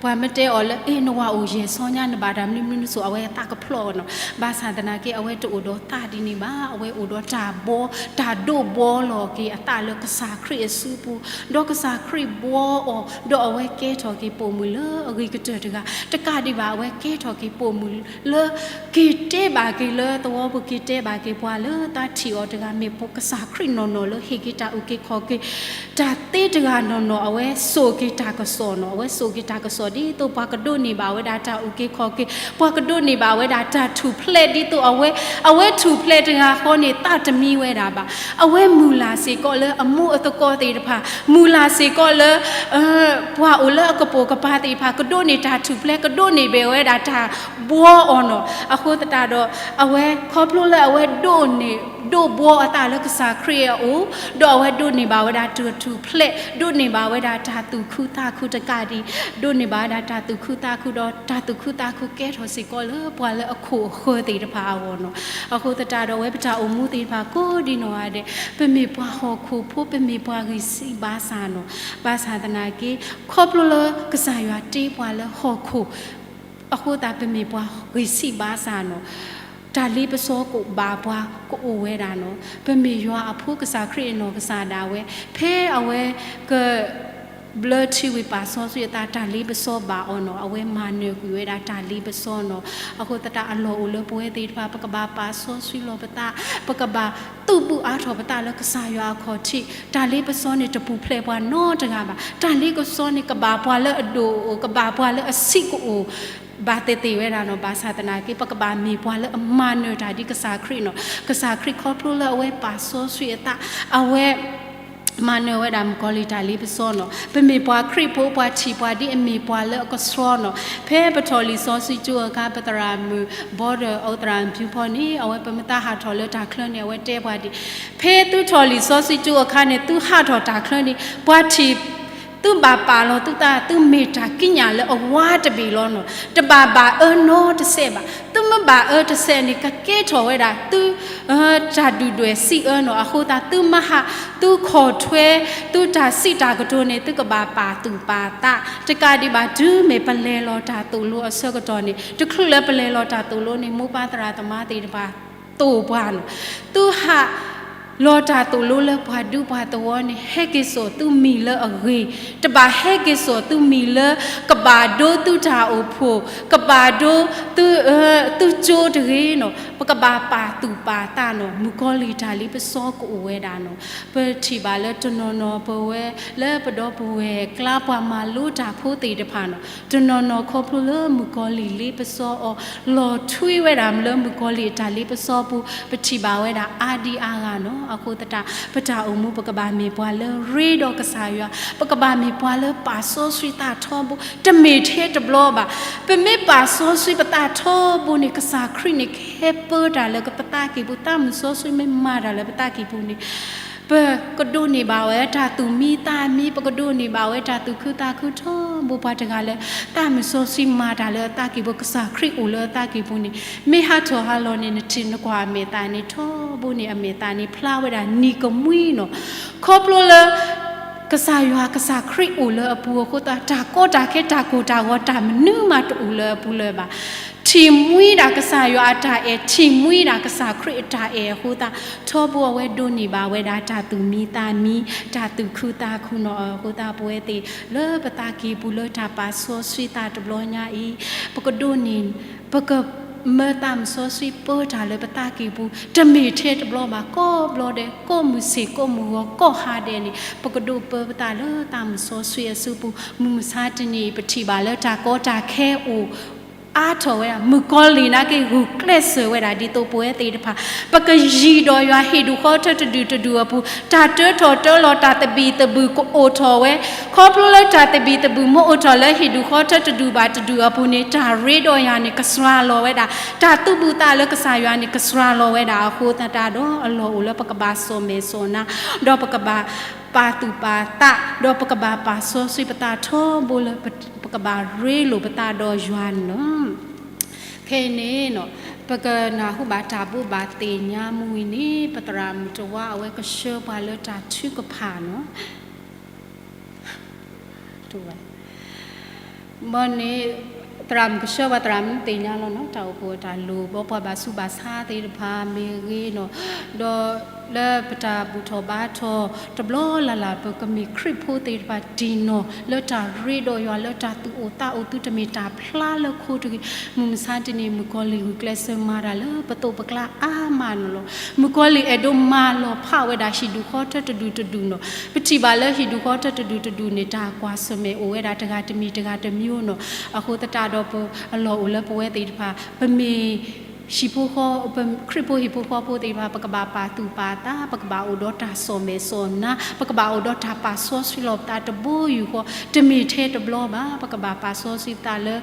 ပှၤမ့ၢ်တဲအီၤလၢ အ့ နဝၤအိၣ်ယဲၢ်ဆီညါ နဘၣ်တၢ်မနုၤမနုၤစိၤ အဝဲအသးကဖျိးနီၤ, ဘၣ်ဆၣ်သနာ်က့ အဝဲတအိၣ်ဒီးသးဒ်န့ၣ်ဘၣ်, အဝဲအိၣ်ဒီးတၢ်ဘှီ တၢ်ဒိးဘှီလီၤက့ၤအသးလၢကစၢ်ခရံာ်အစုပူၤ, ဒီးကစၢ်ခရံာ်ဘှီအီၤ ဒီးအဝဲကဲထီၣ်က့ၤပိာ်မုၣ်လၢအဂ့ၤကတၢၢ်တဂၤ, တကးဒံးဘၣ် အဝဲကဲထီၣ်က့ၤပိာ်မုၣ်လၢ က့ၤတဲဘၣ်က့ၤလၢသဝီပူၤ က့ၤတဲဘၣ်က့ၤပှၤလၢသးထံၣ်အီၤတဂၤ မ့ၢ်ကစၢ်ခရံာ်နီၢ်နီၢ်လၢဟ့ၣ်က့ၤတၢ်အုၣ်က့ၤခီၣ်က့ၤ တၢ်သ့တဂၤနီၢ်နီၢ် အဝဲစိာ်က့ၤတၢ်ကစီၣ်နီၤ, အဝဲစိာ်က့ၤတၢ်ကစီၣ်ဒ်သိးပှၤကဒိးန့ၢ်ဘၣ်ဝဲဒၣ်တၢ်အုၣ်က့ၤခီၣ်က့ၤ, ပှၤကဒိးန့ၢ်ဘၣ်ဝဲဒၣ်တၢ်ထူၣ်ဖျဲးဒ်သိးအဝဲ, အဝဲထူၣ်ဖျဲးတဂၤဃီန့ၣ် သးတမံဝဲဒၣ်ဘၣ်, အဝဲမုၢ်လၢ်စ့ၢ်ကီးလၢအမိၢ်အသကိးသ့ၣ်တဖၣ်, မုၢ်လၢ်စ့ၢ်ကီးလၢ ပှၤအိၣ်လၢအကပိာ်ကပၤသ့ၣ်တဖၣ် ကဒိးန့ၢ်တၢ်ထူၣ်ဖျဲး ကဒိးန့ၢ်ဘၣ်ဝဲဒၣ်တၢ်ဘှီအီၤနီၤ, အဃိသတးဒီး အဝဲခီဖျိလၢအဝဲဒိးန့ၢ် ဒိးဘှီအသးလၢကစၢ်ခရံာ်အအိၣ်, ဒီးအဝဲဒိးန့ၢ်ဘၣ်ဝဲဒၣ်တၢ်ထူၣ်ဖျဲး, ဒိးန့ၢ်ဘၣ်ဝဲဒၣ်တၢ်သူၣ်ခုသးခုတကးဒံး, ဒိးန့ၢ်ဘၣ်ဝဲဒၣ်တၢ်သူၣ်ခုသးခုဒီးတၢ်သူၣ်ခုသးခုကဲထီၣ်စ့ၢ်ကီးလၢပှၤလၢအခိၣ်အဃၢၤသ့ၣ်တဖၣ်အဂီၢ်နီၤ. အဃိသတးဒီးအဝဲပတၢ်အိၣ်မူသ့ၣ်တဖၣ်ကိးဒံနီၢ်ဂၤဒဲး, ပမ့ၢ်ပှၤဟီၣ်ခိၣ်ဖိ, ပမ့ၢ်ပှၤဂံၢ်စၢ်ဘါစၢ်နီၤ. ဘၣ်ဆၣ်သနာ်က့ ခီဖျိလၢကစၢ်ယွၤတ့ပှၤလၢဟီၣ်ခိၣ် အဃိသတးပမ့ၢ်ပှၤဂံၢ်စၢ်ဘါစၢ်နီၤ. တၢ်လ့ပစီကဘၣ်ပှၤကအိၣ်ဝဲဒၣ်နီၤ. ပမ့ၢ်ယွၤအဖိ ကစၢ်ခရံာ်အနီၢ်ကစၢ်ဒၣ်ဝဲ, ဖဲအဝဲကဘျၢထံဝံၤပာ်စီဆှံအသး တၢ်လ့ပစီဘၣ်အီၤနီၤ. အဝဲမၤနၢၤကွံာ်ဝဲဒၣ်တၢ်လ့ပစီနီၤ. အဃိသတးအလီၢ်အိၣ်လၢပဝဲသ့ၣ်တဖၣ် ပကဘၣ်ပာ်စီဆှံလီၤပသး, ပကဘၣ်သူၣ်ဘုၣ်အါထီၣ်ပသးလၢကစၢ်ယွၤအခီၣ်ထံး. တၢ်လ့ပစီန့ၣ်တပူၤဖျဲးပှၤနီတဂၤဘၣ်. တၢ်လ့ပစီန့ၣ် ကဘၣ်ပှၤလၢအဒိၣ်အအိၣ်, ကဘၣ်ပှၤလၢအဆံးကအိၣ် ဘၣ်သ့ၣ်သ့ၣ်ဝဲဒၣ်နီၤ. ဘၣ်ဆၣ်သနာ်က့ ပကဘၣ်မ့ၢ်ပှၤလၢအမၤနၢၤတၢ်ဒ်ကစၢ်ခရံာ်နီၤ. ကစၢ်ခရံာ်ခီဖျိလၢအဝဲပာ်စီဆှံအသး, အဝဲမၤနၢၤဝဲဒၣ်မုၣ်ကီၤလံၢ်တၢ်လ့ပစီနီၤ. ပမ့ၢ်ပှၤခရံာ်ဖိ ပှၤထံၣ်ပှၤဒ်အမ့ၢ်ပှၤလၢအကဆှီနီၤ. ဖဲပထီၣ်လံာ်စီဆှံကၠိအခါ ပသရၣ်မုၣ် ဘီဒၢၣ် အိၣ်သရၣ်မုၣ်ဖၠူဖီန့ၣ် အဝဲပမ့ၢ်သးဟးထီၣ်လၢတၢ်ချၢန့ၣ် အဝဲတဲပှၤဒ် ဖဲသုထီၣ်လံာ်စီဆှံကၠိအခါန့ၣ် သုဟးထီၣ်တၢ်ချၢန့ၣ် ပှၤထံၣ် သုဘၣ်ပာ်လီၤသုသး သုမ့ၢ်တၢ်ကံးညာ်လၢအဝါတဘ့ၣ်လီၤနီၤ. တဘၣ်ဘၣ်အၢနီတစဲးဘၣ်. သုမ့ၢ်ဘၣ်အၢတစဲးန့ၣ် ကကဲထီၣ်ဝဲဒၣ်သု တၢ်ဒုၣ်ဒွဲၣ်စံးအၢနီၤ. အဃိသတး သုမ့ၢ်ဟး သုခိၣ်ထွဲ သုတၢ်စံးတၢ်ကတိၤန့ၣ် သုကဘၣ်ပာ်သူၣ်ပာ်သး တကးဒံးဘၣ် တုၤမ့ၢ်ပလဲၤလီၤတၢ်သိၣ်လိအဆၢကတီၢ်န့ၣ် တချုးလၢပလဲၤလီၤတၢ်သိၣ်လိန့ၣ် မိၢ်ပၢ်သရၣ်သမါသ့ၣ်တဖၣ် သိၣ်ပှၤနီၤ. သုဟးလီၤတၢ်သိၣ်လိလၢပှၤဒူပှၤသဝီန့ၣ် ဟဲက့ၤစိာ်သုမံၤလၢအဂ့ၤ, တဘၣ်ဟဲက့ၤစိာ်သုမံၤလၢ ကဘၣ်ဒိသုတၢ်အိၣ်ဖှိၣ်, ကဘၣ်ဒိသု သုကၠိတဂ့ၤနီၤ. ပကဘၣ်ပာ်သူၣ်ပာ်သးနီၤ. မုၣ်ကီၤလံၢ်တၢ်လ့ပစီကအိၣ်ဝဲဒၣ်နီၤ. ပထံၣ်ဘၣ်လၢတနီၤနီၤပဝဲလၢပဒီပုၢ်ဝဲၢ်ကျါ ပှၤမၤလိတၢ်ဖိသ့ၣ်တဖၣ်နီၤ. တနီၤနီၤခီဖျိလၢမုၣ်ကီၤလံၢ်လ့ပစီအီၤ လီၤထွံဝဲဒၣ်လၢမုၣ်ကီၤလံၢ်အတၢ်လ့ပစီပူၤ ပထံၣ်ဘၣ်ဝဲဒၣ်အါဒံအါဂၤနီၤ. အဃိသတး ပတၢ်အိၣ်မူပကဘၣ်မ့ၢ်ပှၤလၢရ့ဒီးကစၢ်ယွၤ, ပကဘၣ်မ့ၢ်ပှၤလၢပာ်စီဆှံသးထီဘိ, တမ့ၢ်ထဲတဘျီဘၣ်. ပမ့ၢ်ပာ်စီဆှံပသးထီဘိန့ၣ် ကစၢ်ခရံာ်န့ၣ် ကဟဲပၢတၢ်လၢပသးကံၢ်ပူၤ, သးမုၢ်စီဆှံမ့ၢ်မၤတၢ်လၢပသးကံၢ်ပူၤန့ၣ် ပကဒိးန့ၢ်ဘၣ်ဝဲတၢ်သူၣ်မံသးမံ, ပကဒိးန့ၢ်ဘၣ်ဝဲတၢ်သူၣ်ခုသးခုထီဘိ. ပှၤတဂၤလၢ သးမုၢ်စီဆှံမၤတၢ်လၢအသးကံၢ်ပူၤ, ကစၢ်ခရံာ်အိၣ်လၢအသးကံၢ်ပူၤန့ၣ် မ့ၢ်ဟးထီၣ်ဟးလီၤန့ၣ် နထံၣ်နကွၢ်အမဲာ်သးန့ၣ်ထီဘိန့ၣ် အမဲာ်သးန့ၣ်ဖျါဝဲဒၣ်နံၤကမှံနီၤ. ခီဖျိလၢ ကစၢ်ယွၤ ကစၢ်ခရံာ်အိၣ်လၢအပူၤအဃိသတး တၢ်ကီတၢ်ခဲ တၢ်ကိၢ်တၢ်ဂီၤ တၢ်မနုၤမးတအိၣ်လၢအပူၤလၢၤဘၣ်. ထံၣ်မှံဒၣ်ကစၢ်ယွၤအတၢ်အဲၣ်, ထံၣ်မှံဒၣ်ကစၢ်ခရံာ်အတၢ်အဲၣ်အဃိသတး ထီဘိအဝဲဒိးန့ၢ်ဘၣ်ဝဲဒၣ်တၢ်သူၣ်မံသးမံ, တၢ်သူၣ်ခုသးခုနီၤ. အဃိသတး ပဝဲသ့ၣ်လၢပသးကံၢ်ပူၤလၢတၢ်ပာ်စီဆှံသးတဘျီညါအံၤ ပကဒိးန့ၢ် ပကမၢသးမုၢ်စီဆှံပၢတၢ်လၢပသးကံၢ်ပူၤ တမ့ၢ်ထဲတဘျီဘၣ်, ကိးဘျီဒဲး, ကိးမုၢ်ဆ့ၣ်ကိးမုၢ်ဂီၤ ကိးဟါဒဲးန့ၣ် ပကဒိးပၢပသးလၢသးမုၢ်စီဆှံအစုပူၤ. မုၢ်မဆါတနံၤအံၤ ပထံၣ်ဘၣ်လၢတၢ်ကီတၢ်ခဲအိၣ် အါထီၣ်ဝဲဒၣ်, မုၣ်ကီၤလံၢ်နာ်က့ ဂုာ်ကျဲးစၢးဝဲဒၣ် ဒ်သိးပဝဲသ့ၣ်တဖၣ် ပကယံၤဒီးယွၤ ဟံၣ်ဒူၣ်ဃီထၢတဒူၣ်တဒူၣ်အပူၤ, တၢ်တၢထီၣ်တၢလီၤ တၢ်သဘံၣ်သဘုၣ်ကအိၣ်ထီၣ်ဝဲ. ခီဖျိလၢတၢ်သဘံၣ်သဘုၣ်မ့ၢ်အိၣ်ထီၣ်လၢဟံၣ်ဒူၣ်ဃီထၢတဒူၣ်ဘၣ်တဒူၣ်အပူၤန့ၣ် တၢ်ရ့ဒီးယွၤန့ၣ် ကစှၤလီၤဝဲဒၣ်, တၢ်သူၣ်ဘုၣ်သးလၢကစၢ်ယွၤန့ၣ် ကစှၤလီၤဝဲဒၣ်အဃိသတးဒီး အလီၢ်အိၣ်လၢပကဘၣ်စီၣ်မဲာ်စီၣ်နါ ဒီးပကဘၣ်ပာ်သူၣ်ပာ်သး ဒီးပကဘၣ်ပာ်စီဆှံပသးထီဘိလၢ ပကဘၣ်ရ့လိာ်ပသးဒီးယွၤန့ၣ်လီၤ. ခဲအံၤန့ၣ် ပကနၢ်ဟူဘၣ်တၢ်ဘိးဘၣ်သ့ၣ်ညါမူဝံၤန့ၣ် ပသရၣ်မုၣ်တဝါအဝဲကဆှၢပှၤလၢတၢ်ထုကဖၣ်နီၤ. ဘၣ်န့ၣ် သရၣ်မုၣ်ကဆှၢပှၤ သရၣ်မုၣ်သ့ၣ်ညါလီၤနီၤ တၢ်အိၣ်ဖှိၣ်အတၢ်လိၣ်ဘၣ် ပှၤဘၣ်ဆူးဘၣ်ဆါသ့ၣ်တဖၣ်မ့ၢ်ဂ့ၤနီၤ, ဒီးလၢပတၢ်ဘူၣ်ထီၣ်ဘါထီၣ်တဘျီလၢ်လၢ် ပကမ့ၢ်ခရံာ်ဖိသ့ၣ်တဖၣ်တံၢ်နီၢ် လၢတၢ်ရ့ဒီးယွၤ လၢတၢ်သူၣ်အိၣ်သးအိၣ် သုတမ့ၢ်တၢ်ဖျါလၢခိတဂ့ၤ. မုၢ်မဆါတနံၤ မုၣ်ကီၤလံၢ်ဂုာ်ကျဲးစၢးမၤတၢ်လၢပသိးပကျါအါမးန့ၣ်လီၤ. မုၣ်ကီၤလံၢ်အဲၣ်ဒိးမၤလီၤဖးဝဲဒၣ်ဟံၣ်ဒူၣ်ဃီထၢတဒူၣ်တဒူၣ်နီၤ. ပထံၣ်ဘၣ်လၢဟံၣ်ဒူၣ်ဃီထၢတဒူၣ်တဒူၣ်န့ၣ် တၢ်ကွၢ်ဆၢၣ်မဲာ်အိၣ်ဝဲဒၣ်တဂၤတမံၤတဂၤတမံၤနီၤ. အဃိသတးဒီးပအလီၢ်အိၣ်လၢပဝဲသ့ၣ်တဖၣ် ပမ့ၢ် ဟံၣ်ဖိဃီ ပခရံာ်ဖိဟံၣ်ဖိဃီဖိသ့ၣ်တဖၣ် ပကဘၣ်ပာ်သူၣ်ပာ်သး, ပကဘၣ်အိၣ်ဒီးတၢ်စီၣ်မဲာ်စီၣ်နါ, ပကဘၣ်အိၣ်ဒီးတၢ်ပာ်စီဆှံလီၤပသးတဘိယူၢ်ဃီ, တမ့ၢ်ထဲတဘျီဘၣ်. ပကဘၣ်ပာ်စီဆှံပသးလၢ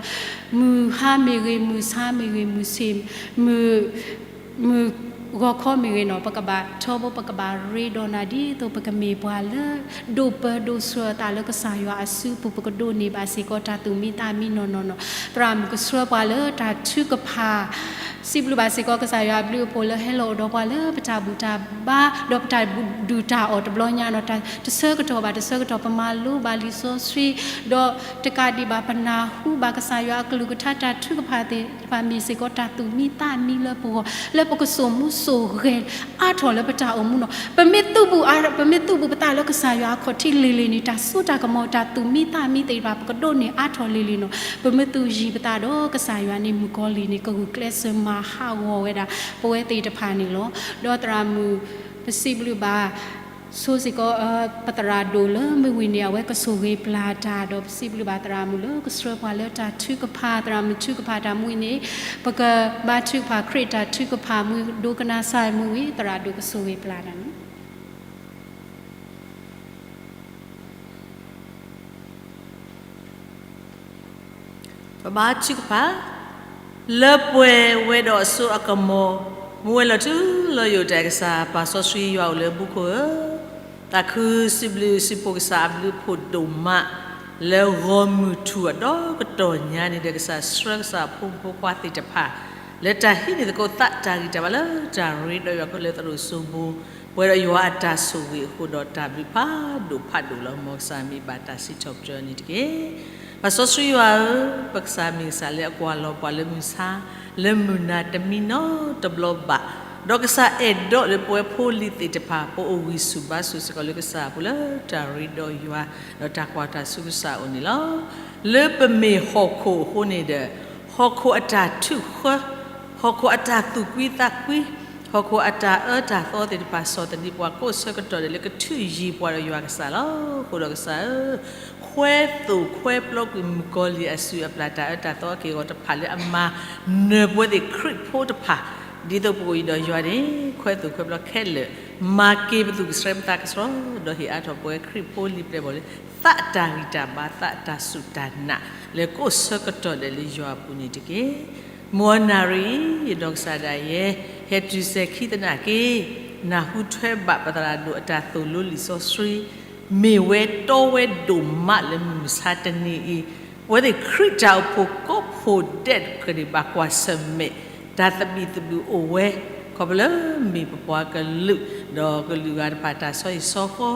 မုၢ်ဟါမ့ၢ်ဂ့ၤ, မုၢ်ဆါမ့ၢ်ဂ့ၤ, မုၢ်ဆ့ၣ်, မုၢ် မုၢ် ဂီၤခီမ့ၢ်ဂ့ၤနီၤ ပကဘၣ်ထီဘိ ပကဘၣ်ရ့ဒီးနၤ ဒ်သိးပကမ့ၢ်ပှၤလၢ ဒိးပၢဒိးဆှၢအသးလၢကစၢ်ယွၤအစုပူၤ ပကဒိးန့ၢ်ဘၣ်စ့ၢ်ကီးတၢ်သူၣ်မံသးမံနီၢ်နီၢ်နီၤ. သရၣ်မုၣ်ကဆှၢပှၤလၢတၢ်ထုကဖၣ် စံးဘျုးဘၣ်စ့ၢ်ကီးကစၢ်ယွၤအဘျုးအဖှိၣ်လၢဟဲလီၤအိၣ်ဒီးပှၤလၢပတၢ်ဘူၣ်တၢ်ဘါ ဒီးပတၢ်ဒုၣ်တၢ်အီၣ်တဘျီညါနီၤ တၢ်တဆၢကတီၢ်ဘၣ်တဆၢကတီၢ် ပမၤလိဘၣ်လံာ်စီဆှံ ဒီးတကးဒံးဘၣ် ပနၢ်ဟူဘၣ်ကစၢ်ယွၤအကလုၢ်ကထါ တၢ်ထုကဖၣ်သ့ၣ်တဖၣ် မ့ၢ်စ့ၢ်ကီးတၢ်သူၣ်မံသးမံလၢပဂီၢ် လၢပကစိာ်မူစိာ်ဂဲၤအါထီၣ်လၢပတၢ်အိၣ်မူနီၤ. ပမ့ၢ်သုးဘူးအါ ပမ့ၢ်သုးဘူးပသးလၢကစၢ်ယွၤအခီၣ်ထံးလံၤလံၤန့ၣ် တၢ်စိတၢ်ကမီၤ တၢ်သူၣ်မံသးမံသ့ၣ်တဖၣ် ပကဒိးန့ၢ်အါထီၣ်လံၤလံၤနီၤ. ပမ့ၢ်သုးယံၤပသးဒီးကစၢ်ယွၤန့ၣ် မုၣ်ကီၤလံၢ်န့ၣ် ကဂုာ်ကျဲးစၢးမၤဟးဂီၤဝဲဒၣ် ပဝဲသ့ၣ်တဖၣ်န့ၣ်လီၤ. ဒီးသရၣ်မုၣ် ပစံးဘျုးဘၣ် ဆိစ့ၢ်ကီး ပသရၣ်ဒိၣ်လၢမုၢ်ဝံၤန့ၣ် အဝဲကဆိၣ်ဂ့ၤပျၢ်တၢ် ဒီးပစံးဘျုးဘၣ်သရၣ်မုၣ်လၢကဆှၢပှၤလၢတၢ်ထုကဖၣ် သရၣ်မုၣ်ထုကဖၣ်တၢ်မူအံၤန့ၣ် ပကဘါထုကဖၣ်ခရံာ်တၢ်ထုကဖၣ်မူ ဒိကနၣ်စၢ်မူဝံၤ သရၣ်ဒိၣ်ကဆိၣ်ဂ့ၤပျၢ်တၢ်န့ၣ် ပဘါထုကဖၣ်, လၢပှဲၤဝဲဒီးအစိအကမီၤ, မူဝဲလီၤထူလီၤယိာ်တၢ်ကစၢ် ပၢ်စီဆှံယွၤအိၣ်လၢမူခိၣ်ဧၢ, သးခုစံးဘျုးစံးဖှိၣ်ကစၢ်အဘျုးအဖှိၣ်ဒိၣ်မး, လၢဂီၤမုၢ်ထူၣ်အဒီကတီၢ်ညါန့ၣ်ဒီး ကစၢ်ဆှၢကစၢ်ဖိမုၣ်ဖိခွါသ့ၣ်တဖၣ် လၢတၢ်ဟံးန့ၢ်သကိးသးတၢ်ဂံၢ်တၢ်ဘါလၢတၢ်ရ့ဒီးယွၤကလၢသရိာ်စိမိၤ ပှဲၤဒီးယွၤအတၢ်ဆိၣ်ဂ့ၤအဃိဒီး တၢ်ဘျုးဖးဒိၣ်ဖးဒိၣ်လီၤ. မ်ကစၢ်မံဘၣ်တၢ်စံးထီၣ်ပတြၢၤန့ၣ်တက့ၢ်. ပၢ်စီဆှံယွၤဧၢ, ပကစၢ်မ့ၢ်ကစၢ်လၢအကွၢ်လီၤပှၤလၢမုၢ်ဆါ, လၢမုၢ်နၤတမံၤနီတဘျီဘၣ်, ဒီးကစၢ်အဲၣ်ဒိးလၢပဝဲဖိလံၤသ့ၣ်တဖၣ် ပအိၣ်ဂံၢ်ဆူၣ်ဘါဆူၣ်စ့ၢ်ကီးလၢကစၢ်အပူၤလၢတၢ်ရ့ဒီးယွၤ, ဒီးတၢ်ကွၢ်တၢ်ဆူကစၢ်အအိၣ်န့ၣ်လီၤ. လၢပမ့ၢ်ဟီၣ်ခိၣ်အဃိန့ၣ်ဒီး ဟီၣ်ခိၣ်အတၢ်ထုးဃၢ, ဟီၣ်ခိၣ်အတၢ်သူၣ်ကွံသးကွံ, ဟီၣ်ခိၣ်အတၢ်အၢတၢ်သီသ့ၣ်တဖၣ် ဆီၣ်သနံးပှၤကိးဆၢကတီၢ်ဒဲးလၢကထုးယံၤပှၤဒီးယွၤကစၢ်လီၤ. အဃိဒီးကစၢ်ဧၢ, ခွဲသိၣ်ခွဲပျီကွံာ်မုၣ်ကီၤလံၢ်အစုအပျၢ်တၢ်အၢတၢ်သီအက့ၢ်အဂီၤတဖၣ်လၢအမၤနၢၤပဝဲသ့ၣ်ခရံာ်ဖိတဖၣ်, ဒ်သိးပကအိၣ်ယံၤဒီးယွၤန့ၣ် ခွဲသိၣ်ခွဲပျီခဲလၢာ်, မၤက့ၤပသူၣ်ကဆှဲပသးကဆှီ, ဒီးဟ့ၣ်အါထီၣ်ပဝဲခရံာ်ဖိလံၤပျဲၢ်ဘီၣ်လၢ သးတၢ်ဂံၢ်တၢ်ဘါ သးတၢ်စူၢ်တၢ်နာ် လၢကိးဆၢကတီၢ်ဒဲးလၢယွၤအပူၤန့ၣ်တက့ၢ်. မ်အနၣ်ရံၣ်အံၤ ယနီၢ်ကစၢ်ဒၣ်ယဲ ဟဲတုၤစဲၤခံသနာ်က့ နၢ်ဟူထွဲဘၣ်ပသရၣ်ဒိၣ်အတၢ်သိၣ်လိလံာ်စီဆှံ မ့ၢ်ဝဲတီဝဲဒိၣ်မးလၢမုၢ်မဆါတနံၤအံၤ, ပဝဲသ့ၣ်ခရံာ်တၢ်အိၣ်ဖှိၣ်ကိးဖှိၣ်ဒဲးတဖၣ်န့ၣ် ဘၣ်ကွၢ်ဆၢၣ်မဲာ် တၢ်သဘံၣ်သဘုၣ်အိၣ်ဝဲ, ခီဖျိလၢမ့ၢ်ပပှၤကလုာ် ဒီးကလုာ်ဂၤတဖၣ်တၢ်ဆီဟံၣ်ဆီဃီ,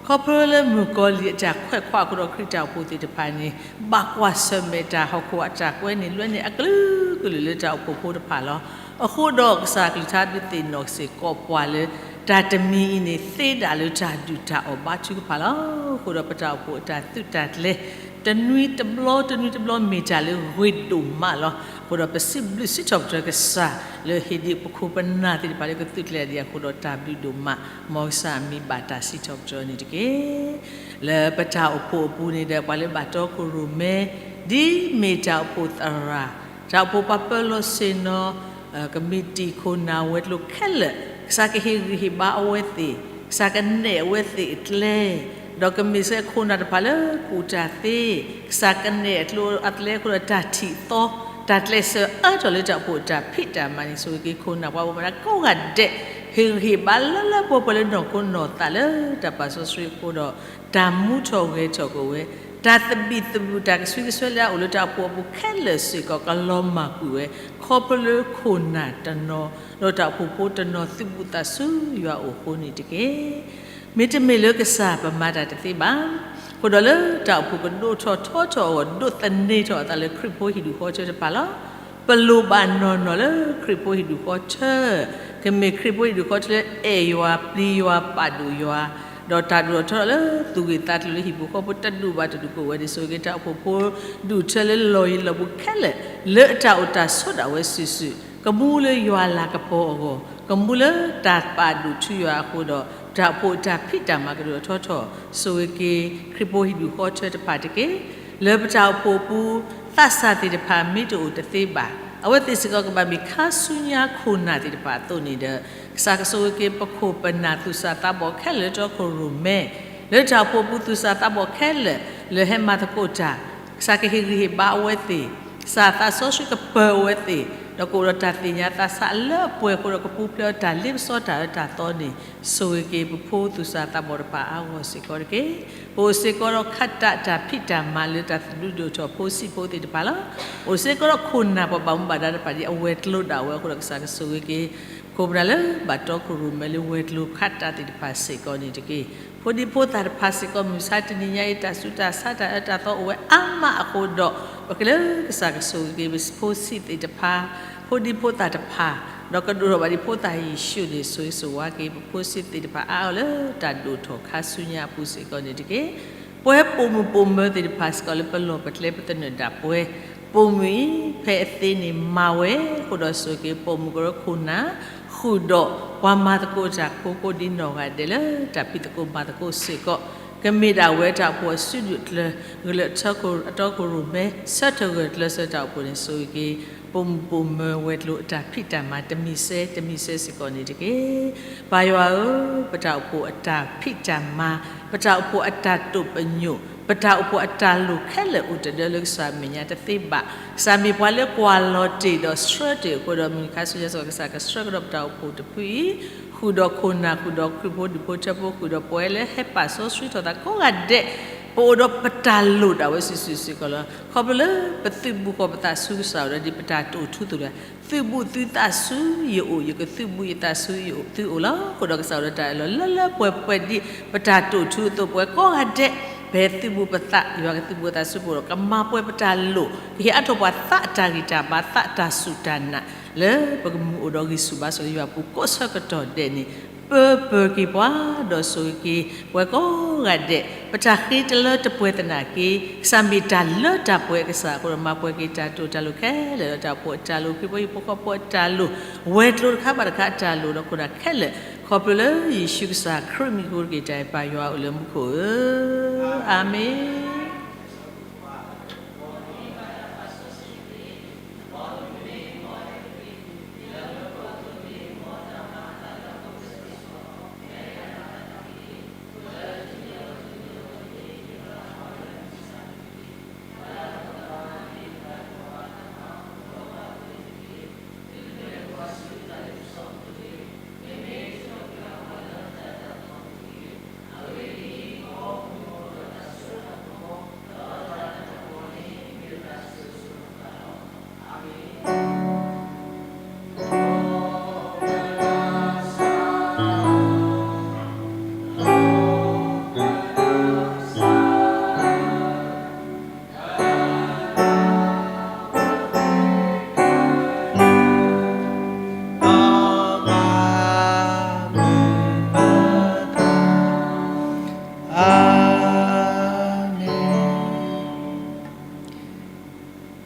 ခီဖျိလၢမုၣ်ကီၤလံၢ်အတၢ်ခွဲးခွါအဃိဒီး ခရံာ်တၢ်အိၣ်ဖှိၣ်သ့ၣ်တဖၣ်န့ၣ် ဘၣ်ကွၢ်ဆၢၣ်မဲာ်တၢ်ဟီၣ်ခိၣ်အတၢ်ကွဲန့ၣ် လွဲန့ၢ်အကလုာ်ကလုာ်လၢတၢ်အိၣ်ဖှိၣ်ဖိတဖၣ်လီၤ. အဃိဒီးကစၢ်အကလုၢ်ကထါဒုးသ့ၣ်နီၣ်စ့ၢ်ကီးပှၤလၢ တၢ်တမံၤအံၤန့ၣ် သ့ဒၣ်လၢတၢ်ဒုၣ်တၢ်အီၣ်ဘါထုကဖၣ်လီၤ. အဃိဒီးပတၢ်အိၣ်ဖှိၣ်အတၢ်သုးတၢ်ကျဲၤ တနွံတဘျီ တနွံတဘျီ မ့ၢ်တၢ်လၢဂ့ၤဒိၣ်မးလီၤ. အဃိဒီးပစံးဘျုးစံးထီၣ်ပတြၢၤကစၢ် လၢဟ့ၣ်ဒံးပခိၣ်ပနၢ်သ့ၣ်တဖၣ်လၢကသုးကျဲၤဒံးအဃိဒီးတၢ်ဘျုးဒိၣ်မး, မ်ကစၢ်မံဘၣ်တၢ်စံးထီၣ်ပတြၢၤန့ၣ်တက့ၢ်. လၢပတၢ်အိၣ်ဖှိၣ်အပူၤန့ၣ်ဒီး ပှၤလၢဘၣ်တီခိၣ်ရိၣ်မဲ ဒ်မ့ၢ်တၢ်အိၣ်ဖှိၣ်သရၣ်, တၢ်အိၣ်ဖှိၣ်ပှၤပၢၤလီၢ်ဆ့ၣ်နီၤ, ကမံးတံာ်ခိၣ်နၢ်ဝဲၤကျိၤခဲလၢာ်, ကစၢ်ကဟ့ၣ်ဂံၢ်ဟ့ၣ်ဘါအဝဲသ့ၣ်, ကစၢ်ကနဲၣ်အဝဲသ့ၣ်အကျဲ, ဒီးကမ့ၢ်စ့ၢ်ခိၣ်နၢ်တဖၣ်လၢကူၣ်တၢ်သ့, ကစၢ်ကနဲၣ်အကျိအကျဲအဃိဒီးတၢ်ထံၣ်သီ, တၢ်ကျဲးစၢးအါထီၣ်လၢတၢ်အိၣ်ဖှိၣ်တၢ်ဖံးတၢ်မၤန့ၣ် ဆိၣ်ဂ့ၤက့ၤခိၣ်နၢ်ပှၤဘၣ်မူဘၣ်ဒါကိးဂၤဒဲး, ဟ့ၣ်ဂံၢ်ဟ့ၣ်ဘါလၢလၢပှဲၤပှဲၤလၢနီၢ်ခိနီၢ်သးလၢတၢ်ပာ်စီဆှံအဃိဒီး တၢ်မူထီၣ်ဂဲၤထီၣ်က့ၤဝဲ, တၢ်သဘံၣ်သဘုၣ်တၢ်ကဆှံကဆှဲလၢအအိၣ်လၢတၢ်အိၣ်ဖှိၣ်အပူၤခဲလၢာ်စ့ၢ်ကီး ကလီၤမၢ်ကွံာ်ဝဲ, ခီဖျိလၢခိၣ်နၢ်တနီၤ ဒီးတၢ်အိၣ်ဖှိၣ်ဖိတနီၤ သုးဘူးသးဆူယွၤအအိၣ်အဃိန့ၣ်တက့ၢ်. မ့တမ့ၢ်လၢကစၢ်ပမၤတၢ်တသ့ဘၣ်. အဃိဒီးလၢတၢ်အိၣ်ဖှိၣ်ကဒိၣ်ထီၣ်ထီထီၣ်အဂီၢ် ဒိးသန့ၤထီၣ်အသးလၢခရံာ်ဖိဟံၣ်ဒူၣ်ဃီထၢတဖၣ်လီၤ. ပလိၣ်ဘၣ်နီၢ်နီၢ်လၢခရံာ်ဖိဟံၣ်ဒူၣ်ဃီထၢ, ကမ့ၢ်ခရံာ်ဖိဟံၣ်ဒူၣ်ဃီထၢလၢအဲၣ်ယွၤ ပျံၤယွၤ ပာ်ဒိၣ်ယွၤ, ဒီးတၢ်ဒိၣ်ထီၣ်ထီထီၣ်လၢသူၣ်ဂ့ၢ်သးကျိၤလၢဟံၣ်ပူၤဃီပူၤ တဒူၣ်ဘၣ်တဒူၣ်ကအိၣ်ဝဲန့ၣ် ဆိၣ်ဂ့ၤက့ၤတၢ်အိၣ်ဖှိၣ်ဖိဒူၣ်ထၢလၢလီၢ်ယံၤလီၢ်ဘူးခဲလၢာ် လၢအတၢ်အိၣ်တၢ်ဆိးဒၣ်ဝဲစုာ်စုာ်, ကမူလၢယွၤလၤကပီၤအဂီၢ်, ကမူလၢတၢ်ပာ်ဒိၣ်ထူယွၤအဃိဒီး တၢ်အိၣ်ဖှိၣ်အတၢ်ဖံးတၢ်မၤကဒိၣ်ထီၣ်ထီထီၣ်, ဆိၣ်ဂ့ၤက့ၤခရံာ်ဖိဟံၣ်ဒူၣ်ဃီထၢတဖၣ်တက့ၢ်. လၢပတၢ်အိၣ်ဖှိၣ်အပူၤ သးစၢ်သ့ၣ်တဖၣ်မ့ၢ်တအိၣ်တသ့ဘၣ်, အဝဲသ့ၣ်စ့ၢ်ကီးကဘၣ်မ့ၢ်ခါဆူညါခိၣ်နၢ်သ့ၣ်တဖၣ်အသိးန့ၣ်ဒီး ကစၢ်ကဆိၣ်ဂ့ၤက့ၤပခိၣ်ပနၢ်သူၣ်စၢ်သးဘီၣ်ခဲလၢာ်လၢတီခိၣ်ရိၣ်မဲ, လၢတၢ်အိၣ်ဖှိၣ်အပူၤသူၣ်စၢ်သးဘီၣ်ခဲလၢာ် လၢဟဲမၤသကိးတၢ်, ကစၢ်ကဟ့ၣ်ဂံၢ်ဟ့ၣ်ဘါအဝဲသ့ၣ်, ကစၢ်သးစီဆှံကပၢၤအဝဲသ့ၣ်, ဒီးကအိၣ်ဒီးတၢ်သ့ၣ်ညါသးဆးလၢအပှဲၤအဃိဒီး ကပူၤဖျဲးအီၤတၢ်လ့ပစီတၢ်အၢတၢ်သီန့ၣ် ဆိၣ်ဂ့ၤက့ၤပဖိသူၣ်စၢ်သးဘီၣ်တဖၣ်အါဂီၢ်စ့ၢ်ကီးတက့ၢ်. ပအိၣ်စ့ၢ်ကီးဒီးခးတၢ်တၢ်ဖံးတၢ်မၤလၢတၢ်သဘျုးဒိၣ်ထီၣ်ဖိဆံးဖိသ့ၣ်တဖၣ်လီၤ. အိၣ်စ့ၢ်ကီးဒီးခိၣ်နၢ်ပှၤဘၣ်မူဘၣ်ဒါတဖၣ်ဒ်အဝဲၤကျိၤဒၣ်ဝဲအဃိဒီး ကစၢ်ကဆိၣ်ဂ့ၤက့ၤ ခိၣ်ပနၢ်လၢဘၣ်တီခိၣ်ရိၣ်မဲလၢဝဲၤကျိၤခးတၢ်သ့ၣ်တဖၣ်စ့ၢ်ကီးန့ၣ်တက့ၢ်. ဖိဒံဖိသၣ်တဖၣ်စ့ၢ်ကီး မုၢ်ဆါတနံၤညါအံၤ တၢ်ဆူးတၢ်ဆါတၢ်အၢတၢ်သီအိၣ်ဝဲအါမးအဃိဒီး ပကလဲၤလၢကစၢ်ကဆိၣ်ဂ့ၤက့ၤပဖိဆံးသ့ၣ်တဖၣ်, ဖိဒံဖိသၣ်တဖၣ်, ဒီးကဒိၣ်ထီၣ်ဘၣ်ဒ်ဖိသၣ်ယ့ၣ်ၡူးန့ၣ် ဆိၣ်ဂ့ၤဆိၣ်ဝါက့ၤ ပဖိဆံးသ့ၣ်တဖၣ်အါအါဂီၢ်လၢတၢ်ဒိၣ်ထီၣ်ခါဆူညါအပူၤစ့ၢ်ကီးန့ၣ်တက့ၢ်. ပှၤပိာ်မုၣ်ပိာ်မၢၤသ့ၣ်တဖၣ်စ့ၢ်ကီးလၢပလီၢ်ပကျဲပသနၢၣ်ဒၣ်ပှၤ ပိာ်မုၣ်အံၤ ဖဲအသ့န့ၣ်မၤဝဲအဃိဒီး ဆိၣ်ဂ့ၤက့ၤပိာ်မုၣ်ကရၢခိၣ်နၢ် ဃုာ်ဒီးပှၤမၤသကိးတၢ်ဖိကိးဒ်နီၢ်ဂၤဒဲးလၢတၢ်ဖံးသကိးမၤသကိးစ့ၢ်ကီး ကမ့ၢ်ဒၣ်ဝဲတၢ်အိၣ်ဖှိၣ်အစုဒုၣ်အကျၢၤ ကလုာ်အတီခိၣ်ရိၣ်မဲ ဆၢထၢၣ်ဂၢၢ်ကျၢၤဆၢတၢ်အိၣ်ဖှိၣ်န့ၣ် ဆိၣ်ဂ့ၤက့ၤ ပိာ်မုၣ်ပိာ်မၢၤဝဲၤကျိၤအတၢ်ဖံးတၢ်မၤတမံၤစဲတမံၤစဲစ့ၢ်ကီးန့ၣ်တက့ၢ်. ပၢ်ယွၤဧၢ, ပတၢ်အိၣ်ဖှိၣ်အတၢ်ဖံးတၢ်မၤ, ပတၢ်အိၣ်ဖှိၣ်အတၢ်တိာ်ပညိၣ်, ပတၢ်အိၣ်ဖှိၣ်အတၢ်လိၣ်ခဲလၢာ်အိၣ်တဒၢလၢကစၢ်အမဲာ်ညါတသ့ဘၣ်. ကစၢ်မ့ၢ်ပှၤလၢကွၢ်လီၤတ့ၢ်ဒီးဆှၢတ့ၢ်အဃိဒီး မုၢ်နံၤခါဆူညါစ့ၢ်ကီး ကစၢ်ကဆှၢကဒီးပတၢ်အိၣ်ဖှိၣ်တဖုအံၤ ဃုာ်ဒီးခိၣ်နၢ် ဃုာ်ဒီးခရံာ်ဖိဒူၣ်ဖိထၢဖိ ဃုာ်ဒီးပဝဲလၢဟဲပာ်စီဆှံထီၣ်သးကိးဂၤဒဲး ပအိၣ်ဒီးပတၢ်လိၣ်ဒၣ်ဝဲစုာ်စုာ်စ့ၢ်ကီးလီၤ. ခီဖျိလၢပသုးဘူးဃီၤပသးဆူကစၢ်အအိၣ်ဒီး ဒ်ပတၢ်တိာ်ထူအသိးဒီး သုးဘူးသုသးဆူယအိၣ် ယကသုးဘူးယသးဆူသုအိၣ်လီၤ. အဃိဒီးကစၢ်အိၣ်ဒီးတၢ်အၢၣ်လီၤလၢလၢပှဲၤပှဲၤဒ်ပတၢ်တိာ်ထူအသိး ပဝဲကိးဂၤဒဲး ပသုးဘူးပသး ယွၤကသုးဘူးသးဆူပအိၣ်ဒီး ကမၤပှဲၤပတၢ်လိၣ် ကဟ့ၣ်အါထီၣ်ပှၤသးအတၢ်ဂံၢ်တၢ်ဘါ သးတၢ်စူၢ်တၢ်နာ် လၢပကမုာ်အိၣ်ဒီးဂံၢ်ဆူၣ်ဘါဆူၣ်လၢယွၤပူၤကိးဆၢကတီၢ်ဒဲးန့ၣ် ပၢၤပၢၤက့ၤပှၤ ဒီးဆိၣ်ဂ့ၤက့ၤ ပဝဲကိးဂၤဒဲး ပတၢ်ဃ့တလၢတပှဲၤသနာ်က့ ကစၢ်မ့ၢ်တၢ်လၢတၢ်ပှဲၤအကစၢ်အဃိဒီး မၤပှဲၤက့ၤတၢ်တိာ်တၢ်လိၣ်ခဲလၢာ်ဒီး တၢ်အိၣ်ဖှိၣ်အတၢ်လိၣ် ခရံာ်ဖိဟံၣ်ဖိဃီဖိအတၢ်လိၣ် ဝဲၤကျိၤတခါဘၣ်တခါအတၢ်လိၣ်ဒီးခိၣ်နၢ်ခဲလၢာ် ခီဖျိလၢယ့ၣ်ၡူးကစၢ်ခရံာ်မံၤအဃိတက့ၢ် တၢ်အဲၣ်ပၢ်ယွၤအိၣ်လၢမူခိၣ်ဧၢ, အၤမ့ၣ်.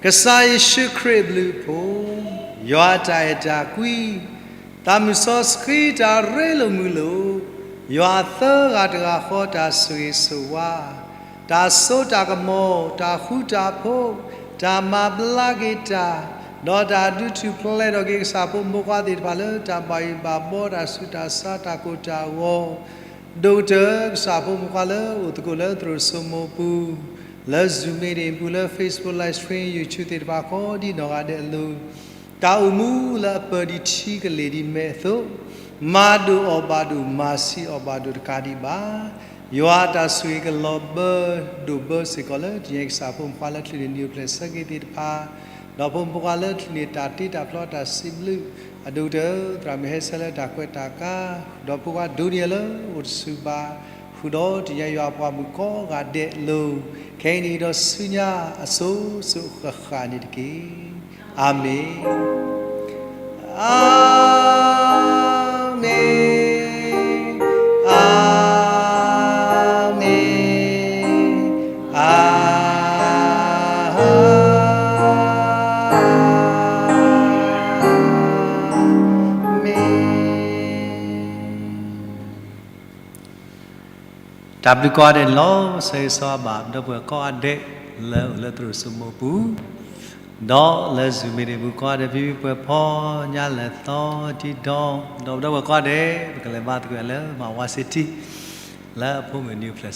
ကစၢ်ယ့ၣ်ၡူးခရံာ်အဘျုးအဖှိၣ်, ယွၤအတၢ်အဲၣ်တၢ်ကွံ, သးမုၢ်စီဆှံတၢ်ရ့လိာ်မုာ်လိာ်, ယွၤအသၢဂၤတဂၤဃီတၢ်ဆိၣ်ဂ့ၤဆိၣ်ဝါ, တၢ်စိတၢ်ကမီၤ, တၢ်ဃူတၢ်ဖိး, တၢ်မၤဘျါက့ၤတၢ်, ဒီးတၢ်ဒုးထူၣ်ဖျဲးထီၣ်က့ၤကစၢ်ဖိမုၣ်ဖိခွါသ့ၣ်တဖၣ်လၢတၢ်ဘၣ်ယိၣ်ဘၣ်ဘီတၢ်ဆူးတၢ်ဆါတၢ်ကိၢ်တၢ်ဂီၤ ဒိၣ်ကတၢၢ်ကစၢ်ဖိမုၣ်ဖိခွါလၢအိၣ်သကိးလၢသရိာ်စိမိၤပူၤ, လၢ Zoom meeting ပူၤလၢ Facebook Live Stream YouTube သ့ၣ်တဖၣ်ဃီဒ်နီၢ်ဂၤဒဲးအလိၤ, တၢ်အိၣ်မူလၢအပၢၤဒံးထံကလ့ၢ်ဒံးမဲးအသိး, မၤဒိၣ်အီၣ်ဘၣ်ဒိၣ် မၤဆံးအီၣ်ဘၣ်ဒိၣ်တကးဒံးဘၣ် ယွၤအတၢ်ဆိၣ်ဂ့ၤကလီၤဘၢဒိၣ်ဘၢစ့ၢ်ကီးလၢတနံၤအံၤ ကစၢ်ဖိမုၣ်ဖိခွါလၢချုးန့ၢ်နံၣ်အိၣ်ဖျဲၣ်ဆၢက့ၤသ့ၣ်တဖၣ်, ဒီးဖိမုၣ်ဖိခွါလၢချုးန့ၢ်တၢ်တ့တၢ်ဖျီတၢ်စံးဘျုး, အဒိၣ်ကတၢၢ်သရၣ်မုၣ်ဟဲဆၢလၢတၢ်ကွဲးတၢ်ကါ, ဒီးဖိခွါဒိးန့ၢ်အီၤလၢအိၣ်တဆူၣ်ဘၣ်, ဃုာ်ဒီးတနံၤအံၤယွၤပှၤမုၣ်ကိးဂၤဒဲးအလိၤ, ခဲအံၤန့ၣ်ဒီးဆူညါအစိၤစိၤဃၣ်ဃၣ်န့ၣ်တက့ၢ်. အၤမ့ၣ်. အၤမ့ၣ်, အၤမ့ၣ်, အၤမ့ၣ်. တၢ်ဘျုးကိးဂၤဒဲးန့ၣ်လီၤ. ဆၢဂ့ၤဆၢဝါဘၣ် ဒီပုၢ်ဝဲၢ်ကိးဂၤဒဲး လၢအိၣ်လၢသရိာ်စိမိၤပူၤ, ဒီးလၢ Zoom meeting ပူၤကိးဂၤဒဲး ဖံဖံပှဲၤဖီညါလဲၤသီတံဒီ, ဒီးဒီပုၢ်ဝဲၢ်ကိးဂၤဒဲး ပကလဲၤဘါသကိးလၢမၤဝါစ့တံ လၢအဖိမုၣ်နံၣ်အိၣ်ဖျဲၣ်